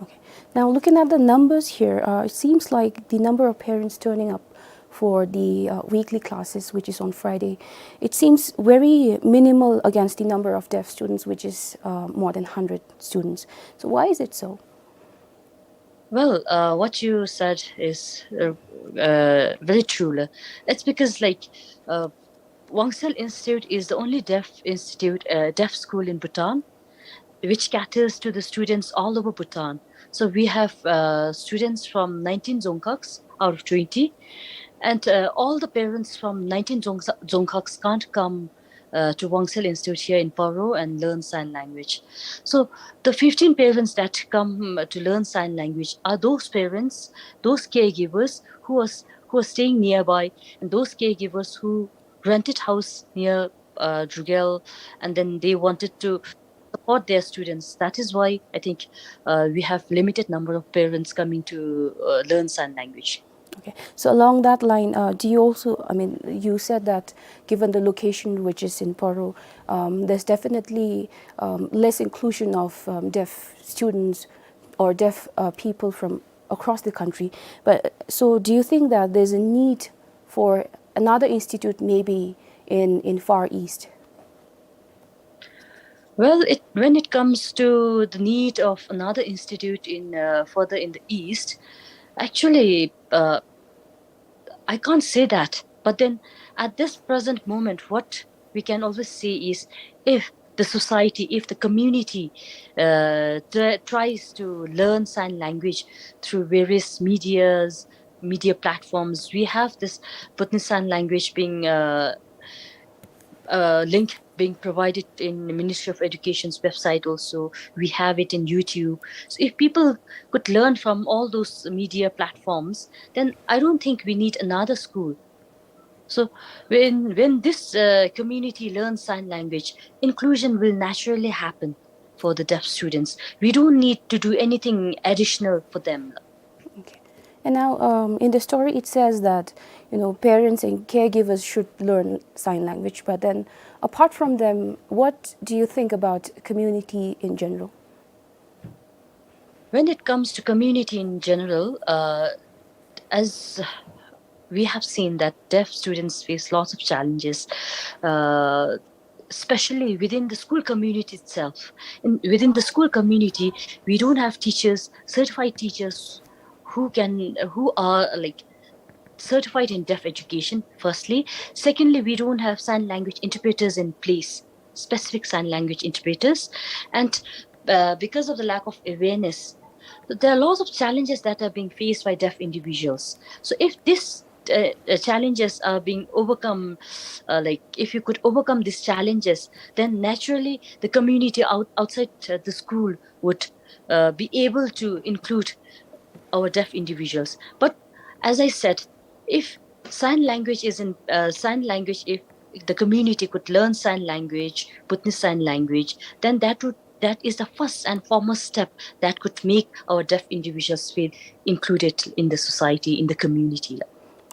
Okay. Now, looking at the numbers here, uh, it seems like the number of parents turning up for the, uh, weekly classes, which is on Friday, it seems very minimal against the number of deaf students, which is, uh, more than hundred students. So why is it so? Well, uh, what you said is, uh, uh, very true, la. It's because, like, uh, Wangsul Institute is the only deaf institute, uh, deaf school in Bhutan, which caters to the students all over Bhutan. So we have, uh, students from nineteen Dzongkhags out of twenty, and, uh, all the parents from nineteen Dzong-, Dzongkhags can't come, uh, to Wangsel Institute here in Paro and learn sign language. So the fifteen parents that come, uh, to learn sign language are those parents, those caregivers who are s-, who are staying nearby, and those caregivers who rented house near, uh, Drugel, and then they wanted to support their students. That is why I think, uh, we have limited number of parents coming to, uh, learn sign language. Okay. So along that line, uh, do you also, I mean, you said that given the location which is in Paro, um, there's definitely, um, less inclusion of, um, deaf students or deaf, uh, people from across the country. But, uh, so do you think that there's a need for another institute maybe in, in Far East? Well, it, when it comes to the need of another institute in, uh, further in the east, actually, uh, I can't say that. But then, at this present moment, what we can always say is, if the society, if the community, uh, tr-, tries to learn sign language through various medias, media platforms, we have this Bhutanese Sign Language being, uh, uh, link being provided in the Ministry of Education's website also. We have it in YouTube. So if people could learn from all those media platforms, then I don't think we need another school. So when, when this, uh, community learns sign language, inclusion will naturally happen for the deaf students. We don't need to do anything additional for them. Okay. And now, um, in the story, it says that, you know, parents and caregivers should learn sign language. But then, apart from them, what do you think about community in general? When it comes to community in general, uh, as we have seen that deaf students face lots of challenges, uh, especially within the school community itself. In, within the school community, we don't have teachers, certified teachers who can, who are, like, certified in deaf education, firstly. Secondly, we don't have sign language interpreters in place, specific sign language interpreters. And, uh, because of the lack of awareness, there are lots of challenges that are being faced by deaf individuals. So if this, uh, uh, challenges are being overcome, uh, like, if you could overcome these challenges, then naturally the community out-, outside, uh, the school would, uh, be able to include our deaf individuals. But as I said, if sign language is in, uh, sign language, if the community could learn sign language, Bhutanese sign language, then that would, that is the first and foremost step that could make our deaf individuals feel included in the society, in the community.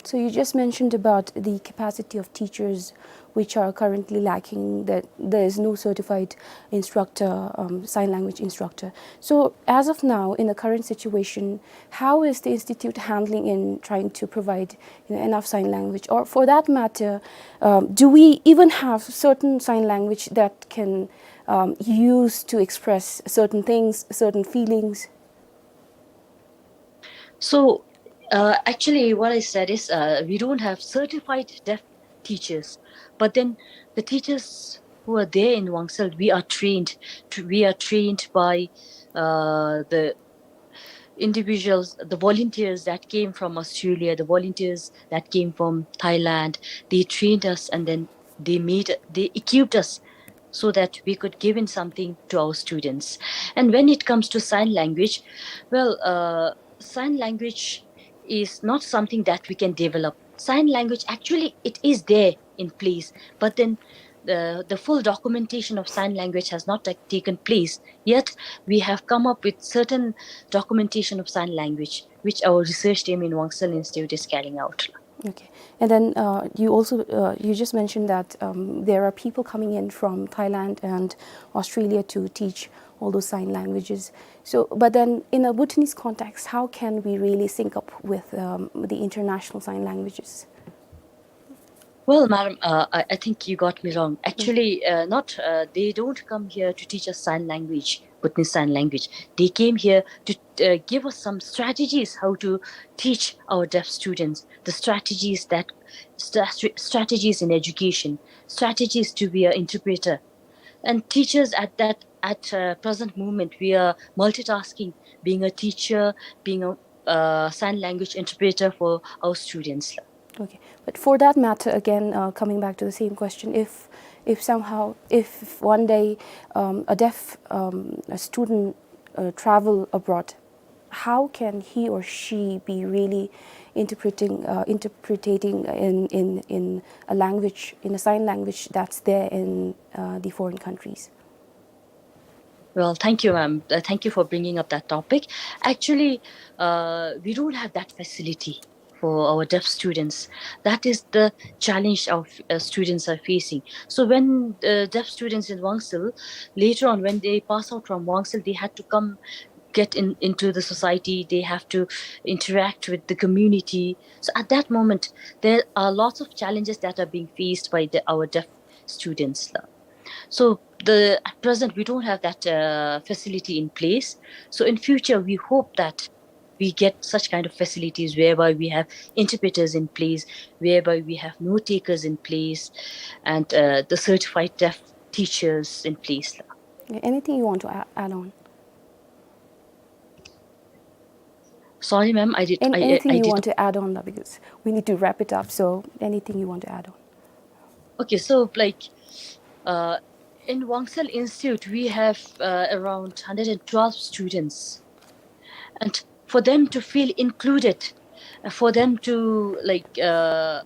So you just mentioned about the capacity of teachers, which are currently lacking, that there is no certified instructor, um, sign language instructor. So as of now, in the current situation, how is the institute handling in trying to provide, you know, enough sign language? Or for that matter, um, do we even have certain sign language that can, um, use to express certain things, certain feelings? So, uh, actually, what I said is, uh, we don't have certified deaf teachers, but then the teachers who are there in Wangsel, we are trained to, we are trained by, uh, the individuals, the volunteers that came from Australia, the volunteers that came from Thailand. They trained us, and then they made, they equipped us so that we could give in something to our students. And when it comes to sign language, well, uh, sign language is not something that we can develop. Sign language, actually, it is there in place, but then the, the full documentation of sign language has not, like, taken place. Yet, we have come up with certain documentation of sign language, which our research team in Wangsel Institute is carrying out. Okay. And then, uh, you also, uh, you just mentioned that, um, there are people coming in from Thailand and Australia to teach all those sign languages. So, but then in a Bhutanese context, how can we really sync up with, um, the international sign languages? Well, madam, uh, I, I think you got me wrong. Actually, uh, not, uh, they don't come here to teach us sign language, Bhutanese sign language. They came here to, uh, give us some strategies how to teach our deaf students, the strategies that, stra-, strategies in education, strategies to be an interpreter. And teachers at that, at, uh, present moment, we are multitasking, being a teacher, being a, uh, sign language interpreter for our students. Okay, but for that matter, again, uh, coming back to the same question, if If somehow, if one day, um, a deaf, um, a student, uh, travel abroad, how can he or she be really interpreting, uh, interpreting in, in, in a language, in a sign language that's there in, uh, the foreign countries? Well, thank you, ma'am. Uh, thank you for bringing up that topic. Actually, uh, we don't have that facility for our deaf students. That is the challenge our, uh, students are facing. So when, uh, deaf students in Wangsel, later on when they pass out from Wangsel, they had to come get in, into the society. They have to interact with the community. So at that moment, there are lots of challenges that are being faced by the, our deaf students la. So the, at present, we don't have that, uh, facility in place. So in future, we hope that we get such kind of facilities whereby we have interpreters in place, whereby we have note takers in place, and, uh, the certified deaf teachers in place la. Okay, anything you want to a-, add on? Sorry, ma'am, I did, An-, I, I, anything I you did want to add on la, because we need to wrap it up, so anything you want to add on? Okay, so, like, uh, in Wangsel Institute, we have, uh, around hundred and twelve students. And for them to feel included, uh, for them to, like, uh,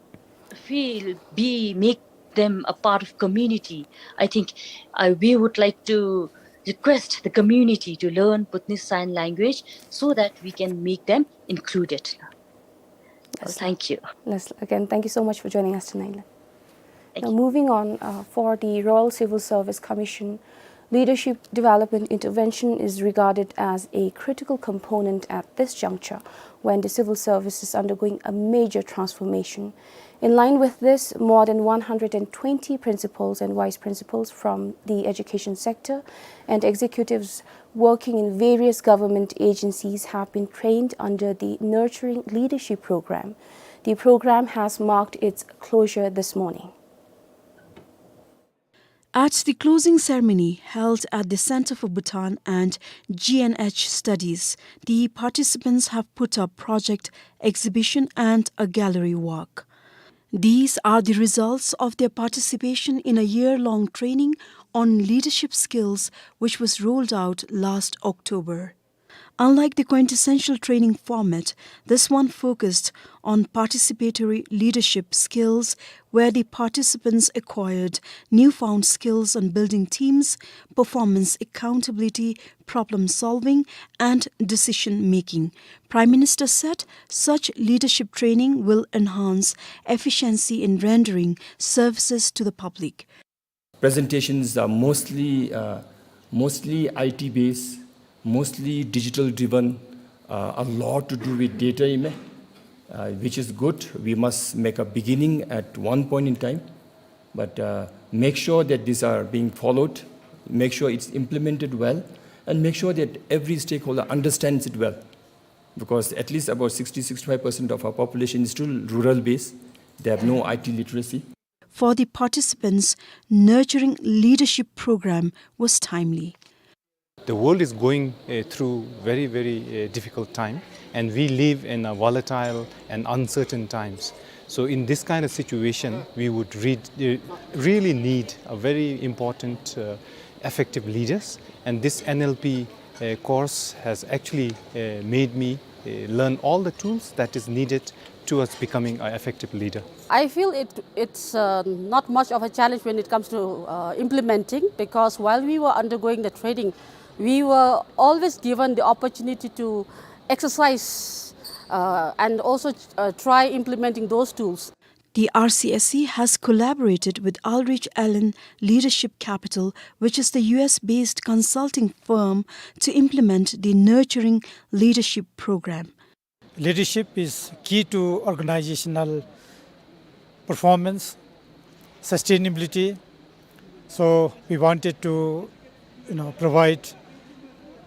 feel, be, make them a part of community, I think, uh, we would like to request the community to learn Bhutanese Sign Language so that we can make them included. Well, yes, thank you. Yes, again, thank you so much for joining us tonight. Thank you. Now, moving on, uh, for the Royal Civil Service Commission, leadership development intervention is regarded as a critical component at this juncture when the civil service is undergoing a major transformation. In line with this, more than one hundred and twenty principals and vice principals from the education sector and executives working in various government agencies have been trained under the Nurturing Leadership Program. The program has marked its closure this morning. At the closing ceremony held at the Center for Bhutan and G N H Studies, the participants have put up project exhibition and a gallery walk. These are the results of their participation in a year-long training on leadership skills, which was rolled out last October. Unlike the quintessential training format, this one focused on participatory leadership skills, where the participants acquired newfound skills on building teams, performance accountability, problem solving, and decision making. Prime Minister said such leadership training will enhance efficiency in rendering services to the public. Presentations are mostly, uh, mostly I T based, mostly digital driven, uh, a lot to do with data, uh, which is good. We must make a beginning at one point in time, but, uh, make sure that these are being followed, make sure it's implemented well, and make sure that every stakeholder understands it well. Because at least about sixty, sixty-five percent of our population is still rural based. They have no I T literacy. For the participants, Nurturing Leadership Program was timely. The world is going, uh, through very, very, uh, difficult time, and we live in a volatile and uncertain times. So in this kind of situation, we would read, uh, really need a very important, uh, effective leaders, and this N L P, uh, course has actually, uh, made me, uh, learn all the tools that is needed towards becoming an effective leader. I feel it, it's, uh, not much of a challenge when it comes to, uh, implementing, because while we were undergoing the training, we were always given the opportunity to exercise, uh, and also, uh, try implementing those tools. The R C S C has collaborated with Ulrich Allen Leadership Capital, which is the U S-based consulting firm, to implement the Nurturing Leadership Program. Leadership is key to organizational performance, sustainability. So we wanted to, you know, provide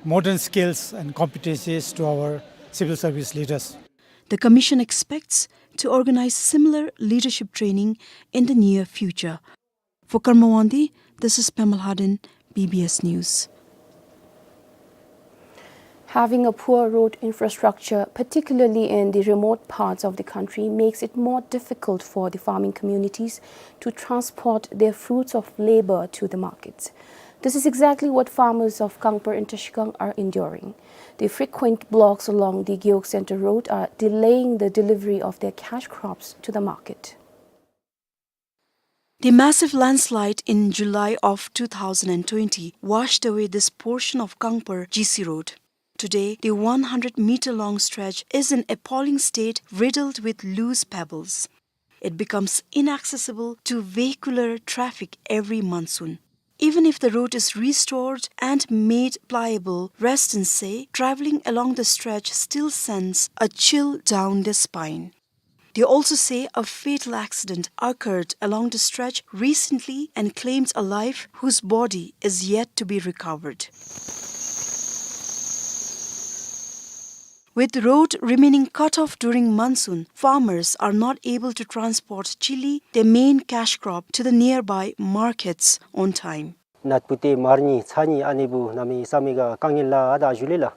modern skills and competencies to our civil service leaders. The commission expects to organize similar leadership training in the near future. For Karma Wangdi, this is Pema Lhaden, B B S News. Having a poor road infrastructure, particularly in the remote parts of the country, makes it more difficult for the farming communities to transport their fruits of labor to the markets. This is exactly what farmers of Kangpar in Trashigang are enduring. The frequent blocks along the Gewog Center Road are delaying the delivery of their cash crops to the market. The massive landslide in July of two thousand and twenty washed away this portion of Kangpar G C Road. Today, the one hundred meter long stretch is in appalling state, riddled with loose pebbles. It becomes inaccessible to vehicular traffic every monsoon. Even if the road is restored and made pliable, residents say traveling along the stretch still sends a chill down their spine. They also say a fatal accident occurred along the stretch recently and claimed a life whose body is yet to be recovered. With road remaining cut off during monsoon, farmers are not able to transport chili, their main cash crop, to the nearby markets on time. ནད་པ་དེ་མར་ནི་ཚ་ནི་ཨ་ནི་བུ་གནམ་མེད་ས་མེད་ག་དཀའ་ངལ་ལ་ཨ་ད་ཞུ་ལེ་ལ།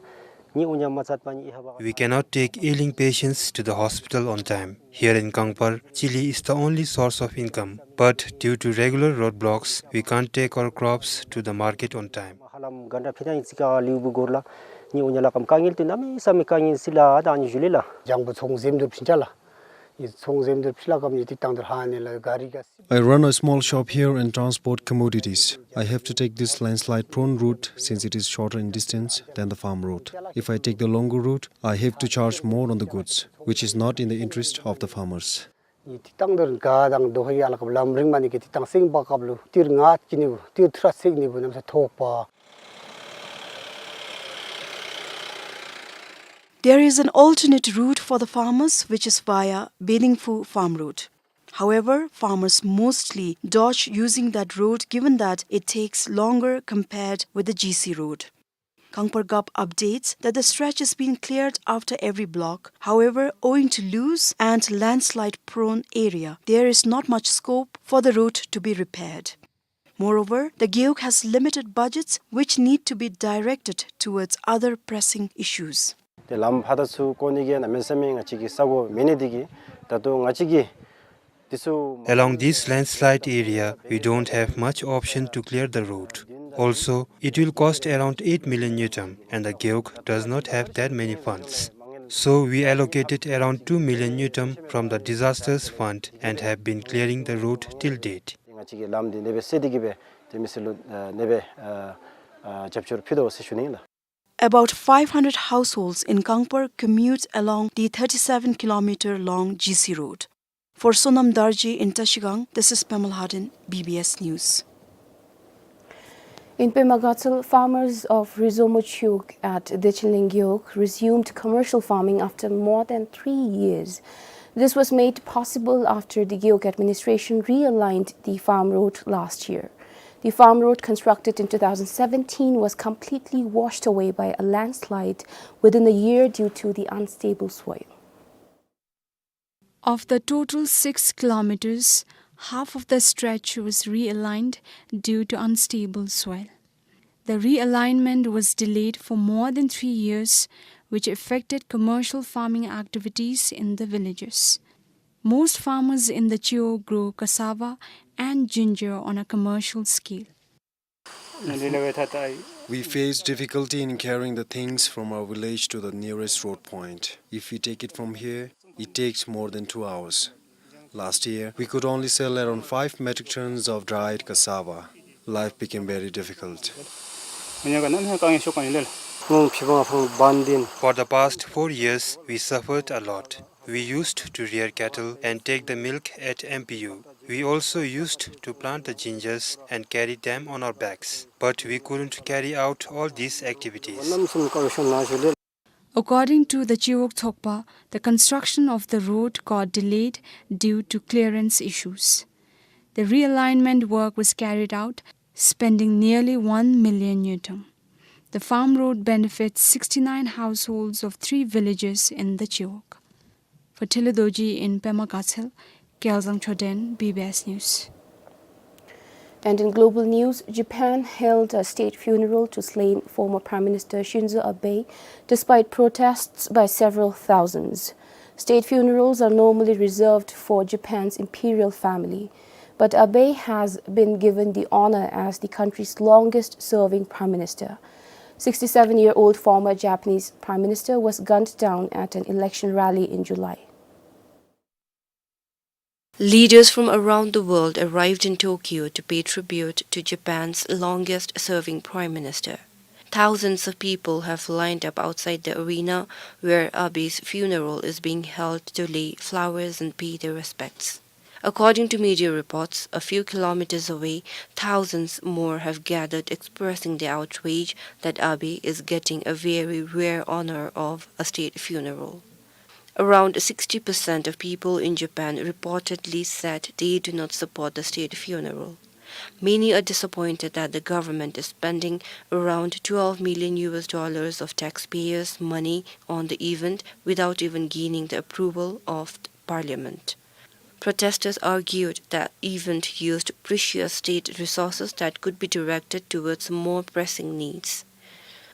ནི་འུ་ཉ་མ་ཚད་པ་ནི་ཨི་ཧ་བ། We cannot take ailing patients to the hospital on time. Here in Kangpar, chili is the only source of income, but due to regular roadblocks, we can't take our crops to the market on time. ཧ་ལམ་གན་དྲ་ཕི་ན་ཨིན་ཙི་ཀ་ལིའུ་བུ་གོར་ལ། ནི་འུ་ཉ་ལ་ཀམ་དཀའ་ངལ་དེ་གནམ་མེད་ས་མེད་དཀའ་ངལ་སི་ལ་ཨ་ད་ནི་ཞུ་ལེ་ལ། ལྗང་བུ་ཚོང་འཛེམ་དུར་ཕིན་ཅ་ལ། ཨི་ཚོང་འཛེམ་དུར་ཕི་ལ་ཀམ་ནི་ཏིག་ཏང་དུར་ཧ་ནེ་ལ་ག་རི་ག་སི། I run a small shop here and transport commodities. I have to take this landslide-prone route since it is shorter in distance than the farm road. If I take the longer route, I have to charge more on the goods, which is not in the interest of the farmers. ཨི་ཏིག་ཏང་དུར་ག་དང་དོ་ཧི་ཡ་ལ་ཀབ་ལམ་རིང་མ་ནི་གི་ཏིག་ཏང་སེང་པ་ཀབ་ལུ་ཏིར་ང་ཀི་ནི་བུ་ཏིར་ཐུ་ར་སེག་ནི་བུ་གནམ་ས་ཐོག་པ། There is an alternate route for the farmers, which is via Bedingphu Farm Road. However, farmers mostly dodge using that road given that it takes longer compared with the G C road. Kangpar Gap updates that the stretch has been cleared after every block. However, owing to loose and landslide-prone area, there is not much scope for the road to be repaired. Moreover, the Gewog has limited budgets which need to be directed towards other pressing issues. ཏེ་ལམ་ཕར་དང་ཚུར་བཀོ་ནི་གི་གནམ་མེད་ས་མེད་ང་བཅས་ཀྱི་ས་གོ་མེད་ནི་དེ་གིས་ད་ལྟོ་ང་བཅས་ཀྱི་དེ་ཚུ། Along this landslide area, we don't have much option to clear the road. Also, it will cost around eight million ngultrum, and the Gewog does not have that many funds. So we allocated around two million ngultrum from the disasters fund and have been clearing the road till date. ང་བཅས་ཀྱི་ལམ་འདི་ནེ་སྦེ་སེལ་ཏེ་གི་སྦེ་ཏེ་མི་སེར་ལུ་ཨ་ནེ་སྦེ་ཨ་ཨ་རྒྱབ་སྐྱོར་ཕུལ་དོ་ཟེར་ཞུ་ནི་ཨིན་ལགས། About five hundred households in Kangpar commute along the thirty-seven kilometer long G C road. For Sonam Darji in Trashigang, this is Pema Lhaden, B B S News. In Pema Gatshel, farmers of Rizomo Chiwog at Dechenleng Gewog resumed commercial farming after more than three years. This was made possible after the Gewog administration realigned the farm road last year. The farm road, constructed in two thousand seventeen, was completely washed away by a landslide within a year due to the unstable soil. Of the total six kilometers, half of the stretch was realigned due to unstable soil. The realignment was delayed for more than three years, which affected commercial farming activities in the villages. Most farmers in the Chiwog grow cassava and ginger on a commercial scale. We face difficulty in carrying the things from our village to the nearest road point. If we take it from here, it takes more than two hours. Last year, we could only sell around five metric tons of dried cassava. Life became very difficult. For the past four years, we suffered a lot. We used to rear cattle and take the milk at M P U. We also used to plant the gingers and carry them on our backs, but we couldn't carry out all these activities. According to the Chiwog Tsokpa, the construction of the road got delayed due to clearance issues. The realignment work was carried out, spending nearly one million ngultrum. The farm road benefits sixty-nine households of three villages in the Chiwog. For Thilo Dorji in Pema Gatshel, Kelzang Choden, B B S News. And in global news, Japan held a state funeral to slain former Prime Minister Shinzo Abe despite protests by several thousands. State funerals are normally reserved for Japan's imperial family, but Abe has been given the honor as the country's longest-serving prime minister. Sixty-seven-year-old former Japanese prime minister was gunned down at an election rally in July. Leaders from around the world arrived in Tokyo to pay tribute to Japan's longest-serving prime minister. Thousands of people have lined up outside the arena where Abe's funeral is being held to lay flowers and pay their respects. According to media reports, a few kilometers away, thousands more have gathered, expressing their outrage that Abe is getting a very rare honor of a state funeral. Around sixty percent of people in Japan reportedly said they do not support the state funeral. Many are disappointed that the government is spending around twelve million U S dollars of taxpayers' money on the event without even gaining the approval of the parliament. Protesters argued that event used precious state resources that could be directed towards more pressing needs.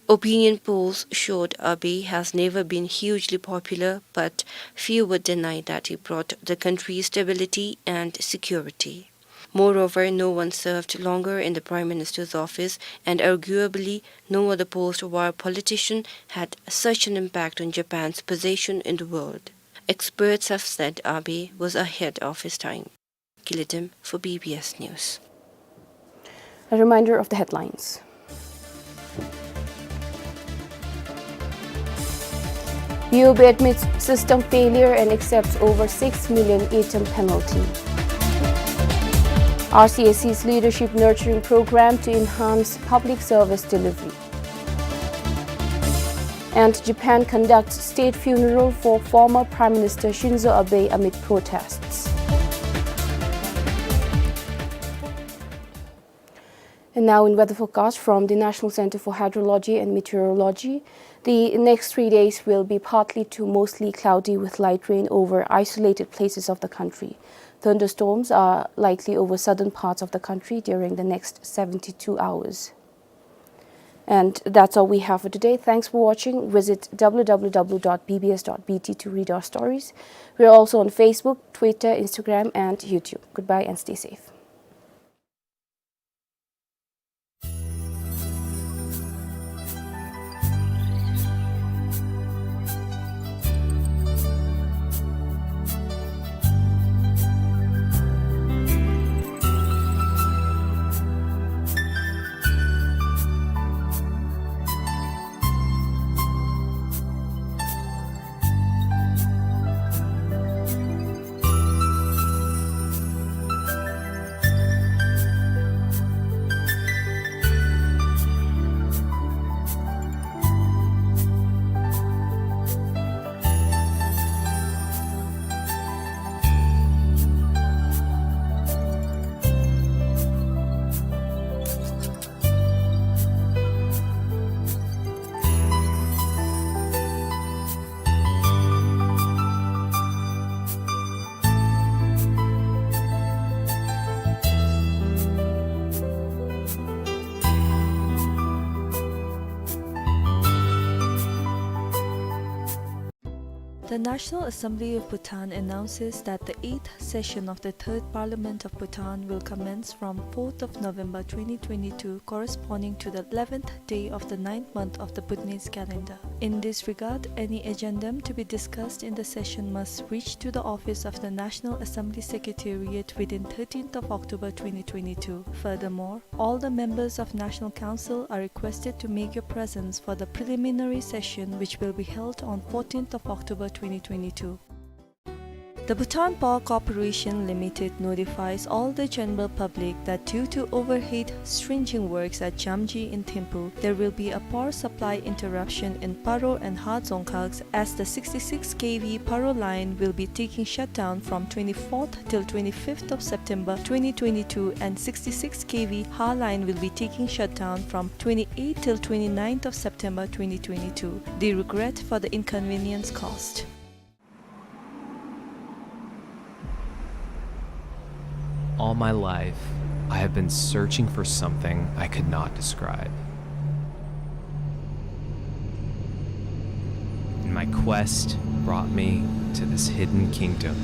Opinion polls showed Abe has never been hugely popular, but few would deny that he brought the country stability and security. Moreover, no one served longer in the Prime Minister's office, and arguably no other post-war politician had such an impact on Japan's position in the world. Experts have said Abe was ahead of his time. Kilitim for B B S News. A reminder of the headlines. B O B admits system failure and accepts over six million item penalty. R C S C's leadership nurturing program to enhance public service delivery. And Japan conducts state funeral for former Prime Minister Shinzo Abe amid protests. And now in weather forecast from the National Center for Hydrology and Meteorology, the next three days will be partly to mostly cloudy with light rain over isolated places of the country. Thunderstorms are likely over southern parts of the country during the next seventy-two hours. And that's all we have for today. Thanks for watching. Visit W W W dot B B S dot B T to read our stories. We're also on Facebook, Twitter, Instagram, and YouTube. Goodbye and stay safe. The National Assembly of Bhutan announces that the eighth session of the Third Parliament of Bhutan will commence from fourth of November twenty twenty-two, corresponding to the eleventh day of the ninth month of the Bhutanese calendar. In this regard, any agendum to be discussed in the session must reach to the office of the National Assembly Secretariat within thirteenth of October twenty twenty-two. Furthermore, all the members of National Council are requested to make your presence for the preliminary session, which will be held on fourteenth of October twenty twenty-two. The Bhutan Power Corporation Limited notifies all the general public that due to overhead stringing works at Jamji in Thimphu, there will be a power supply interruption in Paro and Ha Dzongkhag, as the sixty-six K V Paro line will be taking shutdown from twenty-fourth till twenty-fifth of September twenty twenty-two, and sixty-six K V Ha line will be taking shutdown from twenty-eighth till twenty-ninth of September twenty twenty-two. They regret for the inconvenience caused. All my life, I have been searching for something I could not describe. And my quest brought me to this hidden kingdom.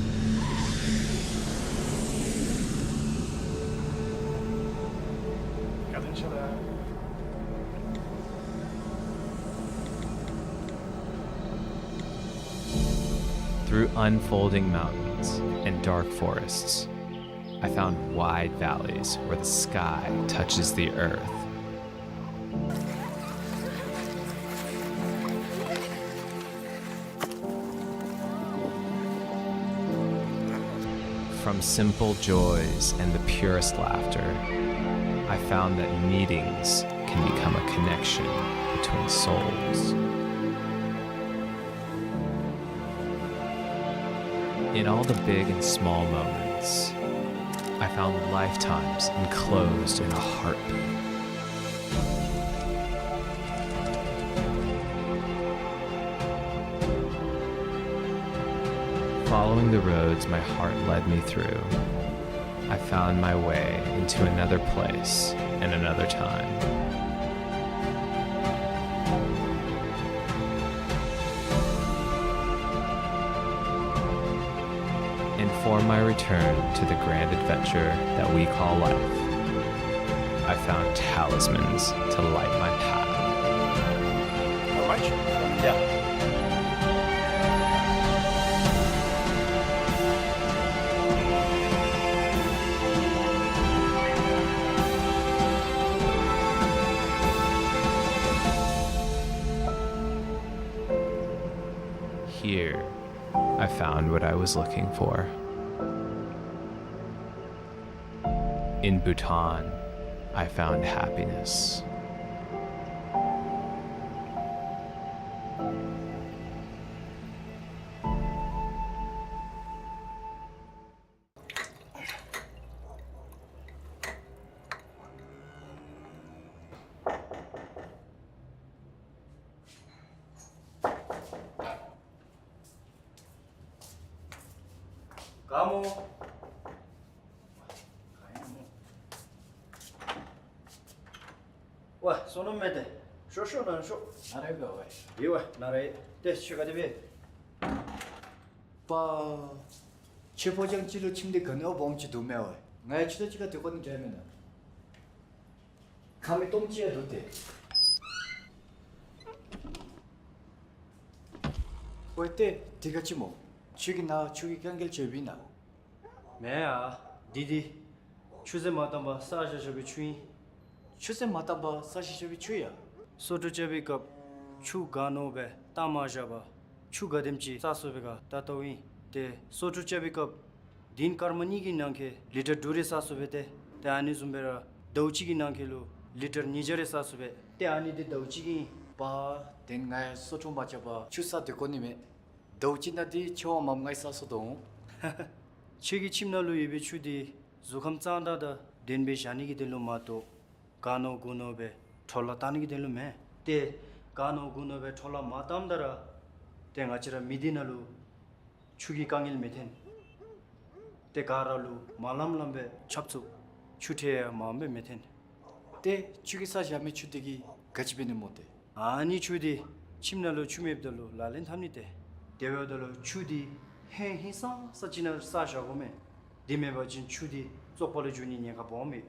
Through unfolding mountains and dark forests, I found wide valleys where the sky touches the earth. From simple joys and the purest laughter, I found that meetings can become a connection between souls. In all the big and small moments, I found lifetimes enclosed in a heartbeat. Following the roads my heart led me through, I found my way into another place and another time. And for my return to the grand adventure that we call life, I found talismans to light my path. All right. Yeah. Here, I found what I was looking for. In Bhutan, I found happiness. ཝ་བསོད་ནམས་མེད་དེ། ཤོག་ཤོག་ནང་ཤོག། ནཱ་རེ་ག་ཝ། ཡེ་ཝ་ནཱ་རེ། ཏེ་ཁྱོད་ག་དེ་སྦེ། པ། ཁྱོད་ཕོ་རྐྱང་གཅིག་ལུ་ཁྱིམ་སྡེ་ག་ནི་བ་སྦོམ་ཅིག་འདུག་མས་ཝ། ང་ཡང་ཁྱོད་དང་གཅིག་ཁར་སྡོད་དགོ་ནི་འདྲ་མེན་ན། ཁང་མིག་སྟོང་ཅིག་ཡང་འདུག་སྟེ། ཝའི་ཏེ་འདི་ག་ཅི་སྨོ། ཁྱོད་ཀྱིས་ནཱ་ཆུ་གི་དཀའ་ངལ་བརྗོད་པས་ན། མེན་ཡ། འདི་འདི་ཆུ་ཚན་མ་བཏབ་པར་བསགས་བཞག་བཞག་པའི་ཆུ་ཨིན། ཆུ་ཚན་མ་བཏབ་པར་བསགས་བཞག་བཞག་པའི་ཆུ་ཡ། སོ་འཁྲུ་རྐྱབ་པའི་སྐབས་ཆུ་ག་ནི་བ་སྦེ་བཏང་མ་བཞག་པར་ཆུ་ག་དེམ་ཅིག་བསགས་སོ་པའི་ཁར་ད་ལྟོ་ཨིན། ཏེ་སོ་འཁྲུ་རྐྱབ་པའི་སྐབས་ཏིན་སྐར་མ་གཉིས་ཀྱི་ནང་འཁོད་ལི་ཊར་དྲུག་རེ་བསགས་སོ་པས་ཏེ། ཏེ་ཨ་ནི་བཟུམ་སྦེ་ར་ཟླཝ་གཅིག་གི་ནང་འཁོད་ལུ་ལི་ཊར་ཉིས་བརྒྱ་རེ་བསགས་སོ་པས། ཏེ་ཨ་ནི་འདི་ཟླཝ་གཅིག་གི་ཨིན། པ། ཏེ་ང་ཡང་སོ་འཁྲུ་མ་རྐྱབ་པར་ཆུ་བསགས་སྡོད་དགོ་ནི་མས། ཟླཝ་གཅིག་ནང་འདི་ཆུ་བ་མངམ་ང་ཡང་བསགས་སོ་དོ། ཁྱོད་ཀྱི་ཁྱིམ་ནང་ལུ་ཡོད་པའི་ཆུ་འདི་གཟུགས་ཁམས་གཙང་དྲགས་དང་ལྡན་པའི་བཞག་ནི་གི་དོན་ལུ་མ་གཏོགས་ག་ནི་གུ་ནི་སྦེ་འཕྲོ་བརླག་བཏང་ནི་གི་དོན་ལུ་མེན། ཏེ་ག་ནི་གུ་ནི་སྦེ་འཕྲོ་བརླག་མ་བཏངམ་ད་ར་ཏེ་ང་བཅས་ར་མི་སྡེ་ནང་ལུ་ཆུ་གི་དཀའ་ངལ་མི་ཐོན། ཏེ་ག་ར་ལུ་མ་ལངམ་ལངམ་སྦེ་ཆབ་ཚུབ་ཆུ་ཁྲལ་ཡང་མངམ་སྦེ་མི་ཐོན། ཏེ་ཁྱོད་ཀྱིས་བསགས་བཞག་མི་ཆུ་འདི་གིས་ག་ཅི་འབད་ནི་སྨོ་ཏེ། ཨ་ནི་ཆུ་འདི་ཁྱིམ་ནང་ལུ་ཆུ་མེདཔ་ད་ལུ་ལག་ལེན་འཐབ་ནི་ཏེ། དེ་འབདཝ་ད་ལུ་ཆུ་འདི་ཧིང་ཧིང་སངས་ས་ཅིག་ནང་བསགས་བཞག་དགོ་མས། དེ་མེན་པ་ཅིན་ཆུ་འདི་བཙོག་པ་ལུ་འགྱུར་ནི་ཉེན་ཁ་སྦོམ་མས།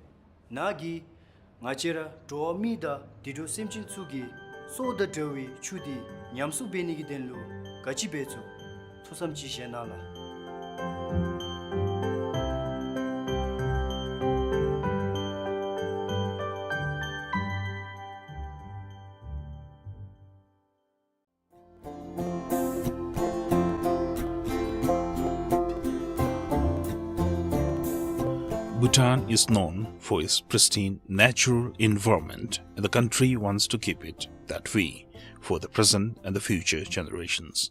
ནཱ་གིས་ང་བཅས་ར་འགྲོ་བ་མི་དང་དུད་འགྲོ་སེམས་ཅན་ཚུ་གི་སྲོག་དང་འབྲེལ་བའི་ཆུ་འདི་ཉམས་གསོ་འབད་ནི་གི་དོན་ལུ་ག་ཅི་འབད་ཚུགས། ཐུགས་བསམ་ཅིག་བཞེས་གནང་ལགས། Bhutan is known for its pristine natural environment, and the country wants to keep it that way for the present and the future generations.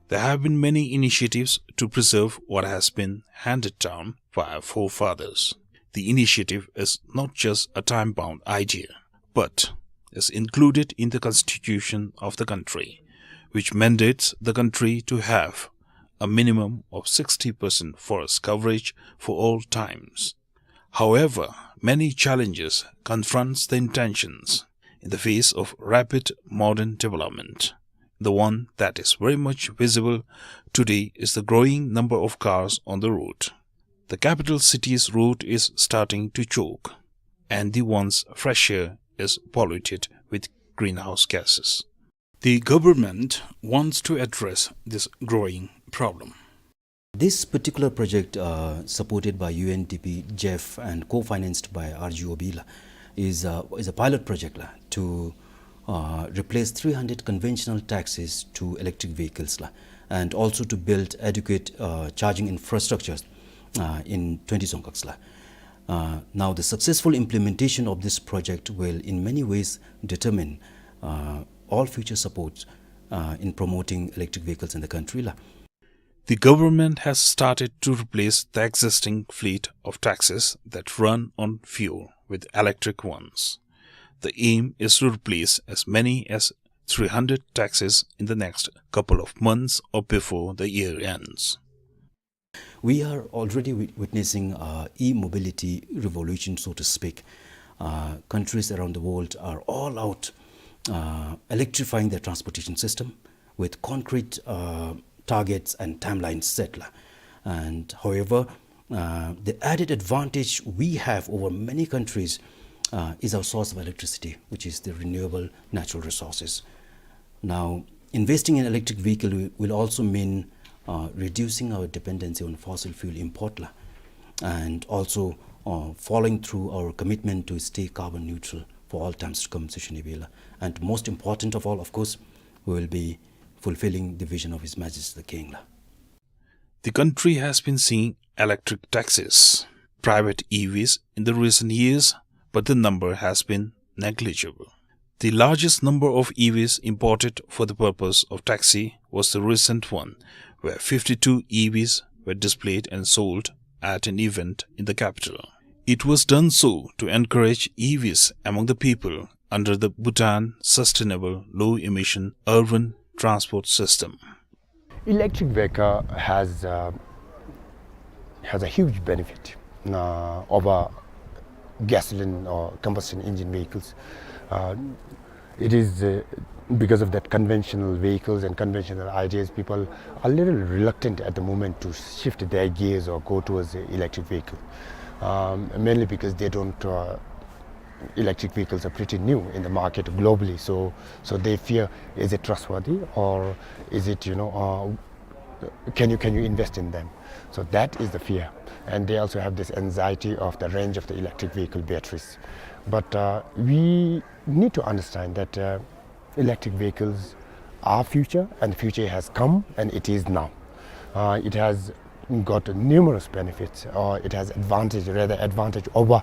There have been many initiatives to preserve what has been handed down by our forefathers. The initiative is not just a time-bound idea, but is included in the constitution of the country, which mandates the country to have a minimum of sixty percent forest coverage for all times. However, many challenges confronts the intentions in the face of rapid modern development. The one that is very much visible today is the growing number of cars on the road. The capital city's road is starting to choke, and the once fresh air is polluted with greenhouse gases. The government wants to address this growing problem. This particular project, uh, supported by U N D P, GEF, and co-financed by R G O B la, is, uh, is a pilot project la, to, uh, replace three hundred conventional taxis to electric vehicles la, and also to build adequate, uh, charging infrastructures, uh, in twenty dzongkhags la. Uh, now, the successful implementation of this project will in many ways determine, uh, all future support, uh, in promoting electric vehicles in the country la. The government has started to replace the existing fleet of taxis that run on fuel with electric ones. The aim is to replace as many as three hundred taxis in the next couple of months or before the year ends. We are already wi-, witnessing a e-mobility revolution, so to speak. Uh, countries around the world are all out, uh, electrifying their transportation system with concrete, uh, targets and timelines set la. And however, uh, the added advantage we have over many countries, uh, is our source of electricity, which is the renewable natural resources. Now, investing in electric vehicle wi-, will also mean, uh, reducing our dependency on fossil fuel import la, and also, uh, following through our commitment to stay carbon neutral for all times to come, Seshini Bey la. And most important of all, of course, we will be fulfilling the vision of His Majesty the King la. The country has been seeing electric taxis, private E Vs, in the recent years, but the number has been negligible. The largest number of E Vs imported for the purpose of taxi was the recent one, where fifty-two E Vs were displayed and sold at an event in the capital. It was done so to encourage E Vs among the people under the Bhutan Sustainable Low Emission Urban Transport System. Electric vehicle has, uh, has a huge benefit, uh, over gasoline or combustion engine vehicles. Uh, it is, uh, because of that conventional vehicles and conventional ideas, people are a little reluctant at the moment to shift their gears or go towards the electric vehicle, um, mainly because they don't, uh, electric vehicles are pretty new in the market globally. So, so they fear, is it trustworthy, or is it, you know, uh, can you, can you invest in them? So that is the fear. And they also have this anxiety of the range of the electric vehicle batteries. But, uh, we need to understand that, uh, electric vehicles are future, and the future has come, and it is now. Uh, it has got numerous benefits, or it has advantage, rather advantage over,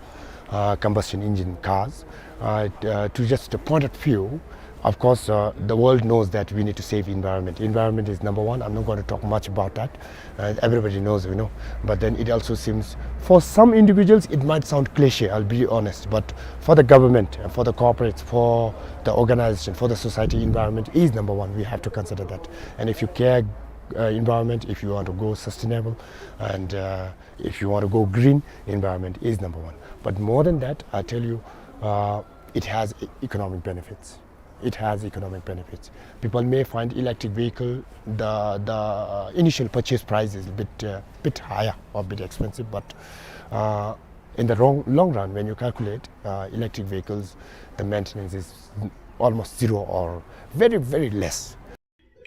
uh, combustion engine cars. Uh, it, uh, to just point out few, of course, uh, the world knows that we need to save environment. Environment is number one. I'm not going to talk much about that. Uh, everybody knows, you know. But then it also seems, for some individuals, it might sound cliche, I'll be honest. But for the government, uh, for the corporates, for the organization, for the society, environment is number one. We have to consider that. And if you care, uh, environment, if you want to go sustainable, and, uh, if you want to go green, environment is number one. But more than that, I tell you, uh, it has e-, economic benefits. It has economic benefits. People may find electric vehicle, the, the, uh, initial purchase price is a bit, uh, bit higher or bit expensive, but, uh, in the wrong, long run, when you calculate, uh, electric vehicles, the maintenance is almost zero or very, very less.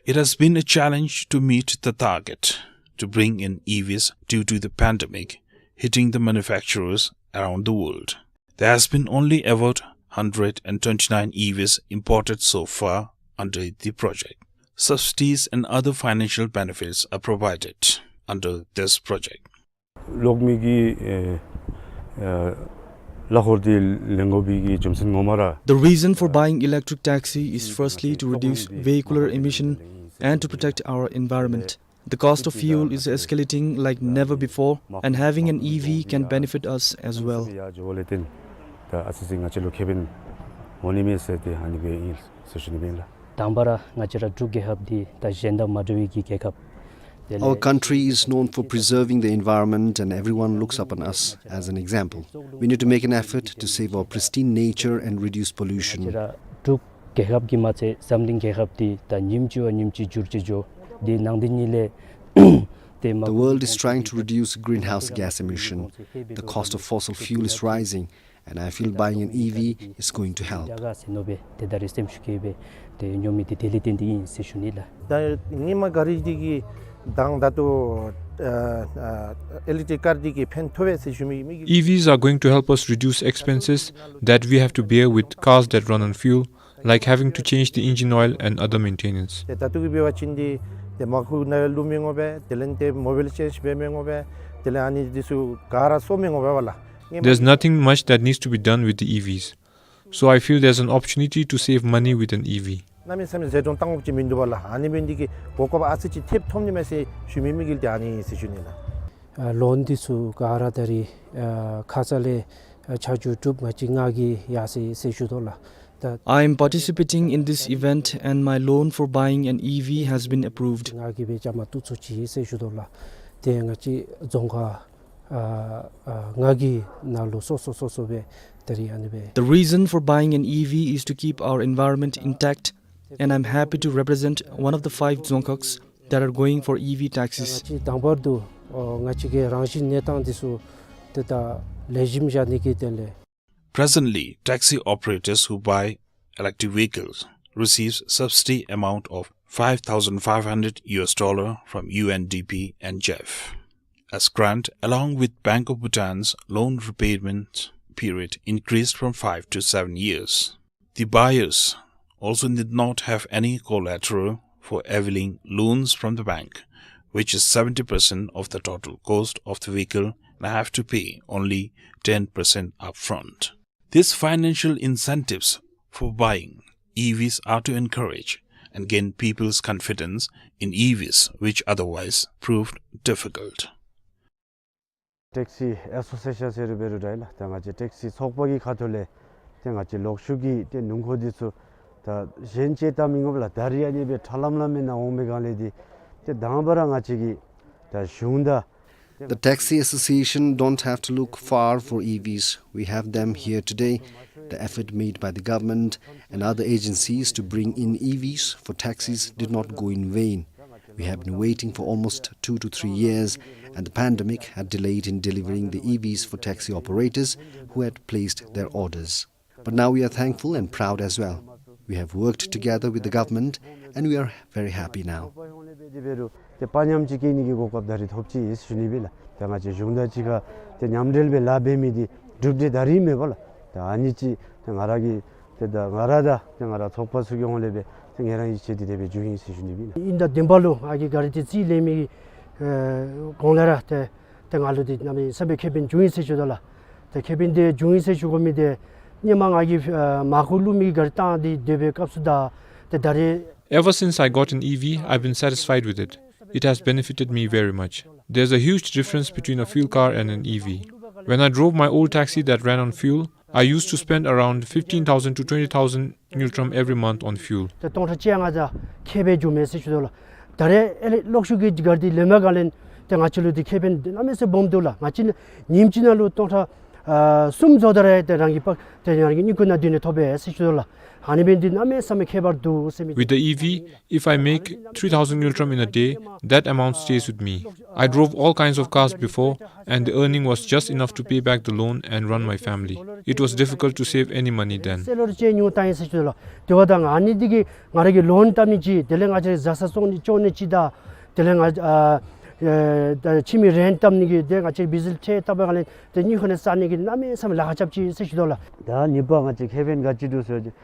It has been a challenge to meet the target to bring in E Vs due to the pandemic hitting the manufacturers around the world. There has been only about hundred and twenty-nine E Vs imported so far under the project. Subsidies and other financial benefits are provided under this project. लोग में की, ए, ए, लाखों दी लेंगो भी की जुम्मन मोमरा। The reason for buying electric taxi is firstly to reduce vehicular emission and to protect our environment. The cost of fuel is escalating like never before, and having an E V can benefit us as well. या जो लेते हैं, तो ऐसे सिंगा चलो केबिन होनी में से ते हानि बे इंग्लिश सेशन में ला। དང་པ་ར་ང་བཅས་ར་འབྲུག་རྒྱལ་ཁབ་འདི་ད་གཞན་དང་མ་འདྲ་བའི་གི་རྒྱལ་ཁབ། Our country is known for preserving the environment, and everyone looks upon us as an example. We need to make an effort to save our pristine nature and reduce pollution. འབྲུག་རྒྱལ་ཁབ་ཀྱིས་མ་ཚད་འཛམ་གླིང་རྒྱལ་ཁབ་འདི་ད་ཉིནམ་གཅིག་བ་ཉིནམ་གཅིག་འགྱུར་ཏེ་འགྱོ། དེ་ནང་དེ་ཉིད་ལས་The world is trying to reduce greenhouse gas emission. The cost of fossil fuel is rising, and I feel buying an E V is going to help. རྒྱ་གར་ཟེར་མནོ་སྦེ་ཏེ་ད་རེས་སེམས་ཤུགས་བསྐྱེད་སྦེ་ཏེ་ཉོ་མི་འདི་དེ་ལས་བརྟེན་ཏེ་ཨིན་ཟེར་ཞུ་ནི་ལགས། ད་སྔོན་མ་གཱ་རི་འདི་གི་དང་ད་ལྟོ་ཨ་ཨ་ཨི་ལེག་ཊིག་ཀར་འདི་གིས་ཕན་ཐོགས་པས་ཟེར་ཞུ་མི་མི་གི། E Vs are going to help us reduce expenses that we have to bear with cars that run on fuel, like having to change the engine oil and other maintenance. ཏེ་ད་ལྟོ་གི་འབད་བ་ཅིན་འདི་ཏེ་མར་ཁུ་ནང་ལུ་མི་འོང་པས། དེ་ལས་ཏེ་མོ་བིལ་ཅེནཇ་འབད་མི་འོང་པས། དེ་ལས་ཨ་ནི་འདི་ཚུ་གཱ་ར་བཙོ་མི་འོང་པས་ལགས། There's nothing much that needs to be done with the E Vs. So I feel there's an opportunity to save money with an E V. གནམ་མེད་ས་མེད་ཟད་འགྲོ་བཏང་དགོཔ་ཅིག་མིན་འདུག་པ་ལགས། ཨ་ནི་འབད་ནི་འདི་གིས་གོ་སྐབས་ཨ་ཙི་ཅིག་ཐེབས་ཐོབ་ནི་མས་ཟེར་ཞུ་མི་མི་གི་ཏེ་ཨ་ནི་ཟེར་ཞུ་ནི་ལགས། ཨ་ལོན་འདི་ཚུ་གཱ་ར་ད་རིས་ཨ་ཁ་ཙ་ལས་ཨ་ཆ་འཇོག་གྲུབ་ང་བཅས་ང་གིས་ཡར་སོ་ཡི་ཟེར་ཞུ་དོ་ལགས། ད་I am participating in this event and my loan for buying an E V has been approved. ང་གིས་སྦེ་བཅའ་མར་གཏོགས་ཚུགས་ཅི་ཟེར་ཞུ་དོ་ལགས། ཏེ་ང་བཅས་རྫོང་ཁག་ཨ་ཨ་ང་གི་ནང་ལུ་སོ་སོ་སོ་སོ་སྦེ་ད་རིས་ཨ་ནི་སྦེ། The reason for buying an E V is to keep our environment intact, and I'm happy to represent one of the five Dzongkhags that are going for E V taxis. ང་བཅས་དང་པར་དུ་ཨོ་ང་བཅས་ཀྱི་རང་བཞིན་གནས་སྟངས་འདི་ཚུ་ཏེ་ད་ལེགས་ཤོམ་བཞག་ནི་གི་དོན་ལས། Presently, taxi operators who buy electric vehicles receives subsidy amount of five thousand five hundred U S dollar from U N D P and J E F as grant, along with Bank of Bhutan's loan repayment period increased from five to seven years. The buyers also need not have any collateral for availing loans from the bank, which is seventy percent of the total cost of the vehicle, and have to pay only ten percent upfront. These financial incentives for buying E Vs are to encourage and gain people's confidence in E Vs, which otherwise proved difficult. ཊེག་སི་ཨེ་སོ་སི་ཨེ་ཤཱན་ཟེར་རུང་འབད་རུང་འདྲ་ཨིན་ལགས། ད་ང་བཅས་ཊེག་སི་ཚོགས་པ་གི་ཁ་ཐུག་ལས་ཏེ་ང་བཅས་ལོག་ཤུལ་གྱི་ཏེ་ནང་འཁོད་འདི་ཚུ་ད་གཞན་ཅིག་བལྟ་མི་འོང་པས་ལགས། ད་རིས་ཨ་ནི་སྦེ་ཁྲ་ལམ་ལམ་མི་ནང་འོང་མི་སྒང་ལས་འདི་ཏེ་དང་པ་ར་ང་བཅས་ཀྱི་ད་གཞུང་དང་The taxi association don't have to look far for E Vs. We have them here today. The effort made by the government and other agencies to bring in E Vs for taxis did not go in vain. We have been waiting for almost two to three years, and the pandemic had delayed in delivering the E Vs for taxi operators who had placed their orders. But now we are thankful and proud as well. We have worked together with the government, and we are very happy now. འབད་རུང་ཏེ་དཔའ་ཉམས་ཅིག་སྐྱེ་ནི་གི་གོ་སྐབས་ད་རིས་ཐོབ་ཅི་ཟེར་ཞུ་ནི་སྦེ་ལགས། ད་ང་བཅས་གཞུང་དང་གཅིག་ཁར་ཏེ་མཉམ་འབྲེལ་སྦེ་ལཱ་འབད་མི་འདི་གྲུབ་འབྲས་ད་རིས་མེད་པ་ལགས། ད་ཨ་ནི་ཅིག་ཏེ་ང་ར་གི་ཏེ་ད་ང་ར་དང་ཏེ་ང་ར་ཚོགས་པ་ཚུ་གི་ཧོངས་ལས་སྦེ་ཏེ་ང་ར་གིས་ཆེད་དུ་དེ་སྦེ་བྱུང་ཡི་ཟེར་ཞུ་ནི་སྦེ་ཨིན། ཨིན་ད་བདུན་པ་ལུ་ང་གིས་གཱ་རི་འདི་རྩིས་ལེན་མི་གི་ཨེ་གོང་ལས་ར་ཏེ་ཏེ་ང་ལུ་འདི་གནམ་མེད་ས་མེད་ཁེ་ཕན་བྱུང་ཡི་ཟེར་ཞུ་དོ་ལགས། ཏེ་ཁེ་ཕན་འདི་བྱུང་ཡི་ཟེར་ཞུ་དགོ་མི་འདི་སྔོན་མ་ང་གིས་ཨེ་མར་ཁུ་བླུག་མི་གི་གཱ་རི་བཏང་སྟེ་སྡོད་པའི་སྐབས་སུ་དང་ཏེ་ད་རིས། Ever since I got an E V, I've been satisfied with it. It has benefited me very much. There's a huge difference between a fuel car and an E V. When I drove my old taxi that ran on fuel, I used to spend around fifteen thousand to twenty thousand ngultrum every month on fuel. ཏེ་སྟོང་ཕྲག་བཅོ་ལྔ་ཙམ་ཁེ་ཕན་བྱུང་མས་ཟེར་ཞུ་དོ་ལགས། ད་རེས་ཨེ་ལས་ལོག་ཤུལ་གྱི་གཱ་རི་འདི་ལེན་པའི་སྒང་ལས་ཏེ་ང་བཅས་ལུ་འདི་ཁེ་ཕན་འདི་གནམ་མེད་ས་མེད་སྦོམ་འདུག་ལགས། ང་བཅས་ཉིནམ་གཅིག་ནང་ལུ་སྟོང་ཕྲག་ཨ་གསུམ་བཟོ་ད་ར་ཏེ་རང་གི་པ་ཏེ་རང་གི་སྣུམ་འཁོར་ནང་བསྡུ་ནི་ཐོབ་པས་ཟེར་ཞུ་དོ་ལགས། ཨ་ནི་འབད་ནི་འདི་གནམ་མེད་ས་མེད་ཁྱད་པར་འདུག་ཟེར་མི། With the E V, if I make three thousand ngultrum in a day, that amount stays with me. I drove all kinds of cars before, and the earning was just enough to pay back the loan and run my family. It was difficult to save any money then. སེ་ལོར་ཅིག་ཉོ་བཏང་ཡི་ཟེར་ཞུ་དོ་ལགས། དེ་འབདཝ་ད་ཨ་ནི་འདི་གིས་ང་ར་གི་ལོན་བཏབ་ནི་ཅིག་དེ་ལས་ང་བཅས་བཟའ་ཚང་བཙོང་ནི་བཙོང་ནི་ཅིག་དང་དེ་ལས་ང་ཨ་ཨེ་ད་ཁྱིམ་གྱི་རེནཊ་བཏབ་ནི་གི་ཏེ་ང་བཅས་བི་ཟིལ་ཁྲལ་བཏབ་པའི་སྒང་ལས་ཏེ་སྣུམ་འཁོར་ནང་བཙུགས་ནི་གི་གནམ་མེད་ས་མེད་ལཱ་ཁག་རྐྱབ་ཅི་ཟེར་ཞུ་དོ་ལགས། ད་གཉིས་པ་ང་བཅས་ཁེ་ཕན་ག་ཅི་འདུག་ཟེར་བ་ཅིན་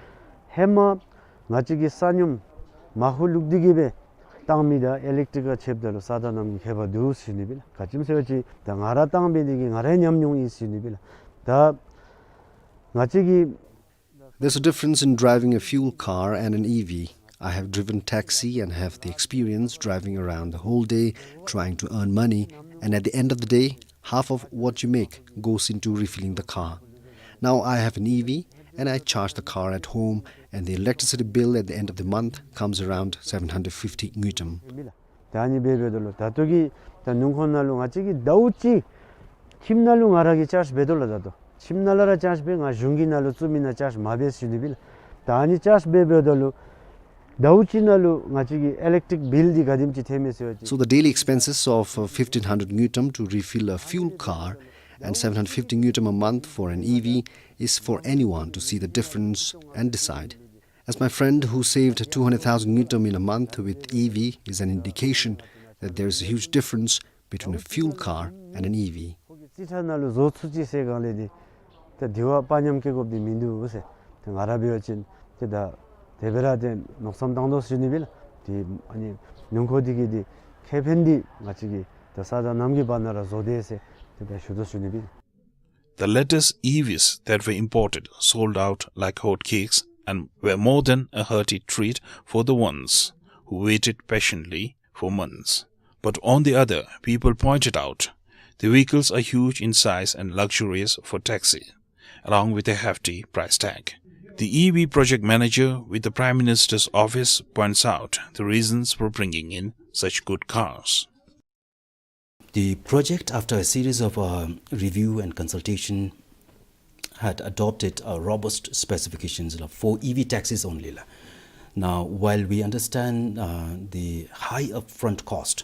ཧེ་མ་ང་བཅས་ཀྱིས་ས་སྣུམ་མར་ཁུ་བླུག་སྟེ་གིས་སྦེ་བཏང་མི་དང་ཨི་ལེག་ཊིག་ཁར་ཕྱདཔ་ད་ལུ་ས་དང་གནམ་གྱི་ཁྱད་པར་འདུག་ཟེར་ཞུ་ནི་སྦེ་ལགས། ག་ཅི་སྨོ་ཟེར་བ་ཅིན་ད་ང་ར་བཏང་འབད་ནི་གིས་ང་ར་ཉམས་མྱོང་ཨིན་ཟེར་ཞུ་ནི་སྦེ་ལགས། ད་ང་བཅས་ཀྱིས There's a difference in driving a fuel car and an E V. I have driven taxi and have the experience driving around the whole day trying to earn money, and at the end of the day, half of what you make goes into refilling the car. Now I have an E V and I charge the car at home, and the electricity bill at the end of the month comes around seven hundred fifty ngultrum. ད་ཨ་ནི་འབད་འབདཝ་ད་ལུ་ད་ལྟོ་གི་ད་སྣུམ་འཁོར་ནང་ལུ་ང་བཅས་ཀྱིས་ཟླཝ་གཅིག་ཁྱིམ་ནང་ལུ་ང་ར་གིས་ཅརཇ་འབད་དོ་ལགས། ད་ལྟོ་ཁྱིམ་ནང་ལུ་ར་ཅརཇ་འབད། ང་གཞུང་གི་ནང་ལུ་བཙུགས་མི་ནང་ཅརཇ་མ་འབད་ཟེར་ཞུ་ནི་སྦེ་ལགས། ད་ཨ་ནི་ཅརཇ་འབད་འབདཝ་ད་ལུ་ཟླཝ་གཅིག་ནང་ལུ་ང་བཅས་ཀྱི་ཨི་ལེག་ཊིག་བིལ་འདི་ག་དེམ་ཅིག་ཐལ་མས་ཟེར་བ་ཅིན། So the daily expenses of uh, fifteen hundred ngultrum to refill a fuel car and seven hundred fifty ngultrum a month for an E V is for anyone to see the difference and decide. As my friend who saved two hundred thousand ngultrum in a month with E V is an indication that there is a huge difference between a fuel car and an E V. ཁོ་གིས་རྩིས་ཁྲ་ནང་ལུ་བཟོ་ཚུགས་ཅི་ཟེར་གང་ལས་འདི་ད་དེ་བ་དཔའ་ཉམས་བསྐྱེད་དགོཔ་འདི་མིན་འདུག་ཟེར། ཏེ་ང་ར་འབད་བ་ཅིན་ཏེ་ད་དེ་སྦེ་ར་ཏེ་མནོ་བསམ་བཏང་དོ་ཟེར་ཞུ་ནི་སྦེ་ལགས། ཏེ་ཨ་ནི་སྣུམ་འཁོར་འདི་གི་ཏེ་ཁེ་ཕན་འདི་ང་བཅས་ཀྱིས་ད་ས་དང་གནམ་གྱི་བར་ན་ར་བཟོ་དེས་ཟེར་ཏེ་ད་ཞུ་དོ་ཟེར་ཞུ་ནི་སྦེ་ལགས། The latest E Vs that were imported sold out like hotcakes and were more than a hearty treat for the ones who waited patiently for months. But on the other, people pointed out the vehicles are huge in size and luxurious for taxi, along with a hefty price tag. The E V project manager with the Prime Minister's office points out the reasons for bringing in such good cars. The project, after a series of uh, review and consultation, had adopted uh, robust specifications la, for E V taxis only la. Now, while we understand uh, the high upfront cost,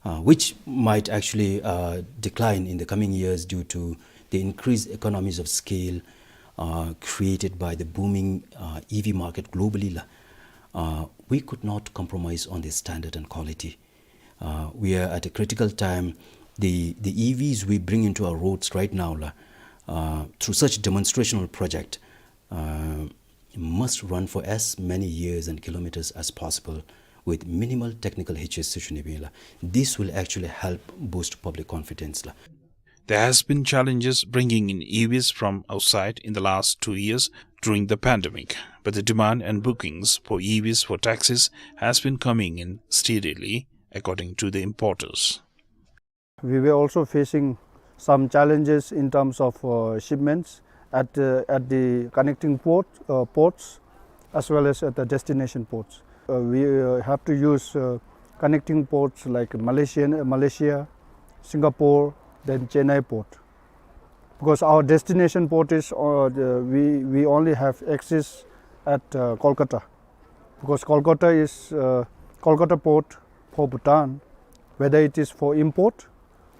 uh, which might actually uh, decline in the coming years due to the increased economies of scale uh, created by the booming uh, E V market globally la, uh, we could not compromise on the standard and quality. Uh, we are at a critical time. The, the E Vs we bring into our roads right now la, uh, through such demonstrational project, uh, must run for as many years and kilometers as possible with minimal technical hitches issue ni bi la. This will actually help boost public confidence la. There has been challenges bringing in E Vs from outside in the last two years during the pandemic, but the demand and bookings for E Vs for taxis has been coming in steadily, according to the importers. We were also facing some challenges in terms of uh, shipments at, uh, at the connecting port, uh, ports as well as at the destination ports. Uh, we uh, have to use uh, connecting ports like Malaysian, Malaysia, Singapore, then Chennai port. Because our destination port is, uh, the, we, we only have access at uh, Kolkata. Because Kolkata is, uh, Kolkata port for Bhutan, whether it is for import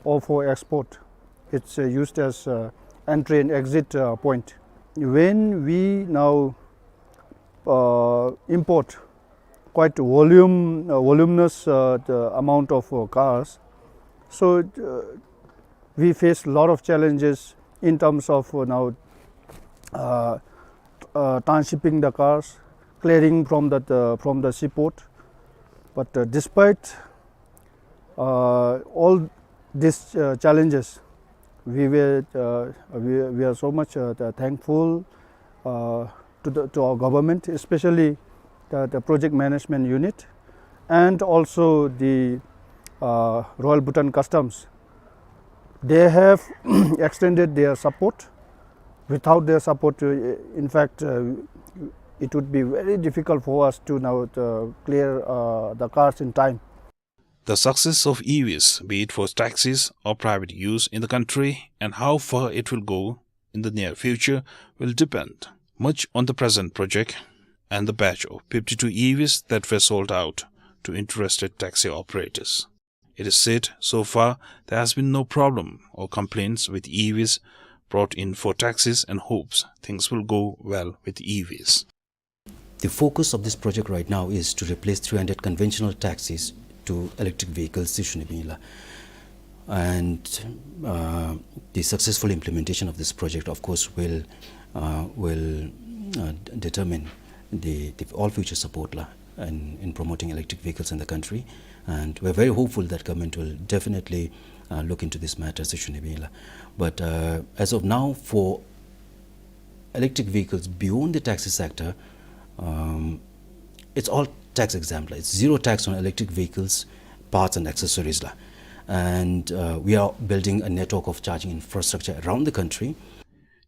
or for export, it's uh, used as uh, entry and exit uh, point. When we now uh, import quite volume, uh, voluminous uh, the amount of uh, cars, so uh, we face a lot of challenges in terms of uh, now uh, uh, transhipping the cars, clearing from the, the from the seaport. But uh, despite uh, all these uh, challenges, we were uh, we, we are so much uh, th- thankful uh, to the, to our government, especially the, the project management unit, and also the uh, Royal Bhutan Customs. They have extended their support. Without their support, uh, in fact, uh, it would be very difficult for us to now uh, clear uh, the cars in time. The success of E Vs, be it for taxis or private use in the country, and how far it will go in the near future, will depend much on the present project and the batch of fifty-two E Vs that were sold out to interested taxi operators. It is said so far there has been no problem or complaints with E Vs brought in for taxis, and hopes things will go well with E Vs. The focus of this project right now is to replace three hundred conventional taxis to electric vehicles, issue ni bi la. And uh, the successful implementation of this project, of course, will uh, will uh, determine the, the all future support la in, in promoting electric vehicles in the country. And we're very hopeful that government will definitely uh, look into this matter, issue ni bi la. But uh, as of now, for electric vehicles beyond the taxi sector, um, it's all tax exempt la. It's zero tax on electric vehicles, parts and accessories la. And uh, we are building a network of charging infrastructure around the country.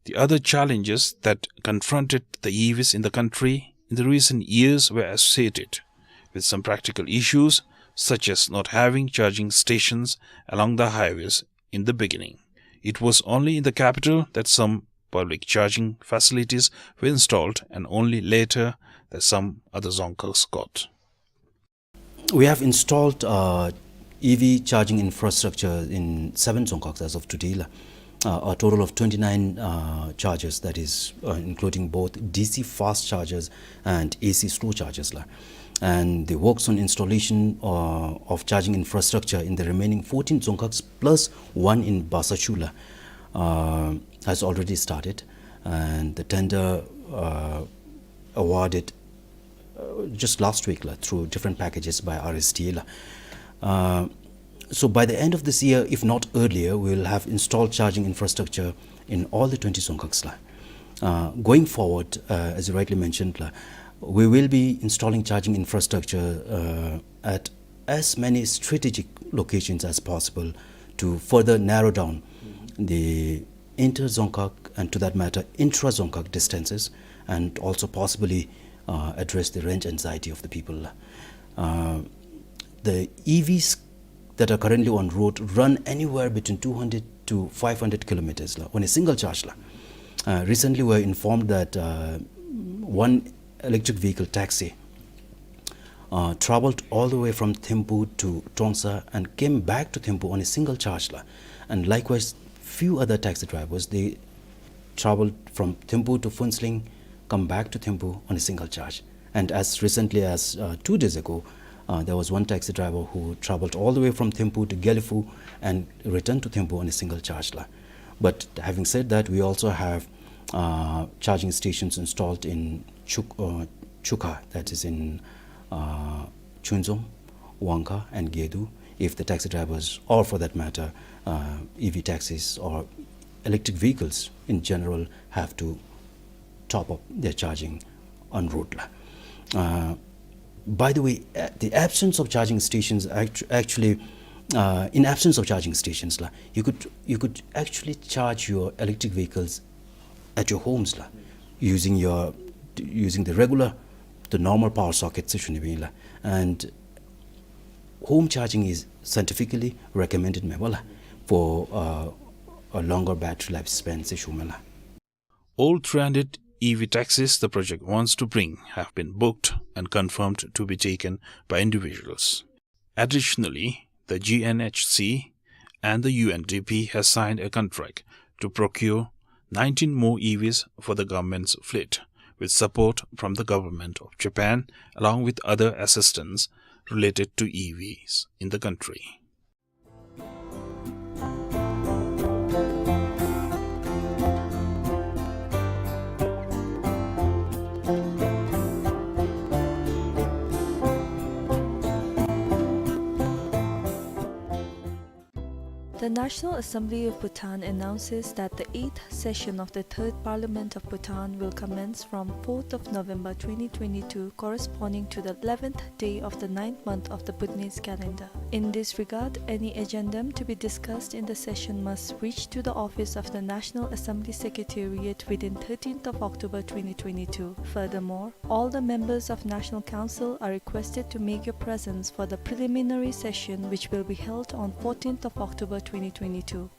The other challenges that confronted the E Vs in the country in the recent years were associated with some practical issues such as not having charging stations along the highways in the beginning. It was only in the capital that some public charging facilities were installed, and only later that some other dzongkhags got. We have installed, uh, E V charging infrastructure in seven dzongkhags as of today, la. Uh, a total of twenty-nine, uh, chargers, that is, uh, including both D C fast chargers and A C slow chargers, la. And the works on installation, uh, of charging infrastructure in the remaining fourteen dzongkhags plus one in Basakhu, la, uh, has already started, and the tender, uh, awarded, uh, just last week, la, through different packages by R S T A, la. Uh, so by the end of this year, if not earlier, we will have installed charging infrastructure in all the twenty dzongkhags, la. Uh, going forward, uh, as you rightly mentioned, la, we will be installing charging infrastructure, uh, at as many strategic locations as possible to further narrow down the inter-dzongkhag and, to that matter, intra-dzongkhag distances, and also possibly, uh, address the range anxiety of the people. Uh, the E Vs that are currently on road run anywhere between two hundred to five hundred kilometers, la, on a single charge, la. Uh, recently, we were informed that, uh, one electric vehicle taxi, uh, traveled all the way from Thimphu to Trongsa and came back to Thimphu on a single charge, la. And likewise, few other taxi drivers, they traveled from Thimphu to Phuentsholing, come back to Thimphu on a single charge. And as recently as, uh, two days ago, uh, there was one taxi driver who traveled all the way from Thimphu to Gelephu and returned to Thimphu on a single charge, la. But having said that, we also have, uh, charging stations installed in Chuk-, uh, Chukha, that is in, uh, Chundzom, Wangkha and Gedu, if the taxi drivers, or for that matter, uh, E V taxis or electric vehicles in general, have to top up their charging en route, la. Uh, by the way, uh, the absence of charging stations act-, actually, uh, in absence of charging stations, la, you could, you could actually charge your electric vehicles at your homes, la, using your, using the regular, the normal power sockets, la. And home charging is scientifically recommended, me bala, for, uh, a longer battery lifespan, se shume la. All three hundred E V taxis the project wants to bring have been booked and confirmed to be taken by individuals. Additionally, the G N H C and the U N D P has signed a contract to procure nineteen more E Vs for the government's fleet, with support from the government of Japan, along with other assistance related to E Vs in the country. The National Assembly of Bhutan announces that the eighth session of the Third Parliament of Bhutan will commence from fourth of November twenty twenty-two, corresponding to the eleventh day of the ninth month of the Bhutanese calendar. In this regard, any addendum to be discussed in the session must reach to the office of the National Assembly Secretariat within thirteenth of October twenty twenty-two. Furthermore, all the members of National Council are requested to make your presence for the preliminary session, which will be held on fourteenth of October twenty twenty-two.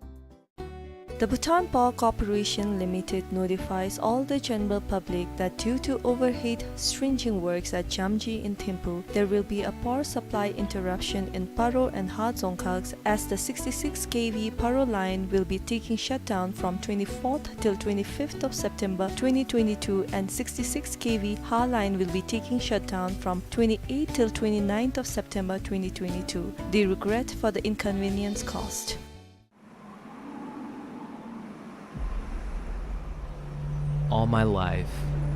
The Bhutan Power Corporation Limited notifies all the general public that due to overhead stringing works at Jamji in Thimphu, there will be a power supply interruption in Paro and Ha Dzongkhags, as the sixty-six K V Paro line will be taking shutdown from twenty-fourth till twenty-fifth of September twenty twenty-two and sixty-six K V Ha line will be taking shutdown from twenty-eighth till twenty-ninth of September twenty twenty-two. They regret for the inconvenience caused. All my life,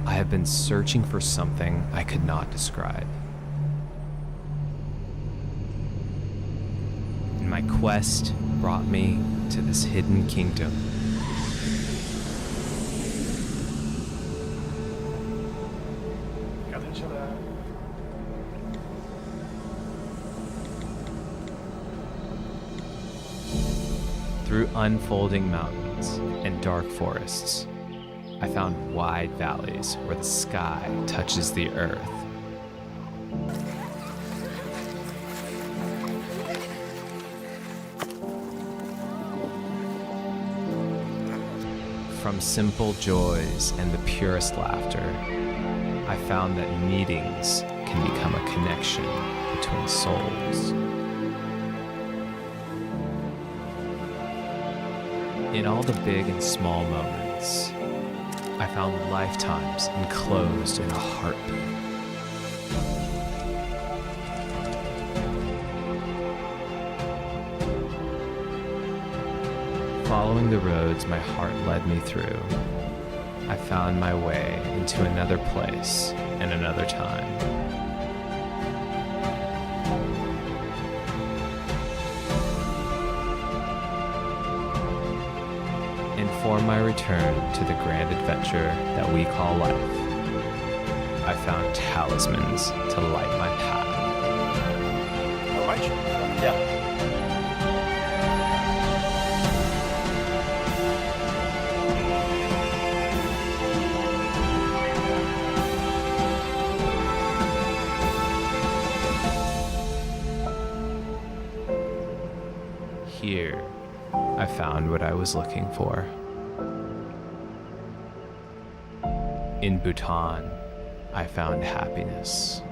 I have been searching for something I could not describe. And my quest brought me to this hidden kingdom. Through unfolding mountains and dark forests, I found wide valleys where the sky touches the earth. From simple joys and the purest laughter, I found that meetings can become a connection between souls. In all the big and small moments, I found lifetimes enclosed in a heartbeat. Following the roads my heart led me through, I found my way into another place and another time. And for my return to the grand adventure that we call life, I found talismans to light my path. All right. Yeah. Here, I found what I was looking for. In Bhutan, I found happiness.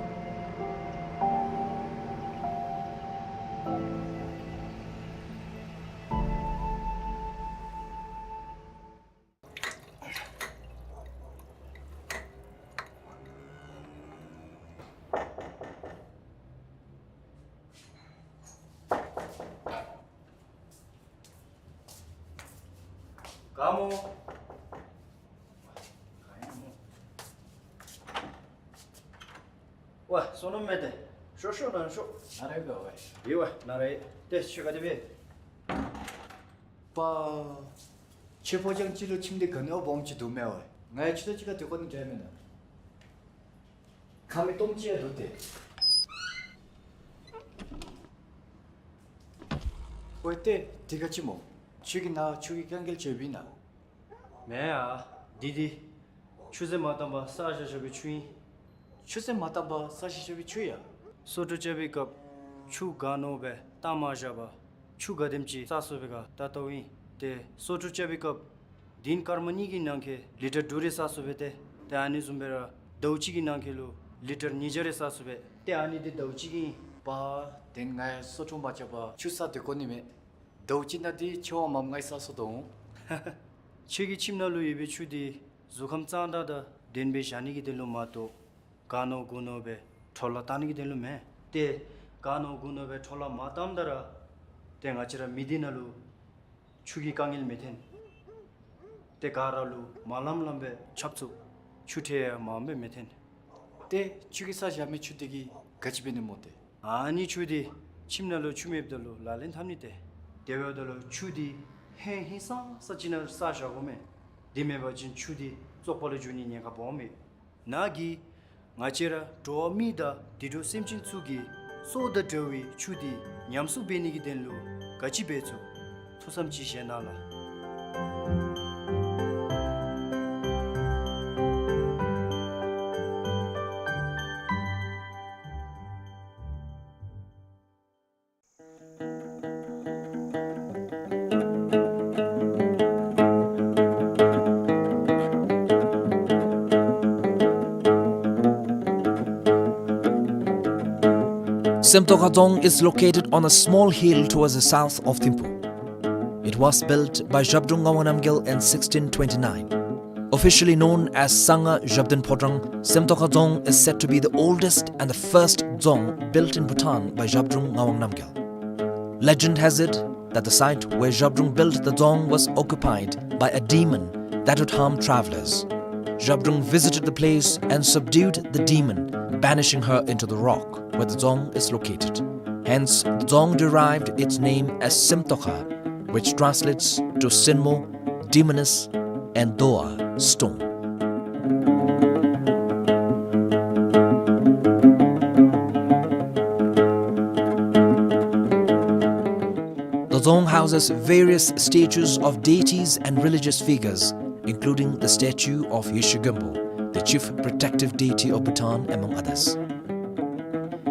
ག་མོ། ཝ་བསོད་ནམས་མེད་དེ། ཤོག་ཤོག་ནང་ཤོག། ནཱ་རེ་ག་ཝ། ཡེ་ཝ་ནཱ་རེ། ཏེ་ཁྱོད་ག་དེ་སྦེ། པ། ཁྱོད་ཕོ་རྐྱང་གཅིག་ལུ་ཁྱིམ་སྡེ་ག་ནི་བ་སྦོམ་ཅིག་འདུག་མེན་ན་ཝ། ང་ཡང་ཁྱོད་དང་གཅིག་ཁར་སྡོད་དགོ་ནི་འདྲ་མེན་ན། ཁང་མིག་སྟོང་ཅིག་ཡང་འདུག་སྟེ། ཝའི་ཏེ་འདི་ག་ཅི་སྨོ། ཁྱོད་ཀྱིས་ནཱ་ཆུ་གི་དཀའ་ངལ་བརྗོད་པས་ན། མེན་ཡ། འདི་འདི་ཆུ་ཚན་མ་བཏབ་པར་བསགས་བཞག་བཞག་པའི་ཆུ་ཨིན། ཆུ་ཚན་མ་བཏབ་པར་བསགས་བཞག་བཞག་པའི་ཆུ་ཡ། སོ་ཊར་རྐྱབ་པའི་སྐབས་ཆུ་ག་ནོར་སྦེ་བཏང་མ་བཞག་པར་ཆུ་ག་དེམ་ཅིག་བསགས་སོ་པའི་ཁར་བལྟ་བལྟཝ་ཨིན། ཏེ་སོ་ཊར་རྐྱབ་པའི་སྐབས་ཏིན་སྐར་མ་གཉིས་ཀྱི་ནང་འཁོད་ལི་ཊར་དྲུག་རེ་བསགས་སོ་པས་ཏེ། ཏེ་ཨ་ནི་བཟུམ་སྦེ་ར་ཟླཝ་གཅིག་གི་ནང་འཁོད་ལུ་ལི་ཊར་ཉིས་བརྒྱ་རེ་བསགས་སོ་པས། ཏེ་ཨ་ནི་འདི་ཟླཝ་གཅིག་གི་ཨིན། པ། ཏེ་ང་ཡང་སོ་ཊར་མ་རྐྱབ་པར་ཆུ་བསགས་སྡོད་དགོ་ནི་མས། ཟླཝ་གཅིག་ནང་འདི་ཆུ་བ་མངམ་ང་ཡང་བསགས་སོ་དོ་འོང་། ཁྱོད་ཀྱི་ཁྱིམ་ནང་ལུ་ཡོད་པའི་ཆུ་འདི་གཟུགས་ཁམས་གཙང་དག་དང་ལྡན་པའི་བཞག་ནི་གི་དོན་ལུ་མ་གཏོགས་ག་ནོར་གུ་ནོར་སྦེ་འཕྲོ་བརླག་བཏང་ནི་གི་དོན་ལུ་མེན། ཏེ་ག་ནོར་གུ་ནོར་སྦེ་འཕྲོ་བརླག་མ་བཏངམ་ད་ར་ཏེ་ང་བཅས་ར་མི་སྡེ་ནང་ལུ་ཆུ་གི་དཀའ་ངལ་མི་ཐོན། ཏེ་ག་ར་ལུ་མ་ལངམ་ལངམ་སྦེ་ཆབ་ཚུབ་ཆུ་ཁྲལ་ཡང་མངམ་སྦེ་མི་ཐོན། ཏེ་ཁྱོད་ཀྱིས་བསགས་བཞག་མི་ཆུ་འདི་གིས་ག་ཅི་འབད་ནི་སྨོ་ཏེ། ཨ་ནི་ཆུ་འདི་ཁྱིམ་ནང་ལུ་ཆུ་མེདཔ་ད་ལུ་ལག་ལེན་འཐབ་ནི་ཏེ། དེ་འབདཝ་ད་ལུ་ཆུ་འདི་ཧིང་ཧིང་སངས་ས་ཅིག་ནང་བསགས་བཞག་དགོ་མས། དེ་མེན་པ་ཅིན་ཆུ་འདི་བཙོག་པ་ལུ་འགྱུར་ནི་ཉེན་ཁ་སྦོམ་མས། ནཱ་གིས་ང་བཅས་ར་འགྲོ་བ་མི་དང་དུད་འགྲོ་སེམས་ཅན་ཚུ་གི་སྲོག་དང་འབྲེལ་བའི་ཆུ་འདི་ཉམས་གསོ་འབད་ནི་གི་དོན་ལུ་ག་ཅི་འབད་ཚུགས། ཐུགས་བསམ་ཅིག་བཞེས་གནང་ལགས། Semtokha Dzong is located on a small hill towards the south of Thimphu. It was built by Zhabdrung Ngawang Namgyal in sixteen twenty-nine. Officially known as Sangha Zhabdrung Phodrang, Semtokha Dzong is said to be the oldest and the first dzong built in Bhutan by Zhabdrung Ngawang Namgyal. Legend has it that the site where Zhabdrung built the dzong was occupied by a demon that would harm travelers. Zhabdrung visited the place and subdued the demon, banishing her into the rock where the dzong is located. Hence, the dzong derived its name as Semtokha, which translates to Sinmo, demoness, and Doa, stone. The dzong houses various statues of deities and religious figures, including the statue of Yeshe Genpo, the chief protective deity of Bhutan, among others.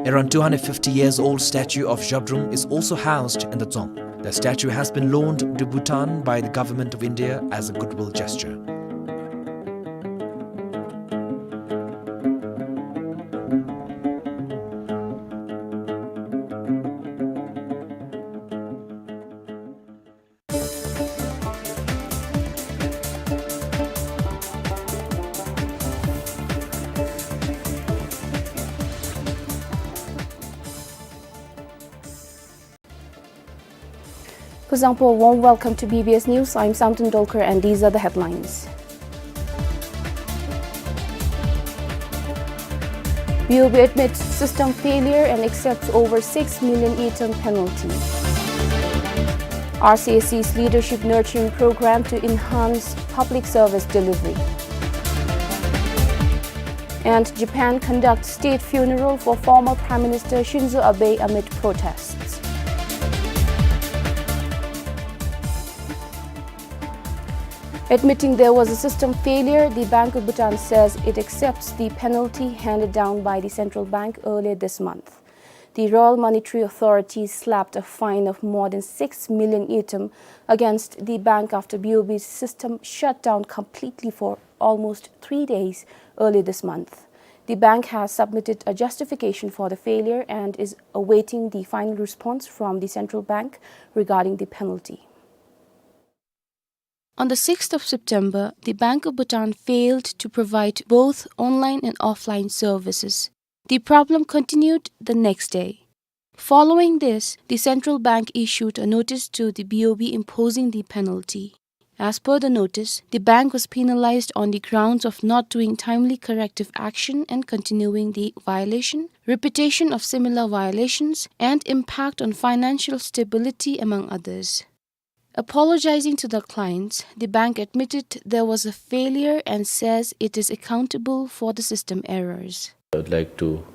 Around two hundred fifty years old statue of Zhabdrung is also housed in the dzong. The statue has been loaned to Bhutan by the Government of India as a goodwill gesture. Kuzuzangpo, warm welcome to B B S News. I'm Samten Dolkar and these are the headlines. B O B admits system failure and accepts over six million ngultrum penalty. R C S C's leadership nurturing program to enhance public service delivery. And Japan conducts state funeral for former Prime Minister Shinzo Abe amid protests. Admitting there was a system failure, the Bank of Bhutan says it accepts the penalty handed down by the central bank earlier this month. The Royal Monetary Authority slapped a fine of more than six million ngultrum against the bank after B O B's system shut down completely for almost three days early this month. The bank has submitted a justification for the failure and is awaiting the final response from the central bank regarding the penalty. On the sixth of September, the Bank of Bhutan failed to provide both online and offline services. The problem continued the next day. Following this, the central bank issued a notice to the B O B imposing the penalty. As per the notice, the bank was penalized on the grounds of not doing timely corrective action and continuing the violation, repetition of similar violations, and impact on financial stability, among others. Apologizing to the clients, the bank admitted there was a failure and says it is accountable for the system errors. I would like to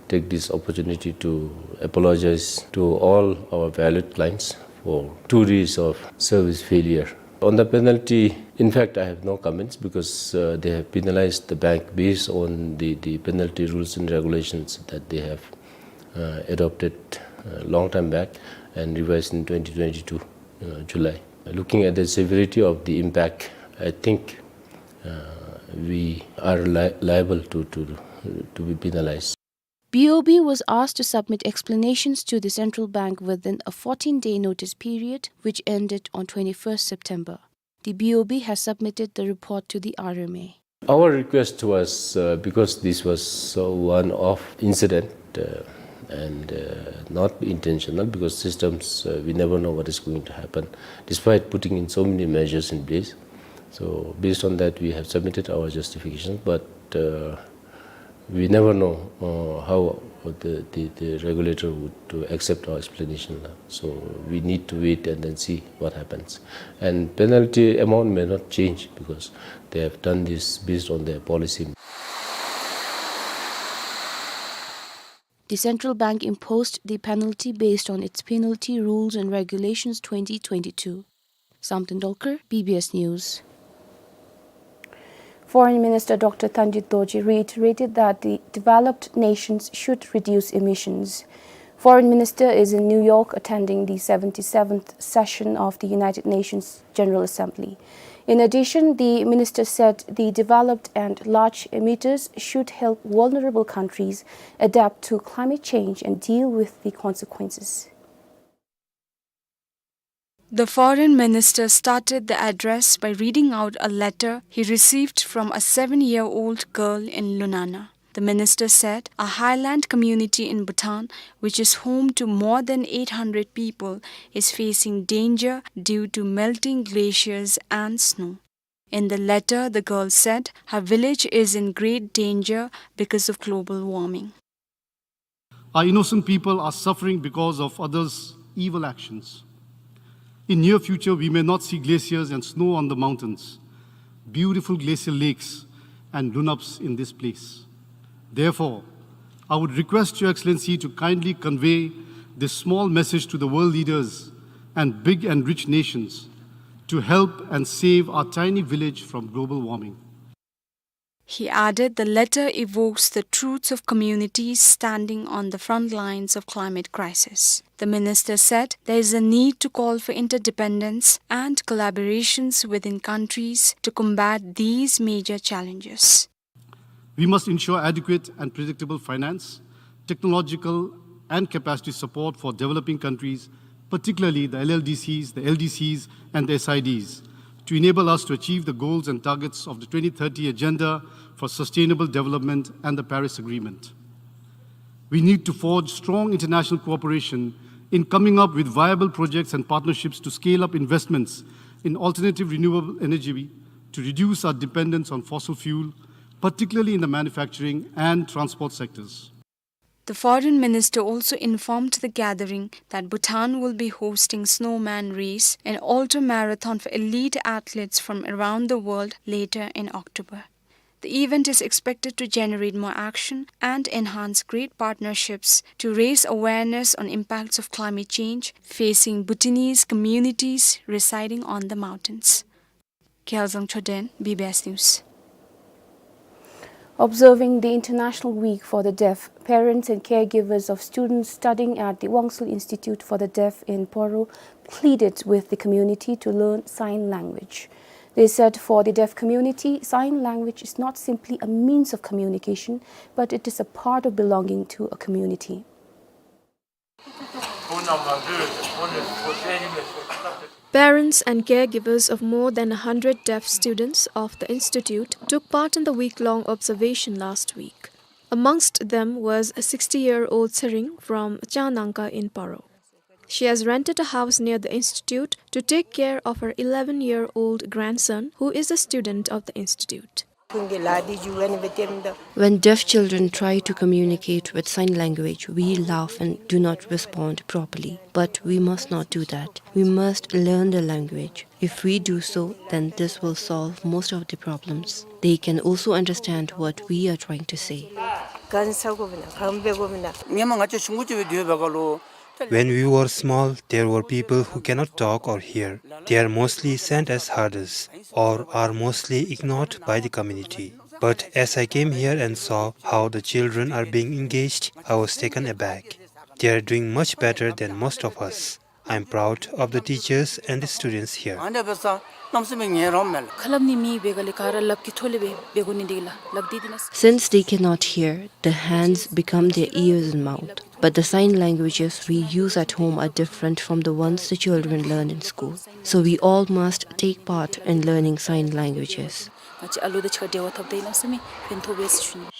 take this opportunity to apologize to all our valued clients for two days of service failure. On the penalty, in fact, I have no comments because, uh, they have penalized the bank based on the, the penalty rules and regulations that they have, uh, adopted a long time back and revised in twenty twenty-two, uh, July. Looking at the severity of the impact, I think, uh, we are li-, liable to, to, to be penalized. B O B was asked to submit explanations to the central bank within a fourteen-day notice period, which ended on twenty-first September. The B O B has submitted the report to the R M A. Our request was, uh, because this was, uh, one-off incident, uh, and, uh, not intentional, because systems, uh, we never know what is going to happen, despite putting in so many measures in place. So based on that, we have submitted our justification, but, uh, we never know, uh, how the, the, the regulator would, uh, accept our explanation. So we need to wait and then see what happens. And penalty amount may not change because they have done this based on their policy. The central bank imposed the penalty based on its Penalty Rules and Regulations twenty twenty-two. Samten Dolkar, B B S News. Foreign Minister Doctor Thanjit Dorji reiterated that the developed nations should reduce emissions. Foreign Minister is in New York attending the seventy-seventh session of the United Nations General Assembly. In addition, the minister said the developed and large emitters should help vulnerable countries adapt to climate change and deal with the consequences. The foreign minister started the address by reading out a letter he received from a seven-year-old girl in Lunana. The minister said a highland community in Bhutan, which is home to more than eight hundred people, is facing danger due to melting glaciers and snow. In the letter, the girl said her village is in great danger because of global warming. Our innocent people are suffering because of others' evil actions. In near future, we may not see glaciers and snow on the mountains, beautiful glacial lakes and lunaps in this place. Therefore, I would request Your Excellency to kindly convey this small message to the world leaders and big and rich nations to help and save our tiny village from global warming. He added the letter evokes the truths of communities standing on the front lines of climate crisis. The minister said there is a need to call for interdependence and collaborations within countries to combat these major challenges. We must ensure adequate and predictable finance, technological and capacity support for developing countries, particularly the L L D Cs, the L D Cs, and the S I Ds, to enable us to achieve the goals and targets of the twenty thirty Agenda for Sustainable Development and the Paris Agreement. We need to forge strong international cooperation in coming up with viable projects and partnerships to scale up investments in alternative renewable energy, to reduce our dependence on fossil fuel, particularly in the manufacturing and transport sectors. The foreign minister also informed the gathering that Bhutan will be hosting Snowman Race, an ultra marathon for elite athletes from around the world, later in October. The event is expected to generate more action and enhance great partnerships to raise awareness on impacts of climate change facing Bhutanese communities residing on the mountains. Kyaljang Choden, B B S News. Observing the International Week for the Deaf, parents and caregivers of students studying at the Wangsul Institute for the Deaf in Paro pleaded with the community to learn sign language. They said for the deaf community, sign language is not simply a means of communication, but it is a part of belonging to a community. Parents and caregivers of more than a hundred deaf students of the institute took part in the week-long observation last week. Amongst them was a sixty-year-old Tsering from Chanangka in Paro. She has rented a house near the institute to take care of her eleven-year-old grandson, who is a student of the institute. When deaf children try to communicate with sign language, we laugh and do not respond properly. But we must not do that. We must learn the language. If we do so, then this will solve most of the problems. They can also understand what we are trying to say. When we were small, there were people who cannot talk or hear. They are mostly sent as herders or are mostly ignored by the community. But as I came here and saw how the children are being engaged, I was taken aback. They are doing much better than most of us. I am proud of the teachers and the students here. ཁ་སླབ་ནི་མེད་པའི་སྒང་ལས་ག་ར་ལགཔ་གི་ཐོག་ལས་འབད་འབད་དགོ་ནི་འདི་གིས་ལགས། ལག་འདི་འདི་ནང་། Since they cannot hear, the hands become their ears and mouth. But the sign languages we use at home are different from the ones the children learn in school. So we all must take part in learning sign languages. ང་བཅས་ཨ་ལུ་དང་གཅིག་ཁར་འབྲེལ་བ་འཐབ་ད་ཨིན་ན་ཟེར་མི་ཕན་ཐོགས་པས་ཟེར་ཞུ་ནི།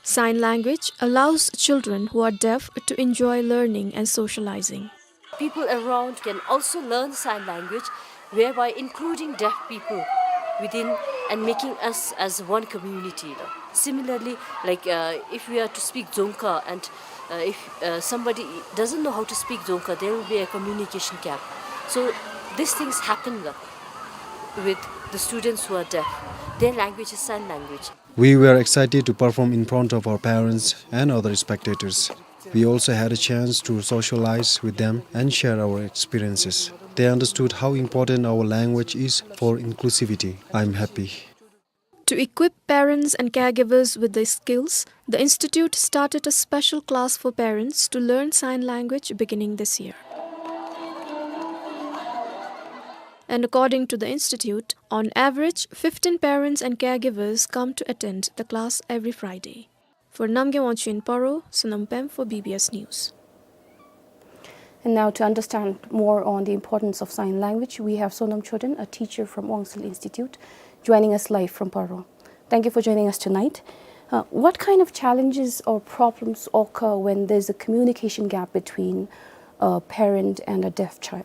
Sign language allows children who are deaf to enjoy learning and socializing. People around can also learn sign language, whereby including deaf people within and making us as one community, you know. Similarly, like, uh, if we are to speak Dzongkha and, uh, if, uh, somebody doesn't know how to speak Dzongkha, there will be a communication gap. So these things happen, uh, with the students who are deaf. Their language is sign language. We were excited to perform in front of our parents and other spectators. We also had a chance to socialize with them and share our experiences. They understood how important our language is for inclusivity. I'm happy. To equip parents and caregivers with the skills, the institute started a special class for parents to learn sign language beginning this year. And according to the institute, on average, fifteen parents and caregivers come to attend the class every Friday. For Namgay Wangchuk in Paro, Sonam Pem for B B S News. And now, to understand more on the importance of sign language, we have Sonam Choden, a teacher from Wangsul Institute, joining us live from Paro. Thank you for joining us tonight. Uh, what kind of challenges or problems occur when there's a communication gap between a parent and a deaf child?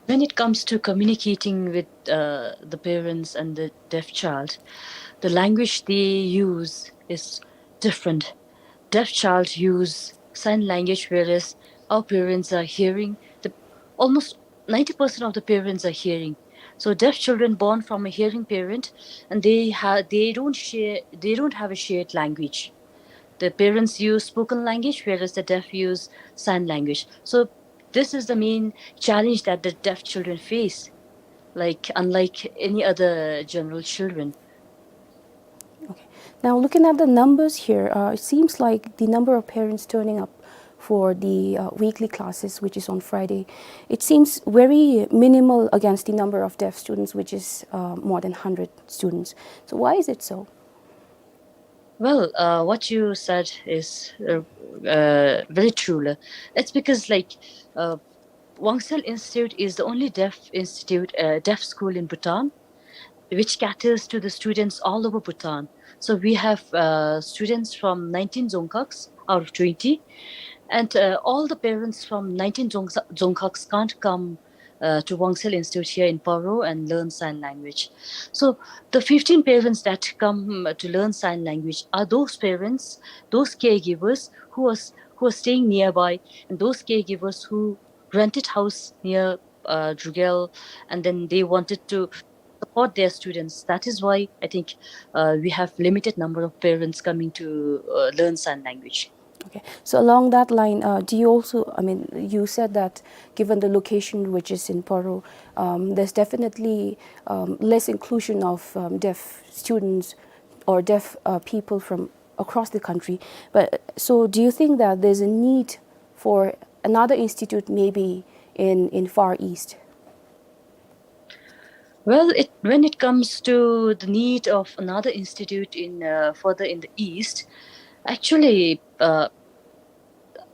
When it comes to communicating with, uh, the parents and the deaf child, the language they use is different. Deaf child use sign language, whereas our parents are hearing. The, almost ninety percent of the parents are hearing. So deaf children born from a hearing parent, and they ha-, they don't share, they don't have a shared language. The parents use spoken language, whereas the deaf use sign language. So this is the main challenge that the deaf children face. like, unlike any other general children. Okay. Now, looking at the numbers here, uh, it seems like the number of parents turning up for the uh, weekly classes, which is on Friday, it seems very minimal against the number of deaf students, which is uh, more than hundred students. So why is it so? Well, uh, what you said is uh, uh, very true. It's because, like, uh, Wangsel Institute is the only deaf institute, uh, deaf school in Bhutan, which caters to the students all over Bhutan. So we have uh, students from nineteen dzongkhags out of twenty, and uh, all the parents from nineteen dzong- dzongkhags can't come uh, to Wangsel Institute here in Paro and learn sign language. So the fifteen parents that come uh, to learn sign language are those parents, those caregivers who are s- who are staying nearby, and those caregivers who rented house near uh, Drukgyal, and then they wanted to support their students. That is why I think uh, we have limited number of parents coming to uh, learn sign language. Okay. So along that line, uh, do you also, I mean, you said that given the location which is in Paro, um, there's definitely um, less inclusion of um, deaf students or deaf uh, people from across the country. But so do you think that there's a need for another institute maybe in, in Far East? Well, it, when it comes to the need of another institute in uh, further in the east, actually, uh,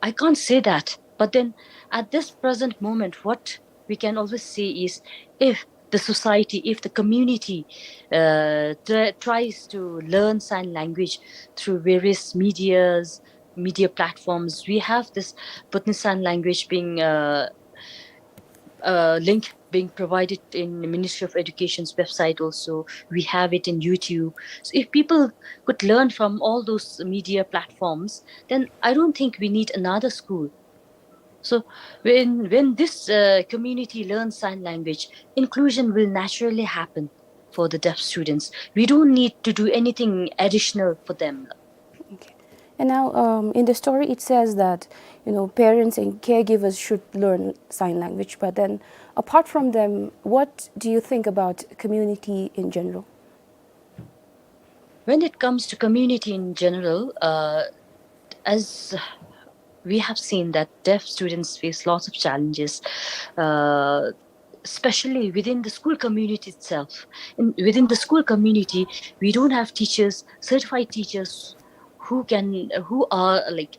I can't say that. But then, at this present moment, what we can always say is, if the society, if the community uh, tr- tries to learn sign language through various medias, media platforms, we have this Bhutanese Sign Language being uh, uh, link being provided in the Ministry of Education's website also. We have it in YouTube. So if people could learn from all those media platforms, then I don't think we need another school. So when when this uh, community learns sign language, inclusion will naturally happen for the deaf students. We don't need to do anything additional for them. Okay. And now, um, in the story, it says that, you know, parents and caregivers should learn sign language. But then, apart from them, what do you think about community in general? When it comes to community in general, uh, as we have seen that deaf students face lots of challenges, uh, especially within the school community itself. In, within the school community, we don't have teachers, certified teachers who can, who are, like,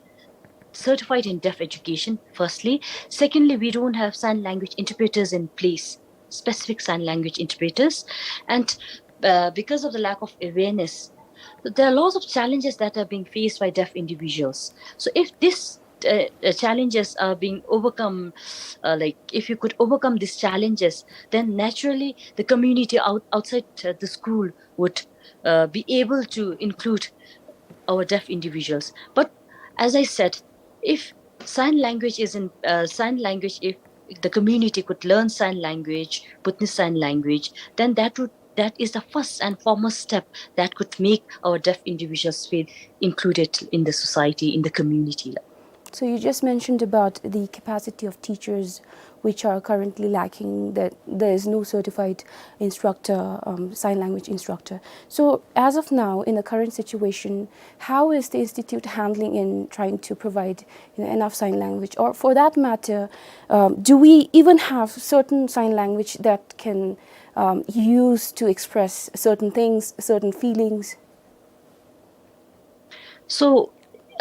certified in deaf education, firstly. Secondly, we don't have sign language interpreters in place, specific sign language interpreters. And uh, because of the lack of awareness, there are lots of challenges that are being faced by deaf individuals. So if this uh, uh, challenges are being overcome, uh, like, if you could overcome these challenges, then naturally the community out- outside uh, the school would uh, be able to include our deaf individuals. But as I said, if sign language is in uh, sign language, if the community could learn sign language, Bhutanese Sign Language, then that would that is the first and foremost step that could make our deaf individuals feel included in the society, in the community. So you just mentioned about the capacity of teachers, which are currently lacking, that there is no certified instructor, um, sign language instructor. So as of now, in the current situation, how is the institute handling in trying to provide, you know, enough sign language? Or for that matter, um, do we even have certain sign language that can um, use to express certain things, certain feelings? So,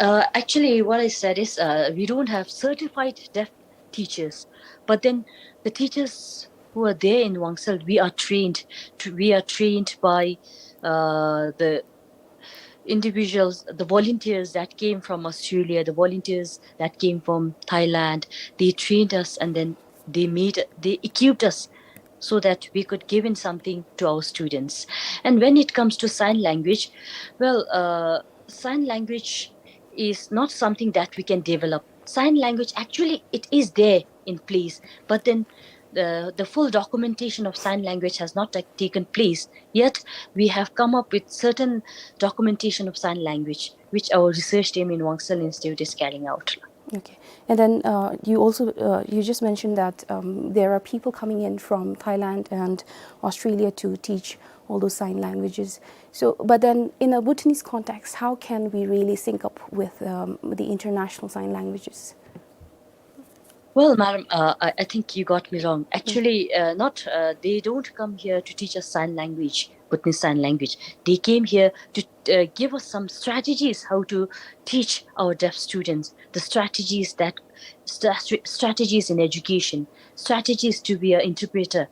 uh, actually, what I said is uh, we don't have certified deaf teachers, but then the teachers who are there in Wangsel, we are trained. To, we are trained by uh, the individuals, the volunteers that came from Australia, the volunteers that came from Thailand. They trained us, and then they made they equipped us so that we could give in something to our students. And when it comes to sign language, well, uh, sign language is not something that we can develop. Sign language, actually, it is there in place, but then the, the full documentation of sign language has not ta- taken place. Yet, we have come up with certain documentation of sign language, which our research team in Wangsel Institute is carrying out. Okay. And then, uh, you also, uh, you just mentioned that, um, there are people coming in from Thailand and Australia to teach all those sign languages. So, but then in a Bhutanese context, how can we really sync up with, um, the international sign languages? Well, madam, uh, I, I think you got me wrong. Actually, uh, not, uh, they don't come here to teach us sign language, Bhutanese sign language. They came here to, uh, give us some strategies how to teach our deaf students, the strategies that, stra-, strategies in education, strategies to be an interpreter.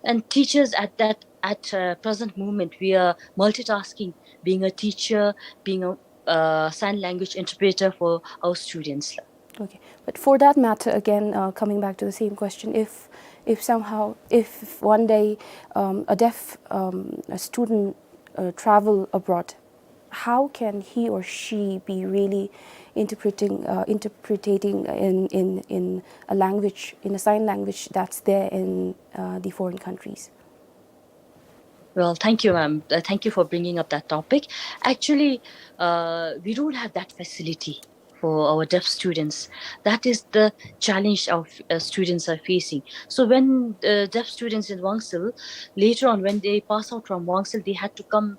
And teachers at that, at, uh, present moment, we are multitasking, being a teacher, being a, uh, sign language interpreter for our students. Okay, but for that matter, again, uh, coming back to the same question, if, if somehow, if one day, um, a deaf, um, a student, uh, travel abroad, how can he or she be really interpreting, uh, interpreting in, in, in a language, in a sign language that's there in, uh, the foreign countries? Well, thank you, ma'am. Uh, thank you for bringing up that topic. Actually, uh, we don't have that facility for our deaf students. That is the challenge our, uh, students are facing. So when, uh, deaf students in Wangsil, later on when they pass out from Wangsil, they had to come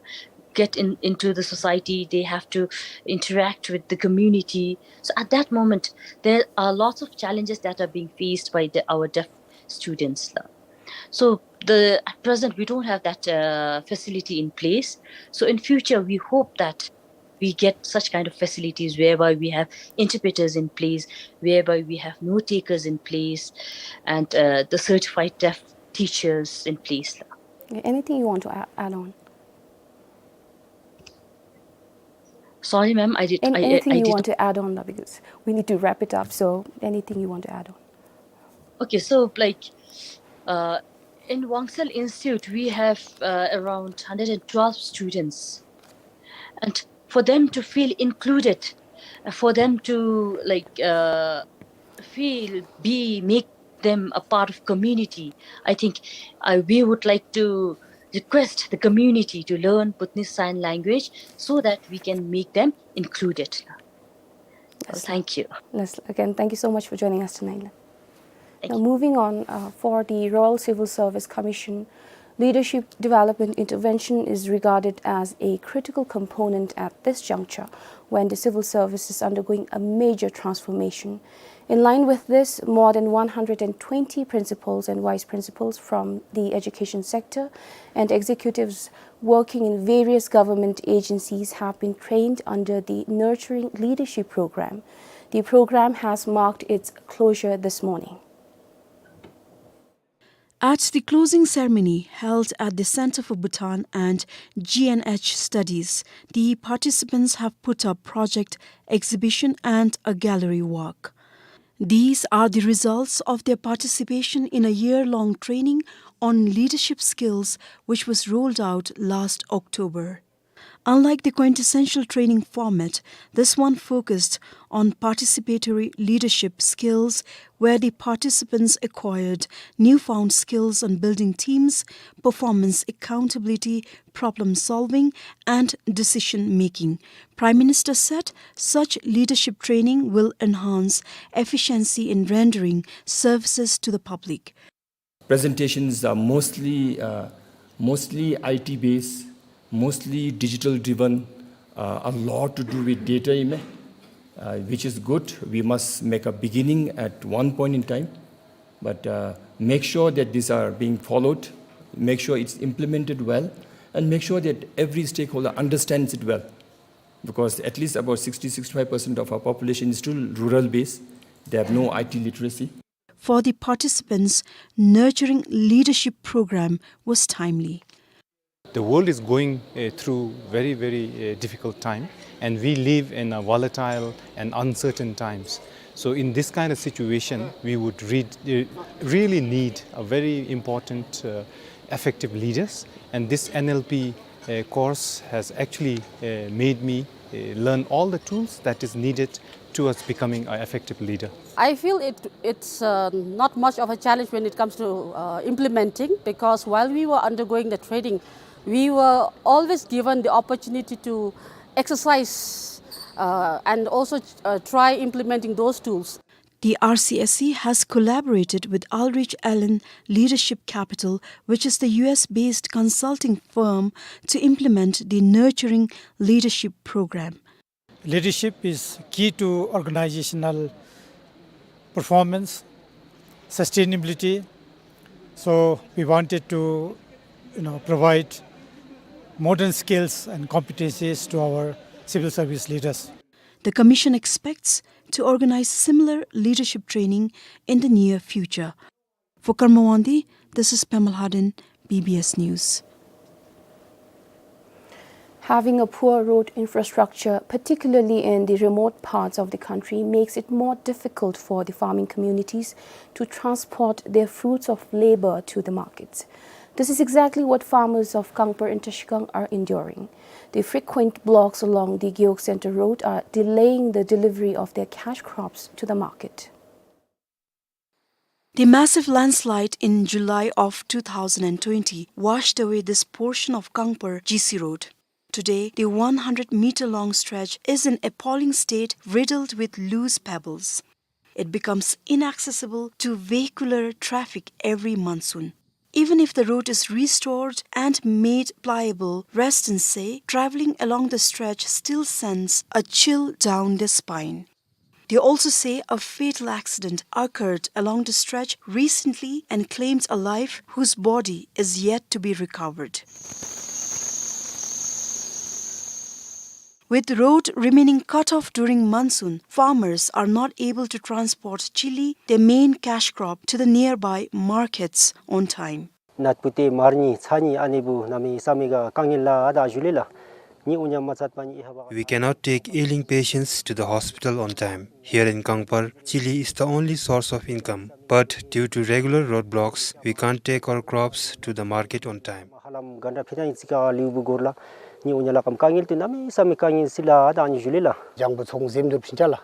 get in, into the society. They have to interact with the community. So at that moment, there are lots of challenges that are being faced by the, our deaf students. So the, at present, we don't have that, uh, facility in place. So in future, we hope that we get such kind of facilities whereby we have interpreters in place, whereby we have note takers in place, and, uh, the certified deaf teachers in place. Okay, anything you want to a-, add on? Sorry, ma'am, I did, An-, I, I, anything I you did want to add on, because we need to wrap it up, so anything you want to add on? Okay, so, like, uh, in Wangsil Institute, we have, uh, around hundred and twelve students. And for them to feel included, uh, for them to, like, uh, feel, be, make them a part of community, I think, uh, we would like to request the community to learn Bhutanese Sign Language so that we can make them included. Yes, sir. Thank you. Yes, again, thank you so much for joining us tonight. Thank you. Now, moving on, uh, for the Royal Civil Service Commission, leadership development intervention is regarded as a critical component at this juncture when the civil service is undergoing a major transformation. In line with this, more than one hundred and twenty principals and vice principals from the education sector and executives working in various government agencies have been trained under the Nurturing Leadership Program. The program has marked its closure this morning. At the closing ceremony held at the Center for Bhutan and G N H Studies, the participants have put up project exhibition and a gallery walk. These are the results of their participation in a year-long training on leadership skills, which was rolled out last October. Unlike the quintessential training format, this one focused on participatory leadership skills, where the participants acquired newfound skills on building teams, performance accountability, problem solving, and decision making. Prime Minister said such leadership training will enhance efficiency in rendering services to the public. Presentations are mostly, uh, mostly I T based, mostly digital driven, uh, a lot to do with data, uh, which is good. We must make a beginning at one point in time, but, uh, make sure that these are being followed, make sure it's implemented well, and make sure that every stakeholder understands it well. Because at least about sixty, sixty-five percent of our population is still rural based. They have no I T literacy. For the participants, Nurturing Leadership Program was timely. The world is going, uh, through very, very, uh, difficult time, and we live in a volatile and uncertain times. So in this kind of situation, we would read, uh, really need a very important, uh, effective leaders, and this N L P, uh, course has actually, uh, made me, uh, learn all the tools that is needed towards becoming an effective leader. I feel it, it's, uh, not much of a challenge when it comes to, uh, implementing, because while we were undergoing the training, we were always given the opportunity to exercise uh, and also, uh, try implementing those tools. The R C S C has collaborated with Ulrich Allen Leadership Capital, which is the U S-based consulting firm, to implement the Nurturing Leadership Program. Leadership is key to organizational performance, sustainability. So we wanted to, you know, provide modern skills and competencies to our civil service leaders. The commission expects to organize similar leadership training in the near future. For Karma Wangdi, this is Pema Lhaden, B B S News. Having a poor road infrastructure, particularly in the remote parts of the country, makes it more difficult for the farming communities to transport their fruits of labor to the markets. This is exactly what farmers of Kangpar in Trashigang are enduring. The frequent blocks along the Gewog Centre Road are delaying the delivery of their cash crops to the market. The massive landslide in July of two thousand and twenty washed away this portion of Kangpar G C Road. Today, the one hundred meter long stretch is in appalling state, riddled with loose pebbles. It becomes inaccessible to vehicular traffic every monsoon. Even if the road is restored and made pliable, residents say traveling along the stretch still sends a chill down their spine. They also say a fatal accident occurred along the stretch recently and claimed a life whose body is yet to be recovered. With road remaining cut off during monsoon, farmers are not able to transport chili, their main cash crop, to the nearby markets on time. ནད་པ་དེ་མར་ནི་ཚ་ནི་ཨ་ནི་བུ་གནམ་མེད་ས་མེད་ག་དཀའ་ངལ་ལ་ཨ་ད་ཞུ་ལེ་ལ། ནི་འུ་ཉ་མ་ཚད་པ་ནི་ཨེ་ཧ་བ། We cannot take ailing patients to the hospital on time. Here in Kangpar, chili is the only source of income. But due to regular roadblocks, we can't take our crops to the market on time. ཧ་ལམ་གན་དྲ་ཕི་ན་ཡི་ཙི་ཀ་ལིའུ་བུ་གོར་ལ། ནི་འུ་ཉ་ལ་ཀམ་དཀའ་ངལ་དུ་གནམ་མེད་ས་མེད་དཀའ་ངལ་སི་ལ་ཨ་ད་ཨ་ནི་ཞུ་ལེ་ལ། ལྗང་བུ་ཚོང་འཛེམ་དུར་ཕིན་ཅ་ལ།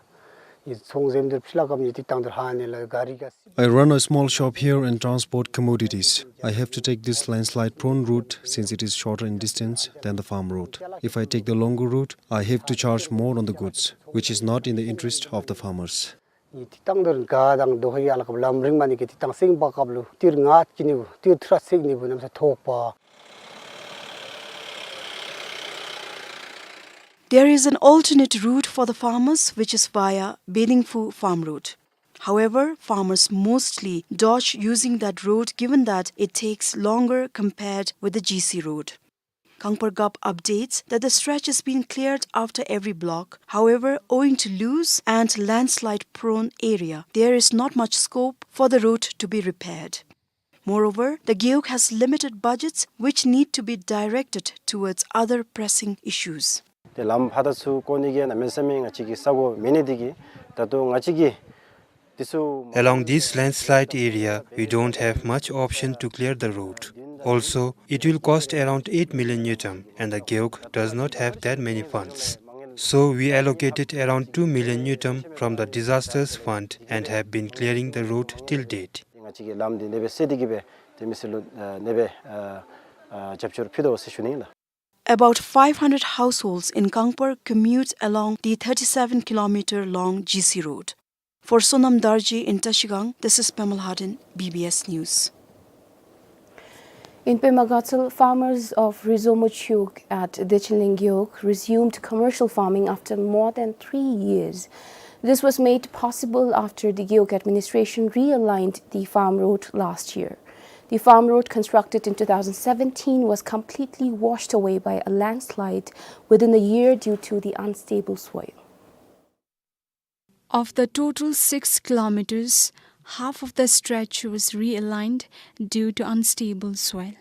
ཡི་ཚོང་འཛེམ་དུར་ཕི་ལ་ཀམ་ཡི་ཏིག་ཏང་དུར་ཧ་ནེ་ལ་ག་རི་ག་སི། I run a small shop here and transport commodities. I have to take this landslide-prone route since it is shorter in distance than the farm road. If I take the longer route, I have to charge more on the goods, which is not in the interest of the farmers. ཡི་ཏིག་ཏང་དུར་ག་དང་དོ་ཧ་ཡ་ལ་ཀབ་ལམ་རིང་མ་ནི་གི་ཏིག་ཏང་སེང་བ་ཀབ་ལུ་ཏིར་ང་ཀི་ནི་བུ་ཏིར་ཐུ་ར་སེག་ནི་བུ་ནམ་ས་ཐོག་པ། There is an alternate route for the farmers, which is via Bedingphu Farm Road. However, farmers mostly dodge using that road given that it takes longer compared with the G C road. Kangpar Gap updates that the stretch has been cleared after every block. However, owing to loose and landslide-prone area, there is not much scope for the road to be repaired. Moreover, the Gewog has limited budgets which need to be directed towards other pressing issues. དེ་ལམ་ཕར་དང་ཚུར་བཀོ་ནི་གི་གནམ་མེད་ས་མེད་ང་བཅས་ཀྱི་ས་གོ་མེད་ནི་དེ་གིས་ད་ལྟོ་ང་བཅས་ཀྱི་དེ་ཚུ། Along this landslide area, we don't have much option to clear the road. Also, it will cost around eight million ngultrum, and the Gewog does not have that many funds. So we allocated around two million ngultrum from the disasters fund and have been clearing the road till date. ང་བཅས་ཀྱི་ལམ་འདི་ནེ་སྦེ་སེལ་ཏེ་གི་སྦེ་དེ་མི་སེལ་ལུ་ནེ་སྦེ་རྒྱབ་སྐྱོར་ཕུལ་དོ་ཟེར་ཞུ་ནི་ལགས། About five hundred households in Kangpar commute along the thirty-seven kilometer long G C road. For Sonam Darji in Trashigang, this is Pema Lhaden, B B S News. In Pema Gatshel, farmers of Rizomo Chiwog at Dechinleng Gewog resumed commercial farming after more than three years. This was made possible after the Gewog administration realigned the farm road last year. The farm road, constructed in two thousand seventeen, was completely washed away by a landslide within a year due to the unstable soil. Of the total six kilometers, half of the stretch was realigned due to unstable soil.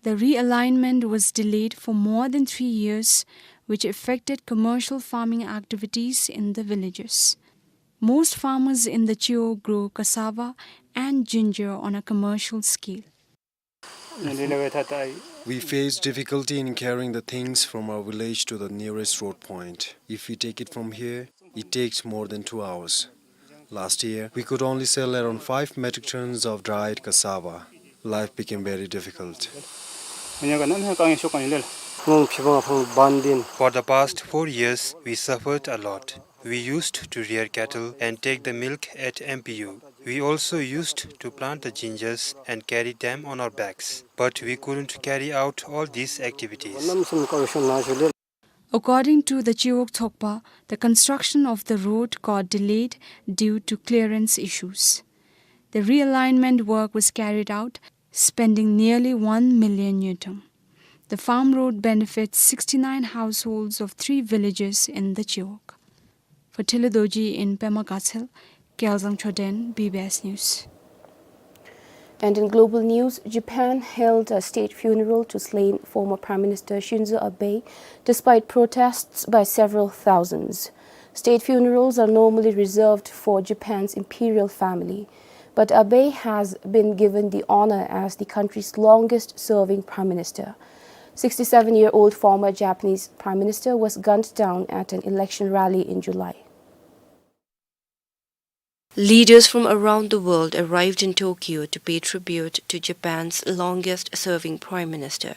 The realignment was delayed for more than three years, which affected commercial farming activities in the villages. Most farmers in the Chiwog grow cassava and ginger on a commercial scale. We face difficulty in carrying the things from our village to the nearest road point. If we take it from here, it takes more than two hours. Last year, we could only sell around five metric tons of dried cassava. Life became very difficult. For the past four years, we suffered a lot. We used to rear cattle and take the milk at M P U. We also used to plant the gingers and carry them on our backs. But we couldn't carry out all these activities. According to the Chiwog Tsokpa, the construction of the road got delayed due to clearance issues. The realignment work was carried out, spending nearly one million ngultrum. The farm road benefits sixty-nine households of three villages in the Chiwog. For Thilo Dorji in Pema Gatshel, Gyalzang Choden, B B S News. And in global news, Japan held a state funeral to slain former Prime Minister Shinzo Abe, despite protests by several thousands. State funerals are normally reserved for Japan's imperial family, but Abe has been given the honor as the country's longest-serving prime minister. Sixty-seven-year-old former Japanese prime minister was gunned down at an election rally in July. Leaders from around the world arrived in Tokyo to pay tribute to Japan's longest-serving prime minister.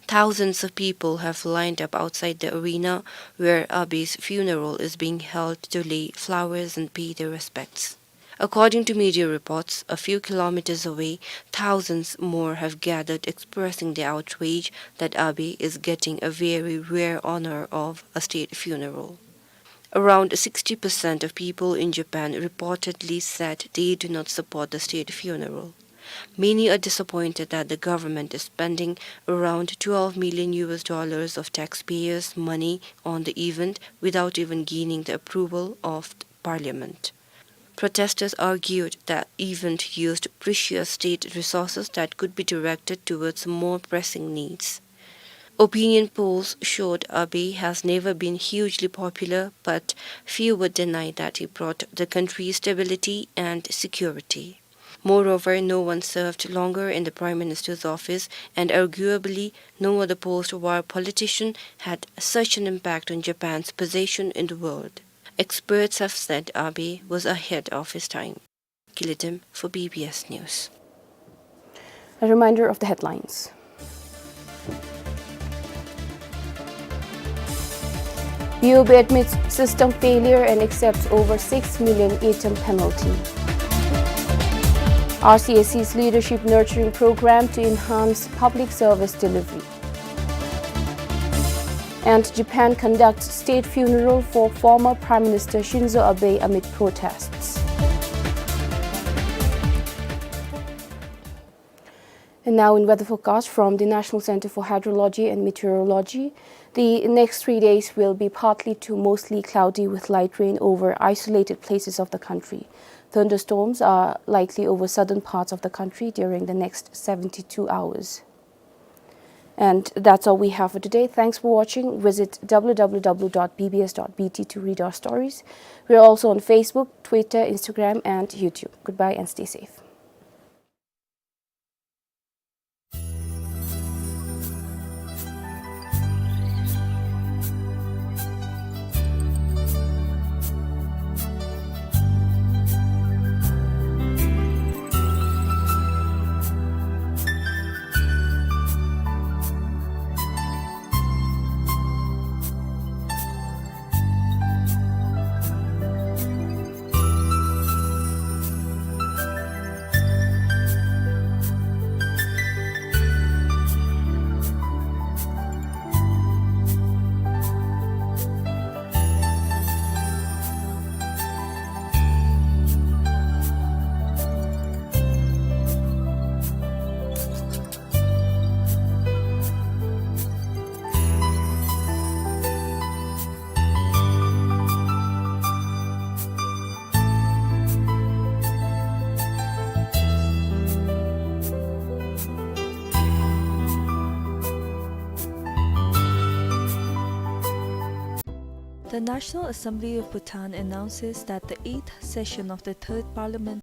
Thousands of people have lined up outside the arena where Abe's funeral is being held to lay flowers and pay their respects. According to media reports, a few kilometers away, thousands more have gathered, expressing their outrage that Abe is getting a very rare honor of a state funeral. Around sixty percent of people in Japan reportedly said they do not support the state funeral. Many are disappointed that the government is spending around twelve million U S dollars of taxpayers' money on the event without even gaining the approval of the parliament. Protesters argued that event used precious state resources that could be directed towards more pressing needs. Opinion polls showed Abe has never been hugely popular, but few would deny that he brought the country stability and security. Moreover, no one served longer in the Prime Minister's office, and arguably no other post-war politician had such an impact on Japan's position in the world. Experts have said Abe was ahead of his time. Kilitim for B B S News. A reminder of the headlines. B O B admits system failure and accepts over six million ngultrum penalty. R C S C's leadership nurturing program to enhance public service delivery. And Japan conducts state funeral for former Prime Minister Shinzo Abe amid protests. And now in weather forecast from the National Center for Hydrology and Meteorology, the next three days will be partly to mostly cloudy with light rain over isolated places of the country. Thunderstorms are likely over southern parts of the country during the next seventy-two hours. And that's all we have for today. Thanks for watching. Visit W W W dot B B S dot B T to read our stories. We're also on Facebook, Twitter, Instagram, and YouTube. Goodbye and stay safe. The National Assembly of Bhutan announces that the eighth session of the Third Parliament